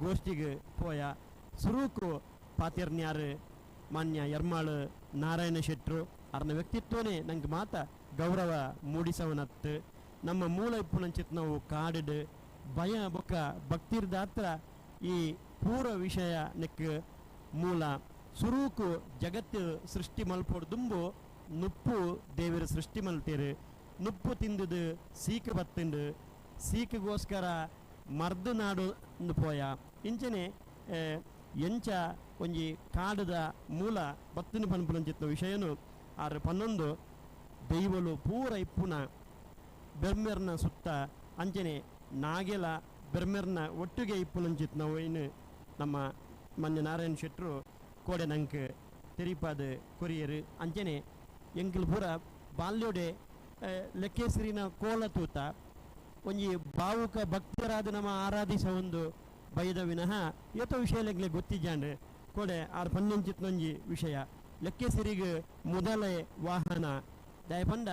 ಗೋಷ್ಠಿಗೆ ಪೋಯ. ಸುರುಕು ಪಾತಿರ್ನ್ಯಾರು ಮಾನ್ಯ ಯರ್ಮಾಳು ನಾರಾಯಣ ಶೆಟ್ರು ಅರ್ನ ವ್ಯಕ್ತಿತ್ವನೇ ನಂಗೆ ಮಾತ ಗೌರವ ಮೂಡಿಸವನತ್ತು. ನಮ್ಮ ಮೂಲ ಇಪ್ಪುನಂಚಿತ್ ನಾವು ಕಾಡಿಡು ಭಯ ಬೊಕ್ಕ ಭಕ್ತಿರ್ದಾತ್ರ ಈ ಪೂರ್ವ ವಿಷಯ ನೆಕ್ ಮೂಲ. ಸುರುಕು ಜಗತ್ತು ಸೃಷ್ಟಿ ಮಲ್ಪೊಡು ದುಂಬು ನುಪ್ಪು ದೇವರ ಸೃಷ್ಟಿ ಮಲ್ತೇರು. ನುಪ್ಪು ತಿಂದುದು ಸೀಕು ಬತ್ತುಂಡು, ಸೀಕುಗೋಸ್ಕರ ಮರ್ದು ನಾಡು ಪೋಯ. ಇಂಚನೆ ಎಂಚ ಒಂಜಿ ಕಾಡದ ಮೂಲ ಬತ್ತಿನ ಪನ್ಪುನಂಚಿತ್ನ ವಿಷಯನು ಆರು 11 ದೈವಲು ಪೂರ ಇಪ್ಪುನ ಬೆರ್ಮೆರ್ನ ಸುತ್ತ ಅಂಚನೆ ನಾಗೆಲ ಬೆರ್ಮೆರ್ನ ಒಟ್ಟಿಗೆ ಇಪ್ಪುನಂಚಿತ್ನ ಇನ್ನು ನಮ್ಮ ಮಾನ್ಯ ನಾರಾಯಣ ಶೆಟ್ಟರು ಕೋಡೆ ನಂಗೆ ತೆರಿಪಾದ ಕೊರಿಯರು. ಅಂಚನೆ ಎಂಕಲ್ ಪೂರ ಬಾಲ್ಯೋಡೆ ಲೆಕ್ಕೇಸರಿನ ಕೋಲ ತೂತ ಒಂಜಿ ಭಾವುಕ ಭಕ್ತರಾದ ನಮ್ಮ ಆರಾಧಿಸ ಒಂದು ಬೈದ ವಿನಃ ಏತೋ ವಿಷಯ ಲೆಗ್ಲೆ ಗೊತ್ತಿಜ್ಜಾಂಡ್. ಕೋಡೆ ಆರು ಪನ್ನೊಂಚಿತ್ನೊಂಜಿ ವಿಷಯ ಲೆಕ್ಕೇಸರಿಗೆ ಮೊದಲೇ ವಾಹನ ದಯಪಂಡ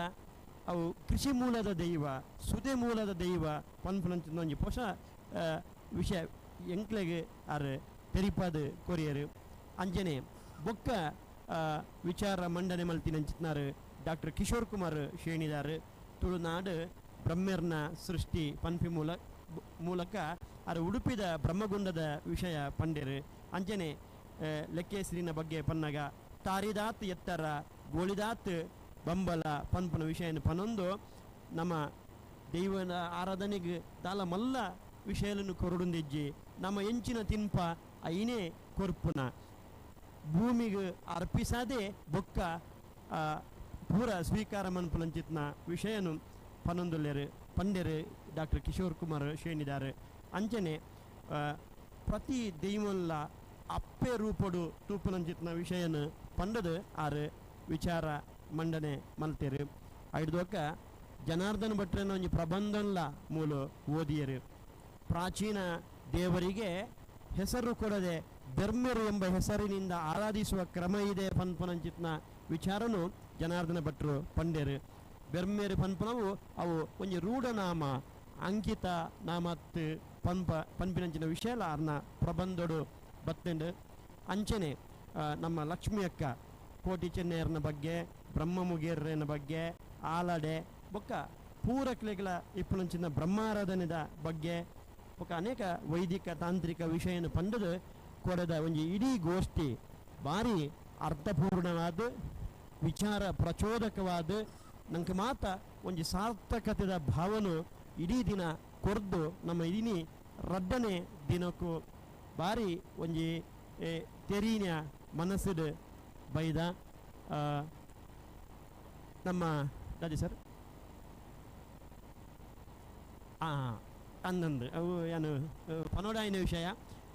ಅವು ಕೃಷಿ ಮೂಲದ ದೈವ, ಸುದೆ ಮೂಲದ ದೈವ ಪನ್ಪುನಂಚಿತ್ನೊಂಜಿ ಹೊಸ ವಿಷಯ ಎಂಕ್ಲೆಗೆ ಆರು ತೆರಿಪಾದ ಕೊರಿಯರು. ಅಂಜನೆ ಬೊಕ್ಕ ವಿಚಾರ ಮಂಡನೆ ಮಲ್ತಿನಂಚಿತ್ನಾರು ಡಾಕ್ಟರ್ ಕಿಶೋರ್ ಕುಮಾರ್ ಶೇಣಿದಾರು. ತುಳುನಾಡು ಬ್ರಹ್ಮೆರ್ನ ಸೃಷ್ಟಿ ಪನ್ಪಿ ಮೂಲಕ ಆರು ಉಡುಪಿದ ಬ್ರಹ್ಮಗುಂಡದ ವಿಷಯ ಪಂಡೆರು. ಅಂಜನೆ ಲೆಕ್ಕೇಸರಿನ ಬಗ್ಗೆ ಪನ್ನಗ ತಾರಿದಾತ್ ಎತ್ತರ ಗೋಳಿದಾತ್ ಬಂಬಲ ಪನ್ಪುನ ವಿಷಯನ ಪನೊಂದು ನಮ್ಮ ದೈವನ ಆರಾಧನೆಗೆ ದಾಲ ಮಲ್ಲ ವಿಷಯలను ಕೊರಡುಂದಿಜ್ಜಿ. ನಮ್ಮ ಎಂಚಿನ ತಿನ್ಪ ಐನೇ ಕೊರ್ಪುನ ಭೂಮಿಗೆ ಅರ್ಪಿಸದೆ ಬೊಕ್ಕ ಪೂರ ಸ್ವೀಕಾರ ಮನ್ಪುನಂಚಿತ್ನ ವಿಷಯನು ಪನೊಂದುಲ್ಲೆರು ಪಂಡೆರು ಡಾಕ್ಟರ್ ಕಿಶೋರ್ ಕುಮಾರ್ ಶೇಣಿದಾರು. ಅಂಚನೆ ಪ್ರತಿ ದೈವಲ್ಲ ಅಪ್ಪೆ ರೂಪಡು ತೂಪುನಂಚಿತ್ನ ವಿಷಯನು ಪಂಡದು ಆರು ವಿಚಾರ ಮಂಡನೆ ಮಲ್ತೇರು. ಐಡ್ದೊಕ್ಕ ಜನಾರ್ದನ ಭಟ್ರನ ಒಂಜಿ ಪ್ರಬಂಧನ್ಲ ಮೂಲ ಓದಿಯರು. ಪ್ರಾಚೀನ ದೇವರಿಗೆ ಹೆಸರು ಕೊಡದೆ ಬೆರ್ಮೆರು ಎಂಬ ಹೆಸರಿನಿಂದ ಆರಾಧಿಸುವ ಕ್ರಮ ಇದೆ ಪನ್ಪುನಂಚಿತ್ನ ವಿಚಾರನು ಜನಾರ್ದನ ಭಟ್ರು ಪಂಡೆರು. ಬೆರ್ಮೇರು ಪನ್ಪುನವು ಅವು ಒಂಜಿ ರೂಢನಾಮ ಅಂಕಿತ ನಾಮತ್ ಪನ್ಪ ಪನ್ಪಿನಂಚಿನ ವಿಷಯಲ ಅರ್ನ ಪ್ರಬಂಧಡು ಬತ್ತಂಡು. ಅಂಚನೆ ನಮ್ಮ ಲಕ್ಷ್ಮಿ ಅಕ್ಕ ಕೋಟಿ ಚೆನ್ನೈಯರ್ನ ಬಗ್ಗೆ, ಬ್ರಹ್ಮಮುಗೇರ್ರನ ಬಗ್ಗೆ, ಆಲಡೆ ಬೊಕ್ಕ ಪೂರಕ್ಲೆಗಳ ಇಪ್ಪುನಂಚಿನ ಬ್ರಹ್ಮಾರಾಧನೆದ ಬಗ್ಗೆ ಬೊಕ್ಕ ಅನೇಕ ವೈದಿಕ ತಾಂತ್ರಿಕ ವಿಷಯನ ಪಂಡದು ಕೊಡದ ಒಂಜಿ ಇಡೀ ಗೋಷ್ಠಿ ಭಾರಿ ಅರ್ಥಪೂರ್ಣವಾದ ವಿಚಾರ ಪ್ರಚೋದಕವಾದ ನಂಗೆ ಮಾತ ಒಂಜಿ ಸಾರ್ಥಕತೆದ ಭಾವನು ಇಡೀ ದಿನ ಕೊರ್ದು ನಮ್ಮ ಇಡೀ ರಡ್ಡನೆ ದಿನಕ್ಕೂ ಭಾರಿ ಒಂಜಿ ತೆರೀನ ಮನಸ್ಸಿಡು ಬೈದ. ನಮ್ಮ ದಾದಿ ಸರ್ ಅಂದಂದು ಅವು ಏನು ಪನೋಡಾಯಿನ ವಿಷಯ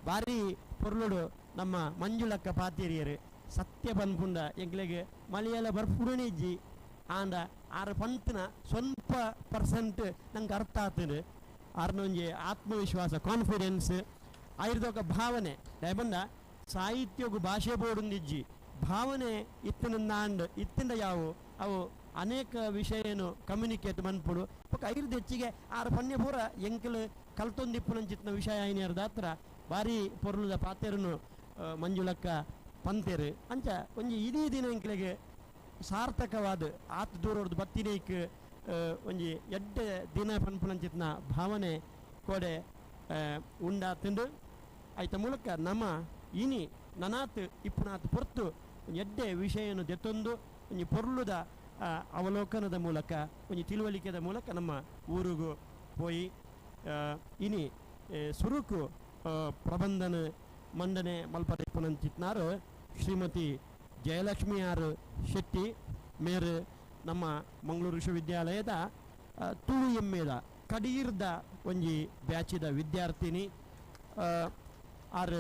ಭಾರಿ ಪೊರ್ಲುಡು ನಮ್ಮ ಮಂಜುಳಕ್ಕ ಪಾತಿರಿಯರು ಸತ್ಯ ಪನ್ಪುಂಡ ಎಂಕ್ಲೆಗ್ ಮಲಯಾಳ ಬರ್ಪುಡನೆ ಇಜ್ಜಿ ಆಂಡ ಆರು ಪಂತನ ಸ್ವಲ್ಪ ಪರ್ಸೆಂಟ್ ನಂಗೆ ಅರ್ಥ ಆಗ್ತದೆ. ಆರ್ನೊಂಜಿ ಆತ್ಮವಿಶ್ವಾಸ ಕಾನ್ಫಿಡೆನ್ಸ್ ಆಯುರ್ದೊಕ ಭಾವನೆ ದಯಬಂದ ಸಾಹಿತ್ಯಗು ಭಾಷೆ ಬೋಡುಂದಿಜ್ಜಿ ಭಾವನೆ ಇತ್ತಿನ ಇತ್ತಿಂದ ಯಾವು ಅವು ಅನೇಕ ವಿಷಯನು ಕಮ್ಯುನಿಕೇಟ್ ಮನ್ಪುಡು ಬೊಕ್ಕ ಐರ್ದ ಹೆಚ್ಚಿಗೆ ಆರು ಪನ್ಯ ಪೂರ ಎಂಕಲ್ ಕಲ್ತೊಂದಿಪ್ಪುನಂಚಿತ್ನ ವಿಷಯ ಐನೇರ್ದ ಹತ್ರ ಭಾರಿ ಪೊರ್ಲುದ ಪಾತೆರುನು ಮಂಜುಳಕ್ಕ ಪಂತೇರು. ಅಂಚ ಒಂಜಿ ಇಡೀ ದಿನ ಎಂಕ್ಲೆಗ್ ಸಾರ್ಥಕವಾದ ಆತ್ ದೂರೊರ್ದು ಬತ್ತಿನೇಕ್ ಒಂಜಿ ಎಡ್ಡೆ ದಿನ ಪನ್ಪುನಂಚಿತ್ನ ಭಾವನೆ ಕೋಡೆ ಉಂಡಾತುಂಡು. ಐತ ಮೂಲಕ ನಮ್ಮ ಇನಿ ನನಾತ್ ಇಪ್ಪುನಾತ್ ಪೊರ್ತು ಎಡ್ಡೆ ವಿಷಯನು ದೆತ್ತೊಂದು ಒಂಜಿ ಪೊರ್ಲುದ ಅವಲೋಕನದ ಮೂಲಕ ಒಂಜಿ ತಿಳುವಳಿಕೆದ ಮೂಲಕ ನಮ್ಮ ಊರುಗು ಪೋಯಿ ಇನಿ ಸುರುಕು ಪ್ರಬಂಧನ ಮಂಡನೆ ಮಲ್ಪರಿಪ್ಪುನಂಚಿತ್ನಾರು ಶ್ರೀಮತಿ ಜಯಲಕ್ಷ್ಮಿ ಆರ್ ಶೆಟ್ಟಿ ಮೇರು ನಮ್ಮ ಮಂಗಳೂರು ವಿಶ್ವವಿದ್ಯಾಲಯದ ತುಳು ಎಮ್ಮೆದ ಕಡೀರ್ದ ಒಂಜಿ ಬ್ಯಾಚಿದ ವಿದ್ಯಾರ್ಥಿನಿ. ಆರ್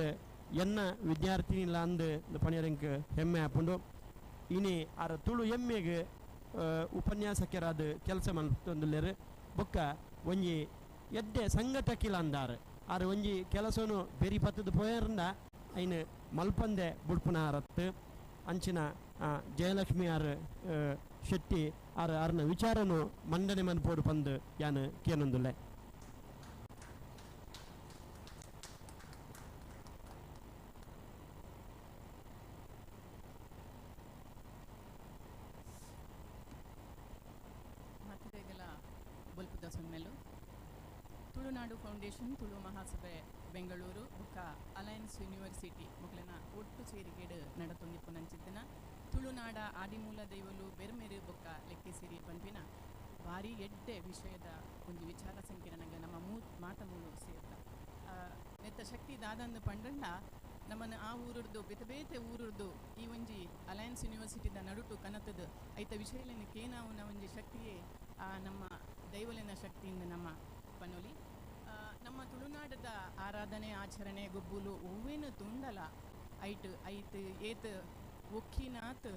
ಎನ್ನ ವಿದ್ಯಾರ್ಥಿನಿ ಇಲ್ಲ ಅಂದು ಪಣಿಯರಂಕ್ ಹೆಮ್ಮೆ ಆಪುಂಡು. ಇನಿ ಆರ್ ತುಳು ಎಮ್ಮೆಗೆ ಉಪನ್ಯಾಸಕರಾದ ಕೆಲಸ ಮಲ್ತೊಂದುಲ್ಲೆರ್. ಬೊಕ್ಕ ಒಂಜಿ ಎಡ್ಡೆ ಸಂಘಟಕಿಲ ಅಂದಾರ್. ಆರ್ ಒಂಜಿ ಕೆಲಸನು ಬೆರಿ ಪತ್ತದ ಪೋಯರ್ಂಡ ಐನು ಮಲ್ಪಂದೆ ಬುಡ್ಪುನ ಆರತ್ತು. ಅಂಚಿನ ಜಯಲಕ್ಷ್ಮಿ ಆರ್ ಶೆಟ್ಟಿ ಆರ್ ಆರ್ನ ವಿಚಾರನು ಮಂಡನೆ ಮನ್ಪೋಡು ಪಂದು ಯಾನು ಕೇನೊಂದುಲ್ಲೆ. ತುಳುನಾಡು ಫೌಂಡೇಶನ್, ತುಳು ಮಹಾಸಭೆ ಬೆಂಗಳೂರು ಬೊಕ್ಕ ಅಲಯನ್ಸ್ ಯೂನಿವರ್ಸಿಟಿ ಮೊಕಲೆನ ಒಟ್ಟು ಸೇರಿಗೆಡ್ ನಡತೊಂದಿಪ್ಪುನಂಚಿತ್ತಿನ ತುಳುನಾಡ ಆದಿಮೂಲ ದೈವಲು ಬೆರ್ಮೆರು ಬೊಕ್ಕ ಲೆಕ್ಕೆಸಿರಿ ಪನ್ಪಿನ ಭಾರಿ ಎಡ್ಡೆ ವಿಷಯದ ಒಂಜಿ ವಿಚಾರ ಸಂಕಿರಣಗ ನಮ್ಮ ಮಾತ ಮೂಲು ಸೇರ್ದ. ನೆತ್ತ ಶಕ್ತಿ ದಾದಂದು ಪಂಡಂಡ ನಮ್ಮನ್ನು ಆ ಊರುರ್ದು ಬೇತೆ ಬೇತೆ ಊರುರ್ದು ಈ ಒಂಜಿ ಅಲಯನ್ಸ್ ಯೂನಿವರ್ಸಿಟಿದ ನಡುಟು ಕನತದ ಐತ ವಿಷಯಲೆನ ಕೇನಾವುನ ಒಂಜಿ ಶಕ್ತಿಯೇ ಆ ನಮ್ಮ ದೈವಲೆನ ಶಕ್ತಿಯಿಂದ ನಮ್ಮ ಪನೊಲಿ. ನಮ್ಮ ತುಳುನಾಡದ ಆರಾಧನೆ ಆಚರಣೆ ಗೊಬ್ಬುಲು ಒವ್ವೇನು ತುಂಡಲ ಐಟ್ ಐತ್ ಏತ್ ಒಕ್ಕಿನಾತ್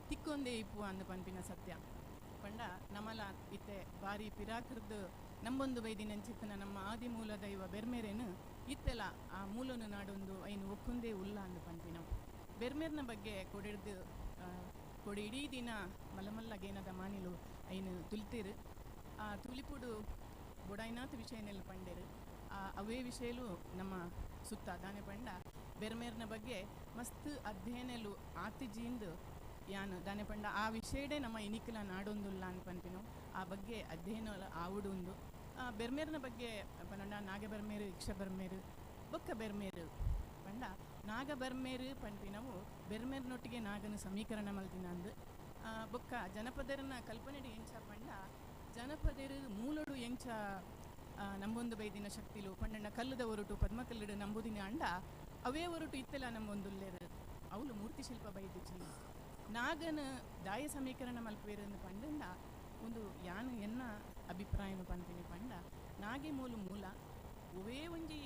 ತಿಕ್ಕೊಂದೇ ಇಪ್ಪು ಅಂದ್ ಪನ್ಪಿನ ಸತ್ಯ ಪಂಡ ನಮಲ ಇತ್ತೆ ಬಾರಿ ಪಿರಾಕರ್ದು ನಂಬೊಂದು ಬೈದಿನಂಚಿತ್ತನ ನಮ್ಮ ಆದಿಮೂಲ ದೈವ ಬೆರ್ಮೆರೇನು ಇತ್ತೆಲ ಆ ಮೂಲನು ನಾಡೊಂದು ಐನು ಒಕ್ಕೊಂದೇ ಉಲ್ಲ ಅಂದ್ ಪನ್ಪಿನವು. ಬೆರ್ಮೆರ್ನ ಬಗ್ಗೆ ಕೊಡಿಡ್ದು ಕೊಡಿ ಇಡೀ ದಿನ ಮಲ್ಲ ಗೇನದ ಮಾನಿಲು ಐನು ತುಲಿತೇರು. ಆ ತುಲಿಪುಡು ಬೊಡಾಯ್ನಾಥ ವಿಷಯನೆಲ್ಲ ಪಂಡೇರು. ಆ ಅವೇ ವಿಷಯಲು ನಮ್ಮ ಸುತ್ತ ದಾನೆ ಪಂಡ ಬೆರ್ಮೇರ್ನ ಬಗ್ಗೆ ಮಸ್ತ್ ಅಧ್ಯಯನಲು ಆತಿಜೀಂದು ಯಾನು ದಾನೆ ಪಂಡ ಆ ವಿಷಯಡೇ ನಮ್ಮ ಇನಿಕಲ ನಾಡೊಂದುಲ್ಲ ಅಂದ್ ಪನ್ಪಿನವು. ಆ ಬಗ್ಗೆ ಅಧ್ಯಯನ ಆವುಡುಂದು. ಬೆರ್ಮೇರ್ನ ಬಗ್ಗೆ ಪಂಡ ನಾಗ ಬೆರ್ಮೇರು, ಇಕ್ಷ ಬೆರ್ಮೇರು, ಬೊಕ್ಕ ಬೆರ್ಮೇರು ಪಂಡ ನಾಗ ಬೆರ್ಮೇರು ಪನ್ಪಿನವು ಬೆರ್ಮೇರ್ನೊಟ್ಟಿಗೆ ನಾಗನ ಸಮೀಕರಣ ಮಲ್ತಿನ ಅಂದು. ಬೊಕ್ಕ ಜನಪದರನ್ನ ಕಲ್ಪನೆಡು ಎಂಚ ಪಂಡ ಜನಪದರು ಮೂಲಡು ಎಂಚ ನಂಬೊಂದು ಬೈದಿನ ಶಕ್ತಿಲು ಪಂಡಣ್ಣ ಕಲ್ಲುದ ಒರಟು ಪದ್ಮಕಲ್ಲುಡು ನಂಬುದಿನ ಅಂಡ ಅವೇ ಒರಟು ಇತ್ತೆಲ ನಂಬೊಂದುಲ್ಲೇರು ಅವಳು ಮೂರ್ತಿ ಶಿಲ್ಪ ಬೈದಿಚಿ. ನಾಗನ ದಾಯ ಸಮೀಕರಣ ಮಲ್ಪೇರು ಪಂಡಂಡ ಒಂದು ಯಾನು ಎನ್ನ ಅಭಿಪ್ರಾಯನು ಪನ್ಪಿನಿ ಪಂಡ ನಾಗೆ ಮೂಲ ಮೂಲ ಒವೇ ಒಂಜಿ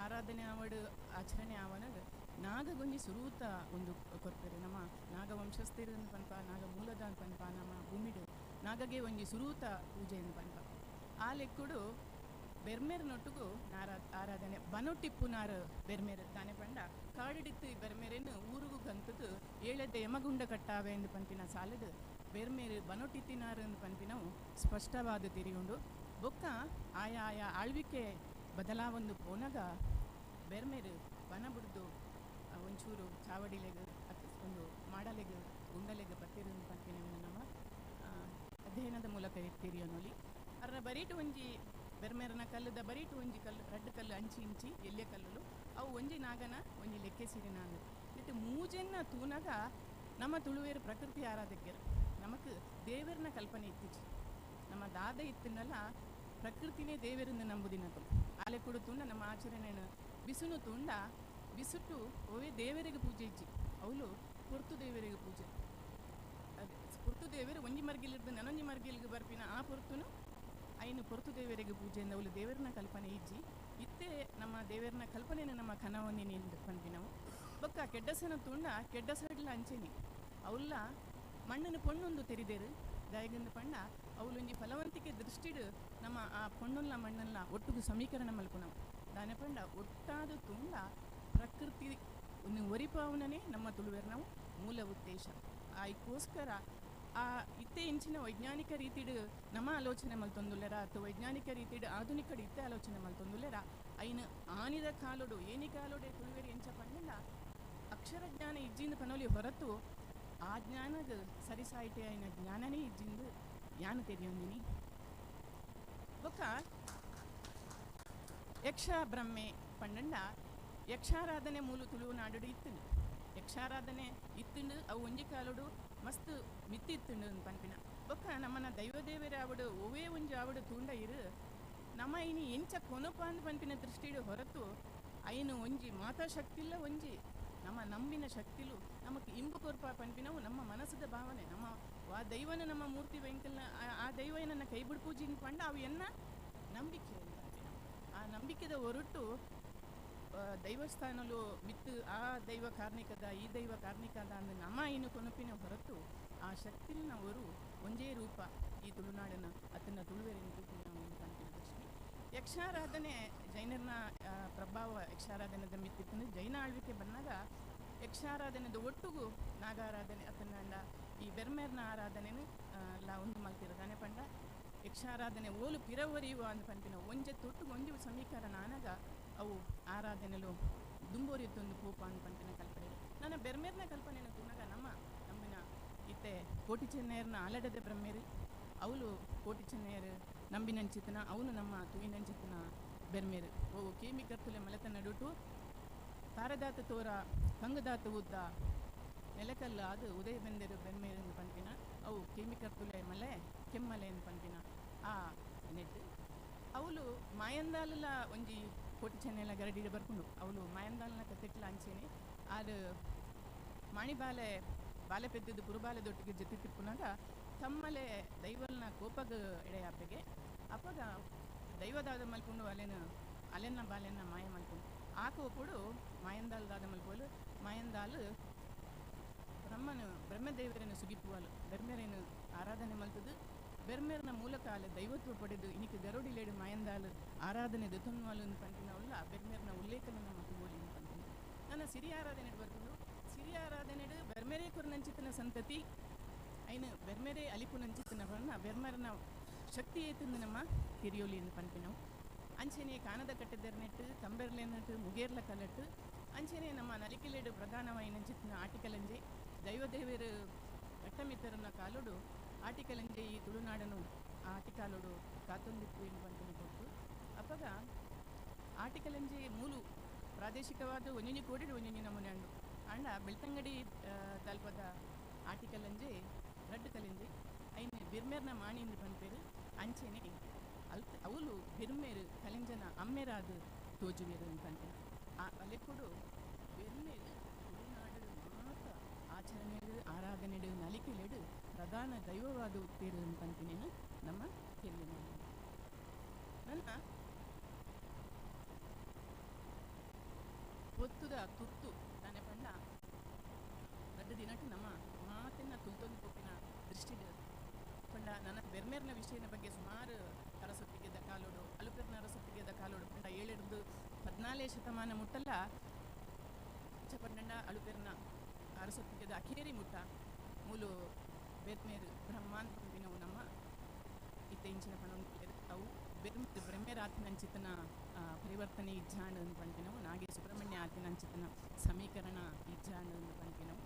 ಆರಾಧನೆ ಆವಡು ಆಚರಣೆ ಆವನಗ ನಾಗಗೊಂಜಿ ಸುರೂತ ಒಂದು ಕೊರ್ಪೇರು. ನಮ್ಮ ನಾಗವಂಶಸ್ಥರು ಪನ್ಪ, ನಾಗ ಮೂಲದ ಪನ್ಪ, ನಮ್ಮ ಭೂಮಿಡು ನಾಗಗೆ ಒಂಜಿ ಸುರೂತ ಪೂಜೆಯನ್ನು ಪನ್ಪ. ಆ ಲೆಕ್ಕುಡು ಬೆರ್ಮೆರ್ನೊಟ್ಟುಗು ನಾರ ಆರಾಧನೆ ಬನೊಟ್ಟಿಪ್ಪು ನಾರು ಬೆರ್ಮೆರು ತಾನೆ ಪಂಡ ಕಾಡಿಡಿತ್ತು ಬೆರ್ಮೆರೆನು ಊರುಗು ಗಂತದು ಏಳೆದ್ದ ಯಮಗುಂಡ ಕಟ್ಟಾವೆ ಎಂದು ಪನ್ಪಿನ ಸಾಲಡು ಬೆರ್ಮೇರು ಬನೊಟ್ಟಿತ್ತಿನಾರು ಎಂದು ಪನ್ಪಿನವು ಸ್ಪಷ್ಟವಾದ ತಿರಿಯುಂಡು. ಬೊಕ್ಕ ಆಯಾ ಆಯಾ ಆಳ್ವಿಕೆ ಬದಲಾವೊಂದು ಪೋನಗ ಬೆರ್ಮೇರು ಬನ ಬುಡ್ದು ಒಂಚೂರು ಚಾವಡಿಲೆಗ್ ಒಂದು ಮಾಡಲೆಗ್ ಗುಂಡಲೆಗ್ ಬತ್ತಿರು ಪನ್ಪಿನವು ನಮ್ಮ ಅಧ್ಯಯನದ ಮೂಲಕ ತಿರಿಯೋನೊಲಿ. ಅರ್ನ ಬರೀಟು ಒಂಜಿ ಬೆರ್ಮೇರನ ಕಲ್ಲುದ ಬರೀಟು ಒಂಜಿ ಕಲ್ಲು ರಡ್ಡು ಕಲ್ಲು ಅಂಚಿ ಇಂಚಿ ಎಲ್ಯ ಕಲ್ಲುಲು ಅವು ಒಂಜಿ ನಾಗನ ಒಂಜಿ ಲೆಕ್ಕೆ ಸಿರಿನ ಅಂದು. ಇಟ್ಟು ಮೂಜೆನ್ನ ತೂನಗ ನಮ್ಮ ತುಳುವೇರು ಪ್ರಕೃತಿ ಆರಾಧಕರು ನಮಕ್ ದೇವರನ್ನ ಕಲ್ಪನೆ ಇತ್ತೀಚೆ. ನಮ್ಮ ದಾದ ಇತ್ತಿನಲ್ಲ ಪ್ರಕೃತಿನೇ ದೇವರನ್ನು ನಂಬುದಿನಕಲು ಆಲೆ ಕೂಡ ತುಂಡ ನಮ್ಮ ಆಚರಣೆಯನ್ನು ಬಿಸುನು ತುಂಡ ಬಿಸುಟು ಒವೇ ದೇವರಿಗೆ ಪೂಜೆ ಇಜ್ಜಿ ಅವಳು ಪೊರ್ತು ದೇವರಿಗೆ ಪೂಜೆ. ಅದೇ ಪೊರ್ತು ದೇವರು ಒಂಜಿ ಮರ್ಗಿಲಿರ್ದು ನನೊಂಜಿ ಮರ್ಗಿಲ್ಗೆ ಬರ್ಪಿನ ಆ ಪೊರ್ತುನು ಐನು ಪೊರ್ತು ದೇವರಿಗೆ ಪೂಜೆ ಅವಳು ದೇವರನ್ನ ಕಲ್ಪನೆ ಇಜ್ಜಿ. ಇತ್ತೆ ನಮ್ಮ ದೇವರನ್ನ ಕಲ್ಪನೆನ ನಮ್ಮ ಕನವೊಂದಿನಿ ಪನ್ಪಿನವು. ಬೊಕ್ಕ ಕೆಡ್ಡಸನ ತುಂಡ ಕೆಡ್ಡಸಡ್ಲ ಅಂಚೆನಿ ಅವಲ್ಲ ಮಣ್ಣನ್ನು ಪೊಣ್ಣೊಂದು ತೆರಿದೇರು ದಾಯಗಂದು ಪಂಡ ಅವಳೊಂಜಿ ಫಲವಂತಿಕೆ ದೃಷ್ಟಿಡು ನಮ್ಮ ಆ ಪೊಣ್ಣುಲ್ಲ ಮಣ್ಣಲ್ಲ ಒಟ್ಟುಗು ಸಮೀಕರಣ ಮಲ್ಪುನವು. ದಾನೆ ಪಂಡ ಒಟ್ಟಾದ ತುಂಡ ಪ್ರಕೃತಿ ಒರಿಪಾವನನೇ ನಮ್ಮ ತುಳುವೆರ್ನವು ಮೂಲ ಉದ್ದೇಶ. ಆಯ್ಕೋಸ್ಕರ ಆ ಇತ್ತೆ ಇಂಚಿನ ವೈಜ್ಞಾನಿಕ ರೀತಿಡು ನಮ್ಮ ಆಲೋಚನೆ ಮಲ್ತೊಂದುಲ್ಲೆರ ಅಥವಾ ವೈಜ್ಞಾನಿಕ ರೀತಿಡು ಆಧುನಿಕಡು ಇತ್ತೆ ಆಲೋಚನೆ ಮಲ್ತೊಂದುಲ್ಲೆರ ಐನು ಆನಿದ ಕಾಲೋಡು ಏನಿ ಕಾಲೋಡೆ ತುಳುವೆರು ಎಂಚ ಪಂಡ ಅಕ್ಷರ ಜ್ಞಾನ ಇಜ್ಜಿಂದ ಪನೋಲಿ ಹೊರತು ಆ ಜ್ಞಾನದ ಸರಿಸಾಯಿಟೆ ಐನ ಜ್ಞಾನನೇ ಇಜ್ಜಿಂದು ಯಾನು ತೆರಿಯೊಂದಿನಿ. ಬೊಕ್ಕ ಯಕ್ಷ ಬ್ರಹ್ಮೆ ಪಂಡಂಡ ಯಕ್ಷಾರಾಧನೆ ಮೂಲು ತುಳುನಾಡು ಇತ್ತುಂಡು. ಯಕ್ಷಾರಾಧನೆ ಇತ್ತುಂಡು ಅವು ಒಂಜಿ ಕಾಲೋಡು ಮಸ್ತ್ ಮಿತ್ತಿತ್ತುಂಡು ಪನ್ಪಿನ. ಬೊಕ್ಕ ನಮ್ಮನ ದೈವದೇವರ ಆವಡು ಒವೇ ಒಂಜಿ ಆವಡು ತೂಂಡ ಇರು ನಮ್ಮ ಇನಿ ಎಂಚ ಕೊನೊಪ ಅಂದ್ ಪನ್ಪಿನ ದೃಷ್ಟಿಡು ಹೊರತು ಐನು ಒಂಜಿ ಮಾತಾ ಶಕ್ತಿಲ್ಲ ಒಂಜಿ ನಮ್ಮ ನಂಬಿನ ಶಕ್ತಿಲು ನಮಕ್ ಇಂಬು ಕೊರ್ಪ ಪನ್ಪಿನವು ನಮ್ಮ ಮನಸ್ಸದ ಭಾವನೆ. ನಮ್ಮ ಆ ದೈವನ ನಮ್ಮ ಮೂರ್ತಿ ವೆಂಕಲ್ನ ಆ ದೈವ ನನ್ನ ಕೈ ಬಿಡು ಪೂಜೆ ಪಂಡ ಅವು ಎನ್ನ ನಂಬಿಕೆ ಪನ್ಪಿನವು. ಆ ನಂಬಿಕೆದ ಹೊರಟು ದೈವಸ್ಥಾನಲು ಮಿತ್ತು ಆ ದೈವ ಕಾರ್ಣಿಕದ ಈ ದೈವ ಕಾರ್ಣಿಕದ ಅಂದ್ ನಮ್ಮ ಇನ್ನು ಕೊನಪಿನ ಹೊರತು ಆ ಶಕ್ತಿನ ಅವರು ಒಂಜೇ ರೂಪ ಈ ತುಳುನಾಡನ ಅತನ ತುಳುವೆರಿನ ಪನ್ಪಿನ ದೃಷ್ಟಿ. ಯಕ್ಷಾರಾಧನೆ ಜೈನರನ ಪ್ರಭಾವ ಯಕ್ಷಾರಾಧನೆದ ಮಿತ್ತಿತ್ತು. ಜೈನ ಆಳ್ವಿಕೆ ಬಂದಾಗ ಯಕ್ಷಾರಾಧನೆದ ಒಟ್ಟುಗು ನಾಗಾರಾಧನೆ ಅತನಂಡ ಈ ಬೆರ್ಮೇರ್ನ ಆರಾಧನೆನು ಲಾ ಉಂಡು ಮಲ್ತಿರೋದಾನೆ ಪಂಡ ಯಕ್ಷಾರಾಧನೆ ಓಲು ಪಿರವರಿಯುವ ಅಂದ್ ಪನ್ಪಿನ ಒಂಜೆ ತೊಟ್ಟುಗು ಒಂಜಿ ಸಮೀಕರಣ ಆನಗ ಅವು ಆರಾಧನೆಲು ದುಂಬೋರಿತ್ತೊಂದು ಪೂಪ ಅಂದ್ ಪನ್ಪಿನ ಕಲ್ಪನೆ. ನನ್ನ ಬೆರ್ಮೇರ್ನ ಕಲ್ಪನೆನ ತೂನಗ ನಮ್ಮ ನಮ್ಮಿನ ಇತ್ತೆ ಕೋಟಿ ಚೆನ್ನಯರ್ನ ಆಲಡದ ಬ್ರಹ್ಮೇರು ಅವಳು ಕೋಟಿ ಚೆನ್ನಯರು ನಂಬಿನಂಚಿತನ ಅವನು ನಮ್ಮ ತೂಯಿನಂಚಿತನ ಬೆರ್ಮೆರು ಓ ಕೇಮಿ ಕರ್ತುಲೆ ಮಲೆತ ನಡುಟು ತಾರದಾತ ತೋರ ಕಂಗದಾತ ಉದ್ದ ನೆಲಕಲ್ಲು ಅದು ಉದಯ ಬೆಂದರು ಬೆರ್ಮೇರು ಪನ್ಪಿನ ಅವು ಕೇಮಿ ಕರ್ತುಲೆ ಮಲೆ ಕೆಮ್ಮಲೆ ಪನ್ಪಿನ ಆ ನೆಟ್ಟು ಅವಳು ಮಾಯಂದಾಲಲ ಒಂಜಿ ಕೋಟಿ ಚೆನ್ನೆಲ್ಲ ಗರಡಿಡ ಬರ್ಕೊಂಡು ಅವಳು ಮಾಯಂದಾಲನ ಕತೆಟ್ಲ ಅಂಚೆನೆ ಆರು ಮಾಣಿಬಾಲೆ ಬಾಲೆ ಪೆದ್ದಿದ್ದು ಪುರುಬಾಲೆ ದೊಟ್ಟಿಗೆ ಜೊತೆ ತಿಪ್ಪುನಾಗ ತಮ್ಮಲೆ ದೈವಲ್ನ ಕೋಪಗ ಎಡೆಯಾಪೆಗೆ ಅಪಗ ದೈವದಾದ ಮಲ್ಕೊಂಡು ಅಲೆನ ಅಲೆನ್ನ ಬಾಲೆನ್ನ ಮಾಯ ಮಲ್ಕೊಂಡು ಆ ಕೋಪುಡು ಮಾಯಂದಾಲ್ ದಾದ ಮಲ್ಪೋಲು ಮಾಯಂದಾಲು ಬ್ರಹ್ಮನು ಬ್ರಹ್ಮದೇವರನ್ನು ಸುಗಿಪುವಲು ಬೆರ್ಮೆರೇನು ಆರಾಧನೆ ಮಲ್ತದು ಬೆರ್ಮೆರ್ನ ಮೂಲಕ ಅಲೆ ದೈವತ್ವ ಪಡೆದು ಇನಿಕ್ ಗರುಡಿಲೇಡು ಮಾಯಂದಾಲು ಆರಾಧನೆ ದೆತೊನ್ವಾಲು ಪಂಪಿನವಲ್ಲ ಬೆರ್ಮೆರ್ನ ಉಲ್ಲೇಖನ ನಮ್ಮ ತೂವೊಲಿ ಪಂಪಿನ ನನ್ನ ಸಿರಿ ಆರಾಧನೆ ಬರ್ಕೊಂಡು ಸಿರಿ ಆರಾಧನೆಡು ಬೆರ್ಮೆರೆ ಕುರ್ನಂಚಿತನ ಸಂತತಿ ಐನು ಬೆರ್ಮೆರೆ ಅಲಿಪುನಂಚಿತನ ಬಣ್ಣ ಬೆರ್ಮೆರ್ನ ಶಕ್ತಿ ಏತಂದು ನಮ್ಮ ಹಿರಿಯೋಲಿ ಎಂದು ಪನ್ಪಿನವು. ಅಂಚೆನೆ ಕಾನದ ಕಟ್ಟೆದೆರ್ನೆಟ್ಟು ಕಂಬೆರ್ಲೆನಟ್ಟು ಮುಗೇರ್ಲ ಕಲಟ್ಟು ಅಂಚೆನೆ ನಮ್ಮ ನಲಿಕೆಲೇಡು ಪ್ರಧಾನವಾಯಿನಂಚಿತ್ತಿನ ಆಟಿಕಲಂಜೆ ದೈವದೇವರು ಘಟ್ಟಮಿತ್ತರನ ಕಾಲೋಡು ಆಟಿಕಲಂಜೆ ಈ ತುಳುನಾಡನು ಆಟಿಕಾಲೋಡು ಕಾತೊಂದಿಪ್ಪು ಎಂದು ಪನ್ಪಿನ ಕೊಟ್ಟು ಅಪಗ ಆಟಿಕಲಂಜೆ ಮೂಲು ಪ್ರಾದೇಶಿಕವಾದ ಒಂಜೊಂಜಿ ಕೋಡಿಡು ಒಂಜೊಂಜಿ ನಮೂನೆ ಅಂಡು ಅಂಡ ಬೆಳ್ತಂಗಡಿ ತಲ್ಪದ ಆಟಿಕಲಂಜೆ ರಡ್ಡು ಕಲಂಜೆ ಐನೆ ಬಿರ್ಮೇರ್ನ ಮಾಣಿಂದು ಪನ್ಪೇರು ಅಂಚೆನೆ ಅಲ್ತ್ ಅವಲು ಬಿರ್ಮೇರು ಕಲಿಂಜನ ಅಮ್ಮೇರಾದ ತೋಜುವೇರು ಪನ್ಪೇರು ಆ ಅಲೆಕ್ಕುಡು ಬೆರ್ಮೇರು ತುಳುನಾಡು ಮಾತ ಆಚರಣೆಡು ಆರಾಧನೆಡು ನಲಿಕೆಲೆಡು ಪ್ರಧಾನ ದೈವವಾದ ಉತ್ತೇರು ಪನ್ಪಿನೇನು ನಮ್ಮ ಹಿರಿಯ ನನ್ನ ಪೊತ್ತುದ ತುತ್ತು ತಾನೆ ಪಂಡ ರಡ್ಡು ದಿನಟ್ಟು ನಮ್ಮ ಮಾತಿನ ತುಲ್ತೊಂದು ಪೊಪ್ಪಿನ ದೃಷ್ಟಿಡು ಪಂಡ ನನ್ನ ಬೆರ್ಮೇರ್ನ ವಿಷಯದ ಬಗ್ಗೆ ಸುಮಾರು ಅರಸೊತ್ತಿಗೆದ ಕಾಲೋಡು ಅಲುಪೆರ್ನ ಅರಸೊತ್ತಿಗೆದ ಕಾಲೋಡು ಪಂಡ ಏಳೆಡ್ದು 14ನೇ ಶತಮಾನ ಮುಟ್ಟಲ್ಲ ಚಪಂಡಂಡ ಅಳುಪೆರ್ನ ಅರಸೊತ್ತಿಗೆದ ಅಖೇರಿ ಮುಟ್ಟ ಮೂಲು ಬೆರ್ಮೇರು ಬ್ರಹ್ಮಾಂತ ಪಂಪಿನವು ನಮ್ಮ ಇತ್ತ ಇಂಚಿನ ಪಣೊಂದು ಅವು ಬೆರ್ಮೇರು ಬ್ರಹ್ಮೇರಾತಿನಂಚಿತನ ಪರಿವರ್ತನೆ ಇಜ್ಜಾಂಡ್ ಅಂತ ಪಂಪಿನವು ನಾಗೆ ಸುಬ್ರಹ್ಮಣ್ಯ ಆತಿನಂಚಿತನ ಸಮೀಕರಣ ಇಜ್ಜಾಂಡ್ ಅಂತ ಪಂಪಿನವು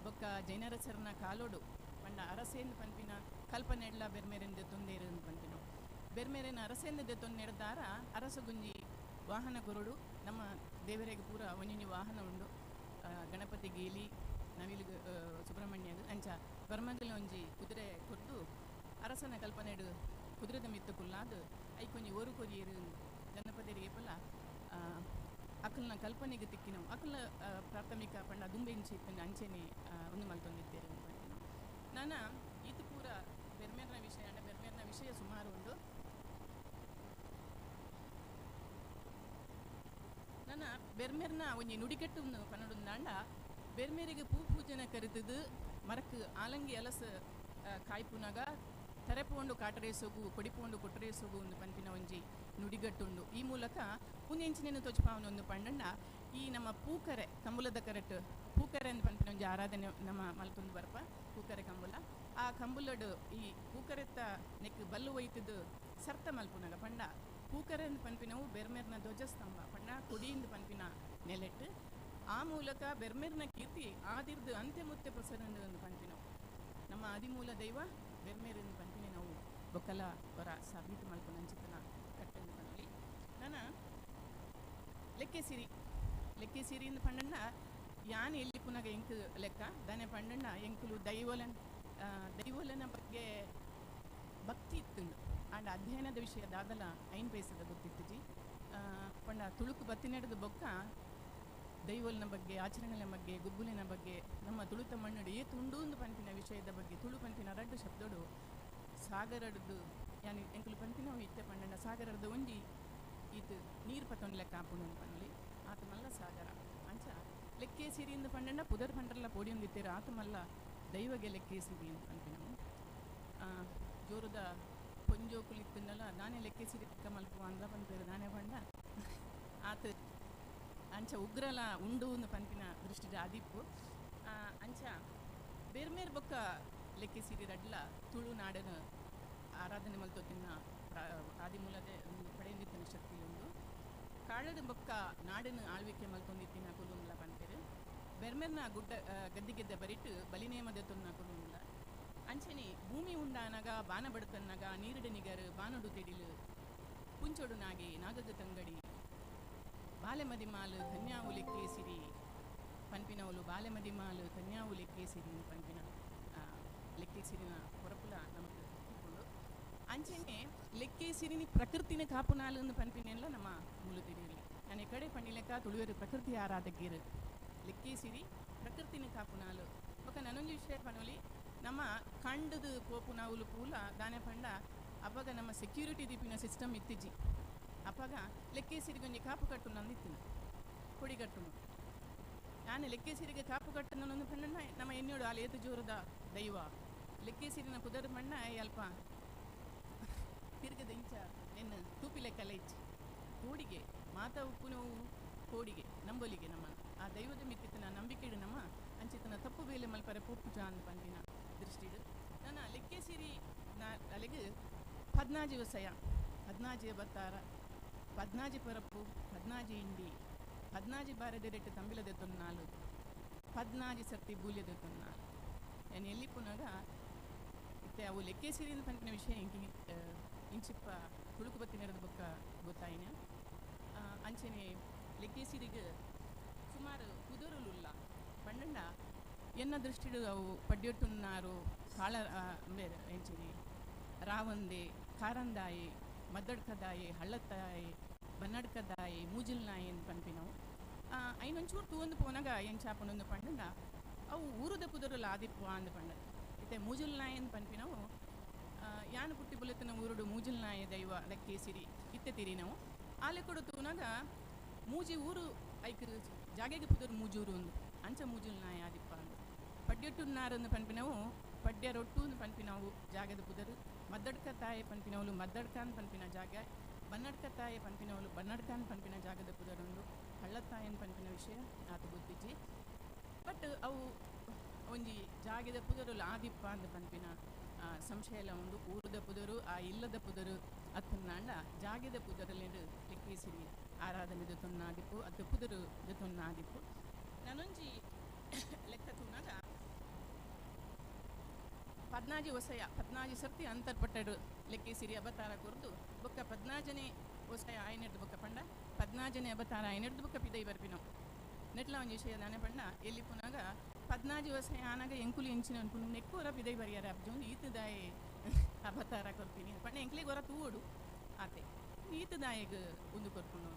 ಬೊಕ್ಕ ಜೈನರಸರನ ಕಾಲೋಡು ಪಂಡ ಅರಸೇಂದು ಪನ್ಪಿನ ಕಲ್ಪನೆಡ್ಲ ಬೆರ್ಮೇರೆಂದು ತೊಂದೇರು ಅಂತ ಪನ್ಪಿನವು ಬೆರ್ಮೇರೆನ ಅರಸೇಂದು ತೊಂದೆಡ್ದಾರ ಅರಸಗುಂಜಿ ವಾಹನ ಗುರುಡು ನಮ್ಮ ದೇವರಿಗೆ ಪೂರ ಒಂಜೊಂಜಿ ವಾಹನ ಉಂಡು ಗಣಪತಿ ಗೇಲಿ ನವಿಲು ಸುಬ್ರಹ್ಮಣ್ಯದು ಅಂಚ ಬರ್ಮಗಲ ಒಂಜಿ ಕುದುರೆ ಕೊಟ್ಟು ಅರಸನ ಕಲ್ಪನೆಡು ಕುದುರೆದ ಮಿತ್ತು ಕುಲ್ಲಾದು ಐಕೊಂಜಿ ಓರು ಕೊರಿಯರು ಗಣಪತಿಯರಿಗೆ ಪಲ ಅಕಲ್ನ ಕಲ್ಪನೆಗೆ ತಿಕ್ಕಿನವು ಅಕಲ್ನ ಪ್ರಾಥಮಿಕ ಪಂಡ ದುಂಬೆ ಇಂಚಿ ಇತ್ತಂಡ ಅಂಚೆನೆ ಒಂದು ಮಲ್ತೊಂದಿದ್ದೇರು ನಾನ ಈತ ಪೂರ ಬೆರ್ಮೇರ್ನ ವಿಷಯ ಅಂಡ ಬೆರ್ಮೇರ್ನ ವಿಷಯ ಸುಮಾರು ಉಂಡು ನನ್ನ ಬೆರ್ಮೇರ್ನ ಒಂಜಿ ನುಡಿಕಟ್ಟು ಪನ್ನೊಂದಾಂಡ ಬೆರ್ಮೇರಿಗೆ ಪೂ ಪೂಜನ ಕರಿತದು ಮರಕ್ ಆಲಂಗಿ ಅಲಸ ಕಾಯ್ಪುನಾಗ ತರೆಪೋಂಡು ಕಾಟರೇಸೋಗು ಕೊಡಿಪೋಂಡು ಕೊಟ್ಟರೇಸೋಗು ಒಂದು ಪನ್ಪಿನ ಒಂಜಿ ನುಡಿಗಟ್ಟುಂಡು. ಈ ಮೂಲಕ ಪುಂಜೆಂಚಿನ ತೊಜಪಾವನ ಒಂದು ಪಂಡಂಡ ಈ ನಮ್ಮ ಪೂಕರೆ ಕಂಬುಲದ ಕರೆಟ್ ಪೂಕರೆ ಅಂತ ಪನ್ಪಿನ ಒಂಜಿ ಆರಾಧನೆ ನಮ್ಮ ಮಲ್ತೊಂದು ಬರ್ಪ ಪೂಕರೆ ಕಂಬುಲ. ಆ ಕಂಬುಲಡು ಈ ಪೂಕರೆತ್ತ ನೆಕ್ ಬಲ್ಲು ಒಯ್ತದ್ದು ಸರ್ತ ಮಲ್ಪುನಾಗ ಪಂಡ ಪೂಕರೆ ಅಂತ ಪನ್ಪಿನವು ಬೆರ್ಮೆರ್ನ ಧ್ವಜಸ್ತಂಭ ಪಂಡ ಕೊಡಿಯಿಂದ ಪನ್ಪಿನ ನೆಲೆಟ್ಟು ಆ ಮೂಲಕ ಬೆರ್ಮೆರ್ನ ಕೀರ್ತಿ ಆದಿರ್ದು ಅಂತ್ಯ ಮುತ್ತೆ ಪ್ರಸರಣ ಒಂದು ಪನ್ಪಿನವು. ನಮ್ಮ ಆದಿಮೂಲ ದೈವ ಬೆರ್ಮೇರಿಂದ ಪನ್ಪಿನಿ ನಾವು ಬೊಕ್ಕಲ ಹೊರ ಸಾಬೀತು ಮಲ್ಪುನಂಚಿತನ ಕಟ್ಟಂದು ಪನೊಲಿ. ನಾನ ಲೆಕ್ಕೆ ಸಿರಿ ಲೆಕ್ಕೆ ಸಿರಿಯಿಂದ ಪಂಡಣ್ಣ ಯಾನ್ ಎಲ್ಲಿ ಪುನಗ ಎಂಕ್ ಲೆಕ್ಕ ದಾನೆ ಪಂಡಣ್ಣ ಎಂಕುಲು ದೈವಲನ್ ದೈವಲನ ಬಗ್ಗೆ ಭಕ್ತಿ ಇತ್ತುಂಡು ಆಂಡ ಅಧ್ಯಯನದ ವಿಷಯ ದಾದಲ ಐನ್ ಪೈಸದ ಗೊತ್ತಿತ್ತುಜಿ ಪಂಡ ತುಳುಕು ಬತ್ತಿ ನಡೆದು ಬೊಕ್ಕ ದೈವಲ್ನ ಬಗ್ಗೆ ಆಚರಣೆಯ ಬಗ್ಗೆ ಗುಬ್ಬುಲಿನ ಬಗ್ಗೆ ನಮ್ಮ ತುಳುತ ಮಣ್ಣುಡು ಏ ತುಂಡು ಪಂಪಿನ ವಿಷಯದ ಬಗ್ಗೆ ತುಳು ಪಂಪಿನ ರಡ್ಡು ಶಬ್ದಡು ಸಾಗರಡ್ದು ಯಾನಿ ಎಂಕುಲು ಪಂಪಿನವು ಇತ್ತೆ ಪಂಡಂಡ ಸಾಗರಡ್ದು ಒಂಜಿ ಈತ್ ನೀರು ಪತ್ತೊಂದು ಲೆಕ್ಕ ಆಪುಂಡು ಪನ್ನೊಲಿ ಆತ ಮಲ್ಲ ಸಾಗರ ಅಂಚ ಲೆಕ್ಕೆ ಸಿರಿಯಿಂದ ಪಂಡಂಡ ಪುದರ್ ಪಂಡ್ರಲ್ಲ ಪೋಡಿಯೊಂದಿತ್ತೀರ ಆತ ಮಲ್ಲ ದೈವಗೆ ಲೆಕ್ಕೆ ಸಿರಿ ಅಂತ ಪನ್ಪಿನವು. ಜೋರದ ಪೊಂಜೋಕುಲು ಇತ್ತಂಡಲ್ಲ ನಾನೇ ಲೆಕ್ಕೆ ಸಿರಿ ಲೆಕ್ಕ ಮಲ್ಪುವ ಅಂದ್ಲ ಪನ್ಪೇರು ನಾನೇ ಪಂಡ ಆತ ಅಂಚ ಉಗ್ರಲ ಉಂಡು ಪನ್ಪಿನ ದೃಷ್ಟಿದ ಆದಿಪ್ಪು. ಅಂಚ ಬೇರ್ಮೇರ್ ಬೊಕ್ಕ ಲೆಕ್ಕೆ ಸಿರಿ ರಡ್ಲ ತುಳುನಾಡನ ಆರಾಧನೆ ಮಲ್ತೊತ್ತಿನ ಆದಿಮೂಲದ ಪಡೆಯೊಂದಿತ್ತಿನ ಶಕ್ತಿ ಉಂಡು. ಕಾಳದ ಬೊಕ್ಕ ನಾಡನ್ನು ಆಳ್ವಿಕೆ ಮಲ್ತೊಂದಿತ್ತಿನ ಕುಲುಂಗ್ಲ ಪನ್ಪೇರು ಬೆರ್ಮೆರ್ನ ಗುಡ್ಡ ಗದ್ದಿಗೆದ್ದ ಬರಿಟ್ಟು ಬಲಿನೇಮದ ತೊನ್ನ ಕುಲುಂಗ್ಲ. ಅಂಚನೆ ಭೂಮಿ ಉಂಡಾನಗ ಬಾನ ಬಡತನ್ನಾಗ ನೀರಿಡ ನಿಗರು ಬಾನುಡು ತೆಡಿಲು ಪುಂಚೊಡು ನಾಗೆ ನಾಗದ ತಂಗಡಿ ಬಾಲೆಮದಿಮಾಲು ಕನ್ಯಾವು ಲೆಕ್ಕೇಸಿರಿ ಪನ್ಪಿನವಲು ಬಾಲೆಮದಿಮಾಲು ಕನ್ಯಾವು ಲೆಕ್ಕೇಸಿರಿ ಪನ್ಪಿನ ಲೆಕ್ಕೇಸಿರಿನ ಹೊರಪುಲ ನಮಕ್ ತಿಕ್ಕುಂಡು. ಅಂಚೆನೆ ಲೆಕ್ಕೇಸಿರಿನಿ ಪ್ರಕೃತಿನ ಕಾಪುನಾಲು ಪನ್ಪಿನೆಲ್ಲ ನಮ್ಮ ಮೂಲ ತೆರಿಯಲಿ. ನಾನು ಕಡೆ ಪಣ್ಣಿಲೆಕ್ಕ ತುಳುವೆರು ಪ್ರಕೃತಿ ಆರಾಧಕರು ಲೆಕ್ಕೇಸಿರಿ ಪ್ರಕೃತಿನ ಕಾಪುನಾಲು. ಬೊಕ ನನೊಂಜಿ ವಿಷಯ ಪನೊಲಿ ನಮ್ಮ ಕಂಡದು ಪೋಪುನವುಲು ಪೂಲ ದಾನೆ ಪಂಡ ಅಪಗ ನಮ್ಮ ಸೆಕ್ಯೂರಿಟಿ ದೀಪಿನ ಸಿಸ್ಟಮ್ ಇತ್ತಿಜಿ. ಅಪಗ ಲೆಕ್ಕೇಸಿರಿಗೊಂಜಿ ಕಾಪು ಕಟ್ಟುನಂದು ಇತ್ತಿನ ಕೊಡಿ ಕಟ್ಟುನು. ನಾನು ಲೆಕ್ಕೇಸಿರಿಗೆ ಕಾಪು ಕಟ್ಟುನೊಂದು ಪಂಡ ನಮ್ಮ ಎನ್ನೋಡು ಅಲ್ಲಿ ಏತು ಜೋರದ ದೈವ ಲೆಕ್ಕೇಸಿರಿನ ಪುದರ್ ಪಂಡ ಅಲ್ಪ ತಿರ್ಗದ ಇಂಚ ನಿನ್ನ ತೂಪಿ ಲೆಕ್ಕಲ್ಲ ಇಚ್ಚಿ ಕೋಡಿಗೆ ಮಾತ ಉಪ್ಪುನವು ಕೋಡಿಗೆ ನಂಬೊಲಿಗೆ ನಮ್ಮ ಆ ದೈವದ ಮಿತ್ತಿತನ ನಂಬಿಕೆಡು ನಮ್ಮ ಅಂಚಿತನ ತಪ್ಪು ಬೇಲೆ ಮಲ್ಪರೆ ಪೊಪ್ಪು ಅಂದ್ ಪಂಡಿನ ದೃಷ್ಟಿಡು ನನ್ನ ಲೆಕ್ಕೇಸಿರಿ ಅಲ್ಲಿಗೆ ಪದ್ನಾಜಿ ವಸಯ ಪದ್ನಾಜಿ ಬತ್ತಾರ ಪದ್ನಾಜಿ ಪರಪ್ಪು ಪದ್ನಾಜಿ ಇಂಡಿ ಪದ್ನಾಜಿ ಬಾರದೆರೆಟ್ಟು ತಂಬಿಲದೆ ತೊನ್ನಾಲು ಪದ್ನಾಜಿ ಸರ್ತಿ ಬೂಲ್ಯದೆ ತೊನ್ನಾಲು. ನಾನು ಎಲ್ಲಿ ಪುನಗ ಇತ್ತೆ ಅವು ಲೆಕ್ಕೇಸಿರಿ ಪಂಪಿನ ವಿಷಯ ಇಂಕಿ ಇಂಚಿಪ್ಪ ತುಳುಕು ಬತ್ತಿ ನೆರೆದ ಬೊಕ್ಕ ಗೊತ್ತಾಯಿನ. ಅಂಚೆನೆ ಲೆಕ್ಕೇಸಿರಿಗೆ ಸುಮಾರು ಕುದುರುಲುಲ್ಲ ಪಂಡಂಡ ಎನ್ನ ದೃಷ್ಟಿಡು ಅವು ಪಡ್ಯೊಟ್ಟುನ್ನಾರು ಕಾಳ ಬೇರೆ ಎಂಚಿನಿ ರಾವಂದೆ ಕಾರಂದಾಯಿ ಮದ್ದಡ್ಕದಾಯಿ ಹಳ್ಳತ್ತಾಯಿ ಬನ್ನಡ್ಕದಾಯಿ ಮೂಜಿಲ್ನಾಯಿ ಅಂತ ಪನ್ಪಿನವು. ಐನೊಂಚೂರು ತೂವೊಂದು ಪೋನಾಗ ಎಂಚಾಪುಂಡು ಪಂಡಂಡ ಅವು ಊರುದ ಪುದರುಲ ಆದಿಪ್ಪು ಅಂದ್ ಪಂಡದು. ಇತ್ತೆ ಮೂಜಿಲ್ನಾಯಿ ಅಂತ ಪನ್ಪಿನವು ಯಾನು ಪುಟ್ಟಿ ಬುಲೆತನ ಊರುಡು ಮೂಜಿಲ್ನಾಯಿ ದೈವ ಲೆಕ್ಕೇಸಿರಿ ಇತ್ತೆ ತಿರಿನವು. ಆಲೆ ಕೊಡು ತೂನಾಗ ಮೂಜಿ ಊರು ಐಕ್ ಜಾಗೆಗೆ ಪುದರು ಮೂಜೂರು ಒಂದು ಅಂಚ ಮೂಜಿಲ್ನಾಯಿ ಆದಿಪ್ಪ ಅಂದು. ಪಡ್ಯೊಟ್ಟುನ್ನಾರಂದು ಪನ್ಪಿನವು ಪಡ್ಯ ರೊಟ್ಟು ಅಂದು ಪನ್ಪಿನವು ಜಾಗದ ಪುದರು. ಮದ್ದಡ್ಕ ತಾಯಿ ಪನ್ಪಿನವಲು ಮದ್ದಡ್ಕಾನ್ ಪನ್ಪಿನ ಜಾಗ, ಬನ್ನಡ್ಕ ತಾಯಿ ಪನ್ಪಿನವಲು ಬನ್ನಡ್ಕಾನ್ ಪನ್ಪಿನ ಜಾಗದ ಪುದರೊಂದು, ಹಳ್ಳತ್ತಾಯನ್ ಪನ್ಪಿನ ವಿಷಯ ಆತ ಗೊತ್ತಿಜ್ಜಿ. ಬಟ್ ಅವು ಒಂಜಿ ಜಾಗದ ಪುದರುಲು ಆದಿಪ್ಪ ಅಂದ್ ಪನ್ಪಿನ ಸಂಶಯ ಎಲ್ಲ ಉಂಡು. ಊರದ ಪುದರು ಆ ಇಲ್ಲದ ಪುದರು ಅತ್ತನ್ನಾಂಡ ಜಾಗದ ಪುದರಲ್ಲಿ ಲೆಕ್ಕೇಸಿರಿ ಆರಾಧನೆ ದೊನ್ನಾದಿಪ್ಪು ಅತ್ತು ಪುದರು ದೊನ್ನಾದಿಪ್ಪು. ನಾನೊಂಜಿ ಲೆಕ್ಕ ತೂನಾಗ ಪದ್ನಾಜಿ ವಸಯ ಪದ್ನಾಜಿ ಸರ್ತಿ ಅಂತರ್ಪಟ್ಟಡು ಲೆಕ್ಕೇಸಿರಿ ಅವತಾರ ಕೊರ್ದು ಬೊಕ್ಕ ಪದ್ನಾಜನೆ ವಸಯ ಆಯ್ನೆಡ್ದು ಬೊಕ್ಕ ಪಂಡ ಪದ್ನಾಜನೆ ಅವತಾರ ಆಯ್ನೆಡ್ದು ಬೊಕ್ಕ ಪಿದೈ ಬರ್ಪಿನವು. ನೆಟ್ಲ ಒಂಜಿ ವಿಷಯ ದಾನೆ ಪಂಡ ಎಲ್ಲಿ ಪುನಾಗ ಪದ್ನಾಜಿ ವಸಯ ಆನಾಗ ಎಂಕುಲು ಎಂಚಿನ ಅನ್ಪುನು ನೆಕ್ಕೋರ ಪಿದೈ ಬರಿಯಾರ ಅಬ್ಜೊಂದು ಈತದಾಯೆ ಅವತಾರ ಕೊರ್ಪಿನಿ ಪಂಡ ಎಂಕ್ಲಿಗೆ ಹೊರ ತೂವೋಡು ಆತೆ ಈತದಾಯಗ್ ಒಂದು ಕೊರ್ಪುಂಡು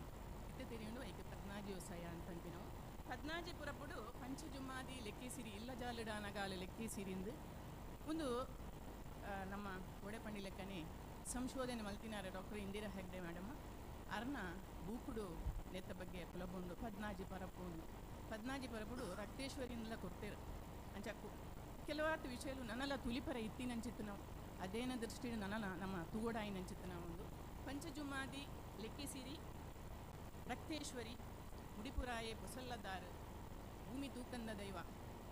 ಇತ್ತೆ ತೆರಿಯುಂಡು ಐಕೆ ಪದ್ನಾಜಿ ವಸಯ ಅಂತ ಅನ್ಪಿನವು. ಪದ್ನಾಜಿ ಪುರಪುಡು ಪಂಚಜುಮ್ಮಾದಿ ಲೆಕ್ಕೇಸಿರಿ ಇಲ್ಲ ಜಾಲುಡಾನಗಾಲ ಲೆಕ್ಕೇಸಿರಿಂದು ಒಂದು ನಮ್ಮ ಒಡೆಪಂಡಿ ಲೆಕ್ಕನೆ ಸಂಶೋಧನೆ ಮಲ್ತಿನಾರ ಡಾಕ್ಟರ್ ಇಂದಿರಾ ಹೆಗ್ಡೆ ಮೇಡಮ್ ಅರ್ನ ಬೂಕುಡು ನೆತ್ತ ಬಗ್ಗೆ ಪುಲಬುಂಡು ಪದ್ನಾಜಿ ಪರಪು ಪದ್ನಾಜಿ ಪರಪುಡು ರಕ್ತೇಶ್ವರಿಂದಲ ಕೊಡ್ತೇರು ಅಂಚಕ್ಕು ಕೆಲವಾತು ವಿಷಯಲು ನನಲ ತುಲಿಪರ ಇತ್ತಿನಂಚಿತ್ತು ನಾವು ಅದೇನ ದೃಷ್ಟಿ ನನಲ ನಮ್ಮ ತೂಗೋಡಾಯಿನಂಚಿತ್ತು ನಾವು ಒಂದು ಪಂಚಜುಮಾದಿ ಲೆಕ್ಕಿಸಿರಿ ರಕ್ತೇಶ್ವರಿ ಮುಡಿಪುರಾಯೆ ಪೊಸಲ್ಲದಾರು ಭೂಮಿ ತೂಕಂದ ದೈವ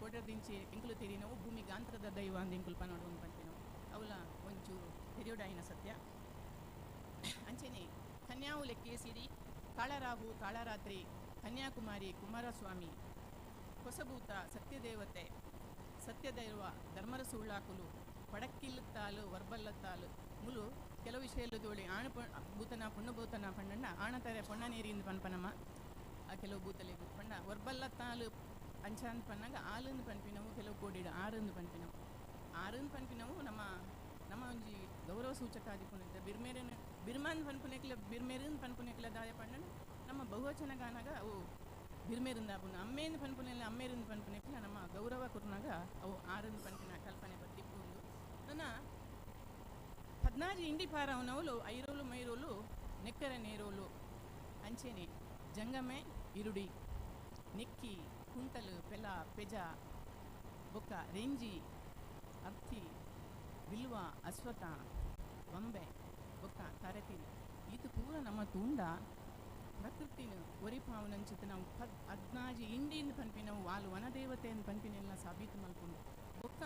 ಕೋಟದಿಂಚಿ ಎಂಕುಲು ತೆರಿನವು ಭೂಮಿ ಗಾಂತ್ರದ ದೈವ ಅಂದ ಎಂಕುಲು ಪನೋಡು ಒಂದು ಪಂಪಿನವು ಅವಲ ಒಂಚೂರು ತೆರಿಯೋಡಾಯಿನ ಸತ್ಯ. ಅಂಚೆನೆ ಕನ್ಯಾವು ಲೆಕ್ಕೇಸಿರಿ ಕಾಳರಾಹು ಕಾಳರಾತ್ರಿ ಕನ್ಯಾಕುಮಾರಿ ಕುಮಾರಸ್ವಾಮಿ ಹೊಸಭೂತ ಸತ್ಯದೇವತೆ ಸತ್ಯದೈವ ಧರ್ಮರ ಸುಳ್ಳಾಕುಲು ಪಡಕ್ಕಿಲ್ಲತ್ತಾಲು ವರ್ಬಲ್ಲತ್ತಾಲು ಮುಲು ಕೆಲವು ವಿಷಯಲು ತೋಳಿ ಆಣ ಭೂತನ ಪುಣ್ಣಭೂತನ ಪಂಡಣ್ಣ ಆಣತಾರೆ ಪೊಣ್ಣ ನೀರಿಂದ ಪನ್ಪನಮ್ಮ ಆ ಕೆಲವು ಭೂತಲೆಗು ಪಂಡ ವರ್ಬಲ್ಲತ್ತಾಲು ಅಂಚಾನ್ ಪನ್ನಾಗ ಆಲಂದು ಪನ್ಪಿನವು ಕೆಲವು ಕೋಡಿಡು ಆರಂದು ಪನ್ಪಿನವು ಆರಂದು ಪನ್ಪಿನವು ನಮ್ಮ ನಮ್ಮ ಒಂಜಿ ಗೌರವ ಸೂಚಕ ಆದಿಪುನಿದ್ದ ಬಿರ್ಮೇರನ ಬಿರ್ಮಾನ್ ಪನ್ಪುನೆಕ್ಲ ಬಿರ್ಮೇರನ್ ಪನ್ಪುನೆಕ್ಲ ದಾಯ ಪಂಡನ ನಮ್ಮ ಬಹುವಚನ ಗಾನಾಗ ಅವು ಬಿರ್ಮೇರಿಂದ ಆಪುನ ಅಮ್ಮೇಂದು ಪನ್ಪುನೆಲ್ಲ ಅಮ್ಮೇರಿಂದ ಪನ್ಪುನೆಕ್ಲ ನಮ್ಮ ಗೌರವ ಕೊರ್ನಾಗ ಅವು ಆರಂದು ಪನ್ಪಿನ ಕಲ್ಪನೆ ಬತ್ತಿಪ್ಪುಂದು. ನನ್ನ ಪದ್ನಾಜಿ ಇಂಡಿ ಪಾರವನವಲು ಐರೋಲು ಮೈರೋಲು ನೆಕ್ಕರ ನೇರೋಲು ಅಂಚೆನೆ ಜಂಗಮೆ ಇರುಡಿ ನಿಕ್ಕಿ ಕುಂಟಲು ಪೆಲ ಪೆಜ ಬೊಕ್ಕ ರೆಂಜಿ ಅರ್ಥಿ ಬಿಲ್ವ ಅಶ್ವಥ ಬಂಬೆ ಬೊಕ್ಕ ತರತಿರಿ ಇದು ಪೂರ ನಮ್ಮ ತೂಂಡ ಪ್ರಕೃತಿನ ಒರಿಪಾವನಂಚಿತ ನಾವು ಅದ್ನಾಜಿ ಇಂಡಿಯಿಂದ ಪನ್ಪಿನವು ವಾಲು ವನದೇವತೆಯನ್ನು ಪನ್ಪಿನೆಲ್ಲ ಸಾಬೀತು ಮಲ್ಕೊಂಡು ಬೊಕ್ಕ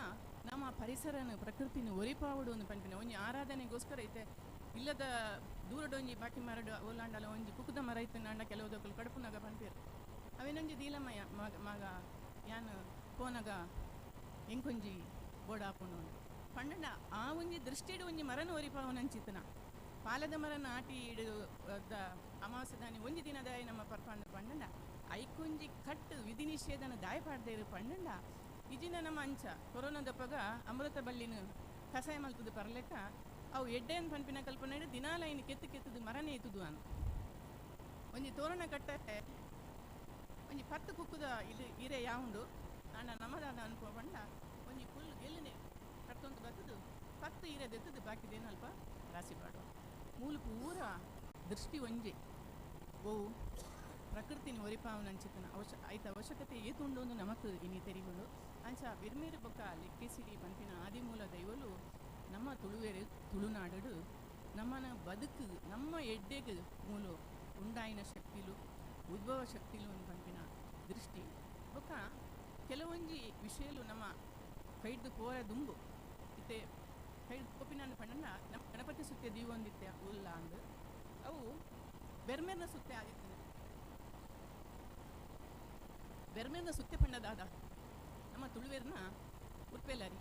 ನಮ್ಮ ಪರಿಸರನ ಪ್ರಕೃತಿನ ಒರಿಪಾವಡು ಒಂದು ಪನ್ಪಿನ ಒಂಜಿ ಆರಾಧನೆಗೋಸ್ಕರ ಐತೆ ಇಲ್ಲದ ದೂರಡೊಂಜಿ ಬಾಕಿ ಮರಡು ಓಲಾಂಡಲ ಒಂಜಿ ಕುಕ್ಕುದ ಮರ ಇತ್ತು ನಾಂಡ ಕೆಲವು ಕಡುಪುನಾಗ ಪನ್ಪಿರು ಅವೇನೊಂಜಿ ದೀಲಮಯ ಮಗ ಮಗ ಯಾನ್ ಪೋನಗ ಎಂಕೊಂಜಿ ಬೋಡಾಪುಂಡು ಪಂಡಂಡ ಆ ಒಂಜಿ ದೃಷ್ಟಿಡು ಒಂಜಿ ಮರನ ಒರಿಪಾವನಂಚಿತನ ಪಾಲದ ಮರ ನಾಟಿ ಇಡು ಅಮಾವಾಸ್ಯದಾನಿ ಒಂಜಿ ದಿನದಾಯ ನಮ್ಮ ಪರ್ಪಂಡ ಪಂಡಂಡ ಐಕೊಂಜಿ ಕಟ್ಟು ವಿಧಿ ನಿಷೇಧನ ದಾಯ ಪಾಡ್ದೇರು ಪಂಡಂಡ ಇಜಿನ ನಮ್ಮ ಅಂಚ ಕೊರೋನಾದಪ್ಪಗ ಅಮೃತ ಬಲ್ಲಿನ ಕಸಾಯ ಮಲ್ತದ ಪರ್ಲೆಕ್ಕ ಅವು ಎಡ್ಡೆನ್ ಪನ್ಪಿನ ಕಲ್ಪನೆ ದಿನಾಲ ಇನ್ನು ಕೆತ್ತು ಕೆತ್ತದು ಮರನೇ ಇತ್ತದು ಅನ್ ಒಂಜಿ ತೋರಣ ಕಟ್ಟೆ ಒಂಜಿ ಪತ್ತು ಕುಕ್ಕುದ ಇಲ್ಲಿ ಇರೆ ಯಾವುಂಡು ಆಂಡ ನಮ್ಮದಾದ ಅನ್ಕೋ ಪಂಡ ಒಂಜಿ ಫುಲ್ ಗೆಲ್ಲನೆ ಕಟ್ಟೊಂದು ಬತ್ತದು ಪತ್ತು ಇರೆ ದೆತ್ತದು ಬಾಕಿದೇನಲ್ಪ ರಾಸಿ ಪಾಡುವ ಮೂಲ ಪೂರ ದೃಷ್ಟಿ ಒಂಜಿ ಓ ಪ್ರಕೃತಿನ ಒರಿಪಾವನಂಚಿತನ ಅವಶ್ಯ ಐತ ಅವಶ್ಯಕತೆ ಏತುಂಡು ಒಂದು ನಮಕ್ ಇನಿ ತೆರಿಗುಂಡು ಅಂಚ ಬಿರ್ಮೇರು ಬೊಕ್ಕ ಲೆಕ್ಕೆಸಿರಿ ಪನ್ಪಿನ ಆದಿಮೂಲ ದೈವಲು ನಮ್ಮ ತುಳುವೆರು ತುಳುನಾಡು ನಮ್ಮನ ಬದುಕು ನಮ್ಮ ಎಡ್ಡೆಗೆ ಮೂಲ ಉಂಡಾಯಿನ ಶಕ್ತಿಲು ಉದ್ಭವ ಶಕ್ತಿಲು ಒಂದು ಪನ್ಪಿನ ದೃಷ್ಟಿ ಬೊಕ್ಕ ಕೆಲವೊಂಜಿ ವಿಷಯಲು ನಮ್ಮ ಕೈಡ್ದು ಪೋರ ದುಂಬು ಇತ್ತೆ ಕೈಡ್ ಪೋಪಿನ ಪಂಡನ ನಮ್ಮ ಗಣಪತಿ ಸುತ್ತೆ ದೀವೊಂದಿತ್ತೆ ಉಲ್ಲ ಅಂದು ಅವು ಬೆರ್ಮೆರ್ನ ಸುತ್ತೆ ಆಗಿತ್ತು ಬೆರ್ಮೆರ್ನ ಸುತ್ತೆ ಪಂಡದಾದ ನಮ್ಮ ತುಳುವೆರ್ನ ಉರ್ಪೆಲಾರಿ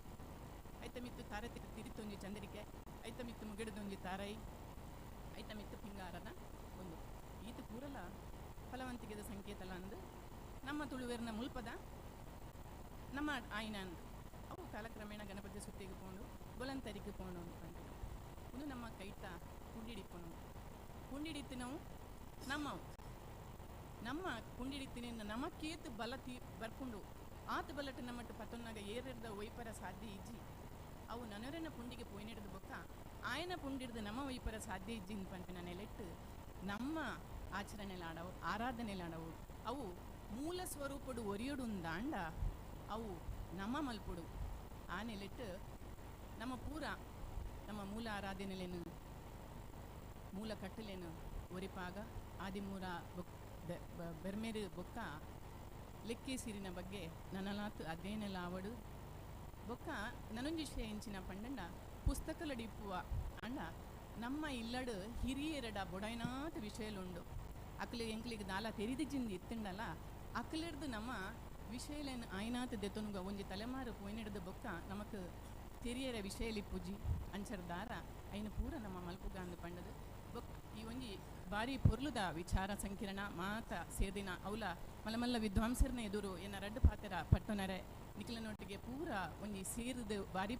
ಐತ ಮಿತ್ತು ತಾರೆ ತಿರಿತೊಂಜಿ ಚಂದ್ರಿಕೆ ಐತ ಮಿತ್ತು ಮುಗಿಡದೊಂಜಿ ತಾರೈ ಐತ ಮಿತ್ತು ಪಿಂಗಾರನ ಒಂದು ಈತ ಪೂರಲ ಫಲವಂತಿಕೆದ ಸಂಕೇತಲ ಅಂದು ನಮ್ಮ ತುಳುವೆರ್ನ ಮುಲ್ಪದ ನಮ್ಮ ಆಯ್ನ ಅಂದು ಅವು ಕಾಲಕ್ರಮೇಣ ಗಣಪತಿ ಸುತ್ತಿಗೆ ಪೋಂಡು ಬೊಲಂತರಿಗೆ ಪೋಂಡು ಅಂತ ಪಂಡಿನ ಒಂದು ನಮ್ಮ ಕೈಟ ಕುಂಡಿಡಿಪ್ಪನು ಕುಂಡಿಡಿತ್ತು ನಾವು ನಮ್ಮವು ನಮ್ಮ ಕುಂಡಿಡಿತ್ತಿನಿಂದ ನಮಕೇತು ಬಲ ತೀ ಬರ್ಪುಂಡು ಆತ ಬಲಟ ನಮ್ಮಟ್ಟು ಪತೊನ್ನಾಗ ಏರೆಡ್ದ ಒಯ್ಪರ ಸಾಧ್ಯ ಇಜ್ಜಿ ಅವು ನನರನ ಪುಂಡಿಗೆ ಪೋಯ್ನಿಡ್ದು ಬೊಕ್ಕ ಆಯನ ಪುಂಡಿಡ್ದು ನಮ್ಮ ಒಯ್ಪರ ಸಾಧ್ಯ ಇಜ್ಜಿ ಪನ್ಪಿನ ನೆಲೆಟ್ಟು ನಮ್ಮ ಆಚರಣೆಲಾಡವು ಆರಾಧನೆಲಾಡವು ಅವು ಮೂಲ ಸ್ವರೂಪಡು ಒರಿಯೊಡುಂದಾಂಡ ಅವು ನಮ್ಮ ಮಲ್ಪುಡು ಆ ನೆಲೆಟ್ಟು ನಮ್ಮ ಪೂರ ನಮ್ಮ ಮೂಲ ಆರಾಧನೆಲೇನು ಮೂಲ ಕಟ್ಟಲೇನು ಒರಿಪಾಗ ಆದಿಮೂಲ ಬೊಕ್ ಬೆರ್ಮೇರು ಬೊಕ್ಕ ಲೆಕ್ಕೆ ಸಿರಿನ ಬಗ್ಗೆ ನನಲಾತು ಅಧ್ಯಯನಲಾವಡು ಬೊಕ್ಕ ನನೊಂಜಿ ವಿಷಯ ಎಂಚಿನ ಪಂಡಂಡ ಪುಸ್ತಕಲಡಿಪ್ಪುವ ಅಂಡ ನಮ್ಮ ಇಲ್ಲಡು ಹಿರಿಯರಡ ಬೊಡೈನಾಥ ವಿಷಯಲುಂಡು ಅಕ್ಲು ಎಂಕ್ಲಿಗೆ ದಾಲ ತೆರಿದಿಜಿಂದ ಇತ್ತಂಡಲ ಅಕ್ಲಿಡ್ದು ನಮ್ಮ ವಿಷಯಲೇನು ಆಯ್ನಾತ ದೆತ್ತೊನುಗ ಒಂಜಿ ತಲೆಮಾರು ಪೋಯ್ನಿಡ್ದು ಬೊಕ್ಕ ನಮಕ್ ತೆರಿಯರ ವಿಷಯಲಿಪ್ಪುಜಿ ಅಂಚರ್ ದಾರ ಐನ ಪೂರ ನಮ್ಮ ಮಲ್ಪುಗಾಂದು ಪಂಡದು ಬೊಕ್ಕ ಈ ಒಂಜಿ ಬಾರಿ ಪೊರ್ಲುದ ವಿಚಾರ ಸಂಕಿರಣ ಮಾತ ಸೇದಿನ ಅವಲ ಮಲ್ಲ ವಿದ್ವಾಂಸರ್ನ ಎದುರು ಎನ್ನ ರಡ್ಡು ಪಾತೆರ ಪಟ್ಟೊನರೆ ನಿಖಿಲನೊಟ್ಟಿಗೆ ಪೂರ ಒಂಜಿ ಸೇರಿದ ಬಾರಿ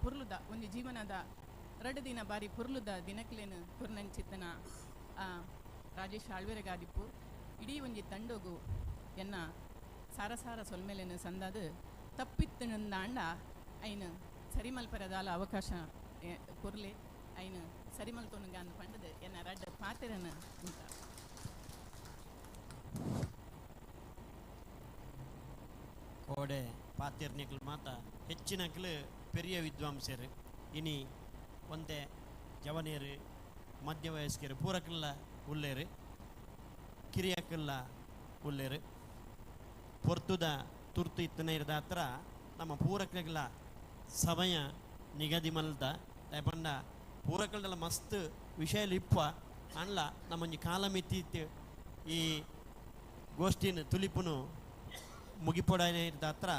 ಪೊರ್ಲುದ ಒಂಜಿ ಜೀವನದ ರಡ್ಡು ದಿನ ಬಾರಿ ಪೊರ್ಲುದ ದಿನಕ್ಲೇನು ಪುರ್ನಂಚಿತ್ತನ ರಾಜೇಶ್ ಆಳ್ವೆರೆಗಾದಿಪ್ಪು ಇಡೀ ಒಂಜಿ ತಂಡೋಗು ಎನ್ನ ಸಾರ ಸಾರ ಸೊಲ್ಮೇಲೇನು ಸಂದಾದು ತಪ್ಪಿತ್ತನಂದಾಂಡ ಐನು ಸರಿಮಲ್ಪರದಾಲ ಅವಕಾಶ ಕೊರ್ಲೆ ಐನು ಸರಿಮಲ್ತೊನುಗಾಂದು ಪಂಡದು ಎನ್ನ ರಡ್ಡು ಪಾತೆರನ ಉಂಟ. ಕೋಡೆ ಪಾತಿರ್ನಿಕ್ಲು ಮಾತ ಹೆಚ್ಚಿನಕ್ಲು ಪೆರಿಯ ವಿದ್ವಾಂಸರು ಇನಿ ಒಂತೆ ಜವನೇರು ಮಧ್ಯ ವಯಸ್ಕರು ಪೂರಕ್ಕೆಲ್ಲ ಉಲ್ಲೇರು ಕಿರಿಯಕ್ಕೆಲ್ಲ ಉಲ್ಲೇರು ಪೊರ್ತುದ ತುರ್ತು ಇತ್ತನ ಇರದ ಹತ್ರ ನಮ್ಮ ಪೂರಕ್ಲೆಗ್ಲ ಸಮಯ ನಿಗದಿ ಮಲ್ದ ಪಂಡ ಪೂರಕಲ್ದಲ್ಲ ಮಸ್ತ್ ವಿಷಯ ಇಪ್ಪ ಅನ್ಲ ನಮ್ಮೊಂಜಿ ಕಾಲಮಿತಿ ಈ ಗೋಷ್ಠಿನ ತುಲಿಪುನು ಮುಗಿಪೊಡನೆ ಇರದ ಹತ್ರ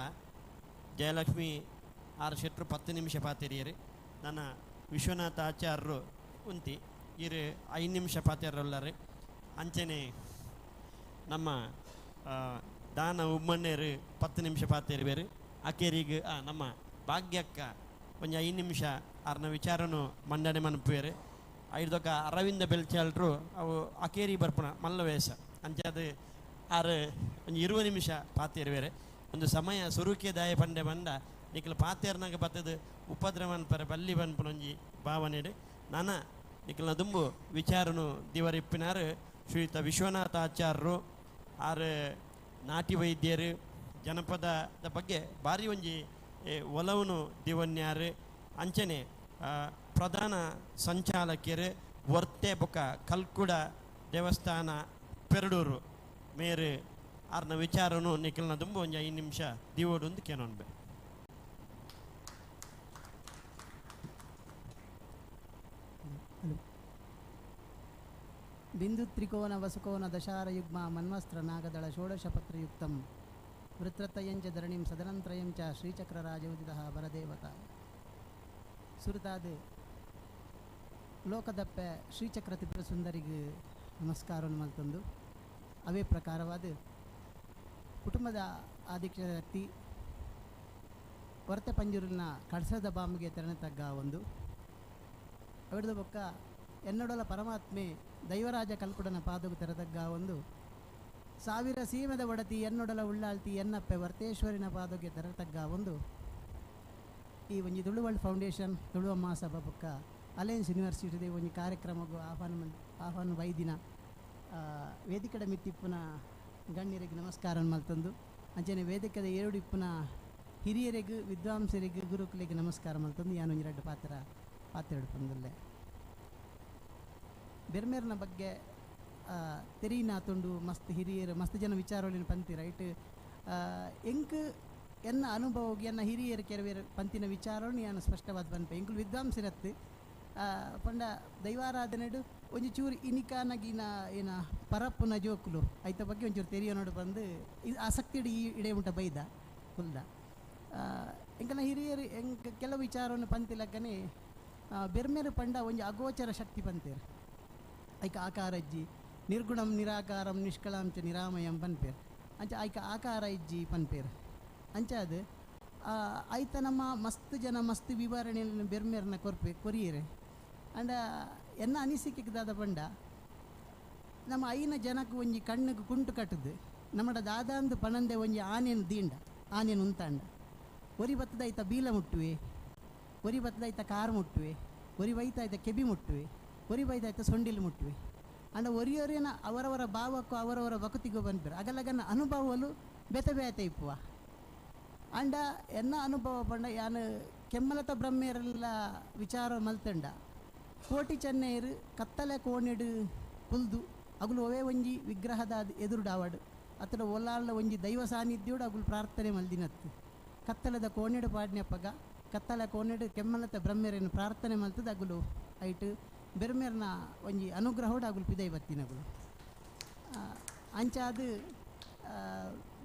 ಜಯಲಕ್ಷ್ಮಿ ಆರ್ ಶೆಟ್ರು 10 ನಿಮಿಷ ಪಾತೆರಿಯರು ನನ್ನ ವಿಶ್ವನಾಥ ಆಚಾರ್ಯರು ಉಂತಿ ಇರು 5 ನಿಮಿಷ ಪಾತೆರಲ್ಲರು ಅಂಚನೆ ನಮ್ಮ ದಾನ ಉಮ್ಮಣ್ಣೇರು 10 ನಿಮಿಷ ಪಾತೆರಿಬೇರು ಅಕೇರಿಗೆ ನಮ್ಮ ಭಾಗ್ಯಕ್ಕ ಒಂಜಿ 5 ನಿಮಿಷ ಆರ್ನ ವಿಚಾರನು ಮಂಡನೆ ಮನಪುವೇರು ಐದೊಕ್ಕ ಅರವಿಂದ ಬೆಲ್ಚಾಲ್ರು ಅವು ಅಕೇರಿ ಬರ್ಪುಣ ಮಲ್ಲ ವೇಷ ಅಂಚೆ ಅದು ಆರು ಒಂಜಿ 20 ನಿಮಿಷ ಪಾತೆರುವೇರು ಒಂದು ಸಮಯ ಸುರುಕೆ ದಾಯ ಪಂಡೆ ಬಂಡ ನಿಖಲು ಪಾತೇರ್ನಾಗ ಬತ್ತದು ಉಪದ್ರವನ್ ಪರ ಬಲ್ಲಿ ಬನ್ಪುನ ಒಂಜಿ ಭಾವನೆಡು ನಾನ ನಿಖಲ್ನ ದುಂಬು ವಿಚಾರನು ದಿವರಿಪ್ಪಿನಾರು ಶ್ರೀಯುತ ವಿಶ್ವನಾಥ ಆಚಾರ್ಯರು ಆರು ನಾಟಿ ವೈದ್ಯರು ಜನಪದದ ಬಗ್ಗೆ ಭಾರಿ ಒಂಜಿ ಒಲವನ್ನು ದಿವನ್ಯಾರು ಅಂಚನೆ ಪ್ರಧಾನ ಸಂಚಾಲಕಿಯರು ವರ್ತೆ ಬೊಕ ಕಲ್ಕುಡ ದೇವಸ್ಥಾನ ಪೆರಡೂರು ಮೇರು ಆರ್ನ ವಿಚಾರನು ನಿಖಲ್ನ ದುಂಬು ಒಂಜಿ 5 ನಿಮಿಷ ದಿವೋಡು ಒಂದು ಕೇನೊನ್ಬೆ. ಬಿಂದು ತ್ರಿಕೋನ ವಸುಕೋನ ದಶಾರಯುಗ್ಮ ಮನ್ವಸ್ತ್ರ ನಾಗದಳ ಷೋಡಶಪತ್ರಯುಕ್ತಂ ವೃತ್ರತಯಂಚ ಧರಣಿಂ ಸದನಂತ್ರಯಂ ಚ ಶ್ರೀಚಕ್ರರಾಜೋದಿತಃ ಬರದೇವತಾ. ಸುರತಾದ ಲೋಕದಪ್ಪೆ ಶ್ರೀಚಕ್ರ ತ್ರಿಪುರ ಸುಂದರಿಗೆ ನಮಸ್ಕಾರವನ್ನು ಮಲ್ತೊಂದು ಅವೇ ಪ್ರಕಾರವಾದ ಕುಟುಂಬದ ಆದಿಶಕ್ತಿ ಹೊರತೆ ಪಂಜೂರಿನ ಕಡ್ಸದ ಬಾಂಬಿಗೆ ತೆರಣ ತಗ್ಗ ಒಂದು ಅವಿಡದ ಬೊಕ್ಕ ಎನ್ನಡೊಲ ಪರಮಾತ್ಮೆ ದೈವರಾಜ ಕಲ್ಕುಡನ ಪಾದಗು ತೆರತಗ್ಗ ಒಂದು ಸಾವಿರ ಸೀಮದ ಒಡತಿ ಎನ್ನೊಡಲ ಉಳ್ಳಾಳ್ತಿ ಎನ್ನಪ್ಪೆ ವರ್ತೇಶ್ವರಿನ ಪಾದಗೆ ತೆರತಗ್ಗ ಒಂದು ಈ ಒಂಜಿ ತುಳುವರ್ಲ್ಡ್ ಫೌಂಡೇಶನ್ ತುಳುವ ಮಹಾಸಭಾ ಬೊಕ್ಕ ಅಲಯನ್ಸ್ ಯೂನಿವರ್ಸಿಟಿದ ಒಂಜಿ ಕಾರ್ಯಕ್ರಮಗೂ ಆಹ್ವಾನ ಆಹ್ವಾನ ವೈದಿನ ವೇದಿಕಡ ಮಿತ್ತಿಪ್ಪುನ ಗಣ್ಯರಿಗೆ ನಮಸ್ಕಾರ ಮಲ್ತಂದು ಅಂಚನೆ ವೇದಿಕದ ಎರಡು ಇಪ್ಪುನ ಹಿರಿಯರಿಗೆ ವಿದ್ವಾಂಸರಿಗೆ ಗುರುಕುಲಿಗೆ ನಮಸ್ಕಾರ ಮಲ್ತಂದು ಯಾನು ಒಂಜಿ ರಡ್ಡು ಪಾತ್ರ ಪಾತ್ರ ಹಿಡ್ಪಂದುಲ್ಲೆ. ಬೆರ್ಮೇರ್ನ ಬಗ್ಗೆ ತೆರೀನ ತುಂಡು ಮಸ್ತ್ ಹಿರಿಯರು ಮಸ್ತ್ ಜನ ವಿಚಾರೊಳಿನ ಪಂತಿ ರೈಟ್ ಎಂಕ್ ಎನ್ನ ಅನುಭವಕ್ಕೆ ಎನ್ನ ಹಿರಿಯರು ಕೆಲವೇರು ಪಂತಿನ ವಿಚಾರವನ್ನು ಯಾನು ಸ್ಪಷ್ಟವಾದ ಪನ್ಪೆ ಎಂಕುಲು ವಿದ್ವಾಂಸರತ್ತು ಪಂಡ ದೈವಾರಾಧನೆಡು ಒಂಜಿ ಚೂರು ಇನಿಕಾನಗಿನ ಏನ ಪರಪ್ಪುನ ಜೋಕುಲು ಐತ ಬಗ್ಗೆ ಒಂಚೂರು ತೆರಿಯೋ ನೋಡು ಬಂದು ಇದು ಆಸಕ್ತಿ ಈ ಇಡೆ ಉಂಟ ಬೈದ ಕುಲ್ದ ಎಂಕನ ಹಿರಿಯರು ಎಂಕ್ ಕೆಲವು ವಿಚಾರವನ್ನು ಪಂತಿಲಕ್ಕನೆ ಬೆರ್ಮೇರು ಪಂಡ ಒಂಜಿ ಅಗೋಚರ ಶಕ್ತಿ ಪಂತೇರು ಐಕ ಆಕಾರ ಇಜ್ಜಿ ನಿರ್ಗುಣಂ ನಿರಾಕಾರಂ ನಿಷ್ಕಳಾಂಚ ನಿರಾಮಯಂ ಪನ್ಪೇರು ಅಂಚ ಐಕ ಆಕಾರ ಇಜ್ಜಿ ಪನ್ಪೇರು ಅಂಚ ಅದು ಐತ ನಮ್ಮ ಮಸ್ತ್ ಜನ ಮಸ್ತ್ ವಿವರಣೆಯನ್ನು ಬೆರ್ಮೇರ್ನ ಕೊರ್ಪೆ ಕೊರಿಯರೆ ಅಂಡ ಎನ್ನ ಅನಿಸಿಕೆಗೆ ದಾದ ಪಂಡ ನಮ್ಮ ಐನ ಜನಕ್ಕೆ ಒಂಜಿ ಕಣ್ಣಿಗೆ ಕುಂಟು ಕಟ್ಟದು ನಮ್ಮಡ ದಾದಾಂದು ಪಣಂದೆ ಒಂಜಿ ಆನೆಯನ್ನು ದೀಂಡ ಆನೆಯನ್ನು ಉಂತಾಂಡ ಒರಿ ಬತ್ತದ ಐತ ಬೀಲ ಮುಟ್ಟುವೆ ಒರಿ ಬತ್ತದ ಐತ ಕಾರ್ ಮುಟ್ಟುವೆ ಒರಿ ಬೈತ ಐತ ಕೆಬಿ ಮುಟ್ಟುವೆ ಒರಿ ಬೈತ ಐತ ಸೊಂಡಿಲು ಮುಟ್ಟುವೆ ಅಂಡ ಒರಿಯೊರಿನ ಅವರವರ ಭಾವಕ್ಕೂ ಅವರವರ ಬಕತಿಗೂ ಬಂದ್ಬಿರು ಅಗಲಗನ ಅನುಭವಲು ಬೇತೆ ಬೇತೆ ಇಪ್ಪುವ ಅಂಡ ಎನ್ನ ಅನುಭವ ಪಂಡ ಯಾನು ಕೆಮ್ಮಲತ ಬ್ರಹ್ಮೇರೆಲ್ಲ ವಿಚಾರ ಮಲ್ತಂಡ ಕೋಟಿ ಚೆನ್ನೈರು ಕತ್ತಲೆ ಕೋಣೆಡು ಕುಲ್ದು ಅಗುಲು ಒವೇ ಒಂಜಿ ವಿಗ್ರಹದ ಎದುರುಡಾವಡು ಅತಡ ಒಲಾಳ ಒಂಜಿ ದೈವ ಸಾನ್ನಿಧ್ಯೋಡು ಅಗುಲು ಪ್ರಾರ್ಥನೆ ಮಲ್ದಿನತ್ತು ಕತ್ತಲದ ಕೋಣೆಡು ಪಾಡ್ನೆಪ್ಪಗ ಕತ್ತಲ ಕೋಣೆಡು ಕೆಮ್ಮಲತ ಬ್ರಹ್ಮೇರನ್ನು ಪ್ರಾರ್ಥನೆ ಮಲ್ತದ ಅಗುಲು ಐಟು ಬೆರ್ಮೇರ್ನ ಒಂಜಿ ಅನುಗ್ರಹೋಡು ಅಗುಲು ಪಿದೈ ಬತ್ತಿನಗುಲು ಅಂಚಾದು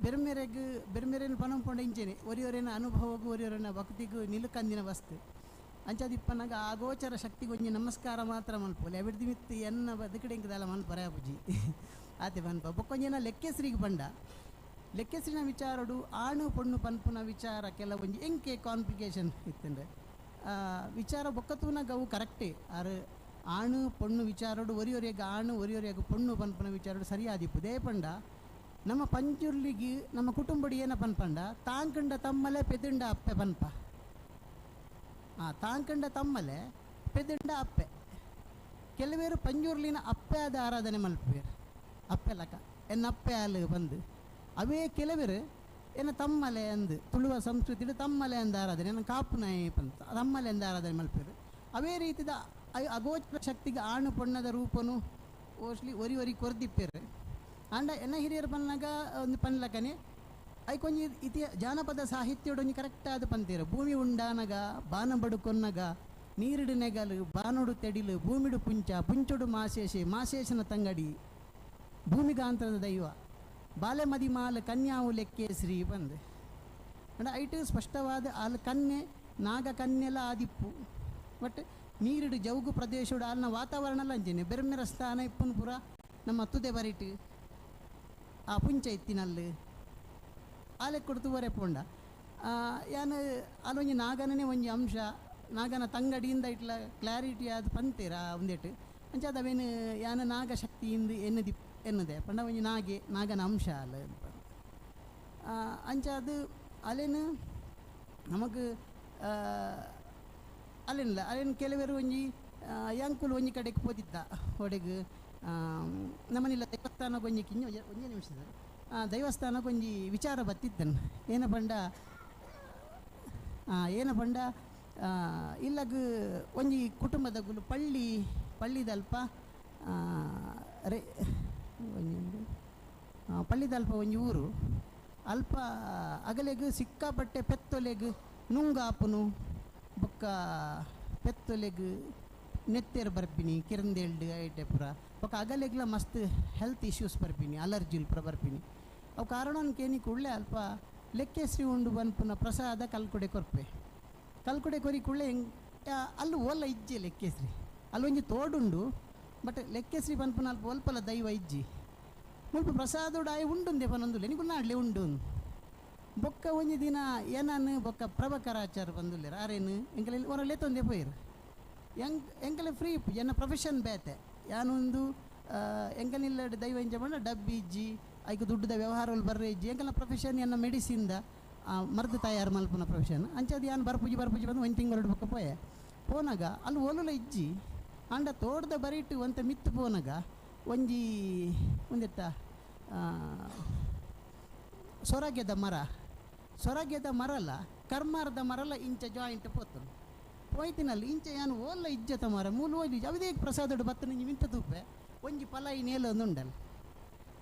ಬೆರ್ಮೆರೆಗ್ ಬೆರ್ಮೆರೆನ ಪನಂಪೊಂಡ ಇಂಚೆನೆ ಒರಿಯೊರೆನ ಅನುಭವಗೂ ಒರಿಯೊರೆನ ಭಕ್ತಿಗೂ ನಿಲುಕಂದಿನ ವಸ್ತು ಅಂಚಾದಿಪ್ಪನಾಗ ಆಗೋಚರ ಶಕ್ತಿಗೆ ಒಂಜಿ ನಮಸ್ಕಾರ ಮಾತ್ರ ಮಲ್ಪೊಲಿ ಅಬಿಡ್ದಿ ಮಿತ್ತು ಎನ್ನ ಬದುಕಡೆ ಇಂಕದಲ್ಲ ಮನ್ಪರೆ ಪೂಜಿ ಆತೆ ಪನ್ಪ ಬೊಕ್ಕೊಂಜಿನ ಲೆಕ್ಕೆಸ್ರಿಗೆ ಪಂಡ ಲೆಕ್ಕೆಸ್ರಿನ ವಿಚಾರಡು ಆಣು ಪೊಣ್ಣು ಪನ್ಪುನ ವಿಚಾರ ಕೆಲವೊಂಜಿ ಎಂಕೆ ಕಾಂಪ್ಲಿಕೇಶನ್ ಇತ್ತಂದ್ರೆ ವಿಚಾರ ಬೊಕ್ಕತೂನ ಗವು ಕರೆಕ್ಟೇ ಆರು ಆಣು ಪೊಣ್ಣು ವಿಚಾರಡು ಒರಿಯೊರಿಯಾಗ ಆಣು ಒರಿಯೊರಿಯಾಗ ಪೊಣ್ಣು ಪನ್ಪುನ ವಿಚಾರಡು ಸರಿಯಾದಿಪ್ಪು ಪಂಡ ನಮ್ಮ ಪಂಚುರ್ಲಿಗೆ ನಮ್ಮ ಕುಟುಂಬಡಿ ಏನ ಪನ್ಪಂಡ ತಾಂಕಂಡ ತಮ್ಮಲೆ ಪೆದಿಂಡ ಅಪ್ಪೆ ಪನ್ಪ ತಾಂಕಂಡ ತಮ್ಮಲೆ ಪೆದಿಂಡ ಅಪ್ಪೆ ಕೆಲವೇರು ಪಂಜುರ್ಲಿನ ಅಪ್ಪೆ ಆದ ಆರಾಧನೆ ಮಲ್ಪೇರು ಅಪ್ಪೆ ಲಕ ಎನ್ನ ಅಪ್ಪೆ ಅಲ್ಲ ಬಂದು ಅವೇ ಕೆಲವರು ಏನ ತಮ್ಮಲೆ ಅಂದು ತುಳುವ ಸಂಸ್ಕೃತಿಡು ತಮ್ಮಲೆ ಅಂದ ಆರಾಧನೆ ನನ್ನ ಕಾಪುನಾಯಿ ಪಂತ ತಮ್ಮಲೆ ಅಂದ ಆರಾಧನೆ ಮಲ್ಪೇರು ಅವೇ ರೀತಿದ ಅಗೋಚರ ಶಕ್ತಿಗೆ ಆಣು ಪೊಣ್ಣದ ರೂಪನು ಓಸ್ಲಿ ಒರಿ ಒರಿ ಕೊರ್ದಿಪ್ಪೇರು ಆಂಡ ಎನ್ನ ಹಿರಿಯರು ಪನ್ನಾಗ ಒಂದು ಪನ್ಲಕನೆ ಐಕೊಂಜಿ ಇತಿ ಜಾನಪದ ಸಾಹಿತ್ಯಡು ಒಂಜಿ ಕರೆಕ್ಟ್ ಆದ ಪಂತೀರು ಭೂಮಿ ಉಂಡಾನಗ ಬಾನ ಬಡುಕೊನ್ನಗ ನೀರಿಡು ನೆಗಲು ಬಾನುಡು ತೆಡಿಲು ಭೂಮಿಡು ಪುಂಚ ಪುಂಚುಡು ಮಾಶೇಷೆ ಮಾಶೇಷನ ತಂಗಡಿ ಭೂಮಿಗಾಂತರದ ದೈವ ಬಾಲೆ ಮದಿ ಮಾಲ ಕನ್ಯಾವು ಲೆಕ್ಕೇಶ್ರೀ ಬಂದು ಅಂಡ ಐಟು ಸ್ಪಷ್ಟವಾದ ಅಲ್ಲಿ ಕನ್ಯೆ ನಾಗ ಕನ್ಯೆಲ್ಲ ಆದಿಪ್ಪು ಬಟ್ ನೀರಿಡು ಜೌಗು ಪ್ರದೇಶಡು ಅಲ್ಲಿನ ವಾತಾವರಣ ಅಂಜನೆ ಬೆರ್ಮೆರ ಸ್ಥಾನ ಇಪ್ಪುನ್ ಪುರ ನಮ್ಮ ತುದೆ ಬರಿಟು ಆ ಪುಂಚ ಇತ್ತಿನಲ್ಲಿ ಆಲೆ ಕೊಡ್ತು ಬರೆ ಪೋಂಡ ಯಾನು ಅಲ್ಲೊಂಜಿ ನಾಗನೇ ಒಂಜಿ ಅಂಶ ನಾಗನ ತಂಗಡಿಯಿಂದ ಇಟ್ಲ ಕ್ಲಾರಿಟಿ ಅದು ಪಂತೀರ ಒಂದೇಟು ಅಂಚ ಅವೇನು ಯಾನ ನಾಗ ಶಕ್ತಿಯಿಂದ ಎನ್ನದಿ ಎನ್ನದೆ ಪಂಡ ಒಂಜಿ ನಾಗೆ ನಾಗನ ಅಂಶ ಅಲ್ಲ ಅಂಚ ಅದು ಅಲ್ಲೇನು ನಮಗೆ ಅಲ್ಲೇನಿಲ್ಲ ಅಲ್ಲೇನು ಕೆಲವರು ಒಂಜಿ ಯಾಂಕುಲು ಒಂಜಿ ಕಡೆಗೆ ಪೋದಿದ್ದ ಹೊಡೆಗೆ ನಮ್ಮನಿಲ್ಲ ದೇವಸ್ಥಾನಕ್ಕೆ ಒಂಜಿ ಕಿಂಜ ಒಂಜೇ ನಿಮಿಷ ಸರ್ ದೈವಸ್ಥಾನಕ್ಕೆ ಒಂಜಿ ವಿಚಾರ ಬತ್ತಿದ್ದನು ಏನ ಪಂಡ ಏನ ಪಂಡ ಇಲ್ಲಗ ಒಂಜಿ ಕುಟುಂಬದ ಗುಲು ಪಳ್ಳಿ ಪಳ್ಳಿದಲ್ಪ ರೇ ಒಂಜಿ ಪಳ್ಳಿದಲ್ಪ ಒಂಜಿ ಊರು ಅಲ್ಪ ಅಗಲೆಗ್ ಸಿಕ್ಕಾಪಟ್ಟೆ ಪೆತ್ತೊಲೆಗ್ ನುಂಗಾಪುನು ಬೊಕ್ಕ ಪೆತ್ತೊಲೆಗ್ ನೆತ್ತೆರ್ ಬರ್ಪಿನಿ ಕಿರಂದೇಲ್ಡ್ ಐಟೆ ಪೂರ ಬೊಕ್ಕ ಅಗಲೆಗ್ಲ ಮಸ್ತ್ ಹೆಲ್ತ್ ಇಶ್ಯೂಸ್ ಬರ್ಪಿನಿ ಅಲರ್ಜಿಲ್ ಪೂರ ಬರ್ಪಿನಿ ಅವು ಕಾರಣ ಕೇನಿ ಕೂಡಲೇ ಅಲ್ಪ ಲೆಕ್ಕೆಸ್ರಿ ಉಂಡು ಬನ್ಪುನ ಪ್ರಸಾದ ಕಲ್ಕುಡೆ ಕೊರ್ಪೆ ಕಲ್ಕುಡೆ ಕೊರಿ ಕೂಡಲೇ ಅಲ್ಲಿ ಓಲ ಇಜ್ಜೆ ಲೆಕ್ಕೆಸ್ರಿ ಅಲ್ಲೊಂಜಿ ತೋಡುಂಡು ಬಟ್ ಲೆಕ್ಕೆಶ್ರೀ ಪನ್ಪುನ ಅಲ್ಪ ಒಲ್ಪಲ ದೈವ ಇಜ್ಜಿ ಮುಲ್ಪ ಪ್ರಸಾದೋಡು ಆಯೆ ಉಂಡುಂದೆ ಪನೊಂದುಲ್ಲೆ ನಿಕುಲು ನಾಡ್ಲೆ ಉಂಡು ಬೊಕ್ಕ ಒಂಜಿ ದಿನ ಏನನ್ ಬೊಕ್ಕ ಪ್ರಭಕರಾಚಾರ ಬಂದುಲ್ಲೇರು ಆರೇನು ಎಂಕಲೆ ಹೊರ ಲೆತ್ತೊಂದೆ ಪೋಯಿರು ಎಂಕಲೆ ಫ್ರೀ ಎನ್ನ ಪ್ರೊಫೆಷನ್ ಬೇತೆ ಯಾನೊಂದು ಎಂಕನಿಲ್ಲ ದೈವ ಇಂಚ ಪಂಡ ಡಬ್ಬಿ ಇಜ್ಜಿ ಐಕ್ ದುಡ್ಡುದ ವ್ಯವಹಾರಗಳು ಬರ್ರೆ ಇಜ್ಜಿ ಎಂಕಲ್ನ ಪ್ರೊಫೆಷನ್ ಎನ್ನ ಮೆಡಿಸಿನ್ದ ಮರ್ದು ತಯಾರು ಮಲ್ಪುನ ಪ್ರೊಫೆಷನ್ ಅಂಚದು ಯಾನು ಬರ್ಪುಜಿ ಬರ್ಪುಜಿ ಬಂದು ಒಂದು ತಿಂಗಳು ಬೊಕ್ಕ ಪೋಯೆ ಪೋನಾಗ ಅಲ್ಲಿ ಓಲುಲ ಇಜ್ಜಿ ಆಂಡ ತೋಟದ ಬರಿಟ್ಟು ಒಂತ ಮಿತ್ತು ಪೋನಾಗ ಒಂಜಿ ಒಂದಿತ್ತ ಸೊರಗೆದ ಮರ ಸೊರಗೆದ ಮರಲ ಕರ್ಮಾರದ ಮರಲ ಇಂಚ ಜಾಯಿಂಟ್ ಪೋತನು ಪೋಯ್ತಿನಲ್ಲಿ ಇಂಚ ಯಾನು ಓಲ್ಲ ಇಜ್ಜತ ಮರ ಮೂಲು ಓಲಿ ಅವಿದೇ ಪ್ರಸಾದಡು ಬತ್ತನ ಇಂಚ ಮಿಂತ ತೂಪೆ ಒಂಜಿ ಪಲಾಯಿ ನೇಲೊಂದುಂಡಲ್ಲ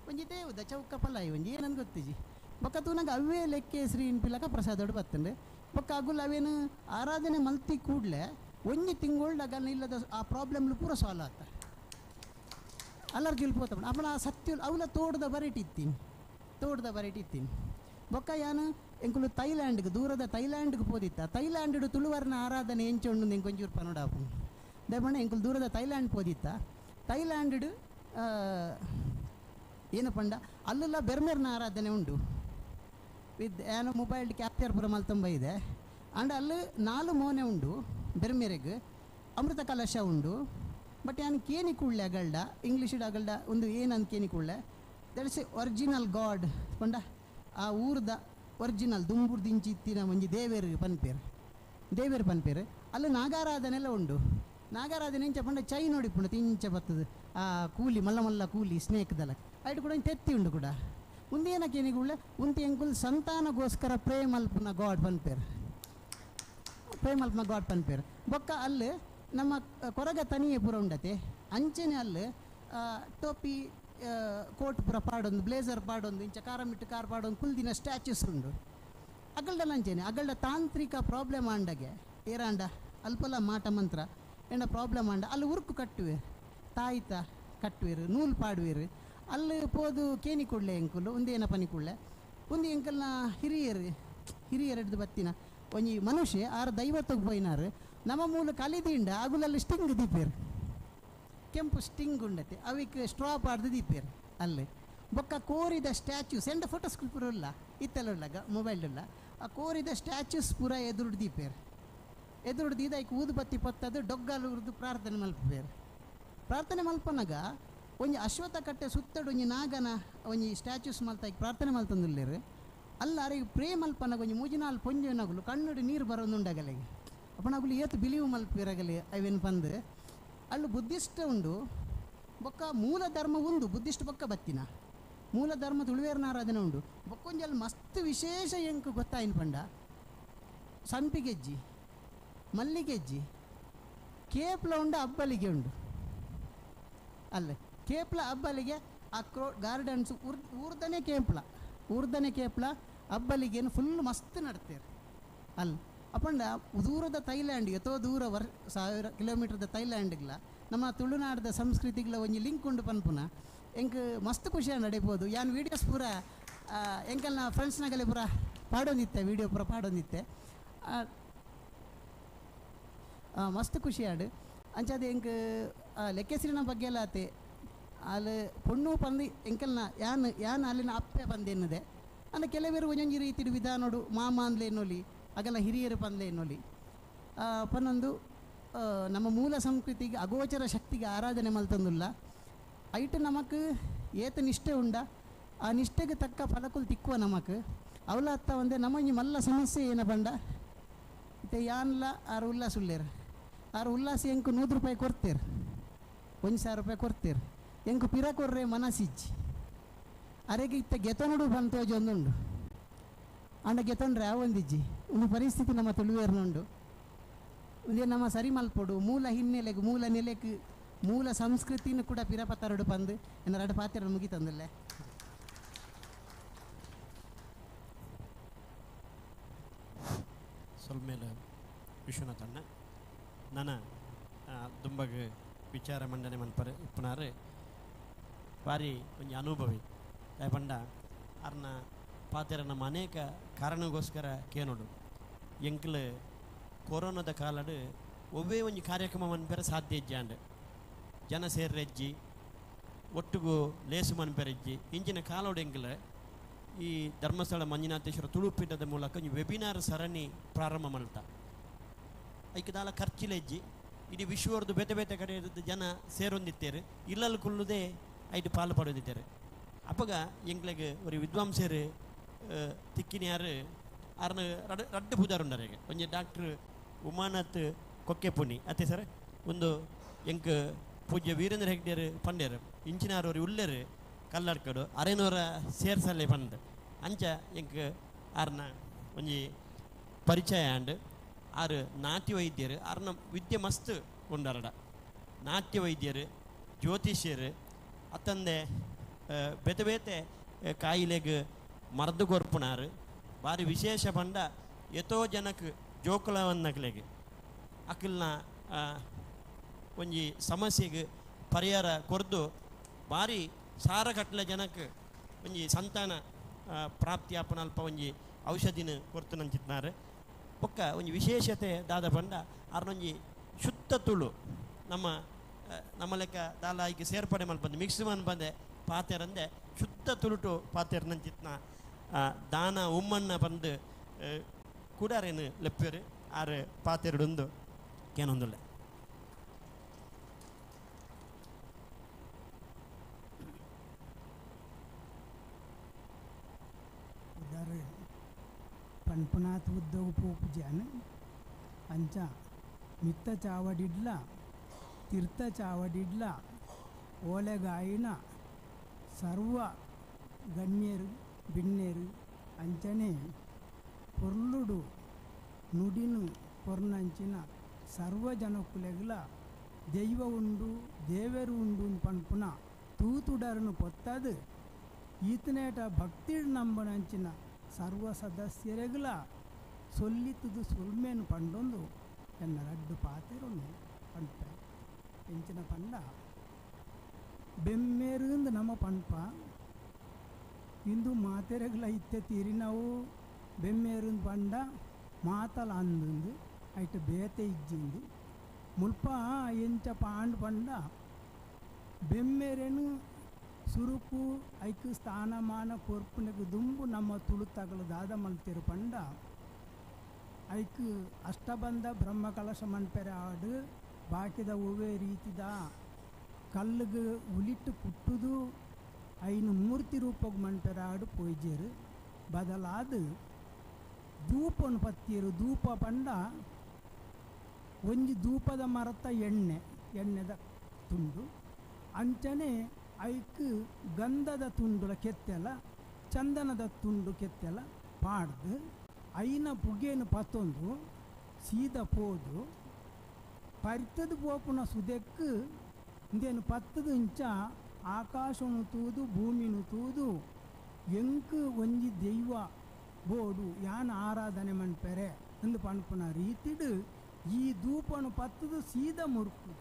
ಒಂಜಿ ದೇವದ ಚೌಕ ಪಲಾಯಿ ಒಂಜಿ ಏನಂದು ಗೊತ್ತಿಜಿ ಬೊಕ್ಕ ತೂನಾಗ ಅವೇ ಲೆಕ್ಕೆ ಶ್ರೀ ಇನ್ಪಿಲಕ ಪ್ರಸಾದಡು ಬತ್ತಂಡೆ ಬೊಕ್ಕ ಅಗುಲ್ ಅವೇನು ಆರಾಧನೆ ಮಲ್ತಿ ಕೂಡಲೇ ಒಂಜಿ ತಿಂಗಳು ಅಗಲ್ನ ಇಲ್ಲದ ಆ ಪ್ರಾಬ್ಲಮ್ಲು ಪೂರ ಸಾಲ್ವ್ ಆತ ಅಲರ್ಜಿಲ್ ಪೋತ ಅಪ್ಪನ ಆ ಸತ್ಯ ಅವಲ ತೋಟದ ಬರಿಟಿತ್ತೀನಿ ತೋಟದ ಬರಿಟಿತ್ತೀನಿ ಬೊಕ್ಕ ಯಾನು ಎಂಕುಲು ಥೈಲ್ಯಾಂಡ್ಗೆ ದೂರದ ಥೈಲ್ಯಾಂಡ್ಗೆ ಪೋದಿತ್ತ ಥೈಲ್ಯಾಂಡ್ ತುಳುವರ್ನ ಆರಾಧನೆ ಎಂಚೊಂಡು ಎಂಕ್ ಒಂಚೂರು ಪನೋಡಾಪು ದಯಪಂಡ ಎಂಕುಲು ದೂರದ ಥೈಲ್ಯಾಂಡ್ ಪೋದಿತ್ತ ಥೈಲ್ಯಾಂಡ್ ಏನು ಪಂಡ ಅಲ್ಲೆಲ್ಲ ಬೆರ್ಮೆರ್ನ ಆರಾಧನೆ ಉಂಡು ವಿತ್ ಏನೋ ಮೊಬೈಲ್ ಕ್ಯಾಪ್ಚರ್ ಪೂರ ಮಲ್ತಂಬ ಇದೆ ಆಂಡ ಅಲ್ಲಿ ನಾಲು ಮೋನೆ ಉಂಡು ಬೆರ್ಮೆರೆಗ್ ಅಮೃತ ಕಲಶ ಉಂಡು ಬಟ್ ಯಾನ್ ಕೇನಿ ಕೂಡಲೆ ಅಗಲ್ಡ ಇಂಗ್ಲೀಷ್ ಅಗಲ್ಡ ಒಂದು ಏನಂತ ಕೇನಿ ಕೂಡಲೆ that is a original god ಪಂಡ ಆ ಊರ್ದ ಒರಿಜಿನಲ್ ದುಂಬುರ್ದು ಇಂಚಿತ್ತಿನ ಒಂಜಿ ದೇವೇರು ಪನ್ಪೇರು ದೇವೇರು ಪನ್ಪೇರು ಅಲ್ಲಿ ನಾಗಾರಾಧನೆಲ್ಲ ಉಂಡು ನಾಗಾರಾಧನೆ ಇಂಚ ಪಂಡ ಚೈ ನೋಡಿ ಪುಂಡ ತಿಂಚ ಬರ್ತದೆ ಆ ಕೂಲಿ ಮಲ್ಲ ಮಲ್ಲ ಕೂಲಿ ಸ್ನೇಕ್ದಲ್ಲ ಐಟ್ ಕೂಡ ತೆತ್ತಿ ಉಂಡು ಕೂಡ ಉಂದೇನಕ್ಕೆ ಏನಿಗುಳ್ಳೆ ಉಂತಿ ಎಂಕುಲ್ ಸಂತಾನಗೋಸ್ಕರ ಪ್ರೇಮಲ್ಪನ ಗಾಡ್ ಪನ್ಪೇರು ಪ್ರೇಮಲ್ಪನ ಗಾಡ್ ಪನ್ಪೇರು ಬೊಕ್ಕ ಅಲ್ಲಿ ನಮ್ಮ ಕೊರಗ ತನಿಯೆ ಪೂರ ಉಂಡತೆ ಅಂಚೆನೆ ಅಲ್ಲಿ ಟೋಪಿ ಕೋಟ್ ಪೂರ ಪಾಡೊಂದು ಬ್ಲೇಸರ್ ಪಾಡೊಂದು ಇಂಚ ಕಾರಮಿಟ್ಟು ಕಾರ್ ಪಾಡೊಂದು ಕುಲ್ದಿನ ಸ್ಟ್ಯಾಚ್ಯೂಸ್ ಉಂಡು ಅಗಲ್ಡಲ್ಲ ಅಂಚೆನೆ ಅಗಲ್ಡ ತಾಂತ್ರಿಕ ಪ್ರಾಬ್ಲಮ್ ಆಂಡಗೆ ಏರಾಂಡ ಅಲ್ಪಲ ಮಾಟ ಮಂತ್ರ ಏನ ಪ್ರಾಬ್ಲಮ್ ಆಂಡ ಅಲ್ಲಿ ಉರುಕು ಕಟ್ಟುವೆ ತಾಯಿತ ಕಟ್ಟುವೆರು ನೂಲು ಪಾಡುವೆರು ಅಲ್ಲಿ ಪೋದು ಕೇನಿ ಕೊಡ್ಲೆ ಎಂಕುಲು ಒಂದೇನ ಪನಿ ಕೂಡಲೆ ಒಂದು ಎಂಕಲ್ನ ಹಿರಿಯರು ಹಿರಿಯರು ಬತ್ತಿನ ಒಂಜಿ ಮನುಷ್ಯ ಆರು ದೈವತ್ತಗ್ ಪೋಯಿನಾರು ನಮ್ಮ ಮೂಲ ಕಲಿದಿಂಡ ಅಗುಲಲ್ಲಿ ಸ್ಟಿಂಗ್ ದೀಪೇರು ಕೆಂಪು ಸ್ಟಿಂಗ್ ಉಂಡತೆ ಅವಿಕ್ ಸ್ಟ್ರಾ ಪಾಡ್ದು ದೀಪೇರು ಅಲ್ಲಿ ಬೊಕ್ಕ ಕೋರಿದ ಸ್ಟ್ಯಾಚ್ಯೂಸ್ ಎಂಡ ಫೋಟೋಸ್ ಪೂರ ಇಲ್ಲ ಇತ್ತೆಲ್ಲ ಉಲ್ಲ ಮೊಬೈಲ್ ಇಲ್ಲ ಆ ಕೋರಿದ ಸ್ಟ್ಯಾಚ್ಯೂಸ್ ಪೂರ ಎದುರುಡು ದೀಪೇರು ಎದುರುಡು ದೀದ ಐಕ್ ಊದುಬತ್ತಿ ಪೊತ್ತದು ಡೊಗ್ಗಲು ಉರ್ದು ಪ್ರಾರ್ಥನೆ ಮಲ್ಪೇರು ಪ್ರಾರ್ಥನೆ ಮಲ್ಪನಾಗ ಒಂಜಿ ಅಶ್ವತ್ಥ ಕಟ್ಟೆ ಸುತ್ತಡು ಒಂಜಿ ನಾಗನ ಒಂಜಿ ಸ್ಟ್ಯಾಚ್ಯೂಸ್ ಮಲ್ತ ಪ್ರಾರ್ಥನೆ ಮಲ್ತಂದುಲ್ಲೇರು ಅಲ್ಲ ಅರೆಗೆ ಪ್ರೇ ಮಲ್ಪನಾಗ ಒಂಜಿ ಮೂಜಿನಾಲ್ ಪೊಂಜೆನಗುಲು ಕಣ್ಣುಡು ನೀರು ಬರೋದುಂಡಗಲೆಗೆ ಅಪ್ಪನಗುಲು ಏತು ಬಿಲಿವು ಮಲ್ಪಿರಗಲಿ ಅವೇನು ಪಂದು ಅಲ್ಲಿ ಬುದ್ಧಿಸ್ಟ್ ಉಂಡು ಬೊಕ್ಕ ಮೂಲ ಧರ್ಮ ಉಂಡು ಬುದ್ಧಿಸ್ಟ್ ಬೊಕ್ಕ ಬತ್ತಿನ ಮೂಲ ಧರ್ಮ ತುಳುವೇರ್ನ ಆರಾಧನೆ ಉಂಡು ಬೊಕ್ಕೊಂಜಿ ಅಲ್ಲಿ ಮಸ್ತ್ ವಿಶೇಷ ಎಂಕ್ ಗೊತ್ತಾಯಿನ ಪಂಡ ಸಂಪಿಗೆಜ್ಜಿ ಮಲ್ಲಿಗೆಜ್ಜಿ ಕೇಪ್ಲ ಉಂಡು ಅಬ್ಬಲಿಗೆ ಉಂಡು ಅಲ್ಲೇ ಕೇಪ್ಲ ಅಬ್ಬಲಿಗೆ ಆ ಕ್ರೋ ಗಾರ್ಡನ್ಸ್ ಊರ್ದನೇ ಕೇಪ್ಲ ಊರ್ದನೇ ಕೇಪ್ಲ ಅಬ್ಬಲಿಗೇನು ಫುಲ್ ಮಸ್ತ್ ನಡ್ತೇರು ಅಲ್ಲಿ ಅಪ್ಪಂಡ ದೂರದ ಥೈಲ್ಯಾಂಡ್ ಎತ್ತೋ ದೂರ 1000 ಕಿಲೋಮೀಟರ್ದ ಥೈಲ್ಯಾಂಡ್ಗ್ಲ ನಮ್ಮ ತುಳುನಾಡದ ಸಂಸ್ಕೃತಿಗ್ಲ ಒಂಜಿ ಲಿಂಕ್ ಉಂಡು ಪನ್ಪುನ ಎಂಕ್ ಮಸ್ತ್ ಖುಷಿ ನಡಿಬೋದು ಯಾನ್ ವೀಡಿಯೋಸ್ ಪೂರ ಎಂಕಲ್ನ ಫ್ರೆಂಡ್ಸ್ನಾಗಲೇ ಪೂರ ಪಾಡೊಂದಿತ್ತೆ ವೀಡಿಯೋ ಪೂರ ಪಾಡೊಂದಿತ್ತೆ ಮಸ್ತ್ ಖುಷಿ ಆಡು ಅಂಚಾದ ಎಂಕ್ ಲೆಕ್ಕೆಸಿರಿನ ಬಗ್ಗೆ ಎಲ್ಲ ಆತೆ ಅಲ್ಲಿ ಪೊಣ್ಣು ಪಂದು ಎಂಕಲ್ನ ಯಾನ್ ಯಾನ್ ಅಲ್ಲಿನ ಅಪ್ಪೆ ಪಂದೆನ್ನುದೆ ಅಂದ ಕೆಲವರು ಒಂಜೊಂಜಿ ರೀತಿ ವಿಧಾನೋಡು ಮಾಮ ಅಂದ್ಲೆ ಎನ್ನೊಲಿ ಅಗಲ ಹಿರಿಯರು ಪಂದ್ಲೆ ಎನ್ನೊಲಿ ಪನ್ನೊಂದು ನಮ್ಮ ಮೂಲ ಸಂಸ್ಕೃತಿಗೆ ಅಗೋಚರ ಶಕ್ತಿಗೆ ಆರಾಧನೆ ಮಲ್ತಂದುಲ್ಲ ಐಟ್ ನಮಕ್ ಏತ ನಿಷ್ಠೆ ಉಂಡ ಆ ನಿಷ್ಠೆಗೆ ತಕ್ಕ ಫಲಕುಲು ತಿಕ್ಕುವ ನಮಕ್ ಅವಲ ಅತ್ತ ಒಂದೇ ನಮ್ಮೊಂಜಿ ಮಲ್ಲ ಸಮಸ್ಯೆ ಏನ ಪಂಡ ಇತ್ತೆ ಯಾನ್ಲ ಆರು ಉಲ್ಲಾಸ ಉಲ್ಲೇರು ಆರು ಉಲ್ಲಾಸ ಎಂಕು 100 ರೂಪಾಯಿ ಕೊಡ್ತೇರು 1000 ರೂಪಾಯಿ ಕೊಡ್ತೇರು ಎಂಕು ಪಿರ ಕೊರ್ರೆ ಮನಸ್ಸಿಜ್ಜಿ ಅರೆಗೆ ಇತ್ತ ಗೆತನುಡು ಬಂತೋಜಿ ಒಂದುಂಡು ಅಂಡ ಗೆತೊಂಡ್ರೆ ಒಂದಿಜ್ಜಿ ಒಂದು ಪರಿಸ್ಥಿತಿ ನಮ್ಮ ತುಳುವೇರ್ನುಂಡು ಒಂದೇ ನಮ್ಮ ಸರಿ ಮಲ್ಪೊಡು ಮೂಲ ಹಿನ್ನೆಲೆಗೆ ಮೂಲ ನೆಲೆಗೆ ಮೂಲ ಸಂಸ್ಕೃತಿನ ಕೂಡ ಪಿರಪತ್ತರಡು ಪಂದು ಎನ್ನ ಪಾತ್ರ ಮುಗಿತಂದಲ್ಲೇ. ಸೊಲ್ಮೇಲೆ ವಿಶ್ವನಾಥಣ್ಣ ನನ್ನ ದುಂಬಗ್ ವಿಚಾರ ಮಂಡನೆ ಮನ್ಪರೆ ಇಪ್ಪನಾರು ಭಾರಿ ಒಂಜಿ ಅನುಭವಿ ಪಂಡ ಅರ್ನ ಪಾತ್ರ ನಮ್ಮ ಅನೇಕ ಕಾರಣಗೋಸ್ಕರ ಕೇನೋಡು ಎಂಕ್ಲು ಕೊರೋನಾದ ಕಾಲಡು ಒವ್ವೇ ಒಂಜಿ ಕಾರ್ಯಕ್ರಮ ಮನ್ಪೆರೆ ಸಾಧ್ಯ ಇಜ್ಜಾಂಡ್. ಜನ ಸೇರ್ರೆಜ್ಜಿ, ಒಟ್ಟುಗು ಲೇಸು ಮನ್ಪೆರೆಜ್ಜಿ. ಇಂಚಿನ ಕಾಲೋಡು ಎಂಕ್ಲ ಈ ಧರ್ಮಸ್ಥಳ ಮಂಜುನಾಥೇಶ್ವರ ತುಳುಪೀಠದ ಮೂಲಕ ಒಂಜಿ ವೆಬಿನಾರ್ ಸರಣಿ ಪ್ರಾರಂಭ ಮಲ್ತ. ಐಕ್ ದಾಲ ಖರ್ಚಿಲೆಜ್ಜಿ. ಇಡೀ ವಿಶ್ವರ್ದು ಬೇತೆ ಬೇತೆ ಕಡೆ ಜನ ಸೇರೊಂದಿತ್ತೇರು, ಇಲ್ಲಲ್ಲಿ ಕುಲ್ಲುದೇ ಐಟ್ ಪಾಲು ಪಡೆದಿದ್ದಾರೆ. ಅಪಗ ಎಂಕ್ಲೆಗ್ ಒಂದು ವಿದ್ವಾಂಸರು ತಿಕ್ಕಿನಿಯಾರು ಆರ್ನ ರಡ್ಡು ಪುದಾರುಂಡರೆಗೆ ಒಂಜಿ ಡಾಕ್ಟ್ರ್ ಉಮಾನಾಥ್ ಕೊಕ್ಕೆಪುಣಿ ಅತ್ತೆ ಸರ್, ಒಂದು ಎಂಕ್ ಪೂಜ್ಯ ವೀರೇಂದ್ರ ಹೆಗ್ಡೆರು ಪಂಡೇರು ಇಂಚಿನಾರು ಉಲ್ಲೇರು ಕಲ್ಲಡ್ಕಡು ಅರೆನೂರ ಸೇರ್ಸಲ್ಲೆ ಪಂದ್ ಅಂಚ ಎಂಕ್ ಆರ್ನ ಒಂಜಿ ಪರಿಚಯ ಆಂಡ್. ಆರು ನಾಟ್ಯ ವೈದ್ಯರು, ಆರ್ನ ವಿದ್ಯೆ ಮಸ್ತ್ ಉಂಡರಡ. ನಾಟ್ಯ ವೈದ್ಯರು, ಜ್ಯೋತಿಷ್ಯರು, ಅತ್ತಂದೆ ಬೇತೆ ಬೇತೆ ಕಾಯಿಲೆಗ್ ಮರದು ಕೊರ್ಪುನಾರು. ಭಾರಿ ವಿಶೇಷ ಪಂಡ ಎತೋ ಜನಕ್ ಜೋಕುಲವನ್ನಕ್ಲೆಗ್ ಅಕ್ಲ್ನ ಒಂಜಿ ಸಮಸ್ಯೆಗ್ ಪರಿಹಾರ ಕೊರ್ದು ಭಾರಿ ಸಾರಕಟ್ಲೆ ಜನಕ್ ಒಂಜಿ ಸಂತಾನ ಪ್ರಾಪ್ತಿ ಆಪುನಲ್ಪ ಒಂಜಿ ಔಷಧಿನ ಕೊರ್ತು ನಂಚಿತ್ನಾರು. ಬೊಕ್ಕ ಒಂಜಿ ವಿಶೇಷತೆ ದಾದ ಪಂಡ ಆರ್ನೊಂಜಿ ಶುದ್ಧ ತುಳು ನಮ್ಮ ನಮ್ಮ ಲೆಕ್ಕ ದಾಲ ಐಕ್ ಸೇರ್ಪಡೆ ಮಲ್ಪಂದೆ ಮಿಕ್ಸ್ ಮನ್ಪಂದೆ ಪಾತೆರಂದೆ ಶುದ್ಧ ತುಳುಟು ಪಾತೆರ್ ನಂಚಿತ್ನ ದಾನ ಉಮ್ಮಣ್ಣ ಬಂದು ಕೂಡಾರೇನು ಲೆಪ್ಪೇರು ಆರು ಪಾತೆರಡೊಂದು ಕೇನೊಂದುಲ್ಲೆ. ಪನ್ಪುನಾಥ್ ಉದ್ಯೋಗ ಪೋಪುಜಾನ್ ಅಂಚ ಮಿತ್ತ ಚಾವಡಿಡ್ಲ ತೀರ್ಥ ಚಾವಡಿಡ್ಲ ಓಲೆಗಾಯಿನ ಸರ್ವ ಗಣ್ಯರು ಬಿಣ್ಣೆರು ಅಂಚನೆ ಪೊರ್ಲುಡು ನುಡಿನು ಪೊರ್ನಂಚಿನ ಸರ್ವ ಜನಕುಲೆಗ್ಲ ದೈವ ಉಂಡು ದೇವರು ಉಂಡು ಪನ್ಪುನ ತೂತುಡರನು ಪೊತ್ತದು ಈತನೇಟ ಭಕ್ತಿ ನಂಬನಂಚಿನ ಸರ್ವ ಸದಸ್ಯರೆಗ್ಲ ಸೊಲ್ಲಿತುದು ಸೊಲ್ಮೇನು ಪಂಡೊಂದು ಎನ್ನ ರಡ್ಡು ಪಾತೆರನ್ನು ಪಂಪೆ. ಎಂಚಿನ ಪಂಡ ಬೆಮ್ಮೇರುಂದು ನಮ್ಮ ಪಂಪ ಇಂದು ಮಾತೆರೆಗ್ಲ ಇತ್ತೆ ತೀರಿನವು ಬೆಮ್ಮೇರುಂದು ಪಂಡ ಮಾತಲ ಅಂದುಂದು ಐಟ್ ಬೇತೆ ಇಜ್ಜಿಂದು ಮುಲ್ಪ ಎಂಚ ಪಾಂಡ್ ಪಂಡ ಬೆಮ್ಮೇರೇನು ಸುರುಕು ಐಕ್ ಸ್ಥಾನಮಾನ ಕೊರ್ಪುನకు ದುಂಬು ನಮ್ಮ ತುಳುತಗಲು ದಾದ ಮಲ್ತಿರು ಪಂಡ ಐಕ್ ಅಷ್ಟಬಂಧ ಬ್ರಹ್ಮಕಲಶ ಮನ್ಪೆರೆ ಆಡು ಬಾಕಿದ ಒವ್ವೇ ರೀತಿದ ಕಲ್ಲುಗು ಉಲಿಟ್ಟು ಕುಟ್ಟುದು ಐನು ಮೂರ್ತಿ ರೂಪಗ್ ಮನ್ಪೆರೆ ಆಡು ಪೋಯ್ಜೇರು. ಬದಲಾದ ಧೂಪನು ಪತ್ತಿರು. ಧೂಪ ಪಂಡ ಒಂಜಿ ಧೂಪದ ಮರತ ಎಣ್ಣೆ ಎಣ್ಣೆದ ತುಂಡು ಅಂಚನೆ ಐಕ್ ಗಂಧದ ತುಂಡುಲ ಕೆತ್ತೆಲ ಚಂದನದ ತುಂಡು ಕೆತ್ತೆಲ ಪಾಡ್ದು ಐನ ಪುಗೇನು ಪತ್ತೊಂದು ಸೀದ ಪೋದು ಪರಿತದ ಪೋಪುನ ಸುದೆಕ್ಕು ಇಂದೇನು ಪತ್ತದ ಇಂಚ ಆಕಾಶನು ತೂದು ಭೂಮಿನು ತೂದು ಎಂಕ್ ಒಂಜಿ ದೈವ ಬೋಡು ಯಾನ್ ಆರಾಧನೆ ಮನ್ಪೆರೆ ಎಂದು ಪನ್ಪುನ ರೀತಿಡು ಈ ಧೂಪನು ಪತ್ತದು ಸೀದ ಮುರುಕು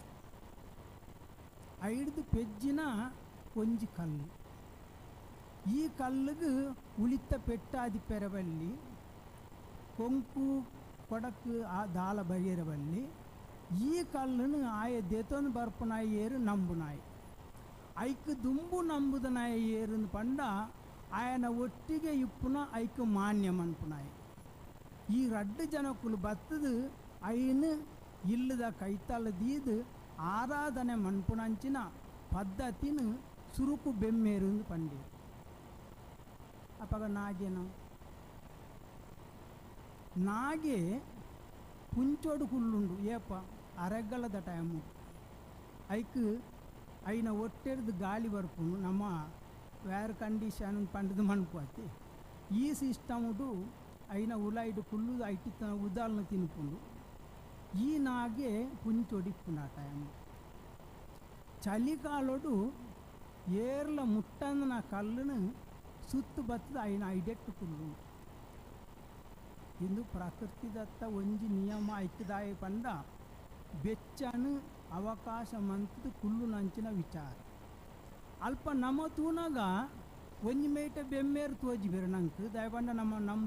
ಐಡ್ದು ಪೆಜ್ಜಿನ ಒಂಜಿ ಕಲ್ಲು. ಈ ಕಲ್ಲುಗು ಉಳಿತ ಪೆಟ್ಟಾದಿ ಪೆರವಲ್ಲಿ ಕೊಂಕು ಕೊಡಕು ಆ ದಾಲ ಬರಿಯರವಲ್ಲಿ ಈ ಕಲ್ಲನ್ನು ಆಯ ದೇತೊಂದು ಬರ್ಪುನಾಯಿ ಏರು ನಂಬುನಾಯಿ ಐಕ್ ದುಂಬು ನಂಬುದನಾಯ ಏರುಂದು ಪಂಡ ಆಯನ ಒಟ್ಟಿಗೆ ಇಪ್ಪುನ ಐಕ್ ಮಾನ್ಯ ಮನ್ಪುನಾಯಿ. ಈ ರಡ್ಡು ಜನಕ್ಕುಲು ಬತ್ತದು ಐನು ಇಲ್ಲದ ಕೈತಲ ದೀದು ಆರಾಧನೆ ಮನ್ಪುನಂಚಿನ ಪದ್ಧತಿನ ಸುರುಕು ಬೆಮ್ಮೇರುಂದು ಪಂಡಿ. ಅಪಗ ನಾಗೇನು ನಾಗೆ ಪುಂಚೋಡು ಕುಲ್ಲುಂಡು ಏಪ ಅರೆಗಲದ ಟೈಮು ಐಕ್ ಐನ ಒಟ್ಟೆಡ್ದು ಗಾಳಿ ಬರ್ಪುಂಡು ನಮ್ಮ ವೇರ್ ಕಂಡೀಷನ್ ಪಂಡದು ಮನ್ಪು ಈ ಸಿಸ್ಟముಡು ಐನ ಉಲಾಯಿಡು ಕುಲ್ಲು ಐಟಿ ಉದಾಲ್ನ ತಿನ್ಪುಂಡು. ಈ ನಾಗೆ ಪುಂಚೊಡಿಪ್ಪುಂಡು ಆ ಟೈಮು. ಚಳಿಕಾಲೊಡು ಏರ್ಲ ಮುಟ್ಟಂದನ ಕಲ್ಲುನು ಸುತ್ತು ಬತ್ತದ ಐನ ಐಡೆಟ್ಟು ಕುಲ್ಲು. ಇಂದು ಪ್ರಕೃತಿದತ್ತ ಒಂಜಿ ನಿಯಮ ಐಕ್ದಾಯ ಪಂಡ ಬೆಚ್ಚನು ಅವಕಾಶ ಮಂತದ ಕುಲ್ಲು ನಂಚಿನ ವಿಚಾರ. ಅಲ್ಪ ನಮ ತೂನಾಗ ಒಂಜಿ ಮೇಟ ಬೆಮ್ಮೇರು ತೋಜಿ ಬೇರೆ ನಂಗೆ ದಯಪಂಡ ನಮ್ಮ ನಮ್ಮ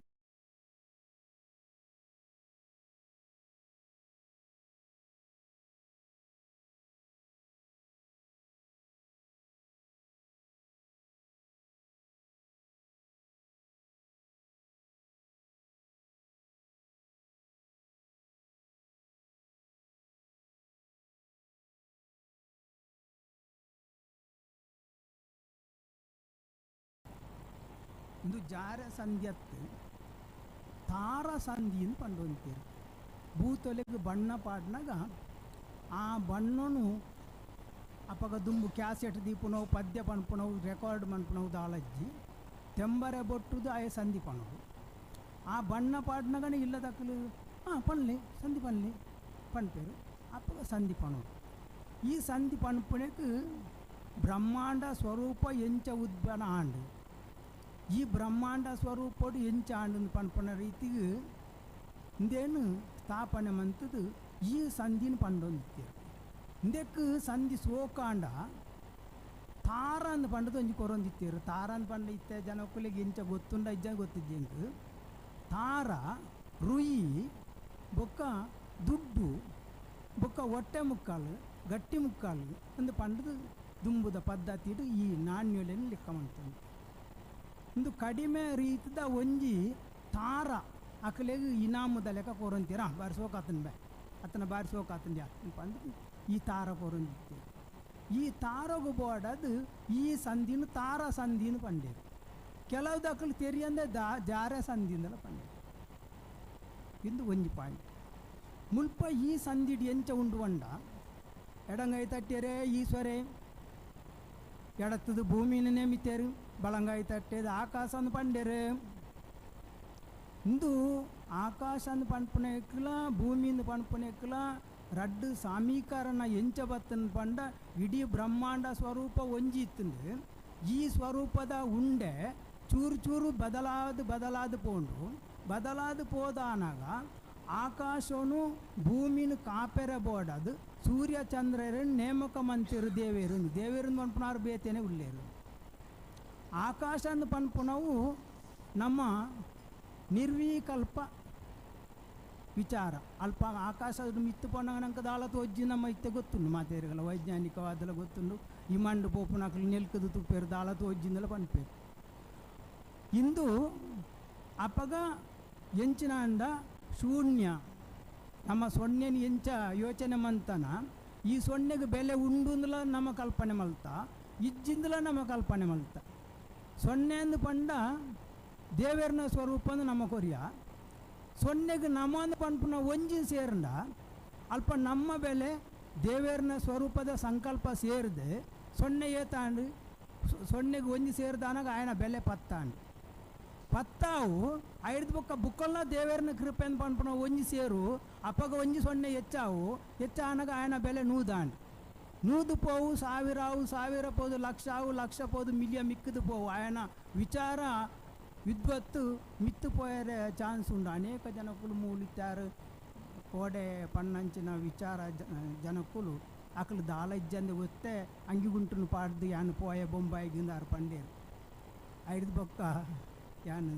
ಇಂದು ಜಾರ ಸಂಧ್ಯತ್ತು ತಾರ ಸಂಧಿಯನ್ನು ಪಂಡೊಂತೀರು. ಭೂತೊಲೆಗೆ ಬಣ್ಣ ಪಾಡ್ನಾಗ ಆ ಬಣ್ಣನು ಅಪಗ ದುಂಬು ಕ್ಯಾಸೆಟ್ ದೀಪುನವು ಪದ್ಯ ಪನ್ಪುನವು ರೆಕಾರ್ಡ್ ಮನ್ಪುನವು ದಾಲಜ್ಜಿ ತೆಂಬರೆ ಬೊಟ್ಟುದು ಆಯ ಸಂಧಿ ಪನವು. ಆ ಬಣ್ಣ ಪಾಡ್ನಾಗನೇ ಇಲ್ಲದಕ್ಕಲು ಹಾಂ ಪನ್ಲೆ ಸಂಧಿ ಪನ್ಲೆ ಪನ್ಪೇರು ಅಪ್ಪಗ ಸಂಧಿ ಪನವು. ಈ ಸಂಧಿ ಪನ್ಪುನೆಕ್ ಬ್ರಹ್ಮಾಂಡ ಸ್ವರೂಪ ಎಂಚ ಉದ್ಭನ ಆಂಡು, ಈ ಬ್ರಹ್ಮಾಂಡ ಸ್ವರೂಪಡು ಎಂಚ ಆಂಡು ಪನ್ಪುನ ರೀತಿಗೆ ಇಂದೇನು ಸ್ಥಾಪನೆ ಮಂತದ್ದು ಈ ಸಂಧಿನ ಪಂಡೊಂದಿತ್ತೀರು. ಇಂದಕ್ಕೆ ಸಂಧಿ ಸೋಕಾಂಡ ತಾರ ಅಂದ್ ಪಂಡದು ಒಂಜಿ ಕೊರೊಂದಿತ್ತೀರು. ತಾರ ಅಂದ್ ಪಂಡ ಇತ್ತೆ ಜನಕ್ಕುಲಿಗೆ ಎಂಚ ಗೊತ್ತುಂಡ ಇಜ್ಜ ಗೊತ್ತಿಜ್ಜಿ ಎಂಕ್. ತಾರ ರುಯಿ ಬೊಕ್ಕ ದುಡ್ಡು ಬೊಕ್ಕ ಹೊಟ್ಟೆ ಮುಕ್ಕಾಲು ಗಟ್ಟಿ ಮುಕ್ಕಾಲು ಅಂದು ಪಂಡದು ದುಂಬುದ ಪದ್ಧತಿ ಈ ನಾಣ್ಯಲೆನ್ ಲೆಕ್ಕ ಮಂತುಂಡು. ಇಂದು ಕಡಿಮೆ ರೀತಿದ ಒಂಜಿ ತಾರ ಅಕಲೆಗ್ ಇನಾಮುದ ಲೆಕ್ಕ ಕೊರೊಂತೀರ ಬಾರಿ ಸೋಕಾತನ್ ಬೇ ಅತನ ಬಾರಿ ಸೋಕಾತನ್ ಜಾ ಪಂಡದು ಈ ತಾರ ಕೊರೊಂದಿತ್ತೀರು. ಈ ತಾರಗು ಬೋಡದು ಈ ಸಂಧಿನ ತಾರ ಸಂಧಿನ ಪಂಡೇರು. ಕೆಲವು ದಕ್ಕಲು ತೆರಿಯಂದೆ ಜಾರ ಸಂಧಿಂದಲ ಪಂಡೇರು. ಇಂದು ಒಂಜಿ ಪಾಯಿಂಟ್. ಮುಲ್ಪ ಈ ಸಂಧಿಡ್ ಎಂಚ ಉಂಡು ಪಂಡ ಎಡಂಗೈ ತಟ್ಟೆರೆ ಈಶ್ವರೇ ಎಡತ್ತದು ಭೂಮಿನ ನೇಮಿತೇರು, ಬಳಂಗಾಯಿ ತಟ್ಟೆದು ಆಕಾಶ ಅಂದ್ ಪಂಡೇರು. ಇಂದು ಆಕಾಶ ಅಂದ್ ಪನ್ಪುನೆಕ್ಲ ಭೂಮಿಂದ ಪನ್ಪುನೆಕ್ಲ ರಡ್ಡು ಸಮೀಕರಣ ಎಂಚ ಬತ್ತನ್ ಪಂಡ ಇಡೀ ಬ್ರಹ್ಮಾಂಡ ಸ್ವರೂಪ ಒಂಜಿ ಇತ್ತಂದು. ಈ ಸ್ವರೂಪದ ಉಂಡೆ ಚೂರು ಚೂರು ಬದಲಾದ ಬದಲಾದ ಪೋಂಡು ಬದಲಾದ ಪೋದಾನಾಗ ಆಕಾಶನು ಭೂಮಿನ ಕಾಪೆರೆ ಬೋಡದು ಸೂರ್ಯ ಚಂದ್ರರನ್ನು ನೇಮಕ ಮಂತಿರು ದೇವೇರು ದೇವೇರು ಪನ್ಪುನಾರು ಬೇತೇನೆ ಉಳ್ಳೇರು. ಆಕಾಶ ಅಂದ್ ಪನ್ಪುನವು ನಮ್ಮ ನಿರ್ವಿಕಲ್ಪ ವಿಚಾರ. ಅಲ್ಪ ಆಕಾಶದ ಮಿತ್ತು ಪೋನಾಗ ನಂಗೆ ದಾಳ ತೋಜ್ಜಿ ನಮ್ಮ ಇತ್ತೆ ಗೊತ್ತುಂಡು ಮಾತೇರುಗಳ ವೈಜ್ಞಾನಿಕವಾದಲ ಗೊತ್ತುಂಡು. ಈ ಮಂಡು ಪೋಪುನಕಲು ನೆಲ್ಕದು ತುಪ್ಪೇರು ದಾಳ ತೋಜ್ಜಿಂದಲ ಪನ್ಪೇರು. ಇಂದು ಅಪಗ ಎಂಚಿನ ಅಂಡ ಶೂನ್ಯ ನಮ್ಮ ಸೊನ್ನೆನ ಎಂಚ ಯೋಚನೆ ಮಂತನ ಈ ಸೊನ್ನೆಗೆ ಬೆಲೆ ಉಂಡುಂದಲ ನಮ್ಮ ಕಲ್ಪನೆ ಮಲ್ತ ಇಜ್ಜಿಂದಲ ನಮ್ಮ ಕಲ್ಪನೆ ಮಲ್ತ. ಸೊನ್ನೆ ಅಂದು ಪಂಡ ದೇವೇರ್ನ ಸ್ವರೂಪ ಅಂದು ನಮ್ಮ ಕೊರಿಯ ಸೊನ್ನೆಗೆ ನಮ್ಮ ಅಂದು ಪನ್ಪುನ ಒಂಜಿ ಸೇರಂಡ ಅಲ್ಪ ನಮ್ಮ ಬೆಲೆ ದೇವೇರ್ನ ಸ್ವರೂಪದ ಸಂಕಲ್ಪ ಸೇರಿದೆ ಸೊನ್ನೆ ಏತಾಂಡು ಸೊನ್ನೆಗೆ ಒಂಜಿ ಸೇರಿದಾನಾಗ ಆಯನ ಬೆಲೆ ಪತ್ತಾಂಡು ಪತ್ತಾವು ಐದು ಬೊಕ್ಕ ಬುಕ್ಕಲ್ನ ದೇವೇರ್ನ ಕೃಪೆನ್ ಪನ್ಪುನ ಒಂಜಿ ಸೇರು ಅಪ್ಪಗ ಒಂಜಿ ಸೊನ್ನೆ ಹೆಚ್ಚಾವು ಹೆಚ್ಚಾನಾಗ ಆಯನ ಬೆಲೆ ನೂದಾಂಡು ನೂದು ಪೋವು ಸಾವಿರಾವು ಸಾವಿರ ಪೋದು ಲಕ್ಷ ಆವು ಲಕ್ಷ ಪೋದು ಮಿಲಿಯ ಮಿಕ್ಕದು ಪೋವು ಆಯನ ವಿಚಾರ ವಿದ್ವತ್ತು ಮಿತ್ತು ಪೋಯರೆ ಚಾನ್ಸ್ ಉಂಡು. ಅನೇಕ ಜನಕ್ಕುಲು ಮೂಲಿತ್ತಾರು ಕೋಡೆ ಪಣ್ಣಂಚಿನ ವಿಚಾರ ಜನಕ್ಕುಲು ಅಕಲು ದಾಲ ಇಜ್ಜಂದೆ ಒತ್ತೆ ಅಂಗಿಗುಂಟುನು ಪಾಡ್ದು ಯಾನು ಪೋಯ ಬೊಂಬಾಯಿಗಿಂದಾರು ಪಂಡೇರು. ಐದು ಬೊಕ್ಕ ಯಾನು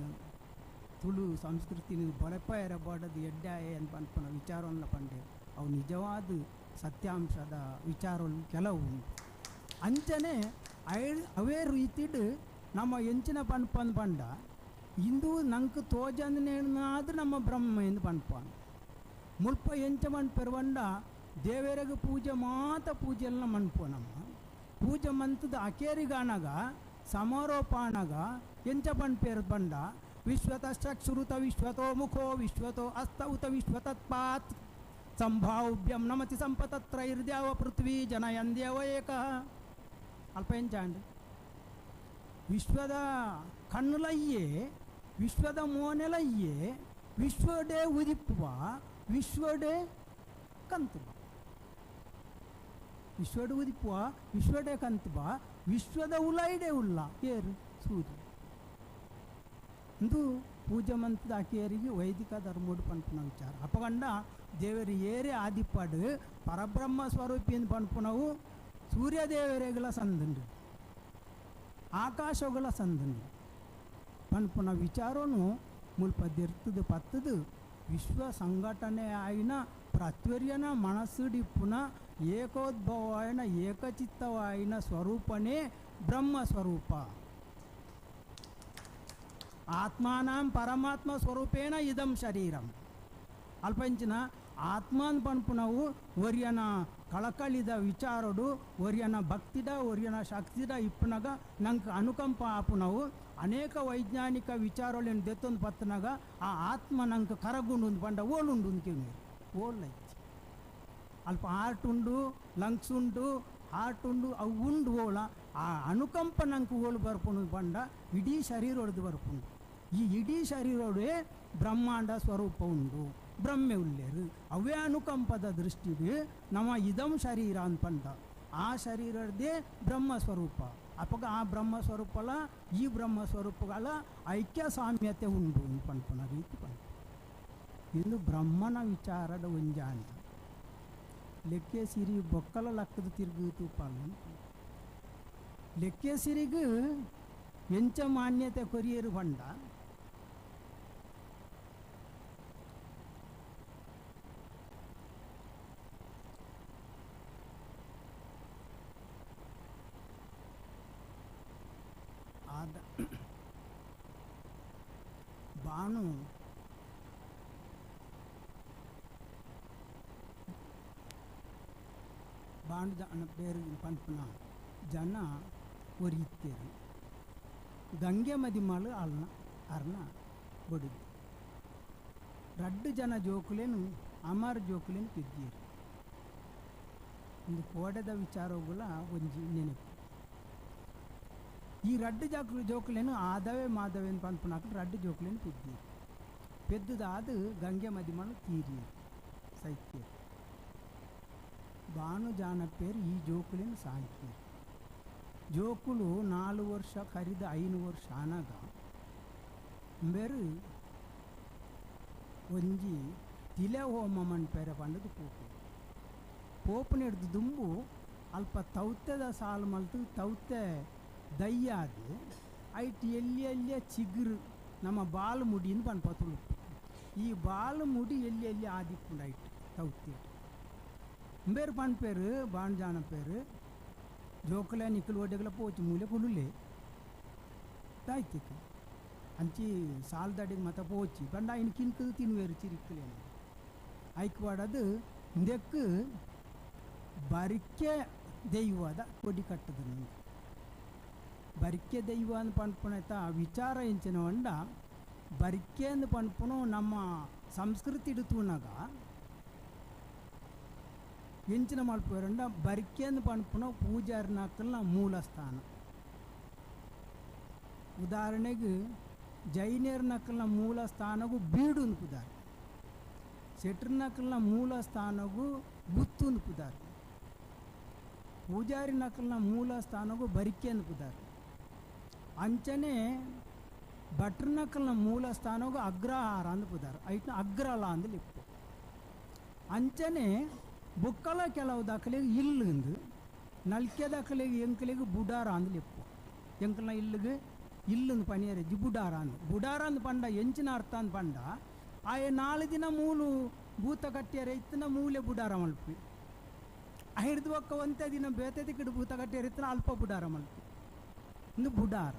ತುಳು ಸಂಸ್ಕೃತಿನ ಬೊಲೆಪಾಯರ ಬೋಡದು ಎಡ್ಡಾಯ ಅಂತ ಪನ್ಪುನ ವಿಚಾರವನ್ನ ಪಂಡೇರು. ಅವು ನಿಜವಾದ ಸತ್ಯಾಂಶದ ವಿಚಾರಗಳು ಕೆಲವು ಉಂಟು. ಅಂಚನೆ ಅವೇ ರೀತಿಡ್ ನಮ್ಮ ಎಂಚಿನ ಪನ್ಪನ್ ಪಂಡ ಇಂದು ನಂಗೆ ತೋಜಂದನೇನಾದ್ರೂ ನಮ್ಮ ಬ್ರಹ್ಮ ಎಂದು ಪನ್ಪಾನ್. ಮುಲ್ಪ ಎಂಚ ಮನ್ಪೆರು ಪಂಡ ದೇವರಿಗೆ ಪೂಜೆ ಮಾತ ಪೂಜೆಲ್ಲ ಮನ್ಪು ನಮ್ಮ ಪೂಜೆ ಮಂತದ ಅಕೇರಿಗಾನಗ ಸಮಾರೋಪಾನಗ ಎಂಚ ಪನ್ಪೇರು ಪಂಡ ವಿಶ್ವತಶ್ಚಕ್ಷುರುತ ವಿಶ್ವತೋ ಮುಖೋ ವಿಶ್ವತೋ ಅಸ್ತ ಉತ ವಿಶ್ವತತ್ಪಾತ್ ಸಂಭಾವ್ಯಂ ನಮತಿ ಸಂಪತತ್ರೈರ್ದ್ಯಾವ ಪೃಥ್ವಿ ಜನಯಂದೇವ ಏಕ. ಅಲ್ಪ ಎಂಚಾಂಡ್ ವಿಶ್ವದ ಕಣ್ಣುಲಯ್ಯೆ ವಿಶ್ವದ ಮೋನೆಲಯ್ಯೆ ವಿಶ್ವಡೇ ಉದಿಪ್ಪುವ ವಿಶ್ವಡೇ ಕಂತುವ ವಿಶ್ವಡೆ ಉದಿಪ್ಪುವ ವಿಶ್ವಡೇ ಕಂತುವ ವಿಶ್ವದ ಉಲೈಡೆ ಉಲ್ಲ ಏರು ಸೂರ್ಯ. ಇಂದು ಪೂಜೆ ಮಂತದ ಆಕೆಯರಿಗೆ ವೈದಿಕ ಧರ್ಮೋಡು ಪನ್ಪುನ ವಿಚಾರ. ಅಪಗಂಡ ದೇವರು ಏರೇ ಆದಿಪ್ಪಾಡು ಪರಬ್ರಹ್ಮ ಸ್ವರೂಪಿಯನ್ನು ಪನ್ಪುನವು ಸೂರ್ಯದೇವರೆಗಳ ಸಂದಂಡು ಆಕಾಶಗಳ ಸಂದಂಡು ಪನ್ಪುನ ವಿಚಾರನು ಮುಲ್ಪ ದೆರ್ತದು ಪತ್ತದು ವಿಶ್ವ ಸಂಘಟನೆ ಆಯಿನ ಪ್ರತ್ವರ್ಯನ ಮನಸ್ಸುಡಿಪ್ಪುನ ಏಕೋದ್ಭವಾಯನ ಏಕಚಿತ್ತವಾಯಿನ ಸ್ವರೂಪನೇ ಬ್ರಹ್ಮ ಸ್ವರೂಪ. ಆತ್ಮಾನಾಂ ಪರಮಾತ್ಮ ಸ್ವರೂಪೇಣ ಇದಂ ಶರೀರಂ. ಅಲ್ಪಂಚಿನ ಆತ್ಮಾನ್ ಪನ್ಪುನವು ಒರಿಯನ ಕಳಕಳಿದ ವಿಚಾರಡು ಒರಿಯನ ಭಕ್ತಿದ ಒರಿಯನ ಶಕ್ತಿದ ಇಪ್ಪುನಗ ನಂಗೆ ಅನುಕಂಪ ಆಪುನವು ಅನೇಕ ವೈಜ್ಞಾನಿಕ ವಿಚಾರಗಳನ್ನು ದೆತ್ತೊಂದು ಪತ್ತನಾಗ ಆ ಆತ್ಮ ನಂಗೆ ಕರಗುಂಡು ಒಂದು ಪಂಡ ಓಲುಂಡು ಅಂತ ಕೇಳಿ ಓಲೈತಿ ಅಲ್ಪ ಹಾರ್ಟ್ ಉಂಡು, ಲಂಗ್ಸ್ ಉಂಡು, ಹಾರ್ಟ್ ಉಂಡು, ಅವು ಉಂಡು ಓಲ ಆ ಅನುಕಂಪ ನಂಗೆ ಓಲು ಬರ್ಪುಂಡು ಪಂಡ ಇಡೀ ಶರೀರ ಒಡೆದು ಬರ್ಪುಂಡು. ಈ ಇಡೀ ಶರೀರೋಡೆ ಬ್ರಹ್ಮಾಂಡ ಸ್ವರೂಪ ಉಂಡು, ಬ್ರಹ್ಮೆ ಉಲ್ಲೇರು ಅವೇ ಅನುಕಂಪದ ದೃಷ್ಟಿಗೆ ನಮ್ಮ ಇದಂ ಶರೀರ ಅನ್ಪಂಡ ಆ ಶರೀರದೇ ಬ್ರಹ್ಮ ಸ್ವರೂಪ. ಅಪ್ಪಗ ಆ ಬ್ರಹ್ಮ ಸ್ವರೂಪಲ ಈ ಬ್ರಹ್ಮ ಸ್ವರೂಪಗಳ ಐಕ್ಯ ಸಾಮ್ಯತೆ ಉಂಡು ಪನ್ಪುನ ರೀತಿ ಪಂಡ. ಇಂದು ಬ್ರಹ್ಮನ ವಿಚಾರದ ಒಂಜಾಂಡ ಲೆಕ್ಕೆ ಸಿರಿ ಬೊಕ್ಕಲ ಲಕ್ಕದ ತಿರುಗು ತೂಪಾಲ ಲೆಕ್ಕೆ ಸಿರಿಗು ಎಂಚ ಮಾನ್ಯತೆ ಕೊರಿಯರು ಪಂಡ ಆದ ಬಾನು ಬಾಣು ಜನ പേರು ಪನ್ಪುನ ಜನ ಒರಿತ್ತೇರು ಗಂಗೆ ಮದಿಮಾಳು ಅಲ್ನ ಅರ್ನ ಬಡಿದು ರಡ್ಡು ಜನ ಜೋಕುಲೇನು ಅಮರ್ ಜೋಕುಲೇನು ಪೆದ್ದೀರು. ಒಂದು ಕೋಡೆದ ವಿಚಾರಗಳ ಒಂಜಿ ನೆನಪು. ಈ ರಡ್ಡು ಜಾಕು ಜೋಕುಲೇನು ಆದವೇ ಮಾಧವೇನು ಪನ್ಪುನಾಕ ರಡ್ಡು ಜೋಕುಲೇನು ಪೆದ್ದೀರು. ಪೆದ್ದುದಾದ ಗಂಗೆ ಮದಿಮಾಳು ತೀರಿಯರು ಸೈತ್ಯರು. ಬಾನು ಜಾನ ಪೇರು ಈ ಜೋಕುಲೇನು ಸಾಂಕಿಯರು. ಜೋಕುಲು 4 ವರ್ಷ ಕರಿದ 5 ವರ್ಷ ಆನಾಗ ಬೇರು ಒಂಜಿ ತಿಲೆ ಹೋಮ ಮನ್ಪೇರೆ ಪಂಡದು ಪೋಪು ಪೋಪುನ ಹಿಡ್ದು ದುಂಬು ಅಲ್ಪ ತೌತೆದ ಸಾಲು ಮಲ್ತು ತೌತೆ ದಯ್ಯಾದು ಐಟ್ ಎಲ್ಲಿ ಎಲ್ಲಿಯ ಚಿಗುರು ನಮ್ಮ ಬಾಲು ಮುಡಿಯಿಂದ ಪನ್ಪ ತುಳುಪು ಈ ಬಾಲು ಮುಡಿ ಎಲ್ಲಿ ಎಲ್ಲಿ ಆದಿಪ್ಪುಂಡು ಐಟ್ ತೌತೆ ಬೇರು ಪನ್ಪೇರು ಬಾಣಜಾನ ಪೇರು ಜೋಕುಲೆ ನಿಕ್ಕಲು ಒಡ್ಡೆಗಲ ಪೋಚು ಮೂಲೆ ಕುಲುಲೆ ತಾಯ್ತಿಕ್ಕ ಅಂಚಿ ಸಾಲ್ದಡಿಗೆ ಮತ ಪೋಚಿ ಬಂಡ ಇನ್ನು ಕಿನ್ಕದು ತಿನ್ನುವೇರು ಚಿರಿಕ್ಕಲೇನು ಐಕ್ವಾಡದು ಇಂದಕ್ಕೆ ಬರಿಕೆ ದೈವದ ಕೊಡಿ ಕಟ್ಟದು ನಿಂಗೆ ಬರಿಕೆ ದೈವ ಅಂದ್ ಪನ್ಪುನೈತ ವಿಚಾರ ಎಂಚಿನ వంಡ ಬರಿಕೆ ಅಂದ್ ಪನ್ಪುನು ನಮ್ಮ ಸಂಸ್ಕೃತಿ ತೂನಾಗ ಎಂಚಿನ ಮಲ್ಪುವೆರಂಡ ಬರಿಕೆ ಅಂದ್ ಪನ್ಪುನ ಪೂಜಾರಿನಾಕಲ್ನ ಮೂಲ ಸ್ಥಾನ. ಉದಾಹರಣೆಗೆ ಜೈನರ್ನಕಲ್ನ ಮೂಲ ಸ್ಥಾನಗೂ ಬೀಡು ಅನ್ಪುದಾರೆ, ಶೆಟ್ರನಕಲ್ನ ಮೂಲ ಸ್ಥಾನಗೂ ಗುತ್ತು ಅನ್ಪುದಾರೆ, ಪೂಜಾರಿ ನಕಲ್ನ ಮೂಲ ಸ್ಥಾನಗೂ ಬರಿಕೆ ಅನ್ಪುದಾರೆ, ಅಂಚನೆ ಭಟ್ರನಕಲ್ನ ಮೂಲ ಸ್ಥಾನಗೂ ಅಗ್ರಹಾರ ಅನ್ಪುದಾರೆ, ಐಟ್ನ ಅಗ್ರಲ ಅಂದ್ ಲಿಪ್ಪು. ಅಂಚನೆ ಬುಕ್ಕಲ ಕೆಲವು ದಾಖಲೆಗೆ ಇಲ್ಲಂದು ನಲ್ಕೆ ದಾಖಲೆಗೆ ಎಂಕಲಿಗೆ ಬುಡಾರ ಅಂದ್ ಲಿಪ್ಪು. ಎಂಕಲ್ನ ಇಲ್ಲಿಗೆ ಇಲ್ಲಂದು ಪನಿಯರೆಜ್ಜಿ ಬುಡಾರ ಅಂದು ಬುಡಾರ ಅಂದ್ ಪಂಡ ಎಂಚಿನ ಅರ್ಥ ಅಂದ್ ಪಂಡ ಆಯ 4 ದಿನ ಮೂಲು ಭೂತ ಕಟ್ಟಿಯರ ಇತ್ತಿನ ಮೂಲೆ ಬುಡಾರ ಮಲ್ಪಿ ಹಿಡಿದು ಒಕ್ಕ ಒಂದೇ ದಿನ ಬೇತೆ ದಿಕ್ಕಡು ಭೂತ ಕಟ್ಟಿಯರ ಇತ್ತಿನ ಅಲ್ಪ ಬುಡಾರ ಮಲ್ಪಿ ಇಂದು ಬುಡಾರ.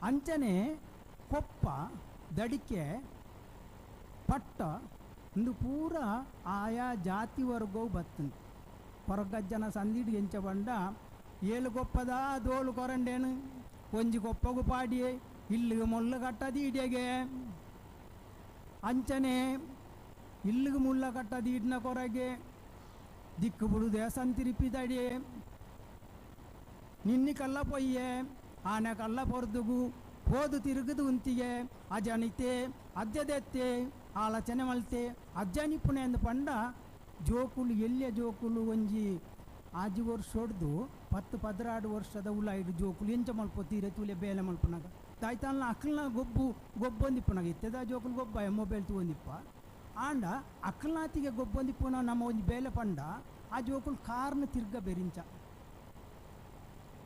ಅಂಚನೆ ಕೊಪ್ಪ ದಡಿಕೆ ಪಟ್ಟ ಇಂದು ಪೂರ ಆಯಾ ಜಾತಿ ವರ್ಗವು ಬತ್ತಂದು ಹೊರಗಜ್ಜನ ಸಂದಿಡು ಎಂಚ ಬಂಡ ಏಳು ಕೊಪ್ಪದ ದೋಳು ಕೊರಂಡೇನು ಒಂಜಿ ಕೊಪ್ಪಗು ಪಾಡಿಯೇ ಇಲ್ಲಿಗೆ ಮೊಳ್ಳು ಕಟ್ಟದಿ ಇಡಿಯಗೆ ಅಂಚನೆ ಇಲ್ಲಿಗೆ ಮುಳ್ಳ ಕಟ್ಟದಿ ಇಡ್ನ ಕೊರಗೆ ದಿಕ್ಕು ಬುಡು ದೇಸಂತಿರಿಪಿದಡಿಯೇ ನಿನ್ನಿ ಕಲ್ಲ ಪೊಯ್ಯೆ ಆನೆ ಕಲ್ಲ ಪೊರ್ದುಗು ಹೋದು ತಿರುಗದು ಉಂತಿಗೆ ಅಜನಿತೆ ಅಜ್ಜದೆತ್ತೆ ಆಲೋಚನೆ ಮಲ್ತೆ ಅಜ್ಜನಿಪುಣೆ ಅಂದ್ ಪಂಡ ಜೋಕುಲು ಎಲ್ಲಿಯ ಜೋಕುಲು ಒಂಜಿ 5 ವರ್ಷ ಹೊಡ್ದು 10 12 ವರ್ಷದ ಉಲಾಯಿಡು ಜೋಕುಲು ಎಂಚ ಮಲ್ಪ ತೀರೆ ತೂಲೆ ಬೇಲೆ ಮಲ್ಪನಾಗ ತಾಯ್ತಾನ ಅಕ್ಕಲ್ನ ಗೊಬ್ಬು ಗೊಬ್ಬೊಂದಿಪ್ಪನಾಗ ಇತ್ತೆದ ಜೋಕುಲು ಗೊಬ್ಬ ಮೊಬೈಲ್ ತೂವೊಂದಿಪ್ಪ ಆಂಡ ಅಕ್ಕಲ್ನಾತಿಗೆ ಗೊಬ್ಬೊಂದಿಪ್ಪುನ ನಮ್ಮ ಒಂಜಿ ಬೇಲೆ ಪಂಡ ಆ ಜೋಕುಲು ಕಾರ್ನ ತಿರ್ಗ ಬೆರಿಂಚ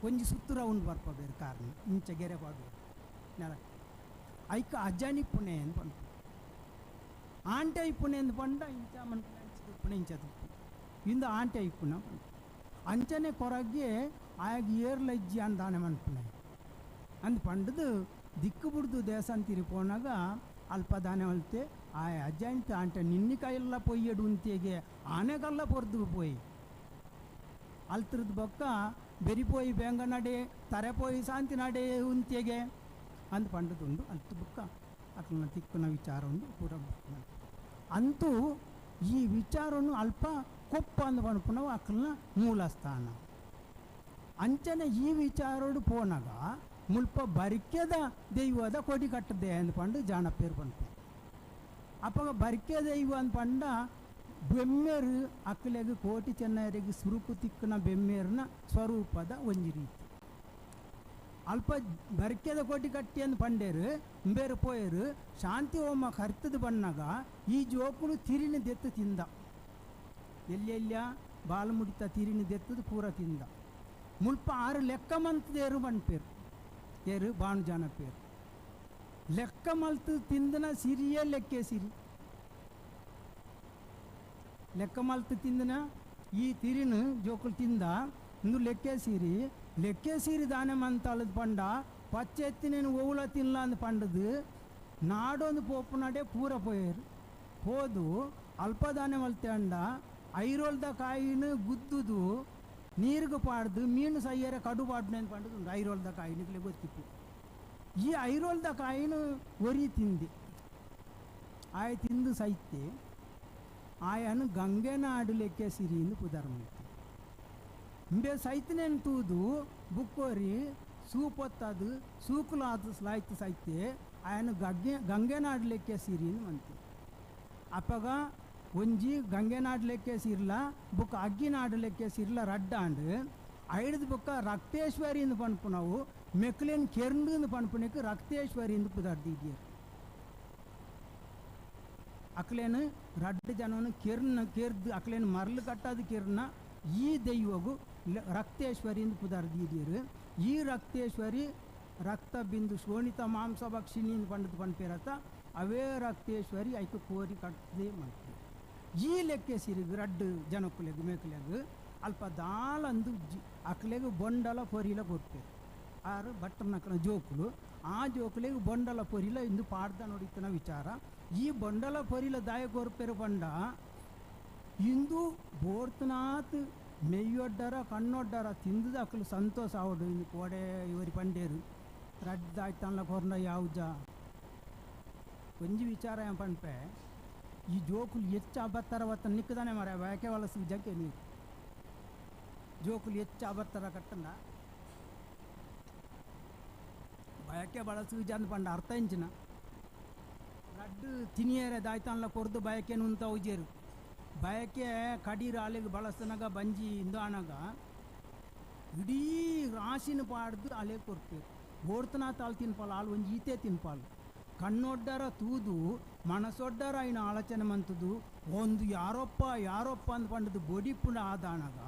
ಒಂಜಿ ಸುತ್ತು ರೌಂಡ್ ಬರ್ಪ ಬೇರೆ ಕಾರ್ನ ಇಂಚ ಗೆರೆ ಪಾಡು ನೆಲ ಐಕ ಅಜ್ಜನಿಪ್ಪುಣೆ ಅಂದ್ ಪಂಡ ಆಂಟೆ ಇಪ್ಪುಣೆ ಅಂದ್ ಪಂಡ ಇಂಚ ಮನ್ಪುಣೆ ಇಂಚ ಇಂಚ ತುಪ್ಪು ಇಂದು ಆಂಟೆ ಇಪ್ಪುನ ಪಂಡ ಅಂಚನೆ ಕೊರಗೆ ಆಯಾಗ ಏರ್ಲಜ್ಜಿ ಅಂದಾನೆ ಮನ್ಪುಣೆ ಅಂದ್ ಪಂಡದು ದಿಕ್ಕು ಬುಡ್ದು ದೇಸಂತಿರಿ ಪೋನಾಗ ಅಲ್ಪ ದಾನೆ ಹೊಲ್ತೆ ಆ ಅಜ್ಜಂತ ಆಂಟೆ ನಿನ್ನಿ ಕೈಯೆಲ್ಲ ಪೊಯ್ಯಡು ಉಂತಿಗೆ ಆನೆಗಲ್ಲ ಪೊರ್ದು ಪೋಯಿ ಅಲ್ತ್ರದ್ ಬೊಕ್ಕ ಬೆರಿಪೋಯಿ ಬೇಂಗ ನಡೆ ತರೆಪೋಯಿ ಶಾಂತಿ ನಡೆ ಉಂತಿಗೆ ಅಂದ್ ಪಂಡದುಂಡು ಅಲ್ತು ಬುಕ್ಕ ಅಕ್ಲನ ತಿಕ್ಕುನ ವಿಚಾರ ಉಂಡು ಪೂರ ಅಂತೂ ಈ ವಿಚಾರವನ್ನು ಅಲ್ಪ ಕೊಪ್ಪ ಅಂದ್ ಪನ್ಪುನವು ಅಕ್ಲನ ಮೂಲ ಸ್ಥಾನ. ಅಂಚನೆ ಈ ವಿಚಾರೋಡು ಪೋನಾಗ ಮುಲ್ಪ ಬರಿಕೆದ ದೈವದ ಕೊಡಿ ಕಟ್ಟದೆ ಅಂದ್ ಪಂಡು ಜಾಣಪ್ಪೇರು ಪನ್ಪೆ. ಅಪ್ಪಗ ಬರಿಕೆ ದೈವ ಅಂದ್ ಪಂಡ ಬೆಮ್ಮೇರು ಅಕ್ಲೆಗ್ ಕೋಟಿ ಚೆನ್ನಯರಿಗೆ ಸುರುಕು ತಿಕ್ಕುನ ಬೆಮ್ಮೇರಿನ ಸ್ವರೂಪದ ಒಂಜಿ ರೀತಿ. ಅಲ್ಪ ಬರಿಕೆದ ಕೋಟಿ ಕಟ್ಟಿ ಅಂದ್ ಪಂಡೇರು ಬೇರು ಪೋಯರು ಶಾಂತಿ ಹೋಮ ಕರ್ತದ ಬಣ್ಣಾಗ ಈ ಜೋಕುಲು ತಿರಿನ ದೆತ್ತು ತಿಂದ, ಎಲ್ಲೆಲ್ಲ ಬಾಲ್ಮುಡಿತ ತಿರಿನ ದೆತ್ತದು ಪೂರ ತಿಂದ. ಮುಲ್ಪ ಆರು ಲೆಕ್ಕ ಮಂತದೇರು ಪನ್ಪೇರು ಏರು ಬಾಣು ಜನ ಪೇರು ಲೆಕ್ಕ ಮಲ್ತು ತಿಂದನ ಸಿರಿಯೇ ಲೆಕ್ಕೆ ಸಿರಿ ಲೆಕ್ಕ ಮಲ್ತು ತಿಂದನ ಈ ತಿರಿನ ಜೋಕುಲು ತಿಂದ ಇಂದು ಲೆಕ್ಕೆ ಸಿರಿ ಲೆಕ್ಕೆ ಸಿರಿ ದಾನೆ ಮಂತಾಳದ ಪಂಡ ಪಚ್ಚೆತ್ತಿನೇನು ಓವುಲ ತಿನ್ಲ ಅಂದ್ ಪಂಡದು ನಾಡೊಂದು ಪೋಪುನಾಡೆ ಪೂರ ಪೋಯರು ಹೋದು ಅಲ್ಪ ದಾನೆ ಮಲ್ತೆ ಅಂಡ ಐರೋಲ್ದ ಕಾಯಿನ ಗುದ್ದುದು ನೀರಿಗೆ ಪಾಡ್ದು ಮೀನು ಸೈಯರ ಕಡು ಪಾಡ್ನೆ ಅಂತ ಪಂಡದು ಉಂಡು ಐರೋಲ್ದ ಕಾಯಿನಕ್ಲೆ ಗೊತ್ತಿಪ್ಪು. ಈ ಐರೋಲ್ದ ಕಾಯಿನ ಒರಿ ತಿಂದೆ ಆಯ ತಿಂದು ಸೈತೆ ಆಯನು ಗಂಗೆನಾಡು ಲೆಕ್ಕೆ ಸಿರಿ ಎಂದು ಪುದಾರ್ ಮಾಡ್ತೆ. ಇಂಬೆ ಸೈತನೇನು ತೂದು ಬುಕ್ಕೋರಿ ಸೂಪೊತ್ತದು ಸೂಕುಲಾದ ಸ್ಲಾಯ್ತು ಸೈತೆ ಆಯನು ಗಂಗೆನಾಡು ಲೆಕ್ಕೆ ಸಿರಿ ಎಂದು ಮಂತೆ. ಅಪ್ಪಗ ಒಂಜಿ ಗಂಗೆನಾಡು ಲೆಕ್ಕೆ ಸಿರ್ಲ ಬುಕ್ಕ ಅಗ್ಗಿನಾಡು ಲೆಕ್ಕೆ ಸಿರ್ಲ ರಡ್ಡಾಂಡು ಐಡ್ದು ಬುಕ್ಕ ರಕ್ತೇಶ್ವರಿ ಎಂದು ಪನ್ಪುನವು ಮೆಕ್ಲೇನ್ ಕೆರ್ಂಡು ಎಂದು ಪನ್ಪುನಕ್ಕೆ ರಕ್ತೇಶ್ವರಿ ಎಂದು ಪುದಾರ್ದಿದ್ದೀರು. ಅಕ್ಲೇನು ರಡ್ಡು ಜನವನ್ನು ಕೆರ್ನ ಕೆರ್ದು ಅಕ್ಲೇನು ಮರಳು ಕಟ್ಟದು ಕೆರ್ನ ಈ ದೈವಗು ರಕ್ತೇಶ್ವರಿ ಎಂದು ಪುದಾರ್ದಿದ್ದೀರು. ಈ ರಕ್ತೇಶ್ವರಿ ರಕ್ತ ಬಿಂದು ಶೋಣಿತ ಮಾಂಸ ಭಕ್ಷಿಣಿ ಎಂದು ಪಂಡದು ಪನ್ಪೇರತ್ತ ಅವೇ ರಕ್ತೇಶ್ವರಿ ಐಕು ಕೋರಿ ಕಟ್ಟದೆ ಮಾಡ್ತೀವಿ. ಈ ಲೆಕ್ಕೆ ಸಿರಿಗು ರಡ್ಡು ಜನಕ್ಕುಲೆಗ್ ಮೇಕಲೆಗ್ ಅಲ್ಪ ದಾಲಂದು ಅಕ್ಲೆಗ್ ಬೊಂಡಲ ಪೊರಿಲ ಕೊರ್ಪೇರು ಆರು ಭಟ್ಟನಕ್ಕನ ಜೋಕುಲು ಆ ಜೋಕುಲೆಗ್ ಬೊಂಡಲ ಪೊರಿಲ ಇಂದು ಪಾಡ್ದ ನೋಡಿತನ ವಿಚಾರ. ಈ ಬೊಂಡಲ ಪೊರಿಲ ದಾಯ ಕೊರ್ಪೇರು ಪಂಡ ಇಂದು ಬೋರ್ತನಾಥ್ ಮೆಯ್ಯೊಡ್ಡರ ಕಣ್ಣೊಡ್ಡರ ತಿಂದದ ಅಕ್ಲು ಸಂತೋಷ ಆವಡು ಇಂದು ಕೋಡೆ ಇವರಿ ಪಂಡೇರು ರಡ್ಡಾಯ್ತನ್ಲ ಕೊರ್ನ ಯಾವುಜ ಒಂಜಿ ವಿಚಾರ ಏನ್ ಪನ್ಪೆ ಈ ಜೋಕುಲು ಹೆಚ್ಚು ಅಬತ್ತರ ಬತ್ತ ನಿಕ್ಕದಾನೆ ಮರ ಯಾಕೆ ವಲಸು ಜಕ್ಕೆ ನೀರು ಜೋಕುಲು ಹೆಚ್ಚು ಅಬತ್ತರ ಕಟ್ಟಂದ ಬಯಕೆ ಬಳಸು ಜನ ಪಂಡ ಅರ್ಥ ಇಂಚಿನ ರಡ್ಡು ತಿನಿಯರೆ ದಾಯ್ತಾನ್ಲ ಕೊರ್ದು ಬಯಕೆನು ಅಂತ ಉಜೇರು ಬಯಕೆ ಕಡೀರು ಅಲೆಗೆ ಬಳಸನಾಗ ಬಂಜಿ ಇಂದು ಅನಗ ಇಡೀ ರಾಶಿನ ಪಾಡ್ದು ಅಲೆ ಕೊರ್ಪೇರು ಓಡ್ತನ ತಾಳು ತಿನ್ಪಾಲು ಆಳು ಒಂಜಿ ಈತೆ ತಿನ್ಪಾಲು ಕಣ್ಣೊಡ್ಡರ ತೂದು ಮನಸೊಡ್ಡರ ಐನ ಆಲೋಚನೆ ಮಂತದು ಒಂದು ಯಾರೊಪ್ಪ ಯಾರೊಪ್ಪ ಅಂದ್ ಪಂಡದು ಬೊಡಿಪುಂಡ ಆದಾನಗ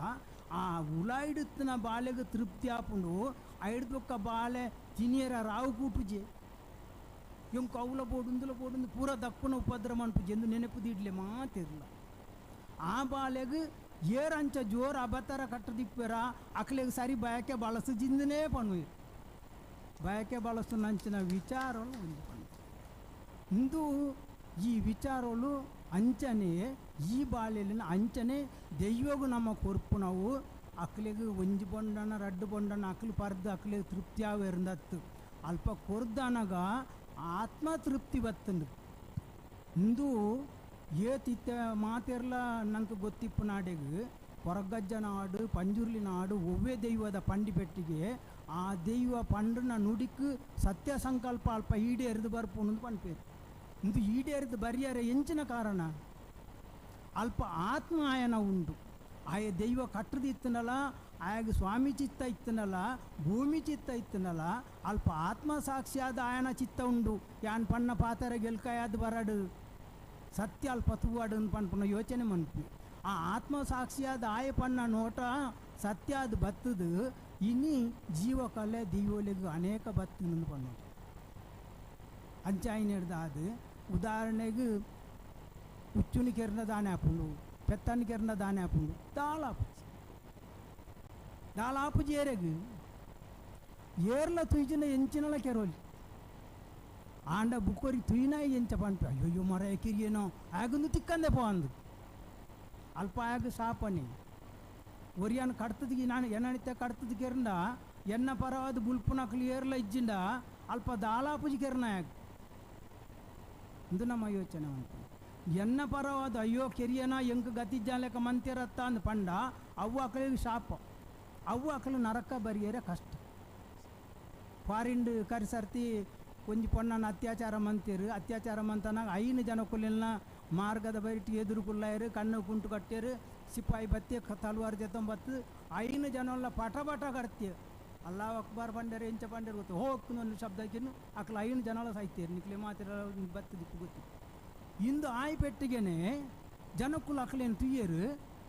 ಆ ಉಲಾಯಿಡುತ್ತಿನ ಬಾಲೆಗೆ ತೃಪ್ತಿ ಆಪುಂಡು ಐಡ್ದೊಕ್ಕ ಬಾಲೆ ತಿನಿಯರ ರಾವು ಕೂಪುಜೆ ಎಂ ಕೌಲ ಬೋಡುಂದುಲ ಬೋಡುಂದು ಪೂರ ದಕ್ಕುನ ಉಪದ್ರ ಮನ್ಪುಜೆ ಎಂದು ನೆನಪು ದಿಡ್ಲೆ ಮಾತಿರ್ಲ ಆ ಬಾಲೆಗೆ ಏರಂಚ ಜೋರು ಅಬತರ ಕಟ್ಟದಿಪ್ಪೆರ ಅಕ್ಲೆಗೆ ಸರಿ ಬಯಕೆ ಬಳಸು ಜಿಂದನೇ ಪನ್ನುಯಿರು ಬಯಕೆ ಬಳಸು ನಂಚಿನ ವಿಚಾರಗಳು ಒಂದು ಪಣ್ಣು ಇಂದು ಈ ವಿಚಾರಗಳು ಅಂಚನೆ ಈ ಬಾಲೆಲಿನ ಅಂಚನೆ ದೈವಗೂ ನಮ್ಮ ಕೊರ್ಪು ನಾವು ಅಕ್ಲೆಗೆ ಒಂಜಿ ಬೊಂಡನ ರಡ್ಡು ಬೊಂಡನ ಅಕ್ಲು ಪರ್ದು ಅಕ್ಲೆಗೆ ತೃಪ್ತಿ ಆವೇರ್ದತ್ತು ಅಲ್ಪ ಕೊರ್ದನಗ ಆತ್ಮ ತೃಪ್ತಿ ಬತ್ತಂದು. ಇಂದು ಏತಿತ್ತ ಮಾತೆರ್ಲ ನಂಗೆ ಗೊತ್ತಿಪ್ಪು ನಾಡೆಗೆ ಕೊರಗಜ್ಜ ನಾಡು ಪಂಜುರ್ಲಿ ನಾಡು ಒವ್ವೇ ದೈವದ ಪಂಡಿ ಪೆಟ್ಟಿಗೆ ಆ ದೈವ ಪಂಡ್ರನ ನುಡಿக்கு ಸತ್ಯ ಸಂಕಲ್ಪ ಅಲ್ಪ ಈಡೇರಿದು ಬರ್ಪುನು ಪನ್ಪೇರು. ಇಂದು ಈಡೇರಿದು ಬರಿಯರೆ ಎಂಚಿನ ಕಾರಣ ಅಲ್ಪ ಆತ್ಮ ಆಯನ ಉಂಡು ಆಯ ದೈವ ಕಟ್ಟದು ಇತ್ತನಲ್ಲ ಆಯಾಗ ಸ್ವಾಮಿ ಚಿತ್ತ ಇತ್ತನಲ್ಲ ಭೂಮಿ ಚಿತ್ತ ಇತ್ತನಲ್ಲ ಅಲ್ಪ ಆತ್ಮ ಸಾಕ್ಷಿಯಾದ ಆಯನ ಚಿತ್ತ ಉಂಡು ಯಾನ್ ಪಣ್ಣ ಪಾತರ ಗೆಲ್ಕಾಯಾದ ಬರಡು ಸತ್ಯ ಅಲ್ಪ ತೂವಾಡು ಪನ್ಪುನ ಯೋಚನೆ ಮನ್ಪಿ ಆ ಆತ್ಮ ಸಾಕ್ಷಿಯಾದ ಆಯ ಪಣ್ಣ ನೋಟ ಸತ್ಯ ಅದು ಬತ್ತದು ಇನಿ ಜೀವಕಲೆ ದೈವೊಲೆಗ್ ಅನೇಕ ಬತ್ತುಂದು ಪನ್ನೋದು ಅಂಚಾಯಿನ ಅದು ಉದಾಹರಣೆಗೆ ಉಚ್ಚುನಿ ಕೆರ್ನ ದಾನೆ ಆಪುಂಡು ಪೆತ್ತನಿ ಕೆರ್ನ ದಾನೆ ಆಪುಂಡು ದಾಲಾಪುಜಿ ದಾಲಾಪುಜಿ ಏರೆಗ್ ಏರ್ಲ ತುಯ್ಜಿನ ಎಂಚಿನಲ ಕೆರೋಲಿ ಆಂಡ ಬುಕ್ಕೋರಿ ತುಯ್ನ ಎಂಚ ಪನ್ಪೆ ಅಯ್ಯೋ ಮರ ಕಿರಿಯೇನೋ ಆಗೊಂದು ತಿಕ್ಕಂದೆ ಪೋ ಅಂದು ಅಲ್ಪ ಆಗ ಶಾಪನಿ ಒರಿಯಾನ ಕಡ್ತದಿಗೆ ನಾನು ಎನ್ನಣಿತ ಕಡ್ತದ ಕೆರಂಡ ಎನ್ನ ಪರವಾದ ಬುಲ್ಪುನಕ್ಲು ಏರ್ಲ ಇಜ್ಜಿಂಡ ಅಲ್ಪ ದಾಲಾಪುಜಿ ಕೆರ್ನಾಯಗ್ ಇಂದು ನಮ್ಮ ಯೋಚನೆ ಉಂಟು. ಎನ್ನ ಪರವಾದ ಅಯ್ಯೋ ಕೆರಿಯನ ಎಂಕ್ ಗತಿಜ್ಜಾಲೆಕ ಮಂತಿರತ್ತ ಅಂದ್ ಪಂಡ ಅವ್ವ ಅಕಲಿಗೆ ಶಾಪ, ಅವ್ವ ಅಕಲು ನರಕ ಬರಿಯರೆ ಕಷ್ಟ. ಫಾರಿನ್ಡ್ ಕರಿಸರ್ತಿ ಒಂಜಿ ಪೊಣ್ಣನ ಅತ್ಯಾಚಾರ ಮಂತಿರು, ಅತ್ಯಾಚಾರ ಮಂತನಾಗ 5 ಜನಕ್ಕುಲೆಲ್ಲ ಮಾರ್ಗದ ಬರಿಟಿ ಎದುರು ಕುಲ್ಲಾಯರು, ಕಣ್ಣು ಕುಂಟು ಕಟ್ಟಿರು, ಸಿಪಾಯಿ ಬತ್ತಿ ತಲುವಾರು ಜೊತೊಂಬತ್ತು 5 ಜನಲ್ಲ ಪಟ ಪಟ ಕಡ್ತೀವಿ. ಅಲ್ಲಾಹ್ ಅಕ್ಬರ್ ಪಂಡರು ಎಂಚ ಪಂಡರು ಗೊತ್ತು ಹೋಗ್ಕೊಂಡು ಶಬ್ದಕ್ಕಿನ್ನು ಅಕ್ಲ 5 ಜನಲ ಸಾಯ್ತೀರಿ ನಿಕ್ಲೆ ಮಾತ್ರ ಬತ್ತು ದಿಕ್ಕು ಗೊತ್ತು. ಇಂದು ಆಯ್ ಪೆಟ್ಟಿಗೆನೆ ಜನಕ್ಕುಲ ಅಕ್ಲೇನು ತುಯ್ಯರು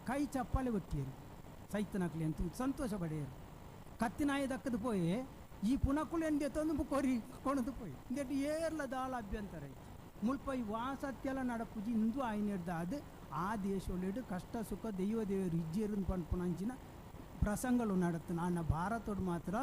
ಕೈ ಚಪ್ಪಾಳೆ ಒಟ್ಟಿಯರು ಸೈತನ ಅಕ್ಲೇನು ತು ಸಂತೋಷ ಪಡೆಯರು. ಕತ್ತಿನಾಯಿ ದಕ್ಕದು ಪೋಯೆ ಈ ಪುನಕುಲು ಎಂದೆ ತಂದು ಕೊರಿ ಕೊಣದು ಪೋಯಿ ಇಂದೆಟ್ಟು ಏರ್ಲ ದಾಳ ಅಭ್ಯಂತರ ಐತಿ ಮುಲ್ಪ ಈ ವಾಸತ್ಯಲ ನಡಪುಜಿ ಇಂದು ಆಯ್ನೆಡ್ದ ಅದು ಆ ದೇಶೊಲೆಡು ಕಷ್ಟ ಸುಖ ದೈವ ದೇವರು ಇಜ್ಜೇರು ಪನ್ಪುನಂಚಿನ ಪ್ರಸಂಗಗಳು ನಡತ್ತು. ನಾನು ಭಾರತೋಡು ಮಾತ್ರ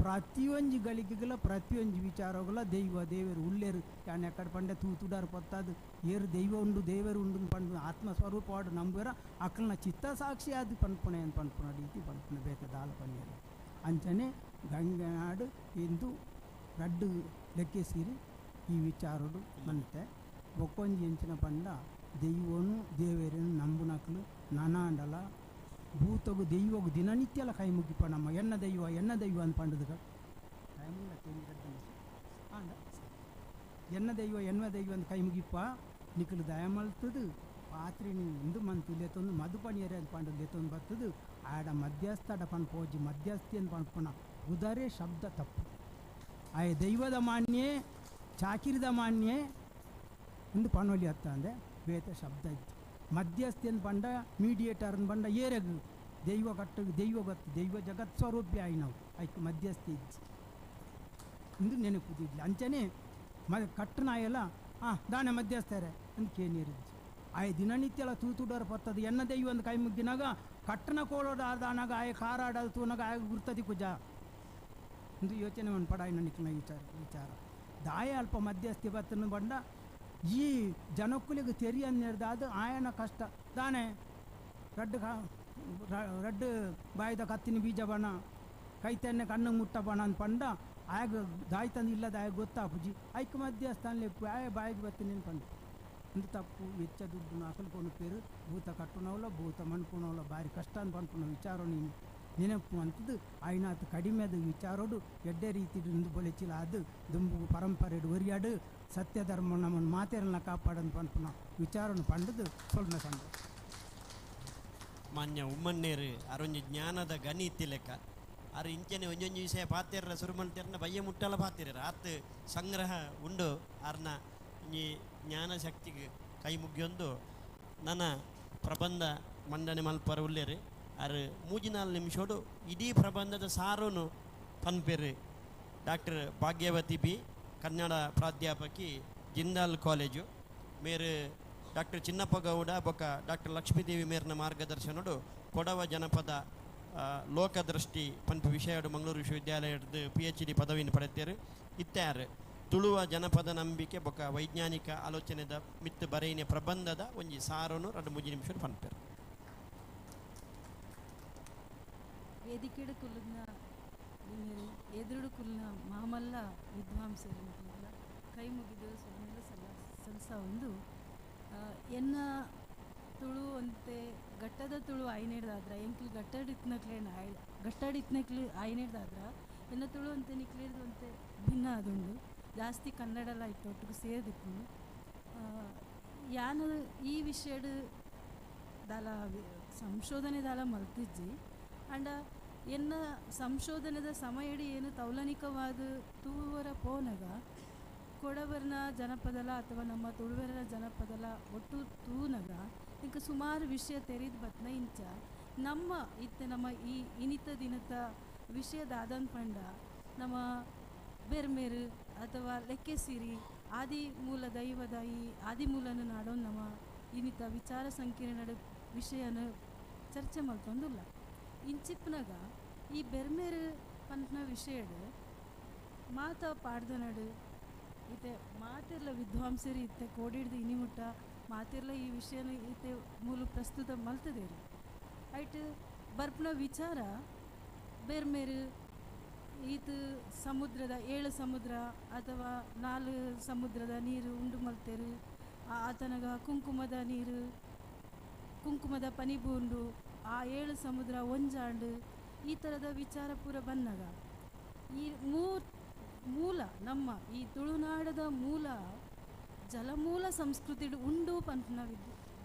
ಪ್ರತಿಯೊಂಜಿ ಗಳಿಗೆಗಳ ಪ್ರತಿಯೊಂಜಿ ವಿಚಾರಗಳ ದೈವ ದೇವರು ಉಳ್ಳೇರು ಯಾನ್ ಎಕ್ಕಡ ಪಂಡೆ ತೂತುಡಾರು ಪತ್ತಾದು ಏರು ದೈವ ಉಂಡು ದೇವರು ಉಂಡು ಪಂಡು ಆತ್ಮಸ್ವರೂಪವಾಡು ನಂಬುವೆರ ಅಕ್ಕಲ್ನ ಚಿತ್ತ ಸಾಕ್ಷಿ ಅದು ಪನ್ಪುಣೆ ಅಂತ ಪನ್ಪುಣ ರೀತಿ ಪನ್ಪುಣ ಬೇತೆ ದಾಲ ಪನ್ಯರು. ಅಂಚನೆ ಗಂಗನಾಡು ಎಂದು ರಡ್ಡು ಲೆಕ್ಕಿಸಿರಿ ಈ ವಿಚಾರಡು ಮಂತೆ ಬೊಕ್ಕೊಂಜಿ ಎಂಚಿನ ಪಂಡ ದೈವನು ದೇವರನ್ನು ನಂಬುನಕ್ಲು ನನಾಂಡಲ ಭೂತಗು ದೈವಗು ದಿನನಿತ್ಯಲ ಕೈ ಮುಗಿಪ ನಮ್ಮ ಎನ್ನ ದೈವ ಎನ್ನ ದೈವ ಅಂತ ಪಂಡದ ಟೈಮ್ ಆಂಡ ಎನ್ನ ದೈವ ಎನ್ನ ದೈವ ಅಂತ ಕೈ ಮುಗಿಪ ನಿಕ್ಕಲು ದಯ ಮಲ್ತದು ಪಾತ್ರಿನಿ ಇಂದು ಮಂತು ಲೇತೊಂದು ಮಧುಪಣಿಯರೇ ಅಂತ ಪಂಡದು ಲೇತೊಂದು ಬರ್ತದು ಆಡ ಮಧ್ಯಸ್ಥಡ ಪನ್ಪೋಜಿ ಮಧ್ಯಸ್ಥಿ ಅಂತ ಪನ್ಪುಣ ಉದರೇ ಶಬ್ದ ತಪ್ಪು. ಆಯ ದೈವದ ಮಾನ್ಯೆ ಚಾಕಿರಿದ ಮಾನ್ಯೆ ಇಂದು ಪನೋಲಿ ಅತ್ತ ಅಂದೆ ಬೇತೆ ಶಬ್ದ ಇತ್ತು. ಮಧ್ಯಸ್ಥಿ ಅಂತ ಪಂಡ ಮೀಡಿಯೇಟರ್ ಅಂತ ಪಂಡ ಏರಗು ದೈವ ಕಟ್ಟು ದೈವ ಗೊತ್ತು ದೈವ ಜಗತ್ ಸ್ವರೂಪ್ಯ ಆಯಿ ನಾವು ಐಕ್ ಮಧ್ಯಸ್ಥಿ ಇತ್ತು ಇಂದು ನೆನಪುದಿಲ್ಲ. ಅಂಚನೆ ಮ ಕಟ್ಟನಾಯಲ್ಲ ಹಾಂ ದಾನೆ ಮಧ್ಯಸ್ಥರೇ ಅಂತ ಕೇನಿರಿದ್ದು ಆಯ ದಿನನಿತ್ಯಲ ತೂತುಡೋರು ಪತ್ತದು ಎನ್ನ ದೈವ ಒಂದು ಕೈ ಮುಗ್ಗಿನಾಗ ಕಟ್ಟನ ಕೋಳೋಡ ಆದಾನಾಗ ಆಯ ಕಾರಾಡದು ತೂನಾಗ ಆಯ ಗುರ್ತದಿ ಕುಜ ಇಂದು ಯೋಚನೆ ಒಂದು ಪಡ ನಿಕ್ಕಿನ ವಿಚಾರ ವಿಚಾರ ದಾಯ ಅಲ್ಪ ಮಧ್ಯಸ್ಥಿ ಬತ್ತನ ಬಂಡ ಈ ಜನಕ್ಕುಲಿಗೆ ತೆರಿಯನ್ನೆಡ್ದಾದ ಆಯನ ಕಷ್ಟ ದಾನೆ ರಡ್ಡು ರಡ್ಡು ಬಾಯ್ದ ಕತ್ತಿನ ಬೀಜ ಬಣ ಕೈತನ್ನೆ ಕಣ್ಣು ಮುಟ್ಟ ಬಣ ಅಂತ ಪಂಡ ಆಗ ದಾಯ್ತಂದು ಇಲ್ಲದ ಆಯ ಗೊತ್ತಾಪುಜಿ ಐಕ್ ಮಧ್ಯಸ್ಥಾನ ಲೆಪ್ಪು ಆಯ ಬಾಯಿಗೆ ಬತ್ತೀನಿ ಪಂಡ ಇಂದು ತಪ್ಪು. ಹೆಚ್ಚ ದುಡ್ಡು ಅಕಲ್ಕೊಂಡು ಪೇರು ಭೂತ ಕಟ್ಟುನವಲ್ಲ ಭೂತ ಮಣ್ಪುನವಲ್ಲ ಭಾರಿ ಕಷ್ಟ ಅಂತ ಪನ್ಪುನ ವಿಚಾರ ನೀನು ನೆನಪು ಅಂತದ್ದು ಆಯ್ನಾತು ಕಡಿಮೆದ ವಿಚಾರೋಡು ಎಡ್ಡೆ ರೀತಿ ಇಂದು ಬೊಳೆಚಿಲ ಅದು ದುಂಬು ಪರಂಪರೆ ಒರಿಯಾಡು ಸತ್ಯ ಧರ್ಮ ನಮ್ಮನ್ನು ಮಾತೆರನ್ನ ಕಾಪಾಡಂತ ಪನ್ಪುನ ವಿಚಾರನು ಪಂಡದು ಸ್ವಲ್ಪ ಸಂದ. ಮಾನ್ಯ ಉಮ್ಮಣ್ಣೇರು ಅರೊಂಜಿ ಜ್ಞಾನದ ಗಣಿ ಇತ್ತಿ ಲೆಕ್ಕ ಅರು ಇಂಚನೆ ಒಂಜೊಂಜಿ ವಿಷಯ ಪಾತೆರ್ರ ಸುರುಮಲ್ತೆರ್ನ ಬಯ್ಯ ಮುಟ್ಟಲ ಪಾತೆರ ಆತ್ ಸಂಗ್ರಹ ಉಂಡು ಅರ್ನ ಈ ಜ್ಞಾನ ಶಕ್ತಿಗೆ ಕೈ ಮುಗಿಯೊಂದು ನನ್ನ ಪ್ರಬಂಧ ಮಂಡನೆ ಮಲ್ಪರ ಉಲ್ಲೇರು ಅರು 3-4 ನಿಮಿಷೋಡು ಇಡೀ ಪ್ರಬಂಧದ ಸಾರುನು ಪನ್ಪೆರು. ಡಾಕ್ಟರ್ ಭಾಗ್ಯವತಿ ಬಿ ಕನ್ನಡ ಪ್ರಾಧ್ಯಾಪಕಿ ಜಿಂದಾಲ್ ಕಾಲೇಜು ಮೇರು ಡಾಕ್ಟರ್ ಚಿನ್ನಪ್ಪ ಗೌಡ ಬೊಕ್ಕ ಡಾಕ್ಟರ್ ಲಕ್ಷ್ಮೀದೇವಿ ಮೇರ್ನ ಮಾರ್ಗದರ್ಶನೋಡು ಕೊಡವ ಜನಪದ ಲೋಕದೃಷ್ಟಿ ಪನ್ಪು ವಿಷಯಡು ಮಂಗಳೂರು ವಿಶ್ವವಿದ್ಯಾಲಯದ PhD ಪದವಿಯನ್ನು ಪಡೆಯುತ್ತಾರೆ. ಇತ್ಯಾರು ತುಳುವ ಜನಪದ ನಂಬಿಕೆ ಬೊಕ್ಕ ವೈಜ್ಞಾನಿಕ ಆಲೋಚನೆದ ಮಿತ್ತು ಬರೆಯಿನ ಪ್ರಬಂಧದ ಒಂಜಿ ಸಾರನು 2-3 ನಿಮಿಷ ಪನ್ಪೆರು. ವೇದಿಕೆಡು ಕುಲ್ಲುನ ಎದುರುಡು ಕುಲ್ಲುನ ಮಾಮಲ್ಲ ವಿದ್ವಾಂಸರು ಕೈ ಮುಗಿದು ಸೊಲ್ಲ ಸಲ್ಸ ಒಂದು ಎನ್ನ ತುಳು ಅಂತೆ ಗಟ್ಟದ ತುಳು ಆಯ್ನೇಡ್ದಾದ್ರ ಎಂಕ್ಲು ಗಟ್ಟಡಿತ್ನಕ್ಲೇನ ಆಯ್ ಗಟ್ಟಡಿತ್ನಕ್ಲು ಆಯ್ನೇಡ್ದಾದ್ರ ಎನ್ನ ತುಳು ಅಂತೆ ನಿಕ್ಲೇಡ್ದು ಅಂತೆ ಭಿನ್ನ ಅದುಂಡು ಜಾಸ್ತಿ ಕನ್ನಡಲ ಇತ್ತು ಒಟ್ಟಿಗೆ ಸೇರ್ದಿಪ್ಪು. ಯಾನ ಈ ವಿಷಯಡು ದಾಲ ಸಂಶೋಧನೆ ದಾಲ ಮಲ್ತಿಜ್ಜಿ ಅಂಡ ಎನ್ನ ಸಂಶೋಧನೆದ ಸಮಯಡಿ ಏನು ತೌಲನಿಕವಾದ ತೂವರ ಪೋನಗ ಕೊಡವರ್ನ ಜನಪದಲ ಅಥವಾ ನಮ್ಮ ತುಳುವರ ಜನಪದಲ ಒಟ್ಟು ತೂನಗ ಇಂಕ ಸುಮಾರು ವಿಷಯ ತೆರೆದು ಬತ್ನ ಇಂಚ ನಮ್ಮ ಇತ್ತೆ ನಮ್ಮ ಈ ಇನಿತ ದಿನದ ವಿಷಯದಾದನ್ ಪಂಡ ನಮ್ಮ ಬೆರ್ಮೇರು ಅಥವಾ ಲೆಕ್ಕೆಸಿರಿ ಆದಿಮೂಲ ದೈವದ ಈ ಆದಿಮೂಲನ ನಾಡೋ ನಮ್ಮ ಇನಿತ ವಿಚಾರ ಸಂಕಿರಣ ವಿಷಯನ ಚರ್ಚೆ ಮಲ್ತೊಂದುಲ್ಲ. ಇಂಚಿಪ್ಪನಾಗ ಈ ಬೆರ್ಮೇರು ಪಂಪನ ವಿಷಯಡು ಮಾತ ಪಾಡ್ದನಡು ಇತ್ತೆ ಮಾತಿರ್ಲ ವಿದ್ವಾಂಸರು ಇತ್ತೆ ಕೋಡಿಡ್ದು ಇನಿಮುಟ್ಟ ಮಾತಿರ್ಲ ಈ ವಿಷಯನ ಇತ್ತೆ ಮೂಲ ಪ್ರಸ್ತುತ ಮಲ್ತದೇರು ಐಟ್ ಬರ್ಪನ ವಿಚಾರ ಬೆರ್ಮೇರು ಈತ್ ಸಮುದ್ರದ 7 ಸಮುದ್ರ ಅಥವಾ 4 ಸಮುದ್ರದ ನೀರು ಉಂಡು ಮಲ್ತೇರು ಆತನಗ ಕುಂಕುಮದ ನೀರು ಕುಂಕುಮದ ಪನಿಬೂಂಡು ಆ 7 ಸಮುದ್ರ ಒಂಜಾಂಡು ಈ ಥರದ ವಿಚಾರ ಪೂರ ಬಂದಾಗ ಈ ಮೂಲ ನಮ್ಮ ಈ ತುಳುನಾಡದ ಮೂಲ ಜಲಮೂಲ ಸಂಸ್ಕೃತಿ ಉಂಡು ಪಂತನ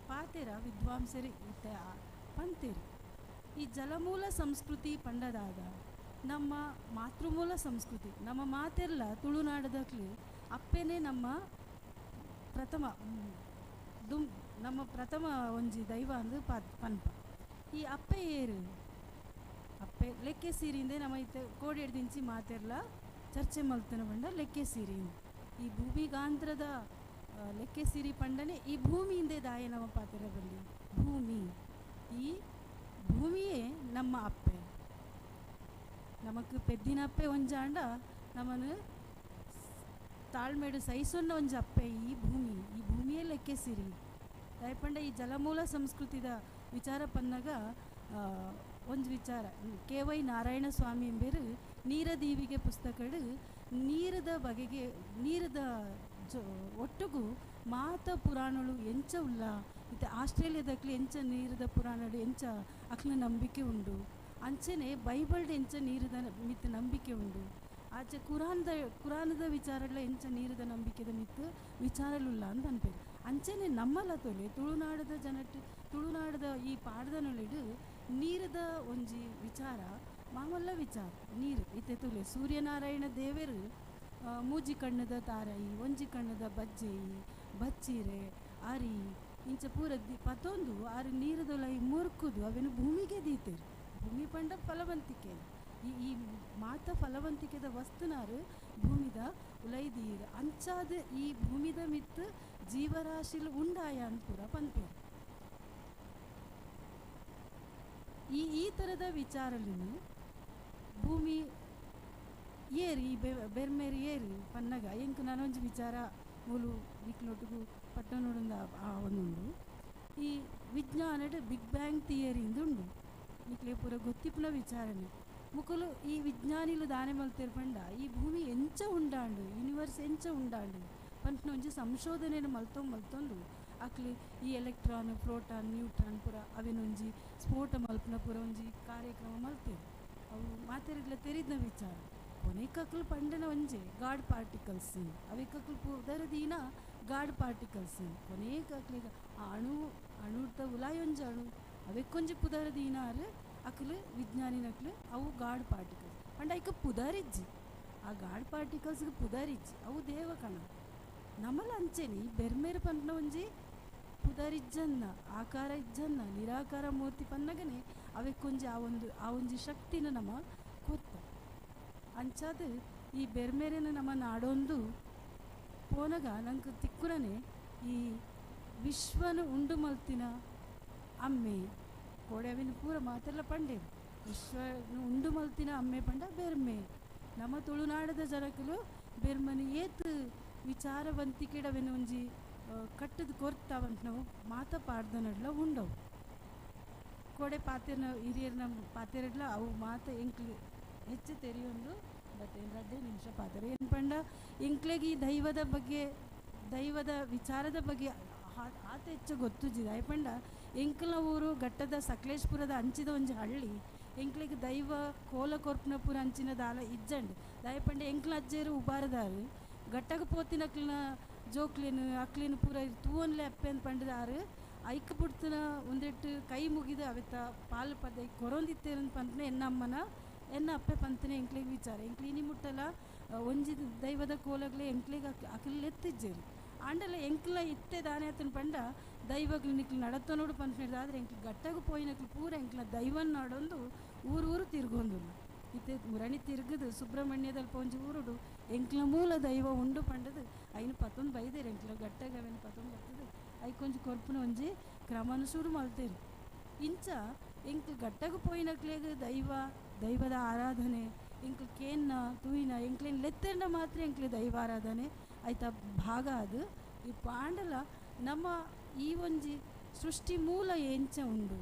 ಪಾತೆರ ವಿದ್ವಾಂಸರು ಇತ್ತ ಪಂತೇರು. ಈ ಜಲಮೂಲ ಸಂಸ್ಕೃತಿ ಪಂಡದಾದ ನಮ್ಮ ಮಾತೃಮೂಲ ಸಂಸ್ಕೃತಿ ನಮ್ಮ ಮಾತೆಲ್ಲ ತುಳುನಾಡದಕ್ಲಿ ಅಪ್ಪೆನೇ ನಮ್ಮ ಪ್ರಥಮ ನಮ್ಮ ಪ್ರಥಮ ಒಂಜಿ ದೈವ ಅಂದು ಪನ್ಪ. ಈ ಅಪ್ಪೆ ಏರು ಅಪ್ಪೆ ಲೆಕ್ಕೆ ಸೀರಿಂದೆ ನಮ್ಮ ಇತ್ತ ಕೋಡೆಡ್ದಿಂಚಿ ಮಾತೆರ್ಲ ಚರ್ಚೆ ಮಲ್ತನ ಬಂಡ ಲೆಕ್ಕೆ ಸೀರಿ ಈ ಭೂಮಿಗಾಂತ್ರದ ಲೆಕ್ಕೆ ಸಿರಿ ಪಂಡನೆ ಈ ಭೂಮಿಯಿಂದೆ ದಾಯ ನಮ್ಮ ಪಾತ್ರ ಬಲ್ಲಿ ಭೂಮಿ ಈ ಭೂಮಿಯೇ ನಮ್ಮ ಅಪ್ಪೆ ನಮಕ್ ಪೆದ್ದಿನ ಅಪ್ಪೆ ಒಂಜಾಂಡ ನಮ್ಮನ್ನು ತಾಳ್ಮೇಡು ಸಹಿಸೊನ್ನ ಒಂಜ ಅಪ್ಪೆ ಈ ಭೂಮಿ ಈ ಭೂಮಿಯೇ ಲೆಕ್ಕೆ ಸಿರಿ ದಯಪಂಡ ಈ ಜಲಮೂಲ ಸಂಸ್ಕೃತಿದ ವಿಚಾರ ಪನ್ನಾಗ ಒಂದು ವಿಚಾರ ಕೆ ವೈ ನಾರಾಯಣ ಸ್ವಾಮಿ ಎಂಬೇರು ನೀರದೀವಿಗೆ ಪುಸ್ತಕಡು ನೀರದ ಬಗೆಗೆ ನೀರದ ಒಟ್ಟುಗು ಮಾತ ಪುರಾಣಗಳು ಎಂಚ ಉಲ್ಲ ಇತ್ತೆ ಆಸ್ಟ್ರೇಲಿಯಾದಕ್ಲಿ ಎಂಚ ನೀರದ ಪುರಾಣಗಳು ಎಂಚ ಅಕ್ಲ ನಂಬಿಕೆ ಉಂಡು ಅಂಚನೆ ಬೈಬಲ್ಡ್ ಎಂಚ ನೀರದ ಮಿತ್ ನಂಬಿಕೆ ಉಂಡು ಆಚೆ ಕುರಾನದ ವಿಚಾರಗಳ ಎಂಚ ನೀರದ ನಂಬಿಕೆದ ಮಿತ್ತು ವಿಚಾರಲುಲ್ಲ ಅಂತ ಅನ್ಪೇರು. ಅಂಚನೆ ನಮ್ಮಲ ತೊಲೆ ತುಳುನಾಡದ ಜನಟ್ ತುಳುನಾಡದ ಈ ಪಾಡ್ದನೊಳಿಡು ನೀರದ ಒಂಜಿ ವಿಚಾರ ಮಾಮಲ್ಲ ವಿಚಾರ ನೀರು ಇತ್ತೆ ತುಲೆ ಸೂರ್ಯನಾರಾಯಣ ದೇವರು ಮೂಜಿ ಕಣ್ಣದ ತಾರಯಿ ಒಂಜಿ ಕಣ್ಣದ ಬಜ್ಜೆಯಿ ಬಚ್ಚಿರೆ ಅರಿ ಇಂಚ ಪೂರ ಪತೊಂದು ಆರು ನೀರದೊಲೈ ಮುರ್ಕುದು ಅವೇನು ಭೂಮಿಗೆ ದೀತೇರು ಭೂಮಿ ಪಂಡ ಫಲವಂತಿಕೆ ಈ ಈ ಮಾತ ಫಲವಂತಿಕೆದ ವಸ್ತುನಾರು ಭೂಮಿದ ಉಲೈದೀರು ಅಂಚಾದ ಈ ಭೂಮಿದ ಮಿತ್ತು ಜೀವರಾಶಿಲು ಉಂಡಾಯ ಅಂತ ಪೂರ ಪನ್ಪೇರು. ಈ ಈ ಥರದ ವಿಚಾರಲಿನ ಭೂಮಿ ಏರಿ ಬೆರ್ಮೇರಿ ಏರಿ ಪನ್ನಗ ಎಂಕ್ ನಾನೊಂಜಿ ವಿಚಾರ ಮೂಲು ನಿಕ್ಲೊಟ್ಟುಗು ಪಟ್ಟಣೋಡೊಂದು ಆ ಒಂದುಂಡು ಈ ವಿಜ್ಞಾನಡ್ ಬಿಗ್ ಬ್ಯಾಂಗ್ ಥಿಯರಿ ಉಂಡು ನಿಕ್ಲೆ ಪೂರ ಗೊತ್ತಿಪ್ಪುನ ವಿಚಾರಣೆ ಮುಕುಲು ಈ ವಿಜ್ಞಾನಿಲು ದಾನೆ ಮಲ್ತೇರು ಪಂಡ ಈ ಭೂಮಿ ಎಂಚ ಉಂಡಾಂಡು ಯೂನಿವರ್ಸ್ ಎಂಚ ಉಂಡಾಂಡು ಪಂಪನ ಒಂಜಿ ಸಂಶೋಧನೆಯನ್ನು ಮಲ್ತೊಂದು ಅಕ್ಲಿ ಈ ಎಲೆಕ್ಟ್ರಾನ್ ಪ್ರೋಟಾನ್ ನ್ಯೂಟ್ರಾನ್ ಪೂರ ಅವೇನೊಂಜಿ ಸ್ಫೋಟ ಮಲ್ಪನ ಪೂರ ಒಂಜಿ ಕಾರ್ಯಕ್ರಮ ಮಲ್ತೇರು ಅವು ಮಾತೆರಿಗ್ಲ ತೆರಿದ್ನ ವಿಚಾರ ಕೊನೆಕಕ್ಲು ಪಂಡನ ಒಂಜೆ ಗಾಡ್ ಪಾರ್ಟಿಕಲ್ಸ್ ಅವೆಕಕ್ಲು ಪುದರ ದೀನ ಗಾಡ್ ಪಾರ್ಟಿಕಲ್ಸ್ ಕೊನೆಕಕ್ಲಿಗ ಆ ಅಣು ಅಣುತ ಉಲಾಯೊಂಜಿ ಅಣು ಅವೆಕ್ಕೊಂಜಿ ಪುದರ ದೀನಾರು ಅಕ್ಲು ವಿಜ್ಞಾನಿನಕ್ಲು ಅವು ಗಾಡ್ ಪಾರ್ಟಿಕಲ್ಸ್ ಪಂಡ ಐಕ ಪುದರಿಜ್ಜಿ ಆ ಗಾಡ್ ಪಾರ್ಟಿಕಲ್ಸ್ಗೆ ಪುದರಿಜ್ಜಿ ಅವು ದೇವಕಣ ನಮ್ಮಲ ಅಂಚೆನಿ ಬೆರ್ಮೇರು ಪಂಪನ ಒಂಜಿ ಪುದರಿಜ್ಜನ್ನ ಆಕಾರ ಇಜ್ಜನ್ನ ನಿರಾಕಾರ ಮೂರ್ತಿ ಪನ್ನಗನೆ ಅವೆಕ್ಕೊಂಜಿ ಆ ಒಂಜಿ ಶಕ್ತಿನ ನಮ್ಮ ಕೊತ್ತ ಅಂಚಾದ ಈ ಬೆರ್ಮೇರೆನ ನಮ್ಮ ನಾಡೊಂದು ಪೋನಗ ನಂಗೆ ತಿಕ್ಕುರನೆ ಈ ವಿಶ್ವನು ಉಂಡು ಮಲ್ತಿನ ಅಮ್ಮೆ ಕೋಡೆ ಅವಿನ ಪೂರ ಮಾತೆಲ್ಲ ಪಂಡೇರು ವಿಶ್ವನು ಉಂಡು ಮಲ್ತಿನ ಅಮ್ಮೆ ಪಂಡ ಬೆರ್ಮೆ ನಮ್ಮ ತುಳುನಾಡದ ಜನಕಲು ಬೆರ್ಮನಿ ಏತ್ ವಿಚಾರವಂತಿಕೆಡವೆನ ಒಂಜಿ ಕಟ್ಟದ ಕೊರ್ತಾವಂತ ನಾವು ಮಾತ ಪಾಡ್ದನಡ್ಲ ಉಂಡವು ಕೋಡೆ ಪಾತೆರ್ನ ಹಿರಿಯರ್ನ ಪಾತೆರಡ್ಲ ಅವು ಮಾತ ಎಂಕ್ಲು ಹೆಚ್ಚು ತೆರೆಯೊಂದು ಬಟ್ ಏನು ರಡ್ಡೆ ನಿಮಿಷ ಪಾತೆರ ಏನು ಪಂಡ ಎಂಕ್ಲೆಗ್ ಈ ದೈವದ ಬಗ್ಗೆ ದೈವದ ವಿಚಾರದ ಬಗ್ಗೆ ಆತ ಹೆಚ್ಚು ಗೊತ್ತುಜಿದೆ ಪಂಡ ಎಂಕ್ಲ ಊರು ಘಟ್ಟದ ಸಕಲೇಶ್ಪುರದ ಅಂಚಿದ ಒಂಜಿ ಹಳ್ಳಿ ಎಂಕ್ಲೆಗ್ ದೈವ ಕೋಲ ಕೊರ್ಪನಪುರ ಅಂಚಿನ ದಾಲ ಇಜ್ಜಂಡ್ ದಯಪಂಡ ಎಂಕ್ಲ ಅಜ್ಜೇರು ಉಬಾರದಾರು ಘಟ್ಟಗ ಪೋತಿನಕ್ಲಿನ ಜೋಕ್ಲಿನ ಅಕ್ಲಿನ ಪೂರ ತೂವನ್ಲೆ ಅಪ್ಪೆನ್ ಪಂಡದಾರು ಐಕ್ ಪುಡ್ತನ ಒಂದೆಟ್ಟು ಕೈ ಮುಗಿದು ಅವೆತ್ತ ಪಾಲು ಪದ ಕೊರೊಂದಿತ್ತೇರನ್ ಪಂತನೆ ಎನ್ನಮ್ಮನ ಎನ್ನ ಅಪ್ಪೆ ಪಂತನೆ ಎಂಕ್ಲೆಗ್ ವಿಚಾರ ಎಂಕ್ಲಿನಿ ಮುಟ್ಟಲ ಒಂಜಿ ದೈವದ ಕೋಲಗ್ಲೆ ಎಂಕ್ಲೆಗ್ ಅಕ್ಲಿ ಎತ್ತಿಜ್ಜೇರು ಆಂಡಲ ಎಂಕ್ಲ ಇತ್ತೆ ದಾನೆ ಆತನ ಪಂಡ ದೈವಗ್ಲು ನಿಕ್ಲು ನಡತ ನೋಡು ಪಂತ ಆದರೆ ಎಂಕ್ಲು ಗಟ್ಟಗ ಪೋಯಿನಕ್ಲು ಪೂರ ಎಂಕ್ಲ ದೈವನ್ ನಾಡೊಂದು ಊರು ಊರು ತಿರ್ಗೊಂದುಲ್ಲ ಇತ್ತೆ ಮುರಣಿ ತಿರ್ಗದು ಸುಬ್ರಹ್ಮಣ್ಯದಲ್ಲಿ ಪೊಂಜಿ ಊರುಡು ಎಂಕ್ಲ ಮೂಲ ದೈವ ಉಂಡು ಪಂಡದು ಐನು ಪತ್ತೊಂದು ಬೈದೇರು ಎಂಕ್ಲ ಗಟ್ಟಗ ಅವೇನು ಪತ್ತೊಂದು ಬರ್ತದೆ ಐಕೊಂಜಿ ಕೊರ್ಪುನ ಒಂಜಿ ಕ್ರಮನ ಶುರು ಮಲ್ತೇರು ಇಂಚ ಎಂಕ್ಲು ಗಟ್ಟಗ ಪೋಯಿನಕ್ಲೆಗ್ ದೈವ ದೈವದ ಆರಾಧನೆ ಎಂಕ್ಲು ಕೇನ್ನ ತೂಯಿನ ಎಂಕ್ಲೇನ್ ಲೆತ್ತೆಂಡ ಮಾತ್ರ ಎಂಕ್ಲೆ ದೈವ ಆರಾಧನೆ ಆಯ್ತಾ ಭಾಗ ಅದು ಈ ಪಾಂಡಲ ನಮ್ಮ ಈ ಒಂಜಿ ಸೃಷ್ಟಿ ಮೂಲ ಎಂಚ ಉಂಡು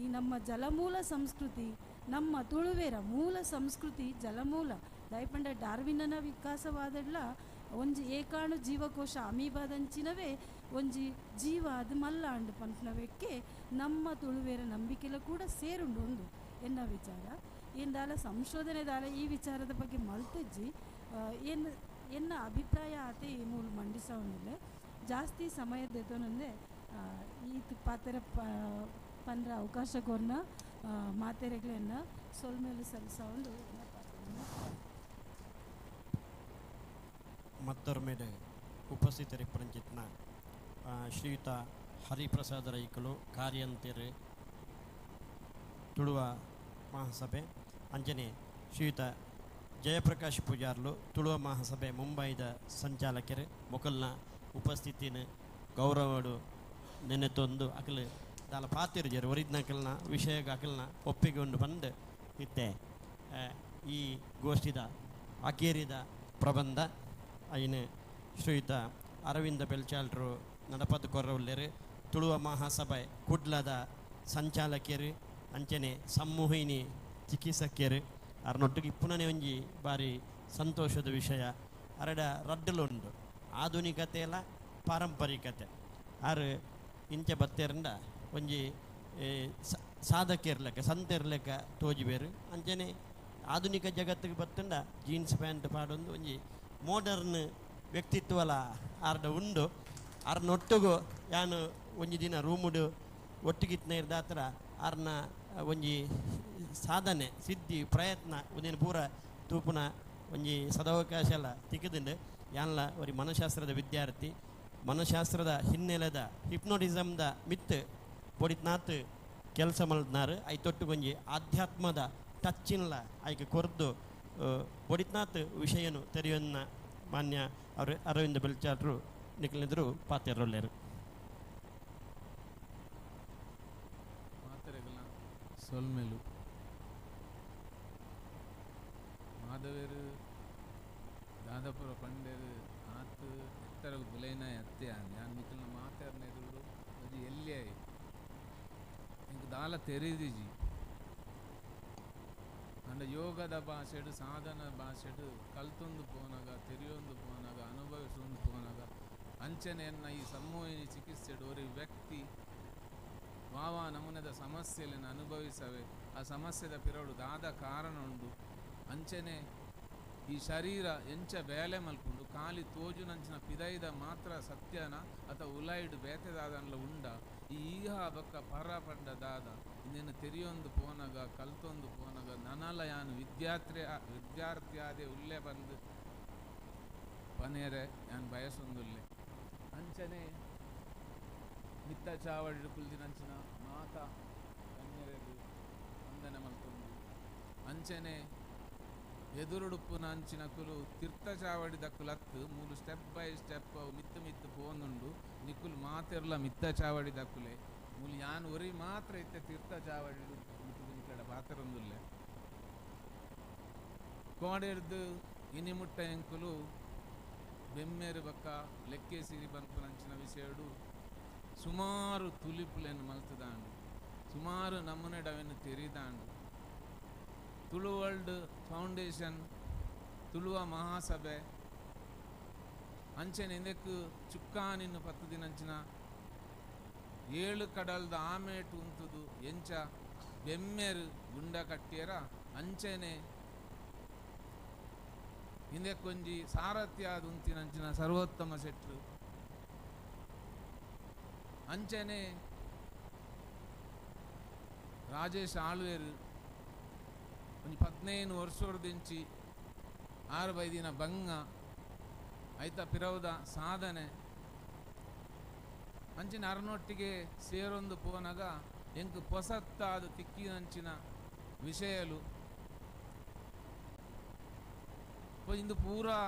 ಈ ನಮ್ಮ ಜಲಮೂಲ ಸಂಸ್ಕೃತಿ ನಮ್ಮ ತುಳುವೇರ ಮೂಲ ಸಂಸ್ಕೃತಿ ಜಲಮೂಲ ದಯಪಂಡ ಡಾರ್ವಿನನ ವಿಕಾಸವಾದಡ್ಲ ಒಂಜಿ ಏಕಾಣು ಜೀವಕೋಶ ಅಮೀಬಾದಂಚಿನವೇ ಒಂಜಿ ಜೀವ ಅದು ಮಲ್ಲಾಂಡು ಪನ್ಪನವೆಕ್ಕೆ ನಮ್ಮ ತುಳುವೇರ ನಂಬಿಕೆಲ ಕೂಡ ಸೇರುಂಡು ಒಂದು ಎನ್ನ ವಿಚಾರ. ಏನ್ ದಾಲ ಸಂಶೋಧನೆ ದಾಲ ಈ ವಿಚಾರದ ಬಗ್ಗೆ ಮಲ್ತೆಜ್ಜಿ ಏನು ಎನ್ನ ಅಭಿಪ್ರಾಯ ಆತೆ ಈ ಮೂಲ ಮಂಡಿಸವನಿಲ್ಲ. ಜಾಸ್ತಿ ಸಮಯ ದೆತೊನಂದೆ ಈ ಪಾತ್ರ ಪಂದ್ರ ಅವಕಾಶಕ್ಕೊರ್ನ ಮಾತೆರೆಗಳನ್ನ ಸೊಲ್ಮೇಲೆ ಸಲ್ಲಿಸೊಂದು. ಮತ್ತೊರ್ಮೆಡೆ ಉಪಸ್ಥಿತರಿಪ್ಪರಂಚಿತ್ನ ಶ್ರೀಯುತ ಹರಿಪ್ರಸಾದ ರೈಕಲು ಕಾರ್ಯಂತೆರು ತುಳುವ ಮಹಾಸಭೆ, ಅಂಜನೆ ಶ್ರೀಯುತ ಜಯಪ್ರಕಾಶ್ ಪೂಜಾರ್ಲು ತುಳುವ ಮಹಾಸಭೆ ಮುಂಬೈದ ಸಂಚಾಲಕರು ಮೊಕಲ್ನ ಉಪಸ್ಥಿತಿನ ಗೌರವಡು ನೆನೆತೊಂದು ಅಕಲು ದಾಲ ಪಾತಿರುಜರು ಒರಿದ್ನಕಲ್ನ ವಿಷಯ ಅಕಲ್ನ ಒಪ್ಪಿಗೆ ಉಂಡು ಬಂದು ಇತ್ತೆ ಈ ಗೋಷ್ಠಿದ ಅಕೇರಿದ ಪ್ರಬಂಧ ಐನ ಶ್ರೀಯುತ ಅರವಿಂದ ಬೆಲ್ಚಾಲ್ರು ನಡಪದ ಕೊರವುಲ್ಲೇರು ತುಳುವ ಮಹಾಸಭೆ ಕುಡ್ಲದ ಸಂಚಾಲಕಿಯರು ಅಂಚನೆ ಸಮ್ಮೋಹಿನಿ ಚಿಕಿತ್ಸಕಿಯರು ಅರ್ನೊಟ್ಟಿಗೆ ಇಪ್ಪುನನೇ ಒಂಜಿ ಬಾರಿ ಸಂತೋಷದ ವಿಷಯ. ಅರಡ ರಡ್ಡಲುಂಡು ಆಧುನಿಕತೆ ಎಲ್ಲ ಪಾರಂಪರಿಕತೆ ಆರು ಇಂಚ ಬತ್ತೇರಂಡ ಒಂಜಿ ಸಾಧಕಿರ್ಲೆಕ್ಕ ಸಂತೆರ್ಲೆಕ್ಕ ತೋಜಿಬೇರು ಅಂಚನೆ ಆಧುನಿಕ ಜಗತ್ತಿಗೆ ಬತ್ತಂಡ ಜೀನ್ಸ್ ಪ್ಯಾಂಟ್ ಪಾಡೊಂದು ಒಂಜಿ ಮೋಡರ್ನ್ ವ್ಯಕ್ತಿತ್ವಲ ಆರ್ಡ ಉಂಡು. ಆರ್ನೊಟ್ಟುಗು ಯಾನು ಒಂಜಿ ದಿನ ರೂಮುಡು ಒಟ್ಟಿಗಿತ್ನ ಇರ್ದಾತ್ರ ಆರ್ನ ಒಂಜಿ ಸಾಧನೆ ಸಿದ್ಧಿ ಪ್ರಯತ್ನ ಒಂದಿನ ಪೂರ ತೂಪುನ ಒಂಜಿ ಸದಾವಕಾಶ ಎಲ್ಲ ತಿಕ್ಕದಿಂಡು. ಯಾನ್ಲ ಒರಿ ಮನಃಶಾಸ್ತ್ರದ ವಿದ್ಯಾರ್ಥಿ, ಮನಃಶಾಸ್ತ್ರದ ಹಿನ್ನೆಲೆದ ಹಿಪ್ನೋಟಿಸಮ್ದ ಮಿತ್ತು ಪೊಡಿತ್ನಾತ್ ಕೆಲಸ ಮಲ್ದನಾರು I ತೊಟ್ಟು ಒಂಜಿ ಆಧ್ಯಾತ್ಮದ ಟಚ್ಚಿನ್ಲ ಐಕೆ ಕೊರ್ದು ಪೊಡಿತ್ನಾತ್ ವಿಷಯನು ತೆರೆಯನ್ನ ಮಾನ್ಯ ಅವರು ಅರವಿಂದ ಬೆಲ್ಚಾಟ್ರು ನಿಕ್ಲಿದ್ರು ಪಾತೆರೊಲ್ಲೇರು. ಸೊಲ್ಮೆಲು ಮಾಧವೇರು ದಾದಾಪುರ ಪಂಡೇರು ಆತು ಎತ್ತರ ಬುಲೈನ ಅತ್ತೆ ಯಾನ್ ನಿಖಲ್ನ ಮಾತಾಡ್ನ ಎದುರು ಅದು ಎಲ್ಲಿ ಆಯ್ ಇಂಕ್ ದಾಲ ತೆರೆದಿಜಿ ಅಂಡ ಯೋಗದ ಭಾಷೆಡು ಸಾಧನ ಭಾಷೆಡು ಕಲ್ತೊಂದು ಪೋನಾಗ ತೆರೆಯೊಂದು ಪೋನಾಗ ಅನುಭವಿಸೊಂದು ಪೋನಾಗ ಅಂಚನೆಯನ್ನ ಈ ಸಮ್ಮೋಹಿನಿ ಚಿಕಿತ್ಸೆಡು ಒರಿ ವ್ಯಕ್ತಿ ವಾವಾ ನಮೂನದ ಸಮಸ್ಯೆಯನ್ನು ಅನುಭವಿಸವೆ ಆ ಸಮಸ್ಯೆದ ಪಿರಡು ದಾದ ಕಾರಣ ಉಂಡು ಅಂಚನೆ ಈ ಶರೀರ ಎಂಚ ಬೇಲೆ ಮಲ್ಪುಂಡು ಖಾಲಿ ತೋಜುನಂಚಿನ ಪಿದೈದ ಮಾತ್ರ ಸತ್ಯನ ಅಥವಾ ಉಲೈಡು ಬೇತೆ ದಾದನ್ಲ ಉಂಡ ಈ ಈಹ ಬಕ್ಕ ಪರ ಪಂಡ ದಾದ ಇನ್ನೇನು ತೆರೆಯೊಂದು ಪೋನಗ ಕಲ್ತೊಂದು ಪೋನಗ ನನಲ ಯಾನು ವಿದ್ಯಾರ್ಥಿಯಾದೆ ಉಲ್ಲೆ ಬಂದು ಪನೇರೆ ಯಾನು ಬಯಸೊಂದುಲ್ಲೆ ಅಂಚನೆ ಮಿತ್ತ ಚಾವಡಿ ಕುಲ್ದಿನಂಚಿನ ಮಾತಾ ಕನ್ಯರೆದು ವಂದನೆ ಮಲ್ತೊಂದು ಅಂಚನೆ ಎದುರುಡುಪ್ಪುನ ಅಂಚಿನ ಕುಲು ತೀರ್ಥ ಚಾವಡಿ ದಕ್ಕುಲತ್ತು ಮೂಲು ಸ್ಟೆಪ್ ಬೈ ಸ್ಟೆಪ್ ಅವು ಮಿತ್ತು ಮಿತ್ತು ಪೋನುಂಡು ನಿಕ್ಕುಲು ಮಾತೆರ್ಲ ಮಿತ್ತ ಚಾವಡಿ ದಕ್ಕುಲೆ ಮೂಲು ಯಾನ್ ಒರಿ ಮಾತ್ರ ಇತ್ತೆ ತೀರ್ಥ ಚಾವಡಿ ಮಿತ್ತು ನಿಕ್ಕಡ ಪಾತ್ರೊಂದುಲ್ಲೆ ಕೋಡೆರ್ದು ಇನಿಮುಟ್ಟ ಎಂಕುಲು ಬೆಮ್ಮೇರು ಬಕ್ಕ ಲೆಕ್ಕೆ ಸಿರಿ ಬಂಪುನಂಚಿನ ವಿಷಯಡು ಸುಮಾರು ತುಲಿಪುಲೆಯನ್ನು ಮಲ್ತದಾಂಡು ಸುಮಾರು ನಮೂನೆಡವನ್ನು ತೆರಿದಾಂಡು. ತುಳು ವರ್ಲ್ಡ್ ಫೌಂಡೇಶನ್ ತುಳುವ ಮಹಾಸಭೆ ಅಂಚನೆ ಇಂದಕ್ಕೆ ಚುಕ್ಕಾನಿನ್ನು 10 ದಿನಂಚಿನ 7 ಕಡಲ್ದ ಆಮೇಟು ಉಂತುದು ಎಂಚ ಬೆಮ್ಮೆರು ಗುಂಡ ಕಟ್ಟಿಯರ ಅಂಚನೆ ಹಿಂದಕ್ಕೊಂಜಿ ಸಾರಥ್ಯಾದ ಉಂತಿನಂಚಿನ ಸರ್ವೋತ್ತಮ ಶೆಟ್ರು ಅಂಚನೆ ರಾಜೇಶ್ ಆಳ್ವೇರು ಒಂಜಿ 15 ವರ್ಷದಿಂಚಿ 6 ಬೈದಿನ ಬಂಗ ಐತ ಪಿರೌದ ಸಾಧನೆ ಅಂಚಿನ ಅರನೊಟ್ಟಿಗೆ ಸೇರೊಂದು ಪೋನಗ ಎಂಕ್ ಪೊಸತ್ತಾದ ತಿಕ್ಕಿನಂಚಿನ ವಿಷಯಲು ಇಂದು ಪೂರಾ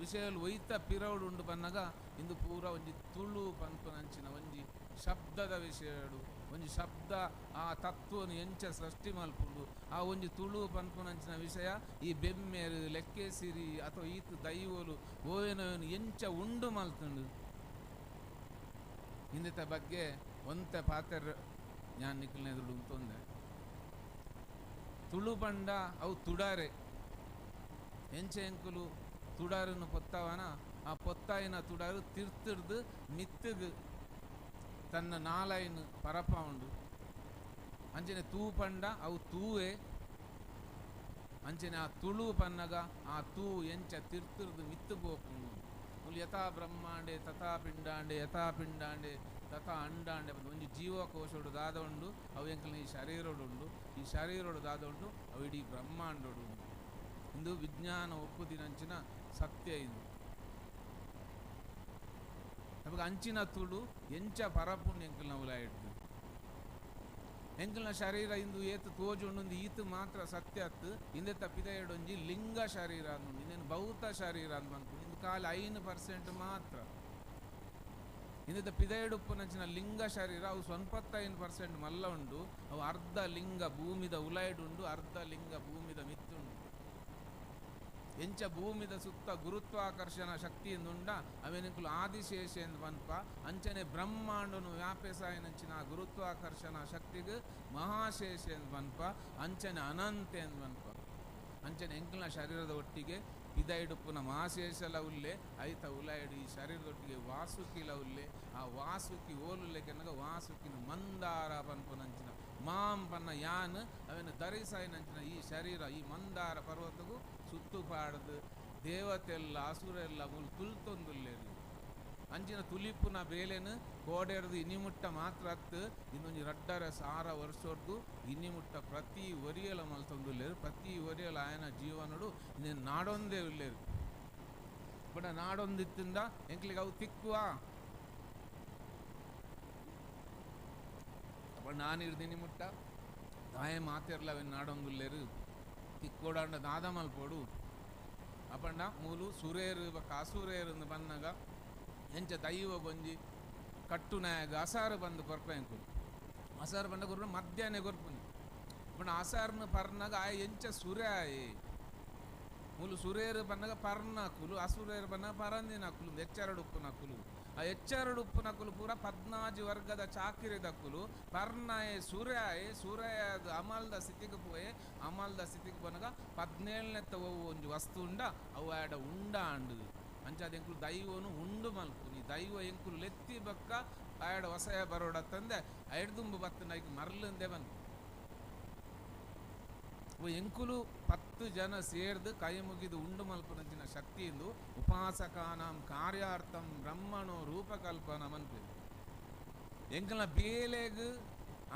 ವಿಷಯಲು ಒಯ್ತ ಪಿರೌಡು ಉಂಡು ಬನ್ನಗ ಇಂದು ಪೂರಾ ಒಂಜಿ ತುಳು ಪನ್ಪುನಂಚಿನ ಒಂಜಿ ಶಬ್ದದ ವಿಷಯಡು ಒಂಜಿ ಶಬ್ದ ಆ ತತ್ವನು ಎಂಚ ಸೃಷ್ಟಿ ಮಲ್ಪುಂಡು ಆ ಒಂಜಿ ತುಳು ಪನ್ಪುನಂಚಿನ ವಿಷಯ ಈ ಬೆಮ್ಮೇರು ಲೆಕ್ಕೆಸಿರಿ ಅಥವಾ ಈತು ದೈವಲು ಓವೇನೋವೇನು ಎಂಚ ಉಂಡು ಮಲ್ತುಂಡು ಹಿಂದಿತ ಬಗ್ಗೆ ಒಂತೆ ಪಾತ್ರ ഞാൻ ನಿಖಲ್ನ ಎದುರು ಉಂತೊಂದೆ. ತುಳು ಪಂಡ ಅವು ತುಡಾರೆ ಎಂಚೆ ಎಂಕುಲು ತುಡಾರನ್ನು ಪೊತ್ತವನ ಆ ಪೊತ್ತಾಯಿನ ತುಡಾರು ತಿರ್ತಿರ್ದು ಮಿತ್ತಗ್ ತನ್ನ ನಾಲೈನ್ ಪರಪ ಉಂಡು. ಅಂಚನೆ ತೂ ಪಂಡ ಅವು ತೂವೆ. ಅಂಚನೆ ಆ ತುಳು ಪನ್ನಗ ಆ ತೂ ಎಂಚ ತಿರ್ತಿರ್ದು ಮಿತ್ತು ಪೋಪುಂಡು. ಮುಲು ಯಥಾ ಬ್ರಹ್ಮಾಂಡೆ ತಥಾ ಪಿಂಡಾಂಡೆ ಯಥಾ ಪಿಂಡಾಂಡೆ ತಥಾ ಅಂಡಾಂಡೆ ಒಂಜಿ ಜೀವಕೋಶೋಡು ದಾದ ಉಂಡು ಅವು ಎಂಕಲ್ನ ಈ ಶರೀರೋಡು ಉಂಡು. ಈ ಶರೀರೋಡು ದಾದ ಉಂಡು ಅವು ಇಡೀ ಬ್ರಹ್ಮಾಂಡೋಡು ಉಂಡು. ಇಂದು ವಿಜ್ಞಾನ ಒಪ್ಪುದಿನಂಚಿನ ಸತ್ಯ ಇದು. ನಮಗೆ ಅಂಚಿನ ತುಳು ಎಂಚ ಪರಪುಂಡು ಎಂಕಲ್ನ ಉಲಾಯಿಡ್ದು. ಎಂಕಲ್ನ ಶರೀರ ಇಂದು ಏತು ತೋಜುಂಡು ಈತು ಮಾತ್ರ ಸತ್ಯ ಅತ್ತು. ಇಂದೆ ತಪ್ಪಿದ ಎರಡೊಂಜಿ ಲಿಂಗ ಶರೀರ ಅಂದುಂಡು, ಇನ್ನೇನು ಭೌತ ಶರೀರ ಅಂದ್ ಬಂತು. ಇಂದು ಕಾಲ 5% ಮಾತ್ರ. ಇಂದ ಪಿದಯಡುಪ್ಪುನಂಚಿನ ಲಿಂಗ ಶರೀರ ಅವು 75% ಮಲ್ಲ ಉಂಡು. ಅವು ಅರ್ಧ ಲಿಂಗ ಭೂಮಿದ ಉಲಾಯ್ಡುಂಡು, ಅರ್ಧ ಲಿಂಗ ಭೂಮಿದ ಮಿತ್ತುಂಡು. ಎಂಚ ಭೂಮಿದ ಸುತ್ತ ಗುರುತ್ವಾಕರ್ಷಣ ಶಕ್ತಿಯಿಂದುಂಡ ಅವೆನಕುಲು ಆದಿಶೇಷ ಎಂದು ಪನ್ಪ. ಅಂಚನೆ ಬ್ರಹ್ಮಾಂಡನು ವ್ಯಾಪಿಸಾಯನಂಚಿನ ಗುರುತ್ವಾಕರ್ಷಣ ಶಕ್ತಿಗೆ ಮಹಾಶೇಷ ಎಂದು ಪನ್ಪ. ಅಂಚನೆ ಅನಂತ ಎಂದು ಪನ್ಪ. ಅಂಚನೆ ಎಂಕಲ್ನ ಶರೀರದ ಒಟ್ಟಿಗೆ ಪಿದೈಡುಪ್ಪುನ ಮಹಾಶೇಷಲ ಉಲ್ಲೆ ಐತ ಉಲಾಯಿಡು ಈ ಶರೀರದೊಟ್ಟಿಗೆ ವಾಸುಕಿಲ ಉಲ್ಲೆ. ಆ ವಾಸುಕಿ ಓಲುಲ್ಲೆಕೆನ್ನಗ ವಾಸುಕಿನ ಮಂದಾರ ಪನ್ಪುನಂಚಿನ ಮಾಂ ಪನ್ನ ಯಾನ್ ಅವೆನ ಧರಿಸಾಯಿನಂಚಿನ ಈ ಶರೀರ ಈ ಮಂದಾರ ಪರ್ವತಗೂ ಸುತ್ತು ಪಾಡ್ದು ದೇವತೆಲ್ಲ ಅಸುರೆಲ್ಲ ಮುಲ್ ತುಲ್ತೊಂದುಲ್ಲೇರು. ಅಂಚಿನ ತುಲಿಪುನ ಬೇಲೆನು ಕೋಡೆರ್ದು ಇನಿಮುಟ್ಟ ಮಾತ್ರ ಅತ್ತು ಇನ್ನೊಂಜಿ 2.5 ವರ್ಷದ್ದು ಇನಿಮುಟ್ಟ ಪ್ರತಿ ಒರಿಯಲ ಮಲ್ತೊಂದುಲ್ಲೇರು. ಪ್ರತಿ ಒರಿಯಲ ಆಯನ ಜೀವನಡು ಇನ್ನೇನು ನಾಡೊಂದೇ ಉಲ್ಲೇರು. ಬಟ್ ನಾಡೊಂದಿತ್ತಿಂದ ಎಂಕ್ಲಿಗೆ ಅವು ತಿಕ್ಕುವ ಅಪ್ಪ ನಾನಿರ್ದಿನಿ ಮುಟ್ಟ ದಾಯ ಮಾತಿರ್ಲ ಅವೇನು ನಾಡೊಂದುಲ್ಲೇರು ತಿಕ್ಕೋಡಾಂಡ ದಾದ ಮಲ್ಪೋಡು. ಅಪಂಡ ಮೂಲು ಸುರೇರು ಬೊಕ್ಕ ಅಸುರೇರು ಬನ್ನಗ ಎಂಚ ದೈವ ಗೊಂಜಿ ಕಟ್ಟುನಾಯಗ ಅಸಾರು ಬಂದು ಕೊರ್ಪ ಎಂಕುಲು. ಅಸಾರು ಬಂದ ಕೊರ್ಪು ಮಧ್ಯಾಹ್ನ ಕೊರ್ಪುನಿ. ಪಂಡ ಅಸಾರ್ನ ಪರ್ನಾಗ ಆಯ ಎಂಚ ಸುರೇ ಆಯೆ. ಮೂಲು ಸುರೇರು ಬನ್ನಗ ಪರ್ನಕುಲು, ಅಸುರೇರು ಬನ್ನಗ ಪರಂದಿನಕುಲು, ಎಚ್ಚರಡು ಉಪ್ಪುನಕುಲು. ಆ ಎಚ್ಚರಡು ಉಪ್ಪುನಕುಲು ಪೂರ 14 ವರ್ಗದ ಚಾಕಿರಿದಕ್ಕುಲು. ಪರ್ನಾಯೆ ಸುರಾಯೆ ಸುರಾಯದ ಅಮಲ್ದ ಸ್ಥಿತಿಗೆ ಪೋಯೆ. ಅಮಲ್ದ ಸ್ಥಿತಿಗೆ ಪೋನಾಗ 17ನೇ ಒಂಜಿ ವಸ್ತು ಉಂಡ ಅವು ಆಡ ಉಂಡ ಅಂಡು. ಅಂಚಾದ ಎಂಕುಲು ದೈವನು ಉಂಡು ಮಲ್ಪುನಿ. ದೈವ ಎಂಕುಲು ಲೆತ್ತಿ ಬಕ್ಕ ಆಯಡ ವಸಯ ಬರೋಡತ್ತಂದೆ ಐಡ್ದುಂಬು ಬತ್ತು ನೈಕ್ ಮರ್ಲಂದೆ ಬಂದು ಎಂಕುಲು 10 ಜನ ಸೇರ್ದು ಕೈ ಮುಗಿದು ಉಂಡು ಮಲ್ಪುನಂಚಿನ ಶಕ್ತಿಯಿಂದ ಉಪಾಸಕಾನಾಂ ಕಾರ್ಯಾರ್ಥಂ ಬ್ರಹ್ಮಣೋ ರೂಪಕಲ್ಪನ ಮನ್ಪೇರು. ಎಂಕಲ್ನ ಬೇಲೆಗ್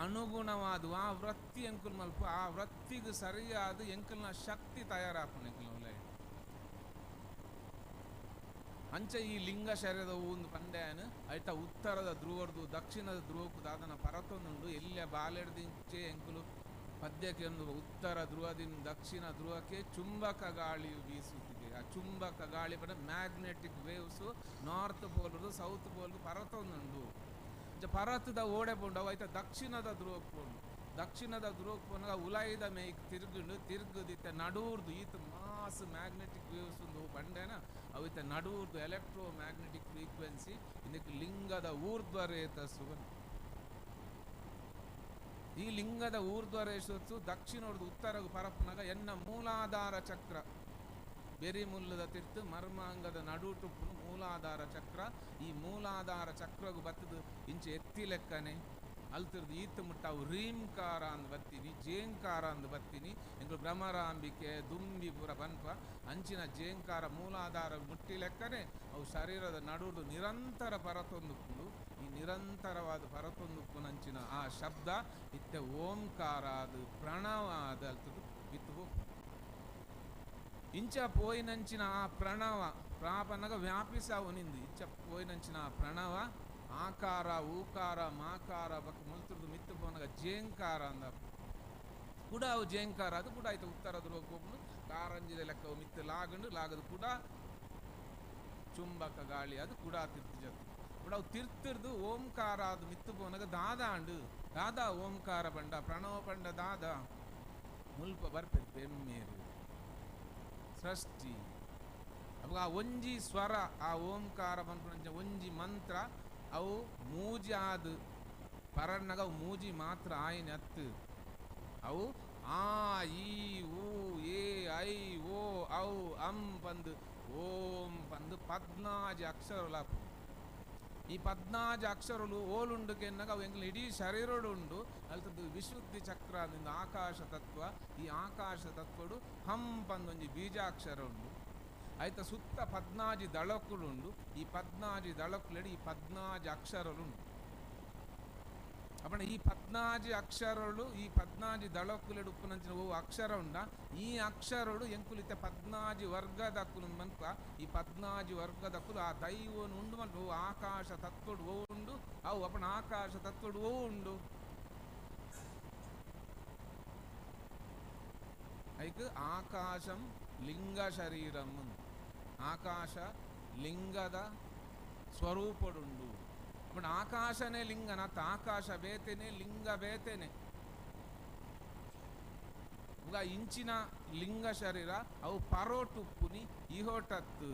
ಅನುಗುಣವಾದ ಆ ವೃತ್ತಿ ಎಂಕುಲು ಮಲ್ಪು. ಆ ವೃತ್ತಿಗೆ ಸರಿಯಾದ ಎಂಕಲ್ನ ಶಕ್ತಿ ತಯಾರಾಪುನ ಎಂಕಲ್ನ ಅಂಚ ಈ ಲಿಂಗ ಶರೀರದ ಒಂದು ಪಂಡ್ಯಾನ ಐತ ಉತ್ತರದ ಧ್ರುವರ್ದು ದಕ್ಷಿಣದ ಧ್ರುವಕ್ಕೂ ದಾದನ ಪರತೊಂದುಂಡು. ಎಲ್ಲ ಬಾಲೆಡ್ದಿಂಚೆ ಎಂಕುಲು ಪದ್ಯಕ್ಕೆ ಒಂದು ಉತ್ತರ ಧ್ರುವದಿಂದ ದಕ್ಷಿಣ ಧ್ರುವಕ್ಕೆ ಚುಂಬಕ ಗಾಳಿಯು ಬೀಸುತ್ತಿದೆ. ಆ ಚುಂಬಕ ಗಾಳಿ ಪಡ ಮ್ಯಾಗ್ನೆಟಿಕ್ ವೇವ್ಸು ನಾರ್ತ್ ಪೋಲ್ದು ಸೌತ್ ಪೋಲ್ದು ಪರತೊಂದುಂಡು. ಅಂಚ ಪರತದ ಓಡೆ ಪೋಂಡು ಅವು ಐತ ದಕ್ಷಿಣದ ಧ್ರುವಕ್ಕೆ ಪೋಂಡು. ದಕ್ಷಿಣದ ಧ್ರುವಕ್ಕೆ ಪೋನಾಗ ಉಲಾಯಿದ ಮೇಯ್ಕ್ ತಿರುಗುಂಡು. ತಿರುಗುದಿತ್ತ ನಡೂರ್ದು ಈತ ಮಾಸ್ ಮ್ಯಾಗ್ನೆಟಿಕ್ ವೇವ್ಸ್ ಒಂದು ಬಂಡೆನ ಅವು ಈತ ನಡೂರ್ದು ಎಲೆಕ್ಟ್ರೋ ಮ್ಯಾಗ್ನೆಟಿಕ್ ಫ್ರೀಕ್ವೆನ್ಸಿ ಇದಕ್ಕೆ ಲಿಂಗದ ಊರ್ಧ್ವರೇತಸ್ಸು ಬಂದು. ಈ ಲಿಂಗದ ಊರ್ಧ್ವರೇಶಸ್ಸು ದಕ್ಷಿಣೋರ್ದು ಉತ್ತರಗು ಪರಪ್ಪನಾಗ ಎನ್ನ ಮೂಲಾಧಾರ ಚಕ್ರ ಬೆರಿ ಮುಲ್ಲದ ತಿರ್ತು ಮರ್ಮಾಂಗದ ನಡುಟುಪ್ಪುನು ಮೂಲಾಧಾರ ಚಕ್ರ. ಈ ಮೂಲಾಧಾರ ಚಕ್ರಗು ಬತ್ತದು ಇಂಚೆ ಎತ್ತಿ ಲೆಕ್ಕನೆ ಅಲ್ತಿರ್ದು ಈತ ಮುಟ್ಟ ಅವು ರೀಂಕಾರ ಅಂದ್ ಬತ್ತೀನಿ, ಜೇಂಕಾರ ಅಂದ್ ಬತ್ತೀನಿ. ಎಂಕುಲು ಭ್ರಮರಾಂಬಿಕೆ ದುಂಬಿ ಪೂರ ಪನ್ಪ ಅಂಚಿನ ಜೇಂಕಾರ ಮೂಲಾಧಾರ ಮುಟ್ಟಿ ಲೆಕ್ಕನೆ ಅವು ಶರೀರದ ನಡುದು ನಿರಂತರ ಪರತೊಂದುಪ್ಪುಂಡು. ಈ ನಿರಂತರವಾದ ಪರತೊಂದುಪ್ಪುನಂಚಿನ ಆ ಶಬ್ದ ಇತ್ತೆ ಓಂಕಾರ ಅದು ಪ್ರಣವ ಅದು ಅಲ್ತದ್ದು ಬಿತ್ತು. ಇಂಚ ಪೋಯಿನಂಚಿನ ಆ ಪ್ರಣವ ಪ್ರಾಪನಗ ವ್ಯಾಪಿಸಾವು ನಿಂದು. ಇಂಚ ಪೋಯಿನಂಚಿನ ಆ ಪ್ರಣವ ಆಕಾರ ಊಕಾರ ಮಾಕಾರ ಬಕ್ ಮುಲ್ತುರ್ದು ಮಿತ್ತು ಪೋನಗ ಜೇಂಕಾರ ಅಂದ ಕೂಡ ಅವು ಜೇಂಕಾರ ಅದು ಕೂಡ ಆಯ್ತು. ಉತ್ತರ ಧ್ರುವಕ್ಕೆ ಹೋಗ್ನು ಕಾರಂಜಿದ ಲೆಕ್ಕ ಮಿತ್ತು ಲಾಗಂಡು ಲಾಗದು ಕೂಡ ಚುಂಬಕ ಗಾಳಿ ಅದು ಕೂಡ ತಿರ್ತು ಜತ್ತು ಕೂಡ ಅವು ತಿರ್ತಿರ್ದು ಓಂಕಾರ ಅದು ಮಿತ್ತು ಪೋನಗ ದಾದ ಅಂಡು ದಾದಾ ಓಂಕಾರ ಪಂಡ ಪ್ರಣವ ಪಂಡ ದಾದ ಮುಲ್ಪ ಬರ್ಪೆ ಬೆಮ್ಮೇರು ಸೃಷ್ಟಿ. ಅವಾಗ ಆ ಒಂಜಿ ಸ್ವರ ಆ ಓಂಕಾರ ಪನ್ಪುನಂಚ ಒಂಜಿ ಮಂತ್ರ ಅವು ಮೂಜಿ ಆದು ಪರಣ್ಣಗ ಅವು ಮೂಜಿ ಮಾತ್ರ ಆಯಿನ ಅತ್ತು ಅವು ಆ ಇ ಉ ಎ I ಓ ಔ ಅಂ ಪಂದು ಓಂ ಪಂದು 14 ಅಕ್ಷರಲು. ಈ 14 ಅಕ್ಷರಲು ಓಲುಂಡು ಕೆನ್ನಗ ಅವು ಎಂಗ್ಲ ಇಡೀ ಶರೀರಡು ಉಂಡು. ಅಲ್ತದ್ದು ವಿಶುದ್ಧಿ ಚಕ್ರ ಅಂದ ಆಕಾಶ ತತ್ವ. ಈ ಆಕಾಶ ತತ್ವಡು ಹಂ ಪಂದೊಂಜಿ ಬೀಜಾಕ್ಷರ ಉಂಡು. ಆಯ್ತ ಸುತ್ತ 14 ದಳಕ್ಕುಲು ಉಂಡು. ಈ 14 ದಳಕ್ಕುಲೆಡು ಈ 14 ಅಕ್ಷರಲು ಉಂಡು. ಅಪ್ಪಣ ಈ 14 ಅಕ್ಷರಗಳು ಈ 14 ದಳಕ್ಕುಲೆಡು ಉಪ್ಪುನಂಚಿನ ಓ ಅಕ್ಷರ ಉಂಡ. ಈ ಅಕ್ಷರಗಳು ಎಂಕುಲಿತ 14 ವರ್ಗದಕ್ಕುಲು ಮನ್ಪ. ಈ 14 ವರ್ಗದಕ್ಕುಲು ಆ ದೈವನು ಉಂಡು ಮನ್ಪ. ಓ ಆಕಾಶ ತತ್ವಡು ಓ ಉಂಡು. ಅವು ಅಪ್ಪಣ ಆಕಾಶ ತತ್ವಡು ಓ ಉಂಡು. ಐಕ್ ಆಕಾಶಂ ಲಿಂಗ ಶರೀರಂ, ಆಕಾಶ ಲಿಂಗದ ಸ್ವರೂಪಡುಂಡು. ಅಪ್ಪಣ ಆಕಾಶನೇ ಲಿಂಗನ, ಆಕಾಶ ಬೇತೇನೆ ಲಿಂಗ ಬೇತೇನೆ. ಈಗ ಇಂಚಿನ ಲಿಂಗ ಶರೀರ ಅವು ಪರೋಟುಪ್ಪುನಿ ಇಹೋಟತ್ತು.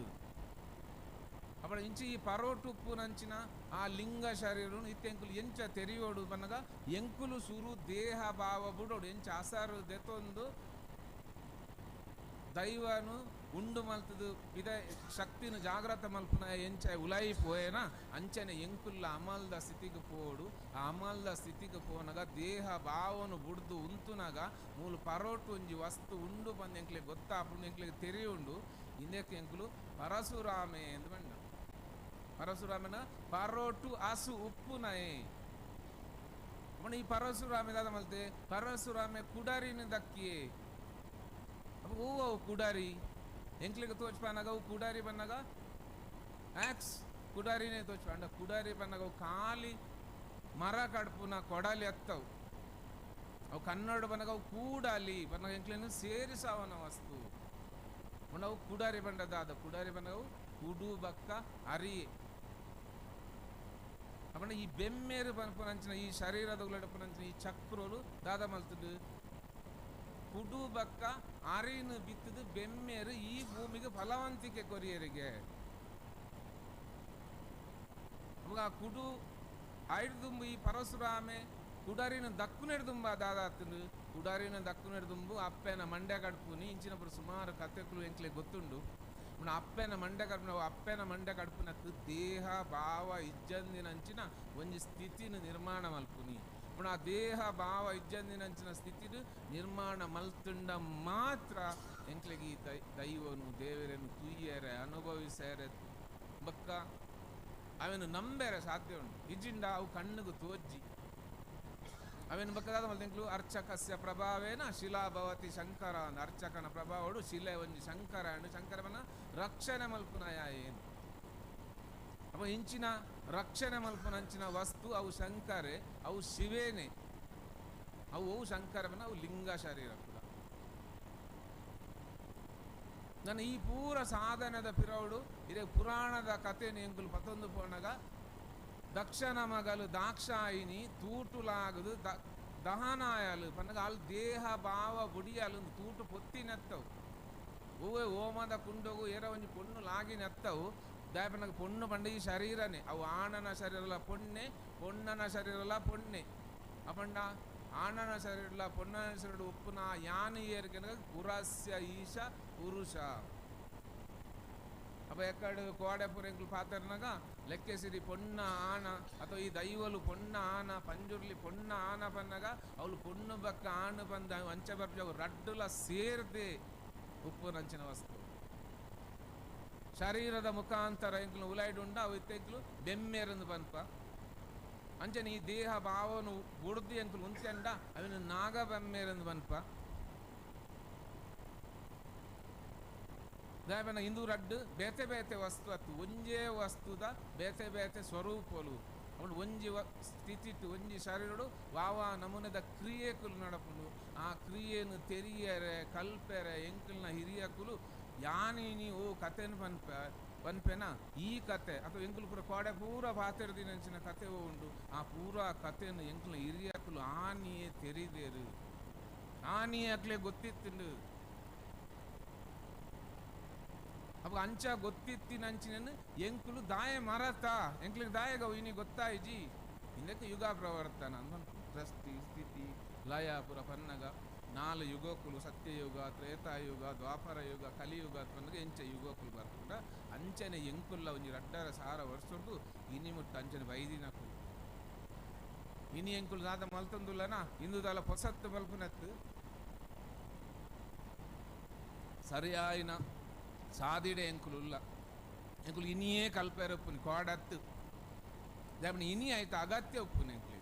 ಅಪ್ಪಣ ಇಂಚಿ ಈ ಪರೋಟುಪ್ಪುನಂಚಿನ ಆ ಲಿಂಗ ಶರೀರನು ಇತ್ತೆಂಕುಲು ಎಂಚ ತೆರಿಯೋಡು ಬನ್ನಗ ಎಂಕುಲು ಸುರು ದೇಹ ಭಾವ ಬುಡೋಡು ಎಂಚ ಅಸರು ದೆತೊಂದು ದೈವನು ಉಂಡು ಮಲ್ತದು ಇದ ಶಕ್ತಿನ ಜಾಗ್ರತ ಮಲ್ಪುನ ಎಂಚ ಉಲಾಯಿ ಪೋಯೇನ ಅಂಚನೆ ಎಂಕುಲ್ಲ ಅಮಲ್ದ ಸ್ಥಿತಿಗೆ ಪೋಡು. ಆ ಅಮಲ್ದ ಸ್ಥಿತಿಗೆ ಪೋನಗ ದೇಹ ಭಾವನು ಬುಡ್ದು ಉಂತುನಾಗ ಮೂಲು ಪರೋಟು ಒಂಜಿ ವಸ್ತು ಉಂಡು ಬಂದು ಎಂಕ್ಲಿಗೆ ಗೊತ್ತಾಪುಂಡು, ಎಂಕ್ಲಿಗೆ ತೆರೆಯುಂಡು. ಇಂದಕ್ಕೆ ಎಂಕುಲು ಪರಶುರಾಮೆ ಎಂದು ಬಂಡ. ಪರಶುರಾಮನ ಪರೋಟು ಅಸು ಉಪ್ಪುನಯೇ. ಈ ಪರಶುರಾಮೆ ದಾದ ಮಲ್ತೆ ಪರಶುರಾಮೆ ಕುಡರಿನ ದಕ್ಕಿಯೇ. ಅಪ್ಪ ಹೂವು ಅವು ಕುಡಾರಿ ಎಂಕ್ಲಿಗೆ ತೋಚ್ಪಾನಾಗ ಅವು ಕುಡಾರಿ ಬನ್ನಾಗ ಆಕ್ಸ್ ಕುಡಾರಿನೇ ತೋಚ್ಪ ಅಂಡ ಕುಡಾರಿ ಬನ್ನಾಗ ಅವು ಖಾಲಿ ಮರ ಕಡ್ಪುನ ಕೊಡಲಿ ಅತ್ತವು. ಅವು ಕನ್ನಡ ಬನ್ನಾಗ ಅವು ಕೂಡಲಿ ಬನ್ನಾಗ ಎಂಕ್ಲೇನು ಸೇರಿಸವನ ವಸ್ತು. ಅವು ಕುಡಾರಿ ಬಂಡದಾದ ಕುಡಾರಿ ಬನ್ನಾಗ ಅವು ಕುಡು ಬಕ್ಕ ಅರಿಯೆ. ಅಪ್ಪಣ ಈ ಬೆಮ್ಮೇರು ಪನ್ಪುನಂಚಿನ ಈ ಶರೀರದ ಉಳ್ಳಡಪುನಂಚಿನ ಈ ಚಕ್ರೋಲು ದಾದ ಮಲ್ತದು ಕುಡು ಬಕ್ಕ ಅರಿನು ಬಿತ್ತದು ಬೆಮ್ಮೇರು ಈ ಭೂಮಿಗೆ ಫಲವಂತಿಕೆ ಕೊರಿಯರಿಗೆ. ಅವಾಗ ಆ ಕುಡು ಐಡ್ದುಂಬು ಈ ಪರಶುರಾಮೆ ಕುಡಾರಿನ ದಕ್ಕುನೆಡ್ದುಂಬ ದಾದಾತನು ಕುಡಾರಿನ ದಕ್ಕುನೆಡ್ದುಂಬು ಅಪ್ಪೆನ ಮಂಡ್ಯ ಕಡ್ಪುನಿ ಇಂಚಿನಪುರ ಸುಮಾರು ಕತೆಕುಲು ಎಂಕ್ಲೆ ಗೊತ್ತುಂಡು. ಅಪ್ಪೆನ ಮಂಡ್ಯ ಕಡ್ಪುನ ಅಪ್ಪೆನ ಮಂಡ್ಯ ಕಡ್ಪುನಕ್ ದೇಹ ಭಾವ ಇಜ್ಜಂದಿನಂಚಿನ ಒಂಜಿ ಸ್ಥಿತಿನ ನಿರ್ಮಾಣ ಮಲ್ಪುನಿ. ಆ ದೇಹ ಭಾವ ಇಜ್ಜಂದಿನಂಚಿನ ಸ್ಥಿತಿನು ನಿರ್ಮಾಣ ಮಲ್ತುಂಡ ಮಾತ್ರ ಎಂಕ್ಲೆಗೆ ಈ ದೈವನು ದೇವರನ್ನು ತುಯ್ಯರೆ ಅನುಭವಿಸೇರೆ ಬಕ್ಕ ಅವೆನು ನಂಬೇರೆ ಸಾಧ್ಯ ಉಂಟು. ಇಜ್ಜಿಂಡ ಅವು ಕಣ್ಣುಗು ತೋಜ್ಜಿ ಅವೇನು ಬಕ್ಕದಾದ ಮಲ್ತೆಂಕ್ಲು ಅರ್ಚಕಸ್ಯ ಪ್ರಭಾವೇನ ಶಿಲಾ ಭವತಿ ಶಂಕರ ಅಂದ ಅರ್ಚಕನ ಪ್ರಭಾವಡು ಶಿಲೆ ಒಂಜಿ ಶಂಕರ ಅಂಡು ಶಂಕರವನ್ನ ರಕ್ಷಣೆ ಮಲ್ಪುನಯ ಏನು. ಅಪ್ಪ ಇಂಚಿನ ರಕ್ಷಣೆ ಮಲ್ಪುನಂಚಿನ ವಸ್ತು ಅವು ಶಂಕರೆ ಅವು ಶಿವೇನೆ ಅವು ಅವು ಶಂಕರವನ್ನ ಅವು ಲಿಂಗ ಶರೀರ ಕೂಡ. ನನ್ನ ಈ ಪೂರ ಸಾಧನದ ಪಿರೌಡು ಇದೇ ಪುರಾಣದ ಕಥೆ ಎಂಕುಲು ಪತ್ತೊಂದು ಪೋನಗ ದಕ್ಷನ ಮಗಲು ದಾಕ್ಷಾಯಿನಿ ತೂಟುಲಾಗದು ದಹನಾಯಲು ಪನ್ನಗ ಅಲ್ಲಿ ದೇಹ ಭಾವ ಬುಡಿಯಲು ತೂಟು ಪೊತ್ತಿ ನೆತ್ತವು. ಹೂವೆ ಓಮದ ಕುಂಡೋಗು ಏರ ಒಂಜಿ ಪೊಣ್ಣು ಲಾಗಿ ನೆತ್ತವು. ದಾಯಪನಗ ಪೊಣ್ಣು ಪಂಡ ಈ ಶರೀರನೇ ಅವು ಆಣನ ಶರೀರಲ ಪೊಣ್ಣೆ ಪೊಣ್ಣನ ಶರೀರಲ ಪೊಣ್ಣೆ. ಅಪಂಡ ಆಣನ ಶರೀರಲ ಪೊಣ್ಣನ ಶರೀರ ಉಪ್ಪುನ ಯಾನು ಏರ್ಕೆನಗ ಪುರಸ್ಯ ಈಶ ಪುರುಷ. ಅಪ್ಪ ಎಕ್ಕಡು ಕೋಡೆಪುರ ಎಂಕುಲು ಪಾತರ್ನಾಗ ಲೆಕ್ಕೆಸಿರಿ ಪೊಣ್ಣ ಆಣ ಅಥವಾ ಈ ದೈವಲು ಪೊಣ್ಣ ಆನ ಪಂಜುರ್ಲಿ ಪೊಣ್ಣ ಆನ ಪನ್ನಾಗ ಅವಳು ಪೊಣ್ಣು ಬಕ್ಕ ಆಣು ಬಂದ ಅಂಚೆ ಬರ್ಪಿ ಅವು ರಡ್ಡುಲ ಸೇರ್ದೆ ಉಪ್ಪುನಂಚಿನ ವಸ್ತು ಶರೀರದ ಮುಖಾಂತರ ಎಂಕುಲು ಉಲಾಯ್ಡುಂಡ ಅವು ಇತ್ತೆಂಕುಲು ಬೆಮ್ಮೇರಂದು ಪನ್ಪ. ಅಂಚನೆ ಈ ದೇಹ ಭಾವನು ಬುಡ್ದು ಎಂಕುಲು ಉಂತೆಂಡ ಅವಿನ ನಾಗ ಬೆಮ್ಮೇರಂದು ಪನ್ಪ. ದಾಯಪನ ಇಂದು ರಡ್ಡು ಬೇತೆ ಬೇತೆ ವಸ್ತು ಅತ್ತು ಒಂಜೇ ವಸ್ತುದ ಬೇತೆ ಬೇತೆ ಸ್ವರೂಪಲು ಅವಳು ಒಂಜಿ ಸ್ಥಿತಿಟ್ಟು ಒಂಜಿ ಶರೀರಡು ವಾವಾ ನಮೂನೆದ ಕ್ರಿಯೆಕುಲು ನಡಪುಂಡು. ಆ ಕ್ರಿಯೆನು ತೆರಿಯರೆ ಕಲ್ಪೆರೆ ಎಂಕುಲ್ನ ಹಿರಿಯಕುಲು ಯಾನಿ ಓ ಕತೆನು ಪನ್ಪ ಪನ್ಪೆನ ಈ ಕತೆ ಅಥವಾ ಎಂಕುಲು ಪೂರ ಕೋಡೆ ಪೂರ ಪಾತೆರ್ದಿನಂಚಿನ ಕತೆ ಉಂಡು. ಆ ಪೂರ ಕತೆಯನ್ನು ಎಂಕುಲ್ನ ಹಿರಿಯಕುಲು ಆನಿಯೇ ತೆರಿದೇರು ಆನಿಯೇ ಅಕ್ಲೆ ಗೊತ್ತಿತ್ತುಂಡು. ಅಪ್ಪ ಅಂಚ ಗೊತ್ತಿತ್ತಿನಂಚಿನ ಎಂಕುಲು ದಾಯ ಮರತ ಎಂಕ್ಲಿಗೆ ದಾಯಗವು ಇನಿ ಗೊತ್ತಾಯಿಜಿ. ಇಂದಕ್ಕೆ ಯುಗ ಪ್ರವರ್ತನ ಅಂತ ಸೃಷ್ಟಿ ಸ್ಥಿತಿ ಲಯ ಪುರ ಪನ್ನಗ ನಾಲ್ ಯುಗಕುಲು ಸತ್ಯಯುಗ ತ್ರೇತಾಯುಗ ದ್ವಾಪರ ಯುಗ ಕಲಿಯುಗ ಪನ್ನಗ ಎಂಚ ಯುಗಕುಲು ಬರ್ಪುಂಡ ಅಂಚನೆ ಎಂಕುಲ್ಲ ಒಂಜಿ 2500 ವರ್ಷದ್ದು ಇನಿ ಮುಟ್ಟ ಅಂಚನೆ ಬೈದಿನಕುಲು ಇನಿ ಎಂಕುಲು ದಾದ ಮಲ್ತೊಂದುಲ್ಲನ ಇಂದುದಾಲ ಪೊಸತ್ತು ಮಲ್ಪುನತ್ತು ಸರಿಯಾಯಿನ ಸಾದಿಡೆ ಎಂಕುಲು ಉಲ್ಲ ಎಂಕುಲು ಇನಿಯೇ ಕಲ್ಪೆರಪ್ಪುನಿ ಕೋಡತ್ತು ದಾಪಣ ಇನಿ ಆಯ್ತು ಅಗತ್ಯ ಉಪ್ಪುನಿ ಎಂಕುಲು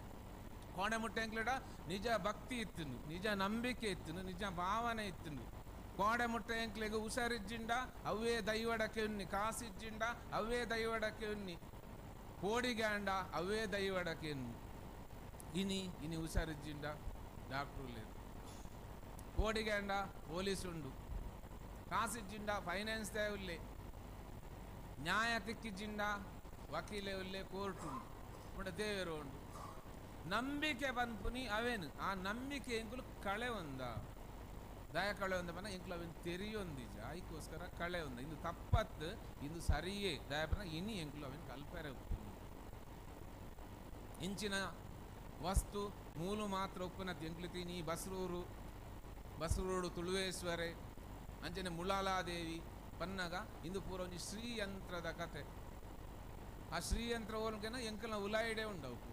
ಕೋಡೆ ಮುಟ್ಟ ಎಂಕ್ಲೆಡ ನಿಜ ಭಕ್ತಿ ಇತ್ತುನು ನಿಜ ನಂಬಿಕೆ ಇತ್ತುನು ನಿಜ ಭಾವನೆ ಇತ್ತುನು ಕೋಡೆ ಮುಟ್ಟ ಎಂಕ್ಲೆಗ್ ಹುಷಾರಿಜ್ಜಿಂಡ ಅವೇ ದೈವಡಕ್ಕೆ ಉನ್ನಿ ಕಾಸಿಜ್ಜಿಂಡ ಅವೇ ದೈವಡಕ್ಕೆ ಉನ್ನಿ ಕೋಡಿಗಾಂಡ ಅವೇ ದೈವಡಕ್ಕೆ ಉನ್ನಿ ಇನಿ ಇನಿ ಹುಷಾರಿಜ್ಜಿಂಡ ಡಾಕ್ಟ್ರು ಲೇರು ಕೋಡಿಗಾಂಡ ಪೊಲೀಸ್ ಉಂಡು ಕಾಸಿಜ್ಜಿಂಡ ಫೈನಾನ್ಸ್ ಉಲ್ಲೆ ನ್ಯಾಯ ತಿಕ್ಕಿಜ್ಜಿಂಡ ವಕೀಲೆ ಉಲ್ಲೆ ಕೋರ್ಟ್ ಉಂಡು ಪಂಡ ದೇವರು ಉಂಡು ನಂಬಿಕೆ ಪನ್ಪುನಿ ಅವೇನು ಆ ನಂಬಿಕೆ ಎಂಕುಲು ಕಳೆ ಒಂದ ದಯ ಕಳೆ ಒಂದ ಪನ ಎಂಕುಲು ಅವೇನು ತೆರಿಯೊಂದಿಜ ಐಕೋಸ್ಕರ ಕಳೆ ಒಂದ ಇಂದು ತಪ್ಪತ್ತು ಇಂದು ಸರಿಯೇ ದಯಪನ ಇನಿ ಎಂಕುಲು ಅವೇನು ಕಲ್ಪೆರೆ ಉಪ್ಪುನಿ ಇಂಚಿನ ವಸ್ತು ಮೂಲು ಮಾತ್ರ ಉಪ್ಪುನ ಎಂಕುಲು ತೀನಿ ಬಸ್ರೂರು ಬಸ್ರೂರು ತುಳುವೇಶ್ವರೆ ಅಂಚನೆ ಮುಳಾಲಾದೇವಿ ಪನ್ನಗ ಇಂದು ಪೂರ ಒಂಜಿ ಶ್ರೀಯಂತ್ರದ ಕತೆ ಆ ಶ್ರೀಯಂತ್ರ ಓಲ್ಗೆನ ಎಂಕಲ್ನ ಉಲಾಯಿಡೆ ಉಂಡವು ಪೂರ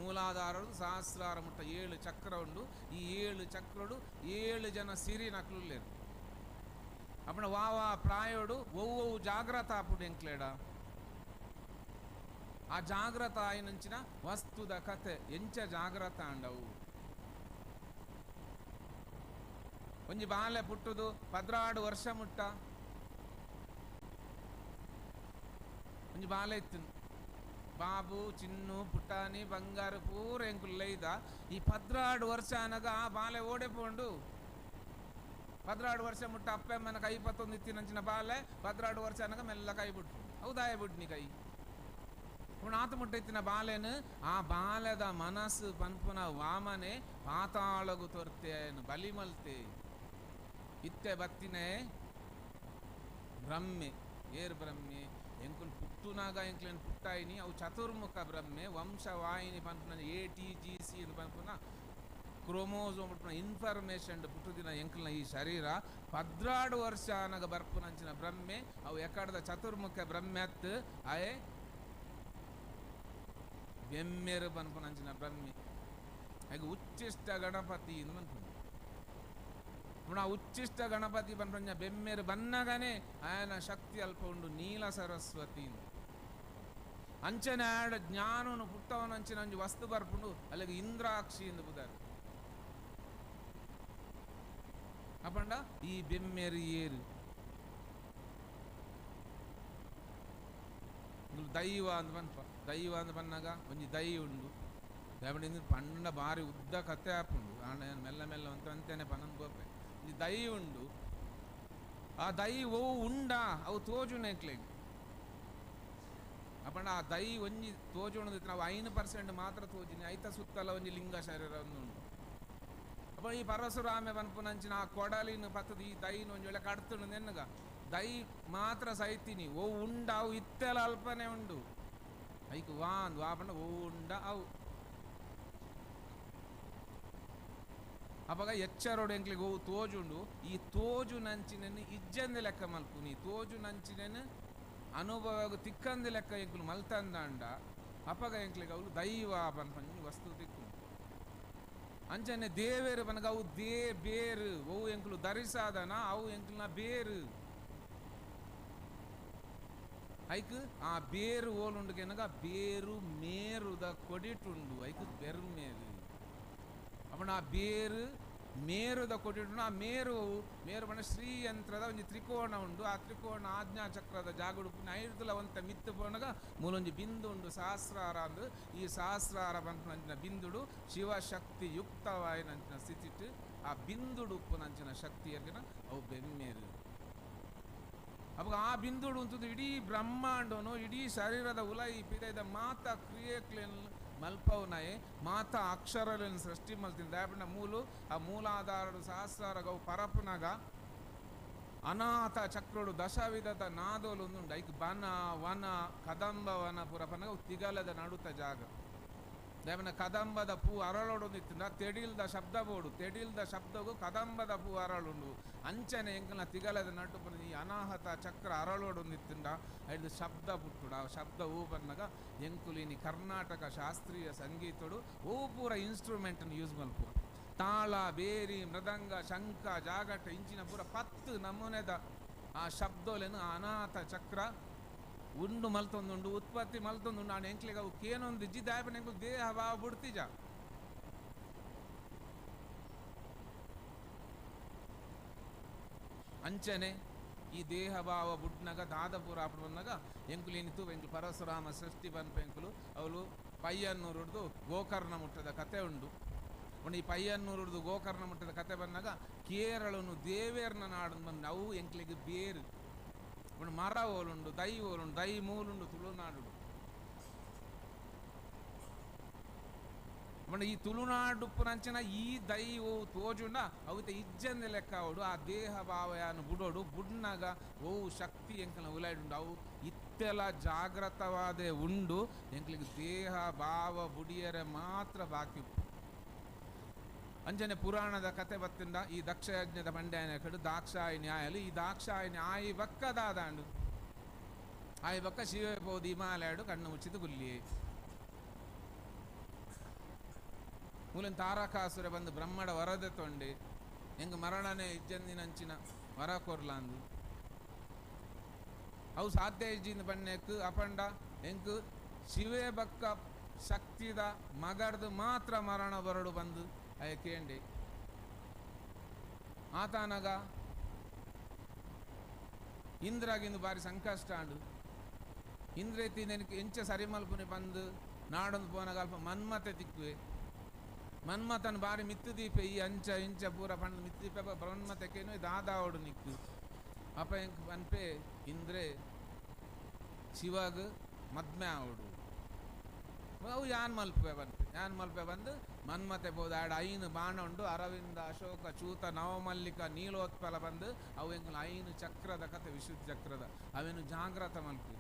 ಮೂಲಾಧಾರಡು ಸಹಸ್ರಾರ ಮುಟ್ಟ 7 ಚಕ್ರ ಉಂಡು ಈ 7 ಚಕ್ರಡು 7 ಜನ ಸಿರಿ ನಕಲುಲ್ಲೇರು ಅಪ್ಪಣ ವಾವಾ ಪ್ರಾಯೋಡು ಒವ್ವೊವು ಜಾಗ್ರತ ಆಪುಡು ಎಂಕ್ಲೇಡ ಆ ಜಾಗ್ರತ ಆಯಿನಂಚಿನ ವಸ್ತುದ ಕತೆ ಎಂಚ ಜಾಗ್ರತ ಅಂಡವು ಒಂಜಿ ಬಾಲೆ ಪುಟ್ಟುದು 12 ವರ್ಷ ಮುಟ್ಟ ಒಂಜಿ ಬಾಲೆ ಇತ್ತು ಬಾಬು ಚಿನ್ನು ಪುಟಾಣಿ ಬಂಗಾರು ಪೂರ ಎಂಕುಲು ಲೈದ ಈ 12 ವರ್ಷ ಅನಗ ಆ ಬಾಲೆ ಓಡೆ ಪೋಂಡು 12 ವರ್ಷ ಮುಟ್ಟ ಅಪ್ಪ ಅಮ್ಮನ ಕೈ ಪತ್ತೊಂದು ಇತ್ತಿನಂಚಿನ ಬಾಲೆ 12 ವರ್ಷ ಅನಗ ಮೆಲ್ಲ ಕೈ ಬಿಟ್ಟು ಹೌದಾಯ ಬಿಡ್ನಿ ಕೈ ಪುಣ ಆತ ಮುಟ್ಟ ಇತ್ತಿನ ಬಾಲೆನು ಆ ಬಾಲೆದ ಮನಸ್ಸು ಪನ್ಪುನ ವಾಮನೆ ಪಾತಾಳಗು ತೊರ್ತೆ ಬಲಿಮಲ್ತೆ ಇತ್ತೆ ಬತ್ತಿನೇ ಬ್ರಹ್ಮೆ ಏರ್ ಬ್ರಹ್ಮೆ ಎಂಕುಲು ಪುಟ್ಟುನಾಗ ಎಂಕ್ಲೇನು ಪುಟ್ಟಾಯಿನಿ ಅವು ಚತುರ್ಮುಖ ಬ್ರಹ್ಮೆ ವಂಶವಾಹಿನಿ ಪನ್ಪುನ ಎ ಟಿ ಜಿ ಸಿ ಎಂದು ಪನ್ಪುನ ಕ್ರೋಮೋಸೋಮ್ ಪುಟ್ಟುನ ಇನ್ಫಾರ್ಮೇಷನ್ ಪುಟ್ಟುದಿನ ಎಂಕಲ್ನ ಈ ಶರೀರ 12 ವರ್ಷ ಅನಗ ಬರ್ಪುನಂಚಿನ ಬ್ರಹ್ಮೆ ಅವು ಎಕಡದ ಚತುರ್ಮುಖ ಬ್ರಹ್ಮೆ ಅತ್ತು ಅಯೇ ಬೆಮ್ಮೆರು ಪನ್ಪುನಂಚಿನ ಬ್ರಹ್ಮೆ ಹಾಗೆ ಉಚ್ಚಿಷ್ಟ ಗಣಪತಿ ಎಂದು ಪನ್ಪುನ ಪುನಃ ಉಚ್ಚಿಷ್ಟ ಗಣಪತಿ ಪನ್ಪುನ ಬೆಮ್ಮೆರು ಬನ್ನಗನೆ ಆಯನ ಶಕ್ತಿ ಅಲ್ಪ ಉಂಡು ನೀಲ ಸರಸ್ವತಿ ಅಂಚನೆ ಆಡ ಜ್ಞಾನನು ಪುಟ್ಟವನ ಅಂಚಿನ ಒಂಜಿ ವಸ್ತು ಬರ್ಪುಂಡು ಅಲ್ಲಿಗೆ ಇಂದ್ರಾಕ್ಷಿ ಎಂದು ಬುದಾರ ಅಪಂಡ ಈ ಬೆಮ್ಮೆರು ಏರು ದೈವ ಅಂದ್ ಪನ್ಪ ದೈವ ಅಂದ್ ಪನ್ನಾಗ ಒಂಜಿ ದೈ ಉಂಡು ದಯಪಂಡ ಪಂಡ ಬಾರಿ ಉದ್ದ ಕತೆ ಆಪುಂಡು ಆಂಡ ಮೆಲ್ಲ ಮೆಲ್ಲ ಅಂತ ಅಂತಾನೆ ಪನಂದ್ ಗೋಪೆ ಒಂಜಿ ದೈ ಉಂಡು ಆ ದೈ ಒವು ಉಂಡ ಅವು ತೋಜುನೆಕ್ಲೆಗ್ ಅಪಂಡ ಆ ದೈ ಒಂಜಿ ತೋಜುಣದ ನಾವು 5% ಮಾತ್ರ ತೋಜಿನಿ ಐತ ಸುತ್ತಲ ಒಂಜಿ ಲಿಂಗ ಶರೀರ ಒಂದು ಉಂಡು ಅಪ್ಪ ಈ ಪರಶುರಾಮೆ ಪನ್ಪುನಂಚಿನ ಆ ಕೊಡಲಿನ ಪತ್ತದ ಈ ದೈನ ಒಂಜಿ ವೇಳೆ ಕಡ್ತುಂಡು ನೆನ್ನಗ ದೈ ಮಾತ್ರ ಸೈತಿನಿ ಓ ಉಂಡ ಅವು ಇತ್ತೆಲ ಅಲ್ಪನೆ ಉಂಡು ಐಕ್ ವಾ ಅಂದ್ ವಾ ಪಂಡ ಓ ಉಂಡ ಅವು ಅಪಗ ಎಚ್ಚರೋಡು ಎಂಕ್ಲಿಗೆ ಓ ತೋಜುಂಡು ಈ ತೋಜು ನಂಚಿನನ್ನು ಇಜ್ಜಂದಿ ಲೆಕ್ಕ ಮಲ್ಪುನಿ ತೋಜು ನಂಚಿನನ್ನು ಅನುಭವ ತಿಕ್ಕಂದಿ ಲೆಕ್ಕ ಎಂಕುಲು ಮಲ್ತಂದಾಂಡ ಅಪಗ ಎಂಕ್ಲಿಗೆ ಅವಳು ದೈವ ಪನ್ಪಂಜಿ ವಸ್ತು ತಿಕ್ಕು ಅಂಚನೆ ದೇವೇರು ಪನಗ ಅವು they ಬೇರು ಅವು ಎಂಕುಲು ಧರಿಸಾದನ ಅವು ಎಂಕುಲ್ನ ಬೇರು ಐಕ್ ಆ ಬೇರು ಓಲುಂಡುಗೆನಗ ಬೇರು ಮೇರುದ ಕೊಡಿಟುಂಡು ಐಕ್ ಬೆರ್ಮೇರು ಅಪ್ಪಣ ಆ ಬೇರು ಮೇರುದ ಕೊಡಿಟುಂಡು ಆ ಮೇರು ಮೇರು ಪಂಡ ಶ್ರೀಯಂತ್ರದ ಒಂಜಿ ತ್ರಿಕೋಣ ಉಂಡು ಆ ತ್ರಿಕೋಣ ಆಜ್ಞಾ ಚಕ್ರದ ಜಾಗುಡುಪು ನೈರುತುಲ ಒಂತ ಮಿತ್ತು ಪೋನಗ ಮೂಲೊಂಜಿ ಬಿಂದು ಉಂಡು ಸಹಸ್ರಾರ ಅಂದು ಈ ಸಹಸ್ರಾರ ಪನ್ಪುನಂಚಿನ ಬಿಂದುಡು ಶಿವಶಕ್ತಿ ಯುಕ್ತವಾಯಿನಂಚಿನ ಸ್ಥಿತಿಟ್ಟು ಆ ಬಿಂದುಡು ಉಪ್ಪುನಂಚಿನ ಶಕ್ತಿ ಎರ್ಗಿನ ಅವು ಬೆಮ್ಮೇರು ಅವಾಗ ಆ ಬಿಂದುಡು ಉಂಟು ಇಡೀ ಬ್ರಹ್ಮಾಂಡನು ಇಡೀ ಶರೀರದ ಉಲೈ ಪಿದೈದ ಮಾತಾ ಕ್ರಿಯೆಕ್ಲೇನು ಮಲ್ಪವನಾಯೆ ಮಾತಾ ಅಕ್ಷರಗಳನ್ನು ಸೃಷ್ಟಿ ಮಲ್ತೀನಿ ದಯಪಣ್ಣ ಮೂಲು ಆ ಮೂಲಾಧಾರಡು ಸಹಸ್ರಾರ ಗೌ ಪರಪುನಗ ಅನಾಥ ಚಕ್ರಡು ದಶವಿಧದ ನಾದೋಲು ಉಂಡು ಐಕ್ ಬನ ವನ ಕದಂಬ ವನ ಪುರ ಪನಗ ತಿಗಲದ ನಡುತ ಜಾಗ ದೇವನ ಕದಂಬದ ಪೂ ಅರಳೊಡೊಂದಿತ್ತಿಂದ ತೆಡಿಲ್ದ ಶಬ್ದ ಬೋಡು ತೆಡಿಲ್ದ ಶಬ್ದಗೂ ಕದಂಬದ ಪೂ ಅರಳುಂಡು ಅಂಚನೆ ಎಂಕಲ್ನ ತಿಗಲದ ನಟು ಈ ಅನಾಹತ ಚಕ್ರ ಅರಳೊಡೊಂದಿತ್ತಿಂದ ಐದು ಶಬ್ದ ಪುಟ್ಟುಡು ಆ ಶಬ್ದ ಹೂ ಬನ್ನಗ ಎಂಕುಲಿನಿ ಕರ್ನಾಟಕ ಶಾಸ್ತ್ರೀಯ ಸಂಗೀತಡು ಓ ಪೂರ ಇನ್ಸ್ಟ್ರೂಮೆಂಟನ್ನು ಯೂಸ್ ಮಲ್ಪು ತಾಳ ಬೇರಿ ಮೃದಂಗ ಶಂಖ ಜಾಗಟ ಇಂಚಿನ ಪೂರ 10 ನಮೂನೆದ ಆ ಶಬ್ದೋಲೆನು ಅನಾಥ ಚಕ್ರ ಉಂಡು ಮಲ್ತೊಂದುಂಡು ಉತ್ಪತ್ತಿ ಮಲ್ತೊಂದುಂಡು ನಾನು ಎಂಕ್ಲಿಗೆ ಅವು ಕೇನೊಂದು ಜಿದ್ದಾಯಪನ ಎಂಕುಲು ದೇಹ ಭಾವ ಬುಡ್ತಿಜ ಅಂಚನೆ ಈ ದೇಹ ಭಾವ ಬುಡ್ನಗ ದಾದಪುರ ಆಪಡು ಬಂದಾಗ ಎಂಕುಲು ಏನಿತ್ತು ಎಂಕುಲು ಪರಶುರಾಮ ಸೃಷ್ಟಿ ಬನ್ಪ ಎಂಕುಲು ಅವಳು ಪಯ್ಯನ್ನೂರುಡ್ದು ಗೋಕರ್ಣ ಮುಟ್ಟದ ಕತೆ ಉಂಡು. ಈ ಪಯ್ಯನ್ನೂರುಡ್ದು ಗೋಕರ್ಣ ಮುಟ್ಟದ ಕತೆ ಬಂದಾಗ ಕೇರಳನು ದೇವೇರ್ನ ನಾಡು ಬಂದು ಅವು ಎಂಕ್ಲಿಗೆ ಬೇರು ಒಂದು ಮರ ಓಲುಂಡು ದೈ ಓಲುಂಡು ದೈ ಮೂಲುಂಡು ತುಳುನಾಡು. ಈ ತುಳುನಾಡು ಪುನಂಚನ ಈ ದೈ ಓ ತೋಜುಂಡ ಅವಿತ ಇಜ್ಜಂದ ಲೆಕ್ಕ ಅವಡು ಆ ದೇಹ ಭಾವಯಾನು ಬುಡೋಡು ಬುಡ್ನಾಗ ಓ ಶಕ್ತಿ ಎಂಕಲ್ನ ಉಲಾಯ್ಡುಂಡು ಅವು ಇತ್ತೆಲ್ಲ ಜಾಗ್ರತವಾದ ಉಂಡು ಎಂಕ್ಲಿಗೆ ದೇಹ ಭಾವ ಬುಡಿಯರೆ ಮಾತ್ರ ಬಾಕಿ. ಅಂಜನೆ ಪುರಾಣದ ಕತೆ ಬತ್ತಿಂದ ಈ ದಕ್ಷಯಜ್ಞದ ಬಂಡ್ಯಾನ ಕಡು ದಾಕ್ಷಾಯಿ ನ್ಯಾಯಲು ಈ ದಾಕ್ಷಾಯಿ ಆಯಿ ಬಕ್ಕ ದಾದಾಂಡು ಆಯಿ ಬಕ್ಕ ಶಿವೆ ಪೋದು ಹಿಮಾಲಯಡು ಕಣ್ಣು ಮುಚ್ಚಿದ ಗುಲ್ಲಿ ಮೂಲನ್ ತಾರಕಾಸುರ ಬಂದು ಬ್ರಹ್ಮಡ ವರದೆ ತೊಂಡೆ ಹೆಂಗ ಮರಣನೆ ಇಜ್ಜಂದಿನಂಚಿನ ವರ ಕೊರ್ಲಾಂದು ಅವು ಸಾಧ್ಯ ಇಜ್ಜಿಂದ ಬಣ್ಣೆಕ್ ಅಪಂಡ ಎಂಕ್ ಶಿವೆ ಬಕ್ಕ ಶಕ್ತಿದ ಮಗರ್ದು ಮಾತ್ರ ಮರಣ ಬರಡು ಬಂದು ಕೇಂಡಿ ಆತನಗ ಇಂದ್ರಾಗಿಂದು ಬಾರಿ ಸಂಕಷ್ಟ ಅಂಡು ಇಂದ್ರೇತಿ ನೆನಕ್ಕೆ ಎಂಚ ಸರಿಮಲ್ಪುನಿ ಬಂದು ನಾಡೊಂದು ಪೋನಗ ಅಲ್ಪ ಮನ್ಮತೆ ತಿಕ್ಕುವೆ ಮನ್ಮತನ ಬಾರಿ ಮಿತ್ತುದೀಪೆ ಈ ಅಂಚ ಇಂಚ ಪೂರ ಪಂಡು ಮಿತ್ತುದೀಪೆ ಬ್ರಹ್ಮತೆಕೇನು ದಾದಾವಡು ನಿಕ್ಕು ಅಪ್ಪ ಎಂಕ್ ಪನ್ಪೆ ಇಂದ್ರೆ ಶಿವಾಗ ಮದ್ಮೆ ಆವಡು ಅವು ಯಾನ್ ಮಲ್ಪೆ ಬಂತು ಯಾನ್ ಮಲ್ಪೆ ಬಂದು ಮನ್ಮತೆ ಬೋದು ಆಡ 5 ಬಾಣ ಉಂಡು ಅರವಿಂದ ಅಶೋಕ ಚೂತ ನವಮಲ್ಲಿಕ ನೀಲೋತ್ಪಲ ಬಂದು ಅವು ಎಂಕುಲು 5 ಚಕ್ರದ ಕತೆ ವಿಶುದ್ಧ ಚಕ್ರದ ಅವೇನು ಜಾಗ್ರತ ಮಲ್ಪು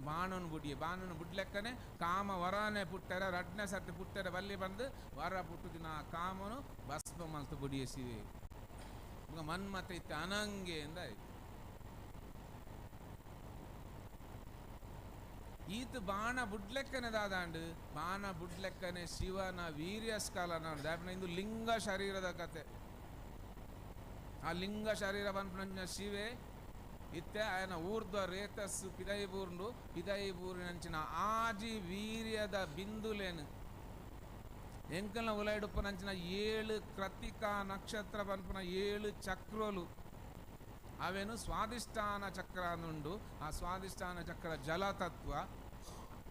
ಬಾಣನು ಬುಡಿಯೆ ಬಾಣನು ಬುಡ್ಲೆಕ್ಕನೆ ಕಾಮ ವರನೆ ಪುಟ್ಟರೆ ರಡ್ನೆ ಸರ್ತಿ ಪುಟ್ಟರೆ ಬಲ್ಲಿ ಬಂದು ವರ ಪುಟ್ಟು ದಿನ ಕಾಮನು ಭಸ್ಮ ಮಲ್ತು ಬುಡಿಯೆ ಶಿವೆ ಮನ್ಮತೆ ಇತ್ತು ಅನಂಗೆ ಎಂದ ಈತ ಬಾಣ ಬುಡ್ಲೆಕ್ಕನೆ ದಾದಾಂಡು ಬಾಣ ಬುಡ್ಲೆಕ್ಕನೆ ಶಿವನ ವೀರ್ಯಸ್ಕಾಲನ ಇಂದು ಲಿಂಗ ಶರೀರದ ಕತೆ. ಆ ಲಿಂಗ ಶರೀರ ಪನ್ಪುನ ಶಿವೆ ಇತ್ತೆ ಆಯನ ಊರ್ಧ್ವ ರೇತಸ್ಸು ಪಿದೈಬೂರ್ಂಡು ಪಿದೈಬೂರಿನಂಚಿನ ಆಜಿ ವೀರ್ಯದ ಬಿಂದುಲೇನು ಎಂಕಲ್ನ ಉಲೈಡುಪ್ಪನಂಚಿನ 7 ಕೃತಿಕಾ ನಕ್ಷತ್ರ ಪನ್ಪುನ 7 ಚಕ್ರೋಲು ಅವೇನು ಸ್ವಾದಿಷ್ಠಾನ ಚಕ್ರ ಅನ್ನುಂಡು. ಆ ಸ್ವಾದಿಷ್ಠಾನ ಚಕ್ರ ಜಲತತ್ವ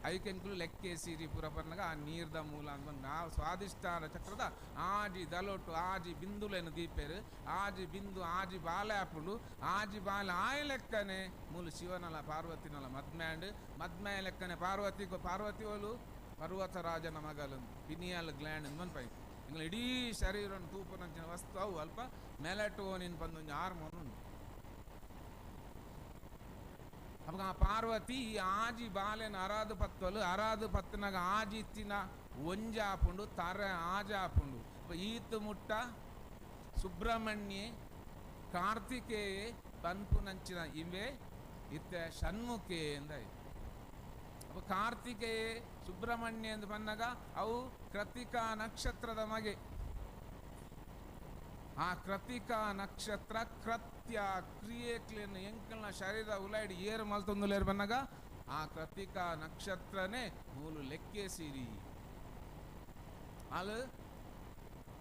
ಐಕೆಂಕುಲು ಲೆಕ್ಕೆ ಸೀರಿ ಪೂರ ಪನ್ನಗ ಆ ನೀರ್ದ ಮೂಲ ಅಂತ ಆ ಸ್ವಾದಿಷ್ಠಾನ ಚಕ್ರದ ಆಜಿ ದಲೊಟ್ಟು ಆಜಿ ಬಿಂದುಲೇನು ದೀಪೇರು ಆಜಿ ಬಿಂದು ಆಜಿ ಬಾಲೆ ಆಪುಂಡು ಆಜಿ ಬಾಲೆ ಆಯ ಲೆಕ್ಕನೆ ಮೂಲು ಶಿವನಲ ಪಾರ್ವತಿನಲ ಮದ್ಮ್ಯಾಂಡ್ ಮದ್ಮ್ಯಾಯ ಲೆಕ್ಕನೆ ಪಾರ್ವತಿ ಪಾರ್ವತಿ ಓಲು ಪರ್ವತರಾಜನ ಮಗಲು ಪಿನಿಯಲ್ ಗ್ಲ್ಯಾಂಡ್ ಅಂತ ಪೈಪ್ ಎಂಗ್ಲ ಇಡೀ ಶರೀರನ್ನು ತೂಪನಂಚಿನ ವಸ್ತು ಅವು ಅಲ್ಪ ಮೆಲಟೋನಿನ್ ಬಂದೊಂದು ಹಾರ್ಮೋನ್ ಉಂಟು. ಅವಾಗ ಆ ಪಾರ್ವತಿ ಈ ಆಜಿ ಬಾಲೆನ ಅರಾದು ಪತ್ತಲು ಅರಾದು ಪತ್ತನಾಗ ಆಜಿ ಇತ್ತಿನ ಒಂಜ ಆಪುಂಡು ತರ ಆಜ ಆಪುಂಡು ಈತು ಮುಟ್ಟ ಸುಬ್ರಹ್ಮಣ್ಯೆ ಕಾರ್ತಿಕೇಯೆ ಪನ್ಪುನಂಚಿನ ಇವೆ ಇತ್ತೆ ಷಣ್ಮುಖೆ ಎಂದ. ಅಪ್ಪ ಕಾರ್ತಿಕೇಯೆ ಸುಬ್ರಹ್ಮಣ್ಯ ಎಂದು ಬಂದಾಗ ಅವು ಕೃತಿಕಾ ನಕ್ಷತ್ರದ ಮಗೆ. ಆ ಕೃತಿಕಾ ನಕ್ಷತ್ರ ಕೃತ್ಯ ಕ್ರಿಯೆಕ್ಲೇನು ಎಂಕಲ್ನ ಶರೀರ ಉಲಾಯ್ಡ್ ಏರು ಮಲ್ತೊಂದುಲೇರು ಬನ್ನಾಗ ಆ ಕೃತಿಕಾ ನಕ್ಷತ್ರನೇ ಮೂಲು ಲೆಕ್ಕೇಸಿರಿ ಅಲ್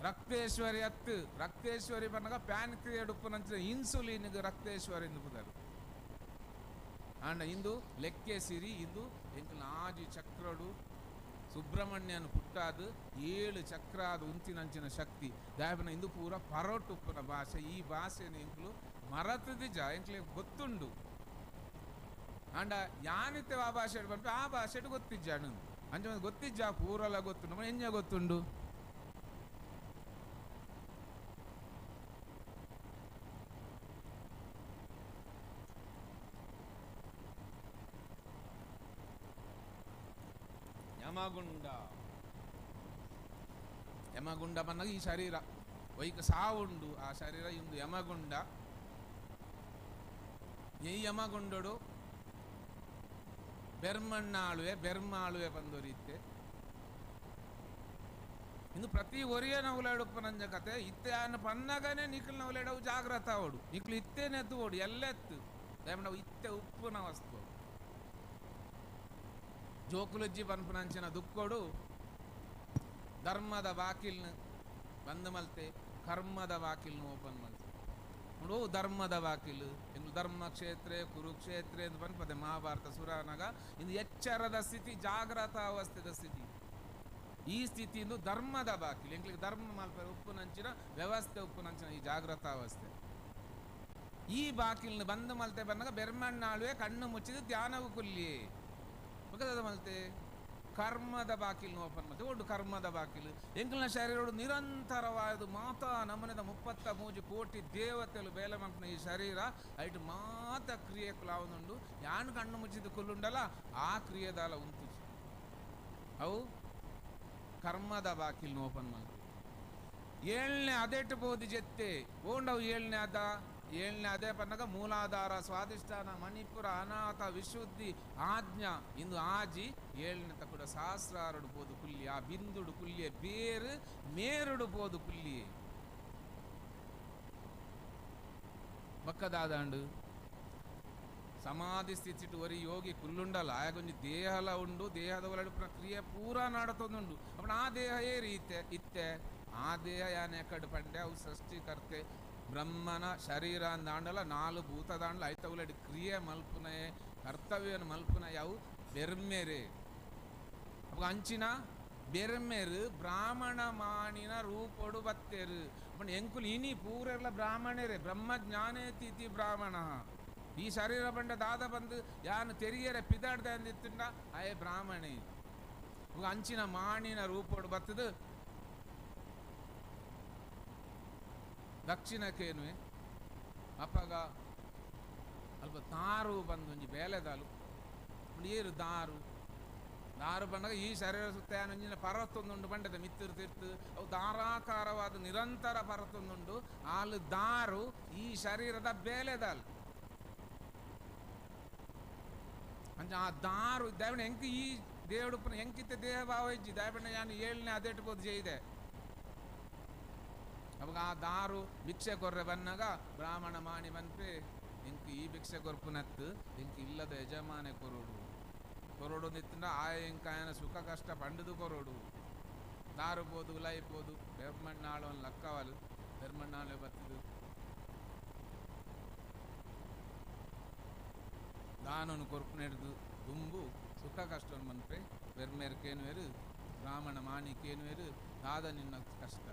ರಕ್ತೇಶ್ವರಿ ಅತ್ತು ರಕ್ತೇಶ್ವರಿ ಬನ್ನಾಗ ಪ್ಯಾನ್ ಕ್ರಿಯೆಡುಪ್ಪು ಇನ್ಸುಲಿನ್ ರಕ್ತೇಶ್ವರಿ ಎಂದು ಪುದರು ಆಂಡ ಇಂದು ಲೆಕ್ಕೇಸಿರಿ ಇಂದು ಎಂಕಲ್ನ ಆಜಿ ಚಕ್ರಡು ಸುಬ್ರಹ್ಮಣ್ಯನ ಪುಟ್ಟಾದು 7 ಚಕ್ರಾದ ಉಂತಿನಂಚಿನ ಶಕ್ತಿ ದಾಯಪನ ಇಂದು ಪೂರ ಪರೋಟುಪ್ಪನ ಭಾಷೆ. ಈ ಭಾಷೆನ ಎಂಕುಲು ಮರತದಿಜ ಎಂಕ್ಲೆ ಗೊತ್ತುಂಡು ಅಂಡ ಯಾನಿತ್ತೆ ಆ ಭಾಷೆ ಬಂತು ಆ ಭಾಷೆ ಗೊತ್ತಿಜ್ಜ ಅಣ್ಣ ಅಂಚ ಗೊತ್ತಿಜ್ಜ ಪೂರಲ್ಲ ಗೊತ್ತುಂಡು ಎಂಜ ಗೊತ್ತುಂಡು. ಯಮಗುಂಡ ಯಮಗುಂಡ ಪನ್ನಗ ಈ ಶರೀರ ವೈಕ ಸಾವುಂಡು ಆ ಶರೀರ ಇಂದು ಯಮಗುಂಡ. ಈ ಯಮಗುಂಡಡು ಬೆರ್ಮಣ್ಣಾಳುವೆ ಬೆರ್ಮಾಳುವೆ ಬಂದೊರಿತ್ತೆ. ಇಂದು ಪ್ರತಿ ಒರಿಯ ನವುಲಾಡುಪ್ಪನಂಜ ಕತೆ ಇತ್ತೆ ಆನ ಪನ್ನಗನೆ ನಿಖಲ್ ನವುಲಾಡವು ಜಾಗ್ರತ ಅವಡು ನಿಖಲು ಇತ್ತೇನೆ ಎದ್ದು ಓಡು ಎಲ್ಲೆತ್ತು ದಯಮಂಡ ಇತ್ತೆ ಉಪ್ಪುನ ವಸ್ತು ಜೋಕುಲಜ್ಜಿ ಪನ್ಪುನಂಚಿನ ದುಕ್ಕೋಡು ಧರ್ಮದ ಬಾಕಿಲ್ನ ಬಂದ್ ಮಲ್ತೆ ಕರ್ಮದ ಬಾಕಿಲ್ನ ಓಪನ್ ಮಲ್ತೆ ನೋಡು. ಧರ್ಮದ ಬಾಕಿಲು ಇನ್ನು ಧರ್ಮ ಕ್ಷೇತ್ರ ಕುರುಕ್ಷೇತ್ರ ಎಂದು ಪನ್ಪದೆ ಮಹಾಭಾರತ ಸುರಾನಗ. ಇಂದು ಎಚ್ಚರದ ಸ್ಥಿತಿ ಜಾಗ್ರತ ಅವಸ್ಥೆದ ಸ್ಥಿತಿ. ಈ ಸ್ಥಿತಿ ಇಂದು ಧರ್ಮದ ಬಾಕಿಲು ಎಂಕ್ಲಿಗೆ ಧರ್ಮ ಮಲ್ಪರೆ ಉಪ್ಪುನಂಚಿನ ವ್ಯವಸ್ಥೆ ಉಪ್ಪುನಂಚಿನ ಈ ಜಾಗ್ರತ ಅವಸ್ಥೆ. ಈ ಬಾಕಿಲ್ನ ಬಂದ್ ಮಲ್ತೆ ಬಂದಾಗ ಬೆರ್ಮಣ್ಣಾಳುವೆ ಕಣ್ಣು ಮುಚ್ಚಿದ ಧ್ಯಾನವು ಕುಲ್ಲಿ ಬಕದ ಮಲ್ತೆ ಕರ್ಮದ ಬಾಕಿಲ್ನ ಓಪನ್ ಮಲ್ತೆ ಒಡ್ಡು ಕರ್ಮದ ಬಾಕಿಲು ಎಂಕಲ್ನ ಶರೀರಡು ನಿರಂತರವಾದ ಮಾತಾ ನಮನದ 33 ಕೋಟಿ ದೇವತೆಲು ಬೇಲೆ ಮಲ್ಪನ ಈ ಶರೀರ ಐಟು ಮಾತ ಕ್ರಿಯೆ ಕುಲಾವನುಂಡು. ಯಾನು ಕಣ್ಣು ಮುಚ್ಚಿದ ಕುಲ್ಲುಂಡಲ್ಲ ಆ ಕ್ರಿಯೆದಾಲ ಉಂತುಜಿ ಅವು ಕರ್ಮದ ಬಾಕಿಲ್ನ ಓಪನ್ ಮಲ್ತೆ. ಏಳನೇ ಅದೇಟು ಬೋಧಿ ಜೆತ್ತೆ ಓಂಡವು ಏಳನೇ ಅದ ಏಳನೇ ಅದೇ ಪನ್ನಗ ಮೂಲಾಧಾರ ಸ್ವಾಧಿಷ್ಠಾನ ಮಣಿಪುರ ಅನಾಥ ವಿಶುದ್ಧಿ ಆಜ್ಞಾ ಇಂದು ಆಜಿ ಏಳನೇ ತಕ್ಕೂಡ ಸಹಸ್ರಾರುಡು ಬೋದು ಕುಲ್ಲಿ ಆ ಬಿಂದುಡು ಕುಲ್ಲಿಯ ಬೇರು ಮೇರುಡು ಬೋದು ಕುಲ್ಲಿಯೇ ಬಕ್ಕದಾದಾಂಡು ಸಮಾಧಿ ಸ್ಥಿತಿಟ್ಟು ಒರಿ ಯೋಗಿ ಕುಲ್ಲುಂಡಲ್ಲ ಆಯಗೊಂಜಿ ದೇಹಲ ಉಂಡು ದೇಹದ ಒಳಗಡೆ ಪ್ರಕ್ರಿಯೆ ಪೂರಾ ನಾಡತೊಂದುಂಡು. ಅಪ್ಪಣ ಆ ದೇಹ ಏ ರೀತೆ ಇತ್ತೆ ಆ ದೇಹ ಯಾನೆ ಕಡು ಪಂಡೆ ಅವು ಸೃಷ್ಟಿಕರ್ತೆ ಬ್ರಹ್ಮನ ಶರೀರ ಅಂದಾಂಡಲ 4 ಭೂತದಾಂಡಲ ಐತವುಲಡಿ ಕ್ರಿಯೆ ಮಲ್ಪುನಯೆ ಕರ್ತವ್ಯನ ಮಲ್ಪುನ ಯಾವು ಬೆರ್ಮೆರೆ. ಅಪ್ಪ ಅಂಚಿನ ಬೆರ್ಮೆರು ಬ್ರಾಹ್ಮಣ ಮಾಣಿನ ರೂಪೊಡು ಬತ್ತೇರು. ಅಪ್ಪ ಎಂಕುಲು ಇನಿ ಪೂರೆಲ್ಲ ಬ್ರಾಹ್ಮಣರೇ ಬ್ರಹ್ಮ ಜ್ಞಾನೇತಿ ಬ್ರಾಹ್ಮಣ. ಈ ಶರೀರ ಬಂಡ ದಾದ ಬಂದು ಯಾನು ತೆರಿಯರೆ ಪಿದಾಡ್ದೆ ಅಂದಿತ್ತುಂಡ ಅಯೇ ಬ್ರಾಹ್ಮಣೆ. ಅಂಚಿನ ಮಾಣಿನ ರೂಪೊಡು ಬತ್ತದು ದಕ್ಷಿಣಕ್ಕೇನುವೆ ಅಪ್ಪಗ ಅಲ್ಪ ದಾರು ಬಂದೊಂಜಿ ಬೇಲೆದಾಲು ಏರು ದಾರು ದಾರು ಬಂದಾಗ ಈ ಶರೀರ ಸುತ್ತ ಒಂಜಿನ ಪರತ್ತೊಂದುಂಡು ಬಂಡದ ಮಿತ್ತಿರು ತಿರ್ತು ಅವು ದಾರಾಕಾರವಾದ ನಿರಂತರ ಪರತ್ತೊಂದುಂಡು ಆಲು ದಾರು ಈ ಶರೀರದ ಬೇಲೆದಾಲು. ಅಂಚ ಆ ದಾರು ದಯವಿಡ ಎಂಕ್ ಈ దేవుడు ಎಂಕಿತ್ತೆ ದೇಹ ಭಾವ ಇಜ್ಜಿ ದಯವಿಡ ಯಾನು ಏಳನೇ ಅದೇಟು ಬೋದು ಜೈದೆ. ಅವಾಗ ಆ ದಾರು ಭಿಕ್ಷೆ ಕೊರ್ರೆ ಬನ್ನಾಗ ಬ್ರಾಹ್ಮಣ ಮಾಣಿ ಬನ್ಪೆ ಇಂಕ್ ಈ ಭಿಕ್ಷೆ ಕೊರ್ಪುನತ್ತು ಇಂಕ್ ಇಲ್ಲದ ಯಜಮಾನೆ ಕೊರೋಡು ಕೊರೋಡು ನಿತ್ತಿಂದ ಆಯ ಇಂಕ ಆಯನ ಸುಖ ಕಷ್ಟ ಪಂಡದು ಕೊರೋಡು ದಾರು ಬೋದು ಉಲಾಯಿ ಬೋದು ಬೆರ್ಮಣ್ಣಾಳು ಒಂದು ಲಕ್ಕವಲು ಬೆರ್ಮಣ್ಣಾಳು ಬತ್ತಿದು ದಾನನು ಕೊರ್ಪುನೆಡ್ದು ದುಂಬು ಸುಖ ಕಷ್ಟವನ್ನು ಮನ್ಪೆ ಬೆರ್ಮೇರು ಕೇನುವೇರು ಬ್ರಾಹ್ಮಣ ಮಾಣಿ ಕೇನುವೇರು ದಾದ ನಿನ್ನ ಕಷ್ಟ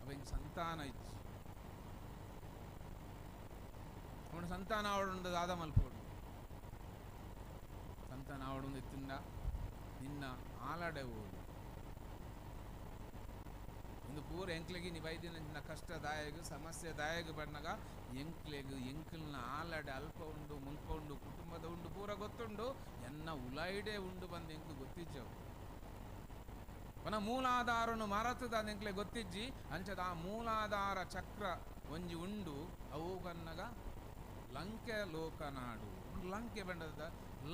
ಅವ ಹಿಂಗೆ ಸಂತಾನ ಇಚ್ಚು ಅವನ ಸಂತಾನ ಅವಡುಂಡು ದಾದ ಮಲ್ಪೋಡು ಸಂತಾನ ಅವಡುಂದು ಎತ್ತಿಂದ ನಿನ್ನ ಆಲಡೆ ಓಡು ಇಂದು ಪೂರ ಎಂಕ್ಲೆಗೆ ನೀ ಬೈದಿನ ಕಷ್ಟದಾಯಕ ಸಮಸ್ಯೆದಾಯಕ ಬಣ್ಣಗ ಎಂಕ್ಲೆಗ್ ಎಂಕಲ್ನ ಆಲಡೆ ಅಲ್ಪ ಉಂಡು ಮುಲ್ಪ ಉಂಡು ಕುಟುಂಬದ ಉಂಡು ಪೂರ ಗೊತ್ತುಂಡು ಎನ್ನ ಉಲಾಯಿಡೆ ಉಂಡು ಬಂದು ಎಂಕು ಗೊತ್ತಿಜ್ಜವು ಪನ ಮೂಲಾಧಾರನು ಮರತದ ಎಂಕ್ಲೆ ಗೊತ್ತಿಜ್ಜಿ ಅಂಚದ ಆ ಮೂಲಾಧಾರ ಚಕ್ರ ಒಂಜಿ ಉಂಡು ಅವು ಕನ್ನಗ ಲಂಕೆ ಲೋಕನಾಡು ಲಂಕೆ ಬಂಡದ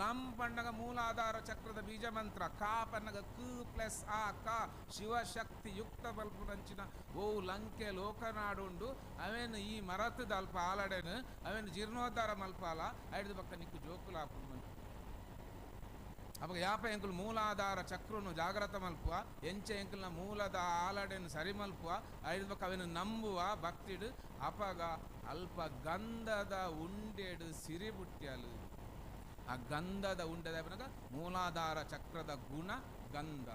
ಲಂ ಪಂಡಗ ಮೂಲಾಧಾರ ಚಕ್ರದ ಬೀಜ ಮಂತ್ರ ಕಾ ಪನ್ನಗ ಕ ಪ್ಲಸ್ ಆ ಕ ಶಿವಶಕ್ತಿ ಯುಕ್ತ ಬಲ್ಪುನಂಚಿನ ಓ ಲಂಕೆ ಲೋಕನಾಡುಂಡು ಅವೇನು ಈ ಮರತದ ಅಲ್ಪ ಆಲಡೆನು ಅವೇನು ಜೀರ್ಣೋದ್ಧಾರ ಮಲ್ಪಾಲ ಐದು ಪಕ್ಕ ನಿಕ್ಕು ಜೋಕುಲಾಪು ಅವಾಗ ಯಾಪ ಎಂಕುಲು ಮೂಲಾಧಾರ ಚಕ್ರನು ಜಾಗ್ರತ ಮಲ್ಪುವ ಎಂಚೆ ಎಂಕುಲ್ನ ಮೂಲದ ಆಲಡೆನು ಸರಿ ಮಲ್ಪುವ ಐದು ಪಕ್ಕ ಅವೇನು ನಂಬುವ ಭಕ್ತಿಡು ಅಪಗ ಅಲ್ಪ ಗಂಧದ ಉಂಡೆಡು ಸಿರಿಬುಟ್ಟ್ಯಲು ಆ ಗಂಧದ ಉಂಡೆದ ಮೂಲಾಧಾರ ಚಕ್ರದ ಗುಣ ಗಂಧ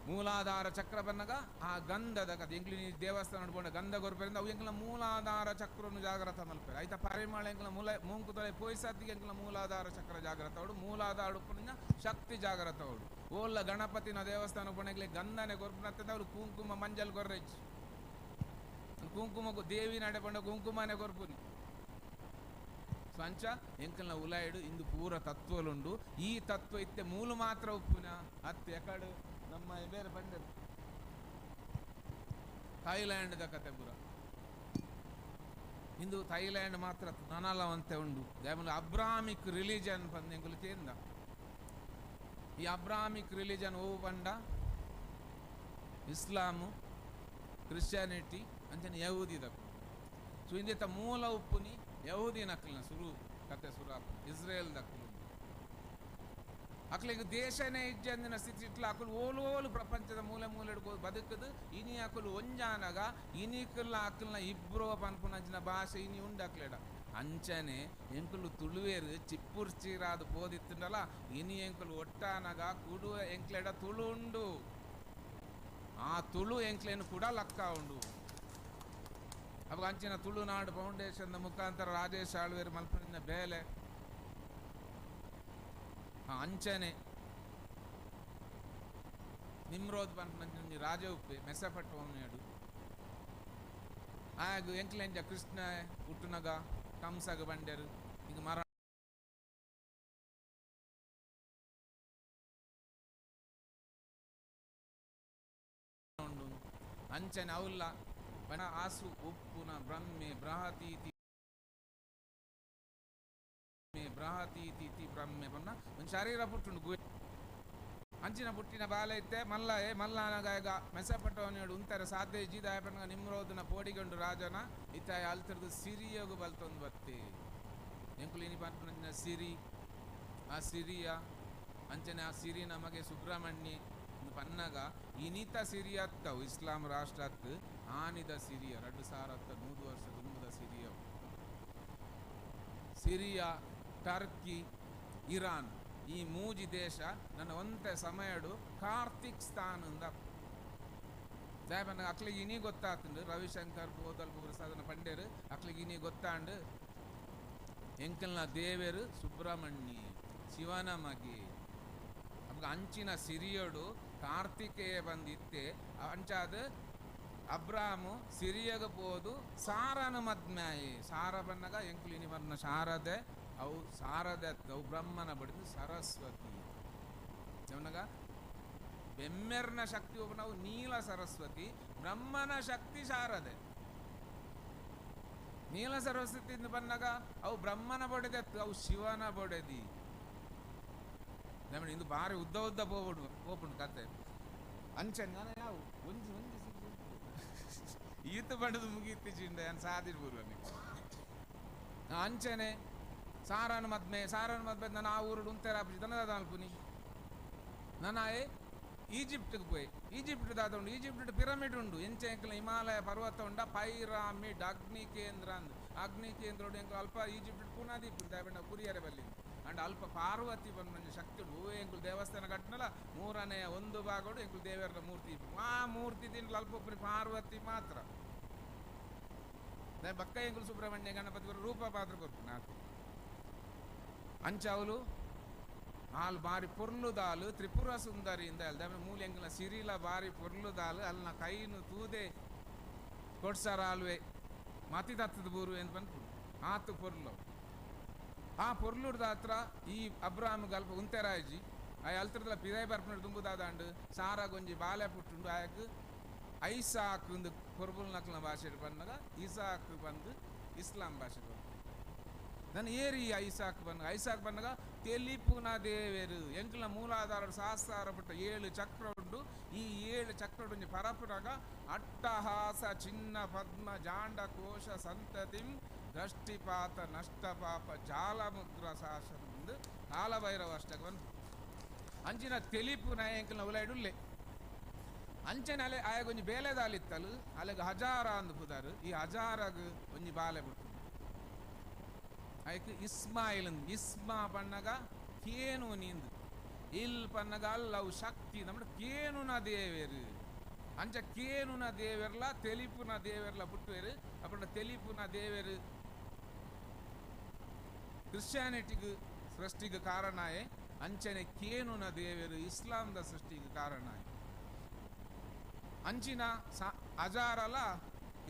ಮೂಲಾಧಾರ ಚಕ್ರ ಬನ್ನಗ ಆ ಗಂಧದ ಕತೆ ಎಂಕ್ಲಿ ದೇವಸ್ಥಾನ ನೋಡ್ಕೊಂಡ ಗಂಧ ಗೊರ್ಪರಿಂದ ಅವು ಎಂಕ್ಲ ಮೂಲಾಧಾರ ಚಕ್ರನು ಜಾಗ್ರತ ಮಲ್ಪೆರ್ ಆಯ್ತಾ ಪರಿಮಳ ಎಂಕ್ಲ ಮೂಲ ಮೂಂಕು ತೊಲೆ ಪೋಯ್ಸತ್ತಿಗೆ ಎಂಕ್ಲ ಮೂಲಾಧಾರ ಚಕ್ರ ಜಾಗ್ರತ ಅವಡು ಮೂಲಾಧಾರ ಉಪ್ಪುನ ಶಕ್ತಿ ಜಾಗ್ರತ ಅವಡು ಓಲ್ಲ ಗಣಪತಿನ ದೇವಸ್ಥಾನ ಪೋಣೆಗ್ಲೆ ಗಂಧನೆ ಗೊರ್ಪುನತ್ತದ ಅವ್ರು ಕುಂಕುಮ ಮಂಜಲ್ ಗೊರ್ರೆಜ್ ಕುಂಕುಮ ದೇವಿ ನಡೆ ಪಂಡ ಕುಂಕುಮನೆ ಗೊರ್ಪುನಿ ಸೊ ಅಂಚ ಎಂಕಲ್ನ ಉಲಾಯಿಡು ಇಂದು ಪೂರ ತತ್ವಲುಂಡು. ಈ ತತ್ವ ಇತ್ತೆ ಮೂಲು ಮಾತ್ರ ಉಪ್ಪುನ ಅತ್ತು ಎಕಡು ನಮ್ಮ ಬೇರೆ ಪಂಡರು ಥೈಲ್ಯಾಂಡ್ದ ಕತೆ ಪೂರ ಇಂದು ಥೈಲ್ಯಾಂಡ್ ಮಾತ್ರ ನನಲವಂತೆ ಉಂಡು. ದೇವಲ ಅಬ್ರಾಮಿಕ್ ರಿಲಿಜನ್ ಪಂದ್ ಎಂಕುಲು ಕೇಂದ. ಈ ಅಬ್ರಾಮಿಕ್ ರಿಲಿಜನ್ ಓ ಪಂಡ ಇಸ್ಲಾಮು, ಕ್ರಿಶ್ಚಿಯಾನಿಟಿ ಅಂಚನೆ ಯಹೂದಿ ದಕ್ಕುಲು. ಸೊ ಇಂದೆತ ಮೂಲ ಉಪ್ಪುನಿ ಯಹೂದಿ ನಕ್ಲಿನ ಸುರು ಕತೆ ಸುರಾಪ ಇಸ್ರೇಲ್ ದಕ್ಕುಲು. ಅಕ್ಲಿಗೆ ದೇಶನೇ ಇಜ್ಜಂದಿನ ಸ್ಥಿತಿ ಇಟ್ಲ ಅಕುಲು ಓಲೋಲು ಪ್ರಪಂಚದ ಮೂಲೆ ಮೂಲೆ ಬದುಕದು. ಇನಿ ಅಕುಲು ಒಂಜಾನಗ ಇನಿಕುಲ್ಲ ಅಕಲ್ನ ಇಬ್ರೋ ಪನ್ಪುನಂಚಿನ ಭಾಷೆ ಇನಿ ಉಂಡು ಅಕ್ಲೆಡ. ಅಂಚನೆ ಎಂಕುಲು ತುಳುವೇರು ಚಿಪ್ಪುರ್ ಚೀರಾದ ಪೋದಿತ್ತುಂಡಲ ಇನಿ ಎಂಕುಲು ಒಟ್ಟಾನಗ ಕುಡು ಎಂಕ್ಲೆಡ ತುಳು ಉಂಡು. ಆ ತುಳು ಎಂಕ್ಲೇನು ಕೂಡ ಲಕ್ಕ ಉಂಡು. ಅವಾಗ ಅಂಚಿನ ತುಳುನಾಡು ಫೌಂಡೇಶನ್ ಮುಖಾಂತರ ರಾಜೇಶ್ ಆಳ್ವೇರು ಮಲ್ಪನಿಂದ ಬೇಲೆ ಅಂಚನೆ ನಿಮ್ರೋದ್ ಪನ್ಪುನಂಚಿನ ರಾಜ ಉಪ್ಪೆ ಮೆಸಪಟ್ಟೋನೇಡು ಆಗ ಎಂಕ್ಲೆಂಜ ಕೃಷ್ಣ ಹುಟ್ಟುನಗ ಕಂಸಗ ಬಂಡೆರು ಈಗ ಮರ ಉಂಡು. ಅಂಚನೆ ಅವಲ್ಲ ಬಣ ಆಸು ಉಪ್ಪುನ ಬ್ರಹ್ಮೆ ಬೃಹತೀತಿ ಬೃಹತೀತಿ ಬ್ರಹ್ಮೆ ಪನ್ನ ಒಂದು ಶರೀರ ಪುಟ್ಟುಂಡು ಗುಹೆ ಅಂಚಿನ ಪುಟ್ಟಿನ ಬಾಲೆ ಇತ್ತೆ ಮಲ್ಲ ಏ ಮಲ್ಲನಗಾಯಗ ಮೆಸಪಟ್ಟವನಿಡು ಉಂತರ ಸಾಧ್ಯ ಇಜ್ಜಿದಾಯ ಪನ್ನಗ ನಿಮ್ರೋದನ ಪೋಡಿಗೊಂಡು ರಾಜನ ಇತ್ತಾಯ ಅಲ್ತರದು ಸಿರಿಯಗು ಬಲ್ತೊಂದು ಬತ್ತಿ ಎಂಕುಲು ಇನಿ ಪನ್ಪುನಂಚಿನ ಸಿರಿ ಆ ಸಿರಿಯ ಅಂಚನೆ ಆ ಸಿರಿ ನಮಗೆ ಸುಬ್ರಹ್ಮಣ್ಯ ಪನ್ನಗ ಇನಿತ ಸಿರಿಯತ್ತವು ಇಸ್ಲಾಂ ರಾಷ್ಟ್ರತ್ ಆನಿದ ಸಿರಿಯ 2100 ವರ್ಷ ದುಂಬುದ ಸಿರಿಯವು. ಸಿರಿಯಾ, ಟರ್ಕಿ, ಇರಾನ್ ಈ ಮೂಜಿ ದೇಶ ನನ್ನ ಒಂತೆ ಸಮಯಡು ಕಾರ್ತಿಕ್ ಸ್ಥಾನಂದ ದಾಯಪನ್ನ ಅಕ್ಲಿಗೆ ಇನಿ ಗೊತ್ತಾತಂಡು. ರವಿಶಂಕರ್ ಬೋದಲ್ ಪ್ರಸಾದನ ಪಂಡೇರು ಅಕ್ಲಿಗೆ ಇನಿ ಗೊತ್ತಾಂಡು ಎಂಕಲ್ನ ದೇವೇರು ಸುಬ್ರಹ್ಮಣ್ಯ ಶಿವನ ಮಗೆ ಅವಾಗ ಅಂಚಿನ ಸಿರಿಯಡು ಕಾರ್ತಿಕೇಯ ಬಂದಿತ್ತೆ. ಅಂಚಾದ ಅಬ್ರಾಮು ಸಿರಿಯಗ ಪೋದು ಸಾರನ ಮದ್ಮ್ಯಾಯಿ ಸಾರ ಬನ್ನಗ ಎಂಕುಲು ಇನಿ ಬರ್ನ ಶಾರದೆ ಅವು ಸಾರದೆ ಅವು ಬ್ರಹ್ಮನ ಬಡಿದು ಸರಸ್ವತಿ ಅವನಾಗ ಬೆಮ್ಮೆರ್ನ ಶಕ್ತಿ ಒಬ್ಬ ನಾವು ನೀಲ ಸರಸ್ವತಿ, ಬ್ರಹ್ಮನ ಶಕ್ತಿ ಶಾರದೆ. ನೀಲ ಸರಸ್ವತಿ ಬನ್ನಗ ಅವು ಬ್ರಹ್ಮನ ಬೊಡೆದತ್ತು ಅವು ಶಿವನ ಬೊಡೆದಿ. ನಮ್ಮ ಇಂದು ಭಾರಿ ಉದ್ದ ಉದ್ದ ಪೋಪುಂಡು ಪೋಪುಂಡು ಕತೆ ಅಂಚೆ ನಾನು ಯಾವ ಒಂಜಿ ಒಂಜಿ ಈತ ಬಡದು ಮುಗೀತಿ ಚಿಂಡ ನಾನು ಸಾದಿರ್ಬೋದು ನೀವು. ಅಂಚನೆ ಸಾರನ ಮದ್ಮೆ ಸಾರನ ಮದ್ಮೆ ನಾನು ಆ ಊರು ಉಂತೆರ ದನದ ಅಲ್ಪುನಿ ನಾನು ಆಯೆ ಈಜಿಪ್ಟ್ಗೆ ಪೋಯ್. ಈಜಿಪ್ಟ್ ದಾದ ಉಂಡು, ಈಜಿಪ್ಟ್ ಪಿರಮಿಡ್ ಉಂಡು. ಎಂಚೆ ಎಂಕಲ್ನ ಹಿಮಾಲಯ ಪರ್ವತ ಉಂಡ ಪೈರಾಮಿಡ್ ಅಗ್ನಿ ಕೇಂದ್ರ ಅಂದ್ ಅಗ್ನಿ ಕೇಂದ್ರ ಉಂಡು. ಎಂಕಲ್ ಅಲ್ಪ ಈಜಿಪ್ಟ್ ಪುನಾದೀಪ್ ದಾಯಬಂಡ ಕುರಿಯರೆ ಬಲ್ಲಿ ಅಂಡ್ ಅಲ್ಪ ಪಾರ್ವತಿ ಬಂದ ಶಕ್ತಿ ಉಂಡು. ಎಂಕುಲು ದೇವಸ್ಥಾನ ಕಟ್ಟನಲ್ಲ ಮೂರನೆಯ ಒಂದು ಭಾಗಡು ಎಂಕುಲು ದೇವರ ಮೂರ್ತಿ ಆ ಮೂರ್ತಿ ತಿನ್ಲು ಅಲ್ಪ ಒಬ್ಬರಿ ಪಾರ್ವತಿ ಮಾತ್ರ. ಬಕ್ಕ ಎಂಕುಲು ಸುಬ್ರಹ್ಮಣ್ಯ ಗಣಪತಿ ರೂಪ ಪಾತ್ರ ಕೊರ್ಪು ನಾಲ್ಕು ಅಂಚವಲು ಆಲ್ ಬಾರಿ ಪೊರ್ಲುದಾಲು ತ್ರಿಪುರ ಸುಂದರಿಯಿಂದ ಅಲ್ದ ಮೂಲೆ ಎಂಕಲ್ನ ಸಿರಿಲ ಬಾರಿ ಪೊರ್ಲುದಾಲು ಅಲ್ನ ಕೈನು ತೂದೆ ಕೊಡ್ಸಾರ ಆಲ್ವೆ ಮತಿ ತತ್ತದ ಬೂರು ಎಂದು ಬಂದ್ಪು ಆತು ಪೊರ್ಲು. ಆ ಪೊರ್ಲುಡ್ದ ಹತ್ರ ಈ ಅಬ್ರಾಮ್ ಗಲ್ಪ ಉಂತೆರಾಜಿ ಆ ಅಲ್ತ್ರದಲ ಪಿದಾಯಿ ಬರ್ಪುನ ದುಂಬುದಾದಾಂಡು ಸಾರ ಗೊಂಜಿ ಬಾಲೆ ಪುಟ್ಟುಂಡು ಆಯಕ್ ಐಸಾಕ್ ಒಂದು ಕೊರ್ಬುಲ್ ನಕ್ಲಿನ ಭಾಷೆ ಬಂದಾಗ ಇಸಾಕ್ ಬಂದು ಇಸ್ಲಾಂ ಭಾಷೆ ಬಂದು ನಾನು ಏರಿ ಐಸಾಕ್ ಬಂದಾಗ ಐಸಾಕ್ ಬಂದಾಗ ತೆಲಿಪುನ ದೇವೇರು ಎಂಕಲ್ನ ಮೂಲಾಧಾರ ಸಹಸ್ರಾರ ಪುಟ್ಟ 7 ಚಕ್ರ ಉಂಡು. ಈ 7 ಚಕ್ರ ಉಂಡು ಪರಪುನಾಗ ಅಟ್ಟಹಾಸ ಚಿನ್ನ ಪದ್ಮ ಜಾಂಡ ಕೋಶ ಸಂತತಿಂ ದೃಷ್ಟಿಪಾತ ನಷ್ಟಪಾಪ ಜಾಲಮುದ್ರ ಶಾಸನ ಕಾಲಭೈರವ ಅಷ್ಟಕ್ಕೆ ಬಂದು ಅಂಚಿನ ತೆಲಿಪುನ ಎಂಕಲ್ನ ಉಲೈಡುಲ್ಲೆ ಅಂಚನೆ ಅಲೆ ಆಯ ಒಂಜಿ ಬೇಲೆದಾಲಿತ್ತಲು ಅಲೆಗ್ ಹಜಾರ ಅಂದ್ ಪುದಾರು. ಈ ಹಜಾರಗ್ ಒಂಜಿ ಬಾಲೆ ಬಿಟ್ಟು ಐಕ್ ಇಸ್ಮಾಯಿಲ್ ಇಸ್ಮಾ ಪನ್ನಗ ಕೇನು ನೀಂದು ಇಲ್ ಪನ್ನಗ ಅಲ್ಲವು ಶಕ್ತಿ ನಮ್ಮ ಕೇನುನ ದೇವೇರು ಅಂಚ ಕೇನುನ ದೇವೆರ್ಲ ತೆಲಿಪುನ ದೇವೆರ್ಲ ಪುಟ್ಟುವೇರು. ಅಪ್ಪಣ ತೆಲಿಪುನ ದೇವೇರು ಕ್ರಿಶ್ಚಿಯಾನಿಟಿಗೆ ಸೃಷ್ಟಿಗೆ ಕಾರಣಾಯೆ ಅಂಚನೆ ಕೇನುನ ದೇವೇರು ಇಸ್ಲಾಂದ ಸೃಷ್ಟಿಗೆ ಕಾರಣಾಯೆ. ಅಂಚಿನ ಅಜಾರಲ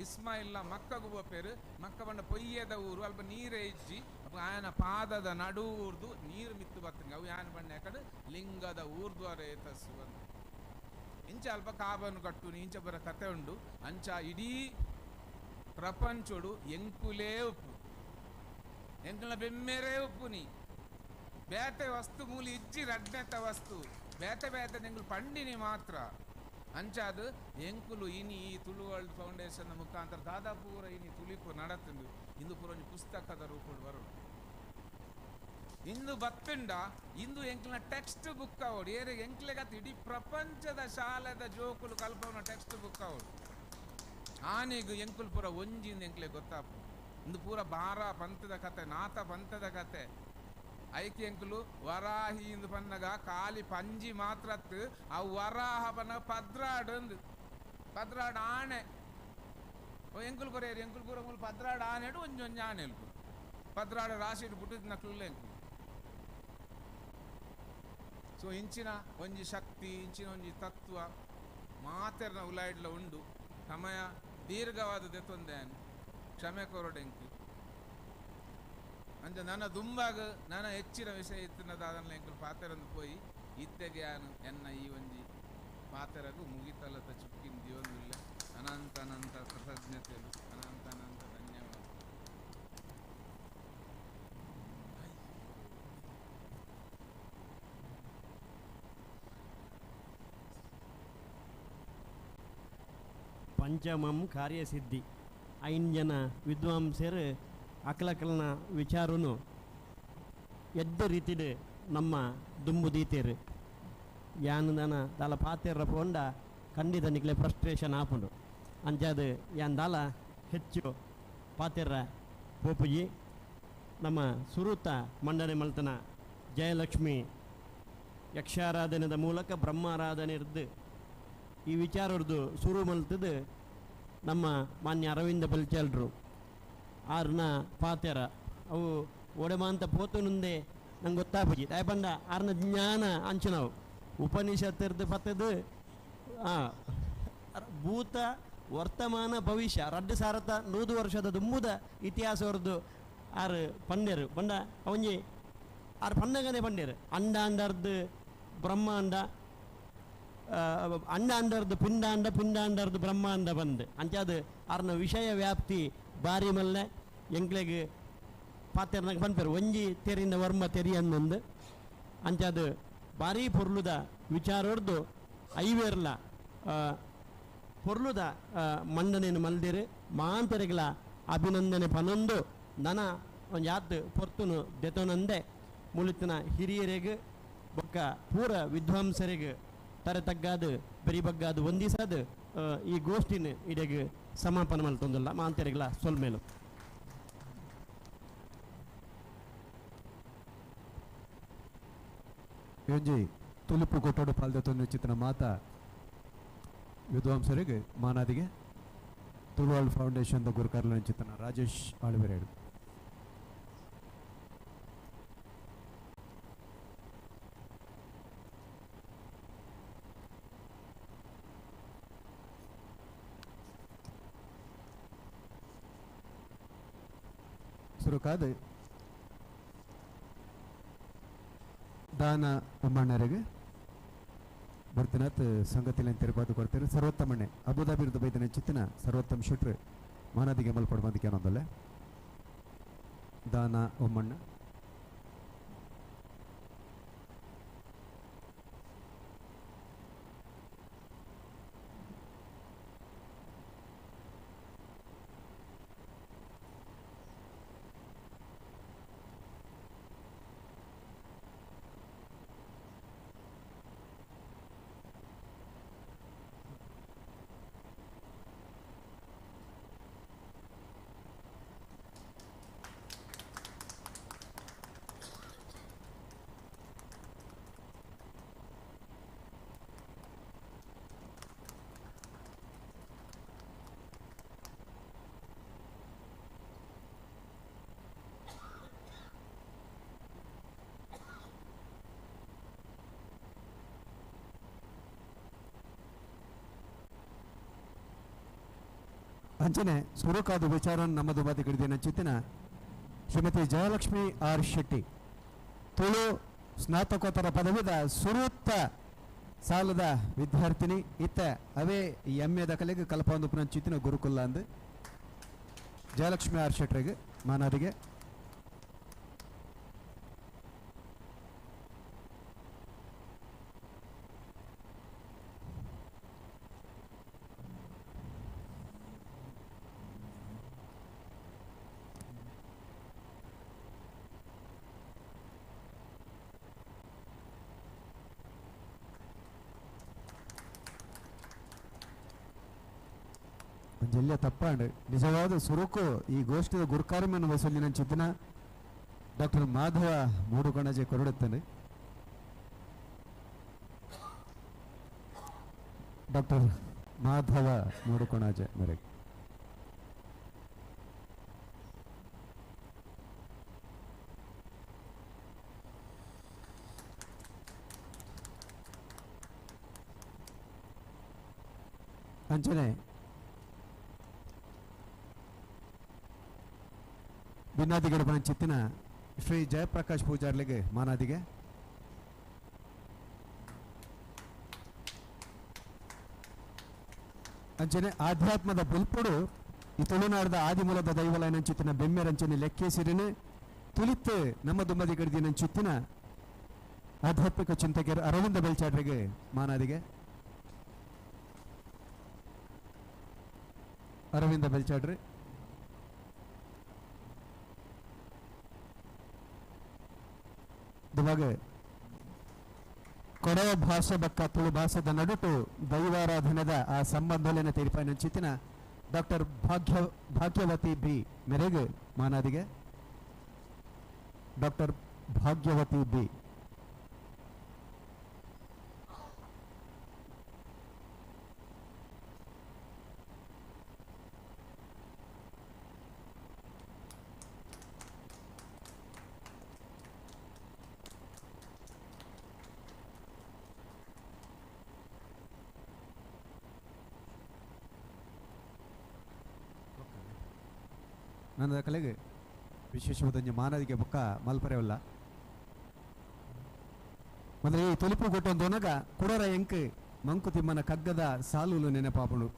ಇಸ್ಮಾಯಿಲ್ನ ಮಕ್ಕಗು ಪೇರು ಮಕ್ಕ ಬಂಡ ಪೊಯ್ಯದ ಊರು ಅಲ್ಪ ನೀರೇ ಇಜ್ಜಿ ಅಪ್ಪ ಆಯನ ಪಾದದ ನಡು ಊರ್ದು ನೀರು ಮಿತ್ತು ಬರ್ತಂಗೆ ಅವು ಯಾನ್ ಬಣ್ಣ ಕಡೆ ಲಿಂಗದ ಊರ್ಧ್ವರೆ ತಸ್ಸು ಅಂತ ಇಂಚ ಅಲ್ಪ ಕಾಬನ್ನು ಕಟ್ಟು ಇಂಚ ಬರ ಕತೆ ಉಂಡು ಅಂಚ ಇಡೀ ಪ್ರಪಂಚೋಡು ಎಂಕುಲೇ ಉಪ್ಪು ಎಂಕುಲ ಬೆಮ್ಮೆರೇ ಉಪ್ಪು ನೀ ಬೇತೆ ವಸ್ತು ಮೂಲಿ ಇಜ್ಜಿ ರಡ್ನೆತ ವಸ್ತು ಬೇತೆ ಬೇತೆ ಎಂಕುಲು ಪಂಡಿನಿ ಮಾತ್ರ ಅಂಚಾದು ಎಂಕುಲು ಇನಿ ಈ ತುಳು ವರ್ಲ್ಡ್ ಫೌಂಡೇಶನ್ ಮುಖಾಂತರ ದಾದಾಪೂರ ಇನಿ ತುಳಿಪು ನಡತುಂಡು ಇಂದು ಪೂರ ಒಂಜಿ ಪುಸ್ತಕದ ರೂಪುಡು ಬರು ಇಂದು ಬತ್ತುಂಡ ಇಂದು ಎಂಕ್ಲಿನ ಟೆಕ್ಸ್ಟ್ ಬುಕ್ ಅವಡು ಏರೆ ಎಂಕ್ಲೆಗತ್ ಇಡೀ ಪ್ರಪಂಚದ ಶಾಲೆದ ಜೋಕುಲು ಕಲ್ಪವನ ಟೆಕ್ಸ್ಟ್ ಬುಕ್ ಅವಡು ಆನೆಗು ಎಂಕುಲು ಪೂರ ಒಂಜಿಂದ ಎಂಕ್ಲೆ ಗೊತ್ತಾಪು ಇಂದು ಪೂರ ಬಾರ ಪಂಥದ ಕತೆ ನಾಥ ಪಂಥದ ಕತೆ ಐಕೆ ಎಂಕುಲು ವರಾಹಿ ಇಂದು ಪನ್ನಗ ಕಾಲಿ ಪಂಜಿ ಮಾತ್ರತ್ತು ಅವು ವರಾಹ ಪನ್ನಗ ಪದ್ರಾಡು ಅಂದು ಪದ್ರಾಡು ಆಣೆ ಓ ಎಂಕುಲು ಕೊರೆಯರು ಎಂಕುಲು ಪೂರ ಮೂಲು ಪದ್ರಾಡು ಆನೆಡು ಒಂಜಿ ಒಂಜಿ ಆಣೆ ಎಲ್ಪು ಪದ್ರಾಡು ರಾಶಿ ಪುಟ್ಟಿದ ನಕ್ಲು ಎಂಕುಲು. ಸೊ ಇಂಚಿನ ಒಂಜಿ ಶಕ್ತಿ ಇಂಚಿನ ಒಂಜಿ ತತ್ವ ಮಾತೆರ್ನ ಉಲಾಯ್ಡ್ಲ ಉಂಡು. ಸಮಯ ದೀರ್ಘವಾದ ದೆತ್ತೊಂದೆ ಕ್ಷಮೆ ಕೊರಡೆಂಕು ಅಂಚ ನನ್ನ ದುಂಬಾಗ ನನ್ನ ಹೆಚ್ಚಿನ ವಿಷಯ ಇತ್ತಿನದ ಅದನ್ನ ಎಂಕುಲು ಪಾತೆರಂದು ಪೋಯಿ ಇತ್ತೆಗೆ ಯಾನು ಎನ್ನ ಈ ಒಂಜಿ ಪಾತೆರಗು ಮುಗಿತಲತ ಚುಕ್ಕಿನ ದಿವೊಂದುಲ್ಲ. ಅನಂತ ಅನಂತ ಕೃತಜ್ಞತೆಗಳು, ಅನಂತ ಅನಂತ ಧನ್ಯವಾದ. ಪಂಚಮಂ ಕಾರ್ಯಸಿದ್ಧಿ ಐನ್ ಜನ ವಿದ್ವಾಂಸರು ಅಕಲಕಲನ ವಿಚಾರನು ಎದ್ದ ರೀತಿಡು ನಮ್ಮ ದುಂಬು ದೀತೇರು ಯಾನು ದಾನ ದಾಲ ಪಾತೇರ ಪೋಂಡ ಖಂಡಿತ ನಿಕ್ಲೆ ಫ್ರಸ್ಟ್ರೇಷನ್ ಆಪುಂಡು ಅಂಚಾದ ಯಾನ್ ದಾಲ ಹೆಚ್ಚು ಪಾತೇರ ಪೋಪುಜಿ. ನಮ್ಮ ಸುರೂತ ಮಂಡನೆ ಮಲ್ತನ ಜಯಲಕ್ಷ್ಮಿ ಯಕ್ಷಾರಾಧನೆದ ಮೂಲಕ ಬ್ರಹ್ಮಾರಾಧನೆ ಇರ್ದು ಈ ವಿಚಾರದ್ದು ಸುರು ಮಲ್ತದ್ದು ನಮ್ಮ ಮಾನ್ಯ ಅರವಿಂದ ಬಲ್ಚಲ್ರು ಆರ್ನ ಪಾತೆರ ಅವು ಒಡೆಮಾಂತ ಪೋತುನುಂದೆ ನಂಗೆ ಗೊತ್ತಾಪುಜಿ ಪಂಡ ಆರ್ನ ಜ್ಞಾನ ಅಂಚುನವು ಉಪನಿಷತ್ತಿರ್ದು ಪತ್ತದು ಭೂತ ವರ್ತಮಾನ ಭವಿಷ್ಯ ರಡ್ಡು ಸಾರತ 100 ವರ್ಷದ ದುಂಬುದ ಇತಿಹಾಸವರದ್ದು ಆರು ಪಂಡ್ಯರು ಪಂಡ ಅವಂಜಿ ಆರು ಪಂಡಗನೇ ಪಂಡ್ಯರು ಅಂಡಾಂಡರ್ದು ಬ್ರಹ್ಮಾಂಡ ಅಂಡಾಂಡರ್ದು ಪಿಂಡಾಂಡ ಪಿಂಡಾಂಡರ್ದು ಬ್ರಹ್ಮಾಂಡ ಬಂದು ಅಂಚಾದ ಆರ್ನ ವಿಷಯ ವ್ಯಾಪ್ತಿ ಬಾರಿ ಮಲ್ಲೆ ಎಂಕ್ಲೆಗ್ ಪಾತೆರ್ನಾಗ ಪನ್ಪೆರು ಒಂಜಿ ತೆರಿಂದ ವರ್ಮ ತೆರಿ ಅನ್ನೊಂದು ಅಂಚಾದ ಭಾರಿ ಪೊರ್ಲುದ ವಿಚಾರೊರ್ದು ಐವೇರ್ಲ ಪೊರ್ಲುದ ಮಂಡನೆಯನ್ನು ಮಲ್ದಿರು ಮಾಂತರೆಗಳ ಅಭಿನಂದನೆ ಪನೊಂದು ನನ ಒಂಜಿ ಆತ್ ಪೊರ್ತುನು ದೆತೊನಂದೆ ಮುಲಿತನ ಹಿರಿಯರಿಗೆ ಬೊಕ್ಕ ಪೂರ ವಿದ್ವಾಂಸರಿಗೆ ತರೆ ತಗ್ಗಾದು ಬೆರಿ ಬಗ್ಗಾದು ವಂದಿಸದು ಈ ಗೋಷ್ಠಿನ ಇಡೆಗ್ ಸಮಾಪನ ಮಲ್ತೊಂದುಲ್ಲ ಮಾಂತರೆಗಳ ಸೊಲ್ಮೇಲು. ಒಂಜಿ ತುಲಿಪು ಕೊಟ್ಟೋಡು ಪಾಲ್ದ ಚಿತ್ರ ಮಾತಾ ವಿದ್ವಾಂಸರಿಗೆ ಮಾನಾದಿಗೆ ತುಳುವಾಳ್ ಫೌಂಡೇಶನ್ the ಗುರುಕರ್ಲ ಚಿತ್ರನ ರಾಜೇಶ್ ಆಳ್ವೆರೇಡು. ಸುರುಕಾದ ದಾನ ಉಮ್ಮಣ್ಣರಿಗೆ ಬರ್ತಿನಾಥ್ ಸಂಗತಿನ ತೆರಪಾತು ಕೊಡ್ತೇನೆ. ಸರ್ವೋತ್ತಮಣ್ಣೆ ಅಬುದಾಬಿರದ ಬೈದನ ಚಿತ್ತಿನ ಸರ್ವೋತ್ತಮ ಶೆಟ್ರು ಮಾನಾದಿಗೆ ಮಲ್ಪಡ ಏನೊಂದಲ್ಲ ದಾನ ಉಮ್ಮಣ್ಣ. ಅಂಚನೆ ಸುರುಕಾದ ವಿಚಾರ ನಮ್ಮದು ಬಾತಿ ಕಡಿದಿನ ಚಿತ್ತಿನ ಶ್ರೀಮತಿ ಜಯಲಕ್ಷ್ಮಿ ಆರ್ ಶೆಟ್ಟಿ ತುಳು ಸ್ನಾತಕೋತ್ತರ ಪದವಿದ ಸುರುತ್ತ ಸಾಲದ ವಿದ್ಯಾರ್ಥಿನಿ ಇತ್ತ ಅವೇ ಎಂ ಎ ದಾಖಲೆಗೆ ಕಲ್ಪೊಂದು ಪುನಂಚಿತ್ತಿನ ಗುರುಕುಲ ಅಂದು ಜಯಲಕ್ಷ್ಮಿ ಆರ್ ಶೆಟ್ಟರಿಗೆ ಮಾನಾದಿಗೆ. ಒಂಜೆಲ್ಲ ತಪ್ಪಾಂಡ್ ನಿಜವಾದ ಸುರುಕು ಈ ಗೋಷ್ಠಿದ ಗುರುಕಾರ್ಯವನ್ನು ವಹಿಸಲಿನ ಚಿತ್ತನ ಡಾಕ್ಟರ್ ಮಾಧವ ಮೂಡುಕಣಜೆ ಕೊರಡುತ್ತಾನೆ. ಡಾಕ್ಟರ್ ಮಾಧವ ಮೂಡುಕೊಣಾಜೆ ಮೇರೆಗೆ ಅಂಚನೆ ಭಿನ್ನಾದಿಗಡಪನ ಚಿತ್ತಿನ ಶ್ರೀ ಜಯಪ್ರಕಾಶ್ ಪೂಜಾರ್ಲಿಗೆ ಮಾನಾದಿಗೆ. ಅಂಚನೆ ಆಧ್ಯಾತ್ಮದ ಬುಲ್ಪುಡು ಈ ತುಳುನಾಡದ ಆದಿಮೂಲದ ದೈವಲಯನ ಚಿತ್ತಿನ ಬೆಮ್ಮೆರಂಚನೆ ಲೆಕ್ಕೇಸಿರಿನ ತುಳಿತು ನಮ್ಮ ದುಮ್ಮದಿ ಗಡಿದಿನ ಚಿತ್ತಿನ ಆಧ್ಯಾತ್ಮಿಕ ಚಿಂತಕರು ಅರವಿಂದ ಬೆಲ್ಚಾಟ್ರಿಗೆ ಮಾನಾದಿಗೆ. ಅರವಿಂದ ಬೆಲ್ಚಾಟ್ರಿ. ದುಬಾಗ ಕೊಡವ ಭಾಷೆ ಬಕ್ಕ ತುಳು ಭಾಷೆದ ನಡುಟು ದೈವಾರಾಧನೆದ ಆ ಸಂಬಂಧಲೇನ ತೀರ್ಪಾಯಿನ ಚಿತ್ತಿನ ಡಾಕ್ಟರ್ ಭಾಗ್ಯವತಿ ಬಿ ಮೆರೆಗೆ ಮಾನಾದಿಗೆ. Doctor Bhagyavathi B. ನನ್ನ ಕಲೆಗೆ ವಿಶೇಷವಾದ ಮಾನದಿಗೆ ಬೊಕ್ಕ ಮಲ್ಪರೆವಲ್ಲ ಅಂದ್ರೆ ಈ ತುಲಿಪು ಕೊಟ್ಟೊಂದೋನಗ ಕುಡರ ಎಂಕ್ ಮಂಕುತಿಮ್ಮನ ಕಗ್ಗದ ಸಾಲುಲು ನೆನಪಾಪುಣು.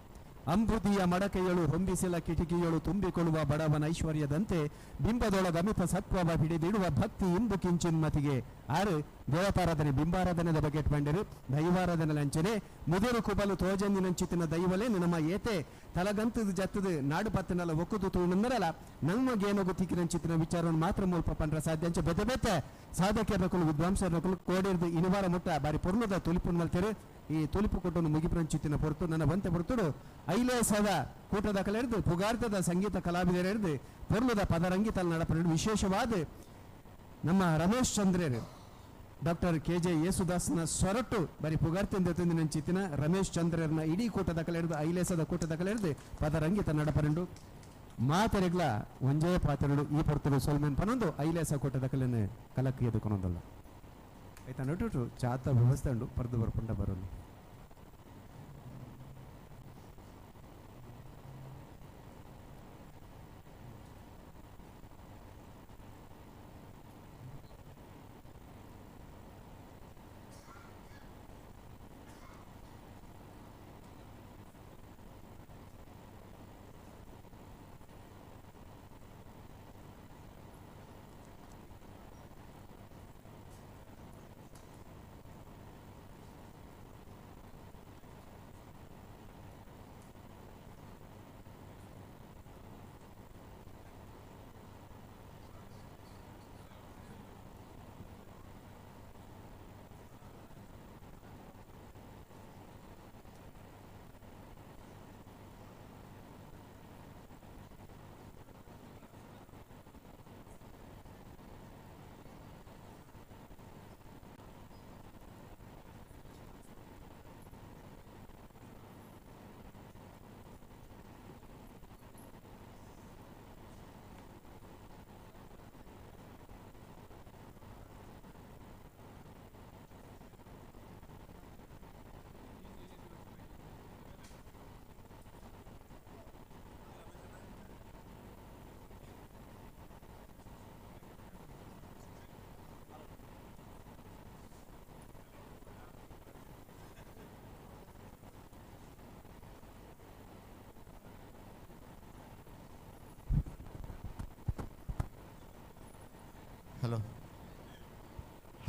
ಅಂಬುದಿಯ ಮಡಕೆಯಳು ಹೊಂಬಿಸಿಲ ಕಿಟಿಕಿಯಳು ತುಂಬಿಕೊಳ್ಳುವ ಬಡವನ ಐಶ್ವರ್ಯದಂತೆ ಬಿಂಬದೊಳಗಮಿತ ಸತ್ವವ ಹಿಡಿದಿಡುವ ಭಕ್ತಿ ಇಂಬು ಕಿಂಚಿನ್ಮತಿಗೆ. ಆರು ದೇವತಾರಾಧನೆ ಬಿಂಬಾರಾಧನೆದ ಬಗ್ಗೆ ಬಂಡಿರು ದೈವಾರಾಧನೆ ಲಂಚನೆ ಮುದಿರು ಕುಬಲು ತೋಜಂದಿನಂಚಿತಿನ ದೈವಲೇ ನಮ್ಮ ಏತೆ ತಲಗಂತದ ಜತ್ತದ ನಾಡು ಪತ್ತನಲ್ಲ ಒಕ್ಕುದು ತೂಣಂದರಲ್ಲ ನಮ್ಮಗೇನೋ ಗೊತ್ತಿಕ್ಕಿನಂಚಿತಿನ ವಿಚಾರವನ್ನು ಮಾತ್ರ ಮೂಲ್ಪ ಪಂಡ್ರ ಸಾಧ್ಯ ಅಂಚೆ ಬೆತೆ ಬೆತ್ತೆ ಸಾಧಕರನಕುಲು ವಿದ್ವಾಂಸರನಕುಲು ಕೋಡಿರ್ದು ಇನಿವಾರ ಮುಟ್ಟ ಬಾರಿ ಪೊರ್ಲದ ತುಲಿಪುನ್ ಮಲ್ತೇರು. ಈ ತುಲಿಪು ಕೊಟ್ಟನು ಮುಗಿಪ್ರಂಚಿತ್ತಿನ ಹೊರತು ನನ್ನ ಬಂತೆ ಹೊರತುಡು ಐಲೇಸದ ಕೂಟದ ಕಲೆರ್ದು ಪುಗಾರ್ತದ ಸಂಗೀತ ಕಲಾವಿದರೆರ್ದು ಪೊರ್ಲದ ಪದರಂಗಿತಲ್ ನಡಪಡ ವಿಶೇಷವಾದ ನಮ್ಮ ರಮೇಶ್ ಚಂದ್ರರು ಡಾಕ್ಟರ್ ಕೆ ಜೆ ಯೇಸುದಾಸ್ನ ಸ್ವರಟ್ಟು ಬರೀ ಪುಗಾರ್ತಿಂದ ತಂದಿನಂಚಿತ್ತಿನ ರಮೇಶ್ ಚಂದ್ರರ್ನ ಇಡೀ ಕೂಟದ ಕಲೆರ್ದು ಐಲೇಸದ ಕೂಟದ ಕಲೆರ್ದು ಪದರಂಗಿತ ನಡಪರಂಡು ಮಾತೆರೆಗ್ಲ ಒಂಜೇ ಪಾತ್ರಡು ಈ ಪೊರ್ತುಡು ಸೊಲ್ಮೆನ್ ಪನೊಂದು ಐಲೇಸ ಕೂಟದ ಕಲೆನ ಕಲಕ್ಕೆ ಎದುಕೊನೊಂದಲ್ಲ ಆಯ್ತಾ ನಟುಟು ಚಾತ ವ್ಯವಸ್ಥೆ ಉಂಡು ಪರ್ದು ಬರ್ಪುಂಡ ಬರೋದು.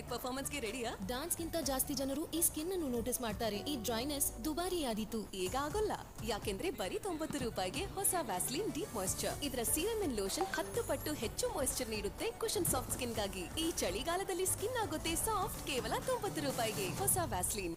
ಸಂಗೀತ ಪರ್ಫಾರ್ಮೆನ್ಸ್ಗೆ ರೆಡಿಯಾ? ಡಾನ್ಸ್ಗಿಂತ ಜಾಸ್ತಿ ಜನರು ಈ ಸ್ಕಿನ್ ಅನ್ನು ನೋಟಿಸ್ ಮಾಡ್ತಾರೆ. ಈ ಡ್ರೈನೆಸ್ ದುಬಾರಿಯಾದೀತು. ಈಗ ಆಗೋಲ್ಲ, ಯಾಕೆಂದ್ರೆ ಬರೀ 90 ರೂಪಾಯಿಗೆ ಹೊಸ ವ್ಯಾಸ್ಲಿನ್ ಡೀಪ್ ಮಾಯಿಶ್ಚರ್. ಇದರ ಸೀರಮ್ ಅಂಡ್ ಲೋಷನ್ 10 ಪಟ್ಟು ಹೆಚ್ಚು ಮಾಯಿಶ್ಚರ್ ನೀಡುತ್ತೆ ಕುಶನ್ ಸಾಫ್ಟ್ ಸ್ಕಿನ್ಗಾಗಿ. ಈ ಚಳಿಗಾಲದಲ್ಲಿ ಸ್ಕಿನ್ ಆಗುತ್ತೆ ಸಾಫ್ಟ್ ಕೇವಲ 90 ರೂಪಾಯಿಗೆ ಹೊಸ Vaseline.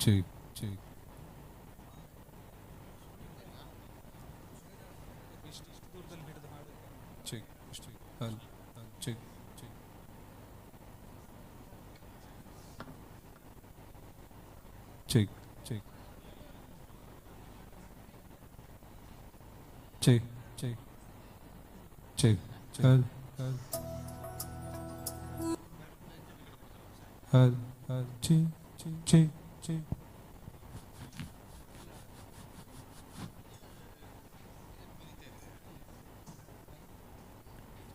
Check, check. Check, check, hello, check, check. Check, check. Check, check. Check, hello, hello. Hello, hello, check, check, check, check.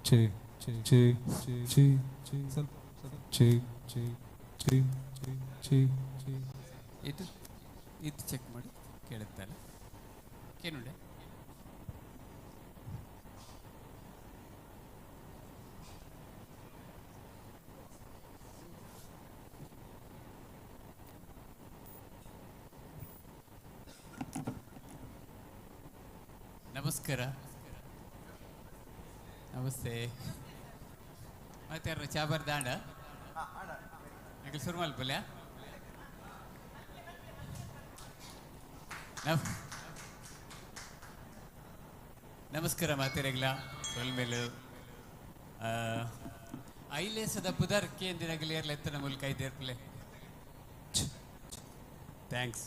Check, check, check, check, check, check, check, check, check, check. ಇದು ಇದು cheque ಮಾಡಿ ಕೇಳುತ್ತಲ್ಲ ಕೇನುಂಡೆ. ನಮಸ್ಕಾರ. ನಮಸ್ತೆ. ಮತ್ತೆ ಚಾಬರ್ ದಾಂಡ ಎಂಕಲ್ ಶುರು ಮಲ್ಪಲ್ಯ. ನಮಸ್ಕಾರ ಮಾತಿರಗ್ಲ ಸೊಲ್ಮೇಲು. ಐಲೇಸದ ಪುದರ್ ಕೇಂದ್ರಗಲಿ ಎತ್ತನ ಮೂಲಕ ಇದ್ದೇರ್ಪಲೆ. Thanks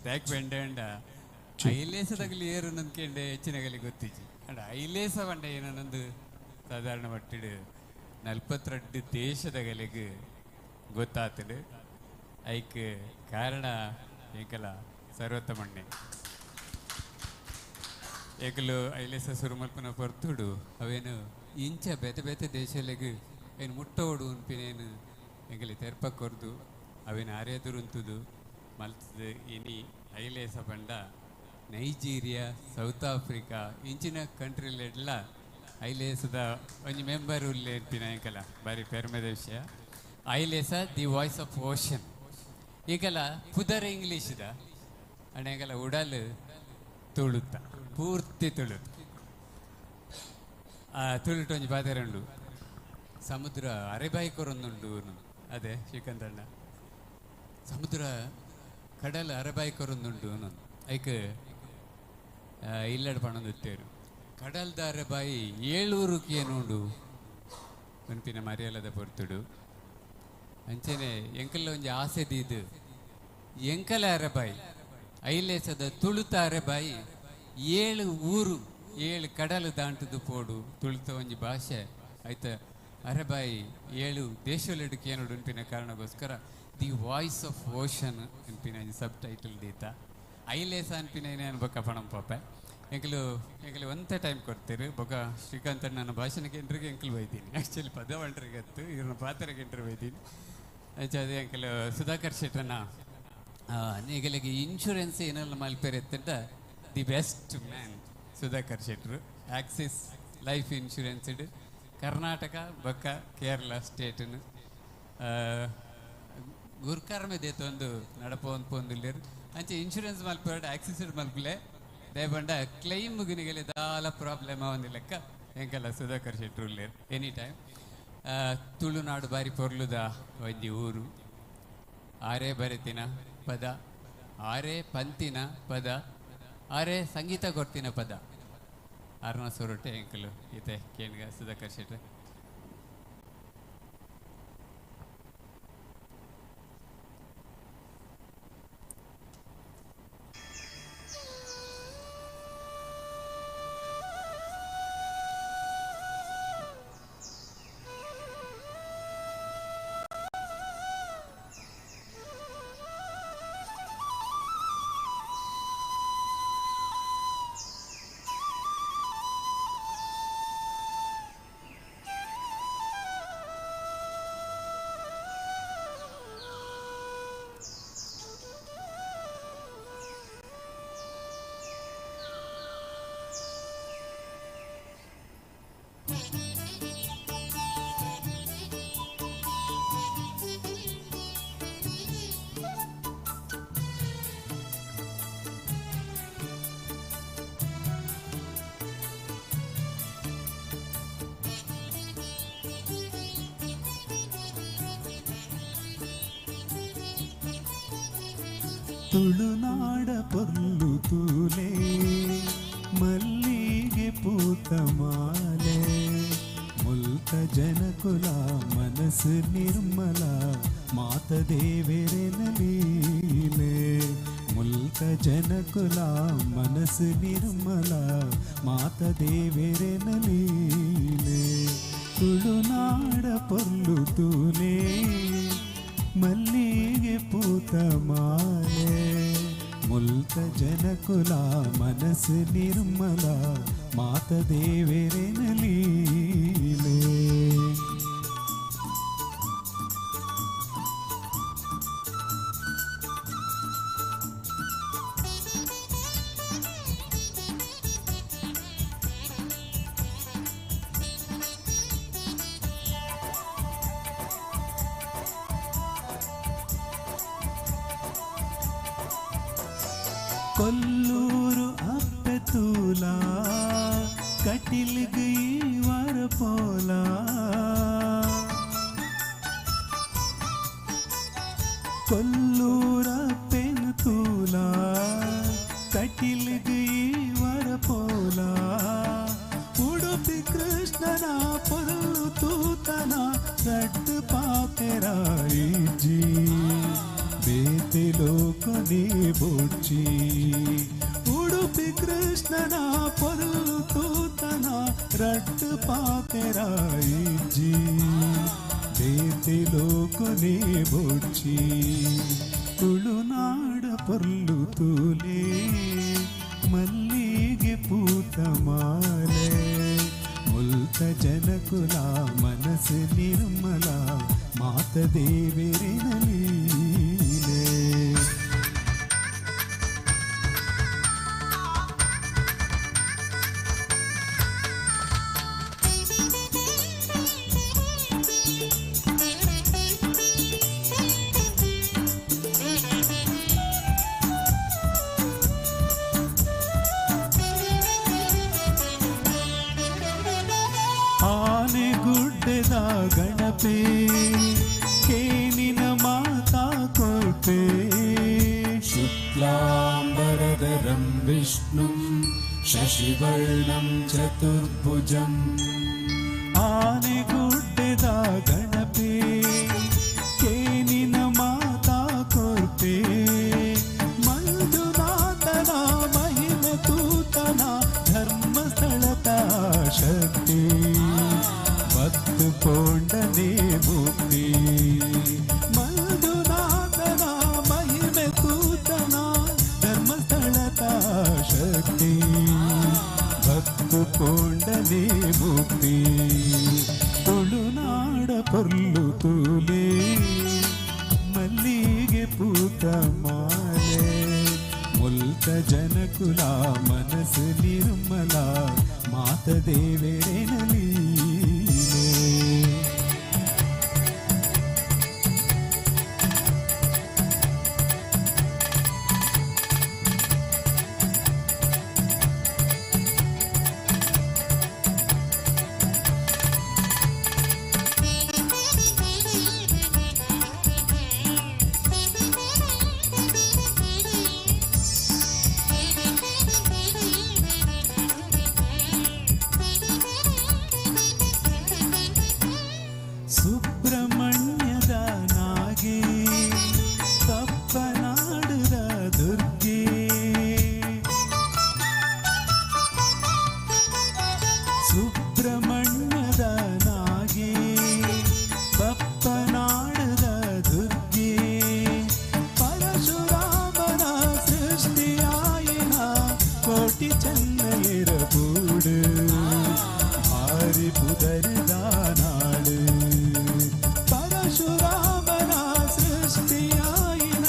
thank ಬೆಂಡ ಐಲೇಸದಾಗಲಿ ಏರು ನಂದ್ಕೆಂಡೆ ಹೆಚ್ಚಿನಗಲಿ ಗೊತ್ತಿಜ್ಜಿ. ಅಂಡ್ ಐಲೇಸ ಬಂಡ ಏನನ್ನೊಂದು ಸಾಧಾರಣ ಮಟ್ಟಿಡು 42 ದೇಶದ ಗಲಿಗೆ ಗೊತ್ತಾತಡು. ಐಕ್ ಕಾರಣ ಏಕಲ ಸರ್ವೋತ್ತಮಣ್ಣೆ ಏಕಲು ಐಲೇಸ ಸುರುಮಲ್ಪನ ಪೊರ್ತುಡು ಅವೇನು ಇಂಚ ಬೇತೆ ಬೇತೆ ದೇಶಲೆಗ್ ಏನು ಮುಟ್ಟೋಡು ಉನ್ಪಿನೇನು ಎಂಕಲಿ ತೆರ್ಪ ಕೊರ್ದು ಅವೇನು ಆರ್ಯದುರುಂತುದು ಮಲ್ತದು. ಇನಿ ಐಲೇಸ ಬಂಡ ನೈಜೀರಿಯಾ, ಸೌತ್ ಆಫ್ರಿಕಾ ಇಂಚಿನ ಕಂಟ್ರಿಲೆಡ್ಲ ಐಲೇಸದ ಒಂಜಿ ಮೆಂಬರ್ ಉಲ್ಲೆ ಇರ್ಪಿನ ಎಂಕಲ ಬಾರಿ ಪೆರ್ಮೆದ ವಿಷಯ. ಐಲೇಸ the voice of ocean. ಈಗಲ ಪುದರ್ ಇಂಗ್ಲೀಷ್ದ ಅಂಡ್ ಎಂಕಲ ಉಡಲ್ ತುಳುತ್ತ ಪೂರ್ತಿ ತುಳುತ್ತ. ಆ ತುಳುಟ ಒಂಜಿ ಬಾತೆರೆ ಉಂಡು, ಸಮುದ್ರ ಅರೆಬಾಯಿ ಕೊರೊಂದುಂಡು. ಅದೇ ಶ್ರೀಕಾಂತಣ್ಣ, ಸಮುದ್ರ ಕಡಲ ಅರೆಬಾಯಿ ಕೊರೊಂದುಂಡು ಐಕ್ ಇಲ್ಲಡ ಪಣೊಂದುತ್ತೇರು. ಕಡಲ್ದ ಅರೆಬಾಯಿ ಏಳೂರುಕ್ಕೆ ಏನುಂಡು ಪನ್ಪಿನ ಮರ್ಯಾಲದ ಪೊರ್ತುಡು. ಅಂಚೆನೆ ಎಂಕಲ್ಲ ಒಂಜಿ ಆಸೆ ದೀದು ಎಂಕಲ ಅರೆಬಾಯಿ ಐಲೇಸದ ತುಳುತ ಅರೆಬಾಯಿ 7 ಊರು 7 ಕಡಲು ದಾಂಟುದು ಪೋಡು ತುಳುತ ಒಂಜಿ ಭಾಷೆ ಆಯ್ತ ಅರೆಬಾಯಿ 7 ದೇಶಲೆಡುಕ್ಕೆ ಏನುಡು ಉನ್ಪಿನ ಕಾರಣಕ್ಕೋಸ್ಕರ the voice of ocean ಅನ್ಪಿನ sub title ದೀತ. ಐಲೇಸ ಅನ್ಪಿನ ಏನೇನು ಬೊಕ್ಕ ಪಣಂ ಪಾಪೆ ಎಂಕಲು ಎಂಕಲು ಒಂತೆ ಟೈಮ್ ಕೊಡ್ತೀರಿ. ಬೊಕ್ಕ ಶ್ರೀಕಾಂತ್ ನನ್ನ ಭಾಷಣಕ್ಕೆ ಎಂಟ್ರಿಗೆ ಎಂಕಲು ಬೈತೀನಿ. ಆ್ಯಕ್ಚುಲಿ ಪದ ಒಂಟ್ರಿಗೆ ಹತ್ತು ಇವ್ರನ್ನ ಪಾತ್ರಕ್ಕೆ ಎಂಟ್ರಿ ಬೈತೀನಿ. ಅದೇ ಎಂಕಲು ಸುಧಾಕರ್ ಶೆಟ್ಟನ ಈಗಲಿಗೆ ಇನ್ಶೂರೆನ್ಸ್ ಏನೆಲ್ಲ ಮಲ್ಪೇರೆ ಎತ್ತಂಟ the best man. ಸುಧಾಕರ್ ಶೆಟ್ರು ಆಕ್ಸಿಸ್ ಲೈಫ್ ಇನ್ಶೂರೆನ್ಸ್ ಕರ್ನಾಟಕ ಬೊಕ್ಕ ಕೇರಳ ಸ್ಟೇಟ್ನು ಗುರ್ಕರ್ಮೆ ದೇತೊಂದು ನಡಪೊಂದು ಪೋಂದುಲ್ಲೆರ್ ಅಂಚೆ ಇನ್ಶೂರೆನ್ಸ್ ಮಲ್ಪುವೆರ್ಡ ಆಕ್ಸಿಸ್ ಮಲ್ಪುಲೆ ದಯಪಂಡ ಕ್ಲೈಮ್ ಗಿನಿಗಲೆ ದಾಲ ಪ್ರಾಬ್ಲಮ್ ಆವೊಂದು ಲೆಕ್ಕ ಎಂಕಲ್ಲ ಸುಧಾಕರ್ ಶೆಟ್ರು ಉಲ್ಲೆರ್ ಎನಿ ಟೈಮ್. ತುಳುನಾಡು ಬಾರಿ ಪೊರ್ಲುದ ಒಂಜಿ ಊರು. ಆರೇ ಬರೆತಿನ ಪದ, ಆರೇ ಪಂತಿನ ಪದ, ಆರೇ ಸಂಗೀತ ಕೊರ್ತಿನ ಪದ. ಅರ್ನ ಸೊರಟೆ ಎಂಕಲು ಇತ್ತೆ ಕೇಣ್ಗ ಸುಧಾಕರ್ ಶೆಟ್ರು. ತುಳುನಾಡ ಪೊರ್ಲು ತೂಲೆ ಮಲ್ಲಿಗೆ ಪೂತ ಮಾಲೆ ಮುಲ್ತ ಜನಕುಲ ಮನಸ್ಸು ನಿರ್ಮಲ ಮಾತ ದೇವೆರೆನ ಲೀಲೆ ಮುಲ್ತ ಜನಕುಲ ಮನಸ್ಸು ನಿರ್ಮಲ ಮಾತ ದೇವೆರೆನ ಲೀಲೆ ತುಳುನಾಡ ಪೊರ್ಲು ತೂಲೆ ಮಲ್ಲಿಗೆ ಪೂತ ಮಾಲೆ ಮುಲ್ತ ಜನಕುಲ ಮನಸ್ಸು ನಿರ್ಮಲ ಮಾತ ದೇವೆರೆನ ಲೀಲೆ. ಕೊಲ್ಲೂರು ಅಪ್ಪೆ ತೂಲ ಕಟಿಲ್ಗ್ ಈವರ ಪೋಲ ಕೊಲ್ಲೂರ ಪೆನ್ ತೂಲ ಕಟಿಲ್ಗ್ ಈವರ ಪೋಲ ಉಡುಪಿ ಕೃಷ್ಣನ ಪೊರ್ಲು ತೂತನ ರಡ್ಡು ಪಾತೆರಾಯಿಜಿ ಬೇತೆ ಲೋಕನೇ ಬೊಡ್ಚಿ ಉಡುಪಿ ಕೃಷ್ಣನ ಪೊರ್ಲು ತೂತನ ರಡ್ಡು ಪಾತೆರಾಯಿಜಿ ಬೇತೆ ಲೋಕನೇ ಬೊಡ್ಚಿ ತುಳುನಾಡ ಪೊರ್ಲು ತೂಲೆ ಮಲ್ಲಿಗೆ ಪೂತ ಮಾಲೆ ಮುಲ್ತ ಜನಕುಲ ಮನಸ್ಸು ನಿರ್ಮಲ ಮಾತ ದೇವೆರೆನ ಲೀಲೆ. ಆನೆಗುಡ್ಡೆದ ಗಣಪೆ ಕೇನಿನ ಮಾತಾ ಕೊರ್ಪೆ ಶುಕ್ಲಾಂಬರಧರಂ ವಿಷ್ಣುಂ ಶಶಿವರ್ಣಂ ಚತುರ್ಭುಜಂ. ಆನೆಗುಡ್ಡೆದ ಗಣಪೆ ಕೇನಿನ ಮಾತಾ ಕೊರ್ಪೆ ಮಂಜುನಾಥನ ಮಹಿಮೆ ತೂತನ ಧರ್ಮಸ್ಥಳದ ಶಕ್ತಿ ಬತ್ತು ಪೋಂಡನೆ ಮುಕ್ತಿ ಮಂಜುನಾಥನ ಮಹಿಮೆ ತೂತನ ಧರ್ಮಸ್ಥಳದ ಶಕ್ತಿ ಭಕ್ತು ಪೋಂಡನೆ ಮುಕ್ತಿ ತುಳುನಾಡ ಪೊರ್ಲು ತೂಲೆ ಮಲ್ಲಿಗೆ ಪೂತ ಮಾಲೆ ಮುಲ್ತ ಮುಲ್ತ ಜನಕುಲ ಮನಸ್ಸು ನಿರ್ಮಲ ಮಾತ ದೇವೆರೆನ ಲೀಲೆ. ಸುಬ್ರಹ್ಮಣ್ಯದ ನಾಗೆ ತಪ್ಪನಾಡುದ ದುರ್ಗೆ, ಸುಬ್ರಹ್ಮಣ್ಯದ ನಾಗೆ ಬಪ್ಪನಾಡುದ ದುರ್ಗೆ, ಪರಶುರಾಮನ ಸೃಷ್ಟಿಯಾಯಿನ ಕೋಟಿ ಚೆನ್ನಯರ ಕೂಡು ಭಾರಿ ಪುದರಿದ ನಾಡು. ಪರಶುರಾಮನ ಸೃಷ್ಟಿಯಾಯಿನ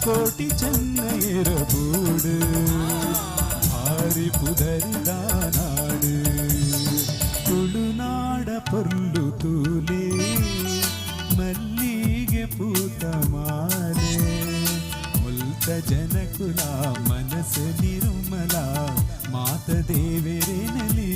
ಕೋಟಿ ಚೆನ್ನಯರ ಕೂಡು ಭಾರಿ ಪುದರಿದ ನಾಡು. ತುಳುನಾಡ ಪೊರ್ಲು ತೂಲೆ ಮಲ್ಲಿಗೆ ಪೂತ ಮಾಲೆ, ಮುಲ್ತ ಜನಕುಲ ಮನಸ್ಸು ನಿರ್ಮಲ ಮಾತ ದೇವೆರೆನ ಲೀಲೆ.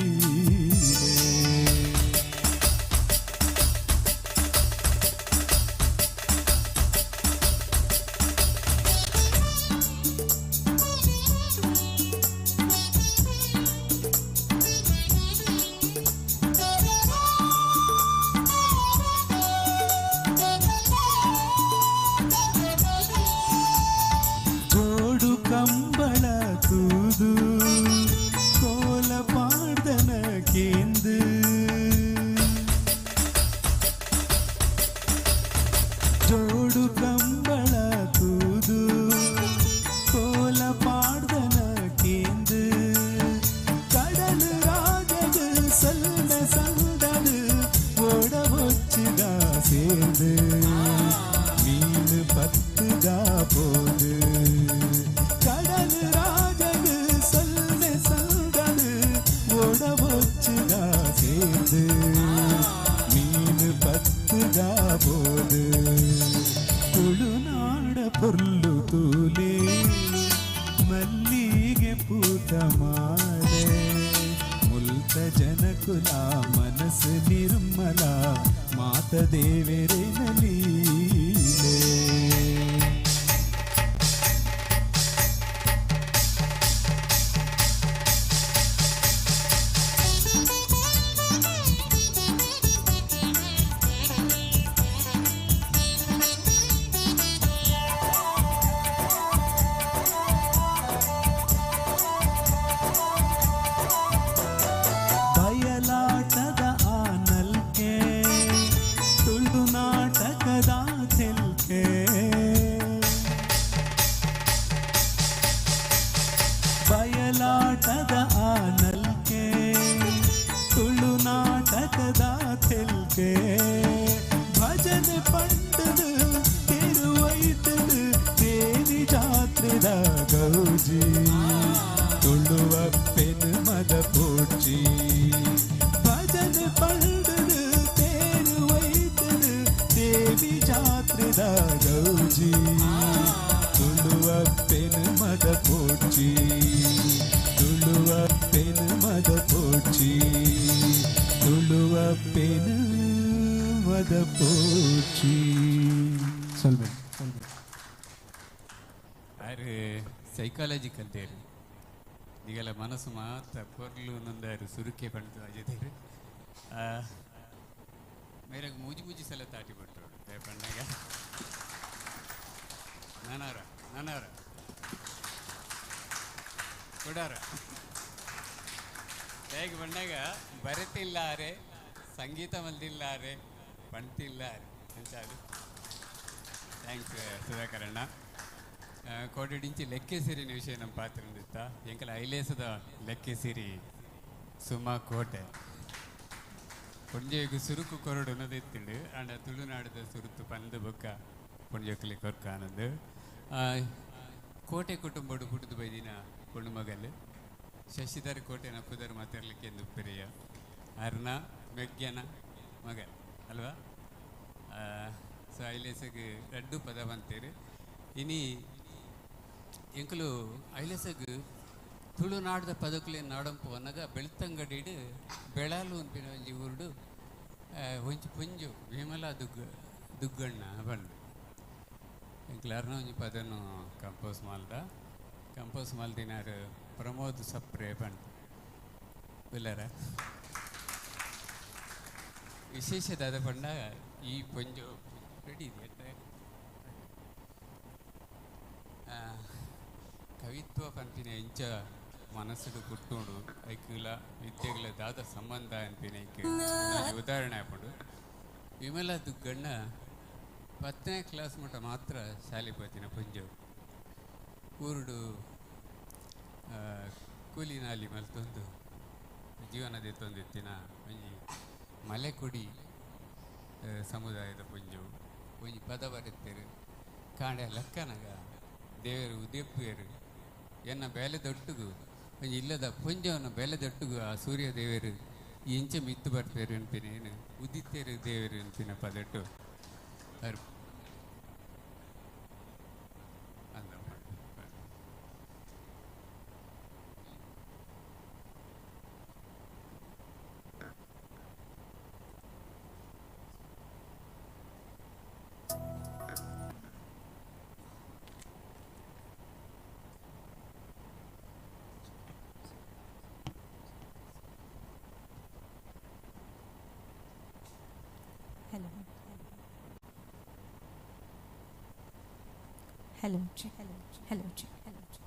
ಜೋಡು ಕಂಬಳ ತೂದು ಕೋಲ ಪಾಡ್ದನ ಕೇಂದು, ಜೋಡು ಕಂಬಳ ತೂದು ಕೋಲ ಪಾಡ್ದನ ಕೇಂದು, ಕಡಲು ರಾಜದು ಸಲ್ನ ಸಂದದು ಓಡ ಒಚ್ಚಿದ ಸೇರ್ದು ಮೀನು ಪತ್ತುಗ போது, கடல் ராஜகு சொல்ல சந்தது ஓட ஒச்சுதா சேர்ந்து மீன் பத்துகா போது. ತುಳುನಾಡ ಪೊರ್ಲು ತೂಲೆ ಮಲ್ಲಿಗೆ ಪೂತ ಮಾಲೆ, ಮುಲ್ತ ಜನಕುಲ ಮನಸ್ಸು ನಿರ್ಮಲ ಮಾತ ದೇವೆರೆನ ಲೀಲೆ. ಬಯಲಾಟದ ಆ ನಲ್ಕೆ ತುಳು ನಾಟಕದ ತೆಲ್ಕೆ, ಬಯಲಾಟದ ಆ ನಲ್ಕೆ ತುಳು ನಾಟಕದ ತೆಲ್ಕೆ, ಭಜನೆ ಪಂಡದು ತಿರುವೈತದು ದೇವಿ ಜಾತ್ರೆದ ಗೌಜಿ ತುಳುವ ಪೆನು ಮದ ಪೋಡ್ಚಿ, ಭಜನೆ ಪಂಡದು ತೇರುವೈತದು ದೇವಿ ಜಾತ್ರೆದ ಗೌಜಿ ತುಳುವ ಪೆನು ಮದ ಪೋಡ್ಚಿ, ತುಳುವ ಪೆನು ಮದ ಪೋಡ್ಚಿ, ತುಳುವ ಪೆನು ಮದ ಪೋಡ್ಚಿ. சொல்வேன். ಆರು ಸೈಕಾಲಜಿಕಲ್ ತೇರು ಈಗೆಲ್ಲ ಮನಸ್ಸು ಮಾತ್ರ ಪೊರ್ಲು ನಂದಾರು ಸುರುಕೆ ಪಂಡ್ದು ಅಜದೇರು ಮೇರೆಗೆ ಮೂಜಿ ಮೂಜಿ ಸಲ ತಾಟಿ ಬಿಟ್ಟರು ಪಂಡಾಗ ನಾನಾರ ನಾನಾರ ಕೊಡಾರ ಹೇಗೆ ಬಂದಾಗ ಬರೆತಿಲ್ಲಾರೆ ಸಂಗೀತ ಮಲ್ದಿಲ್ಲಾರೆ ಪಂತಿಲ್ಲಾರೆ ಅಂತ ಅದು. Thanks Sudhakar ಅಣ್ಣ. ಕೋಟಿಡಿಂಚಿ ಲೆಕ್ಕೆ ಸಿರಿನ ವಿಷಯ ನಮ್ಮ ಪಾತ್ರ ಇತ್ತ ಎಂಕಲ ಐಲೇಸದ ಲೆಕ್ಕೆ ಸಿರಿ ಸುಮಾ ಕೋಟೆ ಪುಂಜೆಗ್ ಸುರುಕು ಕೊರಡು ಅನ್ನೋದು ಆಂಡ ತುಳುನಾಡದ ಸುರುತು ಪಂದು ಬೊಕ್ಕ ಪುಂಜಕ್ಲಿ ಕೊರ್ಕ ಆನಂದ್. ಕೋಟೆ ಕುಟುಂಬಡು ಪುಟ್ಟುದು ಬೈದಿನ ಪೊಣ್ಣು ಶಶಿಧರ್ ಕೋಟೆನ ಪುದರ್ ಮಾತಾಡ್ಲಿಕ್ಕೆ ಪೆರಿಯ ಅರ್ನ ಮೆಗ್ಯನ ಮಗಲ್ ಅಲ್ವಾ? ಸೊ ಐಲೇಸಗ್ ರಡ್ಡು ಪದ ಬಂತೇರು. ಇನಿ ಎಂಕುಲು ಐಲೇಸಗ್ ತುಳುನಾಡದ ಪದಕುಲೆ ನಾಡಂಪು ಅನ್ನಾಗ ಬೆಳ್ತಂಗಡಿಡು ಬೆಳಾಲು ಅನ್ಪಿನ ಒಂಜಿ ಊರುಡು ಒಂಜಿ ಪುಂಜು ವಿಮಲಾ ದುಗ್ಗಣ್ಣ ಬಂದು ಎಂಕ್ಲು ಅರ್ನ ಒಂಜಿ ಪದನು ಕಂಪೋಸ್ ಮಾಲ್ದ ಕಂಪೋಸ್ ಮಾಲ್ದಿನಾರು ಪ್ರಮೋದ್ ಸಪ್ರೆ ಬಂದು ಬಿಲ್ಲರ ವಿಶೇಷದಾದ ಪಂಡ ಈ ಪೊಂಜು ರೆಡಿ ಇದೆ. ಕವಿತ್ವ ಪನ್ಪಿನ ಇಂಚ ಮನಸ್ಸುಡು ಪುಟ್ಟುಂಡು ಐಕ್ಲ ವಿದ್ಯೆಗಳ ದಾದ ಸಂಬಂಧ ಅನ್ಪಿನ ಐಕ್ ಉದಾಹರಣೆ ಆಪುಂಡು. ವಿಮಲಾ ದುಗ್ಗಣ್ಣ 10ನೇ ಕ್ಲಾಸ್ ಮಟ್ಟ ಮಾತ್ರ ಶಾಲೆ ಪೋತಿನ ಪೊಂಜು ಊರುಡು ಕೂಲಿ ನಾಲಿ ಮಲ್ತೊಂದು ಜೀವನ ದೆತ್ತೊಂದಿತ್ತಿನ ಒಂಜಿ ಮಲೆಕೊಡಿ ಸಮುದಾಯದ ಪೊಂಜು ಒಂಜಿ ಪದ ಬರೆತ್ತೇರು ಕಾಂಡೆ ಲಕ್ಕನಗ ದೇವರು ಉದೆಪ್ಪುವೇರು ಎನ್ನ ಬೇಲೆ ದೊಟ್ಟುಗು ಒಂಜಿ ಇಲ್ಲದ ಪೊಂಜವನ ಬೇಲೆ ದೊಟ್ಟುಗು ಆ ಸೂರ್ಯ ದೇವರು ಎಂಚ ಮಿತ್ತು ಬರ್ಪೇರು ಅನ್ಪಿನ ಏನು ಉದಿತ್ತೇರು ದೇವರು ಅನ್ಪಿನ ಪದಟ್ಟು ಅರ್ ಅಂದ. Hello. Hello, check. Hello, check. Hello, check. Hello, check.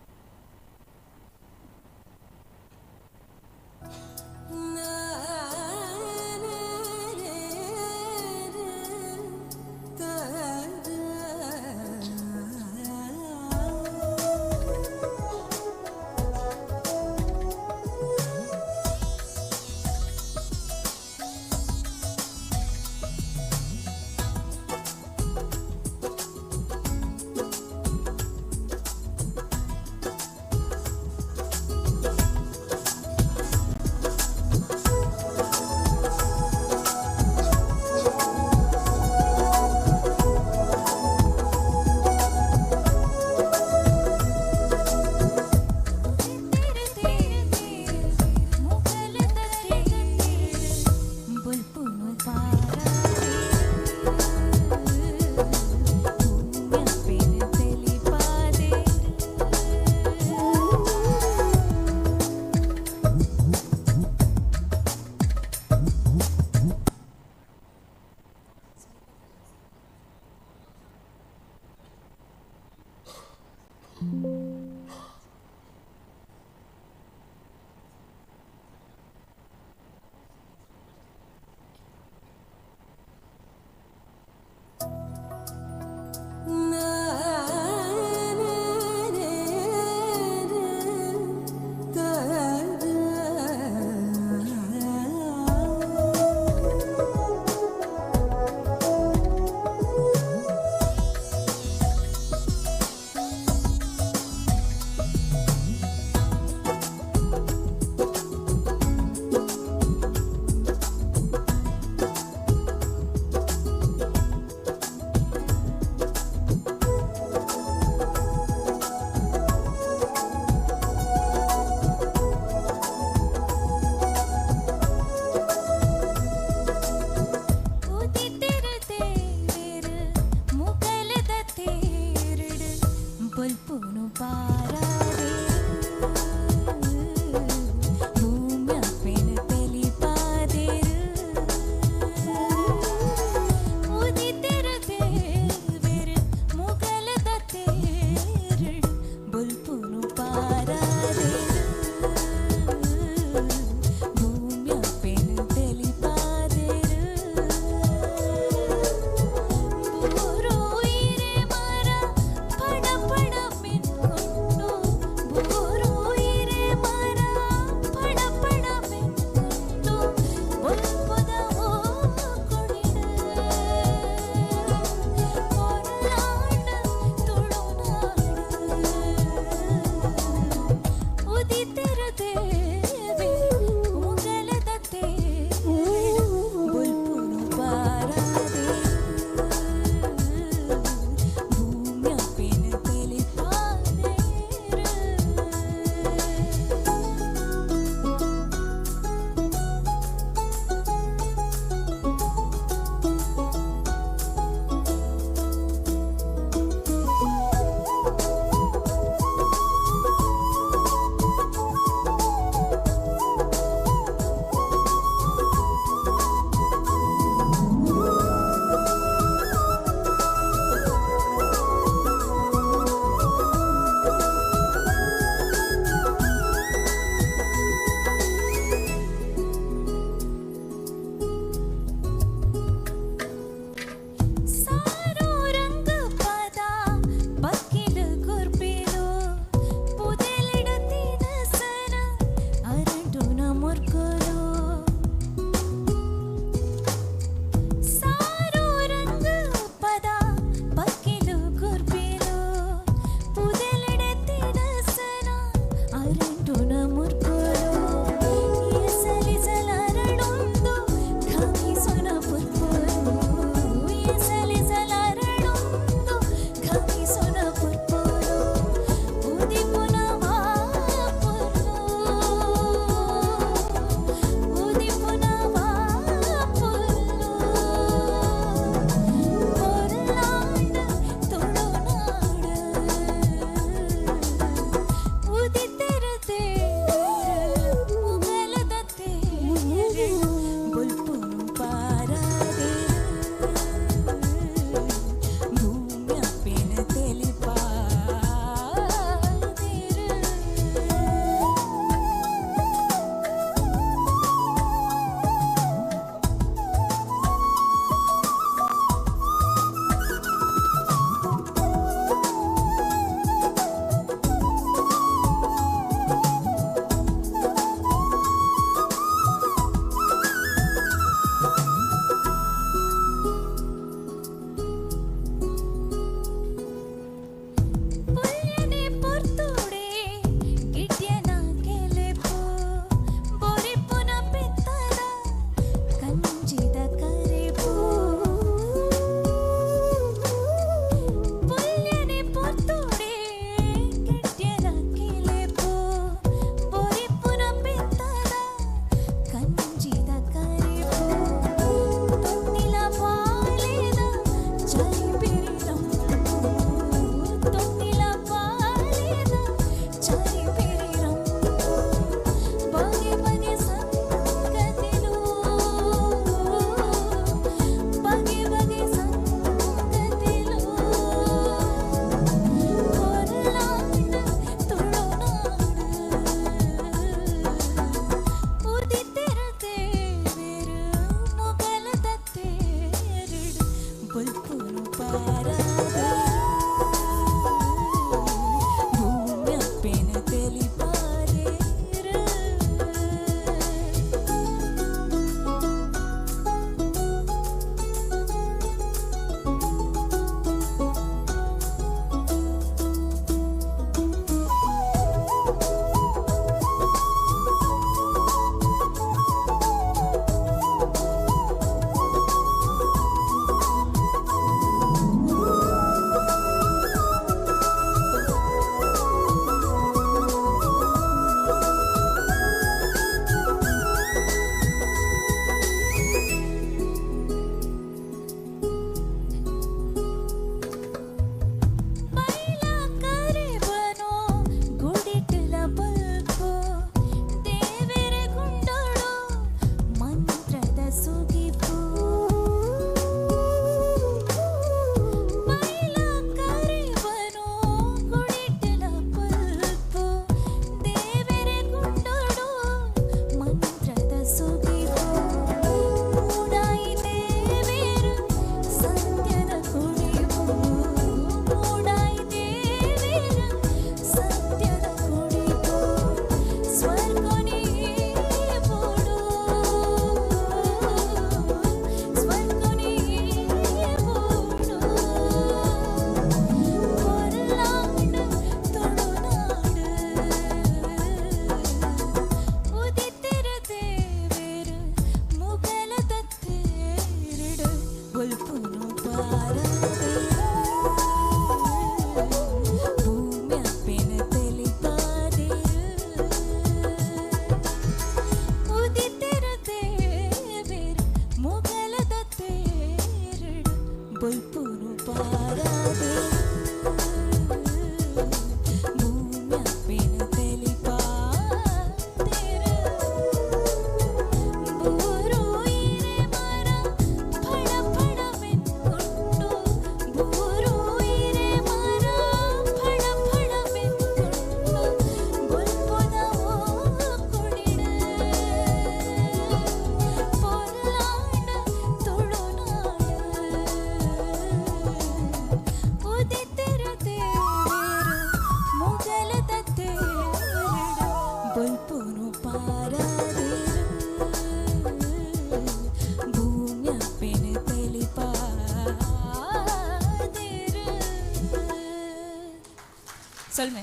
ಸೊಲ್ಮೆ.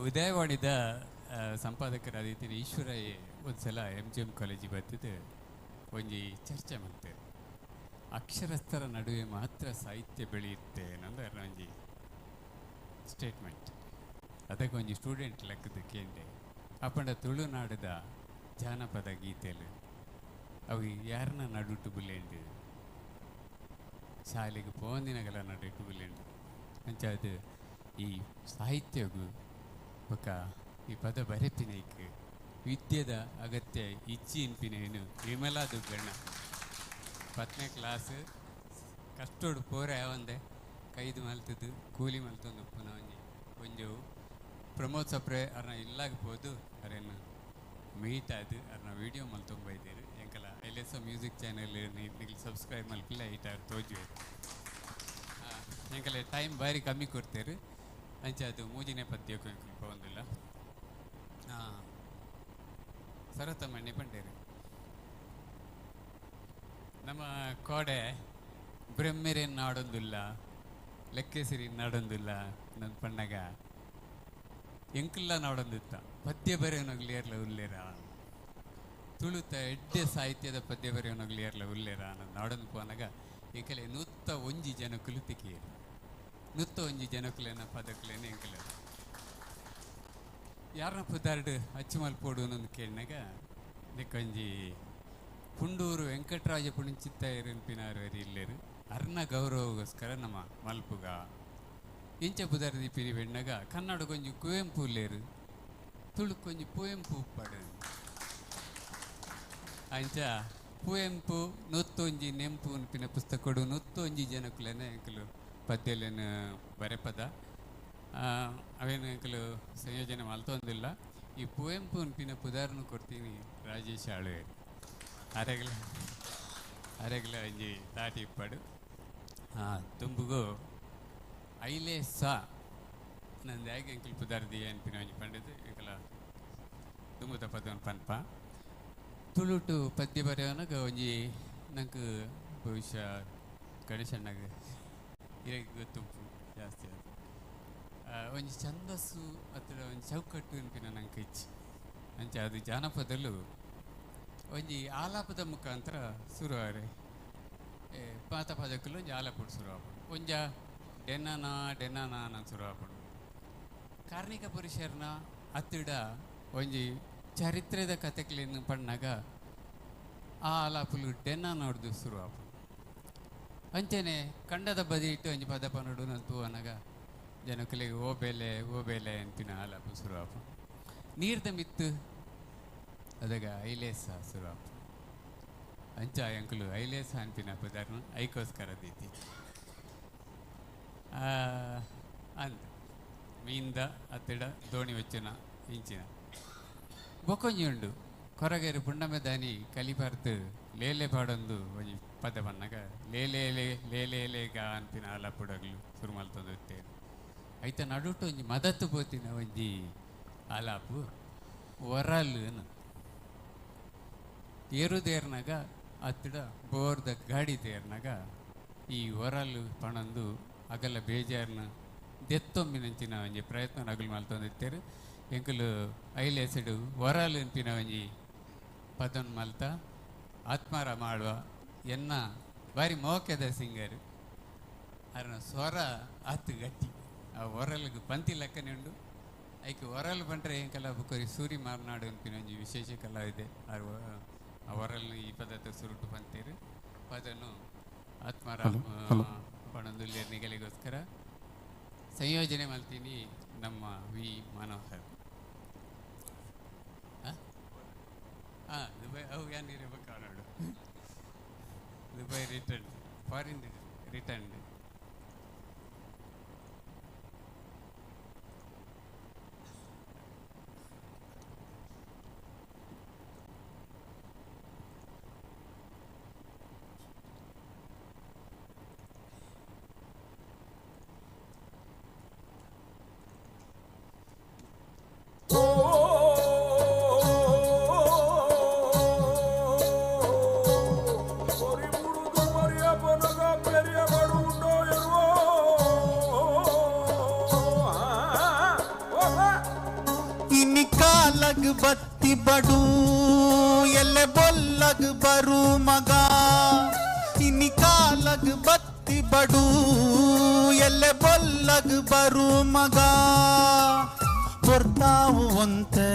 ಉದಯವಾಣಿದ ಸಂಪಾದಕರಾದಿತ್ತಿನ ಈಶ್ವರಯ್ಯ ಒಂದ್ಸಲ ಎಮ್ ಜಿ ಎಮ್ ಕಾಲೇಜಿಗೆ ಬರ್ತಿದ್ದು ಒಂಜಿ ಚರ್ಚೆ ಮಾಡ್ತೇವೆ. ಅಕ್ಷರಸ್ಥರ ನಡುವೆ ಮಾತ್ರ ಸಾಹಿತ್ಯ ಬೆಳೆಯುತ್ತೆ ಅನ್ನೋದು ಒಂಜಿ ಸ್ಟೇಟ್ಮೆಂಟ್. ಅದಕ್ಕೆ ಒಂಜಿ ಸ್ಟೂಡೆಂಟ್ ಲೆಕ್ಕದ ಕೇಂದ್ರ ಅಪ್ಪಂಡ ತುಳುನಾಡದ ಜಾನಪದ ಗೀತೆಲು ಅವು ಯಾರನ್ನ ನಡುಟು ಬುಲ್ಲೇಂಡು, ಶಾಲೆಗೆ ಪೋಂದಿನಗಲ ನಡುಟು ಬುಲ್ಲೇಂಡು. ಅಂಚ ಅದು ಈ ಸಾಹಿತ್ಯಗೂ ಬೊಕ್ಕ ಈ ಪದ ಬರೆಪಿನೈಕ್ ವಿದ್ಯೆದ ಅಗತ್ಯ ಇಚ್ಚಿ ಇನ್ಪಿನೇನು ವಿಮಲಾ ದುಗ್ಗಣ್ಣ 10ನೇ ಕ್ಲಾಸ್ ಕಷ್ಟೋಡು ಪೋರೆ ಒಂದೆ ಕೈದು ಮಲ್ತದ್ದು ಕೂಲಿ ಮಲ್ತೊಂದು ಉಪ್ಪುನ ಒಂಜಿ ಒಂಜವು ಪ್ರಮೋದ್ ಸಪ್ರೆ ಅರ್ನ ಇಲ್ಲಾಗ ಪೋದು ಅರೇನು ಮೀಟ್ ಆದು ಅರ್ನ ವೀಡಿಯೋ ಮಲ್ತೊಂಬ ಇದ್ದೀರಿ. ಎಂಕಲ L S music channel ನಿಗ್ಲಿ ಸಬ್ಸ್ಕ್ರೈಬ್ ಮಲ್ಪಿಲ್ಲ ಐಟಾರು ತೋಜುವೆ. ಎಂಕಲ ಟೈಮ್ ಬಾರಿ ಕಮ್ಮಿ ಕೊಡ್ತೇರು. ಅಂಚ ಅದು ಮೂಜಿನೇ ಪದ್ಯಕ್ಕೂ ಎಂಕಲ್ ಪೋಂದಿಲ್ಲ. ಸರತಮ್ಮಣ್ಣಿ ಪಂಡೇರು ನಮ್ಮ ಕೋಡೆ ಬ್ರಹ್ಮೆರೇನು ನಾಡೊಂದಿಲ್ಲ, ಲೆಕ್ಕೆಸಿರಿ ನಾಡೊಂದಿಲ್ಲ ನನ್ನ ಪಣ್ಣಗ ಎಂಕಲ್ಲ ನಾಡೊಂದಿತ್ತ ಪದ್ಯ ಬರೆಯೋನಾಗ್ಲಿ ಏರ್ಲ ಉಲ್ಲೇರ, ತುಳುತ ಎಡ್ಡೆ ಸಾಹಿತ್ಯದ ಪದ್ಯ ಬರೆಯೋನಾಗ್ಲಿ ಏರ್ಲ ಉಲ್ಲೇರ ನನ್ನ ನಾಡೊಂದು ಪೋನಾಗ ಎಂಕಲೆ 101 ಜನಕ್ಕಲು ತಿಕ್ಕಿಯರು. 101 ಜನಕ್ಕಲೇನ ಪದಕ್ಕಲೇನ ಎಂಕಲ ಯಾರನ್ನ ಪುದಾರ್ಡು ಅಚ್ಚುಮಲ್ ಪೋಡು ಅನ್ನೊಂದು ಕೇಳಿನಾಗ ನಿಕ್ಕೊಂಜಿ ಪುಂಡೂರು ವೆಂಕಟರಾಜ ಪುಣಿಚಿತ್ತಾಯರು ಪಿನಾರು ಇಲ್ಲೇರು ಅರ್ನ ಗೌರವಗೋಸ್ಕರ ನಮ್ಮ ಮಲ್ಪುಗ ಇಂಚ ಪುದಾರ್ ದೀಪಿರಿ ಬೆಣ್ಣಗ ಕನ್ನಡ ಕೊಂಜಿ ಕುವೆಂಪು ಉಲ್ಲೇರು, ತುಳು ಕೊಂಜಿ ಪುವೆಂಪು ಉಪ್ಪಾಡು. ಅಂಚ ಪುವೆಂಪು 101 ನೆಂಪು ಅನ್ಪಿನ ಪುಸ್ತಕಡು 101 ಜನಕ್ಕುಲೇನೆ ಎಂಕಲು ಪದ್ಯಲೇನು ಬರೆಪದ ಅವೇನು ಎಂಕಲು ಸಂಯೋಜನೆ ಮಲ್ತೊಂದಿಲ್ಲ. ಈ ಪುವೆಂಪು ಅನ್ಪಿನ ಪುದಾರ್ನು ಕೊಡ್ತೀನಿ ರಾಜೇಶ್ ಆಳುವೇರು ಅರೆಗಲ ಅರೆಗಲ ಒಂಜಿ ತಾಟಿ ಇಪ್ಪಾಡು. ತುಂಬುಗು ಐಲೆ ಸಾ ನಂದು ಹೇಗೆ ಎಂಕಲ್ ಪುದಾರ್ದಿ ಅನ್ಪಿನ ಒಂಜಿ ಪಂಡದು ಎಂಕಲ ತುಂಬುದ ಪದವನ್ ಪನ್ಪ. ತುಳುಟು ಪದ್ಯ ಬರೆಯೋನಾಗ ಒಂಜಿ ನಂಗೆ ಬಹುಶಃ ಗಣೇಶಣ್ಣಗೆ ಇರಗೆ ಗೊತ್ತುಂಪು ಜಾಸ್ತಿ ಅದು ಒಂಜಿ ಛಂದಸ್ಸು ಅಥವಾ ಒಂಜಿ ಚೌಕಟ್ಟು ಅನ್ಪಿನ ನಂಗೆ ಇಚ್ಚಿ. ಅಂಚ ಅದು ಜಾನಪದಲ್ಲೂ ಒಂಜಿ ಆಲಾಪದ ಮುಖಾಂತರ ಶುರುವಾರೆ ಪಾತ ಪದಕ್ಕೂ ಒಂಜಿ ಆಲಾಪುಡು ಶುರು ಆಪುಡು ಒಂಜ ಡೆನ್ನನ ಡೆನ್ನನ ನಾನು ಶುರು ಆಪುಡು. ಕಾರ್ಣಿಕ ಪುರುಷರ್ನ ಅತ್ತಿಡ ಒಂಜಿ ಚರಿತ್ರೆದ ಕತೆಕ್ಲೇನು ಪಣ್ಣಾಗ ಆ ಆಲಾಪುಲು ಡೆನ್ನ ನೋಡ್ದು ಶುರು ಆಪುಡು. ಅಂಚನೆ ಕಂಡದ ಬದಿ ಇಟ್ಟು ಒಂಜಿ ಪದ ಪನ್ನಡು ನಂತು ಅನ್ನಾಗ ಜನಕ್ಕಲಿಗೆ ಓ ಬೆಲೆ ಓ ಬೆಲೆ ಅಂತಿನ ಆಲಾಪು ಶುರು ಆಪುಡು. ನೀರ್ದ ಮಿತ್ತು ಅದಾಗ ಐಲೇಸ ಶುರು ಆಪುಡು. ಅಂಚ ಎಂಕಲು ಐಲೇಸ ಅಂತಿನ ಪದಾರ್ನ ಐಕೋಸ್ಕರ ದೀತಿ ಅಂತ ಮೀಂದ ಅತ್ತಿಡ ದೋಣಿ ವಚ್ಚನ ಇಂಚಿನ ಬೊಕೊಂಜಿ ಉಂಡು ಕೊರಗೇರು ಪುಣ್ಣಮೆ ದಾನಿ ಕಲಿಪಾರ್ತು ಲೇಲೆ ಪಾಡೊಂದು ಒಂಜಿ ಪದ ಬನ್ನಾಗ ಲೇಲೆ ಲೇಲೆ ಲೇಗ ಅಂತಿನ ಆಲಾಪುಡಗ್ಲು ಶುರು ಮಲ್ತೊಂದು ಇತ್ತೇನೆ. ಐತ ನಡುಟು ಒಂಜಿ ಮದತ್ತು ಪೋತಿನ ಒಂಜಿ ಆಲಾಪು ಒರಲು ಏರುದೇರ್ನಾಗ ಅತ್ತಿಡ ಬೋರ್ದ ಗಾಡಿ ತೇರ್ನಾಗ ಈ ಒರಲು ಪಣಂದು ಅಗಲ ಬೇಜಾರ್ನ ದೆತ್ತೊಂಬಿನಂಚಿನ ಒಂಜಿ ಪ್ರಯತ್ನ ಅಗಲು ಮಲ್ತೊಂದಿತ್ತೇರು. ಎಂಕಲು ಐಲೇಸೆಡು ಒರಲು ಅಂಪಿನ ಒಂಜಿ ಪದನ್ ಮಲ್ತ ಆತ್ಮಾರ ಮಾಡುವ ಎನ್ನ ಬಾರಿ ಮೋಕೆದ ಸಿಂಗರ್ ಅರನ ಸ್ವರ ಆತು ಗಟ್ಟಿ ಆ ಒರಲಿಗೆ ಪಂತಿ ಲೆಕ್ಕನೆ ಉಂಡು. ಐಕೆ ಒರಲು ಬಂದರೆ ಎಂಕಲ ಬುಕ್ಕರಿ ಸೂರಿ ಮಾರ್ನಾಡು ಅಂಪಿನ ಒಂಜಿ ವಿಶೇಷ ಕಲಾವಿದೆ ಆ ಒರಲು ಈ ಪದಾರ್ಥ ಸುರುಟು ಪಂತೇರು ಪದನು ಆತ್ಮಾರಾಮ ಪಣಂದು ನಿಗಲಿಗೋಸ್ಕರ ಸಂಯೋಜನೆ ಮಾಡ್ತೀನಿ ನಮ್ಮ ವಿ ಮನೋಹರ್. ಹಾಂ ದುಬೈ ಅವು ಏನಿರಬೇಕು ನೋಡು ದುಬೈ ರಿಟರ್ನ್ ಫಾರಿನ್ ರಿಟರ್ನ್. ಮರಿಯ ಬಡು ಉಂಡೋ. ಕಾಲಗ್ ಬತ್ತಿ ಬಡು ಎಲ್ಲೆ ಬೊಲ್ಲಗ್ ಬರು ಮಗ ಇನಿ ಕಾಲಗ್ ಬತ್ತಿ ಬಡು ಎಲ್ಲೆ ಬೊಲ್ಲಗ್ ಬರು ಮಗ ಪೊರ್ತಾವು ಒಂತೆ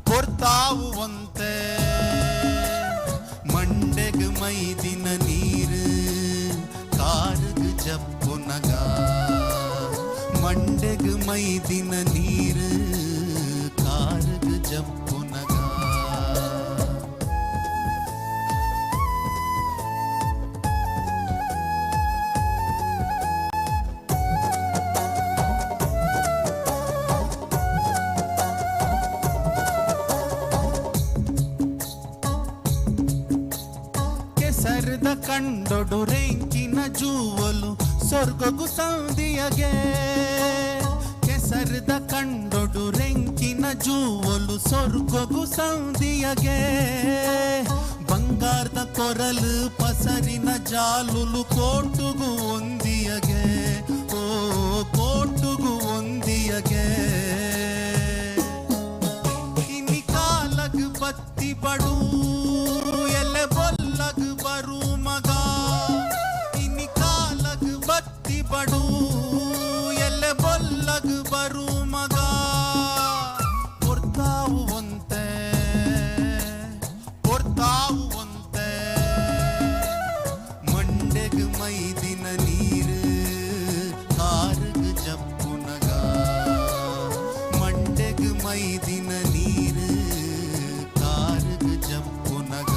ಪೊರ್ತಾವು ಒಂತೆ ಮಂಡೆಗ್ ಮೈದಿನ ನೀರು ಕಾರುಗ್ ಜಪ್ಪುನಗ ಮಂಡೆಗ್ ಮೈದಿನ ನೀರು ಕಾರುಗ್ ಜಪ್ಪುನಗ ಕೆಸರದ ಕಂಡೊಡು ರೆಂಕಿನ ಜೂವಲು ಸ್ವರ್ಗಗು ಸಂದಿಯಗೆ ಕೆಸರದ ಕಂಡೊಡು ರೆಂಕಿನ ಜೂವಲು ಸ್ವರ್ಗಗು ಸಂದಿಯಗೆ ಬಂಗಾರದ ಕೊರಲು ಪಸರಿನ ಜಾಲುಲು ಕೋಟುಗು ಒಂದಿಯಗೆ ಓ ಕೋಟುಗು ಒಂದಿಯಗೆ ಇನಿ ಕಾಲಗ್ ಬತ್ತಿ ಬಡು ಎಲೆ ಬೊಲ್ಲಗ್ ಬರು ಮಗ ಇನಿ ಕಾಲಗ್ ಬತ್ತಿ ಬಡು ಎಲೆ ಬೊಲ್ಲಗ್ ಬರು ಮಗ ಪೊರ್ತಾವು ಒಂತೆ ಪೊರ್ತಾವು ಒಂತೆ ಮಂಡೆಗ್ ಮೈದಿನ ನೀರು ಕಾರುಗ್ ಜಪ್ಪುನಗ ಮಂಡೆಗ್ ಮೈದಿನ ನೀರು ಕಾರುಗ್ ಜಪ್ಪುನಗ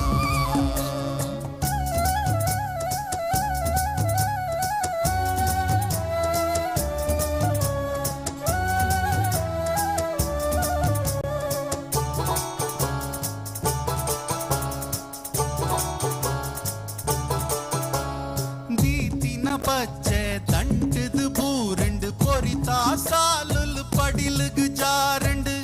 ದೀತಿನ ಪಚ್ಚೆ ತಂಟದು ಬೂರಂಡು பொறித்தா சாலுல் படிலுகு ஜாரண்டு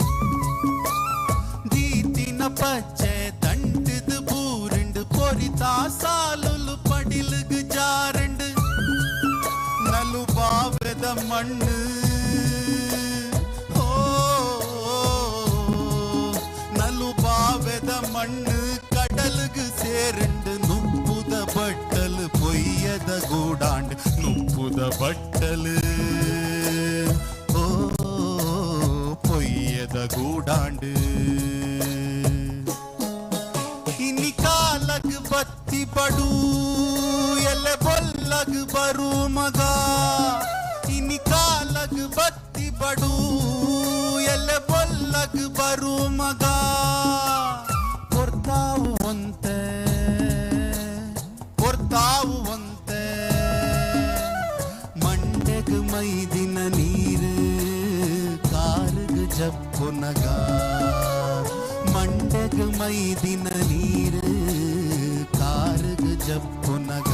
ದೀತಿನ ಪಚ್ಚೆ ತಂಟದು ಬೂರಂಡು பொறித்தா சாலுல் படிலுகு ஜாரண்டு ನಲು ಬಾವೆದ ಮಣ್ಣು ಓ ನಲು ಬಾವೆದ ಮಣ್ಣು ಕಡಲುಗು ಸೇರಂಡು ನುಪ್ಪುದ ಬಟ್ಟಲು பொய்யத கூடாண்டு ನುಪ್ಪುದ ಬಟ್ಟಲು ಓ பொய்யத கூடாண்டு ಇನಿ ಕಾಲಗ್ ಬತ್ತಿ ಬಡು ಎಲೆ ಬೊಲ್ಲಗ್ ಬರು ಮಗ ಇನಿ ಕಾಲಗ್ ಬತ್ತಿ ಬಡು ಎಲೆ ಬೊಲ್ಲಗ್ ಬರು ಮಗ ಪೊರ್ತಾವು ಒಂತೆ ಪೊರ್ತಾವು ಒಂತೆ ಮಂಡೆಗ್ ಮೈದಿನ ನೀರು ಕಾರುಗ್ ಜಪ್ಪುನಗ ಮಂಡೆಗ್ ಮೈದಿನ ನೀರು ಕಾರುಗ್ ಜಪ್ಪುನಗ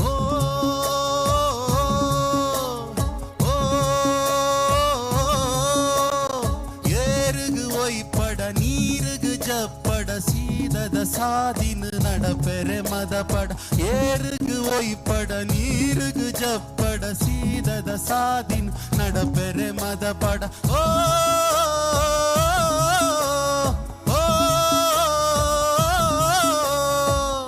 ಓ ಓ ಏರುಗು ಒಯ್ಪಡ ನೀರುಗು ಜಪ್ಪಡ ಸೀದದ ಸಾದಿನ நடப்பெರೆ ಮದಪಡ ಏರುಗು ಒಯ್ಪಡ ನೀರುಗು ಜಪ್ಪಡ ಸೀದದ ಸಾದಿನ நடப்பெರೆ ಮದಪಡ ಓ ಓ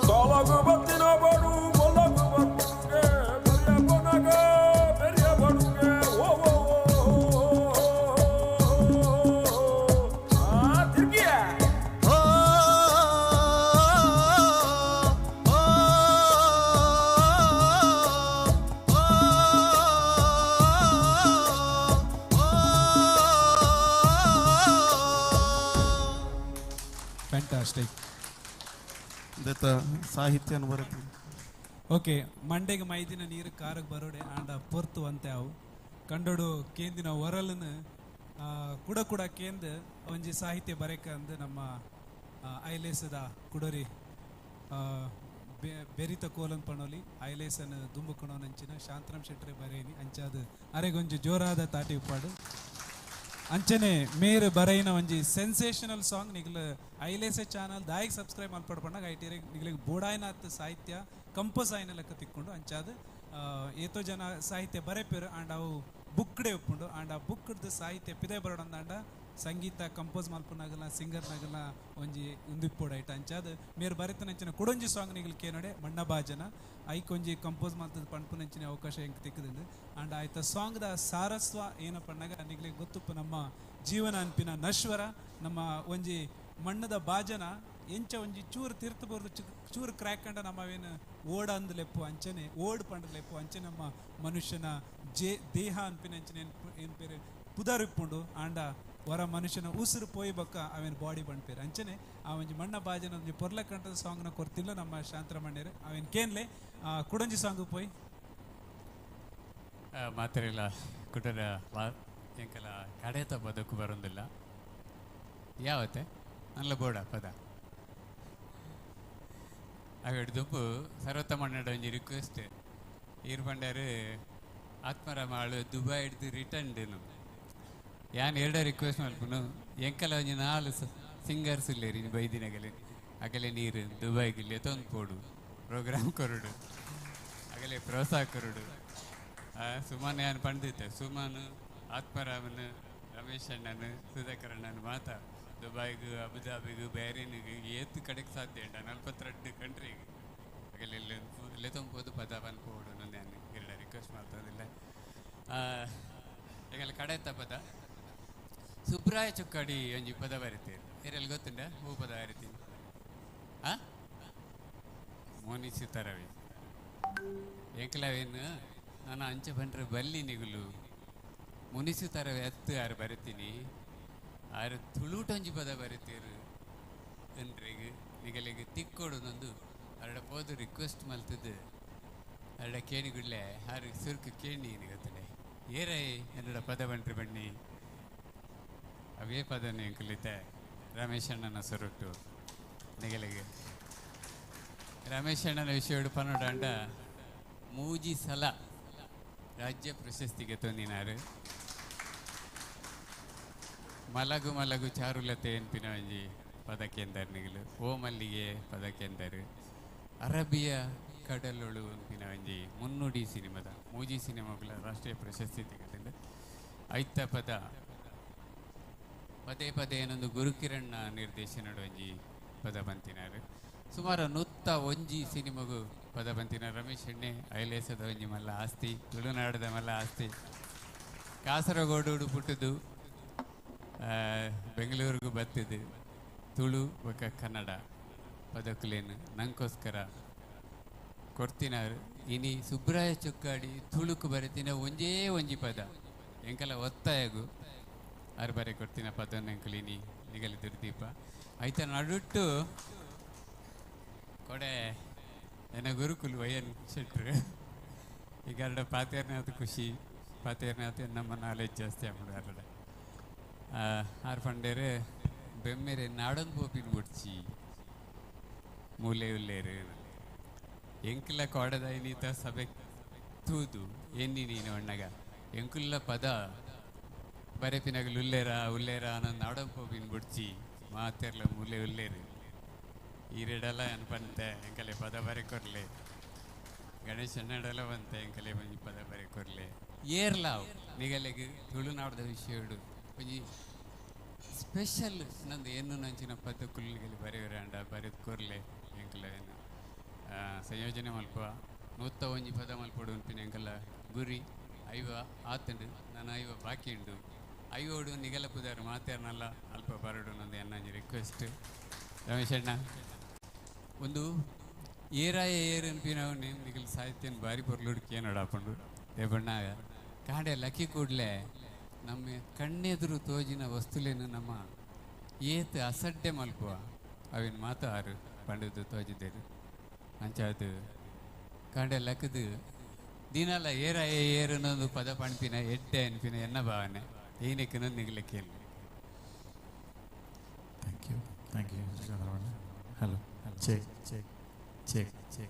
ಕಾಲಗು ಬತ್ತಿನ ಬಡು ಬೊಲ್ಲಗು ಬತ್ತುಗೆ ಬರಿಯ ಬನಗ ಬೆರಿಯ ಬಡುಗೆ ಓ ಓ ಆ ತಿರ್ಗಿಯ ಓ ಓ ಫ್ಯಾಂಟಾಸ್ಟಿಕ್ ದತ್ತ ಸಾಹಿತ್ಯನ ಬರುತ್ತೆ ಓಕೆ ಮಂಡೆಗೆ ಮೈದಿನ ನೀರು ಕಾರಕ್ಕೆ ಬರೋಡೆ ಆಂಡ ಪೊರ್ತು ಅಂತೆ ಅವು ಕಂಡೋಡು ಕೇಂದಿನ ಒರಲನ್ನು ಕುಡ ಕುಡ ಕೇಂದ್ ಒಂಜಿ ಸಾಹಿತ್ಯ ಬರೆಕ ಅಂದ್ ನಮ್ಮ ಐಲೇಸದ ಕುಡೋರಿ ಬೆರಿತ ಕೋಲನ್ ಪಣೋಲಿ ಐಲೇಸನ್ ದುಂಬುಕುಣೋನಂಚಿನ ಶಾಂತರಾಮ್ ಶೆಟ್ರೆ ಬರೇನಿ ಅಂಚಾದ ಅರೆಗೊಂಜಿ ಜೋರಾದ ತಾಟಿ ಉಪ್ಪಾಡು. ಅಂಚನೆ ಮೇರ್ ಬರೈನ ಒಂಜಿ ಸೆನ್ಸೇಷನಲ್ ಸಾಂಗ್ ನಿಗಲ ಐಲೇಸೆ ಚಾನಲ್ ದಾಯಿಗೆ ಸಬ್ಸ್ಕ್ರೈಬ್ ಮಲ್ಪಡ್ಪಣ್ಣಾಗ ಐಟಿರೆ ನಿಗಲಿಗೆ ಬೋಡಾಯ್ನಾತ್ ಸಾಹಿತ್ಯ ಕಂಪೋಸ್ ಆಯ್ನ ಲೆಕ್ಕ ತಿಕ್ಕೊಂಡು ಅಂಚಾದ ಏತೋ ಜನ ಸಾಹಿತ್ಯ ಬರೆಪೇರು ಆಂಡ್ ಅವು ಬುಕ್ಡೆ ಉಪ್ಪುಂಡು ಆಂಡ್ ಆ ಬುಕ್ಡ್ದು ಸಾಹಿತ್ಯ ಪಿದೆ ಬರೋಡಂದಾಂಡ ಸಂಗೀತ ಕಂಪೋಸ್ ಮಲ್ಪನಾಗಲ್ಲ ಸಿಂಗರ್ನಾಗಲ್ಲ ಒಂಜಿ ಉಂದಿಪ್ಪೋಡು ಐಟ ಅಂಚಾದ ಮೇರ್ ಬರೆತನಂಚಿನ ಕುಡೊಂಜಿ ಸಾಂಗ್ ನಿಗಲ್ ಕೇನೋಡೆ ಮಣ್ಣ ಬಾಜನ ಐಕೊಂಜಿ ಕಂಪೋಸ್ ಮಲ್ತದ ಪಣ್ಪುನಂಚಿನ ಅವಕಾಶ ಎಂಕ್ ತಿಕ್ಕದಿಂಡು ಆಂಡ್ ಆಯ್ತ ಸಾಂಗ್ದ ಸಾರಸ್ವ ಏನಪ್ಪಣ್ಣಾಗ ನಿಗ್ಲಿಗೆ ಗೊತ್ತುಪ್ಪು ನಮ್ಮ ಜೀವನ ಅನ್ಪಿನ ನಶ್ವರ ನಮ್ಮ ಒಂಜಿ ಮಣ್ಣದ ಬಾಜನ ಎಂಚ ಒಂಜಿ ಚೂರು ತಿರ್ತು ಬರ್ದು ಚೂರು ಕ್ರ್ಯಾಕ್ ಕಂಡ ನಮ್ಮವೇನು ಓಡ ಅಂದ್ ಲೆಪ್ಪು ಅಂಚನೆ ಓಡ್ ಪಂಡ ಲೆಪ್ಪು ಅಂಚೆ ನಮ್ಮ ಮನುಷ್ಯನ ದೇಹ ಅನ್ಪಿನ ಅಂಚನೆ ಏನು ಬೇರೆ ಪುದರ್ ಇಪ್ಪುಂಡು ಆಂಡ ವರ ಮನುಷ್ಯನ ಉಸಿರು ಪೋಯಿ ಬಕ್ಕ ಅವೇನು ಬಾಡಿ ಬಂಡ್ಪೇರು ಅಂಚನೆ ಆ ಒಂಜಿ ಮಣ್ಣ ಬಾಜನ ಒಂಜಿ ಪೊರ್ಲ ಕಂಠದ ಸಾಂಗ್ನ ಕೊರ್ತಿಲ್ಲ ನಮ್ಮ ಶಾಂತರಮಣ್ಯರು ಅವೇನು ಕೇನ್ಲೆ ಕುಡಂಜಿ ಸಾಂಗ್ ಪೋಯಿ ಮಾತ್ರೆಲ್ಲ ಕುಟರ ಎಂಕಲ ಕಡೆತ ಪದಕ್ಕೂ ಬರೋದಿಲ್ಲ ಯಾವತ್ತೆ ನಲ್ಲ ಬೋಡ ಪದ ಅವೆಡ್ ದುಂಬು ಸರ್ವತಮಣ್ಣಡ ಒಂಜಿ ರಿಕ್ವೆಸ್ಟ್ ಈರ್ ಪಂಡಾರು ಆತ್ಮರಾಮ ಆಳು ದುಬೈ ಹಿಡ್ದು ರಿಟರ್ನ್ ಯಾನ್ ಎರಡ ರಿಕ್ವೆಸ್ಟ್ ಮಲ್ಪುನು ಎಂಕಲ ಒಂಜಿ ನಾಲ್ ಸಿಂಗರ್ಸ್ ಇಲ್ಲೇರಿ ಬೈದಿನಗಲೆ ಅಗಲೆ ನೀರು ದುಬೈಗೆ ಲೆತೊಂದು ಪೋಡು ಪ್ರೋಗ್ರಾಮ್ ಕೊರಡು ಅಗಲೆ ಪ್ರೋತ್ಸಾಹ ಕೊರಡು. ಸುಮಾನ್ ಯಾನ್ ಪಂಡಿತೆ ಸುಮಾನ್ ಆತ್ಮರಾಮನ್ ರಮೇಶ್ ಅಣ್ಣನ್ ಸುಧಾಕರ್ ಅಣ್ಣನ್ ಮಾತಾ ದುಬೈಗು ಅಬುದಾಬಿಗು ಬೇರೆನಿಗೆ ಏತು ಕಡೆಗೆ ಸಾಧ್ಯ ಉಂಟ 42 ಕಂಟ್ರಿಗೆ ಅಗಲೆ ಲೆತೊಂದು ಪದ ಪನ್ಪೋಡು ನಾನು ಎರಡ ರಿಕ್ವೆಸ್ಟ್ ಮಾಡ್ತದಿಲ್ಲ. ಈಗಲ್ಲ ಕಡೆತ ಪದ ಸುಬ್ರಾಯ ಚುಕ್ಕಾಡಿ ಒಂಜಿ ಪದ ಬರಿತೀರಿ ಏರಲ್ಲಿ ಗೊತ್ತುಂಡ ಹೂ ಪದ ಬರಿತೀನಿ ಆ ಮೋನಿಸಿ ತರವಿ ಏಕಲವೇನು ನಾನು ಅಂಚೆ ಬಂದ್ರೆ ಬಲ್ಲಿ ನಿಗುಲು ಮುನಿಸು ತರವೆ ಹತ್ತು ಆರು ಬರಿತೀನಿ ಆರು ತುಳುಟೊಂಜಿ ಪದ ಬರಿತೀರು ಏನ್ರಿಗೆ ನಿಗಲಿಗೆ ತಿಕ್ಕೊಡು ನಂದು ಅರಡ ಪೋದು ರಿಕ್ವೆಸ್ಟ್ ಮಲ್ತದ್ದು ಅರಡ ಕೇಣಿಗುಡ್ಲೆ ಆರು ಸುರ್ಕು ಕೇಣಿ ಗೊತ್ತಲೆ ಏರೈ ಎನ್ನಡ ಪದ ಬಂಟ್ರಿ ಬಣ್ಣಿ ಅವೇ ಪದನ ಎಂಕುಲಿತೆ ರಮೇಶ್ ಅಣ್ಣನ ಸೊರಟು ನಿಗಲಿಗೆ ರಮೇಶ್ ಅಣ್ಣನ ವಿಷಯ ಪನ್ನೊಡಾಂಡ ಮೂಜಿ ಸಲ ರಾಜ್ಯ ಪ್ರಶಸ್ತಿಗೆ ತೊಂದಿನಾರು ಮಲಗು ಮಲಗು ಚಾರುಲತೆ ಎನ್ಪಿನ ಒಂಜಿ ಪದಕೇಂದರ್ ನಿಗಲು ಓ ಮಲ್ಲಿಗೆ ಪದಕೇಂದರು ಅರಬಿಯ ಕಡಲೊಳು ಎನ್ಪಿನ ಒಂಜಿ ಮುನ್ನುಡಿ ಸಿನಿಮಾದ ಮೂಜಿ ಸಿನಿಮಾಗಳ ರಾಷ್ಟ್ರೀಯ ಪ್ರಶಸ್ತಿ ತೆಗೆದಿಂದ ಐತ ಪದ ಪದೇ ಪದೇ ಏನೊಂದು ಗುರುಕಿರಣ್ಣ ನಿರ್ದೇಶನಡು ಒಂಜಿ ಪದ ಬಂತಿನಾರು ಸುಮಾರು 101 ಸಿನಿಮಾಗೂ ಪದ ಬಂತಿನ ರಮೇಶ್ ಎಣ್ಣೆ ಐಲೇಸದ ಒಂಜಿ ಮಲ್ಲ ಆಸ್ತಿ ತುಳುನಾಡದ ಮಲ್ಲ ಆಸ್ತಿ ಕಾಸರಗೋಡು ಪುಟ್ಟುದು ಬೆಂಗಳೂರಿಗೂ ಬತ್ತಿದ್ದು ತುಳು ಬೊಕ್ಕ ಕನ್ನಡ ಪದಕುಲೇನು ನಂಗೋಸ್ಕರ ಕೊಡ್ತಿನಾರು ಇನಿ ಸುಬ್ರಾಯ ಚುಕ್ಕಾಡಿ ತುಳುಕು ಬರೆತಿನ ಒಂಜೇ ಒಂಜಿ ಪದ ಎಂಕಲ ಒತ್ತಾಯಗು ಆರು ಬಾರಿ ಕೊಡ್ತಿನ ಪದವನ್ನು ಎಂಕಲಿನಿ ನಿಗಲಿ ದುರ್ದೀಪ ಐತ ನಡುಟ್ಟು ಕೊಡೆ ಎನ್ನ ಗುರುಕುಲ್ ವೈಎನ್ ಶೆಟ್ರು ಈಗ ಅರಡ ಪಾತೇರ್ನಾಥ ಖುಷಿ ಪಾತೇರ್ನಾಥ ನಮ್ಮ ನಾಲೆಜ್ ಜಾಸ್ತಿ ಆಗ್ಬಿಡು ಅರಡ ಆರು ಪಂಡೇರು ಬೆಮ್ಮೆರೆ ನಾಡೊಂದು ಪೋಪಿನ ಬುಡ್ಚಿ ಮೂಲೆ ಉಲ್ಲೇರು ಎಂಕುಲ ಕೋಡದ ನೀತ ಸಭೆ ತೂದು ಎನ್ನಿ ನೀನು ಅಣ್ಣಗ ಎಂಕುಲ್ಲ ಪದ ಬರೆಪಿನಗಲು ಉಲ್ಲೇರ ಉಲ್ಲೇರ ಅನ್ನೋ ನಾಡೊಂದು ಪೋಪಿನ ಬುಡ್ಚಿ ಮಾತೆರ್ಲ ಮೂಲೆ ಉಲ್ಲೇರು ಈರೆಡಲ ಅನ್ಪಂತೆ ಎಂಕಲೆ ಪದ ಬರೆ ಕೊರ್ಲೆ ಗಣೇಶ ಅಣ್ಣಡಲ ಬಂತೆ ಎಂಕಲೆ ಒಂಜಿ ಪದ ಬರೆ ಕೊರ್ಲೆ ಏರ್ಲಾವ್ ನಿಗಲೆಗ್ ತುಳುನಾಡದ ವಿಷಯಡು ಒಂಜಿ ಸ್ಪೆಷಲ್ ನಂದು ಏನು ನಂಚಿನ ಪದ ಕುಲ್ಲಿಗೆ ಬರೆಯೋರಾಂಡ ಬರೆದು ಕೊರ್ಲೆ ಎಂಕಲ ಏನು ಸಂಯೋಜನೆ ಮಲ್ಪ 101 ಪದ ಮಲ್ಪಡು ಉಂಪಿನ ಎಂಕಲ ಗುರಿ ಐವ ಆತಂಡು ನಾನು ಐವ ಬಾಕಿ ಉಂಡು ಐವೋಡು ನಿಗಲ ಪುದಾರು ಮಾತೇರ್ನಲ್ಲ ಅಲ್ಪ ಬರಡು ನಂದು ಎನ್ನಂಜಿ ರಿಕ್ವೆಸ್ಟ್ ರಮೇಶ್ ಅಣ್ಣ ಒಂದು ಏರಾಯ ಏರು ಅನ್ಪಿನವು ನಿಗಲ್ ಸಾಹಿತ್ಯನ ಭಾರಿ ಪೊರ್ಲುಡ್ಕಿ ನೋಡಾಪಂಡು ದೇವಣ್ಣ ಕಾಡೆ ಲಕ್ಕಿ ಕೂಡಲೇ ನಮ್ಮ ಕಣ್ಣೆದುರು ತೋಜಿನ ವಸ್ತುಲೇನು ನಮ್ಮ ಏತ್ ಅಸಡ್ಡೆ ಮಲ್ಪುವ ಅವಿನ ಮಾತು ಆರು ಪಂಡದು ತೋಜಿದ್ದೇರು ಅಂಚಾದು ಕಾಂಡೆ ಲಕ್ಕದು ದಿನಲ್ಲ ಏರಾಯ ಏರು ಅನ್ನೋದು ಪದ ಪಣ್ಪಿನ ಎಡ್ಡೆ ಅನ್ಪಿನ ಎನ್ನ ಭಾವನೆ ಏನಕ್ಕೆ ನಿಗಲೆ ಕೇಳಿ. Thank you. Thank you, Chandravana. Hello. Check, check. Check check.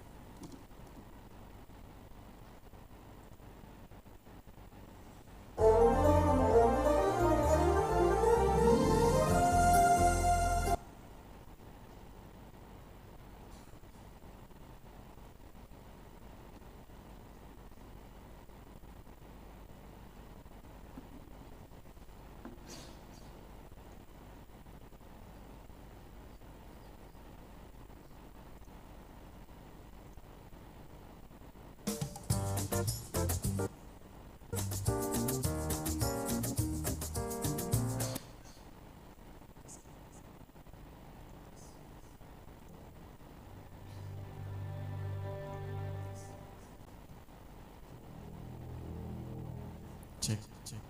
Check check.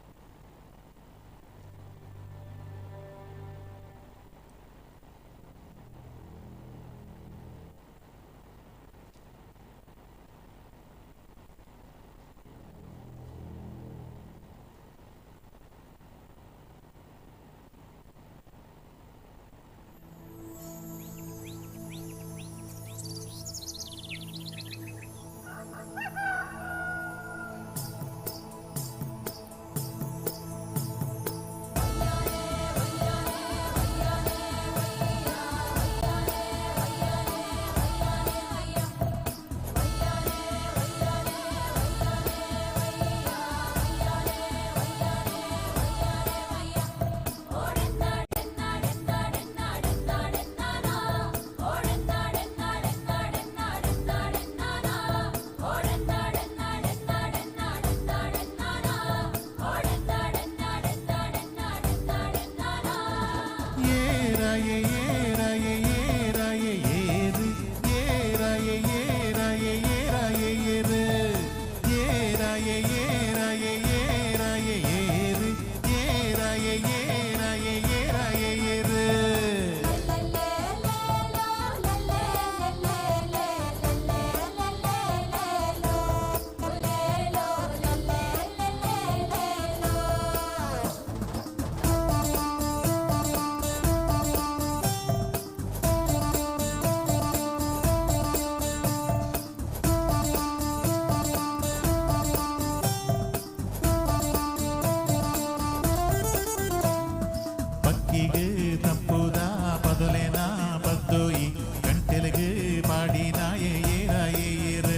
ಪಕ್ಕಿಗೆ ತಂಪುದ ಪದೊಲೆನ ಪದ್ದೋಯಿ ಗಂಟೆಲಗೆ ಪಾಡಿನ ಏರ ಏರ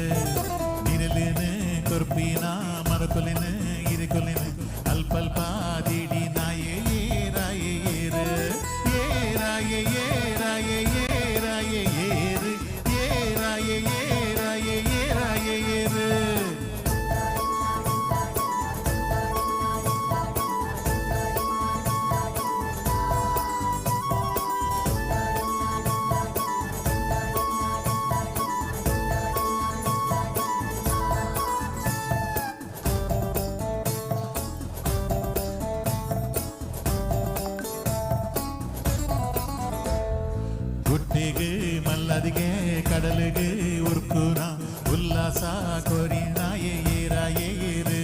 ನಿರಲಿನ ಕೊರ್ಪಿನ ಮರಕೊಲಿನ ಇರಿಕೊಲಿನ ಅಲ್ಪಲ್ಪ ದಿಡಿನ ಏರ ಏರ ಏರ ಏರ ಏರ ಏರ ಏರ ಏರ ಏರ ಏರ. ಗುಟ್ಟಿಗೆ ಮಲ್ಲದಿಗೆ ಕಡಲಿಗೆ ಉರ್ಕುನ ಉಲ್ಲಾಸ ಕೊರಿನ ಏರ ಏರು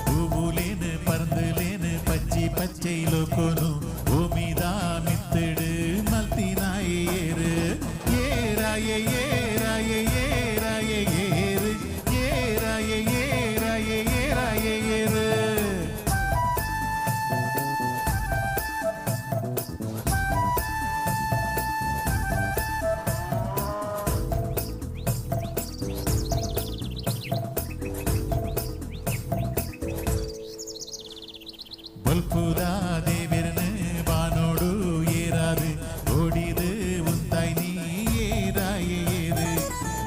ಹೂವುಲೇನು ಪರಂದುಲೇನು ಪಚ್ಚಿ ಪಚ್ಚை ಲೋಕೋನು ಭೂಮಿದ ಮಿತ್ತಿಡು ಮಲ್ತಿನ ಏರು ಏರ ಏರ ಏರ ಏರು ಏರ ಏರ ಏರ ಏರು. ಬಲ್ಪುದ ದೇವಿರನು ಬಾನೋಡು ಏರಾದು ಓಡಿದು ಉಂತಾய் ನೀ ಏರ ಏರು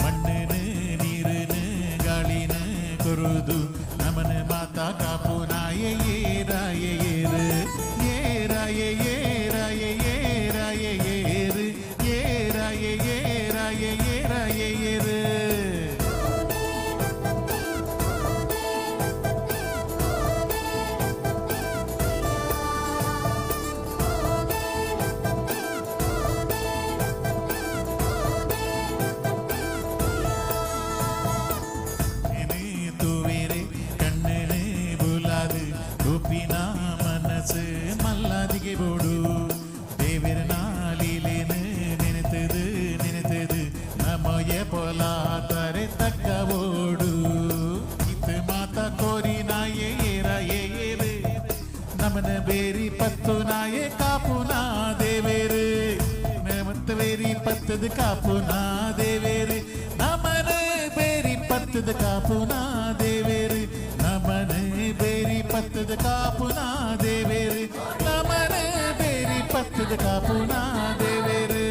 ಮಣ್ಣನು ನೀರುನು ಗಾಳಿನ ಕೊರುದು ನಮನ ಮಾತಾ ಕಾಪು ನಾಯ ಏರ ಏರು ಏರ ಏರ ಏರ ಏರು ಏರ ಏರ ಏರ ಏರು. ತೂವೇರೆ ಕಣ್ಣನು ನಮನ ಬೇರಿ ಪತ್ತು ನಾಯೇ ಕಾಪುನಾ ದೇವೇರು ನಮತ್ತ ಬೇರಿ ಪತ್ತದ ಕಾಪುನಾ ದೇವೇರು ನಮನ ಬೇರಿ ಪತ್ತದ ಕಾಪುನಾ ದೇವೇರು ನಮನ ಬೇರಿ ಪತ್ತದ ಕಾಪುನಾ ದೇವೇರು ನಮನ ಬೇರಿ ಪತ್ತದ ಕಾಪುನಾ ದೇವೇರು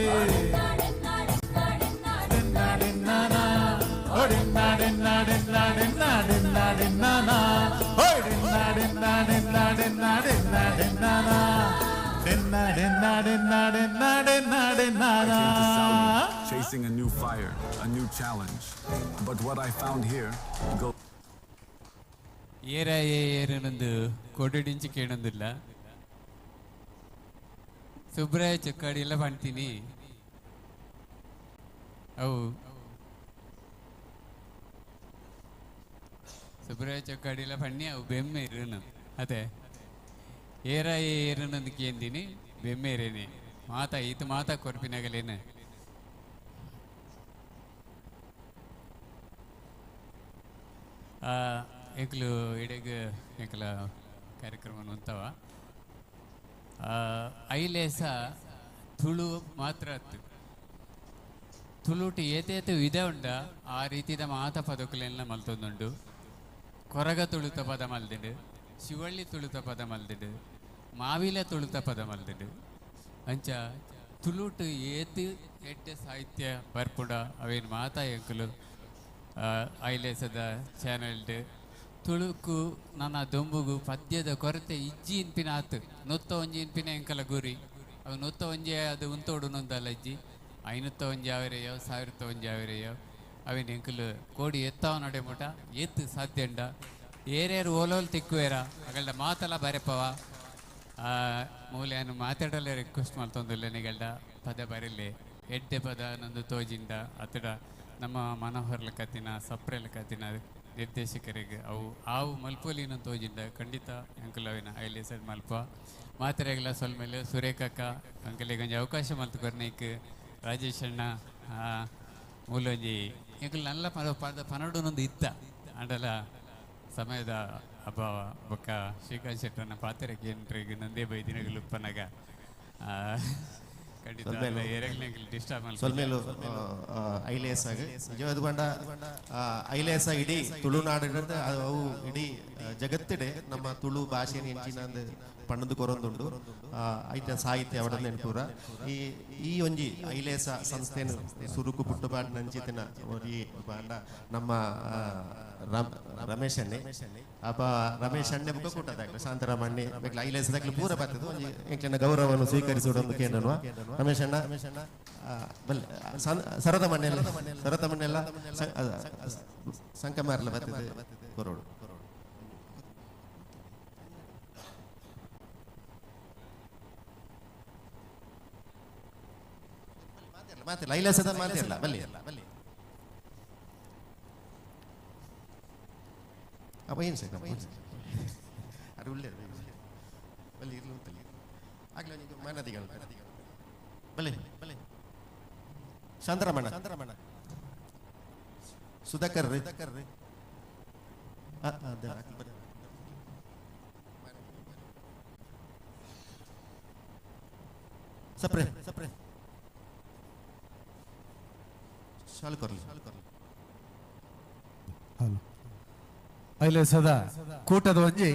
I came to Saudi, chasing a new fire, a new challenge. But what I found here goes. ಏರ ಏರನೊಂದು ಕೊಡಡಿಂಚಿ ಕೇಳೊಂದಿಲ್ಲ Subraya Chokkadi ಎಲ್ಲ ಪಣ್ತೀನಿ ಅವು ಸುಬ್ರಾಯ ಚೊಕ್ಕಾಡಿ ಎಲ್ಲ ಪಣ್ಣಿ ಅವು ಬೆಮ್ಮೆ ಇರುನು ಅದೇ ಏರ ಏರನೊಂದು ಕೇಂದಿನಿ ಬೆಮ್ಮೇರೇನೆ ಮಾತಾ ಈತ ಮಾತಾ ಕೊರ್ಪಿನಾಗಲೇನೆ ಎಂಕ್ಲು ಇಡೆಗ್ ಎಂಕಲ ಕಾರ್ಯಕ್ರಮ ಉಂತವ ಐಲೇಸ ತುಳು ಮಾತ್ರ ಅತ್ತು ತುಳುಟು ಏತೇತು ವಿಧ ಉಂಡ ಆ ರೀತಿದ ಮಾತ ಪದಕುಲೆಲ್ಲ ಮಲ್ತೊಂದುಂಡು ಕೊರಗ ತುಳುತ ಪದ ಮಲ್ದಿಂಡು ಶಿವಳ್ಳಿ ತುಳುತ ಪದ ಮಲ್ದಿಂಡು ಮಾವಿಲ ತುಳುತ ಪದ ಮಲ್ದಿಂಡು ಅಂಚ ತುಳುಟು ಏತು ಎಡ್ಡೆ ಸಾಹಿತ್ಯ ಬರ್ಪುಡ ಅವೇನು ಮಾತಾ ಎಂಕುಲು ಐಲೇಸದ ಚಾನೆಲ್ಡ್ ತುಳುಕು ನನ್ನ ದೊಂಬುಗು ಪದ್ಯದ ಕೊರತೆ ಇಜ್ಜಿ ಇನ್ಪಿನ ಆತು ನೊತ್ತ ಒಂಜಿ ಇನ್ಪಿನ ಎಂಕಲ ಗುರಿ ಅವು ನೊತ್ತ ಒಂಜಿ ಅದು ಉಂತೋಡು ನೊಂದಲ್ಲ ಇಜ್ಜಿ ಐನೂತ್ತ ಒಂಜಿ ಆವಿರೆಯೋ ಸಾವಿರತ್ತ ಒಂಜಿ ಆವಿರೆಯೋ ಅವಿನ ಎಂಕಲು ಕೋಡಿ ಎತ್ತಾವ ನಡೆ ಮುಟ ಎತ್ತು ಸಾಧ್ಯ ಉಂಡ ಏರೇರು ಓಲೋಲ್ ತಿಕ್ಕುವೇರ ಅಗಲ್ಡ ಮಾತಲ ಬರೆಪವ ಮೂಲೆಯನ್ನು ಮಾತಾಡಲೇ ರಿಕ್ವೆಸ್ಟ್ ಮಲ್ತೊಂದಿಲ್ಲ ನಿಗಲ್ಡ ಪದ ಬರಲಿ ಎಡ್ಡೆ ಪದ ನಂದು ತೋಜಿಂದ ಅತಡ ನಮ್ಮ ಮನೋಹರ್ಲ ಕತ್ತಿನ ಸಪ್ರೆಲ ಕತ್ತಿನ ನಿರ್ದೇಶಕರಿಗೆ ಅವು ಆವು ಮಲ್ಪೋಲಿನ ತೋಜಿಂದ ಖಂಡಿತ ಅಂಕಲವಿನ ಐಲಿ ಸೈಡ್ ಮಲ್ಪ ಮಾತ್ರೆಗಳ ಸೊಲ್ಮೇಲೆ ಸುರೇಖಕ್ಕ ಅಂಕಲಿಗೆ ಒಂಜಿ ಅವಕಾಶ ಮಲ್ತು ಕೊರ್ನೈಕ್ ರಾಜೇಶ್ ಅಣ್ಣ ಮೂಲೊಂಜಿ ಎಂಕುಲು ನಲ್ಲ ಪದ ಪದ ಪನಡುನೊಂದು ಇತ್ತ ಅಂಡಲ ಸಮಯದ ಅಭಾವ ಬೊಕ್ಕ ಶ್ರೀಕಾಂತ್ ಶೆಟ್ಟರನ್ನ ಪಾತ್ರೆಗೆ ಏನ್ರಿಗೆ ನಂದೇ ಬೈದಿನಗಳು ಉಪ್ಪನಗ ಖಂಡಿತ ಡಿಸ್ಟರ್ಬ್ ಸೊಲ್ಮೇಲು ಐಲೇಸ್ ಆಗಿ ನಿಜವಾದ ಬಂಡ ಐಲೇಸ ಇಡೀ ತುಳುನಾಡು ಅವು ಇಡೀ ಜಗತ್ತಿಡೆ ನಮ್ಮ ತುಳು ಭಾಷೆ ಎಂಚಿನ ಪಣ್ಣದು ಕೊರೊಂದುಂಡು ಐತ ಸಾಹಿತ್ಯ ಅವಡ ನೆನಪೂರ ಈ ಈ ಒಂಜಿ ಐಲೇಸ ಸಂಸ್ಥೆನು ಸುರುಕು ಪುಟ್ಟುಪಾಡ್ ನಂಚಿತನ ಈ ಬಾಂಡ ನಮ್ಮ ರಮೇಶ್ ಅಣ್ಣೆ ಅಪ್ಪ ರಮೇಶ್ ಅಣ್ಣೆ ಬುಕ್ಕ ಕೂಟದಾಗ್ಲ ಶಾಂತರಾಮ ಅಣ್ಣೆ ಬೇಕಲ ಐಲೇಸದಾಗ್ಲ ಪೂರ ಬರ್ತದೆ ಒಂಜಿ ಎಂಕ್ಲೆನ ಗೌರವವನ್ನು ಸ್ವೀಕರಿಸುವುದೊಂದು ಕೇಂದ್ರನುವ ರಮೇಶ್ ಅಣ್ಣ ಬಲ್ಲೆ ಸರತ ಮಣ್ಣೆಲ್ಲ ಸರತ ಮಣ್ಣೆಲ್ಲ ಸಂಕಮಾರ್ಲ ಬರ್ತದೆ ಕೊರೋಡು ಮಾತಿಲ್ಲ ಐಲೇಸದ ಮಾತಿಲ್ಲ ಬಲ್ಲಿ ಬಲ್ಲಿ ಅಪ್ಪ ಏನು ಸರ್ ಅದು ಉಳ್ಳೇರು ಬಲ್ಲಿ ಇರ್ಲು ಅಂತಲ್ಲಿ ಆಗಲೇ ನೀವು ಮಾನದಿಗಳು ಬಲೆ ಬಲೆ ಶಾಂತರಮಣ ಶಾಂತರಮಣ ಸುಧಾಕರ್ ರೀ ಸುಧಾಕರ್ ರೀ ಸಪ್ರೆ ಸಪ್ರೆ ಶಾಲು ಕೊರ್ಲಿ ಶಾಲು ಕೊರ್ಲಿ ಹಲೋ ಐಲೇಸದ ಕೂಟದ ಒಂಜಿ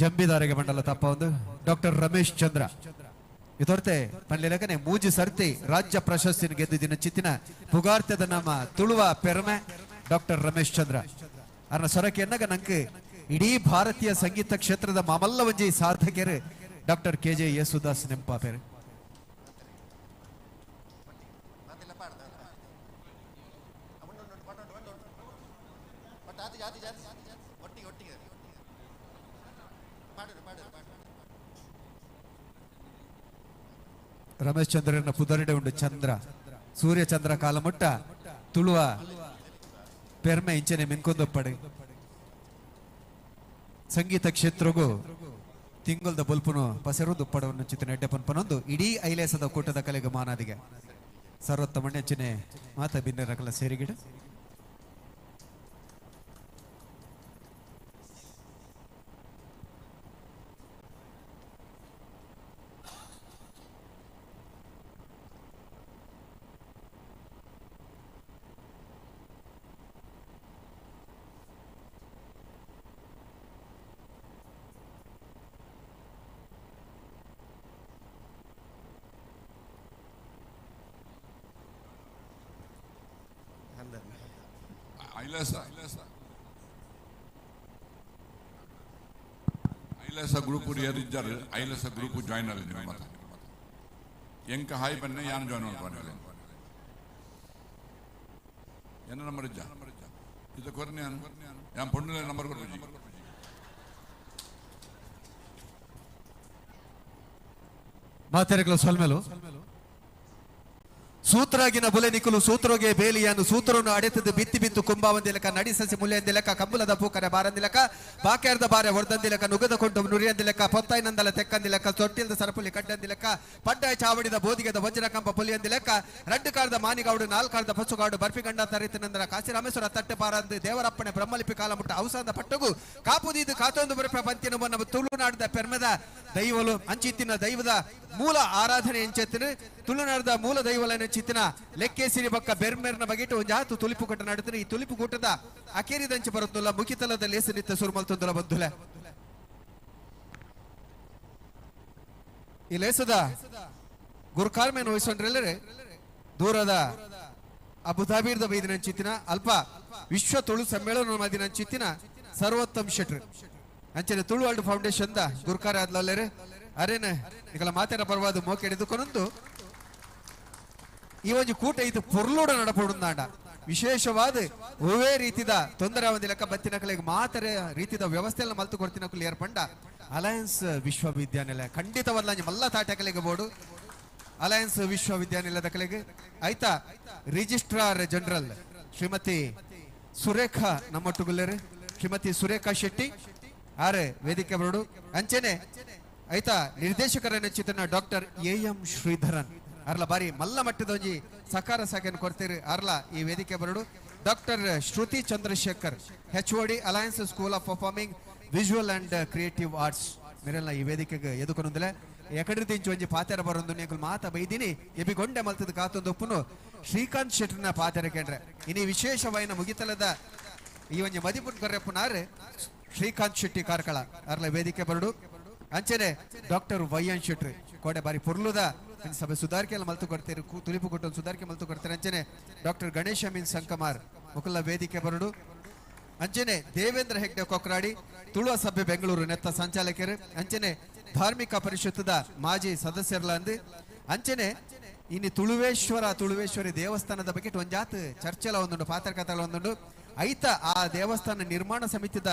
ಜಂಬಿದಾರಿಗೆ ಮಂಡಲ ತಪ್ಪ ಒಂದು ಡಾಕ್ಟರ್ ರಮೇಶ್ ಚಂದ್ರ ಇದೊರ್ತೆ ಪನ್ಲಿಲಕನೆ ಮೂಜಿ ಸರ್ತಿ ರಾಜ್ಯ ಪ್ರಶಸ್ತಿನ ಗೆದ್ದಿದ್ದಿನ ಚಿತ್ತಿನ ಪುಗಾರ್ತೆದ ನಮ್ಮ ತುಳುವ ಪೆರ್ಮೆ ಡಾಕ್ಟರ್ ರಮೇಶ್ ಚಂದ್ರ ಅರ್ನ ಸೊರಕೆ ಎನ್ನಗ ನಂಗೆ ಇಡೀ ಭಾರತೀಯ ಸಂಗೀತ ಕ್ಷೇತ್ರದ ಮಾಮಲ್ಲ ಒಂಜಿ ಸಾಧಕರು ಡಾಕ್ಟರ್ ಕೆ ಜೆ ಯೇಸುದಾಸ್ ನೆಂಪಾಪೆರು. ರಮೇಶ್ ಚಂದ್ರನ ಪುದರಿಡೆ ಉಂಡು ಚಂದ್ರ ಸೂರ್ಯ ಚಂದ್ರ ಕಾಲಮುಟ್ಟ ತುಳುವ ಪೆರ್ಮೆ ಇಂಚನೆ ಮಿನ್ಕೊಂದೊಪ್ಪಡೆ ಸಂಗೀತ ಕ್ಷೇತ್ರಗೂ ತಿಂಗಲ್ದ ಬೊಲ್ಪುನು ಪಸರು ದುಪ್ಪಡವನ್ನು ಚಿತ್ರ ಎಡ್ಡೆ ಪನ್ಪನೊಂದು ಇಡೀ ಐಲೇಸದ ಕೂಟದ ಕಲೆಗೆ ಮಾನಾದಿಗೆ ಸರ್ವತ್ತ ಮಣ್ಣೆಚ್ಚಿನೆ ಮಾತ ಬಿನ್ನರಕಲ ಸೇರಿಗಿಡ. ಐಲಸ ಗ್ರೂಪ್ ಏರಿದ್ದಾರೆ ಐಲಸ ಗ್ರೂಪ್ ಜಾಯ್ನ್ ಅಲ್ಲಿ ನಿಮ್ಮ ಮತ ಎಂಕ ಹಾಯ್ ಬನ್ನೆ ಯಾನು ಜಾಯ್ನ್ ಮಾಡ್ಕೊಂಡು ಎನ್ನ ನಂಬರ್ ಇದ್ದ ಇದು ಕೊರ್ನೆ ಯಾನ್ ಪೊಣ್ಣು ನಂಬರ್ ಕೊಡ್ಬೇಕು. ಮಾತೆರೆಗಳ ಸೊಲ್ಮೆಲು ಸೂತ್ರಾಗಿನ ಬುಲೆ ನಿಕುಲು ಸೂತ್ರೋಗೆ ಬೇಲಿಯನ್ನು ಸೂತ್ರವನ್ನು ಅಡೆತದ್ದು ಬಿತ್ತಿ ಬಿತ್ತು ಕುಂಬಾವಂದಿಲಕ ನಡಿಸಸಿ ಮುಲೆಯಂದಿಲಕ ಕಂಬುಲದ ಪೂಕರೆ ಬಾರಂದಿಲಕ ಬಾಕ್ಯಾರ್ದ ಬಾರೆ ಹೊಡೆದಂದಿಲಕ ನುಗದ ಕೊಂಡು ನುರಿಯಂದಿಲಕ ಪೊತ್ತಾಯಿನಂದಲ ತೆಕ್ಕಂದಿಲಕ ತೊಟ್ಟಿಲ್ದ ಸರಪುಲಿ ಕಡ್ಡಂದಿಲಕ ಪಡ್ಡಾಯ ಚಾವಡಿದ ಬೋದಿಗೆದ ವಜ್ರಕಂಬ ಪುಲಿಯಂದಿಲಕ ರಡ್ಡು ಕಾರದ ಮಾನಿಗಾಡು ನಾಲ್ಕಾರದ ಪಸುಗಾಡು ಬರ್ಫಿಗಂಡ ತರಿತನಂದರ ಕಾಶಿರಾಮೇಶ್ವರ ತಟ್ಟೆ ಪಾರಂದು ದೇವರಪ್ಪಣೆ ಬ್ರಹ್ಮಲಿಪಿ ಕಾಲಮುಟ್ಟ ಔಸಾದ ಪಟ್ಟಗು ಕಾಪುದೀದು ಕಾತೊಂದು ಬರಪ ಪಂತಿನ ನಮ್ಮ ತುಳುನಾಡದ ಪೆರ್ಮೆದ ದೈವಲು ಅಂಚಿತ್ತಿನ ದೈವದ ಮೂಲ ಆರಾಧನೆ ಎಂಚೆತ್ತಿನ ತುಳುನಾಡದ ಮೂಲ ದೈವಲನ ಚಿತ್ತಿನ ಲೆಕ್ಕೇಸಿರಿ ಬಕ್ಕ ಬೆರ್ಮೆರ್ನ ಬಗೆಟು ಒಂಜಾತು ತುಲಿಪು ಕಟ್ಟ ನಡುತ್ತಿನ ಈ ತುಲಿಪು ಕೂಟದ ಅಕೇರಿದಂಚೆ ಬರುತ್ತಲ್ಲ ಮುಖಿತಲದ ಲೇಸು ನಿತ್ಯ ಸುರುಮಲ್ತೊಂದುಲ ಬಂದುಲೆ ಈ ಲೇಸದ ಗುರುಕಾರ್ಮೇನ್ ವಹಿಸೊಂಡ್ರೆಲ್ಲರೆ ದೂರದ ಅಬುಧಾಬಿರ್ದ ಬೈದಿನ ಚಿತ್ತಿನ ಅಲ್ಪ ವಿಶ್ವ ತುಳು ಸಮ್ಮೇಳನ ಮದಿನ ಚಿತ್ತಿನ ಸರ್ವೋತ್ತಮ್ ಶೆಟ್ರು ಅಂಚನೆ ತುಳು ವರ್ಲ್ಡ್ ಫೌಂಡೇಶನ್ the ಗುರುಕಾರ ಆದ್ಲಲ್ಲೇರೆ ಅರೇನೆ ನಿಕಲ ಮಾತೆರ ಪರವಾದ ಮೋಕೆ ಹಿಡಿದುಕೊಂಡು ಈ ಒಂದು ಕೂಟ ಇದು ಪೊರ್ಲೂಡ ನಡಪಡುಂದಾಂಡ ವಿಶೇಷವಾದ ಒವೇ ರೀತಿದ ತೊಂದರೆ ಒಂದು ಲೆಕ್ಕ ಬತ್ತಿನಕಲಿಗೆ ಮಾತ್ರ ರೀತಿದ ವ್ಯವಸ್ಥೆಯನ್ನು ಮಲ್ತು ಕೊಡ್ತಿನಕಲು ಏರ್ಪಂಡ ಅಲಯನ್ಸ್ ವಿಶ್ವವಿದ್ಯಾನಿಲಯ ಖಂಡಿತವಲ್ಲ ಮಲ್ಲ ತಾಟಕಲಿಗೆ ಬೋರ್ಡು ಅಲಯನ್ಸ್ ವಿಶ್ವವಿದ್ಯಾನಿಲಯದ ಕಲೆಗೆ ಆಯ್ತಾ ರಿಜಿಸ್ಟ್ರಾರ್ ಜನರಲ್ ಶ್ರೀಮತಿ ಸುರೇಖಾ ನಮ್ಮೊಟ್ಟುಗುಲ್ಲೇರು ಶ್ರೀಮತಿ ಸುರೇಖಾ ಶೆಟ್ಟಿ ಆರೆ ವೇದಿಕೆ ಬರೋಡು ಅಂಚೆನೆ ಆಯ್ತಾ ನಿರ್ದೇಶಕರ ಚಿತ್ರನ ಡಾಕ್ಟರ್ ಎ ಎಂ ಶ್ರೀಧರನ್ ಅರ್ಲ ಬಾರಿ ಮಲ್ಲ ಮಟ್ಟದ ಒಂಜಿ ಸಕಾರ ಸಾಕೆಯನ್ನು ಕೊಡ್ತೀರಿ ಅರ್ಲ ಈ ವೇದಿಕೆ ಬರಡು doctor Shruti Chandrashekar H O D Alliance school of performing visual and creative arts ಮಿರಲ್ಲ ಈ ವೇದಿಕೆಗೆ ಎದುಕೊನೊಂದಿಲ್ಲ ಎಕಡೆ ತಿಂಚು ಒಂಜಿ ಪಾತೆರ ಬರೊಂದು ನೀಕುಲು ಮಾತ ಬೈದಿನಿ ಎಬಿಗೊಂಡೆ ಮಲ್ತದ ಕಾತೊಂದು ಒಪ್ಪುನು ಶ್ರೀಕಾಂತ್ ಶೆಟ್ಟರ್ನ ಪಾತೆರ ಕೇಂದ್ರ ಇನಿ ವಿಶೇಷವಾಯಿನ ಮುಗಿತಲದ ಈ ಒಂಜಿ ಮದಿಪುನ್ ಕೊರ್ರೆಪ್ಪುನಾರ್ ಶ್ರೀಕಾಂತ್ ಶೆಟ್ಟಿ ಕಾರ್ಕಳ ಅರ್ಲ ವೇದಿಕೆ ಬರಡು ಅಂಚನೆ ಡಾಕ್ಟರ್ ವೈ ಎನ್ ಶೆಟ್ರು ಕೋಡೆ ಬಾರಿ ಪೊರ್ಲುದ ಸಭೆ ಸುಧಾರಿಕೆ ಮಲ್ತು ಕೊಡ್ತೀರಿ ತುಲಿಪು ಕೊಟ್ಟು ಸುಧಾರಿಕೆ ಮಲ್ತು ಕೊಡ್ತಾರೆ. ಅಂಚನೆ ಡಾಕ್ಟರ್ ಗಣೇಶ ಮೀನ್ ಸಂಕಮಾರ್ ಮುಕುಲ ವೇದಿಕೆ ಬರಡು. ಅಂಚನೆ ದೇವೇಂದ್ರ ಹೆಗ್ಡೆ ಕೊಕ್ರಾಡಿ ತುಳುವ ಸಭೆ ಬೆಂಗಳೂರು ನೆತ್ತ ಸಂಚಾಲಕರು. ಅಂಚನೆ ಧಾರ್ಮಿಕ ಪರಿಷತ್ತದ ಮಾಜಿ ಸದಸ್ಯರ್ಲಂದು. ಅಂಚನೆ ಇನ್ನು ತುಳುವೇಶ್ವರ ತುಳುವೇಶ್ವರಿ ದೇವಸ್ಥಾನದ ಬಗ್ಗೆ ಒಂಜಾತ್ ಚರ್ಚೆಲ ಒಂದುಂಡು ಪಾತ್ರಕಥೆಲ ಒಂದುಂಡು. ಐತ ಆ ದೇವಸ್ಥಾನ ನಿರ್ಮಾಣ ಸಮಿತಿದ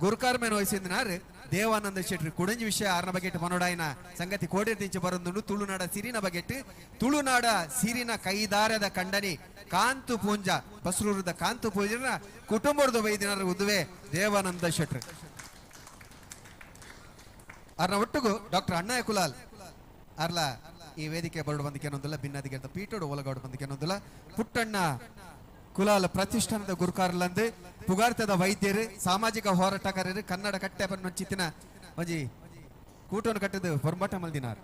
ಗುರುಕಾರ್ಮೇನ್ ವಹಿಸಿದನಾರು ದೇವಾನಂದ ಶೆಟ್ಟಿ ಕುಡಂಜಿ ವಿಷಯ ಆರ್ನ ಬಗೆಟ್ ಮನೋಡಾಯನ ಸಂಗತಿ ಕೋಡೆ ಬರೊಂದುಂಡು. ತುಳುನಾಡ ಸಿರಿನ ಬಗೆಟ್ ತುಳುನಾಡ ಸಿರಿನ ಕೈದಾರದ ಕಂಡನಿ ಕಾಂತು ಪೂಂಜ ಬಸ್ರೂರದ ಕಾಂತು ಪೂಂಜನ ಕುಟುಂಬದ ವೈದ್ಯನರ ಉದುವೆ ದೇವಾನಂದ ಶೆಟ್ರು. ಅರ್ನ ಒಟ್ಟುಗು ಡಾಕ್ಟರ್ ಅಣ್ಣಯ್ಯ ಕುಲಾಲ್ ಅರ್ಲ ಈ ವೇದಿಕೆ ಬರಡು ಬಂದಕ್ಕೆ ಭಿನ್ನಾದಿಗೆ ಪೀಟೋಡು ಒಲಗಾಡು ಬಂದಕ್ಕೆ ಪುಟ್ಟಣ್ಣ ಕುಲಾಲ ಪ್ರತಿಷ್ಠಾನದ ಗುರುಕಾರ್ಲಂದು ಪುಗಾರ್ತದ ವೈದ್ಯರು ಸಾಮಾಜಿಕ ಹೋರಾಟಗಾರರು ಕನ್ನಡ ಕಟ್ಟೆ ಚಿತ್ತಿನ ಒಂಜಿ ಕೂಟವನ್ನು ಕಟ್ಟದು ಹೊರಮಾಟ ಮಲ್ದಿನಾರ್.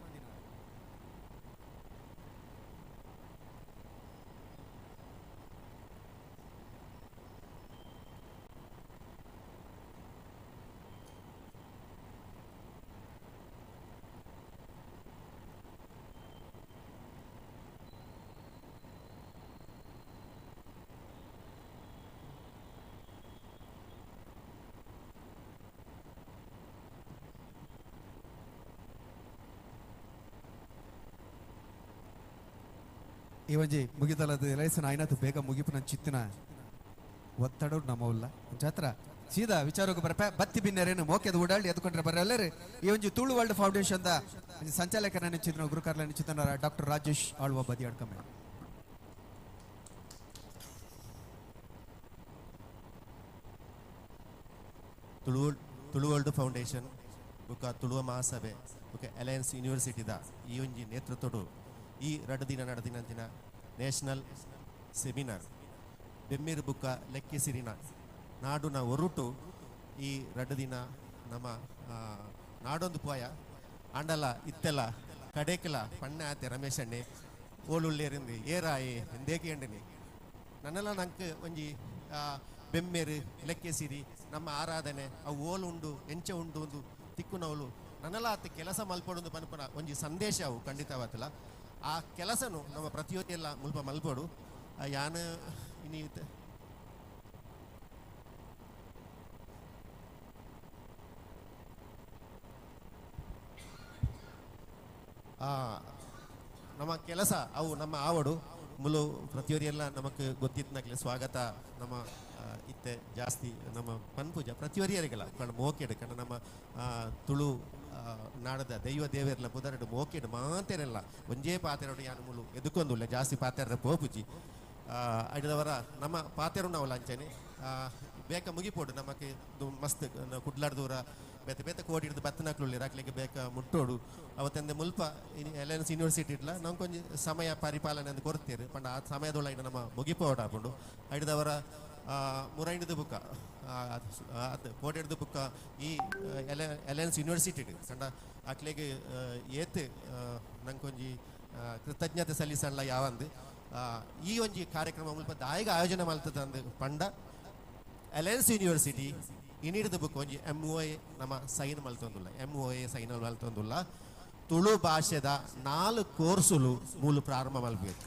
ಈ ಒಂಜಿ ಮುಗಿತಲದ ಎಲೈಸನ ಆಯ್ನಾತು ಬೇಗ ಮುಗಿಪು ನನ್ನ ಚಿತ್ತಿನ ಒತ್ತಡ ನಮ್ಮವಲ್ಲ ಜಾತ್ರ ಸೀದಾ ವಿಚಾರಕ್ಕೆ ಬರಪ ಬತ್ತಿ ಬಿನ್ನರೇನು ಮೋಕೆದ ಓಡಾಡಿ ಎದ್ಕೊಂಡ್ರೆ ಬರಲ್ಲರಿ. ಈ ಒಂಜಿ ತುಳು ವರ್ಲ್ಡ್ ಫೌಂಡೇಶನ್ the ಸಂಚಾಲಕರ ನೆಚ್ಚಿದ್ರು ಗುರುಕಾರ್ಲ ನೆಚ್ಚಿದ ಡಾಕ್ಟರ್ ರಾಜೇಶ್ ಆಳ್ವ ಬದಿಯಡ್ಕಮ್ಮೆ. ತುಳು ವರ್ಲ್ಡ್ ಫೌಂಡೇಶನ್ ಬುಕ್ಕ ತುಳುವ ಮಹಾಸಭೆ ಬುಕ್ಕ ಅಲಯನ್ಸ್ ಯೂನಿವರ್ಸಿಟಿದ ಈ ಒಂಜಿ ನೇತೃತ್ವಡು ಈ 2 ದಿನ ನಡೆದಿನ ನ್ಯಾಷನಲ್ ಸೆಮಿನಾರ್ ಬೆಮ್ಮಿರು ಬುಕ್ಕ ಲೆಕ್ಕಿಸಿರಿನ ನಾಡುನ ಒರುಟು ಈ 2 ದಿನ ನಮ್ಮ ನಾಡೊಂದು ಪೋಯ ಆಂಡಲ ಇತ್ತೆಲ್ಲ ಕಡೇಕಲ ಪಣ್ಣೆ ಆತೆ ರಮೇಶ್ ಅಣ್ಣೆ ಓಳುಳ್ಳೇರಿಂದು ಏರಾಯಿ ಎಂದೇಕೆ ಎಂಡಿನಿ ನನ್ನೆಲ್ಲ ನಂಗೆ ಒಂಜಿ ಬೆಮ್ಮೇರು ಲೆಕ್ಕೆಸಿರಿ ನಮ್ಮ ಆರಾಧನೆ ಅವು ಓಲು ಉಂಡು ಎಂಚೆ ಉಂಡು ಒಂದು ತಿಕ್ಕುನವಳು ನನ್ನೆಲ್ಲ ಆತ ಕೆಲಸ ಮಲ್ಪಡೊಂದು ಪನ್ಪನ ಒಂಜಿ ಸಂದೇಶ ಅವು ಖಂಡಿತವಾತಲ್ಲ. ಆ ಕೆಲಸನು ನಮ್ಮ ಪ್ರತಿಯೊಂದೆಲ್ಲ ಮುಲ್ಪ ಮಲ್ಪಡು ಯಾನು ಇನಿ ನಮ್ಮ ಕೆಲಸ ಅವು ನಮ್ಮ ಆವಡು ಮುಲು ಪ್ರತಿಯೊರಿಯೆಲ್ಲ ನಮಕ್ ಗೊತ್ತಿತ್ತನಾಗ್ಲಿ ಸ್ವಾಗತ ನಮ್ಮ ಇತ್ತೆ ಜಾಸ್ತಿ ನಮ್ಮ ಪನ್ಪೂಜ ಪ್ರತಿಯೊರಿಯರಿಗೆಲ್ಲ ಕಣ್ಣ ಮೋಕೆಡು ಕಣ್ಣ ನಮ್ಮ ತುಳು ನಾಡದ ದೈವ ದೇವೆರ್ಲ ಪುದರಡು ಮೋಕೆಡು ಮಾತೇರೆಲ್ಲ ಒಂಜೇ ಪಾತೆರಡು ಯಾನು ಮುಲು ಎದುಕೊಂದುಲ್ಲ ಜಾಸ್ತಿ ಪಾತೆರ ಪೋಪುಜಿ ಅಡಿದವರ ನಮ್ಮ ಪಾತೆರು ನಾವು ಲಂಚನೆ ಬೇಕ ಮುಗಿಪೋಡು ನಮಕ್ ಮಸ್ತ್ ಕುಡ್ಲಾಡ್ದೂರ ಬೇತೆ ಬೇತೆ ಕೋಡಿ ಹಿಡಿದು ಬತ್ತನಾಕ್ಲು ರಾಕ್ಲಿಕ್ಕೆ ಬೇಕ ಮುಟ್ಟೋಡು ಅವತ್ತಂದೆ ಮುಲ್ಪ ಅಲಯನ್ಸ್ ಯೂನಿವರ್ಸಿಟಿ ಇಡ್ಲ ನಮ್ಗೆ ಕೊಂಚ ಸಮಯ ಪರಿಪಾಲನೆ ಅಂತ ಕೊಡ್ತೀರಿ ಪಂಡ ಆ ಸಮಯದೊಳಗೆ ನಮ್ಮ ಮುಗಿಪೋಡು ಹಾಕೊಂಡು ಹಿಡಿದವರ ಮುರೈಂಡದ ಬುಕ್ಕ ಅದು ಕೋಟಿಡ್ದು ಬುಕ್ಕ ಈ ಅಲಯನ್ಸ್ ಯೂನಿವರ್ಸಿಟಿ ಕಂಡ ಅಕ್ಲೆಗೆ ಏತ್ ನಂಗೊಂಜಿ ಕೃತಜ್ಞತೆ ಸಲ್ಲಿಸಲ್ಲ ಯಾವಂದು ಈ ಒಂಜಿ ಕಾರ್ಯಕ್ರಮ ಮುಲ್ಪ ದಾಯಿಗ ಆಯೋಜನೆ ಮಲ್ತದಂದು ಪಂಡ ಅಲಯನ್ಸ್ ಯೂನಿವರ್ಸಿಟಿ ಇನ್ನಿಡಿದ ಬುಕ್ ಒಂಜಿ ಎಮ್ ಒ ಎ ನಮ್ಮ ಸೈನ್ ಮಲ್ತೊಂದುಲ್ಲ ಎಮ್ ಒ ಎ ಸೈನ್ ಮಲ್ತೊಂದುಲ್ಲ ತುಳು ಭಾಷೆದ 4 ಕೋರ್ಸುಲು ಮೂಲು ಪ್ರಾರಂಭ ಮಲ್ಬೇಕು.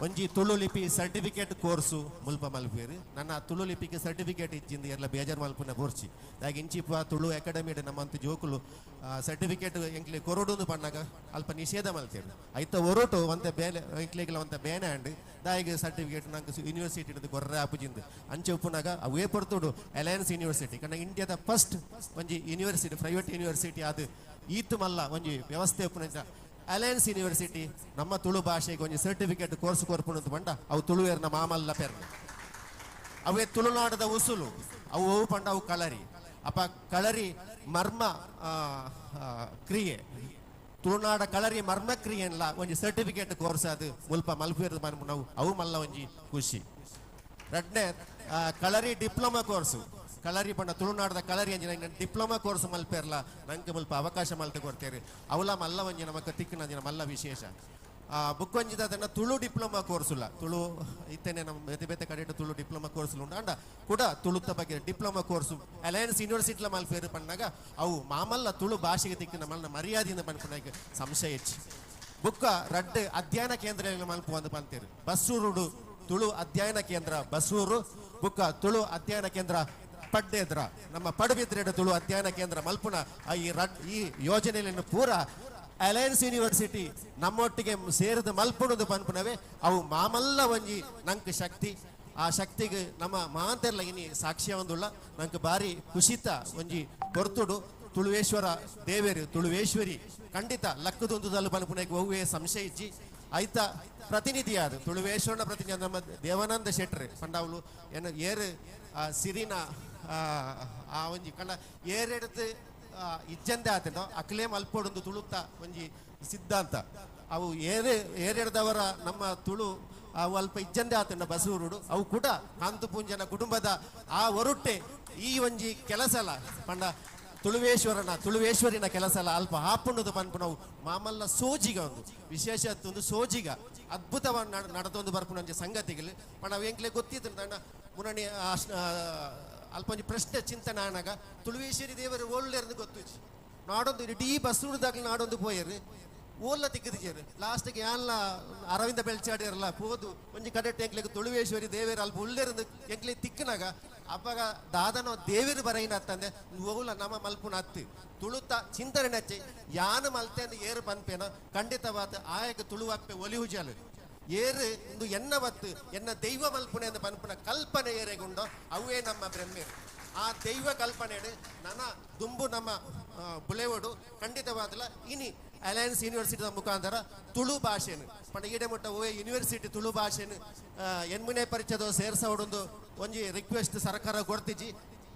ಒಂಜಿ ತುಳು ಲಿಪಿ ಸರ್ಟಿಫಿಕೇಟ್ ಕೋರ್ಸು ಮುಲ್ಪ ಮಲ್ಪೇರು ನನ್ನ ತುಳು ಲಿಪಿಗೆ ಸರ್ಟಿಫಿಕೇಟ್ ಇಚ್ಚಿಂದ ಎಲ್ಲ ಬೇಜಾರು ಮಲ್ಪುನ ಬೋರ್ಚಿ ದಾಗಿ ಇಂಚಿಪ ತುಳು ಅಕಾಡೆಮಿ ನಮ್ಮಂತ ಜೋಕುಲು ಸರ್ಟಿಫಿಕೇಟ್ ಎಂಕ್ಲೆ ಕೊರಡುಂದು ಪಣ್ಣಾಗ ಅಲ್ಪ ನಿಷೇಧ ಮಲ್ತೇರು ಐತ ಒರಟು ಒಂತೆ ಬೇಲೆ ಎಂಕ್ಲೆಗ್ಲ ಒಂತೆ ಬೇನೆ ಅಂಡ್ ದಾಯಿಗೆ ಸರ್ಟಿಫಿಕೇಟ್ ನಂಗೆ ಯೂನಿವರ್ಸಿಟಿ ಕೊರ್ರೆ ಆಪುಜಿಂದು ಅಂಚೆ ಉಪ್ಪುನಾಗ ಅವೇ ಪೊರ್ತುಡು ಅಲಯನ್ಸ್ ಯೂನಿವರ್ಸಿಟಿ ಕಣ್ಣ ಇಂಡಿಯಾದ ಫಸ್ಟ್ ಒಂಜಿ ಯೂನಿವರ್ಸಿಟಿ ಪ್ರೈವೇಟ್ ಯೂನಿವರ್ಸಿಟಿ ಅದು ಈತು ಮಲ್ಲ ಒಂಜಿ ವ್ಯವಸ್ಥೆ ಉಪ್ಪುನ ಅಲಯನ್ಸ್ ಯೂನಿವರ್ಸಿಟಿ ನಮ್ಮ ತುಳು ಭಾಷೆಗೆ ಒಂಜಿ ಸರ್ಟಿಫಿಕೇಟ್ ಕೋರ್ಸ್ ಕೊರ್ಪುಣಂತ ಪಂಡ ಅವು ತುಳುವೇರ್ನ ಮಾಮಲ್ಲ ಪೆರ್ನ ಅವೇ ತುಳುನಾಡದ ಉಸುಲು ಅವು ಅವು ಪಂಡ ಅವು ಕಳರಿ ಅಪ್ಪ ಕಳರಿ ಮರ್ಮ ಕ್ರಿಯೆ ತುಳುನಾಡ ಕಳರಿ ಮರ್ಮ ಕ್ರಿಯೆ ಅಲ್ಲ ಒಂಜಿ ಸರ್ಟಿಫಿಕೇಟ್ ಕೋರ್ಸ್ ಅದು ಮುಲ್ಪ ಮಲ್ಪೇರ್ದ ನಾವು ಅವು ಮಲ್ಲ ಒಂಜಿ ಖುಷಿ. ರಡ್ನೆ ಕಳರಿ ಡಿಪ್ಲೊಮಾ ಕೋರ್ಸು ಕಳರಿ ಪಂಡ ತುಳುನಾಡದ ಕಳರಿ ಅಂಜಿ ನಂಗೆ ಡಿಪ್ಲೊಮಾ ಕೋರ್ಸ್ ಮಲ್ಪೇರ್ಲ ನಂಗೆ ಮುಲ್ಪ ಅವಕಾಶ ಮಲ್ತು ಕೊಡ್ತೇವೆ ಅವಲ ಮಲ್ಲ ಒಂಜಿ ನಮಕ್ ತಿಕ್ಕಿನ ಮಲ್ಲ ವಿಶೇಷ ಬುಕ್ ಒಂಜಿದ ತುಳು ಡಿಪ್ಲೊಮಾ ಕೋರ್ಸ್ ಇಲ್ಲ ತುಳು ಇತ್ತೇನೆ ನಮ್ಮ ಬೇತೆ ಬೇತೆ ಕಡೆ ತುಳು ಡಿಪ್ಲೊಮಾ ಕೋರ್ಸ್ ಉಂಡು ಅಂಡ ಕೂಡ ತುಳುತ್ತ ಬಗ್ಗೆ ಡಿಪ್ಲೊಮಾ ಕೋರ್ಸು ಅಲಯನ್ಸ್ ಯೂನಿವರ್ಸಿಟಿಲ ಮಲ್ಪೇರು ಪಣ್ಣಾಗ ಅವು ಮಾಮಲ್ಲ ತುಳು ಭಾಷೆಗೆ ತಿಕ್ಕಿನ ಮಲ್ಲ ಮರ್ಯಾದೆಯಿಂದ ಪನ್ಪುನಾಗ ಸಂಶಯ ಹೆಚ್ಚು. ಬುಕ್ಕ ರಡ್ಡು ಅಧ್ಯಯನ ಕೇಂದ್ರ ಮಲ್ಪು ಅಂದು ಪಂತೇರು ಬಸ್ಸೂರುಡು ತುಳು ಅಧ್ಯಯನ ಕೇಂದ್ರ ಬಸ್ಸೂರು ಬುಕ್ಕ ತುಳು ಅಧ್ಯಯನ ಕೇಂದ್ರ ಪಡ್ಡೆದ್ರ ನಮ್ಮ ಪಡುಬಿದ್ರೆಡ ತುಳು ಅಧ್ಯಯನ ಕೇಂದ್ರ ಮಲ್ಪುನ ಈ ಯೋಜನೆಯನ್ನು ಪೂರ ಅಲಯನ್ಸ್ ಯೂನಿವರ್ಸಿಟಿ ನಮ್ಮೊಟ್ಟಿಗೆ ಸೇರಿದ ಮಲ್ಪುಣದು ಪನ್ಪುನವೇ ಅವು ಮಾಮಲ್ಲ ಒಂಜಿ ನಂಕ್ ಶಕ್ತಿ ಆ ಶಕ್ತಿಗೆ ನಮ್ಮ ಮಾತೆಲ್ಲ ಇನಿ ಸಾಕ್ಷ್ಯ ಒಂದುಳ್ಳ ನಂಗೆ ಬಾರಿ ಖುಷಿತ ಒಂಜಿ ಕೊರ್ತುಡು ತುಳುವೇಶ್ವರ ದೇವೇರು ತುಳುವೇಶ್ವರಿ ಖಂಡಿತ ಲಕ್ಕದೊಂದುದಲ್ಲು ಪನ್ಪುನಕ್ಕೆ ಒವ್ವೇ ಸಂಶಯ ಇಜ್ಜಿ ಐತ ಪ್ರತಿನಿಧಿಯಾದ ತುಳುವೇಶ್ವರನ ಪ್ರತಿನಿಧಿ ನಮ್ಮ ದೇವಾನಂದ ಶೆಟ್ರು ಪಂಡಾವ್ಲು ಏನ ಏರು ಸಿರಿನ ಆ ಒಂಜಿ ಕಂಡ ಏರೆಡ್ದು ಇಜ್ಜಂದೆ ಆತನೋ ಅಕ್ಲೇ ಮಲ್ಪೊಡೊಂದು ತುಳುತ್ತ ಒಂಜಿ ಸಿದ್ಧಾಂತ ಅವು ಏರೆ ಏರೆಡ್ದವರ ನಮ್ಮ ತುಳು ಅವು ಅಲ್ಪ ಇಜ್ಜಂದೆ ಆತನ ಬಸವರುಡು ಅವು ಕೂಡ ಕಾಂತಪೂಂಜನ ಕುಟುಂಬದ ಆ ಒರುಟ್ಟೆ ಈ ಒಂಜಿ ಕೆಲಸಲ ಪಂಡ ತುಳುವೇಶ್ವರನ ತುಳುವೇಶ್ವರಿನ ಕೆಲಸಲ ಅಲ್ಪ ಹಾಪುಣ್ಣದು ಪನ್ಪುನವು ಮಾಮಲ್ಲ ಸೋಜಿಗ ಒಂದು ವಿಶೇಷ ಒಂದು ಸೋಜಿಗ ಅದ್ಭುತವನ್ನು ನಡೆದೊಂದು ಬರ್ಪುನ ಒಂಜಿ ಸಂಗತಿಗಳು ಪಂಡ ಅವು ಎಂಕ್ಲೆ ಗೊತ್ತಿತ್ತು ತಣ್ಣ ಮುನ್ನಣಿ ಅಲ್ಪ ಒಂಜಿ ಪ್ರಶ್ನೆ ಚಿಂತನೆ ಆನಾಗ ತುಳುವೇಶ್ವರಿ ದೇವರು ಓಲ್ಲೇರ್ದು ಗೊತ್ತುಜಿ ನಾಡೊಂದು ಇಡೀ ಬಸ್ಸುಡ್ದಾಗ್ಲಿ ನಾಡೊಂದು ಪೋಯರು ಓಲ್ಲ ತಿಕ್ಕದಿಜೇರು ಲಾಸ್ಟ್ಗೆ ಯಾನ್ಲ ಅರವಿಂದ ಬೆಳ್ಚಾಡಿರಲ್ಲ ಪೋದು ಒಂಜಿ ಕಡೆಟ್ ಎಂಕ್ಲೆಗ್ ತುಳುವೇಶ್ವರಿ ದೇವೇರು ಅಲ್ಪ ಉಳ್ಳೇರಂದು ಎಂಕ್ಲೆ ತಿಕ್ಕನಾಗ ಅಪ್ಪಗ ದಾದನೋ ದೇವೇರು ಬರೈನ ಅತ್ತಂದೆ ಓಲ ನಮ್ಮ ಮಲ್ಪುನ ಅತ್ತು ತುಳುತ ಚಿಂತನೆ ನಚ್ಚೆ ಯಾನು ಮಲ್ತೆ ಅಂದ್ ಏರು ಪನ್ಪೇನ ಖಂಡಿತವಾದ ಆಯಕ ತುಳುವಪ್ಪೆ ಒಲಿಹುಜಲು ಏರು ಇಂದು ಎನ್ನ ಬತ್ತು ಎನ್ನ ದೈವ ಮಲ್ಪುನೆ ಅಂದ ಪನ್ಪುನ ಕಲ್ಪನೆ ಏರೆಗುಂಡೋ ಅವೇ ನಮ್ಮ ಬ್ರಹ್ಮೇರು ಆ ದೈವ ಕಲ್ಪನೆ ನನ್ನ ದುಂಬು ನಮ್ಮ ಬುಲೆವಡು ಖಂಡಿತವಾದಲ ಇನಿ ಅಲಯನ್ಸ್ ಯೂನಿವರ್ಸಿಟಿದ ಮುಖಾಂತರ ತುಳು ಭಾಷೆನು ಪಂಡ ಈಡೆ ಮುಟ್ಟ ಓ ಯೂನಿವರ್ಸಿಟಿ ತುಳು ಭಾಷೆನು ಎನ್ಮುನೆ ಪರಿಚಯದ ಸೇರ್ಸವಡೊಂದು ಒಂಜಿ ರಿಕ್ವೆಸ್ಟ್ ಸರ್ಕಾರ ಕೊಡ್ತಿಜಿ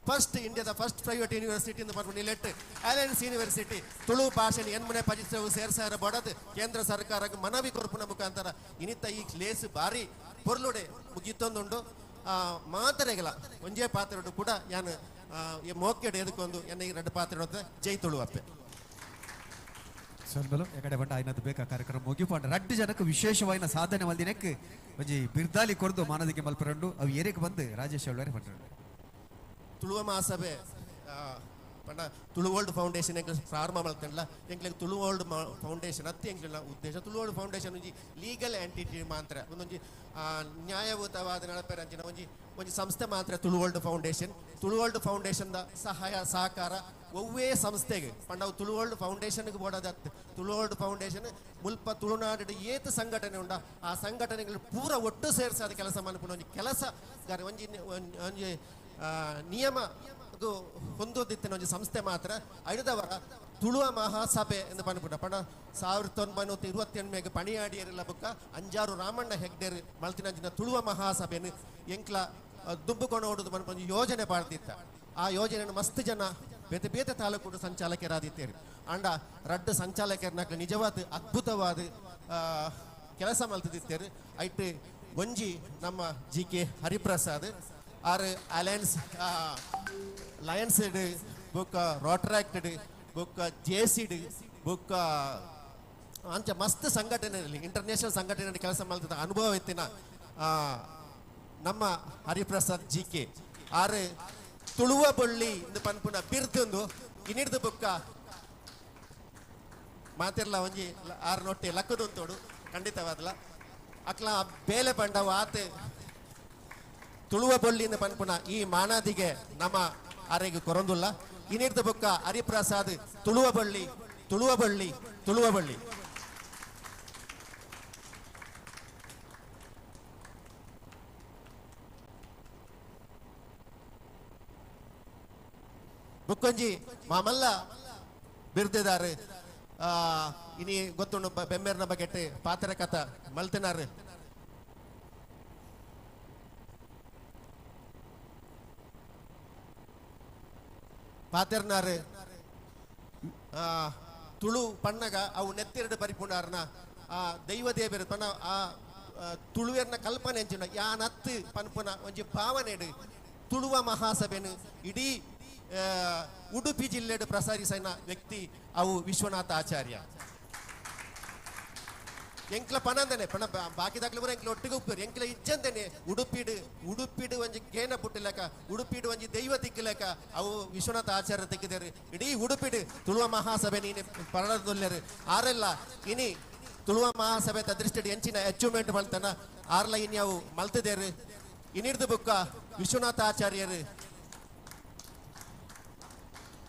ಫಸ್ಟ್ ಇಂಡಿಯಾದ ಫಸ್ಟ್ ಪ್ರೈವೇಟ್ ಯೂನಿವರ್ಸಿಟಿ ನಿಲೆಟ್ ಅಲಯನ್ಸ್ ಯೂನಿವರ್ಸಿಟಿ ತುಳು ಭಾಷೆನ ಎನ್ಮುನೆ ಪರಿಚಯ ಸೇರ್ಸಾರ ಬಡದು ಕೇಂದ್ರ ಸರ್ಕಾರಕ್ಕೆ ಮನವಿ ಕೊರ್ಪುನ ಮುಖಾಂತರ ಇನಿತ ಈ ಲೇಸ್ ಬಾರಿ ಪೊರ್ಲುಡೆ ಮುಗಿತೊಂದುಂಡು ಮಾತರೆಗಲ ಒಂಜೇ ಪಾತ್ರೆ ಕೂಡ ಯಾನು ಈ ಮೋಕೆಡ್ ಎದಕ್ಕೊಂದು ಎನ್ನ ಈ ಎರಡು ಪಾತ್ರೆ ಜೈ ತುಳು ಅಪ್ಪೆ ಸೊಲ್ಬಲು ಎಕಡೆ ಬಂಡ ಆಯ್ನದು ಬೇಕಾ ಕಾರ್ಯಕ್ರಮ ಮುಗಿಪಂಡ ರಡ್ಡು ಜನಕ್ಕೆ ವಿಶೇಷವಾಯಿನ ಸಾಧನೆ ಮಲ್ದಿನಕ್ಕೆ ಒಂಜಿ ಬಿರ್ದಾಲಿ ಕೊರ್ದು ಮಾನದಿಗೆ ಮಲ್ಪರಂಡು ಅವು ಏರಿಕೆ ಬಂದು ರಾಜೇಶ್ ಅವಳೇ ಪಂಡ್ರು ತುಳುವ ಮಹಾಸಭೆ ಪಂಡ ತುಳು ವರ್ಲ್ಡ್ ಫೌಂಡೇಶನ್ ಎಂಕ್ಲೆ ಪ್ರಾರಂಭ ಮಲ್ತಂಡ್ಲ ಎಂಕ್ಲೆಗ್ ತುಳು ವರ್ಲ್ಡ್ ಫೌಂಡೇಶನ್ ಅತ್ತಿ ಎಂಕ್ಲೆನ ಉದ್ದೇಶ ತುಳು ವರ್ಲ್ಡ್ ಫೌಂಡೇಶನ್ ಒಂಜಿ ಲೀಗಲ್ ಎಂಟಿಟಿ ಮಾತ್ರ ಒಂದೊಂಜಿ ನ್ಯಾಯಯುತವಾದ ನಡಪೆರಂಚಿನ ಒಂಜಿ ಒಂಜಿ ಸಂಸ್ಥೆ ಮಾತ್ರ Tulu world foundation Tulu world foundation the ಸಹಾಯ ಸಹಕಾರ ಒವ್ವೇ ಸಂಸ್ಥೆಗೆ ಪಂಡವು ತುಳುವರ್ಲ್ಡ್ ಫೌಂಡೇಶನ್ಗೆ ಬೋಡಾದ ತುಳುವರ್ಲ್ಡ್ ಫೌಂಡೇಶನ್ ಮುಲ್ಪ ತುಳುನಾಡು ಏತ್ ಸಂಘಟನೆ ಉಂಡ ಆ ಸಂಘಟನೆಗಳು ಪೂರ ಒಟ್ಟು ಸೇರಿಸಾದ ಕೆಲಸ ಮನ್ಪುನ ಒಂಜಿ ಕೆಲಸ ಒಂಜಿ ಒಂಜಿ ನಿಯಮ ಹೊಂದೋದಿತ್ತಿನ ಒಂಜಿ ಸಂಸ್ಥೆ ಮಾತ್ರ ಐದವರ ತುಳುವ ಮಹಾಸಭೆ ಎಂದು ಪನ್ಪುಂಡ ಪಂಡ 1928 ಪಣಿಯಾಡಿಯರೆಲ್ಲ ಬುಕ್ಕ ಅಂಜಾರು ರಾಮಣ್ಣ ಹೆಗ್ಡೆರ್ ಮಲ್ತಿನಂಚಿನ ತುಳುವ ಮಹಾಸಭೆಯನ್ನು ಎಂಕ್ಲ ದುಂಬುಕೊಂಡು ಪನ್ಪ ಒಂಜಿ ಯೋಜನೆ ಪಾಡ್ದಿತ್ತ. ಆ ಯೋಜನೆಯನ್ನು ಮಸ್ತ್ ಜನ ಬೇತೆ ಬೇತೆ ತಾಲೂಕು ಸಂಚಾಲಕರಾದಿತ್ತೇರು ಆಂಡ ರಡ್ಡು ಸಂಚಾಲಕರ್ನಕ್ಲೆ ನಿಜವಾದ ಅದ್ಭುತವಾದ ಕೆಲಸ ಮಲ್ತಿದ್ದೇರು. ಐಟ್ ಒಂಜಿ ನಮ್ಮ ಜಿ ಕೆ ಹರಿಪ್ರಸಾದ್ ಆರ್ ಅಲಯನ್ಸ್ ಲಯನ್ಸ್ ಬೊಕ್ಕ ರೋಟ್ರಾಕ್ಟೆಡ್ ಬೊಕ್ಕ ಜೆ ಸಿಡ್ ಬೊಕ್ಕ ಅಂಚ ಮಸ್ತ್ ಸಂಘಟನೆಯಲ್ಲಿ ಇಂಟರ್ನ್ಯಾಷನಲ್ ಸಂಘಟನೆ ಕೆಲಸ ಮಾಡ್ತದ ಅನುಭವ ಇತ್ತಿನ ನಮ್ಮ ಹರಿಪ್ರಸಾದ್ ಜಿ ಕೆ ಆರ್ ತುಳುವ ಬೊಳ್ಳಿ ಇಂದು ಪನ್ಪುನ ಬಿರ್ದೊಂದು ಇನ್ನಿಡ್ದು ಬೊಕ್ಕ ಮಾತಿರ್ಲ ಒಂಜಿ ಆರು ನೊಟ್ಟಿ ಲಕ್ಕದೊಂತೋಡು ಖಂಡಿತವಾದಲ ಅಕ್ಲ ಬೇಲೆ ಪಂಡವು ಆತ ತುಳುವ ಬೊಳ್ಳಿಯಿಂದ ಪನ್ಪುನ ಈ ಮಾನಾದಿಗೆ ನಮ್ಮ ಅರೆಗೆ ಕೊರಂದುಲ್ಲ. ಇನ್ನಿಡ್ದ ಬೊಕ್ಕ ಹರಿಪ್ರಸಾದ್ ತುಳುವ ಬಳ್ಳಿ ತುಳುವ ಬಳ್ಳಿ ತುಳುವ ಬಳ್ಳಿ. ಬುಕ್ಕೊಂಜಿ ಮಾಮಲ್ಲ ಬಿರ್ದಿದ್ದಾರೆ ಇನಿ ಗೊತ್ತುಂಡು ಬೆಮ್ಮೇರ್ನ ಬಗೆಟ್ ಪಾತ್ರ ಕಥ ಮಲ್ತಿನಾರು. ಪಾತೆರ್ನಾರು ತುಳು ಪಣ್ಣಗ ಅವು ನೆತ್ತಿರಡು ಪರಿಪುಂಡಾರನ ಆ ದೈವ ದೇವರು ಪಣ ಆ ತುಳುವೆರ್ನ ಕಲ್ಪನೆ ಎಂಚಿನ ಯಾನತ್ತು ಪನ್ಪುನ ಒಂಜಿ ಭಾವನೆಡು ತುಳುವ ಮಹಾಸಭೆನು ಇಡೀ ಉಡುಪಿ ಜಿಲ್ಲೆಡು ಪ್ರಸಾರಿಸಿನ ವ್ಯಕ್ತಿ ಅವು ವಿಶ್ವನಾಥ ಆಚಾರ್ಯ. ಎಂಕ್ಲ ಪಣಂದನೆ ಪಣ ಬಾಕಿದಾಗ್ಲಿ ಪೂರ ಎಂಕ್ಲ ಒಟ್ಟಿಗೆ ಉಪ್ಪೇರು ಎಂಕ್ಲ ಇಜ್ಜಂದನೆ ಉಡುಪಿಡು ಉಡುಪಿಡು ಒಂಜಿ ಗೇನ ಪುಟ್ಟಿಲೆಕ ಉಡುಪಿಡು ಒಂಜಿ ದೈವ ತಿಕ್ಕಲೆಕ ಅವು ವಿಶ್ವನಾಥ ಆಚಾರ್ಯ ತಿಕ್ಕಿದರು. ಇಡೀ ಉಡುಪಿಡು ತುಳುವ ಮಹಾಸಭೆ ನೀನು ಪರಣದೊಲ್ಲೆರು ಆರೆಲ್ಲ ಇನಿ ತುಳುವ ಮಹಾಸಭೆ ದೃಷ್ಟಿಡು ಎಂಚಿನ ಅಚೀವ್ಮೆಂಟ್ ಮಲ್ತನ ಆರ್ಲ ಇನಿ ಅವು ಮಲ್ತದೇರು. ಇನ್ನಿಡ್ದು ಬುಕ್ಕ ವಿಶ್ವನಾಥ ಆಚಾರ್ಯರು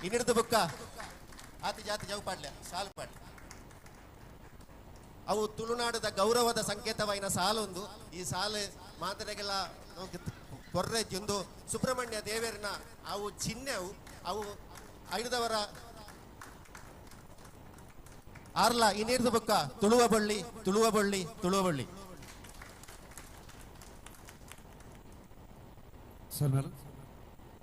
ಇನ್ನಿಡ್ದು ಬುಕ್ಕ ಆತಿ ಜಾತಿ ಜವು ಪಾಡ್ಲೆ ಸಾಲು ಪಾಡ್ಲೆ ಅವು ತುಳುನಾಡದ ಗೌರವದ ಸಂಕೇತವಾಯಿನ ಸಾಲೊಂದು. ಈ ಸಾಲು ಮಾತ್ರೆಗೆಲ್ಲ ಕೊರ್ರೆಜ್ಜೊಂದು ಸುಬ್ರಹ್ಮಣ್ಯ ದೇವರನ ಅವು ಚಿಹ್ನೆ ಅವು ಅವು ಐದವರ ಆರ್ಲ ಇನ್ನಿರ್ದು ಬೊಕ್ಕ ತುಳುವ ಬಳ್ಳಿ ತುಳುವ ಬಳ್ಳಿ ತುಳುವ ಬಳ್ಳಿ. ಸೊಲ್ಮೆಲ್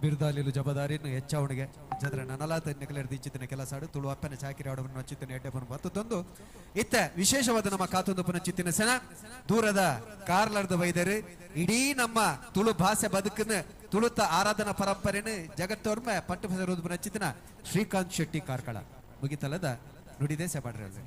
ಬಿರ್ದಾಲಿಲು ಜಬದಾರಿನ ಹೆಚ್ಚಾವಣಿಗೆ ಜದ್ರ ನನಲಾತ ನೆಕಲೆರ್ ದೀಚಿತ್ತಿನ ಕೆಲಸ ಆಡು ತುಳು ಅಪ್ಪನ ಚಾಕಿರಿ ಆಡವನ್ನು ಚಿತ್ತಿನ ಎಡ್ಡೆ ಬನ್ನು ತಂದು ಇತ್ತ ವಿಶೇಷವಾದ ನಮ್ಮ ಕಾತೊಂದು ಪುನ ಚಿತ್ತಿನ ಸೆನ ದೂರದ ಕಾರ್ಲರ್ದ ವೈದ್ಯರು ಇಡೀ ನಮ್ಮ ತುಳು ಭಾಷೆ ಬದುಕನ್ನು ತುಳುತ ಆರಾಧನಾ ಪರಂಪರೆನ ಜಗತ್ತೋರ್ಮೆ ಪಟ್ಟು ಪುನ ಚಿತ್ತಿನ ಶ್ರೀಕಾಂತ್ ಶೆಟ್ಟಿ ಕಾರ್ಕಳ ಮುಗಿತಲದ ನುಡಿದೆ ಸೆಪಾಡ್ರಿ ಅಲ್ಲಿ.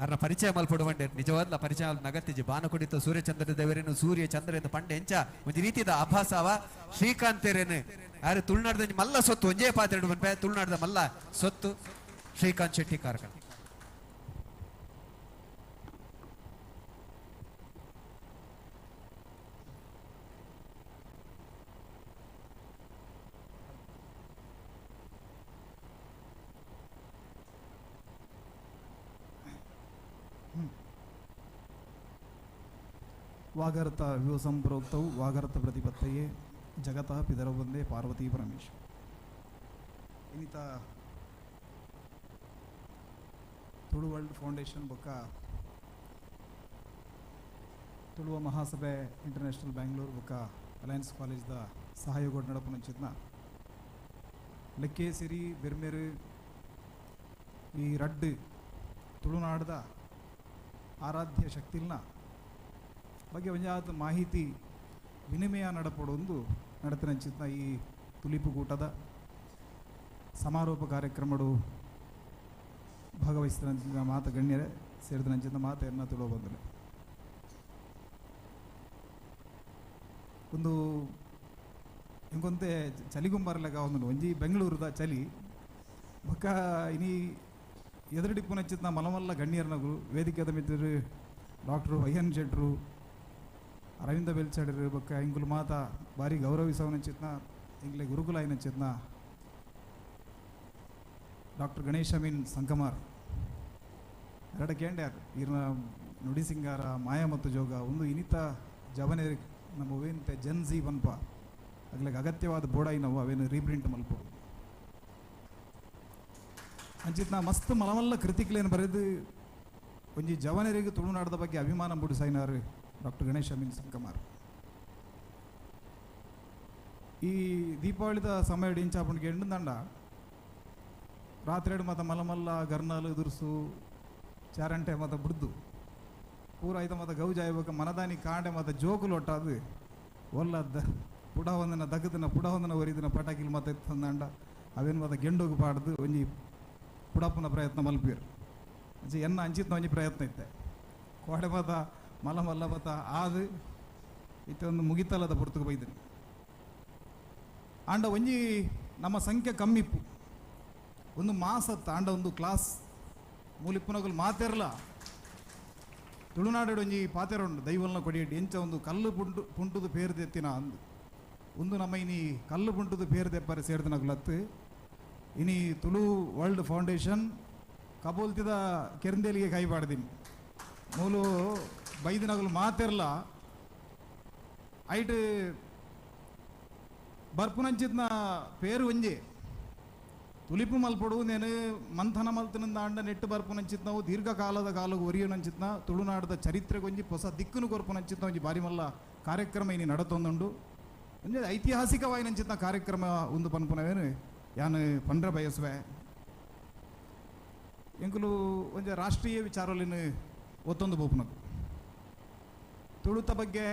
ಅರ್ನ ಪರಿಚಯ ಮಲ್ಪಡು ಮಂಡೆ ನಿಜವಾದ್ಲ ಪರಿಚಯ ನಗತ್ತಿಜಿ ಬಾನ ಕುಡಿತ ಸೂರ್ಯಚಂದ್ರ ದೇವರೇನು ಸೂರ್ಯ ಚಂದ್ರ ಎಂದು ಪಂಡೆ ಎಂಚ ಒಂದು ರೀತಿಯ ಅಭಾಸವ ಶ್ರೀಕಾಂತರೇನು ಯಾರು ತುಳುನಾಡದ ಮಲ್ಲ ಸೊತ್ತು ಒಂಜೇ ಪಾತ್ರೆ ಮನ್ಪೆ ತುಳುನಾಡದ ಮಲ್ಲ ಸೊತ್ತು ಶ್ರೀಕಾಂತ್ ಶೆಟ್ಟಿ ಕಾರ್ಕಳ. ವಾಗರ್ತ ವಿವ ಸಂಪ್ರೋಕ್ತವು ವಾಗರ್ತ ಪ್ರತಿಪತ್ತಯೇ ಜಗತಃ ಪಿತರೌ ವಂದೇ ಪಾರ್ವತಿ ಪರಮೇಶ್ವರ. ಇನ್ನಿತ ತುಳು ವರ್ಲ್ಡ್ ಫೌಂಡೇಶನ್ ಬೊಕ್ಕ ತುಳುವ ಮಹಾಸಭೆ ಇಂಟರ್ನ್ಯಾಷನಲ್ ಬ್ಯಾಂಗ್ಳೂರು ಬೊಕ್ಕ ಅಲಯನ್ಸ್ ಕಾಲೇಜ್ದ ಸಹಯೋಗ ನಡಪುನಂಚಿತ್ನ ಲೆಕ್ಕೇಸಿರಿ ಬೆರ್ಮೆರು ಈ ರಡ್ಡು ತುಳುನಾಡದ ಆರಾಧ್ಯ ಶಕ್ತಿಲ್ನ ಬಗ್ಗೆ ಒಂಜಾದ ಮಾಹಿತಿ ವಿನಿಮಯ ನಡಪಡೊಂದು ನಡತನಂಚಿತ್ನ ಈ ತುಲಿಪುಕೂಟದ ಸಮಾರೋಪ ಕಾರ್ಯಕ್ರಮಡು ಭಾಗವಹಿಸಿದ ಮಾತ ಗಣ್ಯರೇ ಸೇರಿದ ಮಾತೆಯನ್ನು ತುಳುವ ಬಂದಲೆ ಒಂದು ಇಂಕೊಂತೆ ಚಲಿಗುಂಬರ್ಲೆಗ ಒಂದು ಒಂಜಿ ಬೆಂಗಳೂರದ ಚಲಿ ಬೊಕ್ಕ ಇನಿ ಎದುರುಡಿಪ್ಪುನಂಚಿತ್ನ ಮಲಮಲ್ಲ ಗಣ್ಯರ್ನಗುರು ವೇದಿಕೆದ ಮಿತ್ರರು ಡಾಕ್ಟರ್ ವೈ ಎನ್ ಶೆಟ್ರು ಅರವಿಂದ ಬೆಲ್ಚಡರು ಬೊಕ್ಕ ಎಂಕುಲು ಮಾತ ಭಾರಿ ಗೌರವಿಸವನಂಚಿತ್ನ ಎಂಕ್ಲೆ ಗುರುಕುಲಾಯಿನಂಚಿತ್ನ ಡಾಕ್ಟರ್ ಗಣೇಶ್ ಅಮೀನ್ ಸಂಕಮಾರ್ ಎರಡ ಕೇಂಡ್ಯಾರ್ ಈರ್ನ ನುಡಿ ಸಿಂಗಾರ ಮಾಯ ಮತ್ತು ಜೋಗ ಒಂದು ಇನಿತ ಜವನೇ ನಮ್ಮ ವೇಂತೆ ಜನ್ ಜಿ ಪನ್ಪ ಅಗ್ಲೆಗ್ ಅಗತ್ಯವಾದ ಬೋಡಾಯಿ ನಾವು ಅವೇನು ರೀಪ್ರಿಂಟ್ ಮಲ್ಪೊಡು ಅಂಚಿತ್ನ ಮಸ್ತ್ ಮಲಮಲ್ಲ ಕೃತಿಕ್ಲೇನು ಬರೆದು ಒಂಜಿ ಜವನರಿಗೆ ತುಳುನಾಡದ ಬಗ್ಗೆ ಅಭಿಮಾನ ಮೂಡಿಸೈನಾರು ಡಾಕ್ಟರ್ ಗಣೇಶ್ ಅಮೀನ್ ಸಂಕಮಾರ್. ಈ ದೀಪಾವಳಿದ ಸಮಯ ಇಂಚಾಪುಂಡಿಗೆ ಎಂಡು ರಾತ್ರಿ ಮತ ಮಲಮಲ್ಲ ಗರ್ನಾಲು ದುರ್ಸು ಚಾರಂಟೆ ಮತ ಬುಡ್ದು ಪೂರ ಐತ ಮತ ಗೌಜಾಯ್ಬೇಕ ಮನದಾನಿ ಕಾಂಡೆ ಮತ ಜೋಕುಲು ಒಟ್ಟಾದು ಒಲ್ಲ the ಪುಡ ಒಂದನ ದಗದನ ಪುಡ ಒಂದನ ಒರಿದಿನ ಪಟಾಕಿಲ್ ಮತ ಇತ್ತಂದಂಡ ಅವೇನು ಮತ ಗೆಂಡೋಗು ಪಾಡ್ದು ಒಂಜಿ ಪುಡಪ್ಪನ ಪ್ರಯತ್ನ ಮಲ್ಪೀರ್ ಅಂಚೆ ಎನ್ನ ಅಂಚಿತ್ನ ಒಂಜಿ ಪ್ರಯತ್ನ ಇತ್ತೆ ಕೋಡೆ ಮತ ಮಲ ಮಲ್ಲ ಮತ ಆದು ಇತ್ತೆ ಒಂದು ಮುಗಿತಲ್ಲದ ಪುರ್ತುಕು ಬೈದಿನಿ ಆಂಡ ಒಂಜಿ ನಮ್ಮ ಸಂಖ್ಯೆ ಕಮ್ಮಿಪ್ಪು ಒಂದು ಮಾಸತ್ತ ಆಂಡ ಒಂದು ಕ್ಲಾಸ್ ಮೂಲಿಪ್ಪುನಗುಲು ಮಾತೆರ್ಲ ತುಳುನಾಡು ಒಂಜಿ ಪಾತೆರುಂಡು ದೈವಲ್ನ ಕೊಡಿಯಟ್ಟು ಎಂಚ ಒಂದು ಕಲ್ಲು ಪುಂಟು ಪುಂಟುದು ಪೇರು ದೆತ್ತಿನ ಅಂದು ಒಂದು ನಮ್ಮ ಇನಿ ಕಲ್ಲು ಪುಂಟುದು ಪೇರು ದೆಪ್ಪರೆ ಸೇರ್ದಿನಗುಲತ್ತು ಇನಿ ತುಳು ವರ್ಲ್ಡ್ ಫೌಂಡೇಶನ್ ಕಬೋಲ್ತಿದ ಕೆರಂದೇಲಿಗೆ ಕೈ ಪಾಡ್ದಿನಿ ಮೂಲು ಬೈದಿನಗುಲು ಮಾತೆರ್ಲ ಐಟ್ ಬರ್ಪುನಂಚಿತ್ನ ಪೇರು ಒಂಜೆ ತುಲಿಪು ಮಲ್ಪಡು ನೇನು ಮಂಥನ ಮಲ್ತಿನಿಂದ ನೆಟ್ಟು ಬರ್ಪುನಂಚಿತ್ನವು ದೀರ್ಘಕಾಲದ ಕಾಲವು ಒರಿಯನಂಚಿತ್ನ ತುಳುನಾಡದ ಚರಿತ್ರೆಗೊಂಜಿ ಹೊಸ ದಿಕ್ಕುನು ಕೊರ್ಪುನಂಚಿತ್ನ ಒಂಜಿ ಬಾರಿ ಮಲ್ಲ ಕಾರ್ಯಕ್ರಮ ಇನಿ ನಡತೊಂದುಂಡು ಒಂಜಿ ಐತಿಹಾಸಿಕವಾಯಿನಂಚಿತ್ನ ಕಾರ್ಯಕ್ರಮ ಒಂದು ಪನ್ಪುನವೇನು ಯಾನು ಪಂಡ್ರ ಬಯಸುವೆ ಎಂಕುಲು ಒಂಜಿ ರಾಷ್ಟ್ರೀಯ ವಿಚಾರಲಿನ ಒತ್ತೊಂದು ಬೋಪುನದು ತುಳುತ ಬಗ್ಗೆ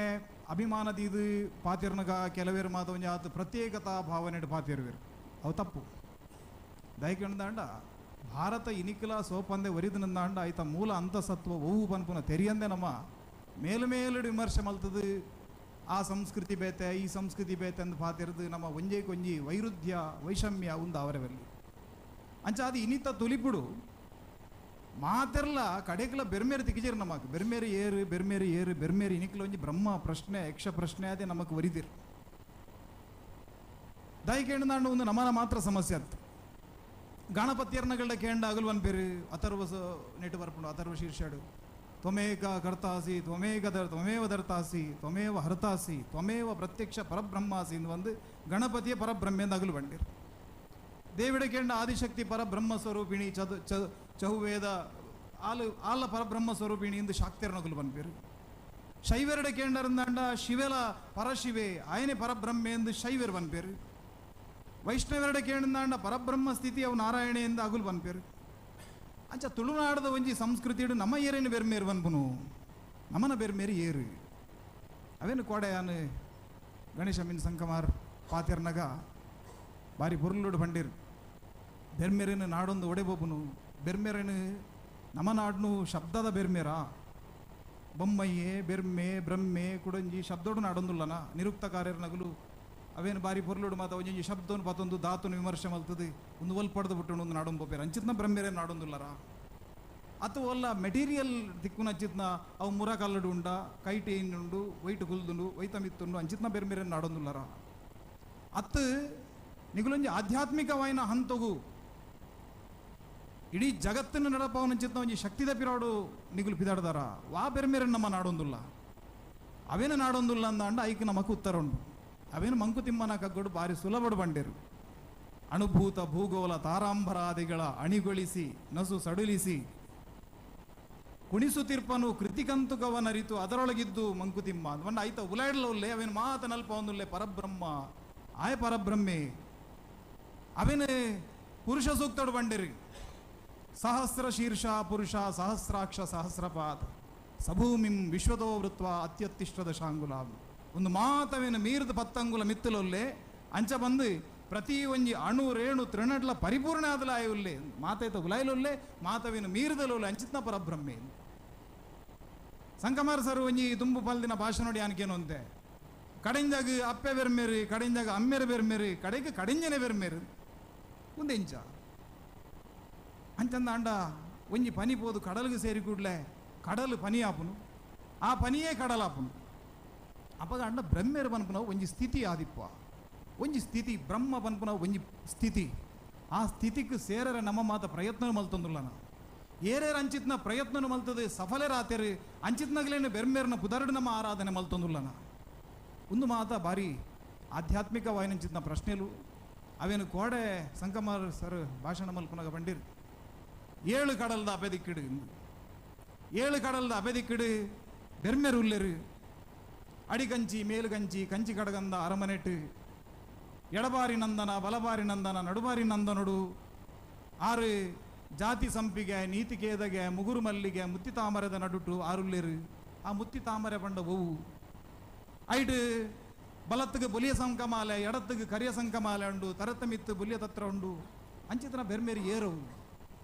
ಅಭಿಮಾನದೀದು ಪಾತಿರ್ನಗ ಕೆಲವೇರು ಮಾತ ಒಂಜಿ ಆತ ಪ್ರತ್ಯೇಕತಾ ಭಾವನೆ ಪಾತಿರುವೆರು ಅವು ತಪ್ಪು ದಯಕೆಂದಾಂಡ ಭಾರತ ಇನಿಕಲ ಸೋಪಂದೆ ಒರಿದನಂದಾಂಡ ಆಯ್ತ ಮೂಲ ಅಂತಸತ್ವ ಒವು ಪನ್ಪುನ ತೆರಿಯಂದೆ ನಮ್ಮ ಮೇಲು ವಿಮರ್ಶೆ ಮಲ್ತದು ಆ ಸಂಸ್ಕೃತಿ ಬೇತೆ ಈ ಸಂಸ್ಕೃತಿ ಬೇತೆ ಅಂದ್ ಪಾತಿರ್ದು ನಮ್ಮ ಒಂಜೇ ಕೊಂಜಿ ವೈರುಧ್ಯ ವೈಷಮ್ಯ ಉಂದು ಅವರವಲ್ಲಿ ಅಂಚ ಅದು ಇನಿತ ತುಲಿಪುಡು ಮಾತೆರ್ಲ ಕಡೆಕಲ ಬೆರ್ಮೇರು ತಿಕ್ಕಿಜಿರ್ ನಮಕ್ ಬೆರ್ಮೇರು ಏರು ಬೆರ್ಮೇರು ಏರು ಬೆರ್ಮೇರು ಇನಿಕಲ ಒಂಜಿ ಬ್ರಹ್ಮ ಪ್ರಶ್ನೆ ಯಕ್ಷ ಪ್ರಶ್ನೆ ಅದೇ ನಮಕ್ ಒರಿದಿರ್ ದಯಕೆಂಡಾಂಡ ಒಂದು ನಮನ ಮಾತ್ರ ಸಮಸ್ಯೆ ಅತ್ತು ಗಣಪತಿಯರ್ನಗಳ ಕೇಂಡ ಅಗಲ್ವನ್ ಪೇರು ಅಥರ್ವ ನೆಟ್ಟು ಬರ್ಪುಂಡು ಅಥರ್ವ ಶೀರ್ಷಾಡು ತ್ವಮೇಕ ಕರ್ತಾಸಿ ತ್ವಮೇಕ there ತ್ವಮೇವ ದರ್ತಾಸಿ ತ್ವಮೇವ ಹರ್ತಾಸಿ ತ್ವಮೇವ ಪ್ರತ್ಯಕ್ಷ ಪರಬ್ರಹ್ಮಾಸಿ ಎಂದು ಒಂದು ಗಣಪತಿಯ ಪರಬ್ರಹ್ಮ ಅಗಲು ಬಂಡಿರು ದೇವಿಡ ಕೇಂಡ ಆದಿಶಕ್ತಿ ಪರಬ್ರಹ್ಮ ಸ್ವರೂಪಿಣಿ ಚದು ಚ ಚಹುವೇದ ಆಲು ಆಲ ಪರಬ್ರಹ್ಮ ಸ್ವರೂಪಿಣಿ ಎಂದು ಶಾಕ್ತಿಯರ್ನಗಲು ಬನ್ಪೇರು ಶೈವರಡ ಕೇಂಡರಂದಾಂಡ ಶಿವೆಲ ಪರಶಿವೆ ಆಯನೆ ಪರಬ್ರಹ್ಮ ಎಂದು ಶೈವರ್ ಬನ್ಪೇರು ವೈಷ್ಣವರಡ ಕೇಂಡಾಂಡ ಪರಬ್ರಹ್ಮ ಸ್ಥಿತಿ ಅವು ನಾರಾಯಣೆ ಎಂದು ಅಗುಲ್ ಬನ್ಪೇರು ಅಂಚ ತುಳುನಾಡದ ಒಂಜಿ ಸಂಸ್ಕೃತಿಡು ನಮ್ಮ ಏರೇನು ಬೆರ್ಮೇರು ಬನ್ಪುನು ನಮನ ಬೆರ್ಮೇರು ಏರು ಅವೇನು ಕೋಡೆಯಾನು ಗಣೇಶ ಮಿನ್ ಸಂಕಮಾರ್ ಪಾತಿರ್ನಗ ಬಾರಿ ಪೊರ್ಲುಡು ಬಂಡಿರು ಬೆರ್ಮೇರೇನು ನಾಡೊಂದು ಒಡೆಬೋಪುನು ಬೆರ್ಮೇರೇನು ನಮ್ಮ ನಾಡ್ನು ಶಬ್ದದ ಬೆರ್ಮೇರಾ ಬೊಮ್ಮಯ್ಯೆ ಬೆರ್ಮೆ ಬ್ರಹ್ಮೆ ಕುಡಂಜಿ ಶಬ್ದೋಡು ನಾಡೊಂದುಲ್ಲನ ನಿರುಕ್ತಕಾರ್ಯರ್ನಗಲು ಅವೇನು ಬಾರಿ ಪೊರ್ಲುಡು ಮಾತ ಒಂಜೊಂಜಿ ಶಬ್ದವನ್ನು ಪತ್ತೊಂದು ಧಾತುನು ವಿಮರ್ಶೆ ಮಲ್ತದೆ ಒಂದು ಒಲ್ ಪಡೆದು ಬಿಟ್ಟು ಒಂದು ನಾಡೊಂದು ಪೋಪೇರು ಅಂಚಿತ್ನ ಬ್ರಹ್ಮೇರೆ ನಾಡೊಂದುಲ್ಲರ ಅಥವಾ ಒಲ್ಲ ಮೆಟೀರಿಯಲ್ ದಿಕ್ಕುನ ಅಂಚಿತ್ನ ಅವು ಮುರ ಕಲ್ಲಡು ಉಂಡ ಕೈಟೆ ಉಂಡು ವೈಟ್ ಗುಲ್ದುಂಡು ವೈತ ಮಿತ್ತುಂಡು ಅಂಚಿತ್ನ ಬೆರ್ಮೇರೆ ನಾಡೊಂದುಲ್ಲರ ಅತ್ತು ನಿಗುಲೊಂಜಿ ಆಧ್ಯಾತ್ಮಿಕವಾಯಿನ ಹಂತಗು ಇಡೀ ಜಗತ್ತನ್ನು ನಡಪವನಂಚಿತ್ನ ಒಂಜಿ ಶಕ್ತಿದ ಪಿರಾಡು ನಿಗುಲು ಪಿದಾಡ್ದಾರ ವಾ ಬೆರ್ಮೇರೆ ನಮ್ಮ ನಾಡೊಂದುಲ್ಲ ಅವೇನು ನಾಡೊಂದುಲ್ಲ ಅಂದಾಂಡ ಐಕ್ ನಮಕ್ ಉತ್ತರ ಉಂಡು ಅವೇನು ಮಂಕುತಿಮ್ಮನ ಕಗ್ಗಡು ಬಾರಿ ಸುಲಭಡು ಬಂಡಿರು ಅಣುಭೂತ ಭೂಗೋಲ ತಾರಾಂಬರಾದಿಗಳ ಅಣಿಗೊಳಿಸಿ ನಸು ಸಡುಲಿಸಿ ಕುಣಿಸುತ್ತಿರ್ಪನು ಕೃತಿಕಂತುಕವನರಿತು ಅದರೊಳಗಿದ್ದು ಮಂಕುತಿಮ್ಮ ಅಂದ್ ಆಯ್ತ ಉಲಾಡ್ಲೊಲ್ಲೆ ಅವೇನು ಮಾತನಲ್ಪ ಒಂದುಲ್ಲೆ ಪರಬ್ರಹ್ಮ ಆಯ ಪರಬ್ರಹ್ಮೆ ಅವೇನು ಪುರುಷ ಸೂಕ್ತಡು ಬಂಡಿರಿ ಸಹಸ್ರ ಶೀರ್ಷ ಪುರುಷ ಸಹಸ್ರಾಕ್ಷ ಸಹಸ್ರಪಾತ್ ಸಭೂಮಿಂ ವಿಶ್ವದೋ ವೃತ್ವ ಅತ್ಯತ್ತಿಷ್ಟದ ಶಾಂಗುಲ ಒಂದು ಮಾತವೇನು ಮೀರಿದ ಪತ್ತಂಗುಲ ಮಿತ್ತಲೊಲ್ಲೆ ಅಂಚ ಬಂದು ಪ್ರತಿ ಒಂಜಿ ಅಣು ರೇಣು ತೃಣಡ್ಲ ಪರಿಪೂರ್ಣ ಆದಲ ಆಯುಲ್ಲೆ ಮಾತೈತ ಉಲಾಯ್ಲೊಲ್ಲೆ ಮಾತವೇನು ಮೀರಿದಲೊಲ್ಲೆ ಅಂಚಿತ್ನ ಪರಬ್ರಹ್ಮೆ ಸಂಕಮಾರ ಸರ್ ಒಂಜಿ ತುಂಬು ಪಲ್ದಿನ ಭಾಷೆ ನೋಡಿ ಅನ್ಕೇನು ಅಂತೆ ಕಡೆಂಜಾಗ ಅಪ್ಪೆ ಬೆರ್ಮೇರು ಕಡೆಂಜಾಗ ಅಮ್ಮೆರು ಬೆರ್ಮೇರು ಕಡೆಗೆ ಕಡೆಂಜನೆ ಬೆರ್ಮೇರು ಒಂದೆಂಚ ಅಂಚಂದ ಅಂಡ ಒಂಜಿ ಪನಿ ಪೋದು ಕಡಲಿಗೆ ಸೇರಿ ಕೂಡಲೇ ಕಡಲು ಪನಿ ಆಪುನು ಆ ಪನಿಯೇ ಕಡಲಾಪುನು. ಅಪಗ ಅಣ್ಣ ಬ್ರಹ್ಮೇರು ಪನ್ಪುನವು ಒಂಜಿ ಸ್ಥಿತಿ ಆದಿಪ್ಪ ಒಂಜಿ ಸ್ಥಿತಿ ಬ್ರಹ್ಮ ಪನ್ಪುನವು ಒಂಜಿ ಸ್ಥಿತಿ ಆ ಸ್ಥಿತಿಗೆ ಸೇರರೆ ನಮ್ಮ ಮಾತ ಪ್ರಯತ್ನ ಮಲ್ತೊಂದುಲ್ಲನ ಏರೇರು ಅಂಚಿತ್ನ ಪ್ರಯತ್ನ ಮಲ್ತದೆ ಸಫಲರಾತೇರು ಅಂಚಿತ್ನಗಲೇನು ಬೆರ್ಮೇರ್ನ ಪುದರಡು ನಮ್ಮ ಆರಾಧನೆ ಮಲ್ತೊಂದುಲ್ಲನ ಒಂದು ಮಾತ ಭಾರಿ ಆಧ್ಯಾತ್ಮಿಕವಾಯಿನಂಚಿತ್ನ ಪ್ರಶ್ನೆಲು ಅವೇನು ಕೋಡೆ ಸಂಕಮಾರ್ ಸರ್ ಭಾಷಣ ಮಲ್ಪುನಗ ಬಂಡಿರು ಏಳು ಕಡಲ್ದ ಅಬೆದಿಕ್ಕಿಡು ಏಳು ಕಡಲ್ದ ಅಬೆದಿಕ್ಕಿಡು ಬೆರ್ಮೆರು ಉಲ್ಲೆರು ಅಡಿಗಂಚಿ ಮೇಲುಗಂಚಿ ಕಂಚಿ ಕಡಗಂದ ಅರಮನೆಟ್ಟು ಎಡಬಾರಿ ನಂದನ ಬಲಬಾರಿ ನಂದನ ನಡುಬಾರಿ ನಂದನುಡು ಆರು ಜಾತಿ ಸಂಪಿಗೆ ನೀತಿ ಕೇದಗೆ ಮುಗುರು ಮಲ್ಲಿಗೆ ಮುತ್ತಿ ತಾಮರೆದ ನಡುಟು ಆರುಲ್ಲೇರು ಆ ಮುತ್ತಿ ತಾಮರೆ ಪಂಡ ಒವು ಐಟ್ ಬಲತ್ತಿಗೆ ಬೊಲಿಯ ಸಂಕಮಾಲೆ ಎಡತ್ತಿಗೆ ಕರಿಯ ಸಂಕಮಾಲೆ ಉಂಡು ತರತಮಿತ್ತು ಬೊಲಿಯ ತತ್ರ ಉಂಡು ಅಂಚಿತನ ಬೆರ್ಮೇರಿ ಏರವು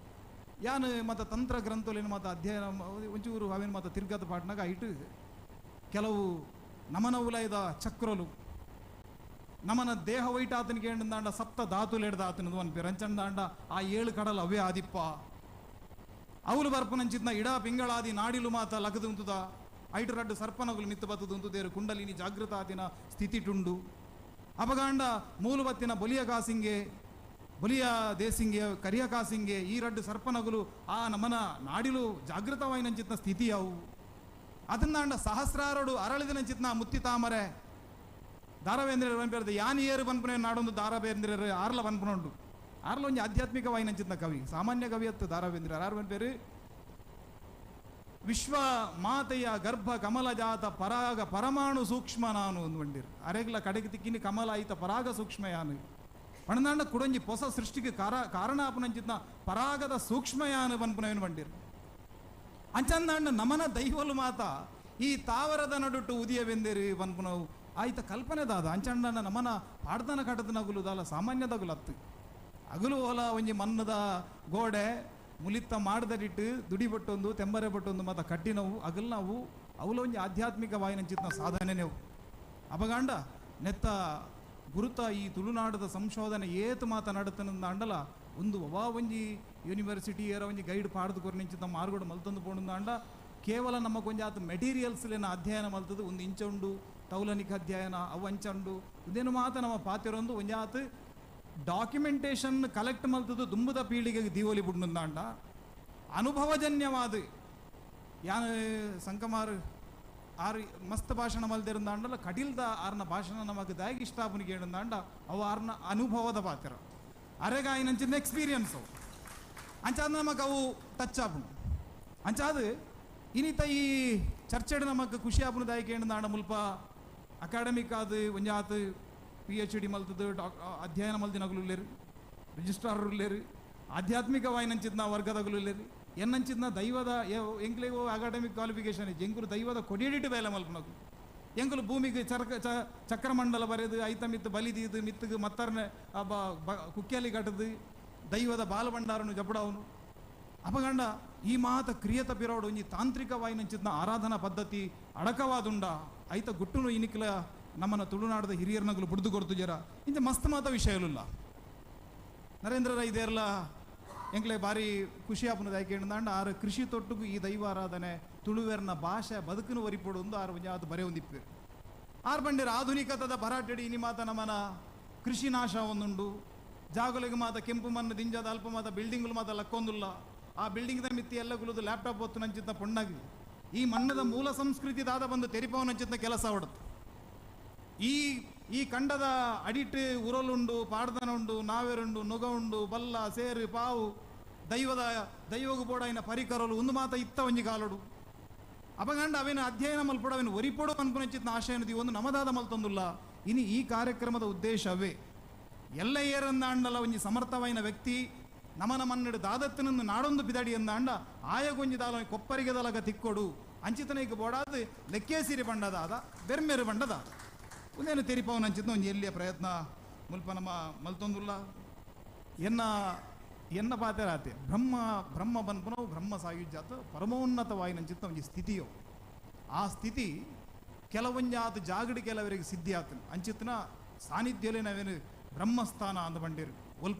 ಯಾನು ಮತ್ತು ತಂತ್ರ ಗ್ರಂಥಲೇನು ಮತ್ತು ಅಧ್ಯಯನ ಒಂಚೂರು ಅವೇನು ಮತ್ತು ತಿರ್ಗದ ಪಾಟ್ನಾಗ ಐಟು ಕೆಲವು ನಮನ ಉಲಯದ ಚಕ್ರಲು ನಮನ ದೇಹ ವೈಟಾತನಿಗೆ ఏంటందాండ ಸಪ್ತ ಧಾತುಲೆಡ್ದಾತನದು ಅನ್ಪೇರು ಅಂಚಂದಾಂಡ ಆ ಏಳು ಕಡಲ್ ಅವೇ ಆದಿಪ್ಪ అవులు ಬರ್ಪುನಂಚಿತ್ನ ಇಡಾ ಪಿಂಗಳಾದಿ ನಾಡಿಲು ಮಾತ ಲಗದುಂತುದ ಐಟು ರಡ್ಡು ಸರ್ಪನಗುಲು ಮಿತ್ತು ಬತ್ತುದುಂತುದೇರು ಕುಂಡಲಿನಿ ಜಾಗೃತಾದಿನ ಸ್ಥಿತಿಟುಂಡು ಅಪಗಾಂಡ ಮೂಲು ಬತ್ತಿನ ಬೊಲಿಯ ಕಾಸಿಂಗೆ ಬೊಲಿಯ ದೇಸಿಂಗೆ ಕರಿಯ ಕಾಸಿಂಗೆ ಈ ರಡ್ಡು ಸರ್ಪನಗುಲು ಆ ನಮನ ನಾಡಿಲು ಜಾಗೃತವಾಯಿನಂಚಿತ್ನ ಸ್ಥಿತಿ ಅವು ಅದನ್ನಾಂಡ ಸಹಸ್ರಾರಡು ಅರಳಿದನಂಚಿತ್ನ ಮುತ್ತಿ ತಾಮರೆ ದಾರವೇಂದ್ರ ಪನ್ಪೇರ್ದು ಯಾನ್ ಏರು ಪನ್ಪುನೆ ನಾಡೊಂದು ದಾರವೇಂದ್ರರು ಆರ್ಲ ಪನ್ಪುನೊಂಡು ಆರ್ಲ ಒಂಜಿ ಆಧ್ಯಾತ್ಮಿಕವಾಯಿನಂಚಿತ್ನ ಕವಿ ಸಾಮಾನ್ಯ ಕವಿ ಅತ್ತು ದಾರವೇಂದ್ರ ಆರ್ ಪನ್ಪೇರು ವಿಶ್ವ ಮಾತೆಯ ಗರ್ಭ ಕಮಲಜಾತ ಪರಾಗ ಪರಮಾಣು ಸೂಕ್ಷ್ಮ ನಾನು ಒಂದು ಬಂಡಿರು ಅರೆಗ್ಲ ಕಡೆಗೆ ತಿಕ್ಕಿನಿ ಕಮಲ ಆಯ್ತ ಪರಾಗ ಸೂಕ್ಷ್ಮ ಯಾನು ಪಣದಾಂಡ ಕುಡಂಜಿ ಹೊಸ ಸೃಷ್ಟಿಗೆ ಕಾರಣ ಆಪುನಂಚಿತ್ನ ಪರಾಗದ ಸೂಕ್ಷ್ಮ ಯಾನು ಪನ್ಪುನವೇನು ಬಂಡಿರು ಅಂಚಂದಾಂಡ ನಮನ ದೈವಲು ಮಾತ ಈ ತಾವರದ ನಡುಟು ಉದಿಯವೆಂದಿರಿ ಪನ್ಪುನವು ಆಯ್ತ ಕಲ್ಪನೆ ದಾದ ಅಂಚಂಡನ ನಮನ ಪಾಡ್ದನ ಕಟದ ನಗುಲು ದಾಲ ಸಾಮಾನ್ಯದಗುಲು ಅತ್ತು ಅಗಲು ಓಲ ಒಂಜಿ ಮನ್ನದ ಗೋಡೆ ಮುಲಿತ್ತ ಮಾಡ್ದಡಿಟ್ಟು ದುಡಿ ಬಟ್ಟೊಂದು ತೆಂಬರೆ ಬಟ್ಟೊಂದು ಮತ್ತು ಕಟ್ಟಿನವು ಅಗಲ್ ನಾವು ಅವಲ ಒಂಜಿ ಆಧ್ಯಾತ್ಮಿಕ ವಾಯಿನಂಚಿತ್ನ ಸಾಧನೆನೆವು ಅಪಗಾಂಡ ನೆತ್ತ ಗುರುತ ಈ ತುಳುನಾಡದ ಸಂಶೋಧನೆ ಏತು ಮಾತ ನಡತನಂದ ಅಂಡಲ ಒಂದು ಒವಾ ಒಂಜಿ ಯೂನಿವರ್ಸಿಟಿ ಏರ ಒಂಜಿ ಗೈಡ್ ಪಾಡ್ದು ಕೊರ್ನಿಂಚಿತ ಮಾರ್ಗೋಡು ಮಲ್ತೊಂದು ಪೋಣಂದ ಅಂಡ ಕೇವಲ ನಮಗೊಂಜಿ ಆತ ಮೆಟೀರಿಯಲ್ಸ್ಲೇನ ಅಧ್ಯಯನ ಮಲ್ತದು ಒಂದು ಇಂಚುಂಡು ತೌಲನಿಕ ಅಧ್ಯಯನ ಅವು ಅಂಚುಂಡು ಇದೇನು ಮಾತ ನಮ್ಮ ಪಾತಿರೊಂದು ಒಂಜಾತ ಡಾಕ್ಯುಮೆಂಟೇಶನ್ ಕಲೆಕ್ಟ್ ಮಲ್ತದು ದುಂಬುದ ಪೀಳಿಗೆಗೆ ದೀವೋಲಿ ಬುಡ್ನುಂದಾಂಡ ಅನುಭವಜನ್ಯವಾದ ಯಾನು ಸಂಕಮಾರ್ ಆರು ಮಸ್ತ್ ಭಾಷಣ ಮಲ್ದಿರಂದಾಂಡಲ ಕಡಿಲ್ದ ಆರ್ನ ಭಾಷಣ ನಮಗೆ ದಾಗಿ ಇಷ್ಟ ಆಪುನಿಗೆ ಹೇಳುಂದಾಂಡ ಅವು ಆರ್ನ ಅನುಭವದ ಪಾತ್ರ ಅರೆಗಾಯಿನಂಚಿನ ಎಕ್ಸ್ಪೀರಿಯನ್ಸ್ ಅವು ಅಂಚಾದ ನಮಗೆ ಅವು ಟಚ್ ಆಪುನು ಅಂಚಾದ ಇನಿತ ಈ ಚರ್ಚೆಡ್ ನಮಗೆ ಖುಷಿ ಆಪುನ ದಾಯಿಕೆ ಹೇಳುಂದಾಂಡ ಮುಲ್ಪ ಅಕಾಡೆಮಿಕ್ ಆದ ಒಂಜಾತ್ PhD ಮಲ್ತದು ಅಧ್ಯಯನ ಮಲ್ದಿನಗುಲು ರಿಜಿಸ್ಟ್ರಾರ್ ಉಲ್ಲೇರು ಆಧ್ಯಾತ್ಮಿಕವಾಯಿನಂಚಿತ್ನ ವರ್ಗದಗುಲು ಉಲ್ಲೇರು ಎನ್ನಂಚಿತ್ನ ದೈವದ ಎಂಕ್ಲೆಗೋ ಅಕಾಡೆಮಿಕ್ ಕ್ವಾಲಿಫಿಕೇಶನ್ ಎಂಕುಲು ದೈವದ ಕೊಡಿಯಡಿಟ್ಟು ಬೇಲೆ ಮಲ್ಪನಗು ಎಂಕುಲು ಭೂಮಿಗೆ ಚಕ್ರಮಂಡಲ ಬರೆದು ಐತ ಮಿತ್ತು ಬಲಿದೀದು ಮಿತ್ತುಗು ಮತ್ತರ್ನೆ ಕುಕ್ಕೆಲಿ ಕಟ್ಟದು ದೈವದ ಬಾಲಭಂಡಾರನು ಜಪಡವನು ಅಪಗಂಡ ಈ ಮಾತ ಕ್ರಿಯತ ಪಿರೋಡು ಒಂಜಿ ತಾಂತ್ರಿಕವಾಯಿನಂಚಿತ್ನ ಆರಾಧನಾ ಪದ್ಧತಿ ಅಡಕವಾದುಂಡ ಐತ ಗುಟ್ಟುನು ಇನಿಕ್ಲ ನಮ್ಮನ್ನ ತುಳುನಾಡದ ಹಿರಿಯರ್ನಗುಲು ಬುಡ್ದು ಕೊಡ್ತು ಜರ ಇಂಚ ಮಸ್ತ್ ಮಾತ ವಿಷಯಲಿಲ್ಲ ನರೇಂದ್ರ ರೈ ದೇರ್ಲ ಎಂಕ್ಲೆ ಭಾರಿ ಖುಷಿ ಆಪುನದ ಯಾಕೆ ಆರು ಕೃಷಿ ತೊಟ್ಟುಗು ಈ ದೈವ ಆರಾಧನೆ ತುಳುವೆರ್ನ ಭಾಷೆ ಬದುಕನ್ನು ವರಿಪೊಡು ಒಂದು ಆರು ಒಂಜಾತು ಬರೆ ಒಂದಿಪ್ಪು ಆರು ಬಂಡಿರ ಆಧುನಿಕತದ ಭರಾಟೆಡಿ ಇನಿ ಮಾತ ನಮ್ಮನ ಕೃಷಿ ನಾಶ ಒಂದುಂಡು ಜಾಗುಲೆಗೆ ಮಾತ ಕೆಂಪು ಮಣ್ಣು ದಿಂಜದ ಅಲ್ಪ ಮಾತ ಬಿಲ್ಡಿಂಗ್ಲು ಮಾತ ಲಕ್ಕೊಂದುಲ್ಲ ಆ ಬಿಲ್ಡಿಂಗ್ದ ಮಿತ್ತಿ ಎಲ್ಲ ಗುಲುದು ಲ್ಯಾಪ್ಟಾಪ್ ಹೊತ್ತು ನಂಚಿತ್ತ ಪೊಣ್ಣಗಿ ಈ ಮಣ್ಣದ ಮೂಲ ಸಂಸ್ಕೃತಿ ದಾದ ಬಂದು ತೆರಿಪವನಂಚಿತ್ತ ಕೆಲಸ ಹೊಡತು ಈ ಈ ಕಂಡದ ಅಡಿಟ್ಟು ಉರಲುಂಡು ಪಾಡ್ದನುಂಡು ನಾವೆರುಂಡು ನುಗ ಉಂಡು ಬಲ್ಲ ಸೇರು ಪಾವು ದೈವದ ದೈವಗು ಬೋಡಾಯಿನ ಪರಿಕರಲು ಒಂದು ಮಾತ ಇತ್ತ ಒಂಜಿ ಕಾಲಡು ಅಪಗಂಡ ಅವೇನ ಅಧ್ಯಯನ ಮಲ್ಪಡು ಅವೇನು ಒರಿಪೊಡು ಅನ್ಪುನಂಚಿತ್ನ ಆಶಯನದಿ ಒಂದು ನಮದಾದ ಮಲ್ತೊಂದುಲ್ಲ ಇನಿ ಈ ಕಾರ್ಯಕ್ರಮದ ಉದ್ದೇಶವೇ ಎಲ್ಲ ಏರಂದಾಂಡಲ ಒಂಜಿ ಸಮರ್ಥವಾಯಿನ ವ್ಯಕ್ತಿ ನಮನ ಮನ್ನಡು ದಾದತ್ತಿನಂದು ನಾಡೊಂದು ಬಿದಡಿ ಎಂದಾಂಡ ಆಯಗೊಂಜಿ ದಾಲ ಕೊಪ್ಪರಿಗೆ ದಲಗ ತಿಕ್ಕೊಡು ಅಂಚಿತನೈಕ್ ಬೋಡಾದ ಲೆಕ್ಕೇಸಿರಿ ಬಂಡದಾದ ಬೆರ್ಮೆರು ಬಂಡದಾದ ಒಂದೇನು ತೆರಿಪವನಂಚಿತ್ನ ಒಂಜಿ ಎಲ್ಲಿಯ ಪ್ರಯತ್ನ ಮುಲ್ಪ ನಮ್ಮ ಮಲ್ತೊಂದುಲ್ಲ ಎನ್ನ ಎನ್ನ ಪಾತೆರಾತೆ ಬ್ರಹ್ಮ ಬ್ರಹ್ಮ ಬನ್ಪುನವು ಬ್ರಹ್ಮ ಸಾಯುಜ್ಯಾತ ಪರಮೋನ್ನತವಾಯಿನಂಚಿತ್ನ ಒಂಜಿ ಸ್ಥಿತಿಯೋ ಆ ಸ್ಥಿತಿ ಕೆಲವೊಂಜಾತ ಜಾಗಡಿ ಕೆಲವರಿಗೆ ಸಿದ್ಧಿ ಆತನು ಅಂಚಿತ್ನ ಸಾನ್ನಿಧ್ಯಲೇ ನಾವೇನು ಬ್ರಹ್ಮಸ್ಥಾನ ಅಂದ ಬಂಡಿರು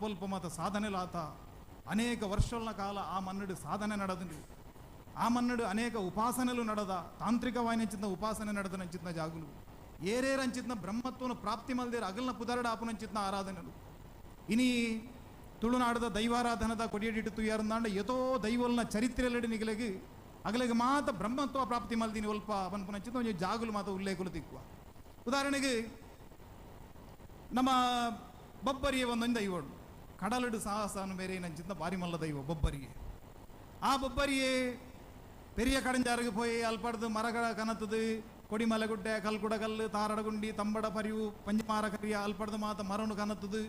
ಒಲ್ಪ ಮಾತ ಸಾಧನೆಲಾತ ಅನೇಕ ವರ್ಷಗಳ ಕಾಲ ಆ ಮನ್ನಡು ಸಾಧನೆ ನಡೆದು ಆ ಮನ್ನಡು ಅನೇಕ ಉಪಾಸನೆಲು ನಡೆದ ತಾಂತ್ರಿಕವಾಯಿನಂಚಿತ್ನ ಉಪಾಸನೆ ನಡೆದ ನಂಚಿತ್ನ ಜಾಗುಲು ಏರೇರಂಚಿತ್ನ ಬ್ರಹ್ಮತ್ವನ ಪ್ರಾಪ್ತಿ ಮಲ್ದೇರು ಅಗಲ್ನ ಪುದರಡ ಆಪುನಂಚಿತ್ನ ಆರಾಧನೆಲು. ಇನಿ ತುಳುನಾಡದ ದೈವಾರಾಧನದ ಕೊಡಿಯಡಿಟ್ಟು ತುಯ್ಯಾರಂದಾಂಡ ಯಥೋ ದೈವಲ್ನ ಚರಿತ್ರೆಯಲ್ಲಡಿ ನಿಗಲೆಗೆ ಅಗಲೆಗೆ ಮಾತ ಬ್ರಹ್ಮತ್ವ ಪ್ರಾಪ್ತಿ ಮಲ್ದಿನಿ ಒಲ್ಪ ಪನ್ಪುನಂಚಿತ್ನ ಒಂಜಿ ಜಾಗುಲು ಮಾತ ಉಲ್ಲೇಖಲು ತಿಕ್ಕುವ. ಉದಾಹರಣೆಗೆ ನಮ್ಮ ಬೊಬ್ಬರಿಯೇ ಒಂದೊಂದು ದೈವಡು ಕಡಲಡು ಸಾಹಸನು ಬೇರೆ ನಂಚಿತ್ನ ಬಾರಿ ಮಲ್ಲ ದೈವ ಬೊಬ್ಬರಿಗೆ. ಆ ಬೊಬ್ಬರಿಯೇ ಪೆರಿಯ ಕಡಂಜಾರಿಗೆ ಪೋಯಿ ಅಲ್ಪಡ್ದು ಮರಗಳ ಕನತದು ಕೊಡಿಮಲೆಗುಡ್ಡೆ ಕಲ್ಕುಡಕಲ್ಲು ತಾರಡಗುಂಡಿ ತಂಬಡ ಪರಿವು ಪಂಜಮಾರ ಕರಿಯ ಅಲ್ಪಡ್ದು ಮಾತ ಮರನು ಕನತದು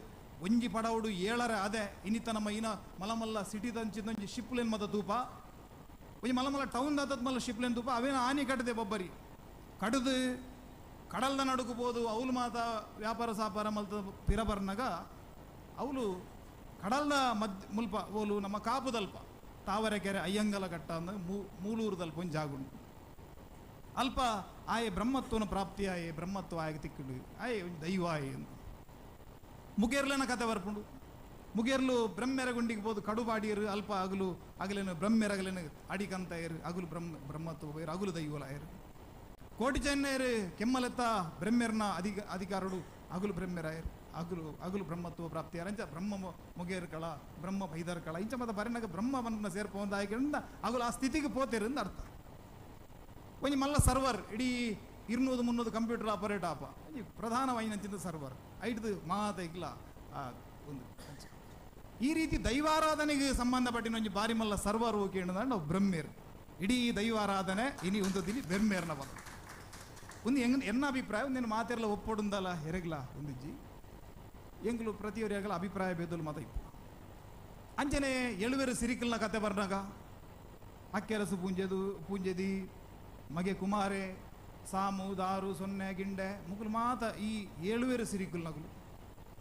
ಒಂಜಿ ಪಡವುಡು ಏಳರ ಅದೆ ಇನ್ನಿತ ನಮ್ಮ ಇನ ಮಲಮಲ್ಲ ಸಿಟಿ ತಂಚಿದೊಂಜಿ ಶಿಪ್ಲೆನ್ ಮತ ತೂಪ ಒಂಜಿ ಮಲಮಲ್ಲ ಟೌನ್ ದಾತದ ಮಲ್ಲ ಶಿಪ್ಲೆನ್ ತೂಪ ಅವೇನ ಆನಿ ಕಟ್ಟದೆ ಬೊಬ್ಬರಿ ಕಡದು ಕಡಲ್ದ ನಡುಕು ಬೋದು ಅವಲು ಮಾತ ವ್ಯಾಪಾರ ಸಾಪಾರ ಮಲ್ತ ಪಿರಬರ್ನಗ ಅವಲು ಕಡಲ್ದ ಮದ್ ಮುಲ್ಪ ಓಲು ನಮ್ಮ ಕಾಪುದಲ್ಪ ತಾವರೆಕೆರೆ ಅಯ್ಯಂಗಲ ಕಟ್ಟ ಅಂದ್ರೆ ಮೂಲೂರುದಲ್ಪ ಒಂಜಿ ಜಾಗುಂಡು ಅಲ್ಪ ಆಯೆ ಬ್ರಹ್ಮತ್ವನ ಪ್ರಾಪ್ತಿ ಆಯೆ ಬ್ರಹ್ಮತ್ವ ಆಯೆ ತಿಕ್ಕುಡು ಆಯೆ ಒಂಜಿ ದೈವ ಆಯೆ ಅಂತ. ಮುಗೇರ್ಲನ ಕತೆ ಬರ್ಪುಂಡು. ಮುಗೇರ್ಲು ಬ್ರಹ್ಮೆರ ಗುಂಡಿಗೆ ಬೋದು ಕಡುಬಾಡಿಯರು ಅಲ್ಪ ಅಗಲು ಅಗಲೇನು ಬ್ರಹ್ಮೆರಗಲೇನು ಅಡಿಕಂತಾಯರು ಅಗಲು ಬ್ರಹ್ಮತ್ವ ಪೋಯರು ಅಗಲು ದೈವಲಾಯರು. ಕೋಟಿ ಚೆನ್ನಯರು ಕೆಮ್ಮಲೆತ್ತ ಬ್ರಹ್ಮೆರ್ನ ಅಧಿಕಾರಡು ಅಗಲು ಬ್ರಹ್ಮೆರಾಯರು ಅಗಲು ಅಗಲು ಬ್ರಹ್ಮತ್ವ ಪ್ರಾಪ್ತಿಯಾರ ಅಂಚ ಬ್ರಹ್ಮ ಮುಗೇರ್ ಕಳ ಬ್ರಹ್ಮ ಬೈದರ್ ಕಳ ಇಂಚ ಮತ್ತೆ ಬರೆನಾಗ ಬ್ರಹ್ಮವನ್ನ ಸೇರ್ಪೊಂದು ಆಯ್ಕೆಂದ ಅಗಲು ಆ ಸ್ಥಿತಿಗೆ ಪೋತೇರು ಅರ್ಥ. ಒಂಜಿ ಮಲ್ಲ ಸರ್ವರ್ ಇಡೀ 200 300 ಕಂಪ್ಯೂಟರ್ ಆಪರೇಟ್ ಆಪ ಒಂಜಿ ಪ್ರಧಾನವಾಯಿನಂಚಿನ ಸರ್ವರ್ ಐಟ್ದು ಮಾತ ಇಗ್ಲ ಒಂದು ಈ ರೀತಿ ದೈವಾರಾಧನೆಗೆ ಸಂಬಂಧಪಟ್ಟಿನ ಒಂಜಿ ಬಾರಿ ಮಲ್ಲ ಸರ್ವರ್ ಹೋಗಿ ನಾವು ಬ್ರಹ್ಮೇರ್ ಇಡೀ ದೈವಾರಾಧನೆ ಇನಿ ಒಂದು ದಿನಿ ಬ್ರಹ್ಮೇರ್ನ ಬಂದು ಒಂದು ಹೆಂಗ್ ಎನ್ನ ಅಭಿಪ್ರಾಯ ಒಂದೇನು ಮಾತೆರ್ಲ ಒಪ್ಪೊಡುಂದಲ್ಲ ಹೆರಗ್ಲ ಒಂದಿಜ್ಜಿ ಎಂಗ್ಲು ಪ್ರತಿಯೊರಿಯಾಗಲ ಅಭಿಪ್ರಾಯ ಭೇದಲು ಮಾತ ಇಪ್ಪು. ಅಂಚನೆ ಎಳುವೆರು ಸಿರಿಕಲ್ನ ಕತೆ ಬರ್ನಾಗ ಅಕ್ಕೆರಸು ಪೂಂಜೆದು ಪೂಂಜೆದಿ ಮಗೆ ಕುಮಾರೆ ಸಾಮು ದಾರು ಸೊನ್ನೆ ಗಿಂಡೆ ಮುಗುಲು ಮಾತ ಈ ಏಳುವೇರು ಸಿರಿಕುಲ್ ನಗುಲು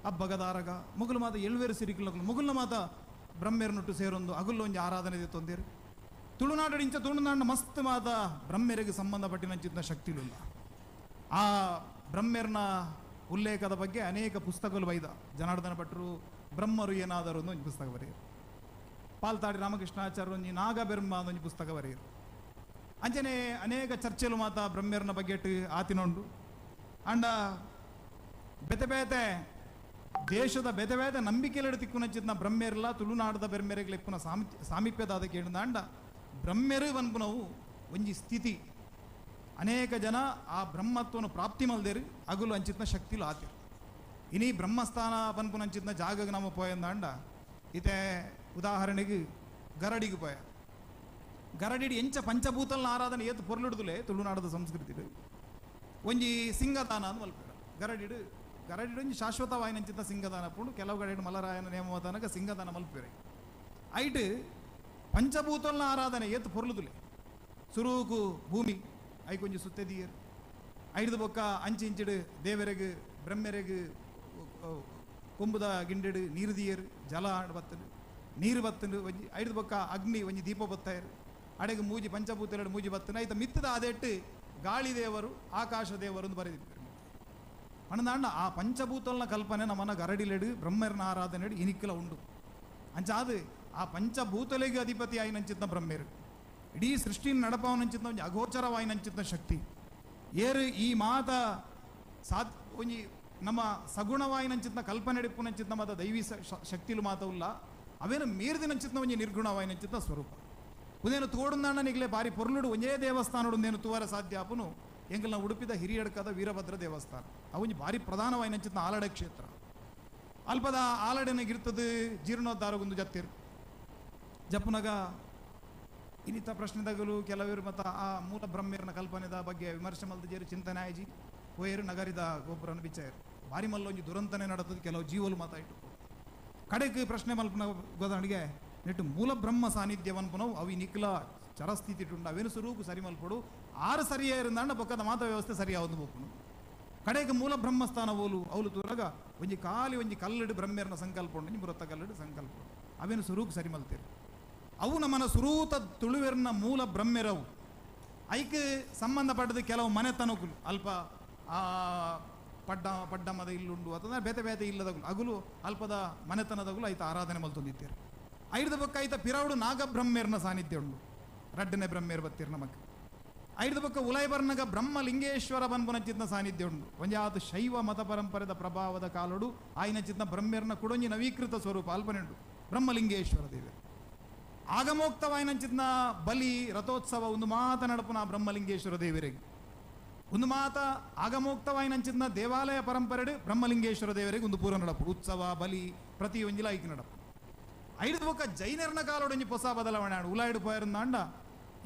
ಅಬ್ಬಗದಾರಗ ಮುಗುಲು ಮಾತ ಏಳುವೇರು ಸಿರಿಕುಲ್ ನಗುಲು ಮುಗುಲ್ನ ಮಾತ ಬ್ರಹ್ಮೇರ್ನುಟ್ಟು ಸೇರೊಂದು ಅಗುಲು ಒಂಜಿ ಆರಾಧನೆ ತೊಂದಿರು. ತುಳುನಾಡು ಇಂಚ ತುಳುನಾಡಿನ ಮಸ್ತ್ ಮಾತ ಬ್ರಹ್ಮೆರಿಗೆ ಸಂಬಂಧಪಟ್ಟಿನಂಚಿನ ಶಕ್ತಿಲಿಲ್ಲ. ಆ ಬ್ರಹ್ಮೆರ್ನ ಉಲ್ಲೇಖದ ಬಗ್ಗೆ ಅನೇಕ ಪುಸ್ತಕಗಳು ಬೈದ ಜನಾರ್ದನ ಭಟ್ರು ಬ್ರಹ್ಮರು ಏನಾದರೂ ಒಂದು ಪುಸ್ತಕ ಬರೆಯರು, ಪಾಲ್ತಾಡಿ ರಾಮಕೃಷ್ಣಾಚಾರ್ಯರು ಒಂಜಿ ನಾಗಬೆರ್ಮ ಒಂಜಿ ಪುಸ್ತಕ ಬರೆಯರು. ಅಂಚನೆ ಅನೇಕ ಚರ್ಚೆಲು ಮಾತ ಬ್ರಹ್ಮೆರ್ನ ಬಗ್ಗೆ ಆತಿನೊಂಡು. ಅಂಡ ಬೇತೆ ಬೇತೆ ದೇಶದ ಬೇತೆ ಬೇತೆ ನಂಬಿಕೆಲೆಡು ತಿಕ್ಕುನಂಚಿನ ಬ್ರಹ್ಮೇರ್ಲ ತುಳುನಾಡದ ಬ್ರಹ್ಮೆರೆಗ್ಲೆಪ್ಪುನ ಸಾಮೀಪ್ಯದಾದ ಕೇಳಿದ ಅಂಡ ಬ್ರಹ್ಮೆರು ವನ್ಪುನವು ಒಂಜಿ ಸ್ಥಿತಿ ಅನೇಕ ಜನ ಆ ಬ್ರಹ್ಮತ್ವನು ಪ್ರಾಪ್ತಿ ಮಲ್ದೇರು ಅಗುಲು ಅಂಚಿತ್ನ ಶಕ್ತಿಲು ಆತಿರು. ಇನಿ ಬ್ರಹ್ಮಸ್ಥಾನ ಪನ್ಪುನಂಚಿತ್ನ ಜಾಗಕ್ಕೆ ನಮ್ಮ ಪೋಯಂದಾಂಡ ಇತೆ ಉದಾಹರಣೆಗೆ ಗರಡಿಗೆ ಪೋಯ ಗರಡಿಡಿ ಎಂಚ ಪಂಚಭೂತಲ್ನ ಆರಾಧನೆ ಏತು ಪೊರ್ಲುಡುದುಲೆ ತುಳುನಾಡದ ಸಂಸ್ಕೃತಿ ಒಂಜಿ ಸಿಂಗದಾನ ಅಂದ್ ಮಲ್ಪೇರ ಗರಡಿಡು ಗರಡಿಡು ಒಂಜಿ ಶಾಶ್ವತವಾಯಿನಂಚಿತ ಸಿಂಗದಾನ ಪುಂಡು ಕೆಲವು ಗರಡಿಡು ಮಲರಾಯನ ನೇಮವತನಕ ಸಿಂಗದಾನ ಮಲ್ಪೇರೆ ಐಟ್ ಪಂಚಭೂತಲ್ನ ಆರಾಧನೆ ಏತು ಪೊರ್ಲುದುಲೆ ಸುರುಕು ಭೂಮಿ ಐಕೊಂಜಿ ಸುತ್ತೆದಿಯರು ಐದು ಬೊಕ್ಕ ಅಂಚಿ ಇಂಚಿಡು ದೇವರೆಗು ಬ್ರಹ್ಮೆರೆಗು ಕೊಂಬುದ ಗಿಂಡೆಡು ನೀರುದಿಯರು ಜಲ ಬತ್ತಲು ನೀರು ಬತ್ತಲು ಒಂಜಿ ಐದು ಬೊಕ್ಕ ಅಗ್ನಿ ಒಂಜಿ ದೀಪ ಬತ್ತಾಯರು ಅಡೆಗೆ ಮೂಜಿ ಪಂಚಭೂತಲೆಡು ಮೂಜಿ ಬತ್ತನ ಐತ ಮಿತ್ತದ ಅದೆಟ್ಟು ಗಾಳಿ ದೇವರು ಆಕಾಶ ದೇವರು ಅಂತ ಬರೆದಿದ್ದಾರೆ. ಪಣದಾಂಡ ಆ ಪಂಚಭೂತಲ್ನ ಕಲ್ಪನೆ ನಮ್ಮನ ಗರಡಿಲೆಡು ಬ್ರಹ್ಮರ್ನ ಆರಾಧನೆಡು ಇನಿಕ್ಕಲ ಉಂಡು ಅಂಚಾದು ಆ ಪಂಚಭೂತಲೆಗೆ ಅಧಿಪತಿ ಆಯಿನಂಚಿತ್ನ ಬ್ರಹ್ಮೇರು ಇಡೀ ಸೃಷ್ಟಿನ ನಡಪವನಂಚಿತ್ನ ಒಂಜಿ ಅಗೋಚರವಾಯಿನಂಚಿತ್ನ ಶಕ್ತಿ ಏರು ಈ ಮಾತ ಸಾತ್ ಒಂಜಿ ನಮ್ಮ ಸಗುಣವಾಯಿನಂಚಿತ್ನ ಕಲ್ಪನೆ ಡಿಪ್ಪುನಂಚಿತ್ನ ಮಾತ ದೈವಿ ಶಕ್ತಿಲು ಮಾತವುಲ್ಲ ಅವೇನು ಮೀರ್ದಿನಂಚಿತ್ನ ಒಂಜಿ ನಿರ್ಗುಣವಾಯಿನಂಚಿತ್ನ ಸ್ವರೂಪ ಉದೇನು ತೋಡುಂದಾಂಡನಿಗ್ಲೇ ಬಾರಿ ಪೊರ್ಲುಡು ಒಂಜೇ ದೇವಸ್ಥಾನಡು ನೇನು ತುವರ ಸಾಧ್ಯ ಆಪುನು ಎಂಗಲ್ನ ಉಡುಪಿದ ಹಿರಿಯಡ್ಕದ ವೀರಭದ್ರ ದೇವಸ್ಥಾನ ಅವೊಂಜಿ ಭಾರಿ ಪ್ರಧಾನವಾಯಿನಂಚಿತ್ನ ಆಲಡೆ ಕ್ಷೇತ್ರ ಅಲ್ಪದ ಆಲಡೆನಗಿರ್ತದೆ ಜೀರ್ಣೋದ್ಧಾರಗೊಂದು ಜತ್ತಿರು ಜಪ್ಪುನಗ ಇನ್ನಿತ ಪ್ರಶ್ನೆದಾಗಲು ಕೆಲವರು ಮತ್ತು ಆ ಮೂಲ ಬ್ರಹ್ಮೇರ್ನ ಕಲ್ಪನೆದ ಬಗ್ಗೆ ವಿಮರ್ಶೆ ಮಲ್ದಜೇರು ಚಿಂತನೆ ಆಯ್ಜಿ ಹೋಯರು ನಗರಿದ ಗೊಬ್ಬರನ್ನು ಬಿಚ್ಚಾಯರು ಭಾರಿ ಮಲ್ಲೊಂಜಿ ದುರಂತನೆ ನಡತದೆ ಕೆಲವು ಜೀವಲು ಮಾತಾಯಿಟ್ಟು ಕಡೆಗೆ ಪ್ರಶ್ನೆ ಮಲ್ಪನ ಗೋದಾಣಿಗೆ ನೆಟ್ಟು ಮೂಲ ಬ್ರಹ್ಮ ಸಾನ್ನಿಧ್ಯವನ್ಪುನವು ಅವಿ ನಿಕ್ಲ ಚರಸ್ಥಿತಿ ಉಂಡು ಅವೇನು ಸುರೂಪು ಸರಿ ಮಲ್ಪಡು ಆರು ಸರಿಯಾಗಿರುಂದಾಂಡ ಬೊಕ್ಕದ ಮಾತ ವ್ಯವಸ್ಥೆ ಸರಿಯಾವದು ಬೋಪುನು ಕಡೆಗೆ ಮೂಲ ಬ್ರಹ್ಮಸ್ಥಾನ ಓಲು ಅವಲು ತೂರಗ ಒಂಜಿ ಖಾಲಿ ಒಂಜಿ ಕಲ್ಲಡು ಬ್ರಹ್ಮೇರ್ನ ಸಂಕಲ್ಪ ಉಂಡು ಒಂಜಿ ಮೃತ ಕಲ್ಲಡು ಸಂಕಲ್ಪ ಅವೇನು ಸುರೂಪು ಸರಿ ಮಲ್ತೇರು ಅವು ನಮ್ಮನ ಸುರೂತ ತುಳುವೆರ್ನ ಮೂಲ ಬ್ರಹ್ಮೆರವು ಐಕ್ ಸಂಬಂಧಪಟ್ಟದ ಕೆಲವು ಮನೆತನಕುಲು ಅಲ್ಪ ಆ ಪಡ್ಡ ಪಡ್ಡಮದ ಇಲ್ಲುಂಡು ಅಥವಾ ಬೇತೆ ಬೇತೆ ಇಲ್ಲದಗುಲು ಅಗುಲು ಅಲ್ಪದ ಮನೆತನದಗುಲು ಐತ ಆರಾಧನೆ ಮಲ್ತೊಂದಿತ್ತೇರು ಐದು ಬೊಕ್ಕ ಐತ ಪಿರವುಡು ನಾಗಬ್ರಹ್ಮೇರ್ನ ಸಾನ್ನಿಧ್ಯ ಉಂಡು ರಡ್ಡನೆ ಬ್ರಹ್ಮೇರ್ ಬತ್ತೀರ್ ನಮಕ್ ಐದು ಬೊಕ್ಕ ಉಲೈಬರ್ನಗ ಬ್ರಹ್ಮಲಿಂಗೇಶ್ವರ ಬನ್ಪುನಂಚಿತ್ನ ಸಾನ್ನಿಧ್ಯ ಉಂಡು. ಒಂಜಾತ ಶೈವ ಮತ ಪರಂಪರೆದ ಪ್ರಭಾವದ ಕಾಲೋಡು ಆಯ್ನಚಿತ್ನ ಬ್ರಹ್ಮೆರ್ನ ಕುಡೊಂಜಿ ನವೀಕೃತ ಸ್ವರೂಪ ಅಲ್ಪನೆಂಡು ಬ್ರಹ್ಮಲಿಂಗೇಶ್ವರ ದೇವರು. ಆಗಮೋಕ್ತವಾಯಿನಂಚಿತ್ನ ಬಲಿ ರಥೋತ್ಸವ ಒಂದು ಮಾತ ನಡಪುನ ಬ್ರಹ್ಮಲಿಂಗೇಶ್ವರ ದೇವರಿಗೆ. ಒಂದು ಮಾತ ಆಗಮೋಕ್ತವಾಯಿನಂಚಿತ್ನ ದೇವಾಲಯ ಪರಂಪರೆಡು ಬ್ರಹ್ಮಲಿಂಗೇಶ್ವರ ದೇವರಿಗೆ ಒಂದು ಪೂರ ನಡಪು ಉತ್ಸವ ಬಲಿ ಪ್ರತಿ ಒಂಜಿಲ ಐಕ್ ನಡಪು. ಐದು ಬೊಕ್ಕ ಜೈನರ್ನ ಕಾಲೋಡೊಂಜಿ ಹೊಸ ಬದಲಾವಣೆ ಆಡು ಉಲಾಯ್ಡು ಪೋಯರಂದಾಂಡ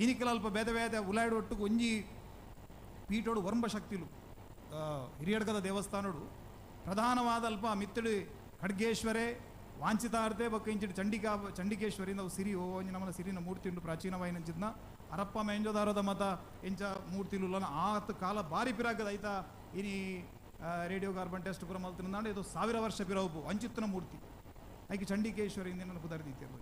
ಇನಿಕಲ ಅಲ್ಪ ಬೇತೆ ಬೇತೆ ಉಲಾಯ್ಡು ಒಟ್ಟುಗು ಒಂಜಿ ಪೀಠೋಡು ವರ್ಂಬ ಶಕ್ತಿಲು ಹಿರಿಯಡ್ಕದ ದೇವಸ್ಥಾನೋಡು ಪ್ರಧಾನವಾದ ಅಲ್ಪ ಮಿತ್ತಡು ಖಡ್ಗೇಶ್ವರೇ ವಾಂಛಿತಾರ್ತೆ ಬೊಕ್ಕ ಇಂಚಿಡು ಚಂಡಿಕಾ ಚಂಡಿಕೇಶ್ವರಿ ನಾವು ಸಿರಿ ಓ ಒಂಜಿ ನಮ್ಮನ ಸಿರಿನ ಮೂರ್ತಿ ಉಂಡು ಪ್ರಾಚೀನವಾಯಿನಂಚಿತ್ನ ಅರಪ್ಪ ಮೆಂಜೋದಾರದ ಮತ ಎಂಚ ಮೂರ್ತಿಲು ಆತ ಕಾಲ ಭಾರಿ ಪಿರಾಗದ ಐತಾ ಇನಿ ರೇಡಿಯೋ ಕಾರ್ಬನ್ ಟೆಸ್ಟ್ ಪುರ ಮಲ್ತಿನ ಇದು 1000 ವರ್ಷ ಪಿರವು ಅಂಚಿತ್ತನ ಮೂರ್ತಿ ಐಕೆ ಚಂಡಿಕೇಶ್ವರಿ ಇಂದ ನನ್ನ ಪುದರ್ದಿತ್ತೇರು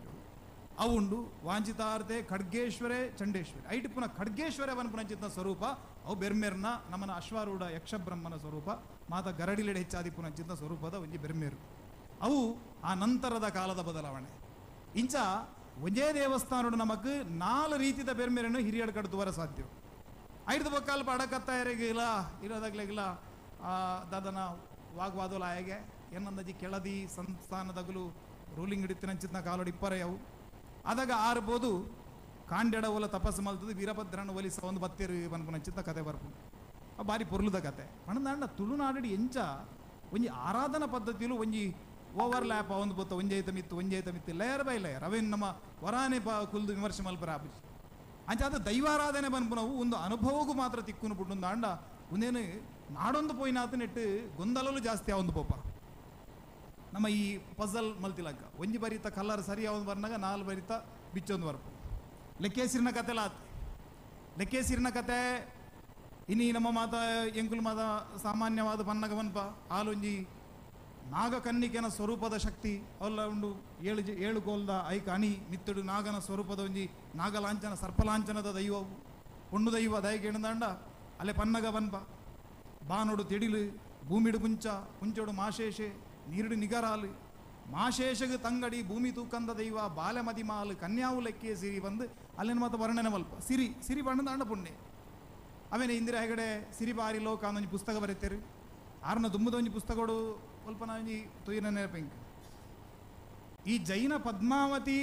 ಅವುಂಡು ವಾಂಛಿತಾರ್ತೆ ಖಡ್ಗೇಶ್ವರೇ ಚಂಡೇಶ್ವರಿ ಐಟು ಪುನಃ ಖಡ್ಗೇಶ್ವರ ಪುನಂಚಿತ್ನ ಸ್ವರೂಪ ಅವು ಬೆರ್ಮೆರ್ನ ನಮ್ಮನ ಅಶ್ವಾರೂಢ ಯಕ್ಷಬ್ರಹ್ಮನ ಸ್ವರೂಪ ಮಾತ ಗರಡಿಲೆಡೆ ಹೆಚ್ಚಾದಿ ಪುನಂಚಿತ್ನ ಸ್ವರೂಪದ ಒಂಜಿ ಬೆರ್ಮೇರು. ಅವು ಆ ನಂತರದ ಕಾಲದ ಬದಲಾವಣೆ. ಇಂಚ ಒಂದೇ ದೇವಸ್ಥಾನಡು ನಮಕ್ 4 ರೀತಿದ ಬೆರ್ಮೆರನ್ನು ಹಿರಿಯಡ್ ಕಡ್ದುವರ ಸಾಧ್ಯ. ಐದು ಬೊಕ್ಕಲ್ಪ ಅಡಕತ್ತಾಯರಿಗೆ ಇಲ್ಲ ಇರೋದಾಗ್ಲಿಲ್ಲ ದಾದನ ವಾಗ್ವಾದೋಲ ಆಯಗೆ ಏನಂದಜಿ ಕೆಳದಿ ಸಂಸ್ಥಾನದಗಲು ರೂಲಿಂಗ್ ಹಿಡಿತಿನಂಚಿತ್ನ ಕಾಲೋಡು ಇಪ್ಪರೆಯವು ಆದಾಗ ಆರ್ಬೋದು ಕಾಂಡೆಡ ಒಲ ತಪಸ್ಸು ಮಲ್ತದ್ದು ವೀರಭದ್ರನ ಒಲಿಸ ಒಂದು ಬತ್ತೇರು ಬನ್ಪುನಂಚಿತ್ನ ಕತೆ ಬರ್ಪು ಭಾರಿ ಪೊರ್ಲುದ ಕತೆ. ಪಣದಾಂಡ ತುಳುನಾಡು ಎಂಚ ಒಂಜಿ ಆರಾಧನಾ ಪದ್ಧತಿಲು ಒಂಜಿ ಓವರ್ಲ್ಯಾಪ್ ಒಂದು ಬೊತ್ತ ಒಂಜೈತ ಮಿತ್ತು ಒಂಜೈತ ಮಿತ್ತು ಲೇಯರ್ ಬೈ ಲೇಯರ್ ಅವೇನು ನಮ್ಮ ವರಾನೆ ಪ ಕುಲ್ದು ವಿಮರ್ಶೆ ಮಲ್ಪರ ಆಪುಜಿ. ಅಂಚಾದ ದೈವಾರಾಧನೆ ಬನ್ಪುನವು ಒಂದು ಅನುಭವಕ್ಕೂ ಮಾತ್ರ ತಿಕ್ಕುನು ಪುಟ್ಟುಂದಾಂಡ ಒಂದೇನು ನಾಡೊಂದು ಪೋಯಿನಾತ ನೆಟ್ಟು ಗೊಂದಲಲು ಜಾಸ್ತಿ ಆವೊಂದು ಪೋಪ. ನಮ್ಮ ಈ ಪಜಲ್ ಮಲ್ತಿಲಕ್ಕ ಒಂಜಿ ಬರಿತ ಕಲರ್ ಸರಿ ಅವನು ಬರ್ನಾಗ 4 ಬರಿತ ಬಿಚ್ಚೊಂದು ಬರ್ಪು. ಲೆಕ್ಕೇಸಿರಿನ ಕತೆ ಲಾತ್ ಲೆಕ್ಕೇಸಿರಿನ ಕತೆ ಇನಿ ನಮ್ಮ ಮಾತ ಎಂಕುಲು ಮಾತ ಸಾಮಾನ್ಯವಾದ ಪನ್ನಗ ಪನ್ಪ ಆಲೊಂಜಿ ನಾಗಕನ್ನಿಕೆನ ಸ್ವರೂಪದ ಶಕ್ತಿ ಅವಲ್ಲ ಉಂಡು 7 ಗೋಲ್ದ ಐಕ ಅಣಿ ಮಿತ್ತಡು ನಾಗನ ಸ್ವರೂಪದ ಒಂಜಿ ನಾಗಲಾಂಛನ ಸರ್ಪಲಾಂಛನದ ದೈವವು ಪೊಣ್ಣು ದೈವ ದಯಕ್ಕೆ ಅಲ್ಲೇ ಪನ್ನಗ ಪನ್ಪ ಬಾನೋಡು ತಿಡಿಲು ಭೂಮಿಡು ಕುಂಚ ಕುಂಚೋಡು ಮಾಶೇಷೆ ನೀರುಡು ನಿಗರಾಲು ಮಾಶೇಷಗ ತಂಗಡಿ ಭೂಮಿ ತೂಕಂದ ದೈವ ಬಾಲೆ ಮದಿಮಾಲು ಕನ್ಯಾವು ಲೆಕ್ಕೆ ಸಿರಿ ಬಂದು ಅಲ್ಲಿನ ಮಾತ ವರ್ಣನೆ ಮಲ್ಪ ಸಿರಿ ಸಿರಿ ಬಣ್ಣದ ಪುಣ್ಯ. ಆಮೇಲೆ ಇಂದಿರಾ ಹೆಗಡೆ ಸಿರಿಬಾರಿ ಲೋಕ ಅನ್ನೊಂಜಿ ಪುಸ್ತಕ ಬರೀತೇರು ಆರ್ನ ದುಮ್ಮದ ಒಂಜಿ ಪುಸ್ತಕಡು ಸ್ವಲ್ಪ ಒಂಜಿ ತೊಯ್ಯಿನ ನೆನಪಿಂಕ್. ಈ ಜೈನ ಪದ್ಮಾವತಿ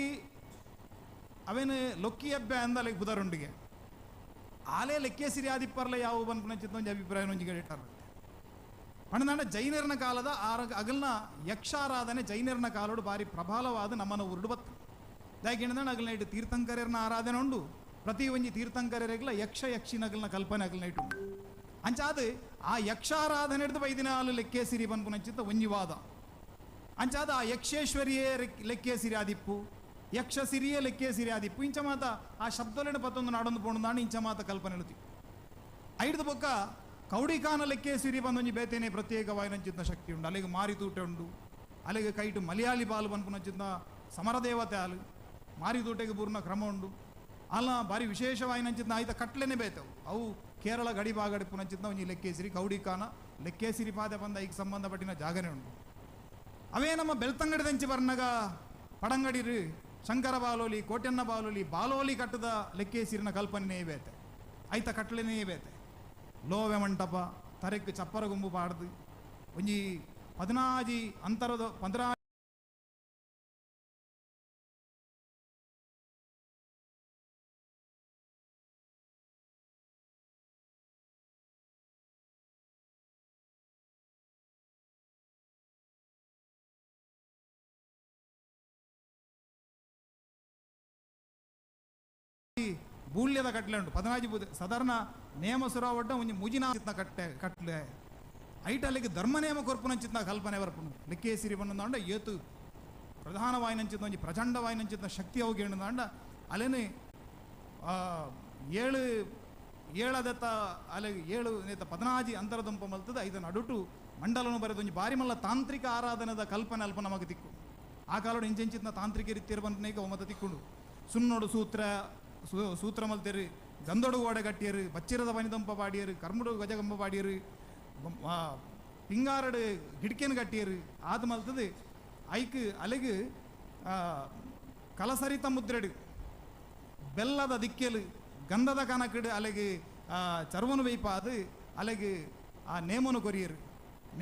ಅವೇನು ಲೊಕ್ಕಿ ಅಬ್ಬೆ ಅಂದ ಬುಧರುಂಡಿಗೆ ಆಲೆ ಲೆಕ್ಕೆ ಸಿರಿ ಆದಿಪ್ಪರ್ಲ ಯಾವ ಬನ್ಪುನಂಚಿತ್ತ ಒಂಜಿ ಅಭಿಪ್ರಾಯ ಒಂಜಿ ಗಡಿಟಾರ. ಪಣದಾಂಡ ಜೈನರ್ನ ಕಾಲದ ಆರ ಅಗಲ್ನ ಯಕ್ಷಾರಾಧನೆ ಜೈನರ್ನ ಕಾಲೋಡು ಭಾರಿ ಪ್ರಬಲವಾದ ನಮ್ಮನ ಉರುಡು ಬತ್ತು. ದಾಯಕಿಂದ ಅಗಲ್ನ ಇಟ್ಟು ತೀರ್ಥಂಕರ್ಯರ್ನ ಆರಾಧನೆ ಉಂಡು ಪ್ರತಿ ಒಂಜಿ ತೀರ್ಥಂಕರ್ಯರಿಗಲ ಯಕ್ಷ ಯಕ್ಷಿನಗಲ್ನ ಕಲ್ಪನೆ ಅಗಲ್ನ ಇಟ್ಟು ಉಂಡು. ಅಂಚಾದ ಆ ಯಕ್ಷಾರಾಧನೆ ಹಿಡಿದು ಬೈದಿನ ಹಾಲು ಲೆಕ್ಕೆ ಸಿರಿ ಬನ್ಪುನಂಚಿತ್ತ ಒಂಜಿ ವಾದ. ಅಂಚಾದ ಆ ಯಕ್ಷೇಶ್ವರಿಯೇ ಲೆಕ್ಕೆ ಸಿರಿ ಆದಿಪ್ಪು ಯಕ್ಷ ಸಿರಿಯೇ ಲೆಕ್ಕೆ ಸಿರಿ ಆದಿಪ್ಪು ಇಂಚ ಮಾತ ಆ ಶಬ್ದಲೆನ ಪತ್ತೊಂದು ನಾಡೊಂದು ಪೋಣುದಾಂಡ ಇಂಚ ಮಾತ ಕಲ್ಪನೆ ಹೇಳುತ್ತಿ. ಐದು ಬೊಕ್ಕ ಕೌಡಿಕಾನ ಲೆಕ್ಕೆ ಸಿರಿ ಬಂದೊಂಜಿ ಬೇತೇನೆ ಪ್ರತ್ಯೇಕವಾಯಿನಂಚಿತ್ನ ಶಕ್ತಿ ಉಂಡು. ಅಲ್ಲಿಗೆ ಮಾರಿತೂಟೆ ಉಂಡು ಅಲ್ಲಿಗೆ ಕೈಟು ಮಲಯಾಳಿ ಬಾಲು ಬನ್ಪುನಂಚಿತ್ನ ಸಮರದೇವತೆ ಹಾಲು ಮಾರಿತೂಟೆಗೆ ಪೂರ್ಣ ಕ್ರಮ ಉಂಡು. ಅಲ್ಲ ಭಾರಿ ವಿಶೇಷವಾಯಿನಂಚಿತ್ನ ಆಯ್ತ ಕಟ್ಲೆನೆ ಬೇತವು ಅವು ಕೇರಳ ಗಡಿ ಬಾಗಡಿ ಪುನಂಚಿತ್ನ ಒಂಜಿ ಲೆಕ್ಕೇಸಿರಿ ಕೌಡಿಕಾನ ಲೆಕ್ಕೇಸಿರಿ ಪಾದೆ ಬಂದ ಈಗ ಸಂಬಂಧಪಟ್ಟಿನ ಜಾಗನೆ ಉಂಡು. ಅವೇ ನಮ್ಮ ಬೆಳ್ತಂಗಡಿದಂಚಿ ಬರ್ನಗ ಪಡಂಗಡಿರು ಶಂಕರ ಬಾಲೋಲಿ ಕೋಟೆನ್ನ ಬಾಲೋಲಿ ಬಾಲೋಲಿ ಕಟ್ಟದ ಲೆಕ್ಕೇಸಿರಿನ ಕಲ್ಪನೆ ಬೇತೆ ಐತ ಕಟ್ಲೆನೇ ಬೇತೆ. ಲೋವೆ ಮಂಟಪ ತರೆಕ್ ಚಪ್ಪರ ಗುಂಬು ಪಾಡ್ದು ಒಂಜಿ 14 ಅಂತರದ 15 ಬೂಲ್ಯದ ಕಟ್ಲೆ ಉಂಟು 14 ಬೂದೆ ಸಾಧಾರಣ ನೇಮ ಸುರಾವಡ್ಡ ಒಂಜಿ ಮುಜಿನ ಕಟ್ಟೆ ಕಟ್ಲೆ ಐಟ ಅಲ್ಲಿಗೆ ಧರ್ಮ ನೇಮ ಕೊರ್ಪುನಂಚಿತ್ನ ಕಲ್ಪನೆ ಬರ್ಪುನು ಲೆಕ್ಕೆ ಸಿರಿ ಬಣ್ಣದಾಂಡ ಏತು ಪ್ರಧಾನವಾಯಿನಂಚಿತ್ನ ಒಂಜಿ ಪ್ರಚಂಡವಾಯಿನಂಚಿತ್ನ ಶಕ್ತಿ ಅವು ಕೇಳುದಾಂಡ ಅಲ್ಲೇನೆ 7 7 ಅಲೆ 7 ನೇತ 14 ಅಂತರದಂಪ ಮಲ್ತದ ಐದ ನಡುಟು ಮಂಡಲನು ಬರೆದ ಒಂಜಿ ಬಾರಿ ಮಲ್ಲ ತಾಂತ್ರಿಕ ಆರಾಧನದ ಕಲ್ಪನೆ ಅಲ್ಪ ನಮಗೆ ತಿಕ್ಕು. ಆ ಕಾಲೋಡು ಇಂಚೆಂಚಿತ್ನ ತಾಂತ್ರಿಕ ರೀತಿಯ ಬಂದನೇಕ ಒಮ್ಮತ ತಿಕ್ಕೊಂಡು ಸುನ್ನೋಡು ಸೂತ್ರ ಸೂತ್ರ ಮಲ್ತೇರು ಗಂದೊಡು ಗೋಡೆ ಕಟ್ಟಿಯರು ಬಚ್ಚಿರದ ಬನಿದಂಪ ಪಾಡಿಯರು ಕರ್ಮುಡು ಗಜಗಂಬ ಪಾಡಿಯರು ಪಿಂಗಾರಡು ಗಿಡ್ಕೆನ್ ಕಟ್ಟಿಯರು ಆದ ಮಲ್ತದು ಐಕ್ ಅಲೆಗು ಕಲಸರಿತ ಮುದ್ರೆಡು ಬೆಲ್ಲದ ದಿಕ್ಕೆಲು ಗಂಧದ ಕನಕಡು ಅಲೆಗೆ ಚರ್ವನು ಬೈಪಾದು ಅಲೆಗ್ ಆ ನೇಮನು ಕೊರಿಯರು.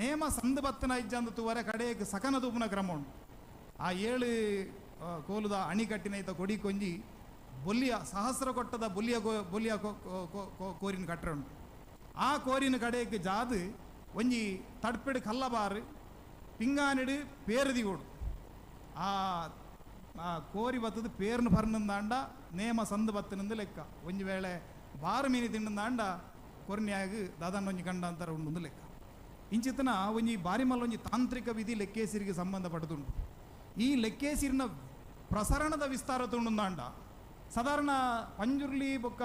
ನೇಮ ಸಂದು ಬತ್ತನ ಇಜ್ಜಂದು ತೂವರೆ ಕಡೆಗೆ ಸಕನ ತೂಪುನ ಕ್ರಮ ಉಂಡು. ಆ 7 ಕೋಲುದ ಅಣಿ ಕಟ್ಟಿನ ಈತ ಕೊಡಿ ಕೊಂಜಿ ಬೊಲ್ಲಿಯ ಸಹಸ್ರ ಕೊಟ್ಟದ ಬೊಲ್ಲಿಯ ಬೊಲ್ಲಿಯ ಕೋರಿನ ಕಟ್ಟರೆ ಉಂಟು. ಆ ಕೋರಿನ ಕಡೆಗೆ ಜಾದು ಒಂಜಿ ತಡ್ಪೆಡು ಕಲ್ಲಬಾರು ಪಿಂಗಾನಿಡು ಪೇರದಿಗೋಡು ಆ ಕೋರಿ ಬತ್ತದ ಪೇರ್ನು ಪರ್ನಂದಾಂಡ ನೇಮ ಸಂದು ಬತ್ತನಂದು ಲೆಕ್ಕ. ಒಂಜಿ ವೇಳೆ ಬಾರು ಮೀನಿ ತಿಂಡಂದಾಂಡ ಕೊರ್ನ್ಯಾಗ ದಾದಾನ ಒಂಜಿ ಗಂಡ ಅಂತಾರೆ ಉಂಡು ಲೆಕ್ಕ. ಇಂಚಿತನ ಒಂಜಿ ಬಾರಿ ಮಲ್ಲ ಒಂಜಿ ತಾಂತ್ರಿಕ ವಿಧಿ ಲೆಕ್ಕೇಸಿರಿಗೆ ಸಂಬಂಧಪಟ್ಟದುಂಟು. ಈ ಲೆಕ್ಕೇಸಿರಿನ ಪ್ರಸರಣದ ವಿಸ್ತಾರ ತುಂಡುಂದಾಂಡ ಸಾಧಾರಣ ಪಂಜುರ್ಲಿ ಬೊಕ್ಕ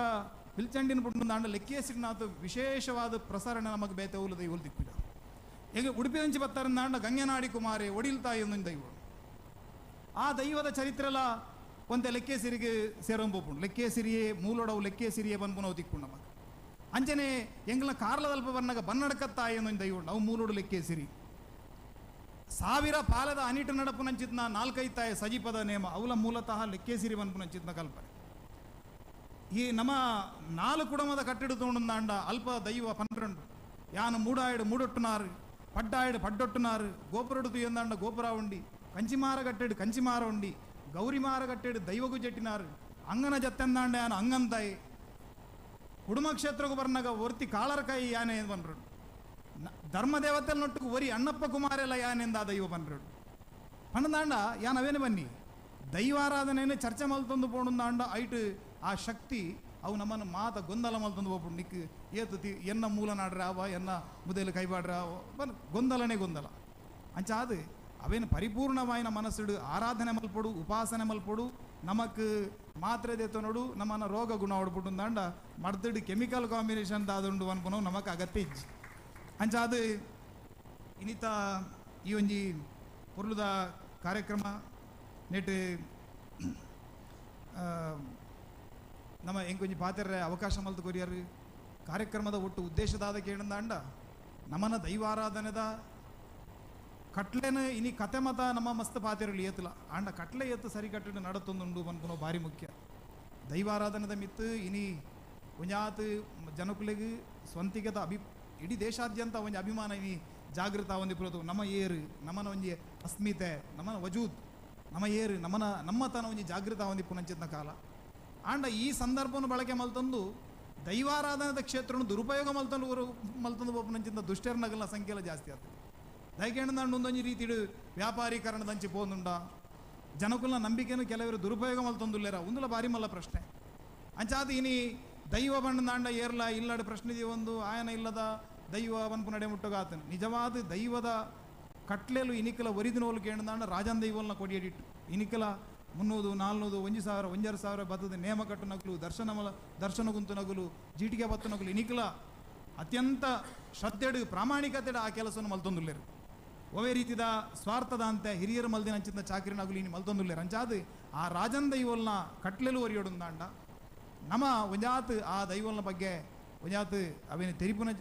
ಪಿಲ್ಚಂಡಿನ ಪುಂಡುಂದಾಂಡ ಲೆಕ್ಕೇಸಿರಿನಾಥ ವಿಶೇಷವಾದ ಪ್ರಸರಣ ನಮಗೆ ಬೇತೆ ಉಲದ ಇವು ದಿಕ್ಕಿಲ್ಲ. ಈಗ ಉಡುಪಿದಂಚಿ ಬತ್ತಾರಂದಾಂಡ ಗಂಗೆನಾಡಿ ಕುಮಾರಿ ಒಡಿಲ್ತಾಯಿ ಒಂದೊಂದು ದೈವ. ಆ ದೈವದ ಚರಿತ್ರೆಲ ಒಂತೆ ಲೆಕ್ಕೇಸಿರಿಗೆ ಸೇರಂಬೋಪುಂಡು. ಲೆಕ್ಕೇಸಿರಿಯೇ ಮೂಲೊಡವು ಲೆಕ್ಕೇಸಿರಿಯೇ ಬನ್ಪುನವು ತಿಕ್ಕು ನಮಗೆ. ಅಂಚನೆ ಎಂಗ್ಲ ಕಾರ್ಲದಲ್ಪ ಬನ್ನಾಗ ಬನ್ನಡಕತ್ತಾಯಿ ಒಂದೊಂದು ದೈವ ಉಂಡು, ಅವು ಮೂಲೊಡು ಲೆಕ್ಕೇಸಿರಿ. 1000 ಪಾಲದ ಅನಿಟು ನಡಪುನಂಚಿತ್ನ 4 ತಾಯಿ ಸಜಿಪದ ನೇಮ ಅವಲ ಮೂಲತಃ ಲೆಕ್ಕೇಸಿರಿ ಬನ್ಪುನಂಚಿತ್ನ ಕಲ್ಪನೆ. ಈ ನಮ್ಮ 4 ಕುಟುಂಬದ ಕಟ್ಟಿಡು ತೋಂಡುಂದಾಂಡ ಅಲ್ಪ ದೈವ 12 ಯಾನು ಮೂಡಾಯಡು ಮೂಡೊಟ್ಟುನಾರು, ಪಡ್ಡಾಯಡು ಪಡ್ಡೊಟ್ಟುನಾರು, ಗೋಪುರಡು ತುಯಂದಾಂಡ ಗೋಪುರ ಉಂಡಿ, ಕಂಚಿಮಾರ ಕಟ್ಟೆಡು ಕಂಚಿಮಾರ ಉಂಡಿ, ಗೌರಿಮಾರ ಕಟ್ಟೆಡು ದೈವಗು ಜೆಟ್ಟಿನಾರು, ಅಂಗನ ಜತ್ತೆಂದಾಂಡ ಯಾನು ಅಂಗಂತಾಯಿ, ಕುಡುಮ ಕ್ಷೇತ್ರಕ್ಕೂ ಬರ್ನಾಗ ಒರ್ತಿ ಕಾಳರಕಾಯಿ ಯಾನೆ ಬನ್ರು, ಧರ್ಮದೇವತೆಲ್ ನೊಟ್ಟುಕು ಒರಿ ಅಣ್ಣಪ್ಪ ಕುಮಾರೆಲ್ಲ ಯಾನೆಂದ ದೈವ ಬನ್ರು ಪಂಡದಾಂಡ ಯಾನ್ ಅವೇನೆ ಬನ್ನಿ ದೈವಾರಾಧನೆಯನ್ನು ಚರ್ಚೆ ಮಲ್ತೊಂದು ಪೋಣುಂದಾಂಡ ಐಟು ಆ ಶಕ್ತಿ ಅವು ನಮ್ಮನ್ನು ಮಾತ ಗೊಂದಲ ಮಲ್ತೊಂದು ಹೋಗ್ಬಿಟ್ಟು ನಿಕ್ ಏತು ತಿ ಎನ್ನ ಮೂಲ ನಾಡ್ರಾವ ಎನ್ನ ಮುದಲು ಕೈಬಾಡ್ರಾವ ಬನ್ ಗೊಂದಲನೇ ಗೊಂದಲ. ಅಂಚಾದು ಅವೇನು ಪರಿಪೂರ್ಣವಾಯಿನ ಮನಸ್ಸುಡು ಆರಾಧನೆ ಮಲ್ಪೊಡು ಉಪಾಸನೆ ಮಲ್ಪೊಡು ನಮಕ್ ಮಾತ್ರೆ ದೇತನೋಡು ನಮ್ಮನ್ನ ರೋಗ ಗುಣ ಹೊಡ್ಬಿಟ್ಟು ಮರ್ದಡು ಕೆಮಿಕಲ್ ಕಾಂಬಿನೇಷನ್ ದಾದುಂಡು ಅನ್ಪುನವು ನಮಕ್ ಅಗತ್ಯ ಇಜ್ಜಿ. ಅಂಚಾದು ಇನ್ನಿತ ಈ ಒಂಜಿ ಪೊರ್ಲುದ ಕಾರ್ಯಕ್ರಮ ನೆಟ್ ನಮ್ಮ ಎಂಕೊಂಜಿ ಪಾತೆರ್ರೆ ಅವಕಾಶ ಮಲ್ತು ಕೊರಿಯರು. ಕಾರ್ಯಕ್ರಮದ ಒಟ್ಟು ಉದ್ದೇಶದಾದ ಕೇಳಂದಾಂಡ ನಮನ ದೈವಾರಾಧನೆದ ಕಟ್ಲೆನ ಇನಿ ಕತೆ ಮತ ನಮ್ಮ ಮಸ್ತ್ ಪಾತೆರಲು ಏತಲ ಆಂಡ ಕಟ್ಲೆ ಏತು ಸರಿ ಕಟ್ಟಿಡು ನಡತೊಂದುಂಡು ಪನ್ಪುನವು ಭಾರಿ ಮುಖ್ಯ. ದೈವಾರಾಧನೆದ ಮಿತ್ತು ಇನಿ ಒಂಜಾತ್ ಜನಕುಲೆಗ್ ಸ್ವಂತಿಕದ ಇಡೀ ದೇಶಾದ್ಯಂತ ಒಂಜಿ ಅಭಿಮಾನ ಇನಿ ಜಾಗೃತ ಒಂದಿ ಪುರತು ನಮ್ಮ ಏರು ನಮನ ಒಂಜಿ ಅಸ್ಮಿತೆ ನಮನ ವಜೂದ್ ನಮ್ಮ ಏರು ನಮನ ನಮ್ಮತನ ಒಂಜಿ ಜಾಗೃತ ಒಂದಿ ಪುನಂಚಿತ್ನ ಕಾಲ. ಆಂಡ ಈ ಸಂದರ್ಭವನ್ನು ಬಳಕೆ ಮಲ್ತಂದು ದೈವಾರಾಧನದ ಕ್ಷೇತ್ರವನ್ನು ದುರುಪಯೋಗ ಮಲ್ತಂದು ಮಲ್ತಂದು ಒಬ್ಬನಂಚಿಂದ ದುಷ್ಟರ್ನಗಲ್ನ ಸಂಖ್ಯೆಲ್ಲ ಜಾಸ್ತಿ ಆಗ್ತದೆ. ದಯಕೇಂಡ ಒಂದೊಂದು ರೀತಿಡು ವ್ಯಾಪಾರೀಕರಣದಂಚಿ ಪೋಂದುಂಡ ಜನಕುಲ್ನ ನಂಬಿಕೆಯನ್ನು ಕೆಲವರು ದುರುಪಯೋಗ ಮಲ್ತೊಂದುಲ್ಲೇರ ಒಂದುಲ ಬಾರಿ ಮಲ್ಲ ಪ್ರಶ್ನೆ. ಅಂಚಾದ ಇನಿ ದೈವ ಬಣ್ಣದಾಂಡ ಏರ್ಲ ಇಲ್ಲಡ ಪ್ರಶ್ನೆ ಒಂದು ಆಯನ ಇಲ್ಲದ ದೈವ ಬನ್ಪು ನಡೆ ಮುಟ್ಟಗಾತನು ನಿಜವಾದ ದೈವದ ಕಟ್ಲೆಲು ಇನಿಕಲ ಒರಿದಿನೋಲು ಕೇಂದಾಂಡ ರಾಜನ್ ದೈವಲ್ನ ಕೊಡಿಯಡಿಟ್ಟು ಇನಿಕಲ 300 400 1000 1500 ಬತ್ತದ ನೇಮ ಕಟ್ಟು ನಗಲು ದರ್ಶನ ಗುಂತು ನಗಲು ಜೀಟಿಗೆ ಬತ್ತು ನಗಲು ಇನಿಕಲ ಅತ್ಯಂತ ಶ್ರದ್ಧೆಡು ಪ್ರಾಮಾಣಿಕತೆಡು ಆ ಕೆಲಸವನ್ನು ಮಲ್ತೊಂದುಲ್ಲೇರು. ಒವೇ ರೀತಿದ ಸ್ವಾರ್ಥದ ಅಂತ ಹಿರಿಯರು ಮಲ್ದಿನ ಅಂಚಿನ ಚಾಕರಿ ನಗಲು ಇನಿ ಮಲ್ತೊಂದುಲ್ಲೇರು. ಅಂಚಾದು ಆ ರಾಜನ್ ದೈವಲ್ನ ಕಟ್ಲೆಲು ಒರಿಯೊಡುಂದಾಂಡ ನಮ್ಮ ಒಂಜಾತ್ ಆ ದೈವಲ್ನ ಬಗ್ಗೆ ಒಂಜಾತ್ ಅವೇನು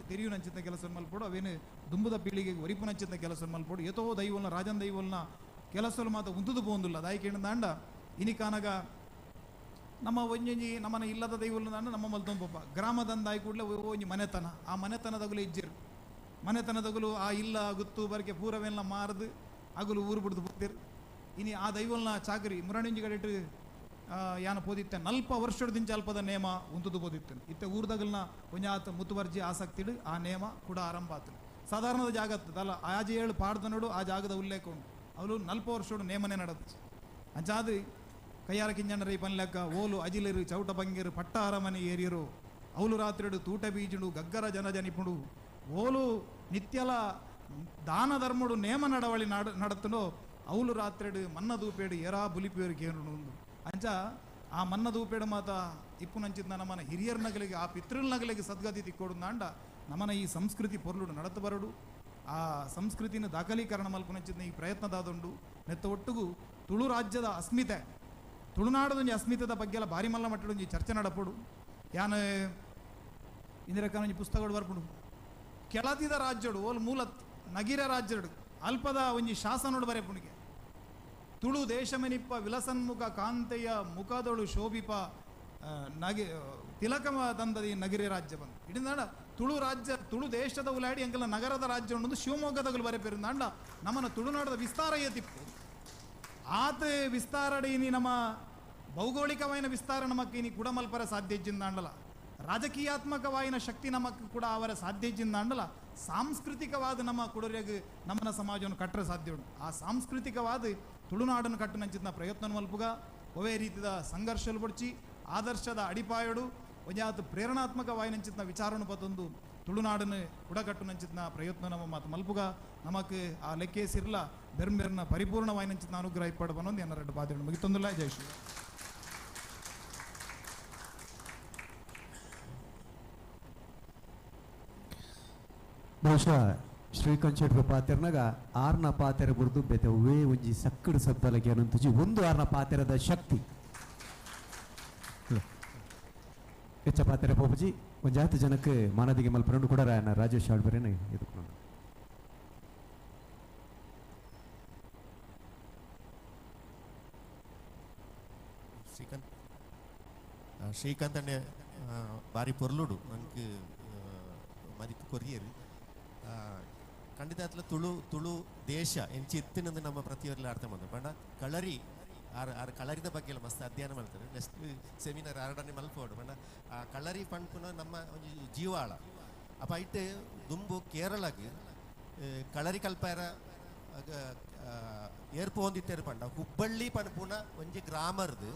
ತೆರಿಯುನಂಚಿನ ಕೆಲಸ ಮಲ್ಪೋಡು ಅವೇನು ದುಂಬುದ ಪೀಳಿಗೆಗೆ ಒರಿಪುನಂಚಿನ ಕೆಲಸ ಮಲ್ಪೋಡು ಏತೋ ದೈವಲ್ನ ರಾಜನ್ ದೈವಲ್ನ ಕೆಲಸಲು ಮಾತ್ರ ಉಂತುದು ಪೋಂದುಲ್ಲ ದಾಯಿ ಕೇಂದಾಂಡ ಇನಿಕಾನಗ ನಮ್ಮ ಒಂಜೊಂಜಿ ನಮ್ಮನ ಇಲ್ಲದ ದೈವಲ್ನ ದಾಂಡ ನಮ್ಮ ಮಲ್ತೊಂದು ಪೋಪ ಗ್ರಾಮದಂದಾಯಿ ಕೂಡಲೇ ಒಂಜಿ ಮನೆತನ ಆ ಮನೆತನದಗುಲು ಇಜ್ಜಿರು ಮನೆತನದಗುಲು ಆ ಇಲ್ಲ ಗುತ್ತು ಬರಕೆ ಪೂರವೆಲ್ಲ ಮಾರದು ಅಗುಲು ಊರು ಬಿಡ್ದು ಹೋಗ್ತಿರು. ಇನಿ ಆ ದೈವಲ್ನ ಚಾಕರಿ ಮುರಣಿಂಜಿ ಕಡೆಟ್ಟು ಯಾನ ಪೋದಿತ್ತೆ ನಲ್ಪ ವರ್ಷದಿಂಚ ಅಲ್ಪದ ನೇಮ ಉಂತುದು ಪೋದಿತ್ತೇನೆ ಇತ್ತೆ ಊರ್ದಗಲ್ನ ಒಂಜಾತ ಮುತುವರ್ಜಿ ಆಸಕ್ತಿಡು ಆ ನೇಮ ಕೂಡ ಆರಂಭ ಆತನು. ಸಾಧಾರಣದ ಜಾಗ ಅಲ್ಲ ಆಜೆ ಏಳು ಪಾಡ್ದ ನೋಡು ಆ ಜಾಗದ ಉಲ್ಲೇಖ ಉಂಟು ಅವಳು ನಲ್ಪ ವರ್ಷೋಡು ನೇಮನೆ ನಡೆದು ಅಂಚಾದು ಕೈಯಾರ ಕಿಂಜಣ್ಣರೈ ಪನ್ಲೆಕ್ಕ ಓಲು ಅಜಿಲರು ಚೌಟ ಬಂಗಿರು ಪಟ್ಟ ಅರಮನೆ ಏರಿಯರು ಅವಲು ರಾತ್ರಿಡು ತೂಟ ಬೀಜುಡು ಗಗ್ಗರ ಜನ ಜನಿಪುಡು ಓಲು ನಿತ್ಯಲ ದಾನ ಧರ್ಮಡು ನೇಮ ನಡವಳಿ ನಡತನೋ ಅವಲು ರಾತ್ರಿಡು ಮನ್ನ ದೂಪೇಡು ಎರಾ ಬುಲಿಪೇರು ಕೇನು ಅಂಚ ಆ ಮನ್ನ ದೂಪೇಡು ಮಾತ ಇಪ್ಪುನಂಚಿದ್ನ ನಮ್ಮನ ಹಿರಿಯರ ನಗಲಿಗೆ ಆ ಪಿತೃಲ್ ನಗಲಿಗೆ ಸದ್ಗತಿ ತಿಕ್ಕೋಡು ನಮ್ಮನ ಈ ಸಂಸ್ಕೃತಿ ಪೊರ್ಲುಡು ನಡತು ಬರಡು ಆ ಸಂಸ್ಕೃತಿನ ದಾಖಲೀಕರಣ ಮಲ್ಪುನಂಚಿದ್ನ ಈ ಪ್ರಯತ್ನದಾದುಂಡು. ನೆತ್ತ ಒಟ್ಟುಗು ತುಳು ರಾಜ್ಯದ ಅಸ್ಮಿತೆ ತುಳುನಾಡದೊಂಜಿ ಅಸ್ಮಿತೆದ ಬಗ್ಗೆ ಭಾರಿ ಮಲ್ಲ ಮಟ್ಟದೊಂಜಿ ಚರ್ಚೆ ನಡಪಡು ಯಾನ್ ಇಂದಿರಕ್ಕನೊಂಜಿ ಪುಸ್ತಕಗಳು ಬರ್ಪುಡು ಕೆಳತಿದ ರಾಜ್ಯಡು ಓಲ್ ಮೂಲ ನಗಿರ ರಾಜ್ಯಡು ಅಲ್ಪದ ಒಂಜಿ ಶಾಸನೋಡು ಬರೆಪುಣಿಗೆ ತುಳು ದೇಶಮೆನಿಪ್ಪ ವಿಲಸನ್ಮುಖ ಕಾಂತೆಯ ಮುಖದೊಳು ಶೋಭಿಪ ನಗಿ ತಿಲಕ ತಂದದ ಈ ನಗರಿ ರಾಜ್ಯ ಬಂದು ಇಡಿಂದಾಂಡ ತುಳು ರಾಜ್ಯ ತುಳು ದೇಶದ ಉಲಾಡಿ ಎಂಕಲ ನಗರದ ರಾಜ್ಯ ಉಂಡು ಶಿವಮೊಗ್ಗದಗಲು ಬರೆಪೆರಿಂದಾಂಡ ನಮ್ಮನ ತುಳುನಾಡದ ವಿಸ್ತಾರ ಏತಿಪ್ಪು ಆತ ವಿಸ್ತಾರಡಿ ಇನಿ ನಮ್ಮ ಭೌಗೋಳಿಕವಾಯಿನ ವಿಸ್ತಾರ ನಮಕ್ ಇನಿ ಕೂಡ ಮಲ್ಪರ ಸಾಧ್ಯ ಇಜ್ಜಿಂದಾಂಡಲ ರಾಜಕೀಯಾತ್ಮಕವಾಯಿನ ಶಕ್ತಿ ನಮಕ್ ಕೂಡ ಅವರ ಸಾಧ್ಯ ಇಜ್ಜಿಂದಾಂಡಲ ಸಾಂಸ್ಕೃತಿಕವಾದ ನಮ್ಮ ಕುಡರಿಯಾಗ ನಮ್ಮನ ಸಮಾಜವನ್ನು ಕಟ್ಟರೆ ಸಾಧ್ಯ ಉಂಟು ಆ ಸಾಂಸ್ಕೃತಿಕವಾದ ತುಳುನಾಡನ್ನು ಕಟ್ಟು ನಂಚಿನ ಪ್ರಯತ್ನ ಮಲ್ಪುಗ ಒವೇ ರೀತಿಯ ಸಂಘರ್ಷಲು ಬಡ್ಚಿ ಆದರ್ಶದ ಅಡಿಪಾಯಡು ಒಂಜಾತ ಪ್ರೇರಣಾತ್ಮಕವಾಯಿನಂಚಿನ ವಿಚಾರನು ಪತ್ತೊಂದು ತುಳುನಾಡನ್ನು ಕುಡಕಟ್ಟು ನಂಚಿನ ಪ್ರಯತ್ನ ನಮ್ಮ ಮಾತು ಮಲ್ಪುಗ ನಮಕ್ ಆ ಲೆಕ್ಕೇಸಿರ್ಲ ಬೆರ್ಮೆರ್ನ ಪರಿಪೂರ್ಣವಾಯಿನಂಚಿನ ಅನುಗ್ರಹ ಇಪ್ಪಡು ಬನ್ನೊಂದು ಎನ್ನ ರೆಡ್ಡು ಬಾಧೆ ಮುಗಿತೊಂದಿಲ್ಲ. ಜೈ ಶ್ರೀ. ಬಹುಶಃ ಶ್ರೀಕಾಂತ್ ಶೆಟ್ಟಿ ಪಾತೆರ್ನಾಗ ಆರ್ನ ಪಾತೆರ ಬುರ್ದು ಬೇತೆ ಒವೇ ಒಂಜಿ ಸಕ್ಕಡು ಸಬ್ದಲಕ್ಕೆ ಅನಂತುಜಿ ಒಂದು ಆರ್ನ ಪಾತೆರದ ಶಕ್ತಿ ಹೆಚ್ಚ ಪಾತೆರ ಪೋಪುಜಿ ಒಂಜಾತ ಜನಕ್ಕೆ ಮಾನದಿಗೆ ಮಲ್ಪರಂಡು ಕೂಡ ರಾಜೇಶ್ ಆಳ್ಬರೇನೆ ಎದುಕೊಂಡು. ಶ್ರೀಕಾಂತ್ ಶ್ರೀಕಾಂತ್ ಅಣ್ಣೆ ಬಾರಿ ಪೊರ್ಲುಡು ನಂಗೆ ಮದಿಪು ಕೊರಿಯರು ಖಂಡಿತ ಅತ್ಲ ತುಳು ತುಳು ದೇಶ ಎಂಚಿ ಇತ್ತಿನಂದು ನಮ್ಮ ಪ್ರತಿಯೊರ್ಲ ಅರ್ಥ ಮಾಡ್ತಾರೆ. ಪಂಡ ಕಳರಿ ಆರ್ ಆರ್ ಕಳರಿದ ಬಗ್ಗೆ ಎಲ್ಲ ಮಸ್ತ್ ಅಧ್ಯಯನ ಮಾಡ್ತಾರೆ. ನೆಕ್ಸ್ಟ್ ಸೆಮಿನಾರ್ ಆರಡನೆ ಮಲ್ಪೋಡು ಪಂಡ ಆ ಕಳರಿ ಪಂಪುನ ನಮ್ಮ ಒಂಜಿ ಜೀವಾಳ ಅಪ್ಪ ಇಟ್ಟು ದುಂಬು ಕೇರಳಗ್ ಕಳರಿ ಕಲ್ಪಾರ ಏರ್ಪು ಹೊಂದಿತ್ತೇರು ಪಂಡ ಹುಬ್ಬಳ್ಳಿ ಪನ್ಪುನ ಒಂಜಿ ಗ್ರಾಮರ್ದು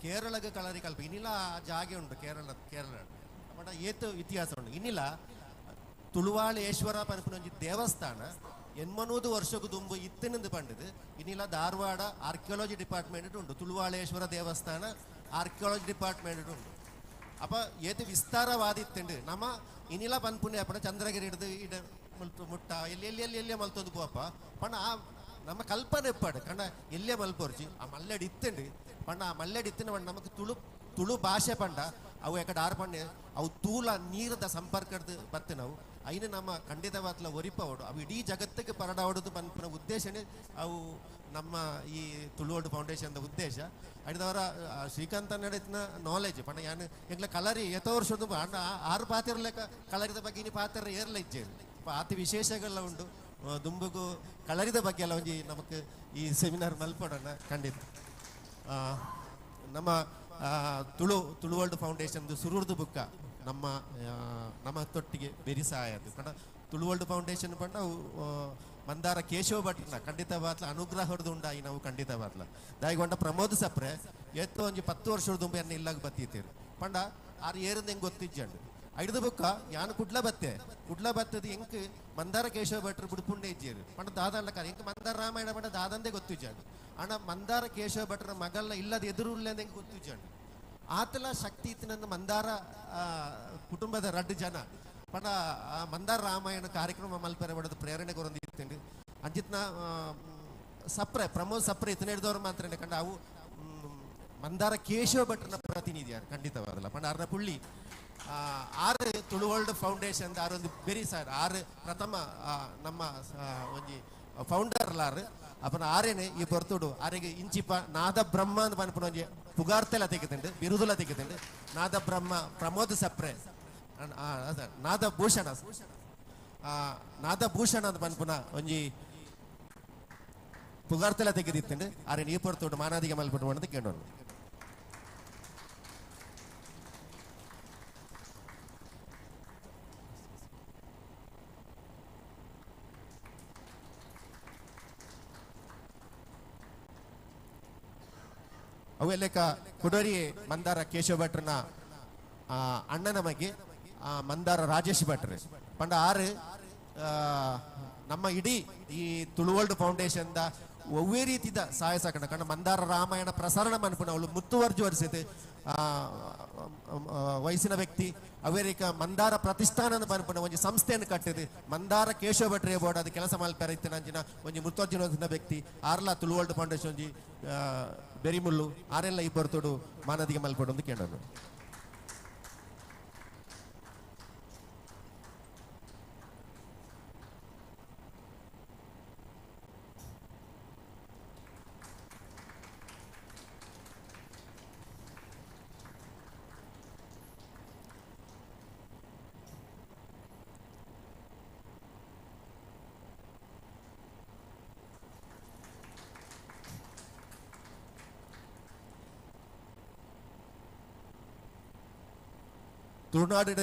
ಕೇರಳಗ್ ಕಳರಿ ಕಲ್ಪ ಇನ್ನಿಲ್ಲ ಆ ಜಾಗೆ ಉಂಟು ಕೇರಳ ಕೇರಳ ಪಂಡ ಏತು ಇತಿಹಾಸ ಉಂಟು. ಇನ್ನಿಲ್ಲ ತುಳುವಾಳೇಶ್ವರ ಪನ್ಪುನ ಒಂಜಿ ದೇವಸ್ಥಾನ 800 ವರ್ಷಕ್ಕೂ ದುಂಬು ಇತ್ತಿನಂದು ಪಂಡದು. ಇನ್ನಿಲ್ಲ ಧಾರವಾಡ ಆರ್ಕಿಯಾಲಜಿ ಡಿಪಾರ್ಟ್ಮೆಂಟ್ ಉಂಟು ತುಳುವಾಳೇಶ್ವರ ದೇವಸ್ಥಾನ ಆರ್ಕಿಯಾಲಜಿ ಡಿಪಾರ್ಟ್ಮೆಂಟ್ ಉಂಟು. ಅಪ್ಪ ಏತು ವಿಸ್ತಾರವಾದಿತ್ತುಂಡು ನಮ್ಮ ಇನ್ನಿಲ್ಲ ಪನ್ಪುನೆ ಅಪ್ಪಣ ಚಂದ್ರಗಿರಿ ಹಿಡಿದು ಇಡ ಮುಲ್ತು ಮುಟ್ಟ ಎಲ್ಲಿ ಎಲ್ಲಿ ಎಲ್ಲಿ ಎಲ್ಲೇ ಮಲ್ತೊಂದು ಪೋಪ ಪಂಡ ಆ ನಮ್ಮ ಕಲ್ಪನೆ ಇಪ್ಪಾಡು ಕಂಡ ಎಲ್ಲೇ ಮಲ್ಪೊರ್ಚಿ ಆ ಮಲ್ಲೆಡ್ ಇತ್ತುಂಡು ಪಂಡ ಆ ಮಲ್ಲೆಡ್ ಇತ್ತಿನ ಪಂಡ ನಮಕ್ ತುಳು ತುಳು ಭಾಷೆ ಪಂಡ ಅವು ಎಕಡೆ ಆರು ಪಂಡೆ ಅವು ತೂಲ ನೀರದ ಸಂಪರ್ಕದ ಬತ್ತೆ ನಾವು ಐನು ನಮ್ಮ ಖಂಡಿತವಾತ್ಲ ಒರಿಪವಡು ಅವು ಇಡೀ ಜಗತ್ತಿಗೆ ಪರಡಾವಡುದು ಪನ್ಪುನ ಉದ್ದೇಶನೇ ಅವು ನಮ್ಮ ಈ ತುಳುವರ್ಲ್ಡ್ ಫೌಂಡೇಶನ್ದ ಉದ್ದೇಶ. ಅಡಿದವರ ಶ್ರೀಕಾಂತ ನಡೆತಿನ ನಾಲೆಜ್ ಪಂಡ ಯಾನು ಎಂಗ್ಲ ಕಲರಿ ಎತ್ತೋ ವರ್ಷದ ಅಣ್ಣ ಆರು ಪಾತಿರ್ಲೆಕ್ಕ ಕಲರಿದ ಬಗ್ಗೆ ಇನಿ ಪಾತ್ರ ಏರ್ಲ ಇಜ್ಜೇರು ಆತಿ ವಿಶೇಷಗಳೆಲ್ಲ ಉಂಟು ದುಂಬುಗು ಕಲರಿದ ಬಗ್ಗೆ ಎಲ್ಲ ಒಂಜಿ ನಮಕ್ ಈ ಸೆಮಿನಾರ್ ಮಲ್ಪಡೋಣ ಖಂಡಿತ. ನಮ್ಮ ತುಳು ತುಳುವರ್ಲ್ಡ್ ಫೌಂಡೇಶನ್ದು ಸುರುರ್ದು ಬುಕ್ಕ ನಮ್ಮ ನಮ್ಮ ತೊಟ್ಟಿಗೆ ಬೆರಿ ಸಹಾಯ ಅದು ಪಂಡ ತುಳುವರ್ಲ್ಡ್ ಫೌಂಡೇಶನ್ ಪಂಡ ಮಂದಾರ ಕೇಶವ ಭಟ್ರನ ಖಂಡಿತವಾತ್ಲ ಅನುಗ್ರಹ ಹೊಡೆದು ಉಂಡಾಯಿ ನಾವು ಖಂಡಿತವಾತ್ಲ ದಾಯಿಗೊಂಡ ಪ್ರಮೋದ್ ಸಪ್ರೆ ಎತ್ತೋ ಒಂಜಿ 10 ವರ್ಷದ ದುಂಬು ಎನ್ನ ಇಲ್ಲಾಗ ಬತ್ತೀತೀರು ಪಂಡ ಆರು ಏರಿಂದ ಹೆಂಗೆ ಗೊತ್ತಿಜ್ಜಂಡು ಐದು ಬುಕ್ಕ ಯಾನು ಕುಡ್ಲ ಬತ್ತೆ ಕುಡ್ಲ ಬತ್ತದ ಎಂಕ್ ಮಂದಾರ ಕೇಶವ ಭಟ್ರು ಬುಡ್ಪುಂಡೆ ಇಜ್ಜೇರು ಪಂಡ ದಾದಂಡ ಕಾಲ ಎಂಕ್ ಮಂದಾರ ರಾಮಾಯಣ ಪಂಡ ದಾದಂದೇ ಗೊತ್ತಿಜ್ಜಂಡು ಅಣ್ಣ ಮಂದಾರ ಕೇಶವ ಭಟ್ರ ಮಗಲ್ಲ ಇಲ್ಲದ ಎದುರು ಇಲ್ಲ ಹೆಂಗೆ ಗೊತ್ತಿಜ್ಜಂಡು ಆತಲ ಶಕ್ತಿ ಇತ್ತಿನಂದು ಮಂದಾರ ಕುಟುಂಬದ ರಡ್ಡು ಜನ ಪಂಡ ಮಂದಾರ ರಾಮಾಯಣ ಕಾರ್ಯಕ್ರಮ ಮಲ್ಪೆರೆ ಬಡದು ಪ್ರೇರಣೆ ಕೊರೊಂದಿತ್ತುಂಡು ಅಂಜಿತ್ನ ಸಪ್ರೆ ಪ್ರಮೋದ್ ಸಪ್ರೆ ಇತ್ತನ ಹಿಡಿದವರು ಮಾತ್ರ ಕಂಡ ಅವು ಮಂದಾರ ಕೇಶವ ಭಟ್ರನ ಪ್ರತಿನಿಧಿ ಯಾರು ಖಂಡಿತವಾದಲ್ಲ ಪಂಡ ಅರ್ನ ಪುಳ್ಳಿ ಆರು ತುಳುವರ್ಲ್ಡ್ ಫೌಂಡೇಶನ್ ಆರೊಂದು ಬೆರಿ ಸರ್ ಆರು ಪ್ರಥಮ ನಮ್ಮ ಒಂಜಿ ಫೌಂಡರ್ ಲಾರು ಅಪ್ಪನ ಆರೇನೆ ಈ ಬರ್ತುಡು ಆರೆಗೆ ಇಂಚಿಪ ನಾದ ಬ್ರಹ್ಮ ಅಂತ ಪನ್ಪುನ ಒಂಜಿ ಪುಗಾರ್ತೆಲ ತೆಗೆದುಂಡು ಬಿರುದುಲ ತೆಗೆದುಂಡು ನಾದ ಬ್ರಹ್ಮ ಪ್ರಮೋದ್ ಸಪ್ರೆ ನಾದ ಭೂಷಣ ನಾದ ಭೂಷಣ ಅಂತ ಪನ್ಪುನ ಒಂಜಿ ಪುಗಾರ್ತೆಲ ತೆಗೆದಿತ್ತುಂಡು ಆರೇನೆ ಈ ಪೊರ್ತುಡು ಮಾನಾದಿಗೆ ಮಲ್ಪಟ್ಟು ಅಂತ ಕೇಳೋಣ. ಅವೆಲ್ಲಕ ಕುಡೋರಿ ಮಂದಾರ ಕೇಶವ ಭಟ್ರನ ಅಣ್ಣನ ಮಗೆ ಮಂದಾರ ರಾಜೇಶ್ ಭಟ್ರು ಪಂಡ ಆರು ನಮ್ಮ ಇಡೀ ಈ ತುಳುವರ್ಲ್ಡ್ ಫೌಂಡೇಶನ್ದ ಒವ್ವೇ ರೀತಿದ ಸಹಾಯ ಸಹಕಾರ ಕಂಡ ಮಂದಾರ ರಾಮಾಯಣ ಪ್ರಸಾರಣ ಮನ್ಪುನ ಅವಳು ಮುತ್ತುವರ್ಜು ವರ್ಷದ ವಯಸ್ಸಿನ ವ್ಯಕ್ತಿ ಅವೇರಿಕ ಮಂದಾರ ಪ್ರತಿಷ್ಠಾನ ಪನ್ಪುನ ಒಂಜಿ ಸಂಸ್ಥೆಯನ್ನು ಕಟ್ಟಿದೆ ಮಂದಾರ ಕೇಶವ ಭಟ್ರೆ ಬೋರ್ಡ್ ಅದು ಕೆಲಸ ಮಲ್ಪೆರ ಇತ್ತಿನ ಅಂಚಿನ ಒಂಜಿ ಮುತ್ತುವರ್ಜಿನ ವ್ಯಕ್ತಿ ಆರ್ಲ ತುಳುವರ್ಲ್ಡ್ ಫೌಂಡೇಶನ್ ಒಂಜಿ ಬೆರಿಮುಳ್ಳು ಆರೆಲ್ಲ ಈ ಬರ್ತೋಡು ಮಾನದಿಗೆ ಮಲ್ಪಡು ಅಂತ ಕೇಳೋದು. ತುಳುನಾಡು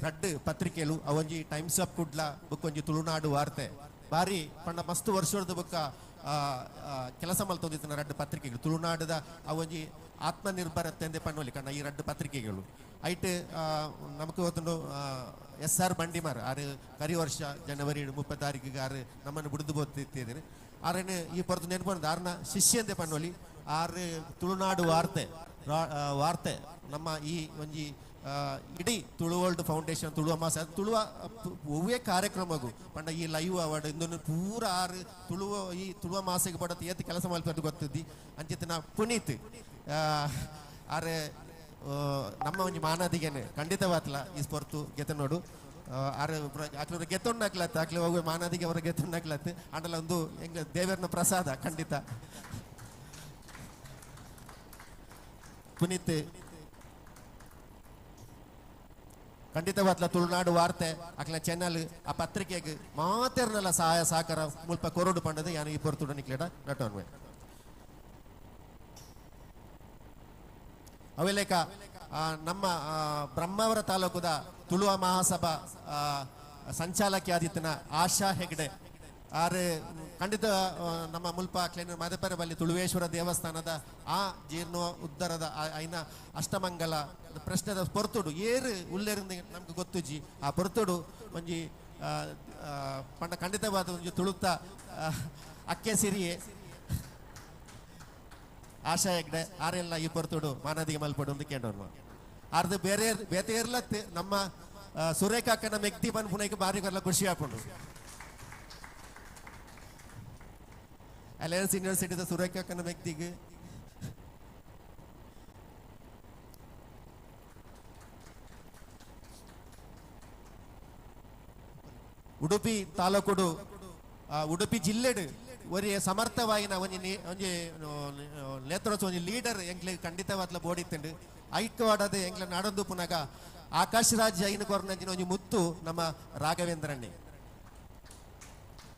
ರಡ್ಡ್ ಪತ್ರಿಕೆಲು ಅವೊಂಜಿ ಟೈಮ್ಸ್ ಆಫ್ ಕುಡ್ಲ ಬುಕ್ಕೊಂಜಿ ತುಳುನಾಡು ವಾರ್ತೆ ಬಾರಿ ಪಂಡ ಮಸ್ತ್ ವರ್ಷದ ಬೊಕ್ಕ ಕೆಲಸ ಮಲ್ತೊಂದಿತ್ತಿನ ರಡ್ಡ್ ಪತ್ರಿಕೆಗಳು ತುಳುನಾಡದ ಅವೊಂಜಿ ಆತ್ಮನಿರ್ಭರತೆ ಎಂದೇ ಪಣ್ಣೊಲಿ ಕಣ್ಣ ಈ ರಡ್ಡ್ ಪತ್ರಿಕೆಗಳು ಐಟ್ ನಮಕ್ ಗೊತ್ತುಂಡು ಎಸ್ ಆರ್ ಬಂಡಿಮಾರ್ ಆರು ಕರಿ ವರ್ಷ ಜನವರಿ 30 ತಾರೀಕಿಗೆ ಆರು ನಮ್ಮನ್ನು ಬುಡಿದು ಬೋತಿದ್ದೇನೆ ಆರನ್ನು ಈ ಪೊರ್ತು ನೆನಪು ಆರ್ನ ಶಿಷ್ಯಂದೆ ಪಣ್ಣೊಲಿ ಆರು ತುಳುನಾಡು ವಾರ್ತೆ ವಾರ್ತೆ ನಮ್ಮ ಈ ಒಂಜಿ ಇಡೀ ತುಳು ವರ್ಲ್ಡ್ ಫೌಂಡೇಶನ್ ತುಳು ಅಮಾಸ ತುಳುವ ಒವ್ವೇ ಕಾರ್ಯಕ್ರಮಗೂ ಪಂಡ ಈ ಲೈವ್ ಅವಾರ್ಡ್ ಇಂದೊಂದು ಪೂರ ಆರು ತುಳುವ ಈ ತುಳುವ ಮಾಸೆಗೆ ಪಡತ್ ಏತ್ ಕೆಲಸ ಮಲ್ಪದ್ದು ಗೊತ್ತಿದ್ದಿ ಅಂಚಿತ್ತಿನ ಪುನೀತ್ ಆರೆ ನಮ್ಮ ಒಂಜಿ ಮಾನಾದಿಗೆನೆ ಖಂಡಿತವಾತ್ಲ ಈ ಸ್ಪೊರ್ತು ಗೆತನೋಡು ಆರು ಅಕ್ಲವ್ರ ಗೆತ್ತೊಂಡು ಹಾಕ್ಲತ್ ಅಕ್ಲೆ ಹೋಗುವ ಮಾನಾದಿಗೆ ಅವರ ಗೆತ್ತೊಂಡು ಹಾಕ್ಲತ್ ಅಂಡಲ ಒಂದು ಎಂಗ ದೇವರನ ಪ್ರಸಾದ ಖಂಡಿತ ಪುನೀತ್ ಖಂಡಿತವಾತ್ಲ ತುಳುನಾಡು ವಾರ್ತೆ ಅಕ್ಲ ಚಾನಲ್ ಆ ಪತ್ರಿಕೆಗೆ ಮಾತೆರ್ನಲ್ಲ ಸಹಾಯ ಸಹಕಾರ ಮುಲ್ಪ ಕೊರಡು ಪಂಡದು ಯಾನು ಈ ಪೊರ್ತುಡು ನಿಕ್ಲೇಡ ನಟೋನ್ವೆ ಅವೆಲೇಕ ನಮ್ಮ ಬ್ರಹ್ಮಾವರ ತಾಲೂಕುದ ತುಳುವ ಮಹಾಸಭಾ ಸಂಚಾಲಕಿ ಆದಿತ್ತನ ಆಶಾ ಹೆಗ್ಡೆ ಆರು ಖಂಡಿತ ನಮ್ಮ ಮುಲ್ಪ ಕ್ಲೇನ ಮದಪರ ಬಲ್ಲಿ ತುಳುವೇಶ್ವರ ದೇವಸ್ಥಾನದ ಆ ಜೀರ್ಣ ಉದ್ದರದ ಐನ ಅಷ್ಟಮಂಗಲ ಪ್ರಶ್ನೆದ ಪೊರ್ತುಡು ಏರು ಉಲ್ಲೇರಿಂದ ನಮ್ಗೆ ಗೊತ್ತುಜಿ ಆ ಪೊರ್ತುಡು ಒಂಜಿ ಪಂಡ ಖಂಡಿತವಾದ ಒಂಜಿ ತುಳುತ್ತ ಅಕ್ಕೆ ಸಿರಿಯೆ ಆಶಾ ಹೆಗ್ಡೆ ಆರೆಲ್ಲ ಈ ಪೊರ್ತುಡು ಮಾನದಿಗೆ ಮಲ್ಪಡು ಅಂತ ಕೇಳೋಣ ಆರ್ದು ಬೇರೆ ಬೇತೆ ಇರ್ಲತ್ತೆ ನಮ್ಮ ಸುರೇಖಾಕನ ಮೆಕ್ತಿ ಪನ್ಪುನೈಕ್ ಬಾರಿ ಕೊರ್ಲ ಖುಷಿ ಆಪುಂಡು ಅಲಯನ್ಸ್ ಯೂನಿವರ್ಸಿಟಿದ ಸುರೇಖಾಕನ ಮೆಕ್ತಿಗ್ ಉಡುಪಿ ತಾಲೂಕುಡು ಉಡುಪಿ ಜಿಲ್ಲೆಡು ಒರಿ ಸಮರ್ಥವಾಯಿನ ಒಂಜಿ ಒಂಜಿ ನೇತೃತ್ವ ಒಂಜಿ ಲೀಡರ್ ಎಂಕ್ಲೆ ಖಂಡಿತವಾದ್ಲ ಬೋಡಿತ್ತುಂಡು ಐಕ್ಯವಾಡದೆ ಎಂಕ್ಲೆ ನಾಡೊಂದು ಪುನಗ ಆಕಾಶ್ ರಾಜ್ ಐನ ಕೊರ್ನಂಚಿನ ಒಂಜಿ ಮುತ್ತು ನಮ್ಮ ರಾಘವೇಂದ್ರಣ್ಣೆ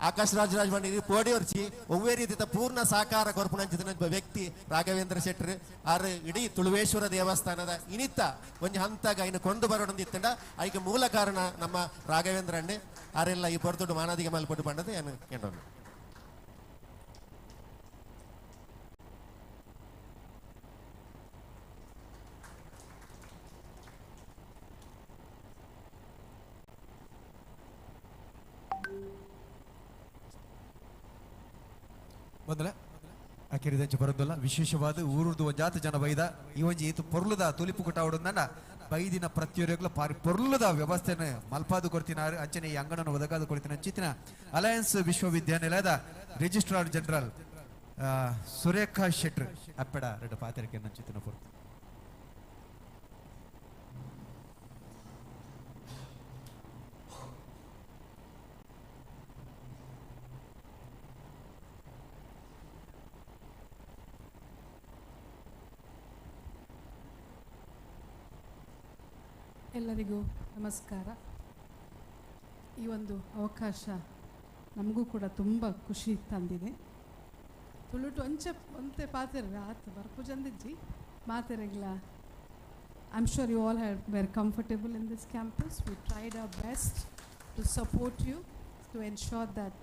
ಆಕಾಶ್ ರಾಜ್ ರಾಜ್ ಬಂಡಿ ಪೋಡಿಯೊರ್ಚಿ ಒವ್ವೇ ರೀತಿಯ ಪೂರ್ಣ ಸಹಕಾರ ಕೊರ್ಪುನಂಚಿನ ವ್ಯಕ್ತಿ ರಾಘವೇಂದ್ರ ಶೆಟ್ಟರ್ ಆರು ಇಡೀ ತುಳುವೇಶ್ವರ ದೇವಸ್ಥಾನದ ಇನಿತ ಒಂಜಿ ಹಂತಾಗ ಐನು ಕೊಂಡು ಬರೋಣಂದಿತ್ತಂಡ ಐಕೆ ಮೂಲ ಕಾರಣ ನಮ್ಮ ರಾಘವೇಂದ್ರ ಅಣ್ಣೆ ಆರೆಲ್ಲ ಈ ಪೊರ್ತುಡು ಮಾನಾದಿಗೆ ಮಲ್ಪಟ್ಟು ಪಂಡದು ಏನು ಕೇಳೋಣ. ಮೊದಲ ಅಕಿರಿದಂಚ ಬರೋದಲ್ಲ ವಿಶೇಷವಾದ ಊರುದು ಒಂಜಾತ ಜನ ಬೈದ ಈ ಒಂಜಿ ಈತು ಪೊರ್ಲುದ ತುಲಿಪು ಕುಟಾವಡನ್ನ ಬೈದಿನ ಪ್ರತಿಯೊರಿಗ್ಲ ಪಾರಿ ಪೊರ್ಲುದ ವ್ಯವಸ್ಥೆನ ಮಲ್ಪಾದು ಕೊಡ್ತಿನ ಅಂಚನೆ ಈ ಅಂಗಣನ ಒದಗಾದು ಕೊಡ್ತಿನ ಚಿತ್ತಿನ ಅಲಯನ್ಸ್ ವಿಶ್ವವಿದ್ಯಾನಿಲಯದ ರಿಜಿಸ್ಟ್ರಾರ್ ಜನರಲ್ ಸುರೇಖಾ ಶೆಟ್ರ್ ಅಪ್ಪಡ ಎರಡು ಪಾತ್ರಿಕೆ ಚಿತ್ತಿನ ಪೊರ್ತು. ಎಲ್ಲರಿಗೂ ನಮಸ್ಕಾರ. ಈ ಒಂದು ಅವಕಾಶ ನಮಗೂ ಕೂಡ ತುಂಬ ಖುಷಿ ತಂದಿದೆ. ತುಳುಟು ಅಂಚೆ ಒಂತೆ ಪಾತೆರ ಆತು ಬರ್ಪುಜಂದಿಜ್ಜಿ ಮಾತೆರೆಗ್ಲ. I am sure you all have were comfortable in this campus. We tried our best to support you to ensure that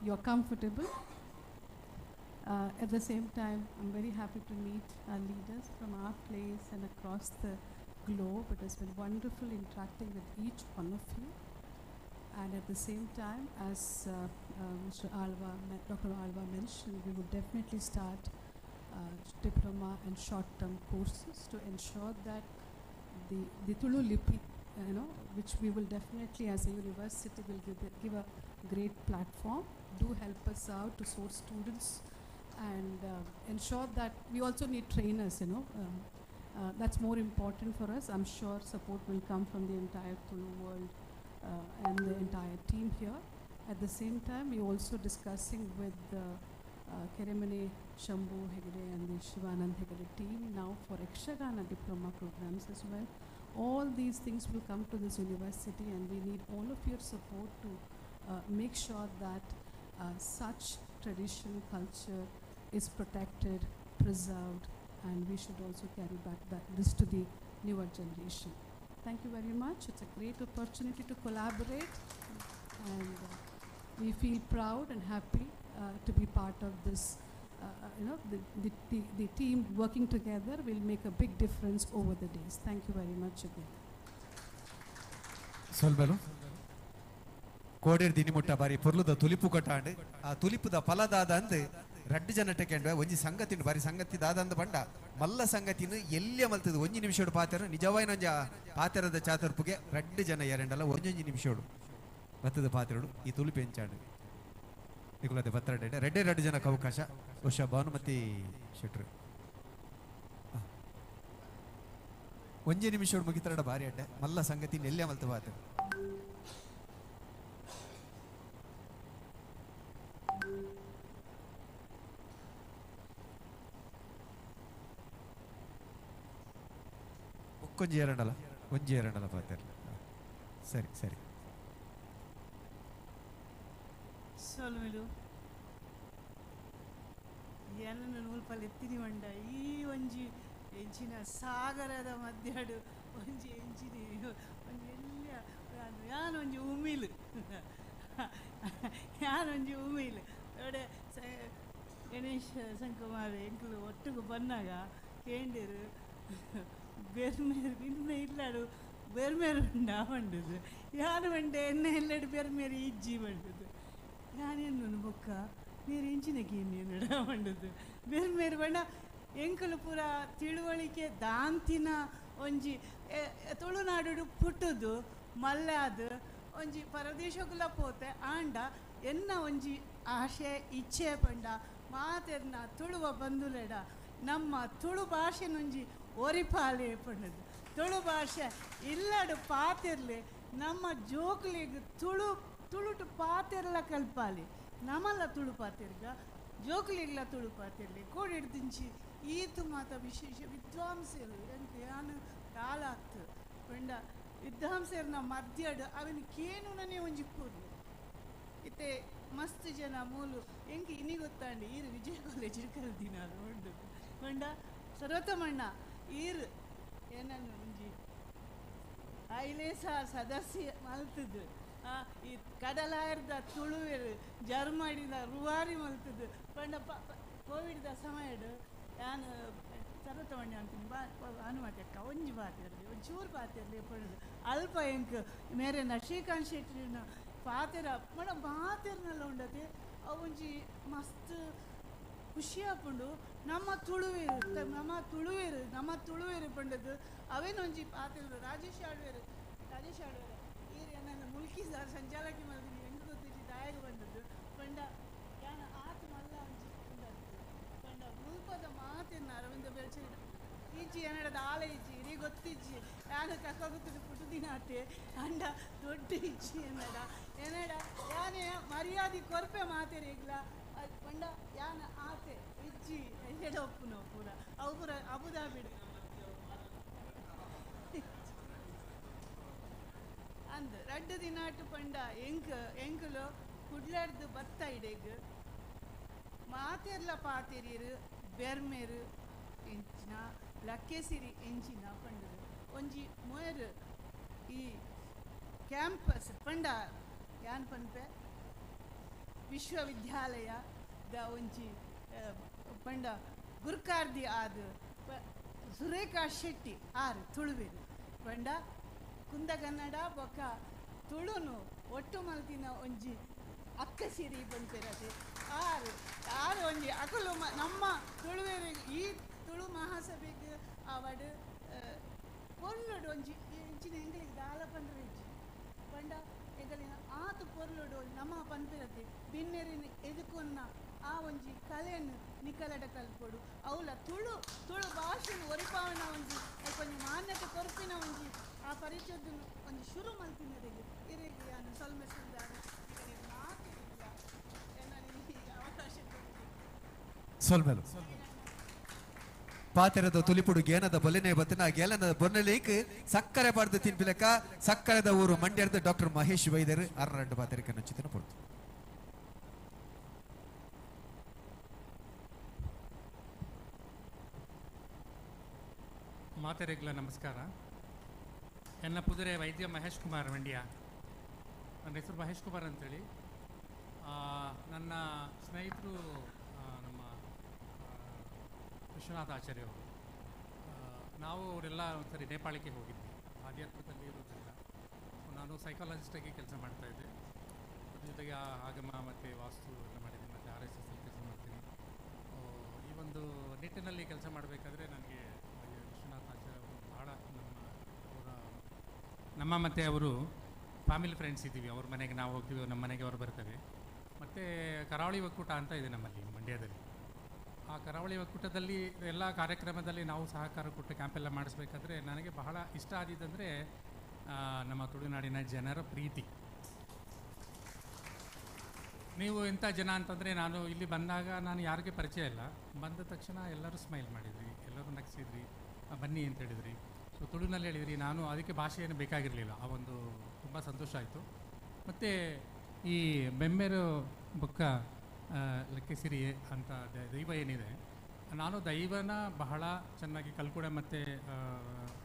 you are comfortable. At the same time, I am very happy to meet our leaders from our place and across the globe. It has been wonderful interacting with each one of you. And at the same time, as Mr. Alva, Dr. Alva mentioned, we would definitely start diploma and short-term courses to ensure that the Tulu Lipi, you know, which we will definitely as a university will give a great platform. Do help us out to source students and ensure that we also need trainers, you know. That's more important for us. I'm sure support will come from the entire Tulu world and the entire team here. At the same time, we're also discussing with the Keremane Shambhu Hegde and the Shivanand Hegde team now for Yakshagana diploma programs as well. All these things will come to this university, and we need all of your support to make sure that such tradition, culture is protected, preserved, and we should also carry back this to the newer generation. Thank you very much. It's a great opportunity to collaborate, and we feel proud and happy to be part of this. You know, the team working together will make a big difference over the days. Thank you very much again. ಸೊಲ್ಬಲು ಕೋಡೇರ್ ದಿನಿಮುಟ್ಟ ಬಾರಿ ಪೊರ್ಲುದ ತುಲಿಪು ಕೊಟ್ಟಾಂಡ್ ಆ ತುಲಿಪುದ ಫಲದಾದ ಅಂದ್ ರಡ್ಡು ಜನ ಟೆಕೆಂಡ್ ಒಂಜಿ ಸಂಗತಿನ ಬಾರಿ ಸಂಗತಿ ದಾದಂದ ಬಂಡ ಮಲ್ಲ ಸಂಗತಿನ ಎಲ್ಲಿಯ ಮಲ್ತದ ಒಂಜಿ ನಿಮಿಷೋಡು ಪಾತೆರ ನಿಜವಾಯಿನ ಒಂಜಿ ಪಾತೆರದ ಚಾತರ್ಪುಗೆ ರಡ್ಡು ಜನ ಎರಡಲ್ಲ ಒಂಜೊಂಜಿ ನಿಮಿಷೋಡು ಬತ್ತದ ಪಾತೆರಡು ಈ ತುಲಿಪು ಎಂಚಾಂಡ್ ನಿಕುಲದೆ ಬತ್ತರಡೆ ರೆಡ್ಡೆ ರಡ್ಡು ಜನಕ್ಕೆ ಅವಕಾಶ ಬಹುಶಃ ಭಾನುಮತಿ ಶೆಟ್ರು ಒಂಜಿ ನಿಮಿಷೋಡು ಮುಗಿತರಡ ಬಾರಿ ಅಡ್ಡೆ ಮಲ್ಲ ಸಂಗತಿನ ಎಲ್ಲಿಯ ಮಲ್ತ ಪಾತೆರ ಒಂಜಿ ಎರಡಲ್ಲ ಒಂಜಿ ಎರಡಲ್ಲ ಪಾತೆರ್ಲ ಸರಿ ಸರಿ ಸೊಲ್ಮೆಲು ಏನನ್ನು ನೂಲ್ಪಲ್ಲಿ ಎತ್ತಿನಿ ಮಂಡ ಈ ಒಂಜಿ ಎಂಚಿನ ಸಾಗರದ ಮಧ್ಯಾಡು ಒಂಜಿ ಎಂಚಿನಿ ಒಂಜಿ ಎಲ್ಲ ಯಾನೊಂಜಿ ಉಮಿಲ್ ಯಾನೊಂಜಿ ಉಮಿಲ್ ಒಡೆ ಗಣೇಶ್ ಸಂಕುಮಾರ್ ಎಂಕುಲು ಒಟ್ಟುಗು ಬನ್ನಾಗ ಕೇಂಡಿರು ಬೆರ್ಮೇರು ಇನ್ನ ಇಲ್ಲಡು ಬೆರ್ಮೇರು ಉಂಡ ಬಂಡದು ಯಾರು ಬಂಡೆ ಎಣ್ಣೆ ಇಲ್ಲಡು ಬೆರ್ಮೇರು ಇಜ್ಜಿ ಬಂಡದು ನಾನೇನು ಬೊಕ್ಕ ನೀರು ಎಂಚಿನಕ್ಕೆ ಇನ್ನೇನು ಬಂಡದು ಬೆರ್ಮೇರು ಬಂಡ ಎಂಕಲು ಪೂರ ತಿಳುವಳಿಕೆ ದಾಂತಿನ ಒಂಜಿ ತುಳುನಾಡು ಪುಟ್ಟುದು ಮಲ್ಲಾದು ಒಂಜಿ ಪರದೇಶಗುಲ ಪೋತೆ ಆಂಡ ಎನ್ನ ಒಂಜಿ ಆಶೆ ಇಚ್ಛೆ ಪಂಡ ಮಾತೆರ್ನ ತುಳುವ ಬಂಧುಲೆಡ ನಮ್ಮ ತುಳು ಭಾಷೆನೊಂಜಿ ಒರಿಪಾಲೆ ಪಂಡದು ತುಳು ಭಾಷೆ ಇಲ್ಲಡು ಪಾತಿರ್ಲಿ ನಮ್ಮ ಜೋಕ್ಲಿಗ್ ತುಳು ತುಳುಟು ಪಾತಿರ್ಲ ಕಲ್ಪಾಲಿ ನಮ್ಮಲ್ಲ ತುಳು ಪಾತಿರ್ಗ ಜೋಕ್ಲಿಗ್ಲ ತುಳು ಪಾತಿರ್ಲಿ ಕೋಡಿಡ್ದಿಂಚಿ ಈತು ಮಾತ ವಿಶೇಷ ವಿದ್ವಾಂಸರು ಎಂಕ್ ಯಾನು ಕಾಲಾಗ್ತು ಪಂಡ ವಿದ್ವಾಂಸರ್ನ ಮಧ್ಯಡು ಅವನ ಕೇನುನನೇ ಒಂಜಿ ಕೂರ್ಲು ಇತ್ತೆ ಮಸ್ತ್ ಜನ ಮೂಲು ಎಂಕ್ ಇನಿ ಗೊತ್ತಾಂಡಿ ಈರು ವಿಜಯ ಕಾಲೇಜ್ ಕಲ್ದಿನ ಉಂಡು ಪಂಡ ಸರ್ವೋತ್ತಮಣ್ಣ ಈರು ಏನನ್ನು ಒಂಜಿ ಐಲೇಸ ಸದಸ್ಯ ಮಲ್ತದ್ದು ಈ ಕಡಲಾಯರ್ದ ತುಳುವೆರು ಜರ್ಮಡಿದ ರುವಾರಿ ಮಲ್ತದ್ದು ಪಂಡ ಕೋವಿಡ್ದ ಸಮಯಡು ನಾನು ಸರ್ವೋತ್ತಮಣ್ಣ ಅಂತೀನಿ ಬಾ ಅನುಮತಿ ಅಕ್ಕ ಒಂಜಿ ಬಾತಿರಲಿ ಒಂಚೂರು ಬಾತಿರಲಿ ಪಂಡದು ಅಲ್ಪ ಎಂಕ್ ಮೇರೆನ ಶ್ರೀಕಾಂತ್ ಶೆಟ್ಟಿನ ಪಾತೆರ ಮಣ ಬಾತೆರ್ನೆಲ್ಲ ಉಂಡತೆ ಅವು ಒಂಜಿ ಮಸ್ತ್ ಖುಷಿ ಆಪುಂಡು ನಮ್ಮ ತುಳುವೇರು ನಮ್ಮ ತುಳುವೇರು ನಮ್ಮ ತುಳುವೇರು ಪಂಡದು ಅವೇನೊಂಜಿ ಪಾತೆರು ರಾಜೇಶ್ ಆಳ್ವೇರು ರಾಜೇಶ್ ಆಳ್ವೇರು ಈರು ನನ್ನ ಮುಲ್ಕಿ ಸಂಚಾಲಕಿ ಮಲ್ದಿನಿ ಹೆಂಗೆ ಗೊತ್ತಿಜ್ಜಿ ದಾಯಗ ಬಂದದ್ದು ಪಂಡ ಯಾನ ಆತ ಮಲ್ಲ ಒಂಜಿ ಪಂಡ ಮುಲ್ಪದ ಮಾತಿನ ಅರವಿಂದ ಬೆಳ್ಚೆ ಇಜ್ಜಿ ಏನಡದ ಆಲೆ ಇಜ್ಜಿ ಇಡೀ ಗೊತ್ತಿಜ್ಜಿ ಯಾನು ಕಕ್ಕೋಗುತ್ತಿದ್ದು ಪುಟ್ಟುದಿನಾತೆ ಅಂಡ ದೊಡ್ಡ ಇಜ್ಜಿ ಏನಡ ಏನಡ ಯಾನೇ ಮರ್ಯಾದೆ ಕೊರ್ಪೆ ಮಾತೇರಿಗ್ಲ ಪಂಡ ಯಾನ ಆತೆ ಇಜ್ಜಿ ಎಡ ಒಪ್ಪುನ ಪೂರ ಅವು ಪೂರ ಅಬುದಾಬಿಡು ಅಂದ್ ರಡ್ಡು ದಿನಾಟು ಪಂಡ ಎಂಕ್ ಎಂಕುಲು ಕುಡ್ಲಾಡ್ದು ಬತ್ತ ಇಡೆಗ್ ಮಾತೆರ್ಲ ಪಾತೆರಿರು ಬೆರ್ಮೇರು ಎಂಚಿನ ಲಕ್ಕೆಸಿರಿ ಎಂಚಿನ ಪಂಡದು ಒಂಜಿ ಮೊಯರು ಈ ಕ್ಯಾಂಪಸ್ ಪಂಡ ಯಾನ್ ಪನ್ಪೆ ವಿಶ್ವವಿದ್ಯಾಲಯ the ಒಂಜಿ ಪಂಡ ಗುರ್ಕಾರ್ದಿ ಆದ ಸುರೇಖಾ ಶೆಟ್ಟಿ ಆರ್ ತುಳುವೇರು ಪಂಡ ಕುಂದಗನ್ನಡ ಬೊಕ್ಕ ತುಳುನು ಒಟ್ಟು ಮಲ್ತಿನ ಒಂಜಿ ಅಕ್ಕ ಸಿರಿ ಪನ್ಪೆರತೆ ಆರು ಆರು ಒಂಜಿ ಅಕುಲು ನಮ್ಮ ತುಳುವೇರು ಈ ತುಳು ಮಹಾಸಭೆಗೆ ಆವಡು ಪೊರ್ಲುಡು ಒಂಜಿ ಎಂಚಿನ ಎಂಗ್ಲಿಗೆ ದಾಲ ಪಂಡ್ರೆ ಇಜ್ಜಿ ಪಂಡ ಎಂಗಲಿನ ಆತು ಪೊರ್ಲುಡು ನಮ್ಮ ಪನ್ಪಿರತೆ ಬಿನ್ನೆರಿನ ಎದುಕೊನ್ನ ಆ ಒಂಜಿ ಕಲೆಯನ್ನು ನಿಕಲಡ ಕಲ್ಪೊಡು ಅವಲ ತುಳು ತುಳು ಭಾಷೆನು ಒರಿಪಾವನ ಒಂಜಿ ಒಂಜಿ ಮಾನ್ಯತೆ ಕೊರ್ಪಿನ ಒಂಜಿ ಆ ಪರಿಚಯದ ಒಂಜಿ ಶುರು ಮಲ್ತಿನರಿಗೆ ಇರಿಗೆ ಯಾನು ಸೊಲ್ಮೆ ಸುಂದಾರ ಮಾತಿಲ್ಲ ಈ ಅವಕಾಶ ಸೊಲ್ಮೆಲು ಪಾತೆರದ ತುಲಿಪುಡು ಗೇನದ ಬೊಲೆನೆ ಬತ್ತಿನ ಗೇಲನದ ಬೊನ್ನೆಲೇಕ್ ಸಕ್ಕರೆ ಪಾಡ್ದು ತಿನ್ಪಿಲಕ ಸಕ್ಕರೆದ ಊರು ಮಂಡ್ಯದ ಡಾಕ್ಟರ್ ಮಹೇಶ್ ವೈದ್ಯರು ಅರ್ರಡ್ಡು ಪಾತೆರಿಕ ನಚ್ಚಿತನ ಪೊರ್ತು. ಮಾತೆರೆಗ್ಲ ನಮಸ್ಕಾರ. ಎನ್ನ ಪುದುರೆ ವೈದ್ಯ ಮಹೇಶ್ ಕುಮಾರ್ ಮಂಡ್ಯ. ನನ್ನ ಹೆಸರು ಮಹೇಶ್ ಕುಮಾರ್ ಅಂತೇಳಿ. ನನ್ನ ಸ್ನೇಹಿತರು ನಮ್ಮ ವಿಶ್ವನಾಥ ಆಚಾರ್ಯ ಅವರು. ನಾವು ಅವರೆಲ್ಲ ಒಂದ್ಸರಿ ನೇಪಾಳಕ್ಕೆ ಹೋಗಿದ್ವಿ, ಆಧ್ಯಾತ್ಮದಲ್ಲಿ ಇರೋದ್ರಿಂದ. ಸೊ ನಾನು ಸೈಕಾಲಜಿಸ್ಟಾಗಿ ಕೆಲಸ ಮಾಡ್ತಾಯಿದ್ದೆ, ಅದ್ರ ಜೊತೆಗೆ ಆಗಮ ಮತ್ತು ವಾಸ್ತು ಎಲ್ಲ ಮಾಡಿದ್ದೀನಿ, ಮತ್ತು ಆರ್ ಎಸ್ ಎಸ್ ಅಲ್ಲಿ ಕೆಲಸ ಮಾಡ್ತೀನಿ. ಈ ಒಂದು ನಿಟ್ಟಿನಲ್ಲಿ ಕೆಲಸ ಮಾಡಬೇಕಾದ್ರೆ ನನಗೆ ವಿಶ್ವನಾಥ ಆಚಾರ್ಯ ಅವರು ಬಹಳ ನಮ್ಮ ಮತ್ತು ಅವರು ಫ್ಯಾಮಿಲಿ ಫ್ರೆಂಡ್ಸ್ ಇದ್ದೀವಿ. ಅವ್ರ ಮನೆಗೆ ನಾವು ಹೋಗ್ತೀವಿ, ನಮ್ಮ ಮನೆಗೆ ಅವರು ಬರ್ತೇವೆ. ಮತ್ತು ಕರಾವಳಿ ಒಕ್ಕೂಟ ಅಂತ ಇದೆ ನಮ್ಮಲ್ಲಿ ಮಂಡ್ಯದಲ್ಲಿ. ಆ ಕರಾವಳಿ ಒಕ್ಕೂಟದಲ್ಲಿ ಎಲ್ಲ ಕಾರ್ಯಕ್ರಮದಲ್ಲಿ ನಾವು ಸಹಕಾರ ಕೊಟ್ಟು ಕ್ಯಾಂಪೆಲ್ಲ ಮಾಡಿಸ್ಬೇಕಾದ್ರೆ ನನಗೆ ಬಹಳ ಇಷ್ಟ ಆದಿದ್ದಂದರೆ ನಮ್ಮ ತುಳುನಾಡಿನ ಜನರ ಪ್ರೀತಿ. ನೀವು ಇಂಥ ಜನ ಅಂತಂದರೆ ನಾನು ಇಲ್ಲಿ ಬಂದಾಗ ನಾನು ಯಾರಿಗೆ ಪರಿಚಯ ಇಲ್ಲ, ಬಂದ ತಕ್ಷಣ ಎಲ್ಲರೂ ಸ್ಮೈಲ್ ಮಾಡಿದ್ರಿ, ಎಲ್ಲರೂ ನಗಿಸಿದ್ರಿ, ಬನ್ನಿ ಅಂತ ಹೇಳಿದ್ರಿ. ಸೊ ತುಳುನಲ್ಲಿ ಹೇಳಿದ್ರಿ, ನಾನು ಅದಕ್ಕೆ ಭಾಷೆ ಏನು ಬೇಕಾಗಿರಲಿಲ್ಲ. ಆ ಒಂದು ತುಂಬ ಸಂತೋಷ ಆಯಿತು. ಮತ್ತು ಈ ಬೆಮ್ಮೆರು ಬೊಕ್ಕ ಲೆಕ್ಕೆಸಿರಿ ಅಂತ ದೈವ ಏನಿದೆ, ನಾನು ದೈವನ ಬಹಳ ಚೆನ್ನಾಗಿ ಕಲ್ಕುಡ ಮತ್ತು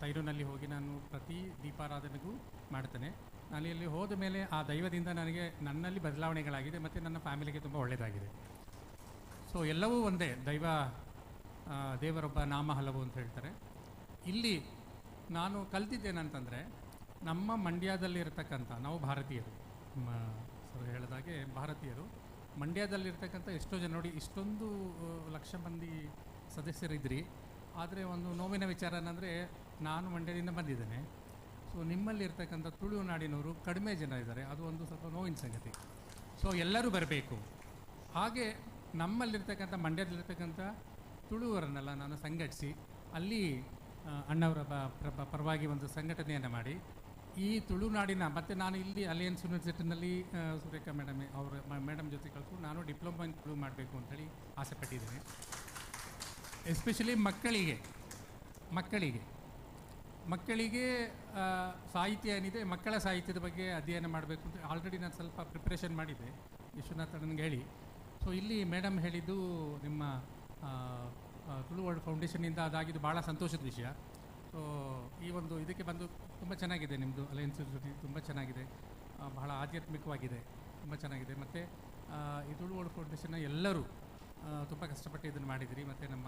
ತೈರುನಲ್ಲಿ ಹೋಗಿ ನಾನು ಪ್ರತಿ ದೀಪಾರಾಧನೆಗೂ ಮಾಡ್ತೇನೆ. ನಾನು ಇಲ್ಲಿ ಹೋದ ಮೇಲೆ ಆ ದೈವದಿಂದ ನನಗೆ ನನ್ನಲ್ಲಿ ಬದಲಾವಣೆಗಳಾಗಿದೆ ಮತ್ತು ನನ್ನ ಫ್ಯಾಮಿಲಿಗೆ ತುಂಬ ಒಳ್ಳೆಯದಾಗಿದೆ. ಸೊ ಎಲ್ಲವೂ ಒಂದೇ ದೈವ, ದೇವರೊಬ್ಬ ನಾಮ ಹಲವು ಅಂತ ಹೇಳ್ತಾರೆ. ಇಲ್ಲಿ ನಾನು ಕಲ್ತಿದ್ದೇನಂತಂದರೆ, ನಮ್ಮ ಮಂಡ್ಯದಲ್ಲಿರ್ತಕ್ಕಂಥ ನಾವು ಭಾರತೀಯರು, ಸರ್ ಹೇಳಿದಾಗೆ ಭಾರತೀಯರು, ಮಂಡ್ಯದಲ್ಲಿರ್ತಕ್ಕಂಥ ಎಷ್ಟೋ ಜನ ನೋಡಿ, ಇಷ್ಟೊಂದು ಲಕ್ಷ ಮಂದಿ ಸದಸ್ಯರಿದ್ರಿ. ಆದರೆ ಒಂದು ನೋವಿನ ವಿಚಾರ ಏನಂದರೆ, ನಾನು ಮಂಡ್ಯದಿಂದ ಬಂದಿದ್ದೇನೆ. ಸೊ ನಿಮ್ಮಲ್ಲಿರ್ತಕ್ಕಂಥ ತುಳುನಾಡಿನವರು ಕಡಿಮೆ ಜನ ಇದ್ದಾರೆ, ಅದು ಒಂದು ಸ್ವಲ್ಪ ನೋವಿನ ಸಂಗತಿ. ಸೊ ಎಲ್ಲರೂ ಬರಬೇಕು. ಹಾಗೆ ನಮ್ಮಲ್ಲಿರ್ತಕ್ಕಂಥ ಮಂಡ್ಯದಲ್ಲಿರ್ತಕ್ಕಂಥ ತುಳುವರನ್ನೆಲ್ಲ ನಾನು ಸಂಘಟಿಸಿ ಅಲ್ಲಿ ಅಣ್ಣವರ ಪರವಾಗಿ ಒಂದು ಸಂಘಟನೆಯನ್ನು ಮಾಡಿ ಈ ತುಳುನಾಡಿನ, ಮತ್ತು ನಾನು ಇಲ್ಲಿ ಅಲಿಯನ್ಸ್ ಯೂನಿವರ್ಸಿಟಿನಲ್ಲಿ ಸುರೇಖಾ ಮೇಡಮ್ ಅವರ ಮೇಡಮ್ ಜೊತೆ ಕಲ್ತ್ಕೊಂಡು ನಾನು ಡಿಪ್ಲೊಮಾ ಇನ್ ತುಳು ಮಾಡಬೇಕು ಅಂಥೇಳಿ ಆಸೆ ಪಟ್ಟಿದ್ದೇನೆ. ಎಸ್ಪೆಷಲಿ ಮಕ್ಕಳಿಗೆ ಮಕ್ಕಳಿಗೆ ಮಕ್ಕಳಿಗೆ ಸಾಹಿತ್ಯ ಏನಿದೆ, ಮಕ್ಕಳ ಸಾಹಿತ್ಯದ ಬಗ್ಗೆ ಅಧ್ಯಯನ ಮಾಡಬೇಕು ಅಂತ ಆಲ್ರೆಡಿ ನಾನು ಸ್ವಲ್ಪ ಪ್ರಿಪ್ರೇಷನ್ ಮಾಡಿದ್ದೆ ವಿಶ್ವನಾಥ್ ಅಣ್ಣನಿಗೆ ಹೇಳಿ. ಸೊ ಇಲ್ಲಿ ಮೇಡಮ್ ಹೇಳಿದ್ದು ನಿಮ್ಮ ತುಳು ವರ್ಲ್ಡ್ ಫೌಂಡೇಶನಿಂದ ಅದಾಗಿದ್ದು ಭಾಳ ಸಂತೋಷದ ವಿಷಯ. ಸೊ ಈ ಒಂದು ಇದಕ್ಕೆ ಬಂದು ತುಂಬ ಚೆನ್ನಾಗಿದೆ, ನಿಮ್ಮದು ಅಲಯನ್ಸ್ ಯೂನಿವರ್ಸಿಟಿ ತುಂಬ ಚೆನ್ನಾಗಿದೆ, ಬಹಳ ಆಧ್ಯಾತ್ಮಿಕವಾಗಿದೆ, ತುಂಬ ಚೆನ್ನಾಗಿದೆ. ಮತ್ತು ಈ ತುಳು ವರ್ಲ್ಡ್ ಫೌಂಡೇಶನ್ನ ಎಲ್ಲರೂ ತುಂಬ ಕಷ್ಟಪಟ್ಟು ಇದನ್ನು ಮಾಡಿದಿರಿ, ಮತ್ತು ನಮ್ಮ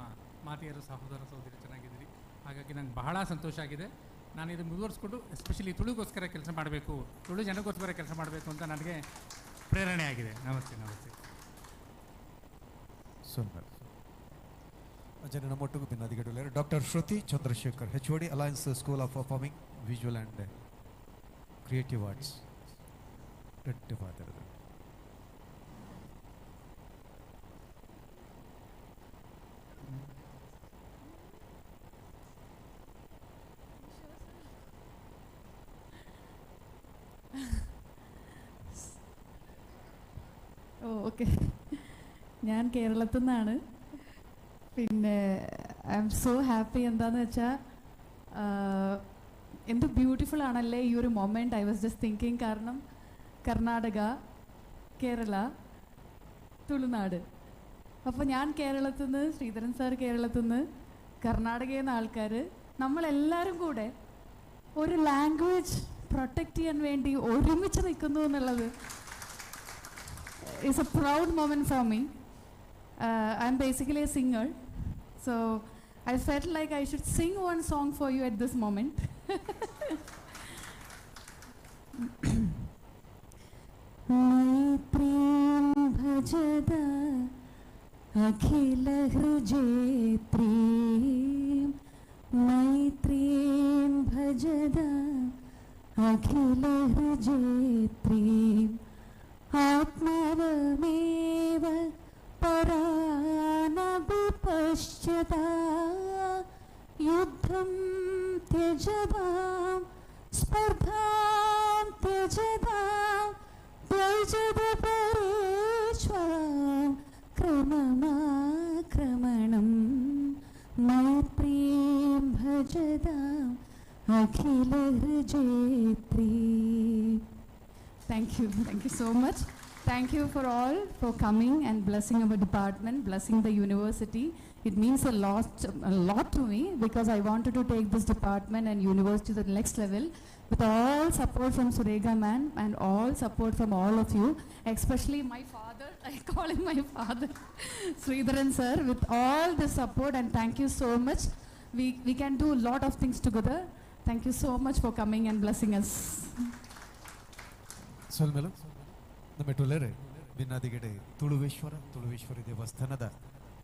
ಮಾತೆಯರು ಸಹೋದರ ಸಹೋದರಿ ಚೆನ್ನಾಗಿದ್ದೀರಿ. ಹಾಗಾಗಿ ನಂಗೆ ಬಹಳ ಸಂತೋಷ ಆಗಿದೆ. ನಾನು ಇದನ್ನು ಮುಂದುವರಿಸ್ಕೊಂಡು ಎಸ್ಪೆಷಲಿ ತುಳುಗೋಸ್ಕರ ಕೆಲಸ ಮಾಡಬೇಕು, ತುಳು ಜನಕ್ಕೋಸ್ಕರ ಕೆಲಸ ಮಾಡಬೇಕು ಅಂತ ನನಗೆ ಪ್ರೇರಣೆ ಆಗಿದೆ. ನಮಸ್ತೆ. ನಮಸ್ತೆ. ಸುಂದರ್ ಜನ ನಮ್ಮೊಟ್ಟಿಗೂ ಭಿನ್ನಾಧಿಕಾರಿಗಳು doctor Shruti Chandrashekar, H O D, Alliance School of Performing Visual and Creative Arts. Okay, ഞാൻ കേരളത്തിൽ നിന്നാണ്. പിന്നെ I M so happy. എന്താണെന്ന് വെച്ചാൽ എന്ത് ബ്യൂട്ടിഫുൾ ആണല്ലേ ഈ ഒരു moment. I was just thinking, കാരണം കർണാടക, കേരള, തുളുനാട്. അപ്പോൾ ഞാൻ കേരളത്തിൽ നിന്ന്, ശ്രീധരൻ സാർ കേരളത്തിൽ നിന്ന്, കർണാടകയിൽ നിന്ന് ആൾക്കാർ, നമ്മളെല്ലാവരും കൂടെ ഒരു ലാംഗ്വേജ് പ്രൊട്ടക്റ്റ് ചെയ്യാൻ വേണ്ടി ഒരുമിച്ച് നിൽക്കുന്നു എന്നുള്ളത് is a proud moment for me. I am basically a singer, so I felt like I should sing one song for you at this moment. മൈത്രീം ഭജത അഖിലഹൃജേത്രീം, മൈത്രീം ഭജത അഖിലഹൃജേത്രീം, ആത്മാവമേവ പരാനഭിപശ്യതാ, യുദ്ധം ത്യജതാം സ്പർദ്ധാം ത്യജതാം ത്യജത പരേശ്വരം ക്രമമാക്രമണം, മൈത്രീം ഭജതാം അഖിലഹൃജേത്രീ. Thank you. Thank you so much. Thank you for all for coming and blessing our department, blessing the university. It means a lot to me because I wanted to take this department and university to the next level. With all support from Surega ma'am and all support from all of you, especially my father, I call him my father, Sridharan sir, with all the support, and thank you so much. We can do a lot of things together. Thank you so much for coming and blessing us. ಸೊಲ್ಮೆಲು ನಮ್ಮ ಬಿನ್ನಾದಿಗಡೆ ತುಳುವೇಶ್ವರ ತುಳುವೇಶ್ವರಿ ದೇವಸ್ಥಾನದ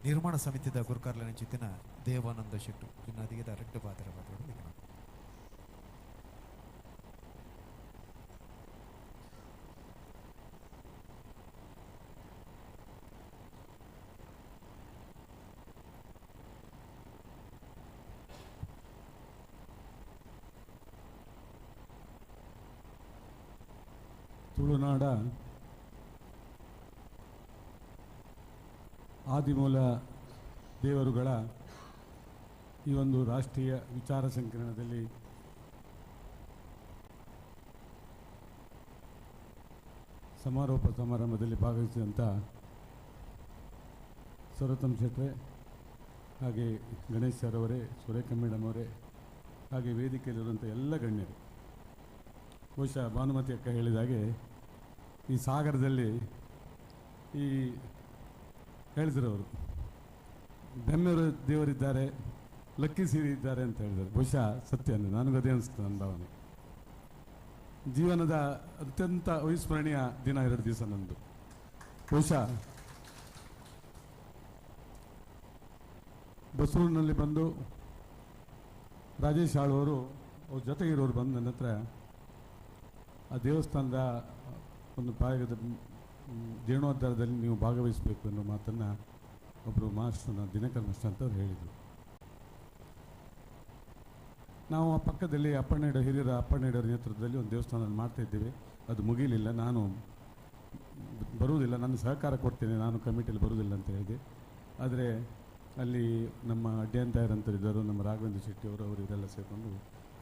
ನಿರ್ಮಾಣ ಸಮಿತಿದ ಗುರುಕಾರ್ಲನ ಚಿತ್ತಿನ Devananda ಶೆಟ್ಟು ಬಿನ್ನಾದಿಗೆದ red ಪಾತ್ರ ಪಾತ್ರ. ತುಳುನಾಡ ಆದಿಮೂಲ ದೇವರುಗಳ ಈ ಒಂದು ರಾಷ್ಟ್ರೀಯ ವಿಚಾರ ಸಂಕಿರಣದಲ್ಲಿ ಸಮಾರೋಪ ಸಮಾರಂಭದಲ್ಲಿ ಭಾಗವಹಿಸಿದಂಥ ಸರೋತ್ತಮ್ ಶೆಟ್ರೆ, ಹಾಗೆ ಗಣೇಶ್ ಸರ್ ಅವರೇ, ಸುರೇಖ ಮೇಡಮ್ ಅವರೇ, ಹಾಗೆ ವೇದಿಕೆಯಲ್ಲಿರುವಂಥ ಎಲ್ಲ ಗಣ್ಯರು, ಬಹುಶಃ ಭಾನುಮತಿ ಅಕ್ಕ ಹೇಳಿದಾಗೆ ಈ ಸಾಗರದಲ್ಲಿ ಈ ಹೇಳಿದ್ರು ಅವರು, ಬೆಮ್ಮೆಯವರು ದೇವರಿದ್ದಾರೆ, ಲಕ್ಕಿ ಸೀರಿ ಇದ್ದಾರೆ ಅಂತ ಹೇಳಿದರು. ಬಹುಶಃ ಸತ್ಯ ಅಂದರೆ ನನಗದೇ ಅನಿಸ್ತು ನನ್ನ ಭಾವನೆ. ಜೀವನದ ಅತ್ಯಂತ ಅವಿಸ್ಮರಣೀಯ ದಿನ 2 ದಿವಸ ನಂದು. ಬಹುಶಃ ಬಸವೂರಿನಲ್ಲಿ ಬಂದು ರಾಜೇಶ್ ಆಳ್ವರು ಅವ್ರ ಜೊತೆಗಿರೋರು ಬಂದು ನನ್ನ ಹತ್ರ ಆ ದೇವಸ್ಥಾನದ ಒಂದು ಭಾಗದ ಜೀರ್ಣೋದ್ಧಾರದಲ್ಲಿ ನೀವು ಭಾಗವಹಿಸಬೇಕು ಅನ್ನೋ ಮಾತನ್ನು ಒಬ್ಬರು ಮಾಸ್ಟರ್ನ ದಿನಕರ್ ಮಾಸ್ಟರ್ ಅಂತ ಅವ್ರು ಹೇಳಿದರು. ನಾವು ಆ ಪಕ್ಕದಲ್ಲಿ ಅಪ್ಪಣ್ಣಯ್ಯ ಹಿರಿಯರ ಅಪ್ಪಣ್ಣಯ್ಯರ ನೇತೃತ್ವದಲ್ಲಿ ಒಂದು ದೇವಸ್ಥಾನ ಮಾಡ್ತಾಯಿದ್ದೇವೆ. ಅದು ಮುಗಿಲಿಲ್ಲ. ನಾನು ಬರುವುದಿಲ್ಲ, ನಾನು ಸಹಕಾರ ಕೊಡ್ತೇನೆ, ನಾನು ಕಮಿಟಿಯಲ್ಲಿ ಬರುವುದಿಲ್ಲ ಅಂತ ಹೇಳಿದೆ. ಆದರೆ ಅಲ್ಲಿ ನಮ್ಮ ಅಡ್ಯಂತಾಯರಂತರಿದ್ದರು, ನಮ್ಮ ರಾಘವೇಂದ್ರ ಶೆಟ್ಟಿಯವರು, ಅವರು ಇವರೆಲ್ಲ ಸೇರಿಕೊಂಡು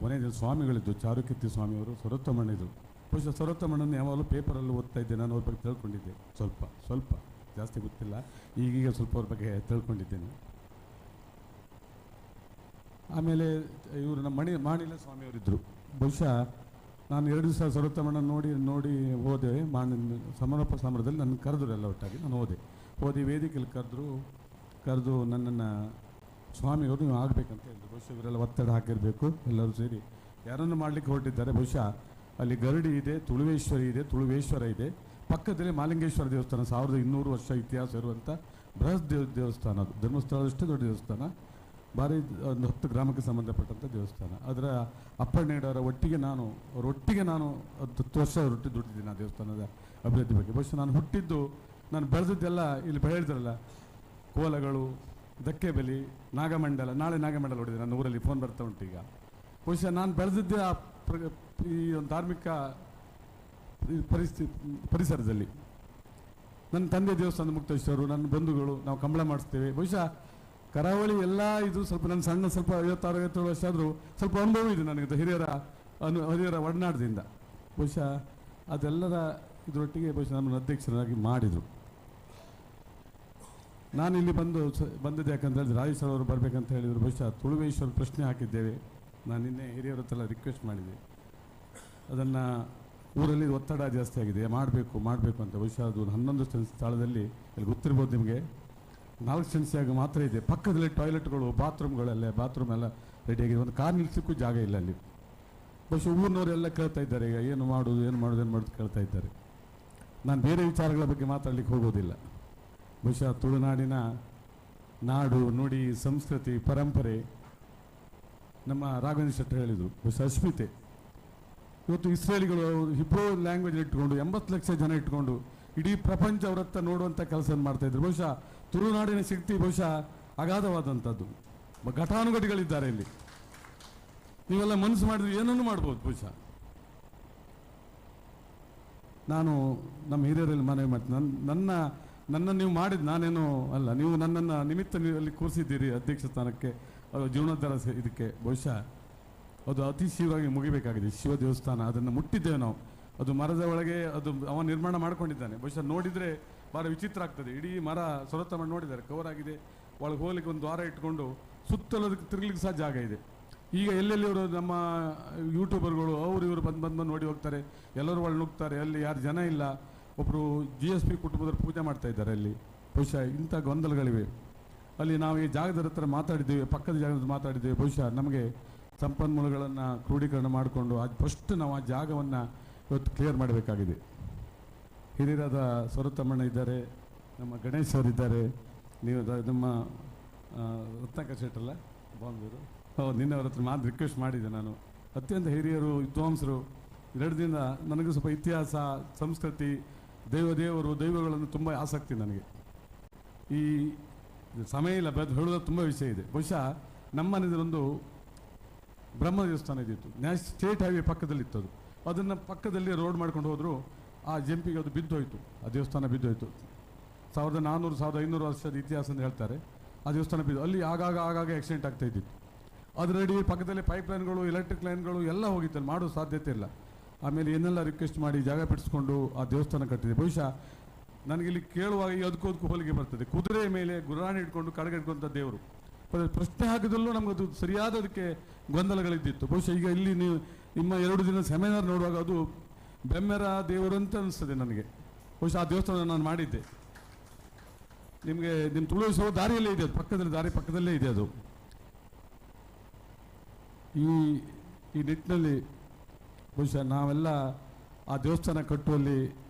ಕೊನೆಯ ಸ್ವಾಮಿಗಳಿದ್ದು, ಚಾರುಕೀರ್ತಿ ಸ್ವಾಮಿಯವರು, ಸರೋತ್ತಮಣ್ಣಿದ್ರು. ಬಹುಶಃ ಸರೋತ್ತಮಣ್ಣನ್ನು ಯಾವಾಗಲೂ ಪೇಪರಲ್ಲಿ ಓದ್ತಾ ಇದ್ದೆ, ನಾನು ಅವ್ರ ಬಗ್ಗೆ ತಿಳ್ಕೊಂಡಿದ್ದೆ ಸ್ವಲ್ಪ ಸ್ವಲ್ಪ, ಜಾಸ್ತಿ ಗೊತ್ತಿಲ್ಲ, ಈಗೀಗ ಸ್ವಲ್ಪ ಅವ್ರ ಬಗ್ಗೆ ತಿಳ್ಕೊಂಡಿದ್ದೇನೆ. ಆಮೇಲೆ ಇವರು ನಮ್ಮ ಮಾಣಿಲ ಸ್ವಾಮಿಯವರಿದ್ದರು. ಬಹುಶಃ ನಾನು 2 ದಿವಸ ಸರೋತ್ತಮಣ್ಣ ನೋಡಿ ನೋಡಿ ಹೋದೆ. ಸಮಾರೋಪ ಸಮಾರಂಭದಲ್ಲಿ ನನ್ನ ಕರೆದ್ರು ಎಲ್ಲ ಒಟ್ಟಾಗಿ, ನಾನು ಹೋದೆ. ವೇದಿಕೆಯಲ್ಲಿ ಕರೆದು ನನ್ನನ್ನು ಸ್ವಾಮಿಯವರು ನೀವು ಆಗಬೇಕಂತ ಹೇಳಿದ್ರು. ಬಹುಶಃ ಇವರೆಲ್ಲ ಒತ್ತಡ ಹಾಕಿರಬೇಕು, ಎಲ್ಲರೂ ಸೇರಿ ಯಾರನ್ನು ಮಾಡಲಿಕ್ಕೆ ಹೊರಟಿದ್ದಾರೆ. ಬಹುಶಃ ಅಲ್ಲಿ ಗರಡಿ ಇದೆ, ತುಳುವೇಶ್ವರಿ ಇದೆ, ತುಳುವೇಶ್ವರ ಇದೆ, ಪಕ್ಕದಲ್ಲಿ ಮಾಲಿಂಗೇಶ್ವರ ದೇವಸ್ಥಾನ, 1200 ವರ್ಷ ಇತಿಹಾಸ ಇರುವಂಥ ಬೃಹತ್ ದೇವಸ್ಥಾನ ಅದು, ಧರ್ಮಸ್ಥಳದಷ್ಟೇ ದೊಡ್ಡ ದೇವಸ್ಥಾನ, ಭಾರಿ ಒಂದು 10 ಗ್ರಾಮಕ್ಕೆ ಸಂಬಂಧಪಟ್ಟಂಥ ದೇವಸ್ಥಾನ. ಅದರ ಅಪ್ಪಣ್ಣಯ್ಯನವರ ಒಟ್ಟಿಗೆ ನಾನು 10 ವರ್ಷ ಅವರೊಟ್ಟಿಗೆ ದುಡ್ಡಿದ್ದೀನಿ ಆ ದೇವಸ್ಥಾನದ ಅಭಿವೃದ್ಧಿ ಬಗ್ಗೆ. ಬಹುಶಃ ನಾನು ಹುಟ್ಟಿದ್ದು, ನಾನು ಬೆಳೆದಿದ್ದೆಲ್ಲ ಇಲ್ಲಿ ಹೇಳಿದ್ರಲ್ಲ, ಕೋಲಗಳು, ದಕ್ಕೆಬಲಿ, ನಾಗಮಂಡಲ. ನಾಳೆ ನಾಗಮಂಡಲ ಹೊಡಿದೆ ನನ್ನ ಊರಲ್ಲಿ, ಫೋನ್ ಬರ್ತಾ ಉಂಟು ಈಗ. ಬಹುಶಃ ನಾನು ಬೆಳೆದಿದ್ದೆ ಆ ಈ ಒಂದು ಧಾರ್ಮಿಕ ಪರಿಸರದಲ್ಲಿ. ನನ್ನ ತಂದೆ ದೇವಸ್ಥಾನದ ಮುಕ್ತೇಶ್ವರರು, ನನ್ನ ಬಂಧುಗಳು, ನಾವು ಕಂಬಳ ಮಾಡಿಸ್ತೇವೆ. ಬಹುಶಃ ಕರಾವಳಿ ಎಲ್ಲ ಇದು ಸ್ವಲ್ಪ ನನ್ನ ಸಣ್ಣ ಸ್ವಲ್ಪ 56 57 ವರ್ಷ ಆದರೂ ಸ್ವಲ್ಪ ಅನುಭವ ಇದೆ ನನಗೆ ಹಿರಿಯರ ಒಡನಾಟದಿಂದ. ಬಹುಶಃ ಅದೆಲ್ಲರ ಇದರೊಟ್ಟಿಗೆ ಬಹುಶಃ ನಮ್ಮನ್ನು ಅಧ್ಯಕ್ಷರಾಗಿ ಮಾಡಿದರು. ನಾನಿಲ್ಲಿ ಬಂದಿದ್ದೆ ಯಾಕಂತ ಹೇಳಿದ್ರೆ ರಾಜೇಶ್ ಅವರು ಬರಬೇಕಂತ ಹೇಳಿದರು. ಬಹುಶಃ ತುಳುವೇಶ್ವರ ಪ್ರಶ್ನೆ ಹಾಕಿದ್ದೇವೆ. ನಾನು ನಿನ್ನೆ ಹಿರಿಯರ ಹತ್ರ ರಿಕ್ವೆಸ್ಟ್ ಮಾಡಿದೆ. ಅದನ್ನು ಊರಲ್ಲಿ ಒತ್ತಡ ಜಾಸ್ತಿ ಆಗಿದೆ, ಮಾಡಬೇಕು ಮಾಡಬೇಕು ಅಂತ. ಬಹುಶಃ ಅದು 11 ಸೆನ್ಸ್ ಸ್ಥಳದಲ್ಲಿ ಅಲ್ಲಿ ಗೊತ್ತಿರ್ಬೋದು ನಿಮಗೆ, 4 ಸೆನ್ಸಿಯಾಗ ಮಾತ್ರ ಇದೆ. ಪಕ್ಕದಲ್ಲಿ ಟಾಯ್ಲೆಟ್ಗಳು, ಬಾತ್ರೂಮ್ಗಳಲ್ಲೇ, ಬಾತ್ರೂಮ್ ಎಲ್ಲ ರೆಡಿಯಾಗಿದೆ. ಒಂದು ಕಾರ್ ನಿಲ್ಲಿಸಲಿಕ್ಕೂ ಜಾಗ ಇಲ್ಲ ಅಲ್ಲಿ. ಬಹುಶಃ ಊರಿನವರೆಲ್ಲ ಕೇಳ್ತಾ ಇದ್ದಾರೆ ಈಗ ಏನು ಮಾಡೋದು ಏನು ಮಾಡೋದು ಏನು ಮಾಡೋದು ಕೇಳ್ತಾ ಇದ್ದಾರೆ. ನಾನು ಬೇರೆ ವಿಚಾರಗಳ ಬಗ್ಗೆ ಮಾತಾಡಲಿಕ್ಕೆ ಹೋಗೋದಿಲ್ಲ. ಬಹುಶಃ ತುಳುನಾಡಿನ ನಾಡು ನುಡಿ ಸಂಸ್ಕೃತಿ ಪರಂಪರೆ ನಮ್ಮ ರಾಘವೇಂದ್ರ ಶೆಟ್ಟರು ಹೇಳಿದರು. ಬಹುಶಃ ಅಸ್ಮಿತೆ ಇವತ್ತು ಇಸ್ರೇಲಿಗಳು ಹಿಬ್ರೋ ಲ್ಯಾಂಗ್ವೇಜ್ ಇಟ್ಕೊಂಡು 80 ಲಕ್ಷ ಜನ ಇಟ್ಕೊಂಡು ಇಡೀ ಪ್ರಪಂಚ ಅವರತ್ತ ನೋಡುವಂಥ ಕೆಲಸ ಮಾಡ್ತಾಯಿದ್ರು. ಬಹುಶಃ ತುಳುನಾಡಿನ ಶಕ್ತಿ ಬಹುಶಃ ಅಗಾಧವಾದಂಥದ್ದು. ಘಟಾನುಘಟಿಗಳಿದ್ದಾರೆ ಇಲ್ಲಿ. ನೀವೆಲ್ಲ ಮನಸ್ಸು ಮಾಡಿದ್ರೆ ಏನನ್ನು ಮಾಡ್ಬೋದು. ಬಹುಶಃ ನಾನು ನಮ್ಮ ಹಿರಿಯರಲ್ಲಿ ಮನವಿ ಮಾಡ್ತೀನಿ. ನನ್ನ ನೀವು ಮಾಡಿದ ನಾನೇನು ಅಲ್ಲ, ನೀವು ನನ್ನನ್ನು ನಿಮಿತ್ತ ನೀವು ಅಲ್ಲಿ ಕೂರಿಸಿದ್ದೀರಿ ಅಧ್ಯಕ್ಷ ಸ್ಥಾನಕ್ಕೆ, ಅದು ಜೀರ್ಣೋದ್ಧಾರ ಇದಕ್ಕೆ. ಬಹುಶಃ ಅದು ಅತಿ ಶೀಘ್ರವಾಗಿ ಮುಗಿಬೇಕಾಗಿದೆ. ಶಿವ ದೇವಸ್ಥಾನ ಅದನ್ನು ಮುಟ್ಟಿದ್ದೇವೆ ನಾವು. ಅದು ಮರದ ಒಳಗೆ ಅದು ಅವ ನಿರ್ಮಾಣ ಮಾಡ್ಕೊಂಡಿದ್ದಾನೆ. ಬಹುಶಃ ನೋಡಿದರೆ ಭಾಳ ವಿಚಿತ್ರ ಆಗ್ತದೆ. ಇಡೀ ಮರ ಸೊರತ ಮಾಡಿ ನೋಡಿದ್ದಾರೆ, ಕವರ್ ಆಗಿದೆ. ಒಳಗೆ ಹೋಗ್ಲಿಕ್ಕೆ ಒಂದು ದ್ವಾರ ಇಟ್ಕೊಂಡು ಸುತ್ತಲೂ ಅದಕ್ಕೆ ತಿರುಗಲಿಕ್ಕೆ ಸಹ ಜಾಗ ಇದೆ. ಈಗ ಎಲ್ಲೆಲ್ಲಿ ಇವರು ನಮ್ಮ ಯೂಟ್ಯೂಬರ್ಗಳು ಅವರು ಇವರು ಬಂದು ಬಂದು ಬಂದು ನೋಡಿ ಹೋಗ್ತಾರೆ, ಎಲ್ಲರೂ ಒಳ್ಳೆ ನುಗ್ತಾರೆ, ಅಲ್ಲಿ ಯಾರು ಜನ ಇಲ್ಲ. ಒಬ್ಬರು GSP ಕುಟುಂಬದವರು ಪೂಜೆ ಮಾಡ್ತಾ ಇದ್ದಾರೆ ಅಲ್ಲಿ. ಬಹುಶಃ ಇಂಥ ಗೊಂದಲಗಳಿವೆ ಅಲ್ಲಿ. ನಾವು ಈ ಜಾಗದ ಹತ್ರ ಮಾತಾಡಿದ್ದೇವೆ, ಪಕ್ಕದ ಜಾಗದ ಮಾತಾಡಿದ್ದೇವೆ. ಬಹುಶಃ ನಮಗೆ ಸಂಪನ್ಮೂಲಗಳನ್ನು ಕ್ರೋಢೀಕರಣ ಮಾಡಿಕೊಂಡು ಅದು ಫಸ್ಟ್ ನಾವು ಆ ಜಾಗವನ್ನು ಇವತ್ತು ಕ್ಲಿಯರ್ ಮಾಡಬೇಕಾಗಿದೆ. ಹಿರಿಯರಾದ ಸ್ವರತಮ್ಮಣ್ಣ ಇದ್ದಾರೆ, ನಮ್ಮ ಗಣೇಶ್ ಅವರಿದ್ದಾರೆ, ನೀವು ನಮ್ಮ ರತ್ನಾಕರ್ ಶೆಟ್ಟಲ್ಲ ಬಾಂಬೆರು, ಹೌದು, ನಿನ್ನೆ ಅವ್ರ ಹತ್ರ ಮಾತು ರಿಕ್ವೆಸ್ಟ್ ಮಾಡಿದ್ದೆ ನಾನು. ಅತ್ಯಂತ ಹಿರಿಯರು, ವಿದ್ವಾಂಸರು. 2 ದಿನ ನನಗೂ ಸ್ವಲ್ಪ ಇತಿಹಾಸ, ಸಂಸ್ಕೃತಿ, ದೇವರು ದೈವಗಳನ್ನು ತುಂಬ ಆಸಕ್ತಿ ನನಗೆ. ಈ ಸಮಯ ಇಲ್ಲ, ಅದು ಹೇಳೋದು ತುಂಬ ವಿಷಯ ಇದೆ. ಬಹುಶಃ ನಮ್ಮ ಮನೆಯಲ್ಲೊಂದು ಬ್ರಹ್ಮ ದೇವಸ್ಥಾನ ಇದ್ದಿತ್ತು, ಸ್ಟೇಟ್ ಹೈವೇ ಪಕ್ಕದಲ್ಲಿತ್ತು ಅದು. ಅದನ್ನು ಪಕ್ಕದಲ್ಲಿ ರೋಡ್ ಮಾಡ್ಕೊಂಡು ಹೋದರು, ಆ ಜಂಪಿಗೆ ಅದು ಬಿದ್ದೋಯ್ತು, ಆ ದೇವಸ್ಥಾನ ಬಿದ್ದೋಯ್ತು. 1400 1500 ವರ್ಷದ ಇತಿಹಾಸ ಅಂತ ಹೇಳ್ತಾರೆ. ಆ ದೇವಸ್ಥಾನ ಬಿದ್ದು ಅಲ್ಲಿ ಆಗಾಗ ಆಗಾಗ ಆಕ್ಸಿಡೆಂಟ್ ಆಗ್ತಾ ಇದ್ದಿತ್ತು. ಅದರಡಿ ಪಕ್ಕದಲ್ಲಿ ಪೈಪ್ ಲೈನ್ಗಳು, ಎಲೆಕ್ಟ್ರಿಕ್ ಲೈನ್ಗಳು ಎಲ್ಲ ಹೋಗಿತ್ತು, ಅಲ್ಲಿ ಮಾಡೋ ಸಾಧ್ಯತೆ ಇಲ್ಲ. ಆಮೇಲೆ ಏನೆಲ್ಲ ರಿಕ್ವೆಸ್ಟ್ ಮಾಡಿ ಜಾಗ ಬಿಡಿಸ್ಕೊಂಡು ಆ ದೇವಸ್ಥಾನ ಕಟ್ಟಿದೆ. ಬಹುಶಃ ನನಗಿಲ್ಲಿ ಕೇಳುವಾಗ ಈ ಅದಕ್ಕೂ ಅದಕ್ಕೂ ಹೋಲಿಕೆ ಬರ್ತದೆ. ಕುದುರೆ ಮೇಲೆ ಗುರಾಣಿ ಹಿಡ್ಕೊಂಡು ಕಡಗ ಹಿಡ್ಕೊಂಥ ದೇವರು ಪ್ರಶ್ನೆ ಹಾಕಿದಲ್ಲೂ ನಮಗದು ಸರಿಯಾದ ಅದಕ್ಕೆ ಗೊಂದಲಗಳಿದ್ದಿತ್ತು. ಬಹುಶಃ ಈಗ ಇಲ್ಲಿ ನೀವು ನಿಮ್ಮ 2 ದಿನ ಸೆಮಿನಾರ್ ನೋಡುವಾಗ ಅದು ಬೆಮ್ಮೆರ ದೇವರು ಅಂತ ಅನಿಸ್ತದೆ ನನಗೆ. ಬಹುಶಃ ಆ ದೇವಸ್ಥಾನ ನಾನು ಮಾಡಿದ್ದೆ. ನಿಮಗೆ ನಿಮ್ಮ ತುಳುವಿಸುವ ದಾರಿಯಲ್ಲೇ ಇದೆ ಅದು, ಪಕ್ಕದಲ್ಲಿ ದಾರಿ ಪಕ್ಕದಲ್ಲೇ ಇದೆ ಅದು. ಈ ಈ ನಿಟ್ಟಿನಲ್ಲಿ ಬಹುಶಃ ನಾವೆಲ್ಲ ಆ ದೇವಸ್ಥಾನ ಕಟ್ಟುವಲ್ಲಿ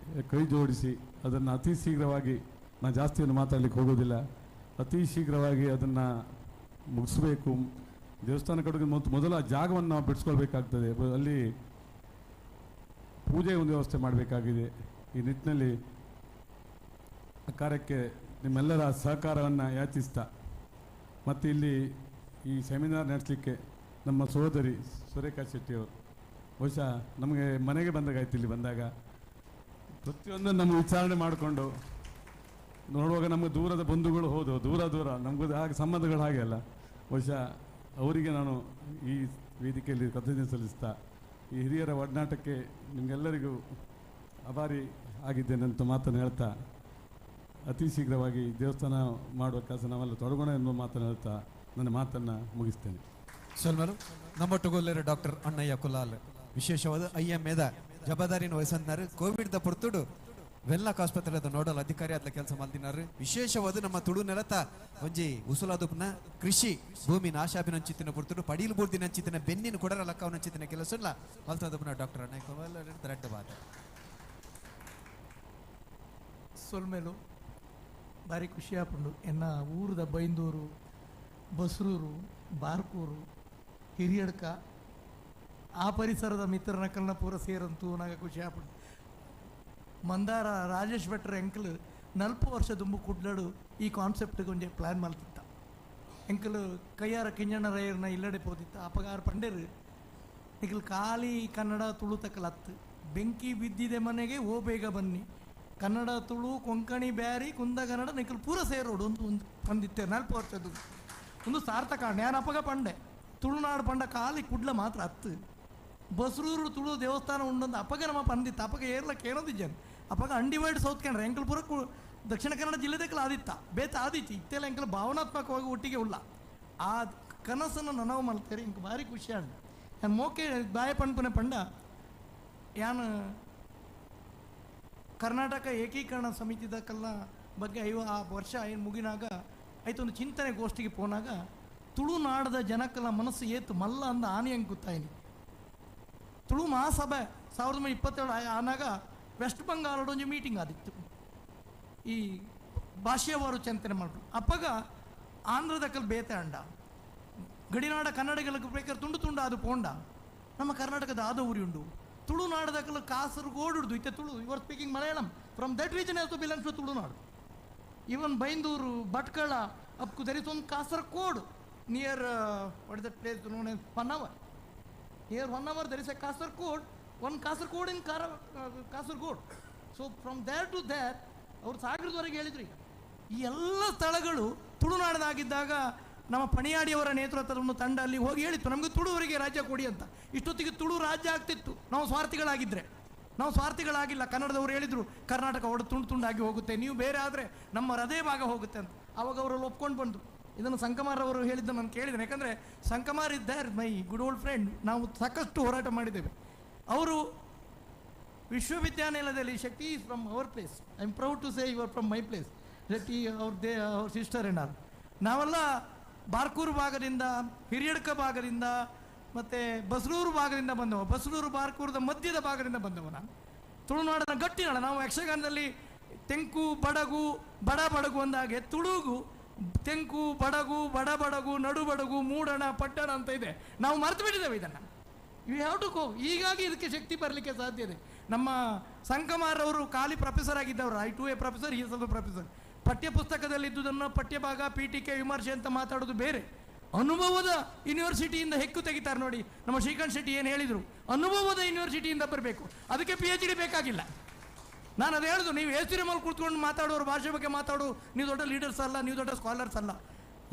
ಕೈ ಜೋಡಿಸಿ ಅದನ್ನು ಅತಿ ಶೀಘ್ರವಾಗಿ, ನಾನು ಜಾಸ್ತಿಯನ್ನು ಮಾತಾಡಲಿಕ್ಕೆ ಹೋಗೋದಿಲ್ಲ, ಅತಿ ಶೀಘ್ರವಾಗಿ ಅದನ್ನು ಮುಗಿಸ್ಬೇಕು. ದೇವಸ್ಥಾನ ಕಟ್ಟೋದಕ್ಕೆ ಮೊದಲು ಆ ಜಾಗವನ್ನು ನಾವು ಬಿಡಿಸ್ಕೊಳ್ಬೇಕಾಗ್ತದೆ. ಅಲ್ಲಿ ಪೂಜೆ ಒಂದು ವ್ಯವಸ್ಥೆ ಮಾಡಬೇಕಾಗಿದೆ. ಈ ನಿಟ್ಟಿನಲ್ಲಿ ಆ ಕಾರ್ಯಕ್ಕೆ ನಿಮ್ಮೆಲ್ಲರ ಸಹಕಾರವನ್ನು ಯಾಚಿಸ್ತಾ, ಮತ್ತು ಇಲ್ಲಿ ಈ ಸೆಮಿನಾರ್ ನಡೆಸಲಿಕ್ಕೆ ನಮ್ಮ ಸಹೋದರಿ ಸುರೇಖಾ ಶೆಟ್ಟಿಯವರು, ಬಹುಶಃ ನಮಗೆ ಮನೆಗೆ ಬಂದಾಗಾಯ್ತು. ಇಲ್ಲಿ ಬಂದಾಗ ಪ್ರತಿಯೊಂದನ್ನು ನಮಗೆ ವಿಚಾರಣೆ ಮಾಡಿಕೊಂಡು ನೋಡುವಾಗ ನಮಗೆ ದೂರದ ಬಂಧುಗಳು ಹೋದವು, ದೂರ ದೂರ ನಮಗೂ ಹಾಗೆ ಸಂಬಂಧಗಳು ಹಾಗೆ ಅಲ್ಲ. ಬಹುಶಃ ಅವರಿಗೆ ನಾನು ಈ ವೇದಿಕೆಯಲ್ಲಿ ಕೃತಜ್ಞತೆ ಸಲ್ಲಿಸ್ತಾ ಈ ಹಿರಿಯರ ಒಡನಾಟಕ್ಕೆ ನಿಮಗೆಲ್ಲರಿಗೂ ಅಭಾರಿ ಆಗಿದ್ದೇನೆ ಅಂತ ಮಾತನ್ನು ಹೇಳ್ತಾ, ಅತಿ ಶೀಘ್ರವಾಗಿ ದೇವಸ್ಥಾನ ಮಾಡುವ ಕೆಲಸ ನಾವೆಲ್ಲ ತೊಡಗೋಣ ಎನ್ನುವ ಮಾತನ್ನು ಹೇಳ್ತಾ ನನ್ನ ಮಾತನ್ನು ಮುಗಿಸ್ತೇನೆ. ಸೊಲ್ಮಲು ನಮ್ಮೊಟ್ಟುಗೊಲ್ಲೇರು ಡಾಕ್ಟರ್ ಅಣ್ಣಯ್ಯ ಕುಲಾಲ್ ವಿಶೇಷವಾದ ಐಎಂಎದ ಜವಾಬ್ದಾರಿನ ವಹಿಸಂದಾರು. ಕೋವಿಡ್ the ಪೊರ್ತುಡು ವೆನ್ಲಾಕ್ ಆಸ್ಪತ್ರೆದ ನೋಡಲ್ ಅಧಿಕಾರಿ ಆದ್ಲ ಕೆಲಸ ಮಾಡ್ದಿನಾರು. ವಿಶೇಷವಾದ ನಮ್ಮ ತುಳು ನೆಲತ ಒಂಜಿ ಉಸುಲಾದುಪ್ನ ಕೃಷಿ ಭೂಮಿ ನಾಶಾಭಿನಂಚಿತ್ತಿನ ಪೊರ್ತುಡು ಪಡೀಲು ಬೂರ್ದಿನಂಚಿತ್ತಿನ ಬೆನ್ನಿನ ಕೊಡರ ಲಕ್ಕವನಂಚಿತ್ತಿನ ಕೆಲಸ ಇಲ್ಲ ಮಲ್ತದುಪ್ನ ಡಾಕ್ಟರ್ ಅಣ್ಣಯ್ಯ ಕುಲಾಲ್ ದೊಡ್ಡ ಬಾತ. ಸೊಲ್ಮೆಲು ಭಾರಿ ಖುಷಿ ಆಪುಂಡು. ಎನ್ನ ಊರದ ಬೈಂದೂರು, ಬಸ್ರೂರು, ಬಾರ್ಕೂರು, ಹಿರಿಯಡ್ಕ ಆ ಪರಿಸರದ ಮಿತ್ರನಕಲ್ನ ಪೂರ ಸೇರಂತೂ ನಾಗ ಖುಷಿ ಆಪುಂಡು. ಮಂದಾರ ರಾಜೇಶ್ ಭಟ್ರ ಎಂಕಲ್ 40 ವರ್ಷ ದುಂಬು ಕುಡ್ಲಡು ಈ ಕಾನ್ಸೆಪ್ಟ್ಗೆ ಒಂಜಿ ಪ್ಲ್ಯಾನ್ ಮಲ್ತಿತ್ತ. ಎಂಕಲ್ ಕೈಯಾರ ಕಿಂಜಣ್ಣ ರೈಯರ್ನ ಇಲ್ಲಡೆ ಪೋದಿತ್ತ. ಅಪಗಾರ ಪಂಡೇರು ನಿಕಲ್ ಖಾಲಿ ಕನ್ನಡ ತುಳು ತಕಲತ್ತು ಬೆಂಕಿ ಬಿದ್ದಿದೆ ಮನೆಗೆ ಓ ಬೇಗ ಬನ್ನಿ, ಕನ್ನಡ ತುಳು ಕೊಂಕಣಿ ಬ್ಯಾರಿ ಕುಂದ ಕನ್ನಡ ನಿಕಲ್ ಪೂರ ಸೇರೋಡು ಒಂದು ಒಂದು ಬಂದಿತ್ತೆ 40 ವರ್ಷದ್ದು ಒಂದು ಸಾರ್ಥಕ. ನಾನು ಅಪಗ ಪಂಡೆ ತುಳುನಾಡು ಪಂಡ ಖಾಲಿ ಕುಡ್ಲ ಮಾತ್ರ ಹತ್ತು ಬಸ್ರೂರು ತುಳು ದೇವಸ್ಥಾನ ಉಂಡೊಂದು ಅಪಗ ನಮ್ಮ ಪಂದಿತ್ತು. ಅಪಗ ಏರ್ಲಕ್ಕೆ ಏನೊಂದಿದ್ದೇನೆ ಅಪಗ ಅನ್ಡಿವೈಡ್ ಸೌತ್ ಕನ್ನಡ ಎಂಕಲ್ ಪೂರ ದಕ್ಷಿಣ ಕನ್ನಡ ಜಿಲ್ಲೆದಕ್ಕಲ್ಲ ಆದಿತ್ತ ಬೇತ ಆದಿತ್ತು. ಇತ್ತೆಲ್ಲ ಎಂಕಲ್ ಭಾವನಾತ್ಮಕವಾಗಿ ಒಟ್ಟಿಗೆ ಉಲ್ಲ ಆ ಕನಸನ್ನು ನನವು ಮಲ್ತೇರಿ ಇಂಕ ಭಾರಿ ಖುಷಿ ಆಂಡ್. ನಾನು ಮೋಕೆ ಬಾಯ ಪಣ್ಪುನೆ ಪಂಡ ಯಾನು ಕರ್ನಾಟಕ ಏಕೀಕರಣ ಸಮಿತಿದಕ್ಕೆಲ್ಲ ಬಗ್ಗೆ 50 ವರ್ಷ ಏನು ಮುಗಿನಾಗ ಆಯ್ತೊಂದು ಚಿಂತನೆ ಗೋಷ್ಠಿಗೆ ಪೋನಾಗ ತುಳುನಾಡದ ಜನಕ್ಕೆಲ್ಲ ಮನಸ್ಸು ಏತು ಮಲ್ಲ ಅಂದ ಆನೆ ಹೆಂಗೆ ಗೊತ್ತಾಯಿನಿ. ತುಳು ಮಹಾಸಭೆ 1927 ಆನಾಗ ವೆಸ್ಟ್ ಬಂಗಾಳದ ಒಂಜಿ ಮೀಟಿಂಗ್ ಆದಿತ್ತು. ಈ ಭಾಷೆಯವರು ಚಿಂತನೆ ಮಾಡ್ರು. ಅಪ್ಪಗ ಆಂಧ್ರದಕ್ಕಲ್ಲಿ ಬೇತೆ ಅಂಡ ಗಡಿನಾಡ ಕನ್ನಡಿಗలకు ಬೇಕಾದ್ರೆ ತುಂಡು ತುಂಡು ಅದು ಪೋಂಡ ನಮ್ಮ ಕರ್ನಾಟಕದ ಆದ ಊರಿ ಉಂಡು ತುಳುನಾಡದಕ್ಕಲ್ಲ ಕಾಸರಗೋಡು ಇತ್ತೆ Tulu you are speaking Malayalam from that region also belongs to Tulunadu. Even Byndoor Bhatkal up there is one Kasaragod near what is that place known as Honnavar. Here 1 hour there is a Kasaragod, one Kasaragod in Kasaragod. So from there to there ಅವರು ಸಾಗರದವರೆಗೆ ಹೇಳಿದ್ರು. ಈಗ ಈ ಎಲ್ಲ ಸ್ಥಳಗಳು ತುಳುನಾಡದಾಗಿದ್ದಾಗ ನಮ್ಮ ಪಣಿಯಾಡಿಯವರ ನೇತೃತ್ವದ ಒಂದು ತಂಡ ಅಲ್ಲಿ ಹೋಗಿ ಹೇಳಿತ್ತು ನಮಗೆ ತುಳುವರಿಗೆ ರಾಜ್ಯ ಕೊಡಿ ಅಂತ. ಇಷ್ಟೊತ್ತಿಗೆ ತುಳು ರಾಜ್ಯ ಆಗ್ತಿತ್ತು ನಾವು ಸ್ವಾರ್ಥಿಗಳಾಗಿದ್ದರೆ. ನಾವು ಸ್ವಾರ್ಥಿಗಳಾಗಿಲ್ಲ. ಕನ್ನಡದವರು ಹೇಳಿದರು ಕರ್ನಾಟಕ ಒಡ ತುಂಡು ತುಂಡಾಗಿ ಹೋಗುತ್ತೆ, ನೀವು ಬೇರೆ ಆದರೆ ನಮ್ಮ ಹೃದಯ ಭಾಗ ಹೋಗುತ್ತೆ ಅಂತ. ಆವಾಗ ಅವರಲ್ಲಿ ಒಪ್ಕೊಂಡು ಬಂದರು. ಇದನ್ನು ಸಂಕಮಾರ್ ಅವರು ಹೇಳಿದ್ದು ನಾನು ಕೇಳಿದ್ದೇನೆ. ಯಾಕಂದರೆ ಸಂಕಮಾರ್ ಇದ್ದಾರೆ my good old friend, ನಾವು ಸಾಕಷ್ಟು ಹೋರಾಟ ಮಾಡಿದ್ದೇವೆ. ಅವರು ವಿಶ್ವವಿದ್ಯಾನಿಲಯದಲ್ಲಿ, Shetty is from our place, I am proud to say you are from my place, Shetty ಅವ್ರ ಅವ್ರ ಸಿಸ್ಟರ್ ಏನಾರು. ನಾವೆಲ್ಲ ಬಾರ್ಕೂರು ಭಾಗದಿಂದ, ಹಿರಿಯಡ್ಕ ಭಾಗದಿಂದ, ಮತ್ತು ಬಸ್ರೂರು ಭಾಗದಿಂದ ಬಂದವ. ಬಸ್ರೂರು ಬಾರ್ಕೂರದ ಮಧ್ಯದ ಭಾಗದಿಂದ ಬಂದವ ನಾನು. ತುಳುನಾಡಿನ ಗಟ್ಟಿನಾಡ. ನಾವು ಯಕ್ಷಗಾನದಲ್ಲಿ ತೆಂಕು ಬಡಗು ಬಡ ಬಡಗು ಅಂದಾಗೆ ತುಳುಗು ತೆಂಕು ಬಡಗು ಬಡ ಬಡಗು ನಡು ಬಡಗು ಮೂಡಣ ಪಟ್ಟಣ ಅಂತ ಇದೆ. ನಾವು ಮರೆತು ಬಿಟ್ಟಿದ್ದೇವೆ ಇದನ್ನು. You have to go. ಹೀಗಾಗಿ ಇದಕ್ಕೆ ಶಕ್ತಿ ಬರಲಿಕ್ಕೆ ಸಾಧ್ಯ ಇದೆ. ನಮ್ಮ ಸಂಕಮಾರವರು ಖಾಲಿ professor ಆಗಿದ್ದವರು. I too a professor, ಈ ಸ್ವಲ್ಪ ಪ್ರೊಫೆಸರ್. ಪಠ್ಯಪುಸ್ತಕದಲ್ಲಿ ಇದ್ದುದನ್ನು ಪಠ್ಯಭಾಗ, ಪೀಠಿಕೆ, ವಿಮರ್ಶೆ ಅಂತ ಮಾತಾಡೋದು ಬೇರೆ. ಅನುಭವದ ಯೂನಿವರ್ಸಿಟಿಯಿಂದ ಹೆಕ್ಕು ತೆಗಿತಾರೆ ನೋಡಿ. ನಮ್ಮ ಶ್ರೀಕಾಂತ್ ಶೆಟ್ಟಿ ಏನು ಹೇಳಿದರು, ಅನುಭವದ ಯೂನಿವರ್ಸಿಟಿಯಿಂದ ಬರಬೇಕು, ಅದಕ್ಕೆ PhD ಬೇಕಾಗಿಲ್ಲ. ನಾನು ಅದು ಹೇಳೋದು, ನೀವು ಎ ಸಿ ರೂಮಲ್ಲಿ ಕೂತ್ಕೊಂಡು ಮಾತಾಡೋರು, ಭಾಷೆ ಬಗ್ಗೆ ಮಾತಾಡೋ, ನೀವು ದೊಡ್ಡ ಲೀಡರ್ಸ್ ಅಲ್ಲ, ನೀವು ದೊಡ್ಡ ಸ್ಕಾಲರ್ಸ್ ಅಲ್ಲ.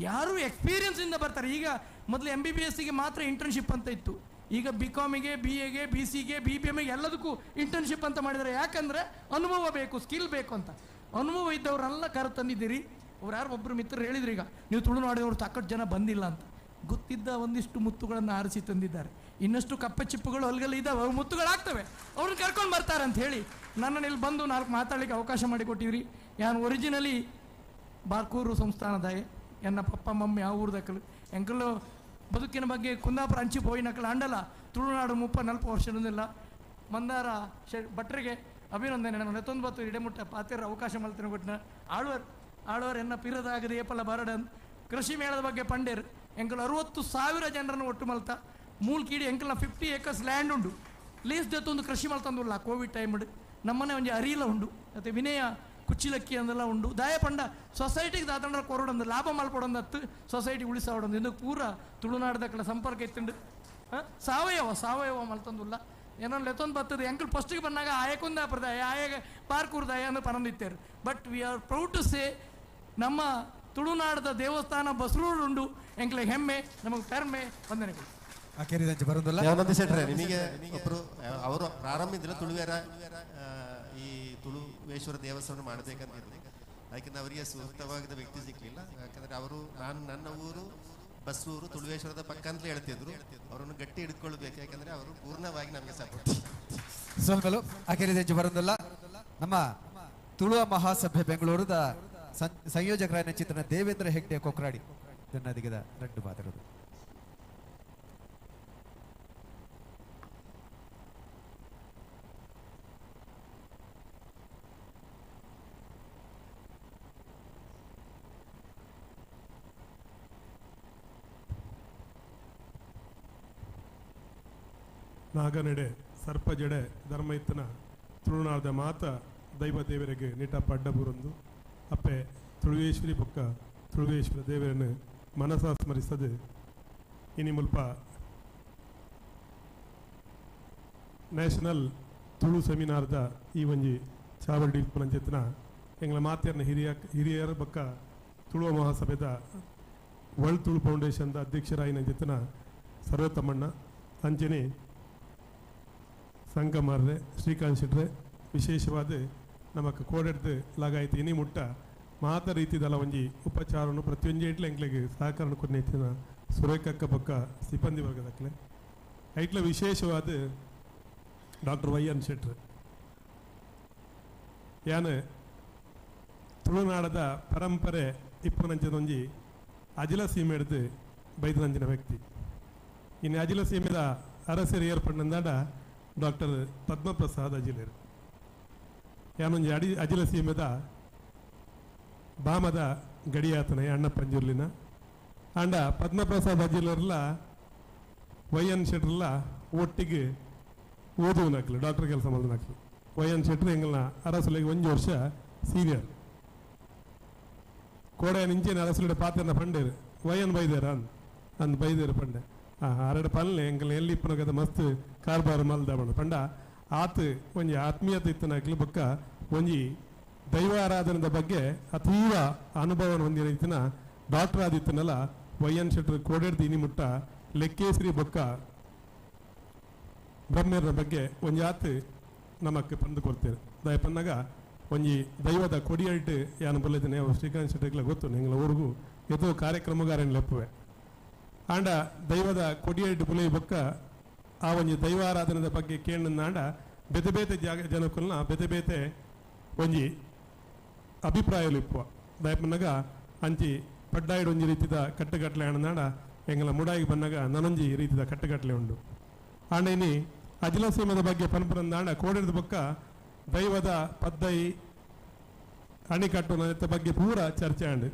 ಯಾರು ಎಕ್ಸ್ಪೀರಿಯನ್ಸಿಂದ ಬರ್ತಾರೆ. ಈಗ ಮೊದಲು MBBSಗೆ ಮಾತ್ರ ಇಂಟರ್ನ್ಶಿಪ್ ಅಂತ ಇತ್ತು. ಈಗ BComಗೆ, BAಗೆ, BCಗೆ, BBMಗೆ ಎಲ್ಲದಕ್ಕೂ ಇಂಟರ್ನ್ಶಿಪ್ ಅಂತ ಮಾಡಿದ್ದಾರೆ. ಯಾಕಂದರೆ ಅನುಭವ ಬೇಕು, ಸ್ಕಿಲ್ ಬೇಕು ಅಂತ. ಅನುಭವ ಇದ್ದವರೆಲ್ಲ ಕರೆ ತಂದಿದ್ದೀರಿ. ಅವ್ರು ಯಾರು ಒಬ್ಬರು ಮಿತ್ರರು ಹೇಳಿದ್ರು, ಈಗ ನೀವು ತುಳುನಾಡಿದವರು ಸಾಕಷ್ಟು ಜನ ಬಂದಿಲ್ಲ ಅಂತ. ಗೊತ್ತಿದ್ದ ಒಂದಿಷ್ಟು ಮುತ್ತುಗಳನ್ನು ಆರಿಸಿ ತಂದಿದ್ದಾರೆ. ಇನ್ನಷ್ಟು ಕಪ್ಪೆ ಚಿಪ್ಪುಗಳು ಅಲ್ಗಲ್ಲಿ ಇದ್ದಾವೆ, ಅವು ಮುತ್ತುಗಳಾಗ್ತವೆ, ಅವ್ರನ್ನ ಕರ್ಕೊಂಡು ಬರ್ತಾರೆ ಅಂತ ಹೇಳಿ ನನ್ನನ್ನು ಇಲ್ಲಿ ಬಂದು 4 ಮಾತಾಡಲಿಕ್ಕೆ ಅವಕಾಶ ಮಾಡಿಕೊಟ್ಟಿದ್ರಿ. ನಾನು ಒರಿಜಿನಲಿ ಬಾರ್ಕೂರು ಸಂಸ್ಥಾನದಾಯ. ಎನ್ನ ಪಪ್ಪ ಮಮ್ಮಿ ಆ ಊರ್ದಕ್ಕಲು ಎಂಕಲು ಬದುಕಿನ ಬಗ್ಗೆ ಕುಂದಾಪುರ ಅಂಚಿ ಪೋಯಿನಕ್ಕಲು ಅಂಡಲ್ಲ. ತುಳುನಾಡು 34 ವರ್ಷದಿಂದಿಲ್ಲ. ಮಂದಾರ ಭಟ್ರಿಗೆ ಅಭಿನಂದನೆ. ನಾನು 19 ಇಡೆಮುಟ್ಟ ಪಾತಿರ ಅವಕಾಶ ಮಲ್ತಿನ ಕೊಟ್ಟಿನ. ಆಳ್ವರ್ ಆಳ್ವರ್ ಎನ್ನ ಪಿರದಾಗದೆ ಏಪಲ ಬರಡನ್ ಕೃಷಿ ಮೇಳದ ಬಗ್ಗೆ ಪಂಡೇರ್ ಎಂಕಲ್ 60,000 ಜನರನ್ನು ಒಟ್ಟು ಮಲ್ತ ಮೂಲ್ಕೀಡಿ ಎಂಕಲ್ನ 50 acres land ಉಂಡು ಲೀಸ್ ದೆತ್ತೊಂದು ಕೃಷಿ ಮಲ್ತಂದುಲ್ಲ. ಕೋವಿಡ್ ಟೈಮ್ ನಮ್ಮನೆ ಒಂಜಿ ಅರಿಲ ಉಂಡು, ಮತ್ತು ವಿನಯ ಕುಚ್ಚಿಲಕ್ಕಿ ಅಂದೆಲ್ಲ ಉಂಡು. ದಾಯ ಪಂಡ ಸೊಸೈಟಿಗೆ ದಾತಂಡ್ರ ಕೊರಡೊಂದು ಲಾಭ ಮಲ್ಪಡೊಂದತ್ತು ಸೊಸೈಟಿ ಉಳಿಸಾವಡೊಂದು. ಇಂದು ಪೂರ ತುಳುನಾಡದಕ್ಕಲ ಸಂಪರ್ಕ ಇತ್ತುಂಡು. ಸಾವಯವ ಸಾವಯವ ಮಲ್ತಂದುಲ್ಲ. ಏನೋ ಲೆತ್ತೊಂದು ಬರ್ತದೆ. ಎಂಕಲ್ ಫಸ್ಟಿಗೆ ಬಂದಾಗ ಆಯ ಕುಂದಾಪುರದಾಯ, ಆಯ ಪಾರ್ಕೂರ್ದಾಯ ಅಂದ್ರೆ ಪರಂದಿತ್ತೇರು. But we are proud to say ನಮ್ಮ ತುಳುನಾಡದ ದೇವಸ್ಥಾನ ಬಸ್ರೂರುಂಡು. ಎಂಕ್ಲೆ ಹೆಮ್ಮೆ, ನಮಗೆ ಪೆರ್ಮೆ. ವಂದನೆಗಳು. ಶೆಟ್ರೆ, ನಿಮಗೆ ಒಬ್ಬರು ಅವರು ಪ್ರಾರಂಭದಿಂದ ತುಳುವೇರ ಈ ತುಳುವೇಶ್ವರ ದೇವಸ್ಥಾನ ಮಾಡಬೇಕಂತಿದ್ರು. ಯಾಕೆಂದ್ರೆ ಅವರಿಗೆ ಸೂಕ್ತವಾದ ವ್ಯಕ್ತಿ ಸಿಕ್ಕಲಿಲ್ಲ. ಯಾಕಂದ್ರೆ ಅವರು ನಾನು ನನ್ನ ಊರು ಬಸ್ಸೂರು ತುಳುವೇಶ್ವರದ ಪಕ್ಕ ಅಂತಲೇ ಹೇಳ್ತಿದ್ರು. ಅವರನ್ನು ಗಟ್ಟಿ ಹಿಡ್ಕೊಳ್ಬೇಕು, ಯಾಕಂದ್ರೆ ಅವರು ಪೂರ್ಣವಾಗಿ ನಮಗೆ ಸಪೋರ್ಟ್. ಸ್ವಲ್ಪ ಬರೋದಿಲ್ಲ. ನಮ್ಮ ತುಳುವ ಮಹಾಸಭೆ ಬೆಂಗಳೂರದ ಸಂಯೋಜಕರಾದ ಚಿತ್ರನ ದೇವೇಂದ್ರ ಹೆಗ್ಡೆ ಕೊಕ್ರಾಡಿ ನದಿಗದ ರಡ್ಡು ಮಾತಾಡೋದು. ನಾಗನೆಡೆ ಸರ್ಪಜಡೆ ಧರ್ಮೈತನ ತುಳುನಾಡ ಮಾತ ದೈವ ದೇವರಿಗೆ ನಿಟಪ್ಪ ಅಡ್ಡಬುರಂದು ಅಪ್ಪೆ ತುಳುವೇಶ್ವರಿ ಬೊಕ್ಕ ತುಳುವೇಶ್ವರ ದೇವರನ್ನು ಮನಸ ಸ್ಮರಿಸದೆ ಇನಿ ಮುಲ್ಪ ನ್ಯಾಷನಲ್ ತುಳು ಸೆಮಿನಾರ್ದ ಈ ಒಂಜಿ ಚಾವಡಿ ಪಂಚಾಯತ್ನ ಎಂಗಳ ಮಾತೆಯನ್ನ ಹಿರಿಯರ ಬೊಕ್ಕ ತುಳುವ ಮಹಾಸಭೆದ ವರ್ಲ್ಡ್ ತುಳು ಫೌಂಡೇಶನ್ದ ಅಧ್ಯಕ್ಷರಾಯಿನ ಜೊತೆನ ಸರ್ವೋತ್ತಮಣ್ಣ ಅಂಚನೆ ಸಂಕಮಾರ್ರೆ ಶ್ರೀಕಾಂತ್ ಶೆಟ್ರೆ ವಿಶೇಷವಾದ ನಮಕ್ ಕೋಡೆಡ್ದು ಲಾಗಾಯ್ತು ಇನಿ ಮುಟ್ಟ ಮಾತ ರೀತಿದಲ್ಲ ಒಂಜಿ ಉಪಚಾರನು ಪ್ರತಿಯೊಂಜಿ ಇಟ್ಲೆ ಎಂಕ್ಲೆಗ್ ಸಹಕಾರ ಕೊರ್ನೆತ್ತಿನ ಸುರೇಖಕ್ಕ ಬೊಕ್ಕ ಸಿಬ್ಬಂದಿ ವರ್ಗದಕ್ಲೆ ಐಟ್ಲ ವಿಶೇಷವಾದ ಡಾಕ್ಟರ್ ವೈ ಎನ್ ಶೆಟ್ರ್ ಯಾನ್ ತುಳುನಾಡದ ಪರಂಪರೆ ಇಪ್ಪುನಂಚದೊಂಜಿ ಅಜಿಲ ಸೀಮೆ ಹಿಡ್ದು ಬೈದನಂಚಿನ ವ್ಯಕ್ತಿ. ಇನ್ನು ಅಜಿಲ ಸೀಮೆದ ಅರಸರು ಏರ್ಪಣ್ಣಂದಾಡ ಡಾಕ್ಟರ್ ಪದ್ಮಪ್ರಸಾದ್ ಅಜಿಲೇರು ಯಾನೊಂಜಿ ಅಡಿ ಅಜಿಲ ಸೀಮೆದ ಬಾಮದ ಗಡಿಯಾತನ ಅಣ್ಣ ಪಂಜುರ್ಲಿನ ಆಂಡ ಪದ್ಮಪ್ರಸಾದ್ ಅಜಿಲರ್ಲ ವೈ ಎನ್ ಶೆಟ್ರಲ್ಲ ಒಟ್ಟಿಗೆ ಓದುವನಾಕ್ಲು ಡಾಕ್ಟರ್ ಕೆಲಸ ಮಾಡೋದನಾಕ್ಲು. ವೈ ಎನ್ ಶೆಟ್ರು ಎಂಗಲ್ನ ಅರಸುಲಿಗೆ ಒಂಜಿ ವರ್ಷ ಸೀನಿಯರ್ ಕೋಡೆ ನಿಂಚೇನ ಅರಸುಲಿಡ ಪಾತ್ರನ ಪಂಡೇರು ವೈ ಎನ್ ಬೈದೇರ ಅಂದ್ ಅಂದ್ ಬೈದೇರು ಪಂಡೆ ಅರಡು ಪಲ್ಲೆ ಎಂಗಲ್ ಎಲ್ಲಿ ಇಪ್ಪನಗದ ಮಸ್ತ್ ಕಾರ್ಬಾರ ಮಲ್ದ ಪಂಡ ಆತ ಒಂಜಿ ಆತ್ಮೀಯತೆ ಇತ್ತನಾಕ್ಲು ಬೊಕ್ಕ ಒಂಜಿ ದೈವ ಆರಾಧನದ ಬಗ್ಗೆ ಅತೀವ ಅನುಭವ ಹೊಂದಿನ ಇತ್ತಿನ ಡಾಕ್ಟರ್ ಆದಿತ್ತನಲ್ಲ ವೈ ಎನ್ ಶೆಟ್ರು ಕೋಡೆಡ್ದು ಇನಿ ಮುಟ್ಟ ಲೆಕ್ಕೇಶ್ರಿ ಬೊಕ್ಕ ಬ್ರಹ್ಮರ ಬಗ್ಗೆ ಒಂಜಿ ಆತು ನಮಕ್ ಪಂದು ಕೊಡ್ತೇವೆ. ದಯ ಪನ್ನಾಗ ಒಂಜಿ ದೈವದ ಕೊಡಿಯಲ್ಟ್ ಯಾನು ಬಲ್ಲೆದಿನ ಶ್ರೀಕಾಂತ್ ಶೆಟ್ಟಿಗ್ಲ ಗೊತ್ತು ಎಂಗ್ಲ ಊರುಗು ಎದು ಕಾರ್ಯಕ್ರಮಗಾರನ್ ಲೆಪ್ಪುವೆ ಆಂಡ ದೈವದ ಕೊಡಿಯಲ್ಟ್ ಬುಲೆ ಬೊಕ್ಕ ಆ ಒಂಜಿ ದೈವಾರಾಧನೆದ ಬಗ್ಗೆ ಕೇಂದ್ರ ಬೇತೆ ಬೇತೆ ಜಾಗ ಜನಕ್ಕಲ್ನ ಬೇತೆ ಬೇತೆ ಒಂಜಿ ಅಭಿಪ್ರಾಯಲು ಇಪ್ಪುವ ದಯಪನ್ನಗ ಅಂಚಿ ಪಡ್ಡಾಯಿಡು ಒಂಜಿ ರೀತಿದ ಕಟ್ಟುಕಟ್ಲೆ ಆಣನಾಡ ಎಂಗಲ ಮುಡಾಯಿಗೆ ಬನ್ನಾಗ ನನೊಂಜಿ ರೀತಿದ ಕಟ್ಟುಕಟ್ಲೆ ಉಂಡು ಆಂಡ ಇನಿ ಅಜಿಲ ಸೀಮದ ಬಗ್ಗೆ ಪನ್ಪುರಂದಾಂಡ ಕೋಡಿದ ಬೊಕ್ಕ ದೈವದ ಪದ್ದೈ ಅಣಿಕಟ್ಟು ನೆತ್ತ ಬಗ್ಗೆ ಪೂರ ಚರ್ಚೆ ಆಂಡ್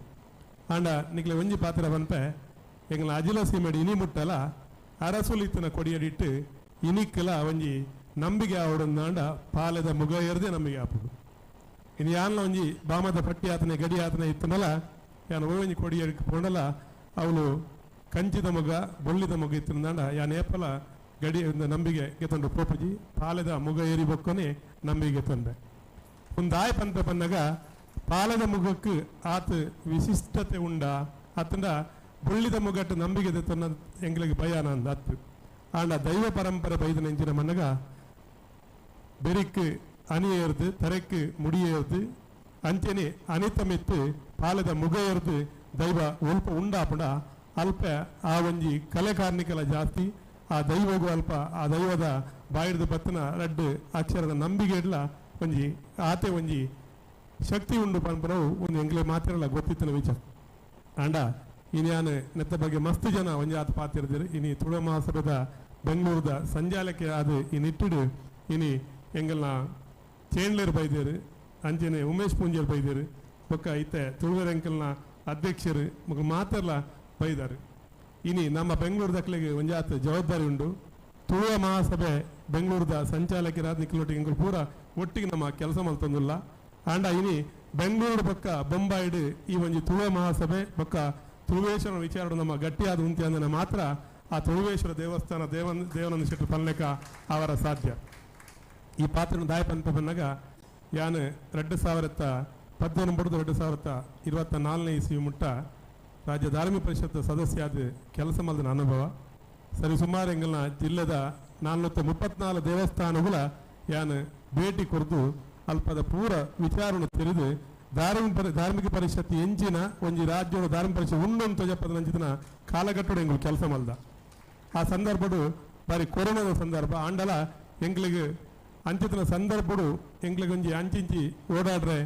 ಆಂಡ ನಿಕ್ಲೆ ಒಂಜಿ ಪಾತ್ರ ಪನ್ಪೆ ಎಂಗಲ ಅಜಿಲ ಸೀಮೆಡ್ ಇನಿ ಮುಟ್ಟಲ ಅರಸುಲಿತ್ತನ ಕೊಡಿಯಡಿಟ್ಟು ಇನಿಕ್ಕಲ ಒಂಜಿ ನಂಬಿಕೆ ಆವಡಂದಾಂಡ ಪಾಲೆದ ಮುಗ ಎರ್ದೆ ನಂಬಿಕೆ ಆಪುಡು ಇನ್ನು ಯಾನ್ಲ ಒಂಜಿ ಬಾಮದ ಪಟ್ಟಿ ಆತನೆ ಗಡಿ ಆತನೆ ಇತ್ತನಲ್ಲ ಯಾನ್ ಒಂಜಿ ಕೊಡಿಯಡಿಕ್ ಪೋಂಡಲ ಅವಳು ಕಂಚಿದ ಮುಗ ಬೊಳ್ಳಿದ ಮುಗ ಇತ್ತಂದಾಂಡ ಯಾನ್ ಏಪಲ ಗಡಿ ನಂಬಿಕೆ ಗೆತ್ತೊಂಡು ಪೋಪುಜಿ ಪಾಲೆದ ಮುಗ ಏರಿ ಬೊಕ್ಕನೆ ನಂಬಿಕೆ ಗೆತ್ತೊಂಡೆ ಒಂದಾಯ ಪಂತ ಪನ್ನಗ ಪಾಲೆದ ಮುಗಕ್ಕೆ ಆತ ವಿಶಿಷ್ಟತೆ ಉಂಡ ಆತಂಡ ಬೊಳ್ಳಿದ ಮುಗಟ್ಟು ನಂಬಿಕೆ ದೆತ್ತೊನ್ನ ಎಂಗ್ಲಿಗೆ ಭಯಾನ ಅಂದ ಅತ್ತು ಆಂಡ ದೈವ ಪರಂಪರೆ ಬೈದ ನೆಂಚಿನ ಮನ್ನಗ ಬೆರಿಕ್ ಅಣಿಯೇರ್ದು ತರೆಕ್ ಮುಡಿಯೇರ್ದು ಅಂಚೆನೆ ಅನಿತಮಿತ್ತು ಪಾಲೆದ ಮುಗ ಏರ್ದು ದೈವ ಒಲ್ಪ ಉಂಡಾಪುಂಡ ಅಲ್ಪ ಆ ಒಂಜಿ ಕಲೆ ಕಾರ್ಣಿಕಲ ಜಾಸ್ತಿ ಆ ದೈವಗೂ ಅಲ್ಪ ಆ ದೈವದ ಬಾಯಿಡ್ದು ಬತ್ತನ ರಡ್ಡು ಅಕ್ಷರದ ನಂಬಿಕೆ ಇಡ್ಲ ಒಂಜಿ ಆತೆ ಒಂಜಿ ಶಕ್ತಿ ಉಂಡು ಪನ್ಪನವು ಒಂದು ಎಂಗ್ಲೆ ಮಾತಿರಲ್ಲ ಗೊತ್ತಿತ್ತನ ವಿಚಾರ ಆಂಡ ಇನ್ಯಾನು ನೆತ್ತ ಬಗ್ಗೆ ಮಸ್ತ್ ಜನ ಒಂಜಿ ಆತ ಪಾತಿರ್ದಿರು ಇನಿ ತುಳು ಮಹಾಸಭೆದ ಬೆಂಗಳೂರದ ಸಂಜಾಲಕ್ಕೆ ಅದು ಈ ನಿಟ್ಟಿಡು ಇನಿ ಎಂಗಲ್ನ ಚೇಂಡ್ಲೇರ್ ಬೈದೇರು ಅಂಚನೆ ಉಮೇಶ್ ಪೂಂಜೇರ್ ಬೈದೇರು ಬೊಕ್ಕ ಇತ್ತೆ ತುಳುವೆರ್ ಎಂಕಲ್ನ ಅಧ್ಯಕ್ಷರು ಮೊಕ ಮಾತೆರ್ಲ ಬೈದಾರು ಇನಿ ನಮ್ಮ ಬೆಂಗಳೂರು ದಕ್ಲೆಗೆ ಒಂಜಾತ ಜವಾಬ್ದಾರಿ ಉಂಡು ತುಳುವ ಮಹಾಸಭೆ ಬೆಂಗಳೂರದ ಸಂಚಾಲಕರಾದ ನಿಖಿಲೊಟ್ಟಿಗೆ ಎಂಕುಲು ಪೂರ ಒಟ್ಟಿಗೆ ನಮ್ಮ ಕೆಲಸ ಮಲ್ತೊಂದುಲ್ಲ ಆಂಡ ಇನಿ ಬೆಂಗಳೂರು ಬೊಕ್ಕ ಬೊಂಬಾಯಿಡ್ ಈ ಒಂಜಿ ತುಳುವ ಮಹಾಸಭೆ ಬೊಕ್ಕ ತುಳುವೇಶ್ವರ ವಿಚಾರ ನಮ್ಮ ಗಟ್ಟಿಯಾದ ಉಂತಿ ಅಂದ್ರೆ ಮಾತ್ರ ಆ ತುಳುವೇಶ್ವರ ದೇವಸ್ಥಾನ ದೇವನಂದ ಶೆಟ್ಟರು ಪನ್ಲೆಕ ಅವರ ಸಾಧ್ಯ. ಈ ಪಾತ್ರನ ದಾಯ ಪಂತ ಬಂದಾಗ ಯಾನು 2019 2024 ಇಸ್ವಿ ಮುಟ್ಟ ರಾಜ್ಯ ಧಾರ್ಮಿಕ ಪರಿಷತ್ ಸದಸ್ಯ ಆದ ಕೆಲಸ ಮಾಡಿದ ಅನುಭವ ಸರಿ ಸುಮಾರು ಎಂಗಲ್ನ ಜಿಲ್ಲೆದ 434 ದೇವಸ್ಥಾನಗಳ ಯಾನು ಭೇಟಿ ಕೊರ್ದು ಅಲ್ಪದ ಪೂರ ವಿಚಾರಣೆ ತಿಳಿದು ಧಾರ್ಮಿಕ ಪರಿಷತ್ ಎಂಚಿನ ಒಂಜಿ ರಾಜ್ಯದ ಧಾರ್ಮಿಕ ಪರಿಷತ್ ಉಂಡೊಂದು ತೊಜಪ್ಪದ ನಂಚಿನ ಕಾಲಘಟ್ಟಡು ಎಂಗಳು ಕೆಲಸ ಮಲ್ದ. ಆ ಸಂದರ್ಭಡು ಬಾರಿ ಕೊರೋನಾದ ಸಂದರ್ಭ ಆಂಡಲ ಎಂಗ್ಲಿಗೆ ಅಂಚಿತನ ಸಂದರ್ಭಡು ಎಂಗ್ಲಿಗೆ ಒಂಜಿ ಅಂಚಿಂಚಿ ಓಡಾಡ್ರೆ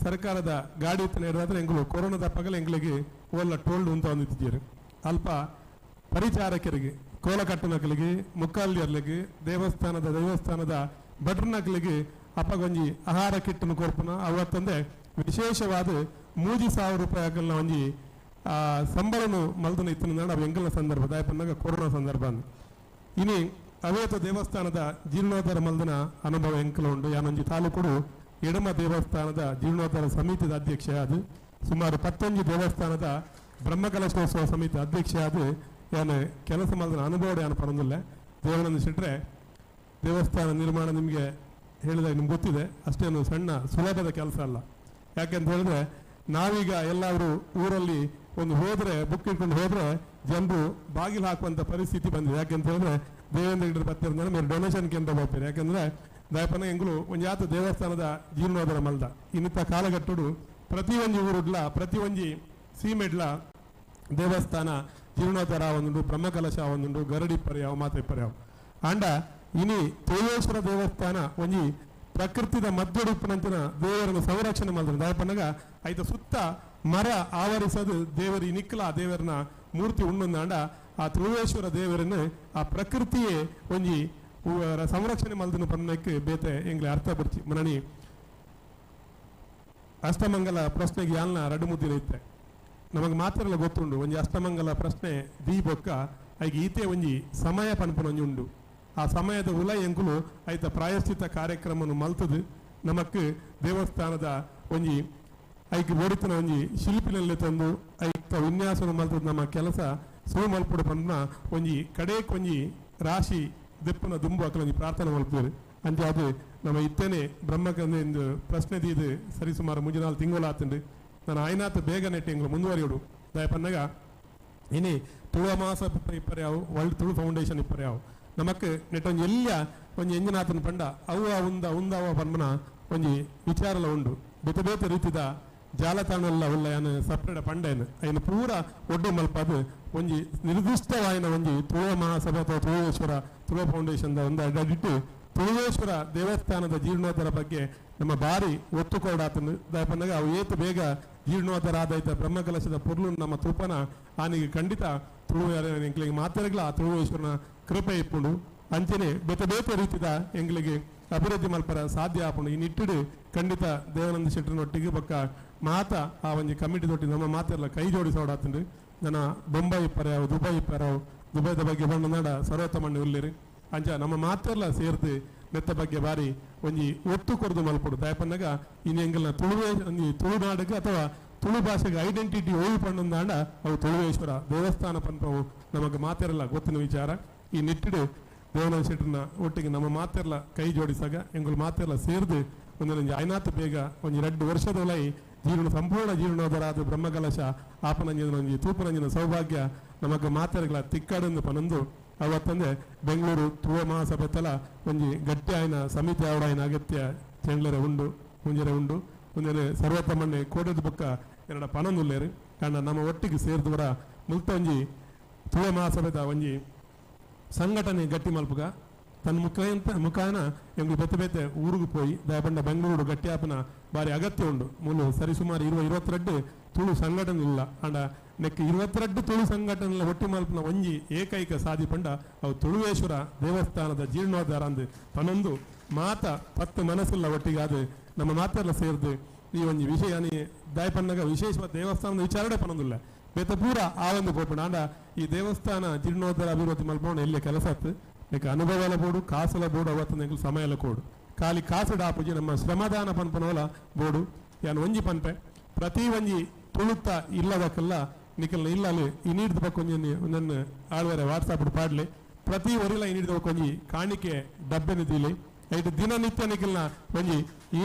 ಸರ್ಕಾರದ ಗಾಡಿ ಇತ್ತನ ಎಂಗಳು ಕೊರೋನಾದ ಪಗಲ ಎಂಗ್ಲಿಗೆ ಓಲ್ಲ ಟೋಲ್ಡ್ ಉಂತ ಒಂದಿತ್ತಿದ್ದೀರು. ಅಲ್ಪ ಪರಿಚಾರಕರಿಗೆ ಕೋಲಕಟ್ಟನಕಲಿಗೆ ಮುಕ್ಕಾಲ್ಯರ್ಲಿಗೆ ದೇವಸ್ಥಾನದ ಭಟ್ರನಕಲಿಗೆ ಅಪ್ಪಗೊಂಜಿ ಆಹಾರ ಕಿಟ್ಟನ್ನು ಕೊರ್ಪುನ ಅವತ್ತಂದೆ ವಿಶೇಷವಾದ 3,000 ರೂಪಾಯಿ ಆಗಲ್ನ ಒಂಜಿ ಸಂಬಳನು ಮಲ್ದನ ಇತ್ತಿನ ಅವು ಎಂಕಲ್ನ ಸಂದರ್ಭ ದಾಯಪನ್ನಾಗ ಕೊರೋನಾ ಸಂದರ್ಭ ಅಂದ್. ಇನಿ ಅವೇತ ದೇವಸ್ಥಾನದ ಜೀರ್ಣೋದ್ಧಾರ ಮಲ್ದನ ಅನುಭವ ಎಂಕಲ ಉಂಡು. ಯಾನೊಂಜಿ ತಾಲೂಕುಡು ಎಡಮ ದೇವಸ್ಥಾನದ ಜೀರ್ಣೋದ್ಧಾರ ಸಮಿತಿದ ಅಧ್ಯಕ್ಷ ಅದು ಸುಮಾರು 11 ದೇವಸ್ಥಾನದ ಬ್ರಹ್ಮಕಲಶೋತ್ಸವ ಸಮಿತಿ ಅಧ್ಯಕ್ಷ ಅದು ಯಾನು ಕೆಲಸ ಮಲ್ದನ ಅನುಭವ ಯಾನು ಪರೊಂದಿಲ್ಲ. ದೇವನಂದ ಶೆಟ್ರೆ ದೇವಸ್ಥಾನ ನಿರ್ಮಾಣ ನಿಮಗೆ ಹೇಳಿದಾಗ ನಿಮ್ಗೆ ಗೊತ್ತಿದೆ, ಅಷ್ಟೇನು ಸಣ್ಣ ಸುಲಭದ ಕೆಲಸ ಅಲ್ಲ. ಯಾಕೆಂತ ಹೇಳಿದ್ರೆ ನಾವೀಗ ಎಲ್ಲರೂ ಊರಲ್ಲಿ ಒಂದು ಹೋದರೆ ಬುಕ್ ಇಟ್ಕೊಂಡು ಹೋದರೆ ಜನರು ಬಾಗಿಲು ಹಾಕುವಂಥ ಪರಿಸ್ಥಿತಿ ಬಂದಿದೆ. ಯಾಕೆಂತ ಹೇಳಿದ್ರೆ ದೇವೇಂದ್ರ ಗಿಡದ ಬತ್ತಿರಂದ್ರೆ ಮೇಲೆ ಡೊನೇಷನ್ ಕೇಂದ್ರ ಬರ್ತಾರೆ. ಯಾಕೆಂದರೆ ದಯಪನ ಎಂಗಳು ಒಂದು ಯಾತ ದೇವಸ್ಥಾನದ ಜೀರ್ಣೋದ್ಧಾರ ಮಲ್ದ ಇನ್ನಿತ ಕಾಲಘಟ್ಟಡು ಪ್ರತಿಯೊಂದು ಊರುಡ್ಲ ಪ್ರತಿಯೊಂಜಿ ಸೀಮೆಡ್ಲ ದೇವಸ್ಥಾನ ಜೀರ್ಣೋದ್ಧಾರ ಒಂದುಂಡು, ಬ್ರಹ್ಮಕಲಶ ಒಂದುಂಡು, ಗರಡಿ ಪರ್ಯಾವ ಮಾತೆ ಪರ್ಯಾವ. ಆಂಡ ಇನಿ ತೇವೇಶ್ವರ ದೇವಸ್ಥಾನ ಒಂಜಿ ಪ್ರಕೃತಿದ ಮಧ್ಯಡುಪ್ಪನಂತಿನ ದೇವರನ್ನು ಸಂರಕ್ಷಣೆ ಮಾಡಿದ್ರೆ ದಯಪನ್ನಗ ಐತ ಸುತ್ತ ಮರ ಆವರಿಸದು ದೇವರಿ ನಿಕ್ಕಲ ದೇವರನ್ನ ಮೂರ್ತಿ ಉಣ್ಣೊಂದಾಂಡ ಆ ತುಳುವೇಶ್ವರ ದೇವರನ್ನು ಆ ಪ್ರಕೃತಿಯೇ ಒಂಜಿ ಸಂರಕ್ಷಣೆ ಮಲ್ದನ ಪನ್ನಕ್ಕೆ ಬೇತೆ ಎಂಗ್ಲೆ ಅರ್ಥ ಬರ್ಚಿ ಮನನಿ ಅಷ್ಟಮಂಗಲ ಪ್ರಶ್ನೆಗೆ ಯಾಲ್ನ ರಡು ಮುದ್ದಿನ ಇತ್ತೆ ನಮಗೆ ಮಾತ್ರ ಗೊತ್ತುಂಡು. ಒಂಜಿ ಅಷ್ಟಮಂಗಲ ಪ್ರಶ್ನೆ ದೀಪೊಕ್ಕ ಐಗೆ ಈತೆ ಒಂಜಿ ಸಮಯ ಪನ್ಪನ ಒಂಜಿ ಉಂಡು. ಆ ಸಮಯದ ಉಲ ಎಂಕುಲು ಐತ ಪ್ರಾಯಶ್ಚಿತ ಕಾರ್ಯಕ್ರಮವನ್ನು ಮಲ್ತದು ನಮಕ್ ದೇವಸ್ಥಾನದ ಒಂಜಿ ಐಕ್ ಒಡಿತನ ಒಂಜಿ ಶಿಲ್ಪಿನಲ್ಲಿ ತಂದು ಐತ ವಿನ್ಯಾಸವನ್ನು ಮಲ್ತದ ನಮ್ಮ ಕೆಲಸ ಸುಳು ಮಲ್ಪುಡು ಪನ್ನ ಒಂಜಿ ಕಡೇಕ್ ಒಂಜಿ ರಾಶಿ ದೆಪ್ಪನ ದುಂಬು ಅಕಲ ಒಂಜಿ ಪ್ರಾರ್ಥನೆ ಮಲ್ಪುದು. ಅಂಚೆ ಅದು ನಮ್ಮ ಇತ್ತೇನೆ ಬ್ರಹ್ಮಕಂದ ಎಂದು ಪ್ರಶ್ನೆ ದೀದು ಸರಿಸುಮಾರು 3-4 ತಿಂಗಳು ಆತಂಡು ನಾನು ಆಯ್ನಾತ ಬೇಗ ನೆಟ್ಟು ಎಂಗಳು ಮುಂದುವರಿಯೋಡು ದಯಪನ್ನಗ ಇನಿ ತುಳು ಮಾಸ ಇಪ್ಪರ್ಯಾವು ವರ್ಲ್ಡ್ ತುಳು ಫೌಂಡೇಶನ್ ಇಪ್ಪರ್ಯಾವು ನಮಕ್ ನೆಟ್ಟೊಂಜಿ ಎಲ್ಲ ಒಂಜಿ ಎಂಜಿನಾಥನ ಪಂಡ ಅವು ಉಂದ ಉಂದವ ಪನ್ಮನ ಒಂಜಿ ವಿಚಾರಲ ಉಂಡು ಬೇತೆ ಬೇತೆ ರೀತಿದ ಜಾಲತಾಣಲ್ಲ ಉಲ್ಲ ಯಾನು ಸಪ್ರೇಟ್ ಪಂಡೇನು ಐನು ಪೂರ ಒಡ್ಡು ಮಲ್ಪದು ಒಂಜಿ ನಿರ್ದಿಷ್ಟವಾಯಿನ ಒಂಜಿ ತುಳುವ ಮಹಾಸಭೆ ಅಥವಾ ತುಳುವೇಶ್ವರ ತುಳುವ ಫೌಂಡೇಶನ್ ಒಂದು ಅಡ್ಡಿಟ್ಟು ತುಳುವೇಶ್ವರ ದೇವಸ್ಥಾನದ ಜೀರ್ಣೋದ್ಧಾರ ಬಗ್ಗೆ ನಮ್ಮ ಬಾರಿ ಒತ್ತು ಕೊಡಾತನು ದಯಪಂದಾಗ ಅವು ಏತು ಬೇಗ ಜೀರ್ಣೋದ್ಧಾರ ಆದಾಯ್ತ ಬ್ರಹ್ಮಕಲಶದ ಪೊರ್ಲು ನಮ್ಮ ತೂಪನ ಆನಿಗೆ ಖಂಡಿತ ತುಳುವ ಎಂಕ್ಲಿಗೆ ಮಾತೆರಗ್ಲ ಆ ತುಳುವೇಶ್ವರನ ಕೃಪೆ ಇಪ್ಪುಂಡು ಅಂಚನೆ ಬೇತೆ ಬೇತೆ ರೀತಿದ ಎಂಗ್ಲಿಗೆ ಅಭಿವೃದ್ಧಿ ಮಲ್ಪರ ಸಾಧ್ಯ ಆಪುಂಡು ಈ ನಿಟ್ಟಿಡು ಖಂಡಿತ ದೇವಾನಂದ ಶೆಟ್ಟರನೊಟ್ಟಿಗೆ ಬೊಕ್ಕ ಮಾತ ಆ ಒಂಜಿ ಕಮಿಟಿ ದೊಟ್ಟಿ ನಮ್ಮ ಮಾತೆಲ್ಲ ಕೈ ಜೋಡಿಸೋಡಾತಂಡು ನನ್ನ ಬೊಂಬೈ ಪರ್ಯಾವು ದುಬೈ ಪರ್ಯಾವು ದುಬೈದ ಬಗ್ಗೆ ಬಣ್ಣ ನಾಡ ಸರ್ವೋತ್ತಮಣ್ಣು ಉಲ್ಲಿರಿ ಅಂಚ ನಮ್ಮ ಮಾತೆಲ್ಲ ಸೇರ್ದು ನೆತ್ತ ಬಗ್ಗೆ ಬಾರಿ ಒಂಜಿ ಒತ್ತು ಕೊರದು ಮಲ್ಪಡು ದಯಪನ್ನಗ ಇನ್ನು ಎಂಗಲ್ನ ತುಳುವೆ ಒಂಜಿ ತುಳುನಾಡಿಗೆ ಅಥವಾ ತುಳು ಭಾಷೆಗೆ ಐಡೆಂಟಿಟಿ ಓಯ್ ಪಣ್ಣಂದಾಂಡ ಅವು ತುಳುವೇಶ್ವರ ದೇವಸ್ಥಾನ ಪನ್ಪವು ನಮಗೆ ಮಾತೆರಲ್ಲ ಗೊತ್ತಿನ ವಿಚಾರ ಈ ನಿಟ್ಟಿಡು ದೇವನಾಥ ಶೆಟ್ಟರ್ನ ಒಟ್ಟಿಗೆ ನಮ್ಮ ಮಾತೆಲ್ಲ ಕೈ ಜೋಡಿಸಾಗ ಎಂಗುಲ್ ಮಾತೆಲ್ಲ ಸೇರ್ದು ಒಂದೊಂದು ಐನಾತ್ ಬೇಗ ಒಂಜಿ 2 ವರ್ಷದೊಳೈ ಜೀರ್ಣ ಸಂಪೂರ್ಣ ಜೀರ್ಣೋದರಾದ ಬ್ರಹ್ಮಕಲಶ ಆಪನಂಜಿನ ಒಂಜಿ ತೂಪನಂಜಿನ ಸೌಭಾಗ್ಯ ನಮಗೆ ಮಾತೆರಗಳ ತಿಕ್ಕಾಡೊಂದು ಪನೊಂದು ಅವತ್ತಂದೆ ಬೆಂಗಳೂರು ತುಳುವ ಮಹಾಸಭೆ ತಲ ಒಂಜಿ ಗಟ್ಟಿ ಆಯ್ನ ಸಮಿತಿ ಆವಡಾಯಿನ ಅಗತ್ಯ ಚೆಂಡ್ಲರೆ ಉಂಡು ಮುಂಜರೆ ಉಂಡು ಒಂದೇನೆ ಸರ್ವತಮಣ್ಣೆ ಕೋಟದ ಬೊಕ್ಕ ಎರಡ ಪನೊಂದುಲ್ಲೇರು ಕಾರಣ ನಮ್ಮ ಒಟ್ಟಿಗೆ ಸೇರಿದವರ ಮುಲ್ತ ಒಂಜಿ ತುಳುವ ಮಹಾಸಭೆದ ಒಂಜಿ ಸಂಘಟನೆ ಗಟ್ಟಿ ಮಲ್ಪುಗ ತನ್ನ ಮುಖಾಂತ ಮುಖಾನ ಎಂಗ್ಲು ಬೇತೆ ಬೇತೆ ಊರಿಗೆ ಪೋಯಿ ದಯಪಂಡ ಬೆಂಗಳೂರು ಗಟ್ಟಿಯಾಪನ ಬಾರಿ ಅಗತ್ಯ ಉಂಡು ಮೂಲು ಸರಿಸುಮಾರು 22 ತುಳು ಸಂಘಟನೆ ಇಲ್ಲ ಅಂಡ ನೆಕ್ 22 ತುಳು ಸಂಘಟನೆ ಒಟ್ಟಿ ಮಲ್ಪನ ಒಂಜಿ ಏಕೈಕ ಸಾದಿ ಪಂಡ ಅವು ತುಳುವೇಶ್ವರ ದೇವಸ್ಥಾನದ ಜೀರ್ಣೋದ್ಧಾರ ಅಂದು ಪನೊಂದು ಮಾತ ಪತ್ತು ಮನಸ್ಸಿಲ್ಲ ಒಟ್ಟಿಗಾದ ನಮ್ಮ ಮಾತೆಲ್ಲ ಸೇರ್ದು ಈ ಒಂಜಿ ವಿಷಯ ದಯಪನ್ನಗ ವಿಶೇಷವಾದ ದೇವಸ್ಥಾನದ ವಿಚಾರಣೆ ಪನೊಂದಿಲ್ಲ ಬೇತೆ ಪೂರ ಆ ಒಂದು ಪೋಪುಂಡು ಆಂಡ ಈ ದೇವಸ್ಥಾನ ಜೀರ್ಣೋದ್ಧಾರ ಅಭಿವೃದ್ಧಿ ಮಲ್ಪೋಣ ಎಲ್ಲಿ ಕೆಲಸ ಆತು ನೆಕ್ ಅನುಭವಲ ಬೋಡು ಕಾಸಲ ಬೋಡು ಅವತ್ತು ಎಂಕುಲು ಸಮಯಲ ಕೋಡು ಖಾಲಿ ಕಾಸು ಡಾಪುಜಿ ನಮ್ಮ ಶ್ರಮದಾನ ಪನ್ಪನೋಲ ಬೋಡು ಯಾನ್ ಒಂಜಿ ಪನ್ಪೆ ಪ್ರತಿ ಒಂಜಿ ತುಳುತ್ತ ಇಲ್ಲದಕ್ಕೆಲ್ಲ ನಿಕಲ್ನ ಇಲ್ಲಲ್ಲಿ ಈ ನೀಡ್ದ ಬೊಕ್ಕ ಒಂಜಿ ಒಂದನ್ನು ಆಳ್ವರೆ ವಾಟ್ಸಾಪ್ ಪಾಡ್ಲೆ ಪ್ರತಿ ಒರಿಲ ಈ ನೀಡ್ದ ಬೊಕ್ಕ ಒಂಜಿ ಕಾಣಿಕೆ ಡಬ್ಬೆನ ದೀಲಿ ಐದು ದಿನನಿತ್ಯ ನಿಕಲ್ನ ಒಂಜಿ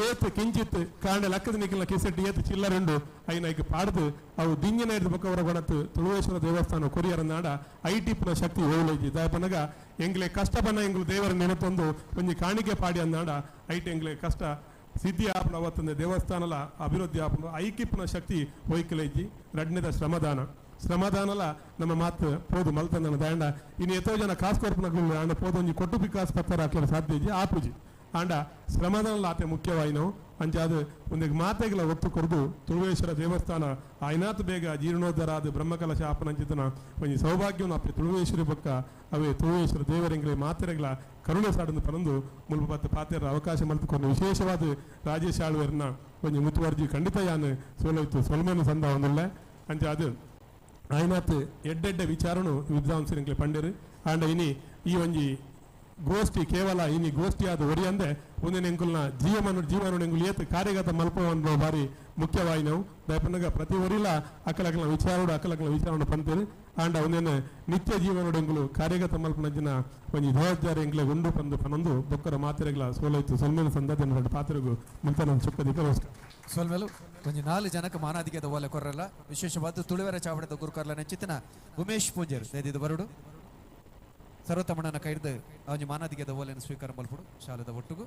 ಏತ್ ಕಿಂಚಿತ್ ಕಾಂಡೆ ಲಕ್ಕದ ನಿಕಲ್ನ ಕಿಸೆಟ್ ಏತ್ ಚಿಲ್ಲರುಂಡು ಐನ ಐಕ್ ಪಾಡ್ದು ಅವು ದಿಂಗಿನ ಹಿಡ್ದು ಬೊಕ್ಕ ಅವರ ಕೊಡತ್ತು ತುಳುವೇಶ್ವರ ದೇವಸ್ಥಾನ ಕೊರಿಯರ ನಾಡ I ಟಿಪ್ನ ಶಕ್ತಿ ಓಲೈಜಿ ದಯಪನಗ ಎಂಗ್ಲೆ ಕಷ್ಟ ಬನ್ನ ಎಂಗ್ಲು ದೇವರ ನೆನಪೊಂದು ಒಂಜಿ ಕಾಣಿಕೆ ಪಾಡಿ ಅಂದಾಡ ಐಟ್ ಎಂಗ್ಲೆ ಕಷ್ಟ ಸಿದ್ಧಿ ಆಪನ ಅವತ್ತಂದೆ ದೇವಸ್ಥಾನಲ ಅಭಿವೃದ್ಧಿ ಆಪನ ಐಕಿಪ್ನ ಶಕ್ತಿ ಒಯ್ಕಲೈಜಿ ರಡ್ನೆದ ಶ್ರಮದಾನ ಶ್ರಮದಾನಲ ನಮ್ಮ ಮಾತು ಪೋದು ಮಲ್ತಂದನ ದಾಂಡ ಇನ್ನು ಎತ್ತೋ ಜನ ಕಾಸು ಕೊರ್ಪನಗಳು ಆಂಡ ಪೋದು ಒಂಜಿ ಕೊಟ್ಟು ಕಾಸು ಪತ್ತರ ಹಾಕ್ಲಿಕ್ಕೆ ಸಾಧ್ಯ ಇಜ್ಜಿ ಆಪುಜಿ ಆಂಡ ಶ್ರಮದಾನಲ ಆತೆ ಮುಖ್ಯವಾಯಿನವು ಅಂಚಾದ ಒಂದಿಗೆ ಮಾತೆಗಳ ಒತ್ತು ಕೊರದು ತುಳುವೇಶ್ವರ ದೇವಸ್ಥಾನ ಆಯ್ನಾತ್ ಬೇಗ ಜೀರ್ಣೋದ್ಧಾರ ಆದ ಬ್ರಹ್ಮಕಲಶ ಆಪನಂಚಿತನ ಒಂಜಿ ಸೌಭಾಗ್ಯವನ್ನು ಅಪ್ಪೆ ತುಳುವೇಶ್ವರಿ ಬೊಕ್ಕ ಅವೇ ತುಳುವೇಶ್ವರ ದೇವರೆಂಗ್ಲೆ ಮಾತೆರೆಗಳ ಕರುಣೆ ಸಾಡನ್ನು ಪರಂದು ಮುಲ್ಪ ಪತ್ತು ಪಾತೆರ ಅವಕಾಶ ಮಲ್ತುಕೊಂಡು ವಿಶೇಷವಾದ ರಾಜೇಶ್ ಆಳ್ವೇರ್ನ ಒಂಜಿ ಮುತುವರ್ಜಿ ಖಂಡಿತ ಯಾನು ಸೋಲೋಯ್ತು ಸೊಲ್ಮೆನು ಸಂದ ಒಂದುಳ್ಳೆ ಅಂಚಾದ ಆಯ್ನಾತ್ ಎಡ್ಡೆಡ್ಡೆ ವಿಚಾರನು ವಿದ್ವಾಂಸರಿಂಗ್ಲೆ ಪಂಡರು ಆಂಡ ಇನಿ ಈ ಒಂಜಿ ಗೋಷ್ಠಿ ಕೇವಲ ಇನಿ ಗೋಷ್ಠಿ ಆದ ಒರಿಯಂದೆ ಒಂದಿನ ಎಂಕುಲ್ನ ಜೀವನ ಜೀವನ ಎಂಕುಲು ಏತ್ ಕಾರ್ಯಗತ ಮಲ್ಪುವ ಬಾರಿ ಮುಖ್ಯವಾಯಿನವು ದಯಪನ್ನಗ ಪ್ರತಿ ಒರಿಲ ಅಕಲಕಲ ವಿಚಾರೋಡು ಅಕಲಕಲ ವಿಚಾರಣ ಪಂತೇರು ಆಂಡ ಒಂದಿನ ನಿತ್ಯ ಜೀವನೋಡು ಎಂಕುಲು ಕಾರ್ಯಗತ ಮಲ್ಪನ ಒಂಜಿ ಜವಾಬ್ದಾರಿ ಎಂಕ್ಲೆ ಉಂಡು ಪಂದು ಪನೊಂದು ಬೊಕ್ಕರ ಮಾತೆರೆಗಳ ಸೋಲೋಯ್ತು ಸೊಲ್ಮೇಲು ಸಂದತಿನ ಎರಡು ಪಾತ್ರೆಗೂ ಮುಲ್ತನ ಚುಕ್ಕದಿಕ್ಕ ನಮಸ್ಕಾರ ಸೊಲ್ಮೆಲು ಒಂಜಿ 4 ಜನಕ್ಕೆ ಮಾನಾದಿಗೆದ ಓಲೆ ಕೊರಲ್ಲ ವಿಶೇಷವಾದ ತುಳುವೆರ ಚಾವಡದ ಗುರುಕರ್ಲ ನೆಂಚಿತನ ಉಮೇಶ್ ಪೂಂಜರ್ ದಯದಿದ್ದು ಬರುಡು ಸರ್ವತಮಣ್ಣನ ಕೈರ್ದು ಒಂಜಿ ಮಾನಾದಿಗೆದ ಓಲೆಯನ್ನು ಸ್ವೀಕಾರ ಮಲ್ಪುಡು ಶಾಲೆದ ಒಟ್ಟುಗು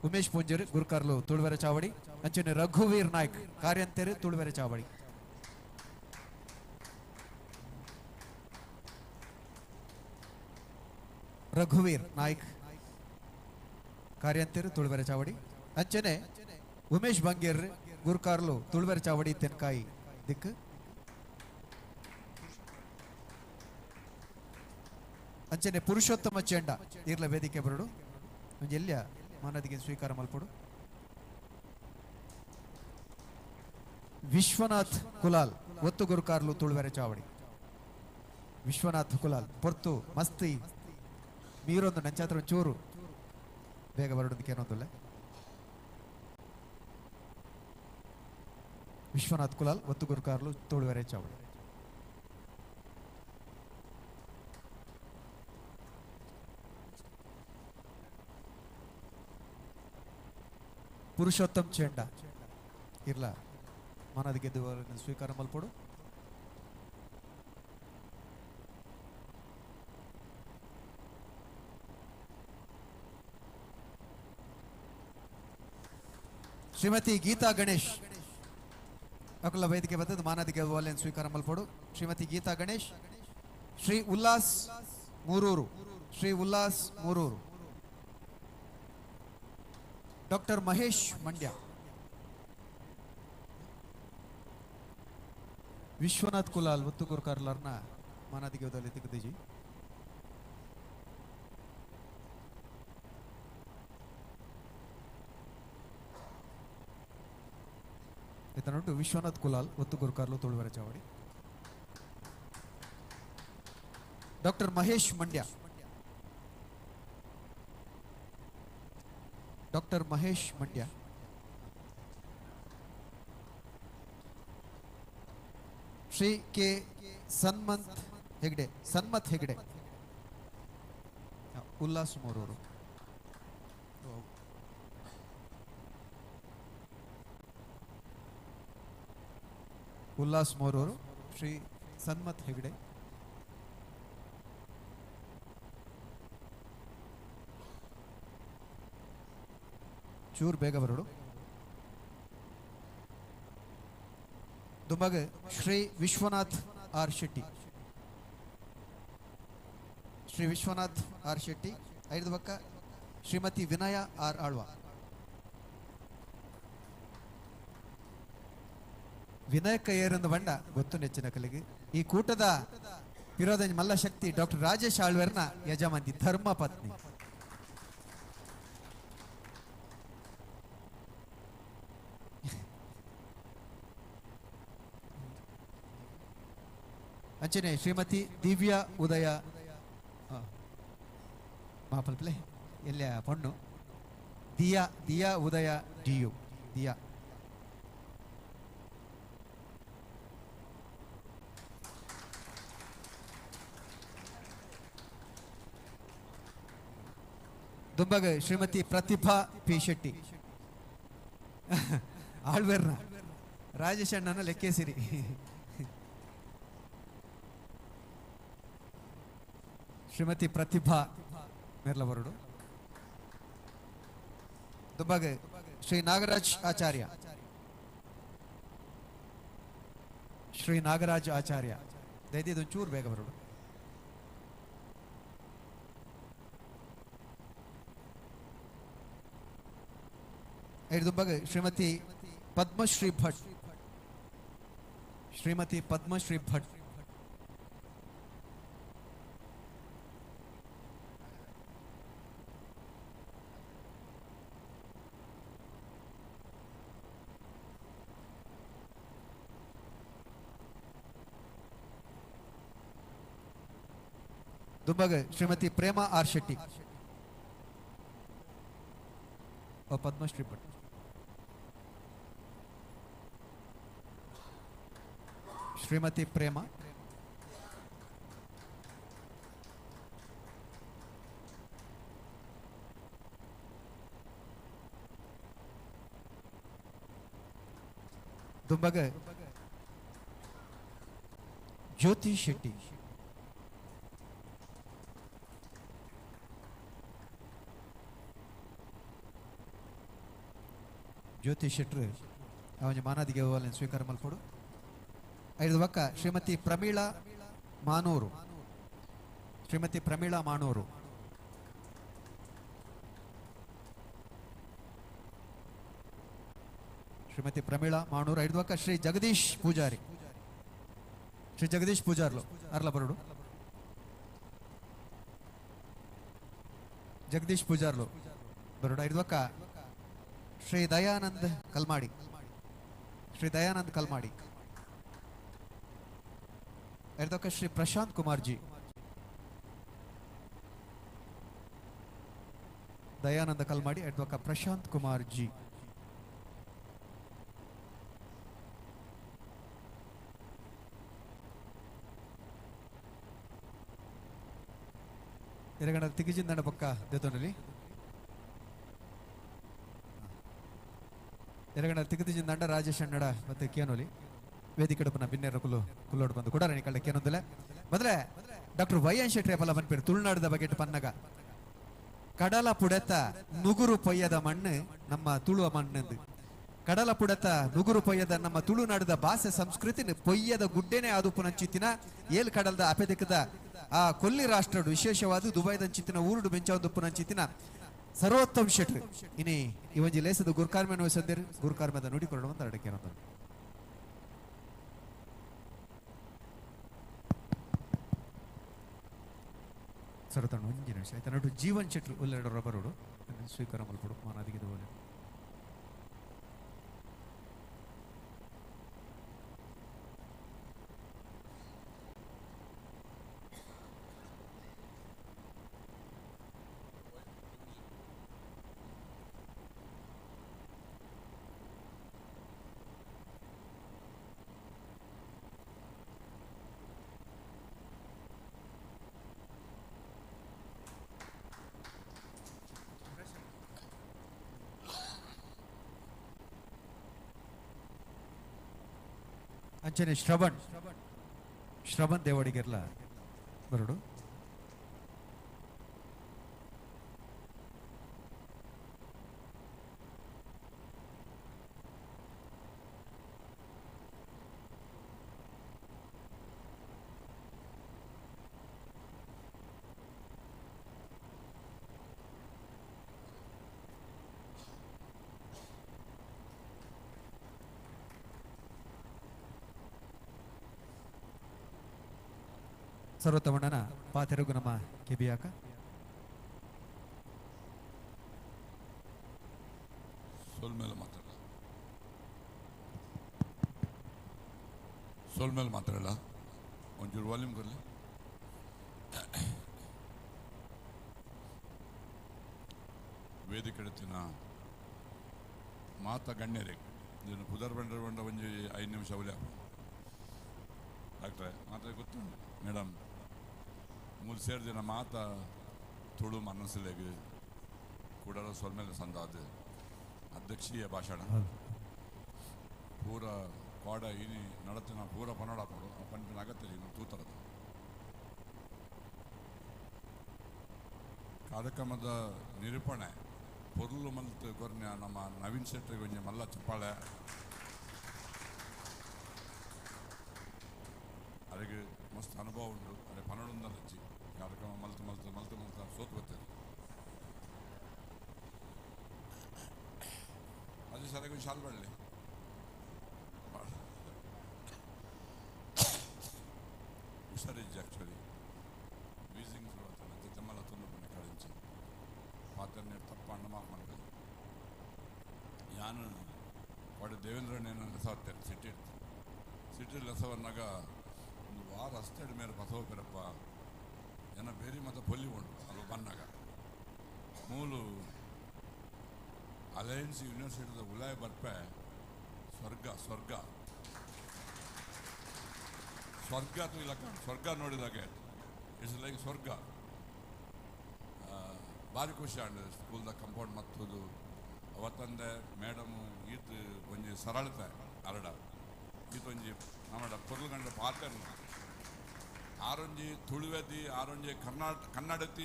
ಉಮೇಶ್ ಪೂಂಜರ್ ಗುರುಕರ್ಲು ತುಳುವೆರ ಚಾವಡಿ ಅಂಚನೆ ರಘುವೀರ್ ನಾಯ್ಕ್ ಕಾರ್ಯಂತೆರು ತುಳುವೆರ ಚಾವಡಿ ರಘುವೀರ್ ನಾಯ್ಕ್ ಕಾರ್ಯಂತೆರು ತುಳುವೆರ ಚಾವಡಿ ಅಂಚನೆ ಉಮೇಶ್ ಬಂಗೇರ್ ಗುರುಕಾರ್ಲು ತುಳುವೆರ ಚಾವಡಿ ತೆನ್ಕಾಯಿ ದಿಕ್ಕು ಅಂಚನೆ ಪುರುಷೋತ್ತಮ ಚೆಂಡ ಇರ್ಲ ವೇದಿಕೆ ಬರಡು ಒಂಜಿ ಎಲ್ಯ ಮಾನದಿಗೆ ಸ್ವೀಕಾರ ಮಲ್ಪಡು ವಿಶ್ವನಾಥ್ ಕುಲಾಲ್ ಒತ್ತು ಗುರುಕಾರ್ಲು ತುಳುವೆರ ಚಾವಡಿ ವಿಶ್ವನಾಥ್ ಕುಲಾಲ್ ಪೊರ್ತು ಮಸ್ತಿ ಮೀರೊಂದು ನಂಚಾತ್ರ ಚೂರು ಬೇಗ ಬರಡೋದಕ್ಕೆ ಏನೊಂದಿಲ್ಲ ವಿಶ್ವನಾಥ್ ಕುಲಾಲ್ ಒತ್ತು ಗುರುಕಾರ್ಲು ತುಳುವೆರೆ ಚಾವಡಿ ಪುರುಷೋತ್ತಮ್ ಚೆಂಡ ಇರ್ಲ ಮಾನದ ಗೆದ್ದು ಸ್ವೀಕಾರ ಮಲ್ಪಡು ಶ್ರೀಮತಿ ಗೀತಾ ಗಣೇಶ್ ಅಕುಲ ವೇದಿಕೆ ಬತ್ತದ ಮಾನಾದಿಗೆ ಓಲೆನ್ ಸ್ವೀಕಾರ ಮಲ್ಪೊಡು. ಶ್ರೀಮತಿ ಗೀತಾ ಗಣೇಶ್, ಶ್ರೀ ಉಲ್ಲಾಸ್ ಮೂರೂರು, ಶ್ರೀ ಉಲ್ಲಾಸ್ ಮೂರೂರು, ಡಾಕ್ಟರ್ ಮಹೇಶ್ ಮಂಡ್ಯ, ವಿಶ್ವನಾಥ್ ಕುಲಾಲ್ ಒತ್ತುಗೂರು ಕಾರ್ಲಾರ್ನ ಮಾನಾದಿಗೆ ಓದಲ್ಲಿ ತಿಕ್ಕದಿಜಿ. ಇತನೊಟ್ಟು ವಿಶ್ವನಾಥ್ ಕುಲಾಲ್ ಒತ್ತುಗೂರು ಕಾರ್ಲು ತುಳುವರ ಚಾವಡಿ. Doctor Mahesh Mandya, doctor Mahesh Mandya, Shri K Sanmanth Hegde, Sanmath Hegde, Ullas Morur. Ullas Morur, Shri Sanmath Hegde. ಚೂರ್ ಬೇಗ ಬರೋಡು. ದುಂಬಾಗ ಶ್ರೀ ವಿಶ್ವನಾಥ್ ಆರ್ ಶೆಟ್ಟಿ, ಶ್ರೀ ವಿಶ್ವನಾಥ್ ಆರ್ ಶೆಟ್ಟಿ. ಐದು ಪಕ್ಕ ಶ್ರೀಮತಿ ವಿನಯ ಆರ್ ಆಳ್ವ. ವಿನಾಯಕ ಏರಂದು ಬಂಡ ಗೊತ್ತು ನೆಚ್ಚಿನ ಕಲಿಗೆ. ಈ ಕೂಟದ ವಿರೋಧ ಮಲ್ಲಶಕ್ತಿ ಡಾಕ್ಟರ್ ರಾಜೇಶ್ ಆಳ್ವೇರ್ನ ಯಜಮಾಂತಿ ಧರ್ಮ ಪತ್ನಿ. ಅಂಚನೆ ಶ್ರೀಮತಿ ದಿವ್ಯಾ ಉದಯ ಮಾಪಲ್ಪ್ಲೆ ಎಲ್ಲ ಪಣ್ಣು ದಿಯಾ, ದಿಯಾ ಉದಯ ಡಿಯು ದಿಯಾ. ದುಂಬಾಗ ಶ್ರೀಮತಿ ಪ್ರತಿಭಾ ಪಿ ಶೆಟ್ಟಿ ಆಳ್ವೇರ್ನ ರಾಜೇಶ್ ಅಣ್ಣನ ಲೆಕ್ಕೇಸಿರಿ. ಶ್ರೀಮತಿ ಪ್ರತಿಭಾ ಮೆರ್ಲವರುಡು. ದುಂಬಾಗ ಶ್ರೀ ನಾಗರಾಜ್ ಆಚಾರ್ಯ, ಶ್ರೀ ನಾಗರಾಜ್ ಆಚಾರ್ಯ ದಯದಿದ್ದು ಒಂಚೂರು ಬೇಗ ಬರೋಡು. ದುಂಬಾಗ ಶ್ರೀಮತಿ ಪದ್ಮಶ್ರೀ ಭಟ್, ಶ್ರೀಮತಿ ಪದ್ಮಶ್ರೀ ಭಟ್. ದುಂಬಾಗ ಶ್ರೀಮತಿ ಪ್ರೇಮಾ ಆರ್ ಶೆಟ್ಟಿ, ಪದ್ಮಶ್ರೀ ಭಟ್. ಶ್ರೀಮತಿ ಪ್ರೇಮ. ದುಂಬಾಗ ಜ್ಯೋತಿ ಶೆಟ್ಟಿ. ಜ್ಯೋತಿ ಶೆಟ್ರು ಅವನ ಮಾನಾದಿಗೆ ಸ್ವೀಕಾರ ಮಲ್ಪೊಡು. ಐದು ಪಕ್ಕ ಶ್ರೀಮತಿ ಪ್ರಮೀಳಾ ಮಾನೂರು, ಶ್ರೀಮತಿ ಪ್ರಮೀಳಾ ಮಾನೂರು. ಶ್ರೀಮತಿ ಪ್ರಮೀಳಾ ಮಾನೂರು. ಐದು ಪಕ್ಕ ಶ್ರೀ ಜಗದೀಶ್ ಪೂಜಾರಿ, ಶ್ರೀ ಜಗದೀಶ್ ಪೂಜಾರ್ಲು ಅರ್ಲ ಬರೋಡು. ಜಗದೀಶ್ ಪೂಜಾರ್ಲು ಬರೋಡು. ಐದು ಪಕ್ಕ ಶ್ರೀ ದಯಾನಂದ್ ಕಲ್ಮಾಡಿ, ಶ್ರೀ ದಯಾನಂದ್ ಕಲ್ಮಾಡಿ. ಐದಕ್ಕ ಶ್ರೀ ಪ್ರಶಾಂತ್ ಕುಮಾರ್ ಜಿ. ದಯಾನಂದ ಕಲ್ಮಾಡಿ, ಐದಕ್ಕ ಪ್ರಶಾಂತ್ ಕುಮಾರ್ ಜಿ. ಎರಗಣ ತಿಗಿಜಿಂದಣ ಪಕ್ಕ ದೇತೋನಲ್ಲಿ ಎರಗಣ ತಿಗದಿಜಿಂದಂಡ ರಾಜೇಶ್ ಅಣ್ಣಡ ಮತ್ತೆ ಕೇನೋಲಿ ವೇದಿಕೆ ಪುನಃ ಬಿನ್ನೇರ ಕುಲ್ಲು ಕುಲ್ಲೋಡು ಬಂದು ಕೂಡ ಕಳ್ಳ ಕೇನೊಂದಲೆ ಮೊದಲೇ ಡಾಕ್ಟರ್ ವೈ ಎನ್ ಶೆಟ್ಟಿ ಪಲ ಪನ್ಪೇರು ತುಳುನಾಡದ ಬಗೆಟ್ ಪನ್ನಗ ಕಡಲ ಪುಡೆತ ನುಗುರು ಪೊಯ್ಯದ ಮಣ್ಣು ನಮ್ಮ ತುಳುವ ಮಣ್ಣೆಂದು. ಕಡಲ ಪುಡತ ನುಗುರು ಪೊಯ್ಯದ ನಮ್ಮ ತುಳುನಾಡದ ಭಾಷೆ ಸಂಸ್ಕೃತಿನ ಪೊಯ್ಯದ ಗುಡ್ಡೆನೆ ಆದುಪುನಂಚಿತ್ತಿನ ಏಲ್ ಕಡಲ್ದ ಅಪೆದಕದ ಆ ಕೊಲ್ಲಿ ರಾಷ್ಟ್ರಡು ವಿಶೇಷವಾದ ದುಬೈದಂಚಿತ್ತಿನ ಊರುಡು ಬೆಂಚಾವದುಪ್ಪುನಂಚಿತ್ತಿನ ಸರ್ವೋತ್ತಮ್ ಶೆಟ್ರು ಇನಿ ಈ ಒಂಜಿ ಲೇಸದ ಗುರ್ಕಾರ್ಮೆನ ವಹಿಸಂದಿರು ಗುರ್ಕಾರ್ಮೆದ ನುಡಿಕೊರಡು ಅಂತ ಅಡಕೆ ಸರತಣ್ಣ ಒಂಜಿ ನಿಮಿಷ ಆಯ್ತಾ ನಡು ಜೀವನ್ ಶೆಟ್ರು ಉಲ್ಲೆರಡು ರಬ್ಬರುಡು ಸ್ವೀಕಾರ ಮಲ್ಪಡು ಮಾನಾದಿಗೆ ಓಲೆ ಅಂಚನೆ ಶ್ರವಣ್ ಶ್ರವಣ್ ದೇವಡಿಗೆರ್ಲ ಬರಡು ಸರ್ವೋತ್ತಮಣ್ಣನ ಪಾತೆರುಗು ನಮ್ಮ ಕೆಬಿಯಾಕ ಸೋಲ್ಮೇಲೆ ಮಾತಾಡಲ್ಲ ಸೋಲ್ಮೇಲೆ ಮಾತಾಡಲ್ಲ ಒಂಚೂರು ವಾಲ್ಯೂಮ್ ಕೊರಲಿ. ವೇದಿಕೆಡತ್ತಿನ ಮಾತ ಗಣ್ಯರೇ, ಇದನ್ನು ಪುದರ್ ಬಂಡ್ರ ಬಂಡ ಒಂಜಿ 5 ನಿಮಿಷ ಅವಲೇ ಡಾಕ್ಟ್ರೆ ಮಾತ್ರ ಗೊತ್ತುಂಟು ಮೇಡಮ್ ಮೂರು ಸೇರಿದಿನ ಮಾತ ತುಳು ಮನಸ್ಸಿಲೆಗೆ ಕೂಡಲ ಸೊಲ್ಮೇಲೆ ಸಂದಾದ ಅಧ್ಯಕ್ಷೀಯ ಭಾಷಣ ಪೂರ ಕೋಡ ಇನಿ ನಡತಿನ ಪೂರ ಪನ್ನಡ ಪಡು ಪಂಪಿನ ಅಗತ್ಯ ಇನ್ನು ತೂತರದ ಕಾರ್ಯಕ್ರಮದ ನಿರೂಪಣೆ ಪೊರ್ಲು ಮಲ್ತು ಕೊರ್ನ ನಮ್ಮ ನವೀನ್ ಶೆಟ್ಟಿ ಒಂಜಿ ಮಲ್ಲ ಚಪ್ಪಾಳೆ. ಅರೆಗೆ ಮಸ್ತ್ ಅನುಭವ ಉಂಟು. ಅರೆ ಪನ್ನಡೊಂದಲಚ್ಚಿ ಕಾರ್ಯಕ್ರಮ ಮಲ್ತು ಮಲ್ತು ಮಲ್ತು ಮಲ್ತು ಸೋತು ಬರ್ತದೆ. ಅದು ಸರಿಯಾಗಿ ಶಾಲ್ ಬರಲಿ ಹುಷಾರಿಜ್ಜಿ. ಆ್ಯಕ್ಚುಲಿ ವೀಸಿಂಗ್ ಶುರು ಆಗ್ತದೆ ತಮ್ಮಲ್ಲ ತೊಂದರೆ ಪುಣ್ಯ ಕಾಳಿಂಚಿ ಪಾತ್ರನೇ ತಪ್ಪ ಅಣ್ಣ ಮಾಫ್ ಮಾಡ್ಬೇಕು. ಯಾನು ವಾಡು ದೇವೇಂದ್ರಣ್ಣನ ಲೆಸವತ್ತೇನೆ ಸಿಟಿ ಸಿಟಿ ಲೆಸವನ್ನಾಗ ಒಂದು ವಾರ ಅಷ್ಟೇ ಮೇಲೆ ಬಸವ ಪೆರಪ್ಪ ಜನ ಬೇರೆ ಮತ್ತು ಪೊಲ್ಲಿ ಉಂಟು ಅಲ್ಲಿ ಬನ್ನಾಗ ಮೂಲು ಅಲಯನ್ಸ್ ಯೂನಿವರ್ಸಿಟಿದ ಉಲಾಯ ಬರ್ಪೆ ಸ್ವರ್ಗ ಸ್ವರ್ಗ ಸ್ವರ್ಗ ಅಥವಾ ಇಲ್ಲ ಸ್ವರ್ಗ ನೋಡಿದಾಗೆ it's like ಸ್ವರ್ಗ. ಭಾರಿ ಖುಷಿ ಆಂಡ್ ಸ್ಕೂಲ್ದ ಕಂಪೌಂಡ್ ಮತ್ತದು ಅವತ್ತಂದೆ ಮೇಡಮು ಈತ ಒಂಜಿ ಸರಳತೆ ಅರಡ ಈತ ಒಂಜಿ ನಮ್ಮಡ ಪೊರ್ಲುಗಂಡ ಪಾತ್ರ ಆರೊಂಜಿ ತುಳುವೆದಿ ಆರೊಂಜಿ ಕರ್ನಾಟಕ ಕನ್ನಡತಿ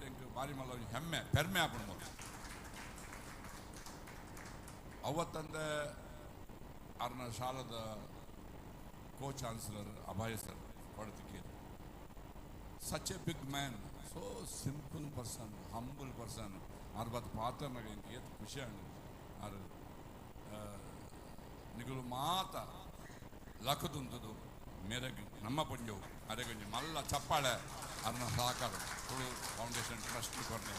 ಎಂಕ್ ಭಾರಿ ಮಲ್ಲ ಒಂಜಿ ಹೆಮ್ಮೆ ಪೆರ್ಮೆ ಆಪುಂಡು ಮೊದಲು. ಅವತ್ತಂದೆ ಅರ್ನ ಶಾಲದ ಕೋ ಚಾನ್ಸಲರ್ ಅಭಯ ಸರ್ ಕೊಡತಿಕ್ಕಿ, such a big man, so simple person, humble person. R Baat ಪಾತ್ರನಾಗ ಎಂಕ್ ಏತ್ ಖುಷಿ ಆಂಡ್ ಆರ್ ನಿಗುಲು ಮಾತ ಲಕದುಂತದು ಮೇರೆಗ್ ನಮ್ಮ ಪಂಜವು ಅರೆಗೊಂಜಿ ಮಲ್ಲ ಚಪ್ಪಾಳೆ ಅರ್ನ ಸಹಕಾರ ತುಳು ಫೌಂಡೇಶನ್ ಟ್ರಸ್ಟ್ ಕೊರ್ನೆ.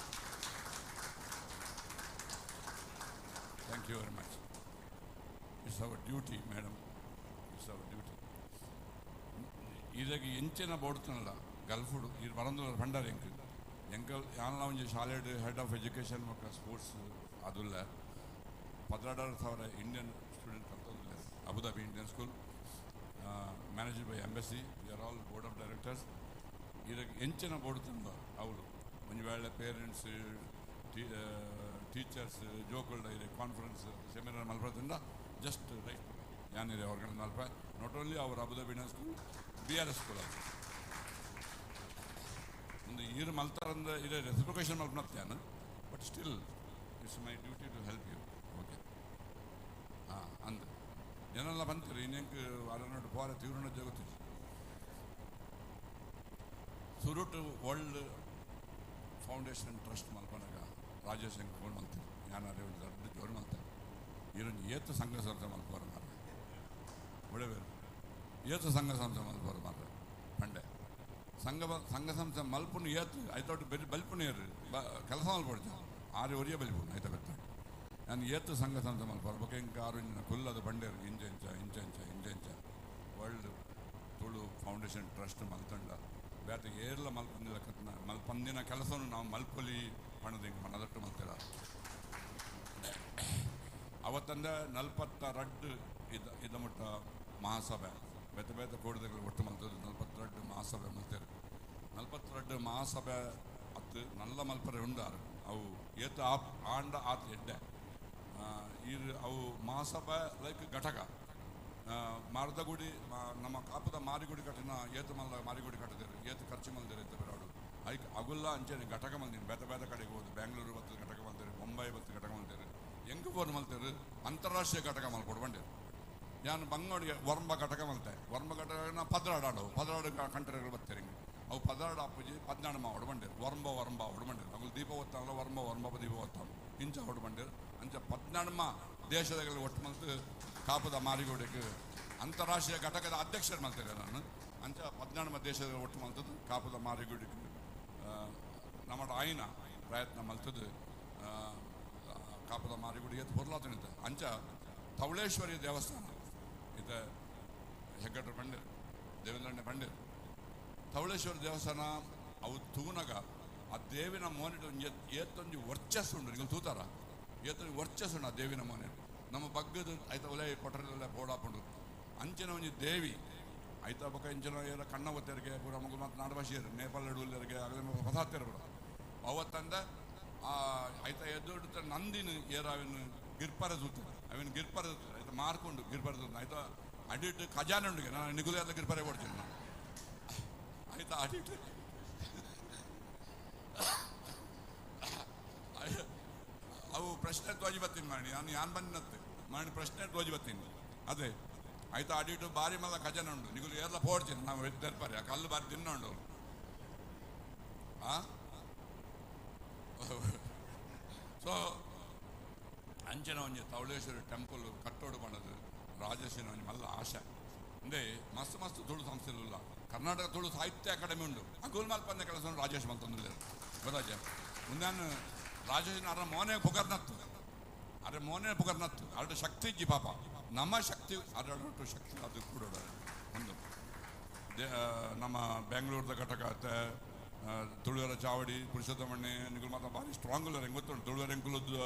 Thank you very much. It's our duty madam, it's our duty. ಇದಾಗ ಎಂಚಿನ ಬೋಡ್ತನಲ್ಲ ಗಲ್ಫುಡು ಈ ಬರಂದು ಫಂಡರ್ ಎಂಕ್ ಎಂಕಲ್ ಯಾನ್ಲ ಒಂಜಿ ಶಾಲೆಡ್ ಹೆಡ್ ಆಫ್ ಎಜುಕೇಷನ್ ಬೊಕ್ಕ ಸ್ಪೋರ್ಟ್ಸ್ ಅದುಲ್ಲ 16,000 ಇಂಡಿಯನ್ ಸ್ಟೂಡೆಂಟ್ ಕಲ್ತೋದಿಲ್ಲ. Abu Dhabi Indian school managed by embassy, we are all board of directors. ಇದಾಗ ಎಂಚಿನ ಬೋಡ್ತಂದ ಅವಳು ಒಂಜಿ ವೇಳೆ ಪೇರೆಂಟ್ಸ್ ಟೀಚರ್ಸ್ ಜೋಕುಲ್ಡ ಇದೆ ಕಾನ್ಫರೆನ್ಸ್ ಸೆಮಿನಾರ್ ಮಲ್ಪದಿಂದ ಜಸ್ಟ್ ರೈಟ್ ಯಾನಿದೆ ಆರ್ಗನೈಸ್ ಮಲ್ಪ. Not only our Abu Dhabi Indian school, B R S school ಅದು ಒಂದು ಈರು ಮಲ್ತಾರಂದ ಇದೆ ರೆಸಿಪ್ರಿಕೇಷನ್ ಮಲ್ಪನತ್ತೆ but still it's my duty to help you. Okay. ಏನೆಲ್ಲ ಬಂತಾರೆ ಇನ್ನೆಂಕ್ ಅರನೋಡು ಪೋರ ತೀವ್ರನ ಜಗತ್ತು ಸುರುಟು ವರ್ಲ್ಡ್ ಫೌಂಡೇಶನ್ ಟ್ರಸ್ಟ್ ಮಲ್ಪನಾಗ ರಾಜೇಶ್ ಹೆಂಗೆ ಫೋನ್ ಮಾಡ್ತಾರೆ ಯಾರು ಒಂದು ದೊಡ್ಡ ಜೋರು ಮಾಡ್ತಾರೆ ಈರೊಂದು ಏತು ಸಂಘ ಸಂಸ್ಥೆ ಮಲ್ಪೋರು ಮಾರ್ರೆ ಒಳ್ಳೆಬೇರು ಏತು ಸಂಘ ಸಂಸ್ಥೆ ಮಲ್ಪೋರು ಮಾರ್ರೆ ಪಂಡೆ ಸಂಘ ಸಂಘ ಸಂಸ್ಥೆ ಮಲ್ಪುನು ಏತು ಐತೊಟ್ಟು ಬೆರಿ ಬಲ್ಪುನು ಏರು ಕೆಲಸ ಮಲ್ಪೊಡ್ಚ ಆರು ಒರಿಯ ಬಲ್ಪುನು ಐತ ಬೆತ್ತ ನಾನು ಏತು ಸಂಘ ಸಂಸ್ಥೆ ಮಲ್ಪೋರು ಬೊಕ ಇಂಕ ಆರು ಇಂಚಿನ ಕುಲ್ಲದ ಬಂಡೇರು ಇಂಚ ಇಂಚ ಇಂಚ ಇಂಚ ಇಂಚ ಇಂಚ ವರ್ಲ್ಡ್ ತುಳು ಫೌಂಡೇಶನ್ ಟ್ರಸ್ಟ್ ಮಲ್ತಂಡ ಬೇತೆ ಏರ್ಲ ಮಲ್ಪಂದಿನ ಕತ್ನ ಮಲ್ಪಂದಿನ ಕೆಲಸವನ್ನು ನಾವು ಮಲ್ಪೊಲಿ ಪಣದ ಹಿಂಗೆ ಮನದಟ್ಟು ಮಲ್ತಿರ ಅವತ್ತಂದ 42 ಇದ ಮುಟ್ಟ ಮಹಾಸಭೆ ಬೇತೆ ಬೇತೆ ಕೋಡಿದಗಳು ಒಟ್ಟು ಮಲ್ತದ್ದು 42 ಮಹಾಸಭೆ ಮಲ್ತೇರು 42 ಮಹಾಸಭೆ ಅತ್ತು ನಲ್ಲ ಮಲ್ಪರೆ ಉಂಡಾರು ಅವು ಏತ ಆಂಡ ಆತ ಎಡ್ಡೆ ಇರು ಅವು ಮಹಾಸಭೆ ಲೈಕ್ ಘಟಕ ಮಾರದಗುಡಿ ನಮ್ಮ ಕಾಪುದ ಮಾರಿಗುಡಿ ಕಟ್ಟಿನ ಏತು ಮಲ್ಲ ಮಾರಿಗುಡಿ ಕಟ್ಟದಿರು ಏತು ಖರ್ಚು ಮಲ್ದಿರು ಅಂತ ಬಿರಾಡು ಐಕ್ ಅಗುಲ್ಲ ಅಂಚೆನೆ ಘಟಕ ಮಲ್ದಿನಿ ಬೇತೆ ಬೇತೆ ಕಡೆಗೆ ಹೋದು ಬೆಂಗಳೂರು ಬತ್ತು ಘಟಕ ಮಲ್ತಿರು ಬೊಂಬೈ ಬತ್ತು ಘಟಕ ಮಲ್ತಿರು ಹೆಂಗೆ ಫೋನ್ ಮಲ್ತಿರು ಅಂತಾರಾಷ್ಟ್ರೀಯ ಘಟಕ ಮಲ್ಕೊಡು ಬಂಡಿರು ಯಾನು ಬಂಗೋಡಿಗೆ ವರ್ಮ ಘಟಕ ಮಲ್ತೆ ವರ್ಮ ಘಟಕನ ಪದ್ರಾಡಾಡವು ಪದ್ರಾಡು ಕಂಟ್ರಿಗಳು ಬರ್ತಾರೆ ಹಿಂಗೆ ಅವು ಪದ್ರಾಡು ಅಪ್ಪುಜಿ ಪದ್ನಾಡು ಮಾ ಹೊಡ್ಬಂಡಿರು ವರ್ಂಬ ವರ್ಂಬ ಹೊಡ್ಬಂಡಿರು ಅವು ದೀಪ ಒತ್ತಾವಲ್ಲ ವರ್ಂಬ ವರ್ಂಬ ದೀಪ ಒತ್ತಾವ ಇಂಚ ಹೊಡ್ಬಂಡಿರು ಅಂಚ ಪದ್ನಾಡುಮ ದೇಶದಲ್ಲಿ ಒಟ್ಟು ಮಲ್ತು ಕಾಪುದ ಮಾರಿಗೋಡಿಗೆ ಅಂತಾರಾಷ್ಟ್ರೀಯ ಘಟಕದ ಅಧ್ಯಕ್ಷರು ಮಲ್ತಾರೆ ನಾನು ಅಂಚ ಪದ್ನಾಡುಮ ದೇಶದ ಒಟ್ಟು ಮಲ್ತದ್ದು ಕಾಪುದ ಮಾರಿಗುಡಿಗೆ ನಮ್ಮ ಆಯ್ನ ಪ್ರಯತ್ನ ಮಲ್ತದ್ದು ಕಾಪುದ ಮಾರಿಗುಡಿಗೆ ಹೊರ್ಲಾತನಿದ್ದ ಅಂಚ ತವಳೇಶ್ವರಿ ದೇವಸ್ಥಾನ ಇದು ಹೆಗ್ಗಟ್ರ ಬಂಡಿರು ದೇವೇಂದ್ರಣ್ಣ ಬಂಡಿರು ತವಳೇಶ್ವರಿ ದೇವಸ್ಥಾನ ಅವು ತೂನಗ ಆ ದೇವಿನ ಮೋನಿಟ್ ಒಂಜಿ ಏತೊಂಜಿ ವರ್ಚಸ್ಸು ಉಂಡು ನೀವು ತೂತಾರ ಏತೊಂಜಿ ವರ್ಚಸ್ಸು ಉಂಡು ಆ ದೇವಿನ ಮೋನಿಟ್ ನಮ್ಮ ಬಗ್ಗದ ಐತ ಒಲೆ ಕೊಟ್ಟರೆಲ್ಲ ಬೋಡಾಪುಂಡು ಅಂಚಿನ ಒಂಜಿ ದೇವಿ ಐತ ಬೊಕ ಇಂಚಿನ ಏರ ಕಣ್ಣ ಒತ್ತೆರಿಗೆ ಪೂರ ಮಗು ಮತ್ತು ನಾಡಭಾಷೆಯರು ನೇಪಾಳ ನಡುವಲ್ಲರಿಗೆ ಆಗಲೇ ಹೊಸ ಬಿಡ ಅವತ್ತಂದ ಆ ಐತ ಎದ್ದು ನಂದಿನ ಏರ ಅವಿನ ಗಿರ್ಪರ ತೂತ ಅವಿನ ಗಿರ್ಪರ ತೂತ ಐತ ಮಾರ್ಕೊಂಡು ಗಿರ್ಪರ ತೂತ ಐತ ಅಡಿಟ್ಟು ಖಜಾನೆ ಉಂಡಿಗೆ ನಾನು ನಿಗುಲೆ ಎಲ್ಲ ಗಿರ್ಪರೆ ಕೊಡ್ತೀನಿ ನಾನು ಆಯ್ತಾ ಅಡಿಟ್ಟು ಅವು ಪ್ರಶ್ನೆ ತೋಜಿ ಬರ್ತೀನಿ ಮಾಡಿ ನಾನು ಯಾನ್ ಬಂದಿನತ್ತೆ ಮಾಡಿ ಪ್ರಶ್ನೆ ತೋಜಿ ಬರ್ತೀನಿ ಅದೇ ಆಯ್ತಾ ಅಡಿಟ್ಟು ಬಾರಿ ಮಲ್ಲ ಖಜಾನೆ ಉಂಡು ನಿಗುಲು ಏರ್ಲ ಪೋಡ್ತೀನಿ ನಾವು ಎದ್ದೇರ್ಪಾರೆ ಆ ಕಲ್ಲು ಬಾರಿ ತಿನ್ನ ಉಂಡು ಆ ಸೊ ಅಂಚನ ಒಂಜಿ ತವಳೇಶ್ವರಿ ಟೆಂಪಲ್ ಕಟ್ಟೋಡು ಪಣದು ರಾಜೇಶನ ಒಂಜಿ ಮಲ್ಲ ಆಶೆ ಅಂದೆ ಮಸ್ತ್ ಮಸ್ತ್ ತುಳು ಸಂಸ್ಥೆಲುಲ್ಲ ಕರ್ನಾಟಕ ತುಳು ಸಾಹಿತ್ಯ ಅಕಾಡೆಮಿ ಉಂಡು ಆ ಗೋಲ್ಮಾಲ್ ಕೆಲಸ ರಾಜೇಶ್ ಮಲ್ತಂದ್ರೆ ಗೊತ್ತಾಜ ಮುಂದಾನು ರಾಜೇಶನ ಅರ ಮೋನೆ ಪುಗರ್ನತ್ತು ಅರೆ ಮೋನೆ ಪುಗರ್ನತ್ತು ಅರಡು ಶಕ್ತಿ ಇಜ್ಜಿ ಪಾಪ ನಮ್ಮ ಶಕ್ತಿ ಅರಡು ಶಕ್ತಿ ಅದು ಕೂಡ ಒಂದು ನಮ್ಮ ಬೆಂಗಳೂರದ ಘಟಕ ತುಳುವರ ಚಾವಡಿ ಪುರುಷೋತ್ತಮಣ್ಣೆ ನಿಗುಲು ಮಾತ್ರ ಭಾರಿ ಸ್ಟ್ರಾಂಗ್ ಉಳ್ಳಾರ ಹೆಂಗೆ ಗೊತ್ತುಂಟು ತುಳುವರ ಎಂಕುಲು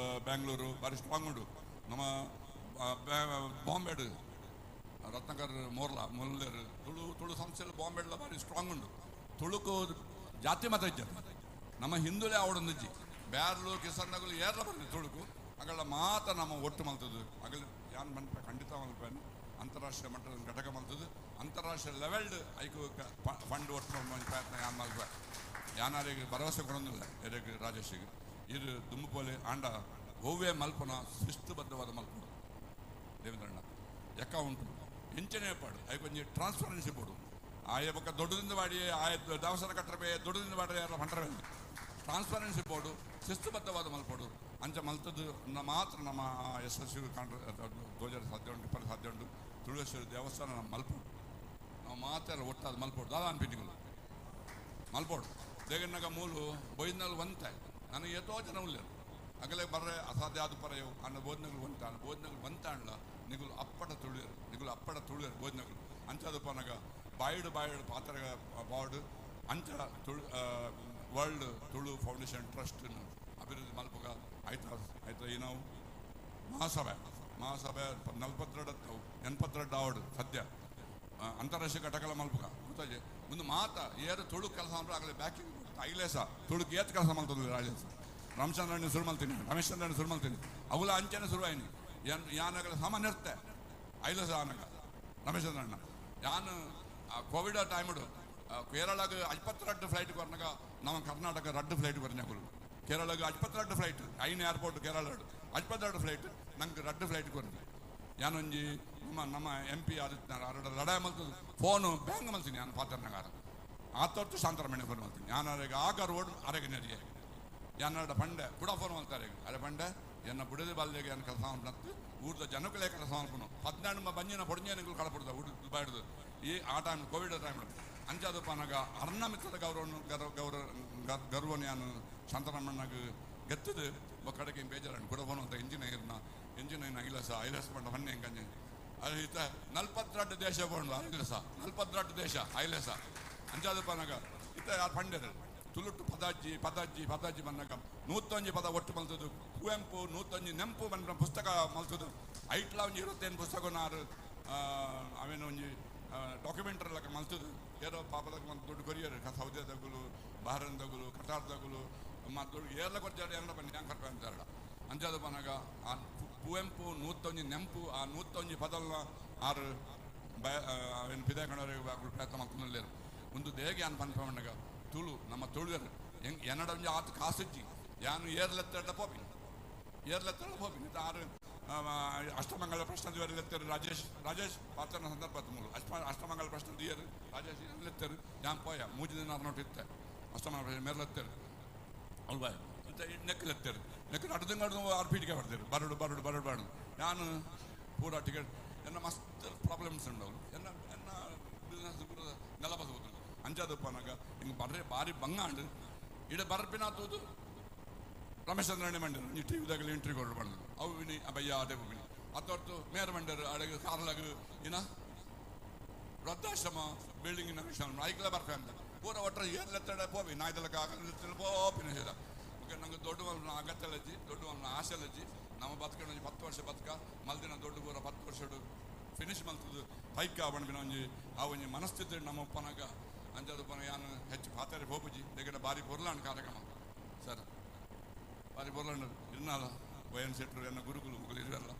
ಬ್ಯಾಂಗ್ಳೂರು ಭಾರಿ ಸ್ಟ್ರಾಂಗ್ ಉಂಟು ನಮ್ಮ ಬಾಂಬೆಡು ರತ್ನಾಕರ್ ಮೋರ್ಲಾ ಮೊಲ್ಲೇರು ತುಳು ತುಳು ಸಂಸ್ಥೆಯಲ್ಲಿ ಬಾಂಬೆಡ್ಲ ಭಾರಿ ಸ್ಟ್ರಾಂಗ್ ಉಂಟು ತುಳುಕು ಜಾತಿ ಮತ ಇಜ್ಜ ನಮ್ಮ ಹಿಂದೂಲೇ ಅವಡೊಂದಿಜ್ಜಿ ಬ್ಯಾರ್ಲು ಕಿಸನ್ನಗಳು ಏರ್ಲ ಬಂದಿದೆ ತುಳುಕು ಅಗಲ ಮಾತ ನಮ್ಮ ಒಟ್ಟು ಮಲ್ತದ್ದು ಅಗಲ ಯಾನ್ ಮನ್ಪ ಖಂಡಿತ ಮಲ್ಪೇನು ಅಂತಾರಾಷ್ಟ್ರೀಯ ಮಟ್ಟದ ಘಟಕ ಮಲ್ತದ್ದು ಅಂತಾರಾಷ್ಟ್ರೀಯ ಲೆವೆಲ್ಡ್ ಐಕು ಫಂಡ್ ಒಟ್ಟು ಮಲ್ಪುವ ಪ್ರಯತ್ನ ಯಾನ್ ಮಲ್ಪ ಯಾನಾರಿಗೆ ಭರವಸೆ ಕೊಡೋದಿಲ್ಲ ಎರೆಗ್ ರಾಜೇಶಿಗೆ ಇದು ದುಂಬುಪೋಲೆ ಆಂಡ ಒವ್ವೇ ಮಲ್ಪನ ಶಿಸ್ತುಬದ್ಧವಾದ ಮಲ್ಪನ ದೇವೇಂದ್ರಣ್ಣ ಅಕೌಂಟು ಎಂಚನೇ ಪಾಡು ಐಕೊಂಜಿ ಟ್ರಾನ್ಸ್ಪರೆನ್ಸಿ ಬೋಡು ಆಯ ಬೊಕ್ಕ ದೊಡ್ಡದಿಂದ ಮಾಡಿ ಆಯ ದೇವಸ್ಥಾನ ಕಟ್ಟರಬೇ ದೊಡ್ಡದಿಂದ ಮಾಡಿ ಯಾರ ಪಂಟರವೇ ಟ್ರಾನ್ಸ್ಪರೆನ್ಸಿ ಬೋರ್ಡು ಶಿಸ್ತುಬದ್ಧವಾದ ಮಲ್ಪೋಡು ಅಂಚ ಮಲ್ತದ್ದು ಮಾತ್ರ ನಮ್ಮ ಯಶಸ್ವಿ ಕಾಣ ಗೋಜರ ಸಾಧ್ಯ ಉಂಟು ಪರ ಸಾಧ್ಯ ಉಂಟು ತುಳುವೇಶ್ವರ ದೇವಸ್ಥಾನ ನಮ್ಮ ಮಲ್ಪೋಡು ನಾವು ಮಾತ್ರ ಒಟ್ಟಾದ ಮಲ್ಪೋಡು ದಾದಾ ಅನ್ಪಿಟ್ಟಿಗಳು ಮಲ್ಪೋಡು ದೇಗನ್ನಾಗ ಮೂಲು ಬೊಯ್ದನಲ್ಲಿ ಒಂತೆ ನನಗೆ ಏತೋ ಜನ ಉಳ್ಳೇರು ಅಗಲೇ ಬರ್ರೆ ಅಸಾಧ್ಯ ಆದ ಪರೆಯವು ಅನ್ನ ಬೋಧನೆಗಳು ಒಂತ ಅನ್ನ ಬೋಧನೆಗಳು ಒಂತ ಅಣ್ಣ ನಿಗುಲು ಅಪ್ಪಟ ತುಳಿಯರು ನಿಗುಲು ಅಪ್ಪಟ ತುಳಿಯರು ಬೋಧನೆಗಳು ಅಂಚದಪ್ಪ ನಗ ಬಾಯಿಡು ಬಾಯಿಡು ಪಾತ್ರ ಬಾರ್ಡು ಅಂಚ Tulu world Tulu foundation trust ಅಭಿವೃದ್ಧಿ ಮಲ್ಪಗ ಆಯ್ತಾ ಆಯ್ತಾ ಈ ನಾವು ಮಹಾಸಭೆ ಮಹಾಸಭೆ 42 82 ಆವಡು ಸದ್ಯ ಅಂತಾರಾಷ್ಟ್ರೀಯ ಘಟಕಲ ಮಲ್ಪಗ ಗೊತ್ತಾಜೆ ಮುಂದೆ ಮಾತ ಏರು ತುಳು ಕೆಲಸ ಅಂದ್ರೆ ಆಗಲೇ ಬ್ಯಾಕಿಂಗ್ ಐಲೇಸ ತುಳುಕ್ ಏತ್ ಕೆಲಸ ಮಲ್ತದ ಐಲೇಸ ರಾಮಚಂದ್ರಣ್ಣ ಶುರು ಮಲ್ತೀನಿ ರಮೇಶ್ಚಂದ್ರಣ್ಣ ಶುರು ಮಲ್ತೀನಿ ಅವುಲ ಅಂಚನೆ ಶುರುವಾಯಿನಿ ಯಾನ್ ಯಾನಗಲ ಸಾಮಾನ್ಯ ಇರ್ತೆ ಐಲೇಸ ಆನಗ ರಮೇಶ್ಚಂದ್ರಣ್ಣ ಯಾನು ಕೋವಿಡ್ ಟೈಮುಡು ಕೇರಳಗ್ 22 ಫ್ಲೈಟ್ ಕೊರ್ನಾಗ ನಮ್ಮ ಕರ್ನಾಟಕ 2 ಫ್ಲೈಟ್ ಕೊರ್ನಾಗುಲು ಕೇರಳಗ್ 22 ಫ್ಲೈಟ್ ಐನ್ ಏರ್ಪೋರ್ಟ್ ಕೇರಳ 22 ಫ್ಲೈಟ್ ನಂಗೆ 2 ಫ್ಲೈಟ್ ಕೊರ್ನಿ ಯಾನೊಂಜಿ ನಮ್ಮ ನಮ್ಮ ಎಂ ಪಿ ಆದಿತ್ಯನಾರ ಅರಡ ಲಡಾಯಿ ಮಲ್ತದು ಫೋನು ಬ್ಯಾಂಗ್ ಮಲ್ತೀನಿ ನಾನು ಪಾತ್ರನಗಾರ ಆತೊಟ್ಟು ಶಾಂತರಮಣ್ಣ ಫೋನ್ ಮಲ್ತೀನಿ ಯಾನ್ ಅರೆಗೆ ಆಗ ರೋಡ್ ಅರೆಗೆ ನೆರಿಯೆ ಯಾನಡ ಪಂಡೆ ಕೂಡ ಫೋನ್ ಮಲ್ತಾರೆ ಅರೆ ಪಂಡೆ ಎನ್ನ ಬುಡದ ಬಾಲ್ಯಗೆ ಏನು ಕೆಲಸ ಮಲ್ತು ಊರ್ದ ಜನಕ್ಕಲೇ ಕೆಲಸ ಮಲ್ಪನು 18 ಬಂಜಿನ ಪೊಡಿಂಜನಗಳು ಕಳಪಡ್ದ ಊರು ದುಬಾಯ್ದು ಈ ಆ ಟೈಮ್ ಕೋವಿಡ್ ಟೈಮ್ ಅಂಚಾದಪ್ಪ ನಾಗ ಅರ್ಣ ಮಿತ್ರದ ಗೌರವನು ಗರ್ವ ಗೌರವ ಗರ್ವನ ಯಾನು ಶಾಂತರಾಮಣ್ಣಗೆ ಗೆತ್ತದು ಕಡೆಗೆ ಬೇಜಾರಣ್ಣ ಕೂಡ ಫೋನ್ ಅಂತ ಇಂಜಿನಿಯರ್ನ ಇಂಜಿನಿಯರ್ನ ಐಲಸ ಐಲಸ್ ಪಂಡ ಹೊನ್ನೆ ಹೆಂಗಂಜೆ ಅದು ಈತ 42 ದೇಶ ಪೋಂಡು ಐಲಸ 42 ದೇಶ ಐಲಸ ಅಂಚಾದಪ್ಪ ನಾಗ ಈತ ಯಾರು ಪಂಡ್ಯರು ತುಳುಟು ಪದಾಜಿ ಪದಾಜಿ ಪದಾಜಿ ಬಂದಾಗ 101 ಪದ ಒಟ್ಟು ಮಲ್ತದ್ದು ಕುವೆಂಪು 101 ನೆಂಪು ಬಂದ ಪುಸ್ತಕ ಮಲ್ತದ್ದು ಐಟ್ಲ ಒಂಜಿ 25 ಪುಸ್ತಕನಾರು ಅವೇನು ಒಂಜಿ ಡಾಕ್ಯುಮೆಂಟರಿ ಲೆಕ್ಕ ಮಲ್ತದ್ದು ಏರೋ ಪಾಪದಾಗ ಒಂದು ದೊಡ್ಡ ಕೊರಿಯರ್ ಸೌದೆ ದಗುಲು ಬಹರನ್ ದಗುಲು ಕಟಾರ್ ದಗುಲು ಮತ್ತು ದೊಡ್ಡ ಏರ್ಲ ಕೊರ್ಜಾಡ ಏನ ಬನ್ನಿ ಹ್ಯಾಂಗೆ ಕರ್ಪ ಅಂತಾರಲ್ಲ ಅಂಚಾದ ಪನಾಗ ಆ ಕುವೆಂಪು 101 ನೆಂಪು ಆ 101 ಪದಲ್ನ ಆರು ಬಯ ಏನು ಪಿದಾಯ ಕಣವರೆಗೆ ಪ್ರಯತ್ನ ಮಾಡ್ಕೊಂಡು ಒಂದು ದೇಗೆ ಅನ್ ಪನ್ಪಣ್ಣಗ ತುಳು ನಮ್ಮ ತುಳುವರು ಹೆಂಗೆ ಎನ್ನಡ ಒಂಜಿ ಆತು ಕಾಸುಜ್ಜಿ ಯಾನು ಏರ್ಲೆತ್ತಡ ಪೋಪಿನಿ ಏರ್ಲೆತ್ತಡ ಪೋಪಿನಿ ಆರು ಅಷ್ಟಮಂಗಲ ಪ್ರಶ್ನೆ ದಿವರ್ ರಾಜೇಶ್ ರಾಜೇಶ್ ಪಾತ್ರನ ಸಂದರ್ಭ ಮೂಲು ಅಷ್ಟಮಂಗಲ ಪ್ರಶ್ನೆ ದಿಯರು ರಾಜೇಶ್ ಲೆತ್ತರು ಯಾನ್ ಪೋಯ 3 ದಿನ ನೋಟಿತ್ತೆ ಅಷ್ಟಮಂಗಲ ಪ್ರಶ್ನೆ ಮೇರ್ಲೆತ್ತರು ಅಲ್ವಾ ಮತ್ತೆ ನೆಕ್ಕಲೆತ್ತರು ನೆಕ್ ಅಡ್ದಂಗಡ್ದು 6 ಪೀಟಿಗೆ ಬರ್ತಾರೆ ಬರಡು ಬರಡು ಬರಡು ಬರಡು ನಾನು ಪೂರ ಟಿಕೆಟ್ ಎನ್ನ ಮಸ್ತ್ ಪ್ರಾಬ್ಲಮ್ಸ್ ಉಂಡವು ಎನ್ನ ಎನ್ನ ಬಿಸ್ನೆಸ್ ಪೂರ ನೆಲ ಬಸಬಹುದು ಅಂಚಾದಪ್ಪನಾಗ ಹಿಂಗೆ ಬರ್ರೆ ಭಾರಿ ಬಂಗಾಂಡು ಇಡ ಬರ್ಪಿನಾತುದು ರಮೇಶ್ ಚಂದ್ರಣ್ಣೆ ಮಂಡರು ನೀ ಟಿ ವಿದಾಗಲಿ ಇಂಟ್ರಿ ಕೊಡು ಬಂದು ಅವು ವಿನಿ ಬಯ್ಯ ಅದೇ ವಿನಿ ಅತ್ತೊರ್ತು ಮೇರ್ ಮಂಡರು ಅಡಗೆ ಕಾರ್ಲಾಗ ಏನ ವೃದ್ಧಾಶ್ರಮ ಬಿಲ್ಡಿಂಗಿನ ವಿಷಯ ಐಕ್ಲ ಬರ್ಪೆ ಅಂತ ಪೂರ ಒಟ್ಟರೆ ಏರ್ಲೆತ್ತಡೆ ಪೋಪಿ ನಾಯ್ದಲಕ್ಕ ಆಗಲ್ಲ ಪೋಪಿನ ಸೇದ ಓಕೆ ನಂಗೆ ದೊಡ್ಡ ಮಲ್ನ ಅಗತ್ಯಲಜ್ಜಿ ದೊಡ್ಡ ಮಲ್ನ ಆಶೆಲಜ್ಜಿ ನಮ್ಮ ಬದುಕೊಂಡು ಒಂಜಿ 10 ವರ್ಷ ಬದುಕ ಮಲ್ದಿನ ದೊಡ್ಡ ಪೂರ 10 ವರ್ಷಡು ಫಿನಿಶ್ ಮಲ್ತದು ಪೈಕ ಬಣ್ಬಿನ ಒಂಜಿ ಆ ಒಂಜಿ ಮನಸ್ಥಿತಿ ನಮ್ಮ ಉಪ್ಪನಾಗ ಅಂಜಾದಪ್ಪನ ಯಾನು ಹೆಚ್ಚು ಪಾತಾರೆ ಹೋಪುಜಿ దగ్గర ಭಾರಿ ಪೊರ್ಲಾಂಡ್ ಕಾರ್ಯಕ್ರಮ ಸರ್ ಭಾರಿ ಪೊರ್ಲಾಂಡ್ ಇರ್ನಾಲ ವಯನ್ ಶೆಟ್ರು ಎನ್ನ ಗುರುಕುಲು ಮುಗುಲು ಇರಲ್ಲ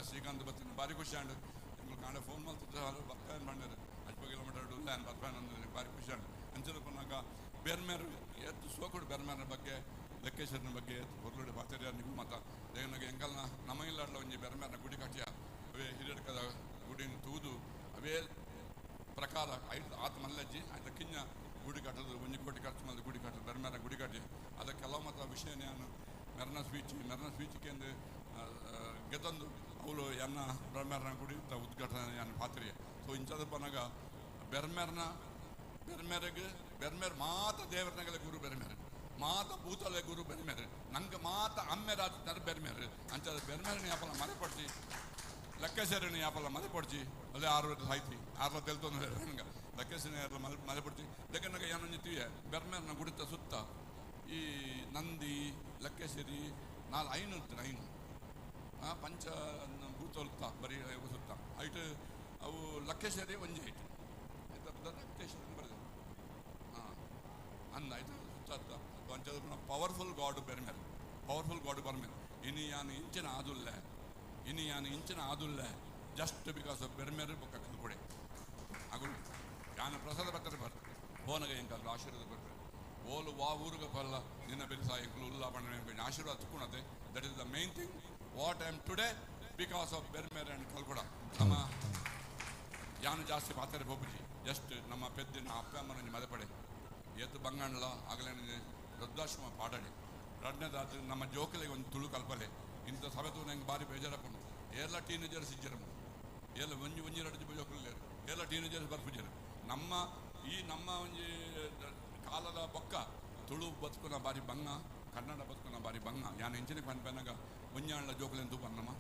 ಶ್ರೀಕಾಂತ್ ಬತ್ತಿನ ಭಾರಿ ಖುಷಿ ಆಂಡ್ ನಿಮ್ಗೆ ಕಾಂಡ ಫೋನ್ ಮಲ್ತಿದ್ದು ಬರ್ತಾನೆ ಬಂಡರು 10 ಕಿಲೋಮೀಟರ್ ಉಲ್ಲ ಬರ್ತಾನೆ ಅಂದ್ರೆ ಭಾರಿ ಖುಷಿ ಆಂಡ್ ಅಂಚದಪ್ಪನಾಗ ಬೇರ್ಮೇರು ಎತ್ತು ಸೋಕುಡು ಬೇರ್ಮೇರ ಬಗ್ಗೆ ಲೆಕ್ಕೇಶ್ವರನ ಬಗ್ಗೆ ಪೊರ್ಲುಡು ಪಾತರ್ಯಾರ ನಿಗು ಮಾತ ದೇವನಾಗ ಎಂಕಲ್ನ ನಮ್ಮ ಇಲ್ಲಾಡ್ಲ ಒಂಜಿ ಬೇರ್ಮೇರನ ಗುಡಿ ಕಟ್ಟಿಯ ಅವೇ ಹಿರಿಯಡ್ಕದ ಗುಡಿನ ತೂದು ಅವೇ ಪ್ರಕಾರ ಐದು ಆತ ಮಲ್ಲಜ್ಜಿ ಆಯ್ತು ಕಿಂಜ ಗುಡಿ ಕಟ್ಟೋದು 1 ಕೋಟಿ ಖರ್ಚು ಮಾಡಿದ ಗುಡಿ ಕಟ್ಟೋದು ಬೆರ್ಮೇರ ಗುಡಿ ಕಟ್ಟಿ ಅದಕ್ಕೆ ಕೆಲವು ಮಾತ್ರ ವಿಷಯ ನಾನು ಮೆರ್ನ ಸ್ವೀಚ್ ಮೆರ್ನ ಸ್ವೀಚಿಕೆಂದು ಗೆದ್ದೊಂದು ಅವಳು ಎನ್ನ ಬೆರ್ಮೇರನ ಗುಡಿ ಉದ್ಘಾಟನೆ ಯಾನು ಪಾತ್ರಿಯ ಸೊ ಇಂಚದಪ್ಪನಾಗ ಬೆರ್ಮೇರನ ಬೆರ್ಮೇರೆಗೆ ಬೆರ್ಮೇರ್ ಮಾತ ದೇವರನಗಲ ಗುರು ಬೆರ್ಮೇರು ಮಾತ ಭೂತಲೆ ಗುರು ಬೆರ್ಮೇರು ನಂಗೆ ಮಾತ ಅಮ್ಮೆರಾದ ಬೆರ್ಮೇರು ಅಂಚದ ಬೆರ್ಮೇರನ ಯಾಪಲ ಮರೆಪಡಿಸಿ ಲೆಕ್ಕೇಶ್ವರನ ಯಾಪಲ ಮರೆಪಡಿಸಿ ಅಲ್ಲೇ 6 ವರ್ಷ ಸಾಯ್ತಿ 6 ತೆಲ್ತೊಂದು ನನಗೆ ಲೆಕ್ಕೇಶ್ವರನ ಮರೆಪಡಿಸಿ ಲೆಕ್ಕನಾಗ ಏನೊಂದು ತೀಯ ಬೆರ್ಮೇರನ ಗುಡಿತ ಸುತ್ತ ಈ ನಂದಿ ಲೆಕ್ಕೇಶ್ವರಿ 4 5 ಇರ್ತೀನಿ 5 ಪಂಚ ಭೂತೊಲ್ತ ಬರೀ ಸುತ್ತ ಐಟ್ ಅವು ಲಕ್ಕೇಶ್ವರಿ ಒಂಜಿ ಐಟ್ ಆಯ್ತು ಲಕ್ಕೇಶ್ವರಿ ಬರೆದ ಹಾಂ ಅಂದ ಆಯ್ತು ಸುತ್ತ ಪಂಚದ ಪವರ್ಫುಲ್ ಗಾಡ್ ಬೆರ್ಮೇರು ಪವರ್ಫುಲ್ ಗಾಡ್ ಬರ್ಮೇರು ಇನಿ ಯಾನು ಇಂಚಿನ ಆದುಲ್ಲ ಇನಿ ಯಾನು ಇಂಚಿನ ಆದುಲ್ಲ ಜಸ್ಟ್ because of ಬೆರ್ಮೇರು ಬೊಕ್ಕ ಕಲ್ಕೊಡೆ ಅಗುಳು ಯಾನ ಪ್ರಸಾದ ಬರ್ತಾರೆ ಬರ್ ಫೋನಾಗ ಎಂಕಾದ್ರು ಆಶೀರ್ವಾದ ಬರ್ತಾರೆ ಓಲು ವಾ ಊರುಗ ಪಲ್ಲ ನಿನ್ನ ಬೆಲೆ ಎಂಕಲು ಉಲ್ಲ ಬಣ್ಣ ಆಶೀರ್ವಾದ ತುಕ್ಕುಣತೆ that is the main thing what I am today because of Bermer and Kalkuda. ನಮ್ಮ ಯಾನು ಜಾಸ್ತಿ ಪಾತ್ರೆ ಹೋಗ್ಬಿಜಿ ಜಸ್ಟ್ ನಮ್ಮ ಪೆದ್ದಿನ ಅಪ್ಪ ಅಮ್ಮನ ಮದಪಡೆ ಎದ್ದು ಬಂಗಾಣಲ ಆಗಲೇ ವೃದ್ಧಾಶ್ರಮ ಪಾಡಡಿ ಎರಡನೇದಾದ ನಮ್ಮ ಜೋಕಲಿಗೆ ಒಂದು ತುಳು ಕಲ್ಪಲೆ ಇಂಥ ಸಭೆ ತೂ ನಂಗೆ ಭಾರಿ ಬೇಜಾರಪ್ಪನು ಎಲ್ಲ ಟೀನೇಜರ್ಸ್ ಇಜ್ಜರಮ್ಮ ಎಲ್ಲ ಒಂಜಿ ಒಂಜಿ ಎರಡು ಜೋಕುಲೇರು ಎಲ್ಲ ಟೀನೇಜರ್ಸ್ ಬರ್ಪುಜರು ನಮ್ಮ ಈ ನಮ್ಮ ಒಂಜಿ ಕಾಲದ ಬೊಕ್ಕ ತುಳು ಬದುಕುನ ಬಾರಿ ಬಂಗ ಕನ್ನಡ ಬದುಕುನ ಬಾರಿ ಬಂಗ ಯಾನು ಇಂಚಿನ ಪನ್ಪೆನಾಗ ಒಂಜಾಣ್ಲ ಜೋಕುಲೆನ್ ತೂಪನ್ ನಮ್ಮ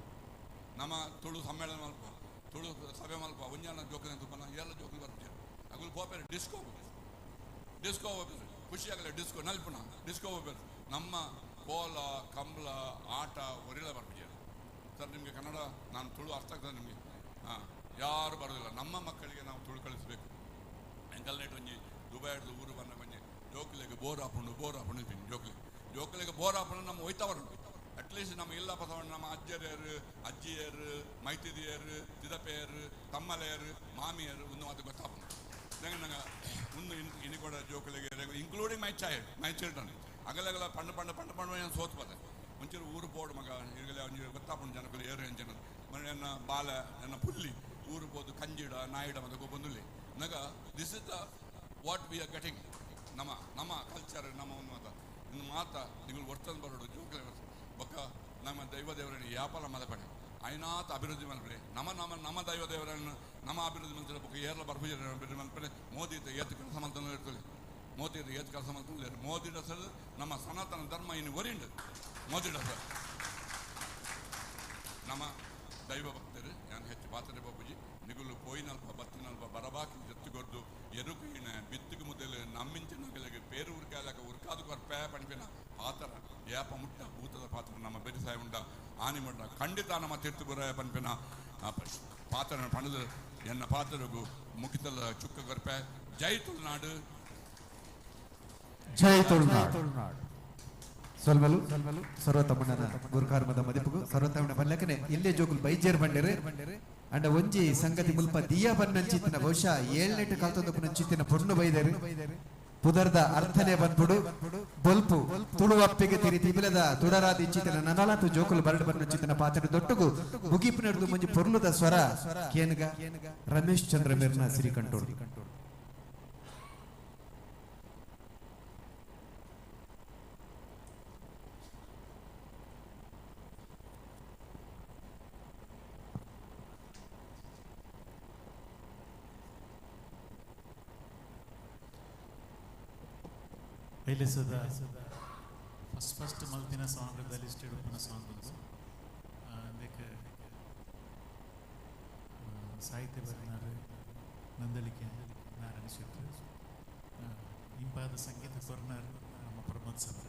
ನಮ್ಮ ತುಳು ಸಮ್ಮೇಳನ ಮಲ್ಪ ತುಳು ಸಭೆ ಮಲ್ಪ ಒಂಜಾಣ ಜೋಕುಲೆನ್ ತೂಪನ ಎಲ್ಲ ಜೋಕುಲು ಬರ್ಪುಜರು ಅಗುಲು ಪೋಪೇರು ಡಿಸ್ಕೋ ಡಿಸ್ಕೋ ಹೋಗ್ಬೇಕು ಖುಷಿಯಾಗಲ್ಲ ಡಿಸ್ಕೋ ನಲ್ಪುನ ಡಿಸ್ಕೋ ಹೋಗ್ಬೇಕು ನಮ್ಮ ಕೋಲ ಕಂಬಳ ಆಟ ಒರಿಲ ಬರ್ಪುಜರು ಸರ್ ನಿಮಗೆ ಕನ್ನಡ ನಾನು ತುಳು ಅರ್ಥ ಆಗ್ತದೆ ನಿಮಗೆ ಹಾಂ ಯಾರು ಬರೋದಿಲ್ಲ ನಮ್ಮ ಮಕ್ಕಳಿಗೆ ನಾವು ತುಳು ಕಳಿಸ್ಬೇಕು ಎಂಕಲ್ನೇಟ್ ಒಂಜಿ ದುಬೈ ಹಿಡ್ದು ಊರು ಬಂದ ಒಂಜಿ ಜೋಕುಲೆಗೆ ಬೋರ್ ಹಾಪುಂಡು ಬೋರ್ ಹಾಪುಂಡು ಇದ್ದೀನಿ ಜೋಕುಲೆಗೆ ಜೋಕುಲೆಗೆ ಬೋರ್ ಹಾಪುಂಡು ನಮ್ಮ ಹೋಯ್ತಾ ಬರೋಣ ಅಟ್ಲೀಸ್ಟ್ ನಮ್ಮ ಇಲ್ಲ ಪಸವಣ್ಣ ನಮ್ಮ ಅಜ್ಜರಿಯರು ಅಜ್ಜಿಯರು ಮೈತಿದಿಯರು ತಿದಪೆಯರು ತಮ್ಮಲೆಯರು ಮಾಮಿಯರು ಒಂದು ಮಾತು ಗೊತ್ತಾಪುಂಡು ನಂಗೆ ನಂಗೆ ಒಂದು ಇನ್ನು ಕೂಡ ಜೋಕುಲೆಗೆ including my child my children ಅಗಲಗಲ ಪಂಡ ಪಂಡ ಪಂಡ ಪಂಡ ಏನು ಸೋತ್ಪದೆ ಒಂಚೂರು ಊರು ಬೋರ್ಡ್ ಮಗ ಈಗಲೇ ಒಂಚೂರು ಗೊತ್ತಾಪುಂಡು ಜನಕ್ಕಲು ಏರು ಎಂಚಿನ ಎನ್ನ ಬಾಲ ಎನ್ನ ಪುಲ್ಲಿ ಊರು ಪೋದು ಕಂಜಿಡ ನಾಯಿಡ ಮತ್ತು ಗೊಬ್ಬೊಂದುಲ್ಲೆ ನಗ. This is the what we are getting. ನಮ್ಮ ನಮ್ಮ ಕಲ್ಚರ್ ನಮ್ಮ ಒಂದು ಮಾತ ಇನ್ನು ಮಾತ ನಿಗಳು ವರ್ತನೆ ಬರೋಡು ಜೋಕ್ಲೆ ಬೊಕ್ಕ ನಮ್ಮ ದೈವ ದೇವರನ್ನು ಯಾಪಲ ಮದಪಡೆ ಐನಾತ್ ಅಭಿವೃದ್ಧಿ ಮಲ್ಪಡೆ. ನಮ್ಮ ನಮ್ಮ ನಮ್ಮ ದೈವ ದೇವರನ್ನು ನಮ್ಮ ಅಭಿವೃದ್ಧಿ ಮಲ್ಪಡೆ ಬೊಕ್ಕ ಏರ್ಲ ಬರ್ಪುಜ ಅಭಿವೃದ್ಧಿ ಮಲ್ಪಡೆ. ಮೋದಿ ಏತ್ ಕೆಲಸ ಮಲ್ತೊಂದು ಇರ್ತದೆ, ಮೋದಿ ಏತ್ ಕೆಲಸ ಮಲ್ತೊಂದು. ಮೋದಿ ಸರ್ ನಮ್ಮ ಸನಾತನ ಧರ್ಮ ಇನ್ನು ಒರಿಂಡು ಮೋದಿ ಸರ್. ನಮ್ಮ ದೈವ ಭಕ್ತರು ನಾನು ಹೆಚ್ಚು ಪಾತ್ರೆ ಬಾಪುಜಿ ನಿಗುಲು ಪೋಯಿನಲ್ಪ ಬತ್ತಿನಲ್ಪ ಬರಬಾಕಿ ಜೊತ್ತುಗೊಡ್ದು ಎರುಕೈನ ಬಿತ್ತುಗು ಮೊದಲು ನಮ್ಮಿಂಚಿನ ಪೇರು ಉರ್ಕಾಲಕ ಉರ್ಕಾದು ಕೊರ್ಪೆ ಪಣಿಪಿನ ಪಾತ್ರ ಏಪ ಮುಟ್ಟ ಭೂತದ ಪಾತ್ರ ನಮ್ಮ ಬೆರಿಸಾಯ ಉಂಡ ಆನಿ ಮುಟ್ಟ ಖಂಡಿತ ನಮ್ಮ ತೀರ್ಥ ಬುರಾಯ ಪನ್ಪಿನ ಪಾತ್ರ ಪಣದು ಎನ್ನ ಪಾತ್ರಗೂ ಮುಗಿತಲ ಚುಕ್ಕ ಕೊರ್ಪೆ. ಜೈ ತುಳುನಾಡು, ಜೈ ತುಳುನಾಡು. ಸೊಲ್ಮಲು ಸರ್ವತಮ್ಮಣ್ಣನ ಗುರುಕಾರ್ಮದ ಮದಿಪುಗು ಸರ್ವತಮ್ಮಣ್ಣ ಬಲ್ಲಕನೆ ಇಲ್ಲೇ ಜೋಗುಲು ಬೈಜೇರ್ ಬಂಡೇರು. ಅಂಡ ಒಂಜಿ ಸಂಗತಿ ಮುಲ್ಪ ದಿಯಾ ಬನ್ನಂಚಿತ್ತಿನ ಬಹುಶಃ ಏಳ್ನೆಟ್ಟು ಕಾಲ್ತೊಂದು ಪುನಂಚಿತ್ತಿನ ಪೊಣ್ಣು ಬೈದೇರು. ಪುದರ್ದ ಅರ್ಥನೆ ಬಂದ್ಬಿಡು ಬೊಲ್ಪು ತುಳುವಪ್ಪಿಗೆ ತಿರಿ ತಿಬಿಲದ ತುಡರಾದ ಇಂಚಿತ್ತಿನ ನನಲಾತು ಜೋಕುಲು ಬರಡು ಬನ್ನಂಚಿತ್ತಿನ ಪಾತ್ರ ದೊಟ್ಟುಗು ಮುಗಿಪು ನಡೆದು ಮುಂಜಿ ಪೊರ್ಲುದ ಸ್ವರ ಕೇನ್ಗ ರಮೇಶ್ ಚಂದ್ರ ಮಿರ್ನ ಸಿರಿಕಂಟೋಡು. ಐಲೇಸದ ಫಸ್ಟ್ ಫಸ್ಟ್ ಮಲ್ತಿನ ಸಾಂಗ್ the list ಇಡುಪುನ ಸಾಂಗ್ ಉಂದು. ಅದಕ್ಕೆ ಸಾಹಿತ್ಯ ಬರೆದಿನಾರು ನಂದಳಿಕೆ ನಾರಾಯಣ ಶೆಟ್ಟಿ, ಇಂಪಾದ ಸಂಗೀತ ಕೊರ್ನಾರು ನಮ್ಮ ಪ್ರಮೋದ್ ಸರ್.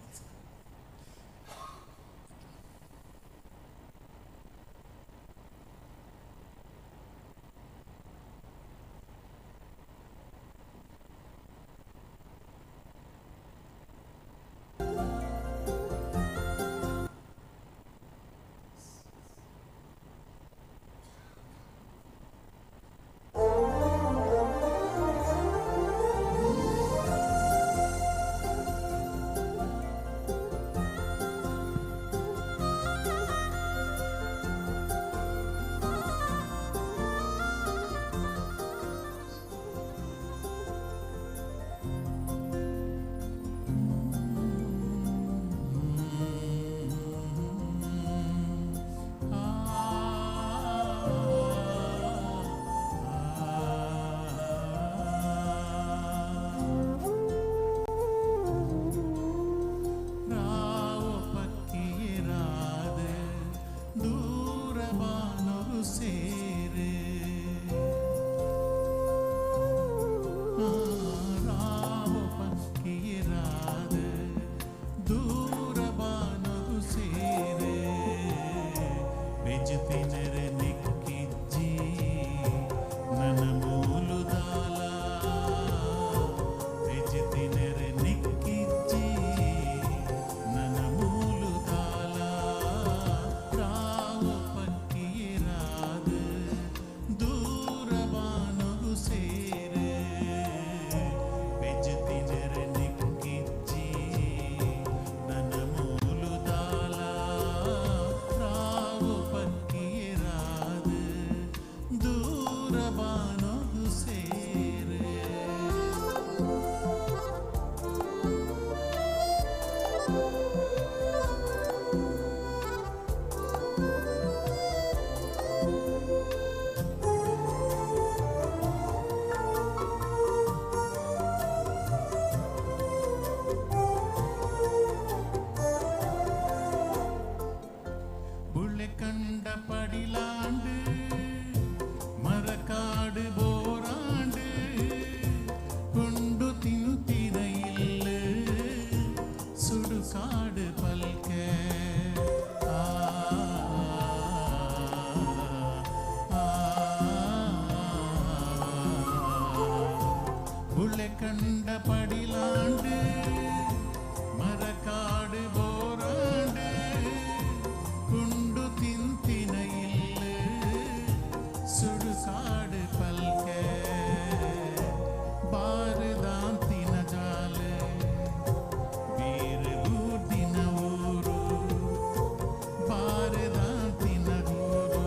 ಕಂಡ ಪಡಿಲಾಂಡು ಮರಕಾಡು ಬೋರಾಂಡು ಕುಂಡು ತಿಂತಿನ ಇಲ್ಲ ಸುಡುಕಾಡು ಪಲ್ಕೆ ಬಾರದಾಂತಿನ ಜಾಲ ಬೀರು ಬೂರ್ದಿನ ಊರು ಬಾರದಾಂತಿನ ಊರು.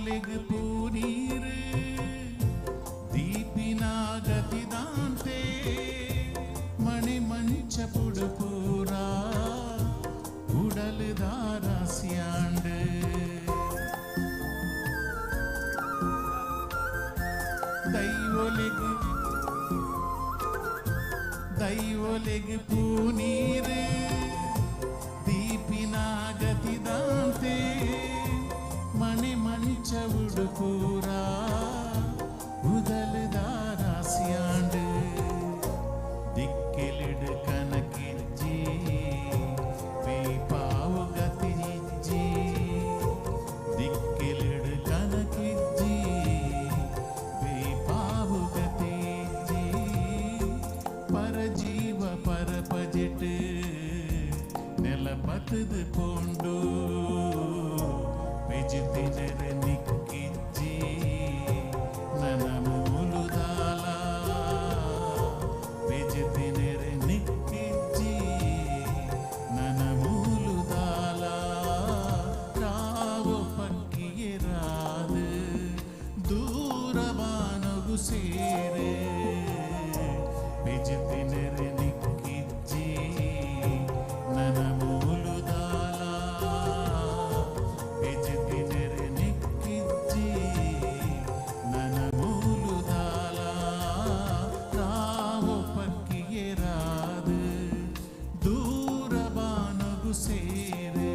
ದೈವೊಲೆಗ್ ಪೂನೀರು ದೀಪಿನ ಗತಿದಾಂತೆ ಮಣಿ ಮಂಚ ಪುಡುಪೂರ ಉಡಲು ದಾರಾಸಿಯಾಂಡು ದೈವೊಲೆಗ್ ದೈವೊಲೆಗ್ ಪೂನೀರು ದೀಪಿನ ಗತಿದಾಂತೆ ಮಣಿ ಮಂಚ ಉಡುಪೂರ ಉದಲು ದಾರಾಸಿಯಾಂಡು ದಿಕ್ಕಿಲಿಡು ಕನಕಿಜ್ಜಿ ಬೇಪಾವು ಗತಿಜಿಜ್ಜಿ ದಿಕ್ಕಿಲಿಡು ಕನಕಿಜ್ಜಿ ಬೇಪಾವು ಗತಿಜ್ಜಿ ಪರಜೀವ ಪರಪಜೆಟ್ ನೆಲಪತದು ಪೋಂಡು ಪೆಜುತಿನರೆ ನಿಕ್ಕಿಜ್ಜಿ ನನ ಮೂಲುದಾಲ ಪೆಜುತಿನರೆ ನಿಕ್ಕಿಜ್ಜಿ ನನ ಮೂಲುದಾಲ ರಾವು ಪಕ್ಕಿಯರಾದು ದೂರವಾನಗು ಸೇರೆ ಪೆಜುತಿನರೆ ನಿಕ್ಕಿಜ್ಜಿ ನನ ಮೂಲುದಾಲ ಪೆಜುತಿನರೆ ನಿಕ್ಕಿಜ್ಜಿ ನನ ಮೂಲುದಾಲ ರಾವು ಪಕ್ಕಿಯರಾದು ದೂರವಾನಗು ಸೇರೆ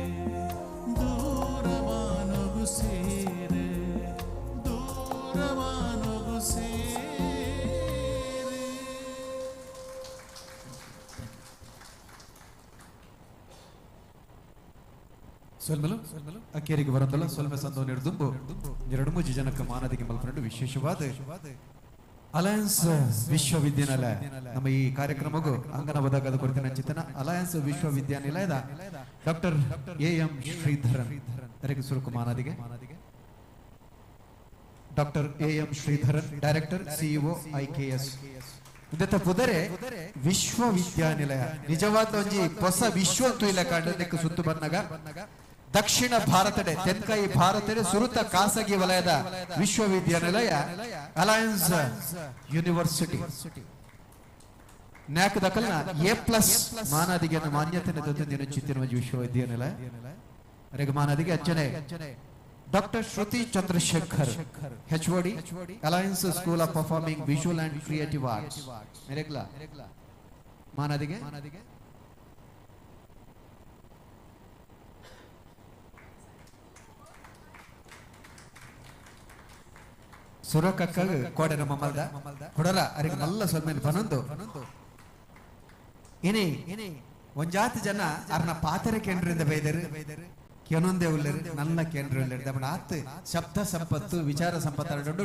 ದೂರವಾನಗು ಸೇರೆ ದೂರವಾನಗು ಸೇರೆ. ಸೊಲ್ಮೆಲು ಅಕ್ಕೇರಿಗೆ ಬರಂದಲ್ಲ ಸೊಲ್ಮೆ ಸಂದೋ ನಿರ್ದುಂಬು ಎರಡು ಮೂಜಿ ಜನಕ್ಕೆ ಮಾನದಿಗೆ ಮಲ್ಪನಡು ವಿಶೇಷವಾದ ಅಲಯನ್ಸ್ ವಿಶ್ವವಿದ್ಯಾನಿಲಯ ನಮ್ಮ ಈ ಕಾರ್ಯಕ್ರಮಕ್ಕೂ ಅಂಗನವದಾಗ ಕೊರತಿನ ಚಿಂತನ ಅಲಯನ್ಸ್ ವಿಶ್ವವಿದ್ಯಾನಿಲಯದ ಡಾಕ್ಟರ್ ಎ ಎಂ ಶ್ರೀಧರನ್ ಅರೆಗೆ ಸುರುಕು ಮಾನದಿಗೆ doctor A M Sridharan director CEO I K S ಇದತ್ತ ಪುದರೆ ವಿಶ್ವವಿದ್ಯಾನಿಲಯ ನಿಜವಾದ ಒಂಜಿ ಹೊಸ ವಿಶ್ವ ಅಂತೂ ಇಲ್ಲ ಕಾಂಡಕ್ಕೆ ಸುತ್ತು ಬಂದಾಗ ದಕ್ಷಿಣ ಭಾರತಡೆ ತೆನ್ಕಾಯಿ ಭಾರತಡೆ ಸುರುತ ಖಾಸಗಿ ವಲಯದ ವಿಶ್ವವಿದ್ಯಾನಿಲಯ ಅಲಯನ್ಸ್ ಯೂನಿವರ್ಸಿಟಿ ನ್ಯಾಕ್ ದಖಲ್ನ ಎ ಪ್ಲಸ್ ಮಾನಾದಿಗೆ ಮಾನ್ಯತೆ ಚಿತ್ತಿನ ವಿಶ್ವವಿದ್ಯಾನಿಲಯ ಅರೆಗೆ ಮಾನಾದಿಗೆ ಅಚ್ಚನೆ doctor Shruti Chandrashekar HOD Alliance school of performing visual and creative arts ಮೆರೆಗ್ಲಾ ಮಾನಾದಿಗೆ ಸುರಕಕ್ಕ ಕೋಡೆ ನಮ್ಮ ಮಲ್ದ ಕೊಡಲ ಅರಿಗೆ ಮಲ್ಲ ಸೊಲ್ಮೇಲೆ ಬನೊಂದು ಇನಿ ಒಂಜಾತಿ ಜನ ಅರ್ನ ಪಾತ್ರೆ ಕೇಂದ್ರದಿಂದ ಬೈದರು ಕೆನೊಂದೇ ಉಳ್ಳರು ನನ್ನ ಕೇಂದ್ರ ಉಳ್ಳರು ದಮಣ ಆತ್ ಶಬ್ದ ಸಂಪತ್ತು ವಿಚಾರ ಸಂಪತ್ತು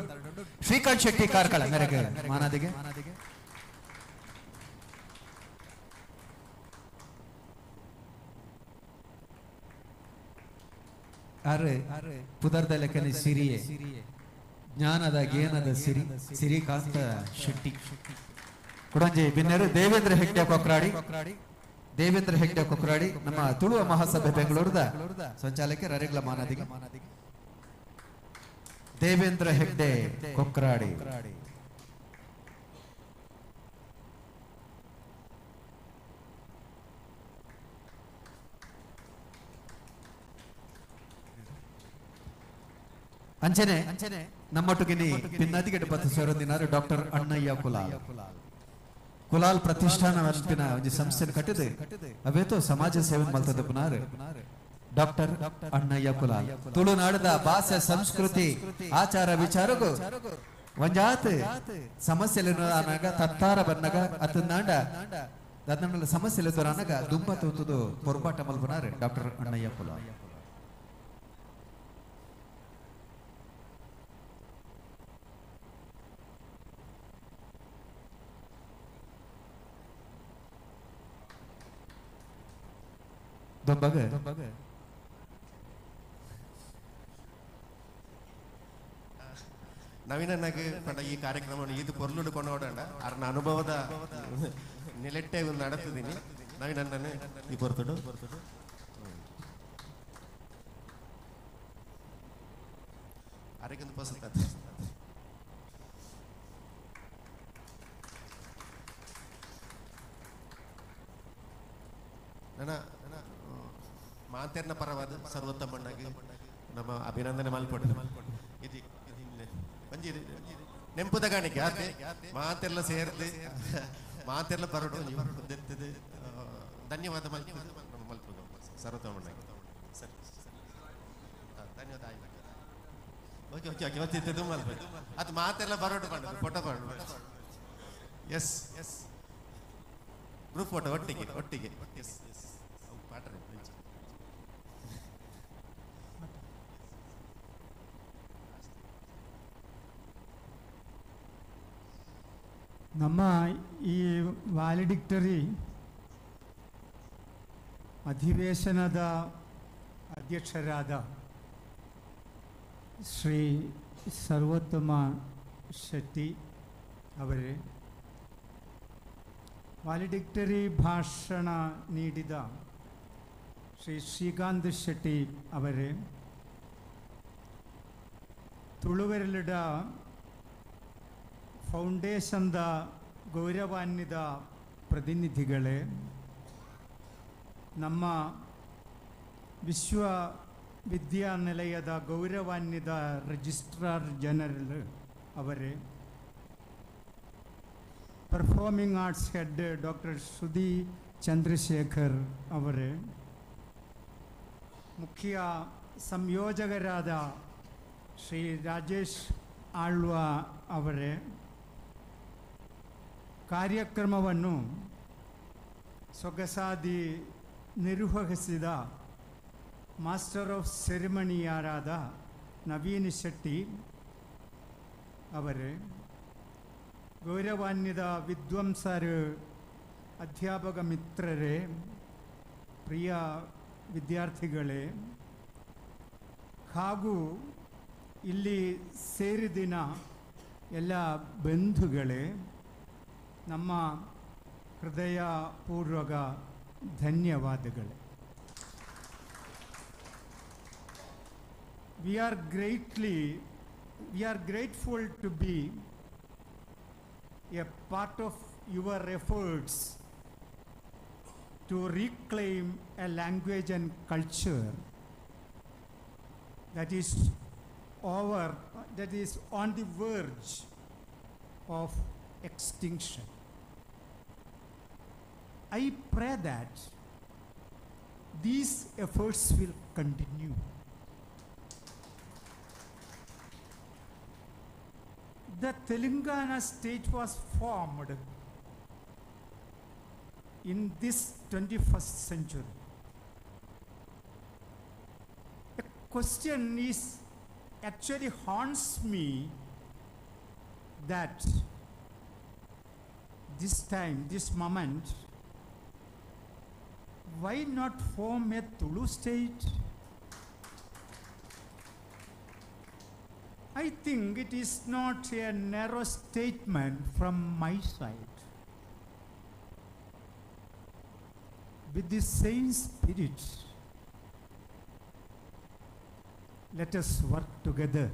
ಶ್ರೀಕಾಂತ್ ಶೆಟ್ಟಿ ಕಾರ್ಕಳ ಮೇರೆಗೆ ಮಾನಾದಿಗೆ ಅರೆ ಪುದರ್ದ ಲೆಕ್ಕನೆ ಸಿರಿಯೇ ಜ್ಞಾನದ ಗೇನದ ಸಿರಿ ಸಿರಿಕಾಂತ ಶೆಟ್ಟಿ ಕುಡಂಜಿ ಬಿನ್ನರು ದೇವೇಂದ್ರ ಹೆಗ್ಡೆ ಕೊಕ್ರಾಡಿ ದೇವೇಂದ್ರ ಹೆಗ್ಡೆ ಕೊಕ್ರಾಡಿ ನಮ್ಮ ತುಳುವ ಮಹಾಸಭೆ ಬೆಂಗಳೂರದ ಸಂಚಾಲಕ ರರೆಗ್ಲ ಮಾನದಿಗೆ ದೇವೇಂದ್ರ ಹೆಗ್ಡೆ ಕೊಕ್ರಾಡಿ ಅಂಚನೆ ನಮ್ಮೊಟ್ಟಿಗೆ ಪಿನ್ನದಿಗೆ ಪತ್ತು ಸೇರೋದಿನಾರು ಡಾಕ್ಟರ್ ಅಣ್ಣಯ್ಯ ಕುಲಾಲ್ ಕುಲಾಲ್ ಪ್ರತಿಷ್ಠಾನ ಅಂತಿನ ಒಂಜಿ ಸಂಸ್ಥೆ ಕಟ್ಟಿದೆ ಅವೇತೋ ಸಮಾಜ ಸೇವೆ ಮಲ್ತದ ಪುನಾರ್ ಡಾಕ್ಟರ್ ಅಣ್ಣಯ್ಯ ಕುಲಾಲ್ ತುಳುನಾಡದ ಭಾಷೆ ಸಂಸ್ಕೃತಿ ಆಚಾರ ವಿಚಾರಗೂ ಒಂಜಾತ್ ಸಮಸ್ಯೆ ಅನಾಗ ತತ್ತಾರ ಬನ್ನಗ ಅತನಾಂಡ ದನ್ನಲ ಸಮಸ್ಯೆ ದೊರನಗ ದುಂಬ ತೂತುದು ಪೊರ್ಬಾಟ ಮಲ್ಪುನಾರ್ ಡಾಕ್ಟರ್ ಅಣ್ಣಯ್ಯ ಕುಲಾಲ್. ದೊಂಬಗ ನವೀನನಾಗಿ ಪಂಡ ಈ ಕಾರ್ಯಕ್ರಮವನ್ನು ಇದು ಪೊರ್ಲುಡು ಕೊಂಡೋಡೋಣ ಅರ್ನ ಅನುಭವದ ನಿಲೆಟ್ಟೆ ಒಂದು ನಡೆತಿದ್ದೀನಿ ನವೀನಣ್ಣನೇ ಈ ಪೊರ್ತುಡು ಅರೆಗೊಂದು ಪೊಸತ. ನನ್ನ ಮಾತೆರ್ನ ಪರವಾದ ಸರ್ವೋತ್ತಮಣ್ಣಗೆ ನಮ್ಮ ಅಭಿನಂದನೆ ಮಲ್ಪೊಡು. ಇದು ಒಂಜಿ ನೆಂಪುದ ಕಾಣಿಕೆ ಆತೆ ಮಾತೆಲ್ಲ ಸೇರ್ದು ಮಾತೆಲ್ಲ ಬರಡು ಧನ್ಯವಾದ ನಮ್ಮ ಮಲ್ಪುಗ ಸರ್ವೋತ್ತಮಣ್ಣಗೆ. ಸರಿ ಧನ್ಯವಾದ ಆಯ್ತು. ಓಕೆ ಓಕೆ ಓಕೆ ಮತ್ತೆ ಮಲ್ಪ ಅದು ಮಾತೆಲ್ಲ ಬರೋಡು ಪಂಡ ಫೋಟೋ ಬರೋಡು. ಎಸ್ ಎಸ್ ಗ್ರೂಪ್ ಫೋಟೋ ಒಟ್ಟಿಗೆ ಒಟ್ಟಿಗೆ. ಎಸ್ ಎಸ್ ಪಾಠ. ನಮ್ಮ ಈ ವ್ಯಾಲಿಡಿಕ್ಟರಿ ಅಧಿವೇಶನದ ಅಧ್ಯಕ್ಷರಾದ ಶ್ರೀ ಸರ್ವೋತ್ತಮ ಶೆಟ್ಟಿ ಅವರೇ, ವ್ಯಾಲಿಡಿಕ್ಟರಿ ಭಾಷಣ ನೀಡಿದ ಶ್ರೀ ಶ್ರೀಕಾಂತ್ ಶೆಟ್ಟಿ ಅವರೇ, ತುಳುವೆರಲಿಡ ಫೌಂಡೇಶನ್ದ ಗೌರವಾನ್ವಿತ ಪ್ರತಿನಿಧಿಗಳೇ, ನಮ್ಮ ವಿಶ್ವವಿದ್ಯಾನಿಲಯದ ಗೌರವಾನ್ವಿತ ರಿಜಿಸ್ಟ್ರಾರ್ ಜನರಲ್ ಅವರೇ, performing arts head doctor Shruti Chandrashekhar ಅವರೇ, ಮುಖ್ಯ ಸಂಯೋಜಕರಾದ ಶ್ರೀ ರಾಜೇಶ್ ಆಳ್ವ ಅವರೇ, ಕಾರ್ಯಕ್ರಮವನ್ನು ಸೊಗಸಾದಿ ನಿರ್ವಹಿಸಿದ ಮಾಸ್ಟರ್ ಆಫ್ ಸೆರೆಮನಿಯರಾದ ನವೀನ್ ಶೆಟ್ಟಿ ಅವರೇ, ಗೌರವಾನ್ವಿತ ವಿದ್ವಾಂಸರು, ಅಧ್ಯಾಪಕ ಮಿತ್ರರೇ, ಪ್ರಿಯ ವಿದ್ಯಾರ್ಥಿಗಳೇ ಹಾಗೂ ಇಲ್ಲಿ ಸೇರಿದಿನ ಎಲ್ಲ ಬಂಧುಗಳೇ, ನಮ್ಮ ಹೃದಯಪೂರ್ವಕ ಧನ್ಯವಾದಗಳೇ. We are grateful to be a part of your efforts to reclaim a language and culture that is on the verge of extinction. I pray that these efforts will continue. The Telangana state was formed in this 21st century. A question is actually haunts me that this time, this moment, why not form a Tulu state? I think it is not a narrow statement from my side. With the same spirit, let us work together,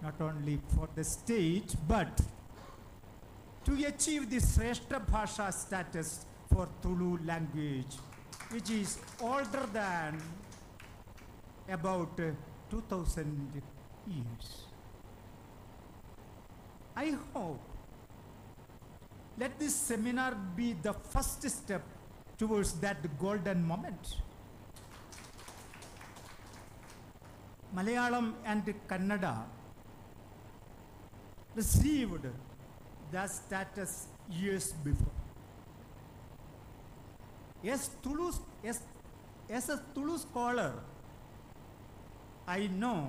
not only for the state, but to achieve the Shrestha Bhasha status for Tulu language, which is older than about 2000 years. I hope let this seminar be the first step towards that golden moment. Malayalam and Kannada received that status years before. As a Tulu scholar, I know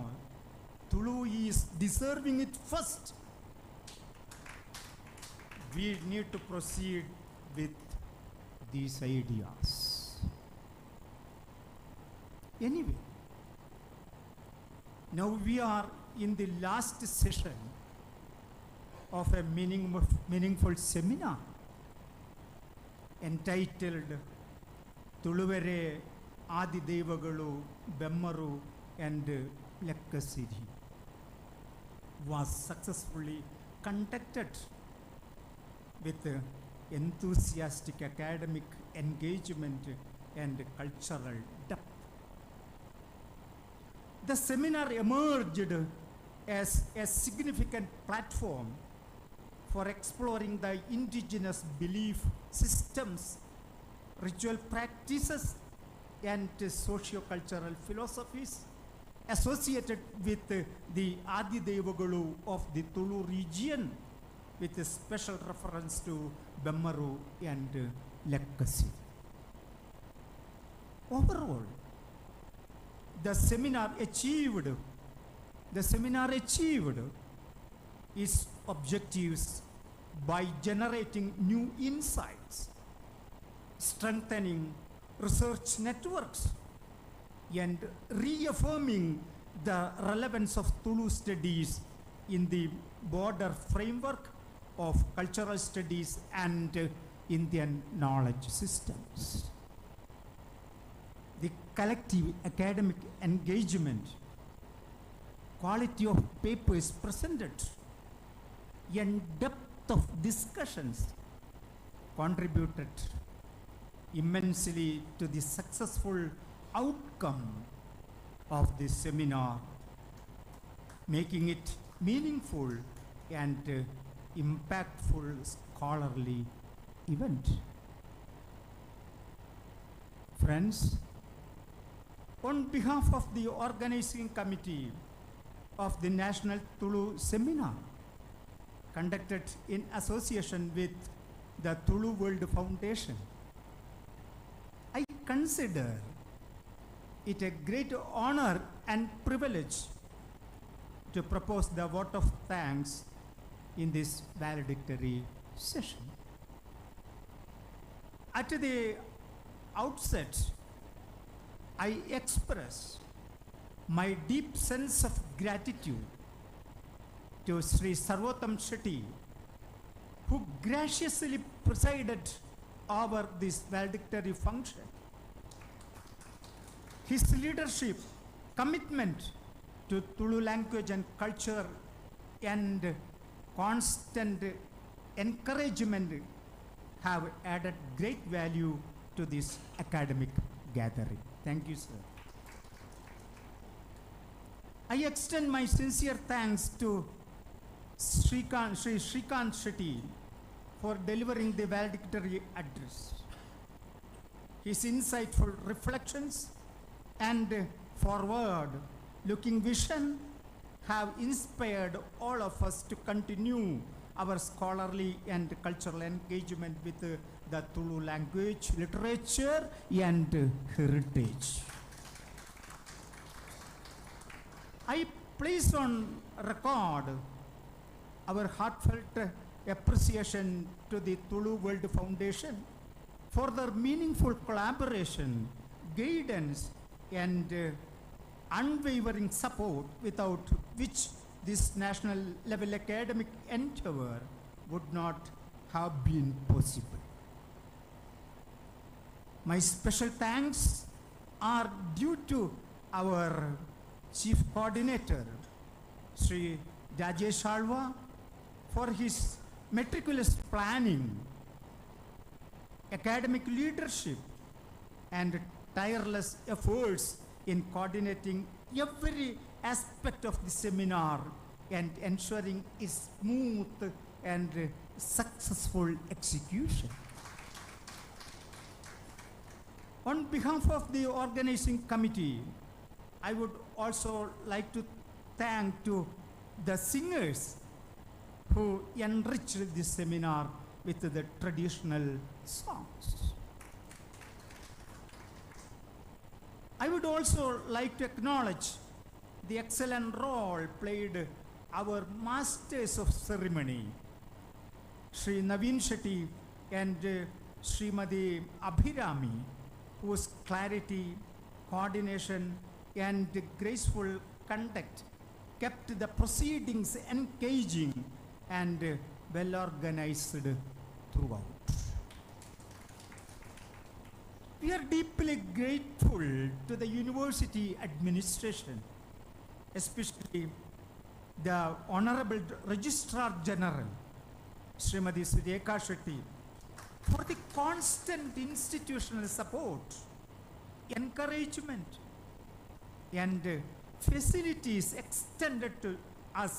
Tulu is deserving it first. We need to proceed with these ideas. Anyway, now we are in the last session of a meaningful seminar entitled Tuluvere Adidevagalu Bemmaru and Lekkasiri. was successfully conducted with enthusiastic academic engagement and cultural depth. The seminar emerged as a significant platform for exploring the indigenous belief systems, ritual practices, and socio-cultural philosophies associated with the Adi Devagalu of the Tulu region, with a special reference to Bemmaru and Lekkasi. Overall, the seminar achieved its objectives by generating new insights, strengthening research networks, and reaffirming the relevance of Tulu studies in the broader framework of cultural studies and Indian knowledge systems. The collective academic engagement, quality of papers presented, and depth of discussions contributed immensely to the successful outcome of this seminar, making it meaningful and impactful scholarly event. Friends, on behalf of the organizing committee of the National Tulu Seminar, conducted in association with the Tulu World Foundation, I consider it a great honor and privilege to propose the vote of thanks in this valedictory session. At the outset, I express my deep sense of gratitude to Sri Sarvottam Shetty, who graciously presided over this valedictory function. His leadership, commitment to Tulu language and culture, and constant encouragement have added great value to this academic gathering. Thank you, sir. I extend my sincere thanks to Sri Shrikant Shetty for delivering the valedictory address. His insightful reflections and forward-looking vision have inspired all of us to continue our scholarly and cultural engagement with the Tulu language, literature, and heritage. I place on record our heartfelt appreciation to the Tulu World Foundation for their meaningful collaboration, guidance, and unwavering support, without which this national level academic endeavor would not have been possible. My special thanks are due to our Chief Coordinator, Sri Rajesh Alva, for his meticulous planning, academic leadership, and tireless efforts in coordinating every aspect of the seminar and ensuring its smooth and successful execution. On behalf of the organizing committee, I would also like to thank to the singers who enriched this seminar with the traditional songs. I would also like to acknowledge the excellent role played our masters of ceremony, Sri Naveen Shetty and Srimati Abhirami, whose clarity, coordination, and graceful conduct kept the proceedings engaging and well organized throughout. We are deeply grateful to the university administration, especially the Honorable Registrar General, Srimati Surekha Shetty, for the constant institutional support, encouragement, and facilities extended to us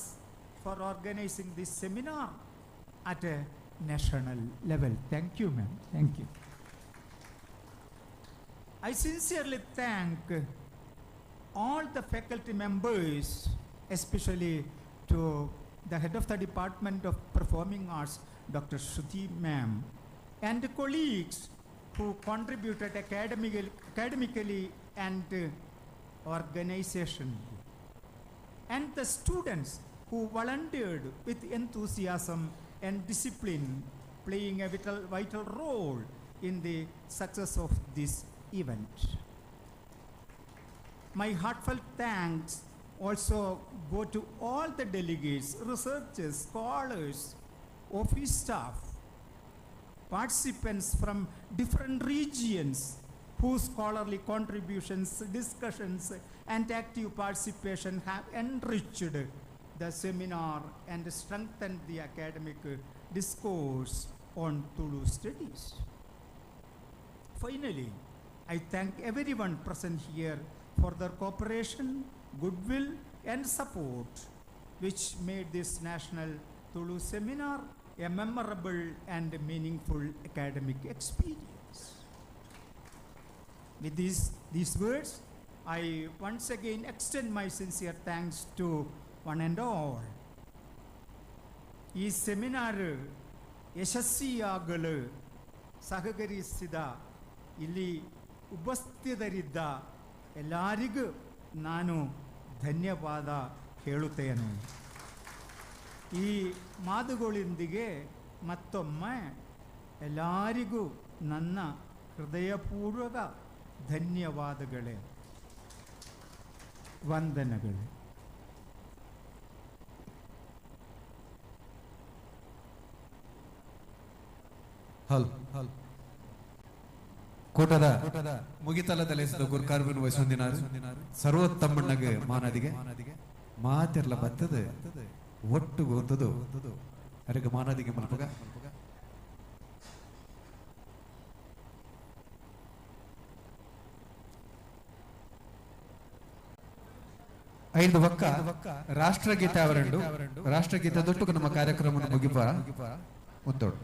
for organizing this seminar at a national level. Thank you, ma'am. Thank you. I sincerely thank all the faculty members, especially to the head of the Department of Performing Arts, Dr. Shruti ma'am, and the colleagues who contributed academically and organizationally, and the students who volunteered with enthusiasm and discipline, playing a vital role in the success of this event. My heartfelt thanks also go to all the delegates, researchers, scholars, office staff, participants from different regions whose scholarly contributions, discussions, and active participation have enriched the seminar and strengthened the academic discourse on Tulu studies. Finally, I thank everyone present here for their cooperation, goodwill, and support, which made this National Tulu Seminar a memorable and meaningful academic experience. With these words, I once again extend my sincere thanks to one and all. ಈ seminar ಯಶಸ್ವಿಯಾಗಲು ಸಹಕರಿಸಿದ ಇಲ್ಲಿ ಉಪಸ್ಥಿತರಿದ್ದ ಎಲ್ಲರಿಗೂ ನಾನು ಧನ್ಯವಾದ ಹೇಳುತ್ತೇನೆ. ಈ ಮಾತುಗಳೊಂದಿಗೆ ಮತ್ತೊಮ್ಮೆ ಎಲ್ಲರಿಗೂ ನನ್ನ ಹೃದಯಪೂರ್ವಕ ಧನ್ಯವಾದಗಳೇ, ವಂದನೆಗಳು. ಹಲ್ ಕೂಟದ ಮುಗಿತಲದಲ್ಲಿ ಗುರ್ಕಾರ್ವಿನ ವಹಿಸೊಂದಿನಾರು ಸರ್ವೋತ್ತಮಣ್ಣಗೆ ಮಾನದಿಗೆ ಮಾತಿರ್ಲ ಬತ್ತದ ಒಟ್ಟು ಗೊಂತದು ಅರೆಗೆ ಮಾನದಿಗೆ ಮಲ್ಪಗ. ಐದು ಒಕ್ಕ ರಾಷ್ಟ್ರಗೀತೆ ಅವರಂಡು ರಾಷ್ಟ್ರಗೀತೆ ದೊಟ್ಟು ನಮ್ಮ ಕಾರ್ಯಕ್ರಮವನ್ನು ಮುಗಿಪ ಮುತ್ತೋಡು.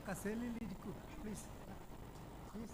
ಕಸೇಲಿ ಇರಿಕು ಪ್ಲೀಸ್ ಪ್ಲೀಸ್.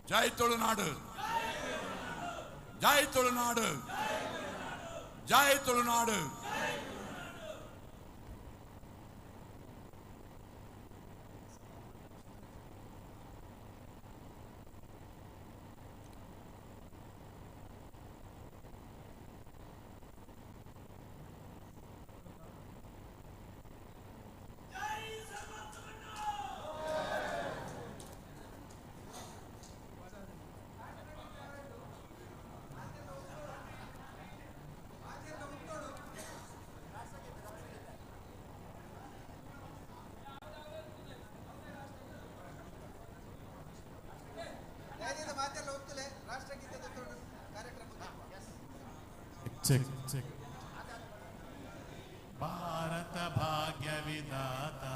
ಜೈ ತುಳುನಾಡು, ಜೈ ತುಳುನಾಡು, ಜೈ ತುಳುನಾಡು. Check check. Bharat भाग्य विधाता,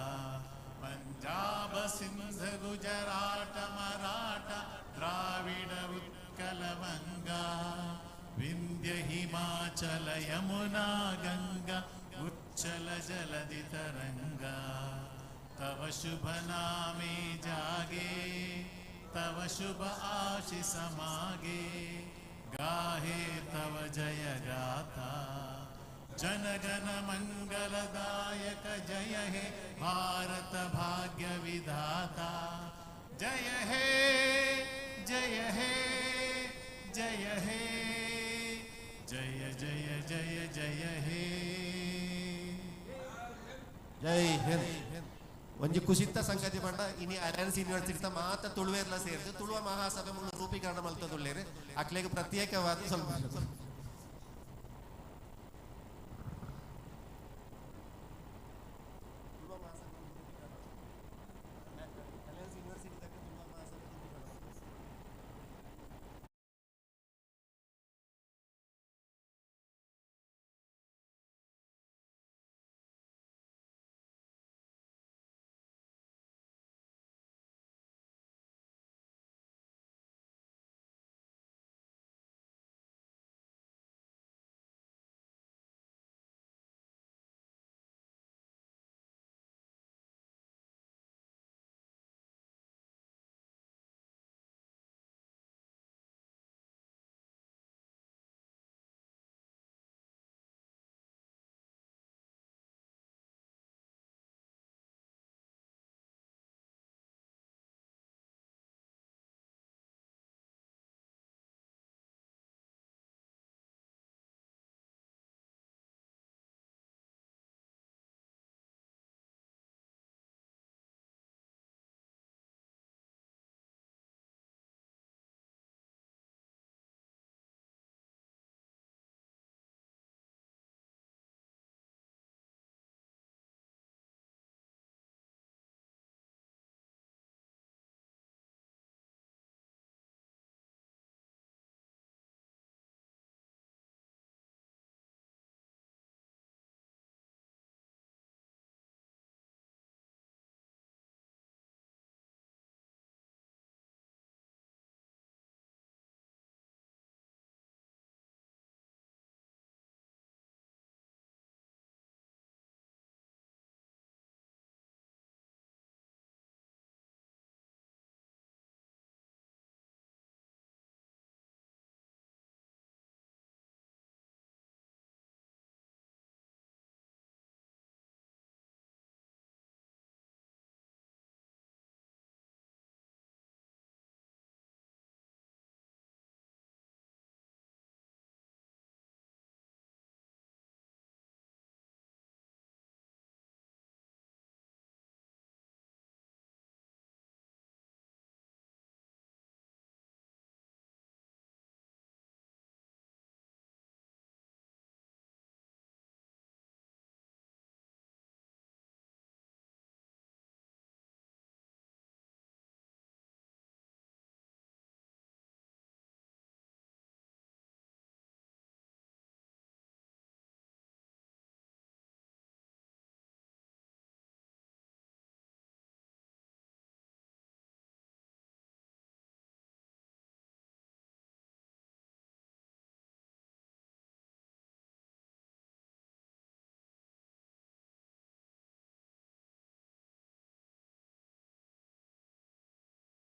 पंजाब सिंध गुजरात मराठा द्राविड उत्कल बंगा, विंध्य हिमाचल यमुना गंगा उच्चल जलधि तरंगा, तव शुभ नामे जागे, तव शुभ आशीष मागे, गाहे तव जय गाथा। जन गण मंगलदायक जय हे भारत भाग्य विधाता, जय हे जय हे जय हे जय जय जय जय हे. ಜೈ ಹಿಂದ್. ಒಂಜಿ ಕುಸಿತ ಸಂಗತಿ ಪಂಡ ಇನಿ ಅಲಯನ್ಸ್ ಯೂನಿವರ್ಸಿಟಿ ಮಾತ ತುಳುವೇರ್ಲ ಸೇರ್ದು ತುಳುವ ಮಹಾಸಭೆ ಮೂಲ ರೂಪೀಕರಣ ಮಲ್ತದುಲ್ಲೇರು. ಅಕ್ಲೆಗ್ ಪ್ರತ್ಯೇಕವಾದ ಸ್ವಲ್ಪ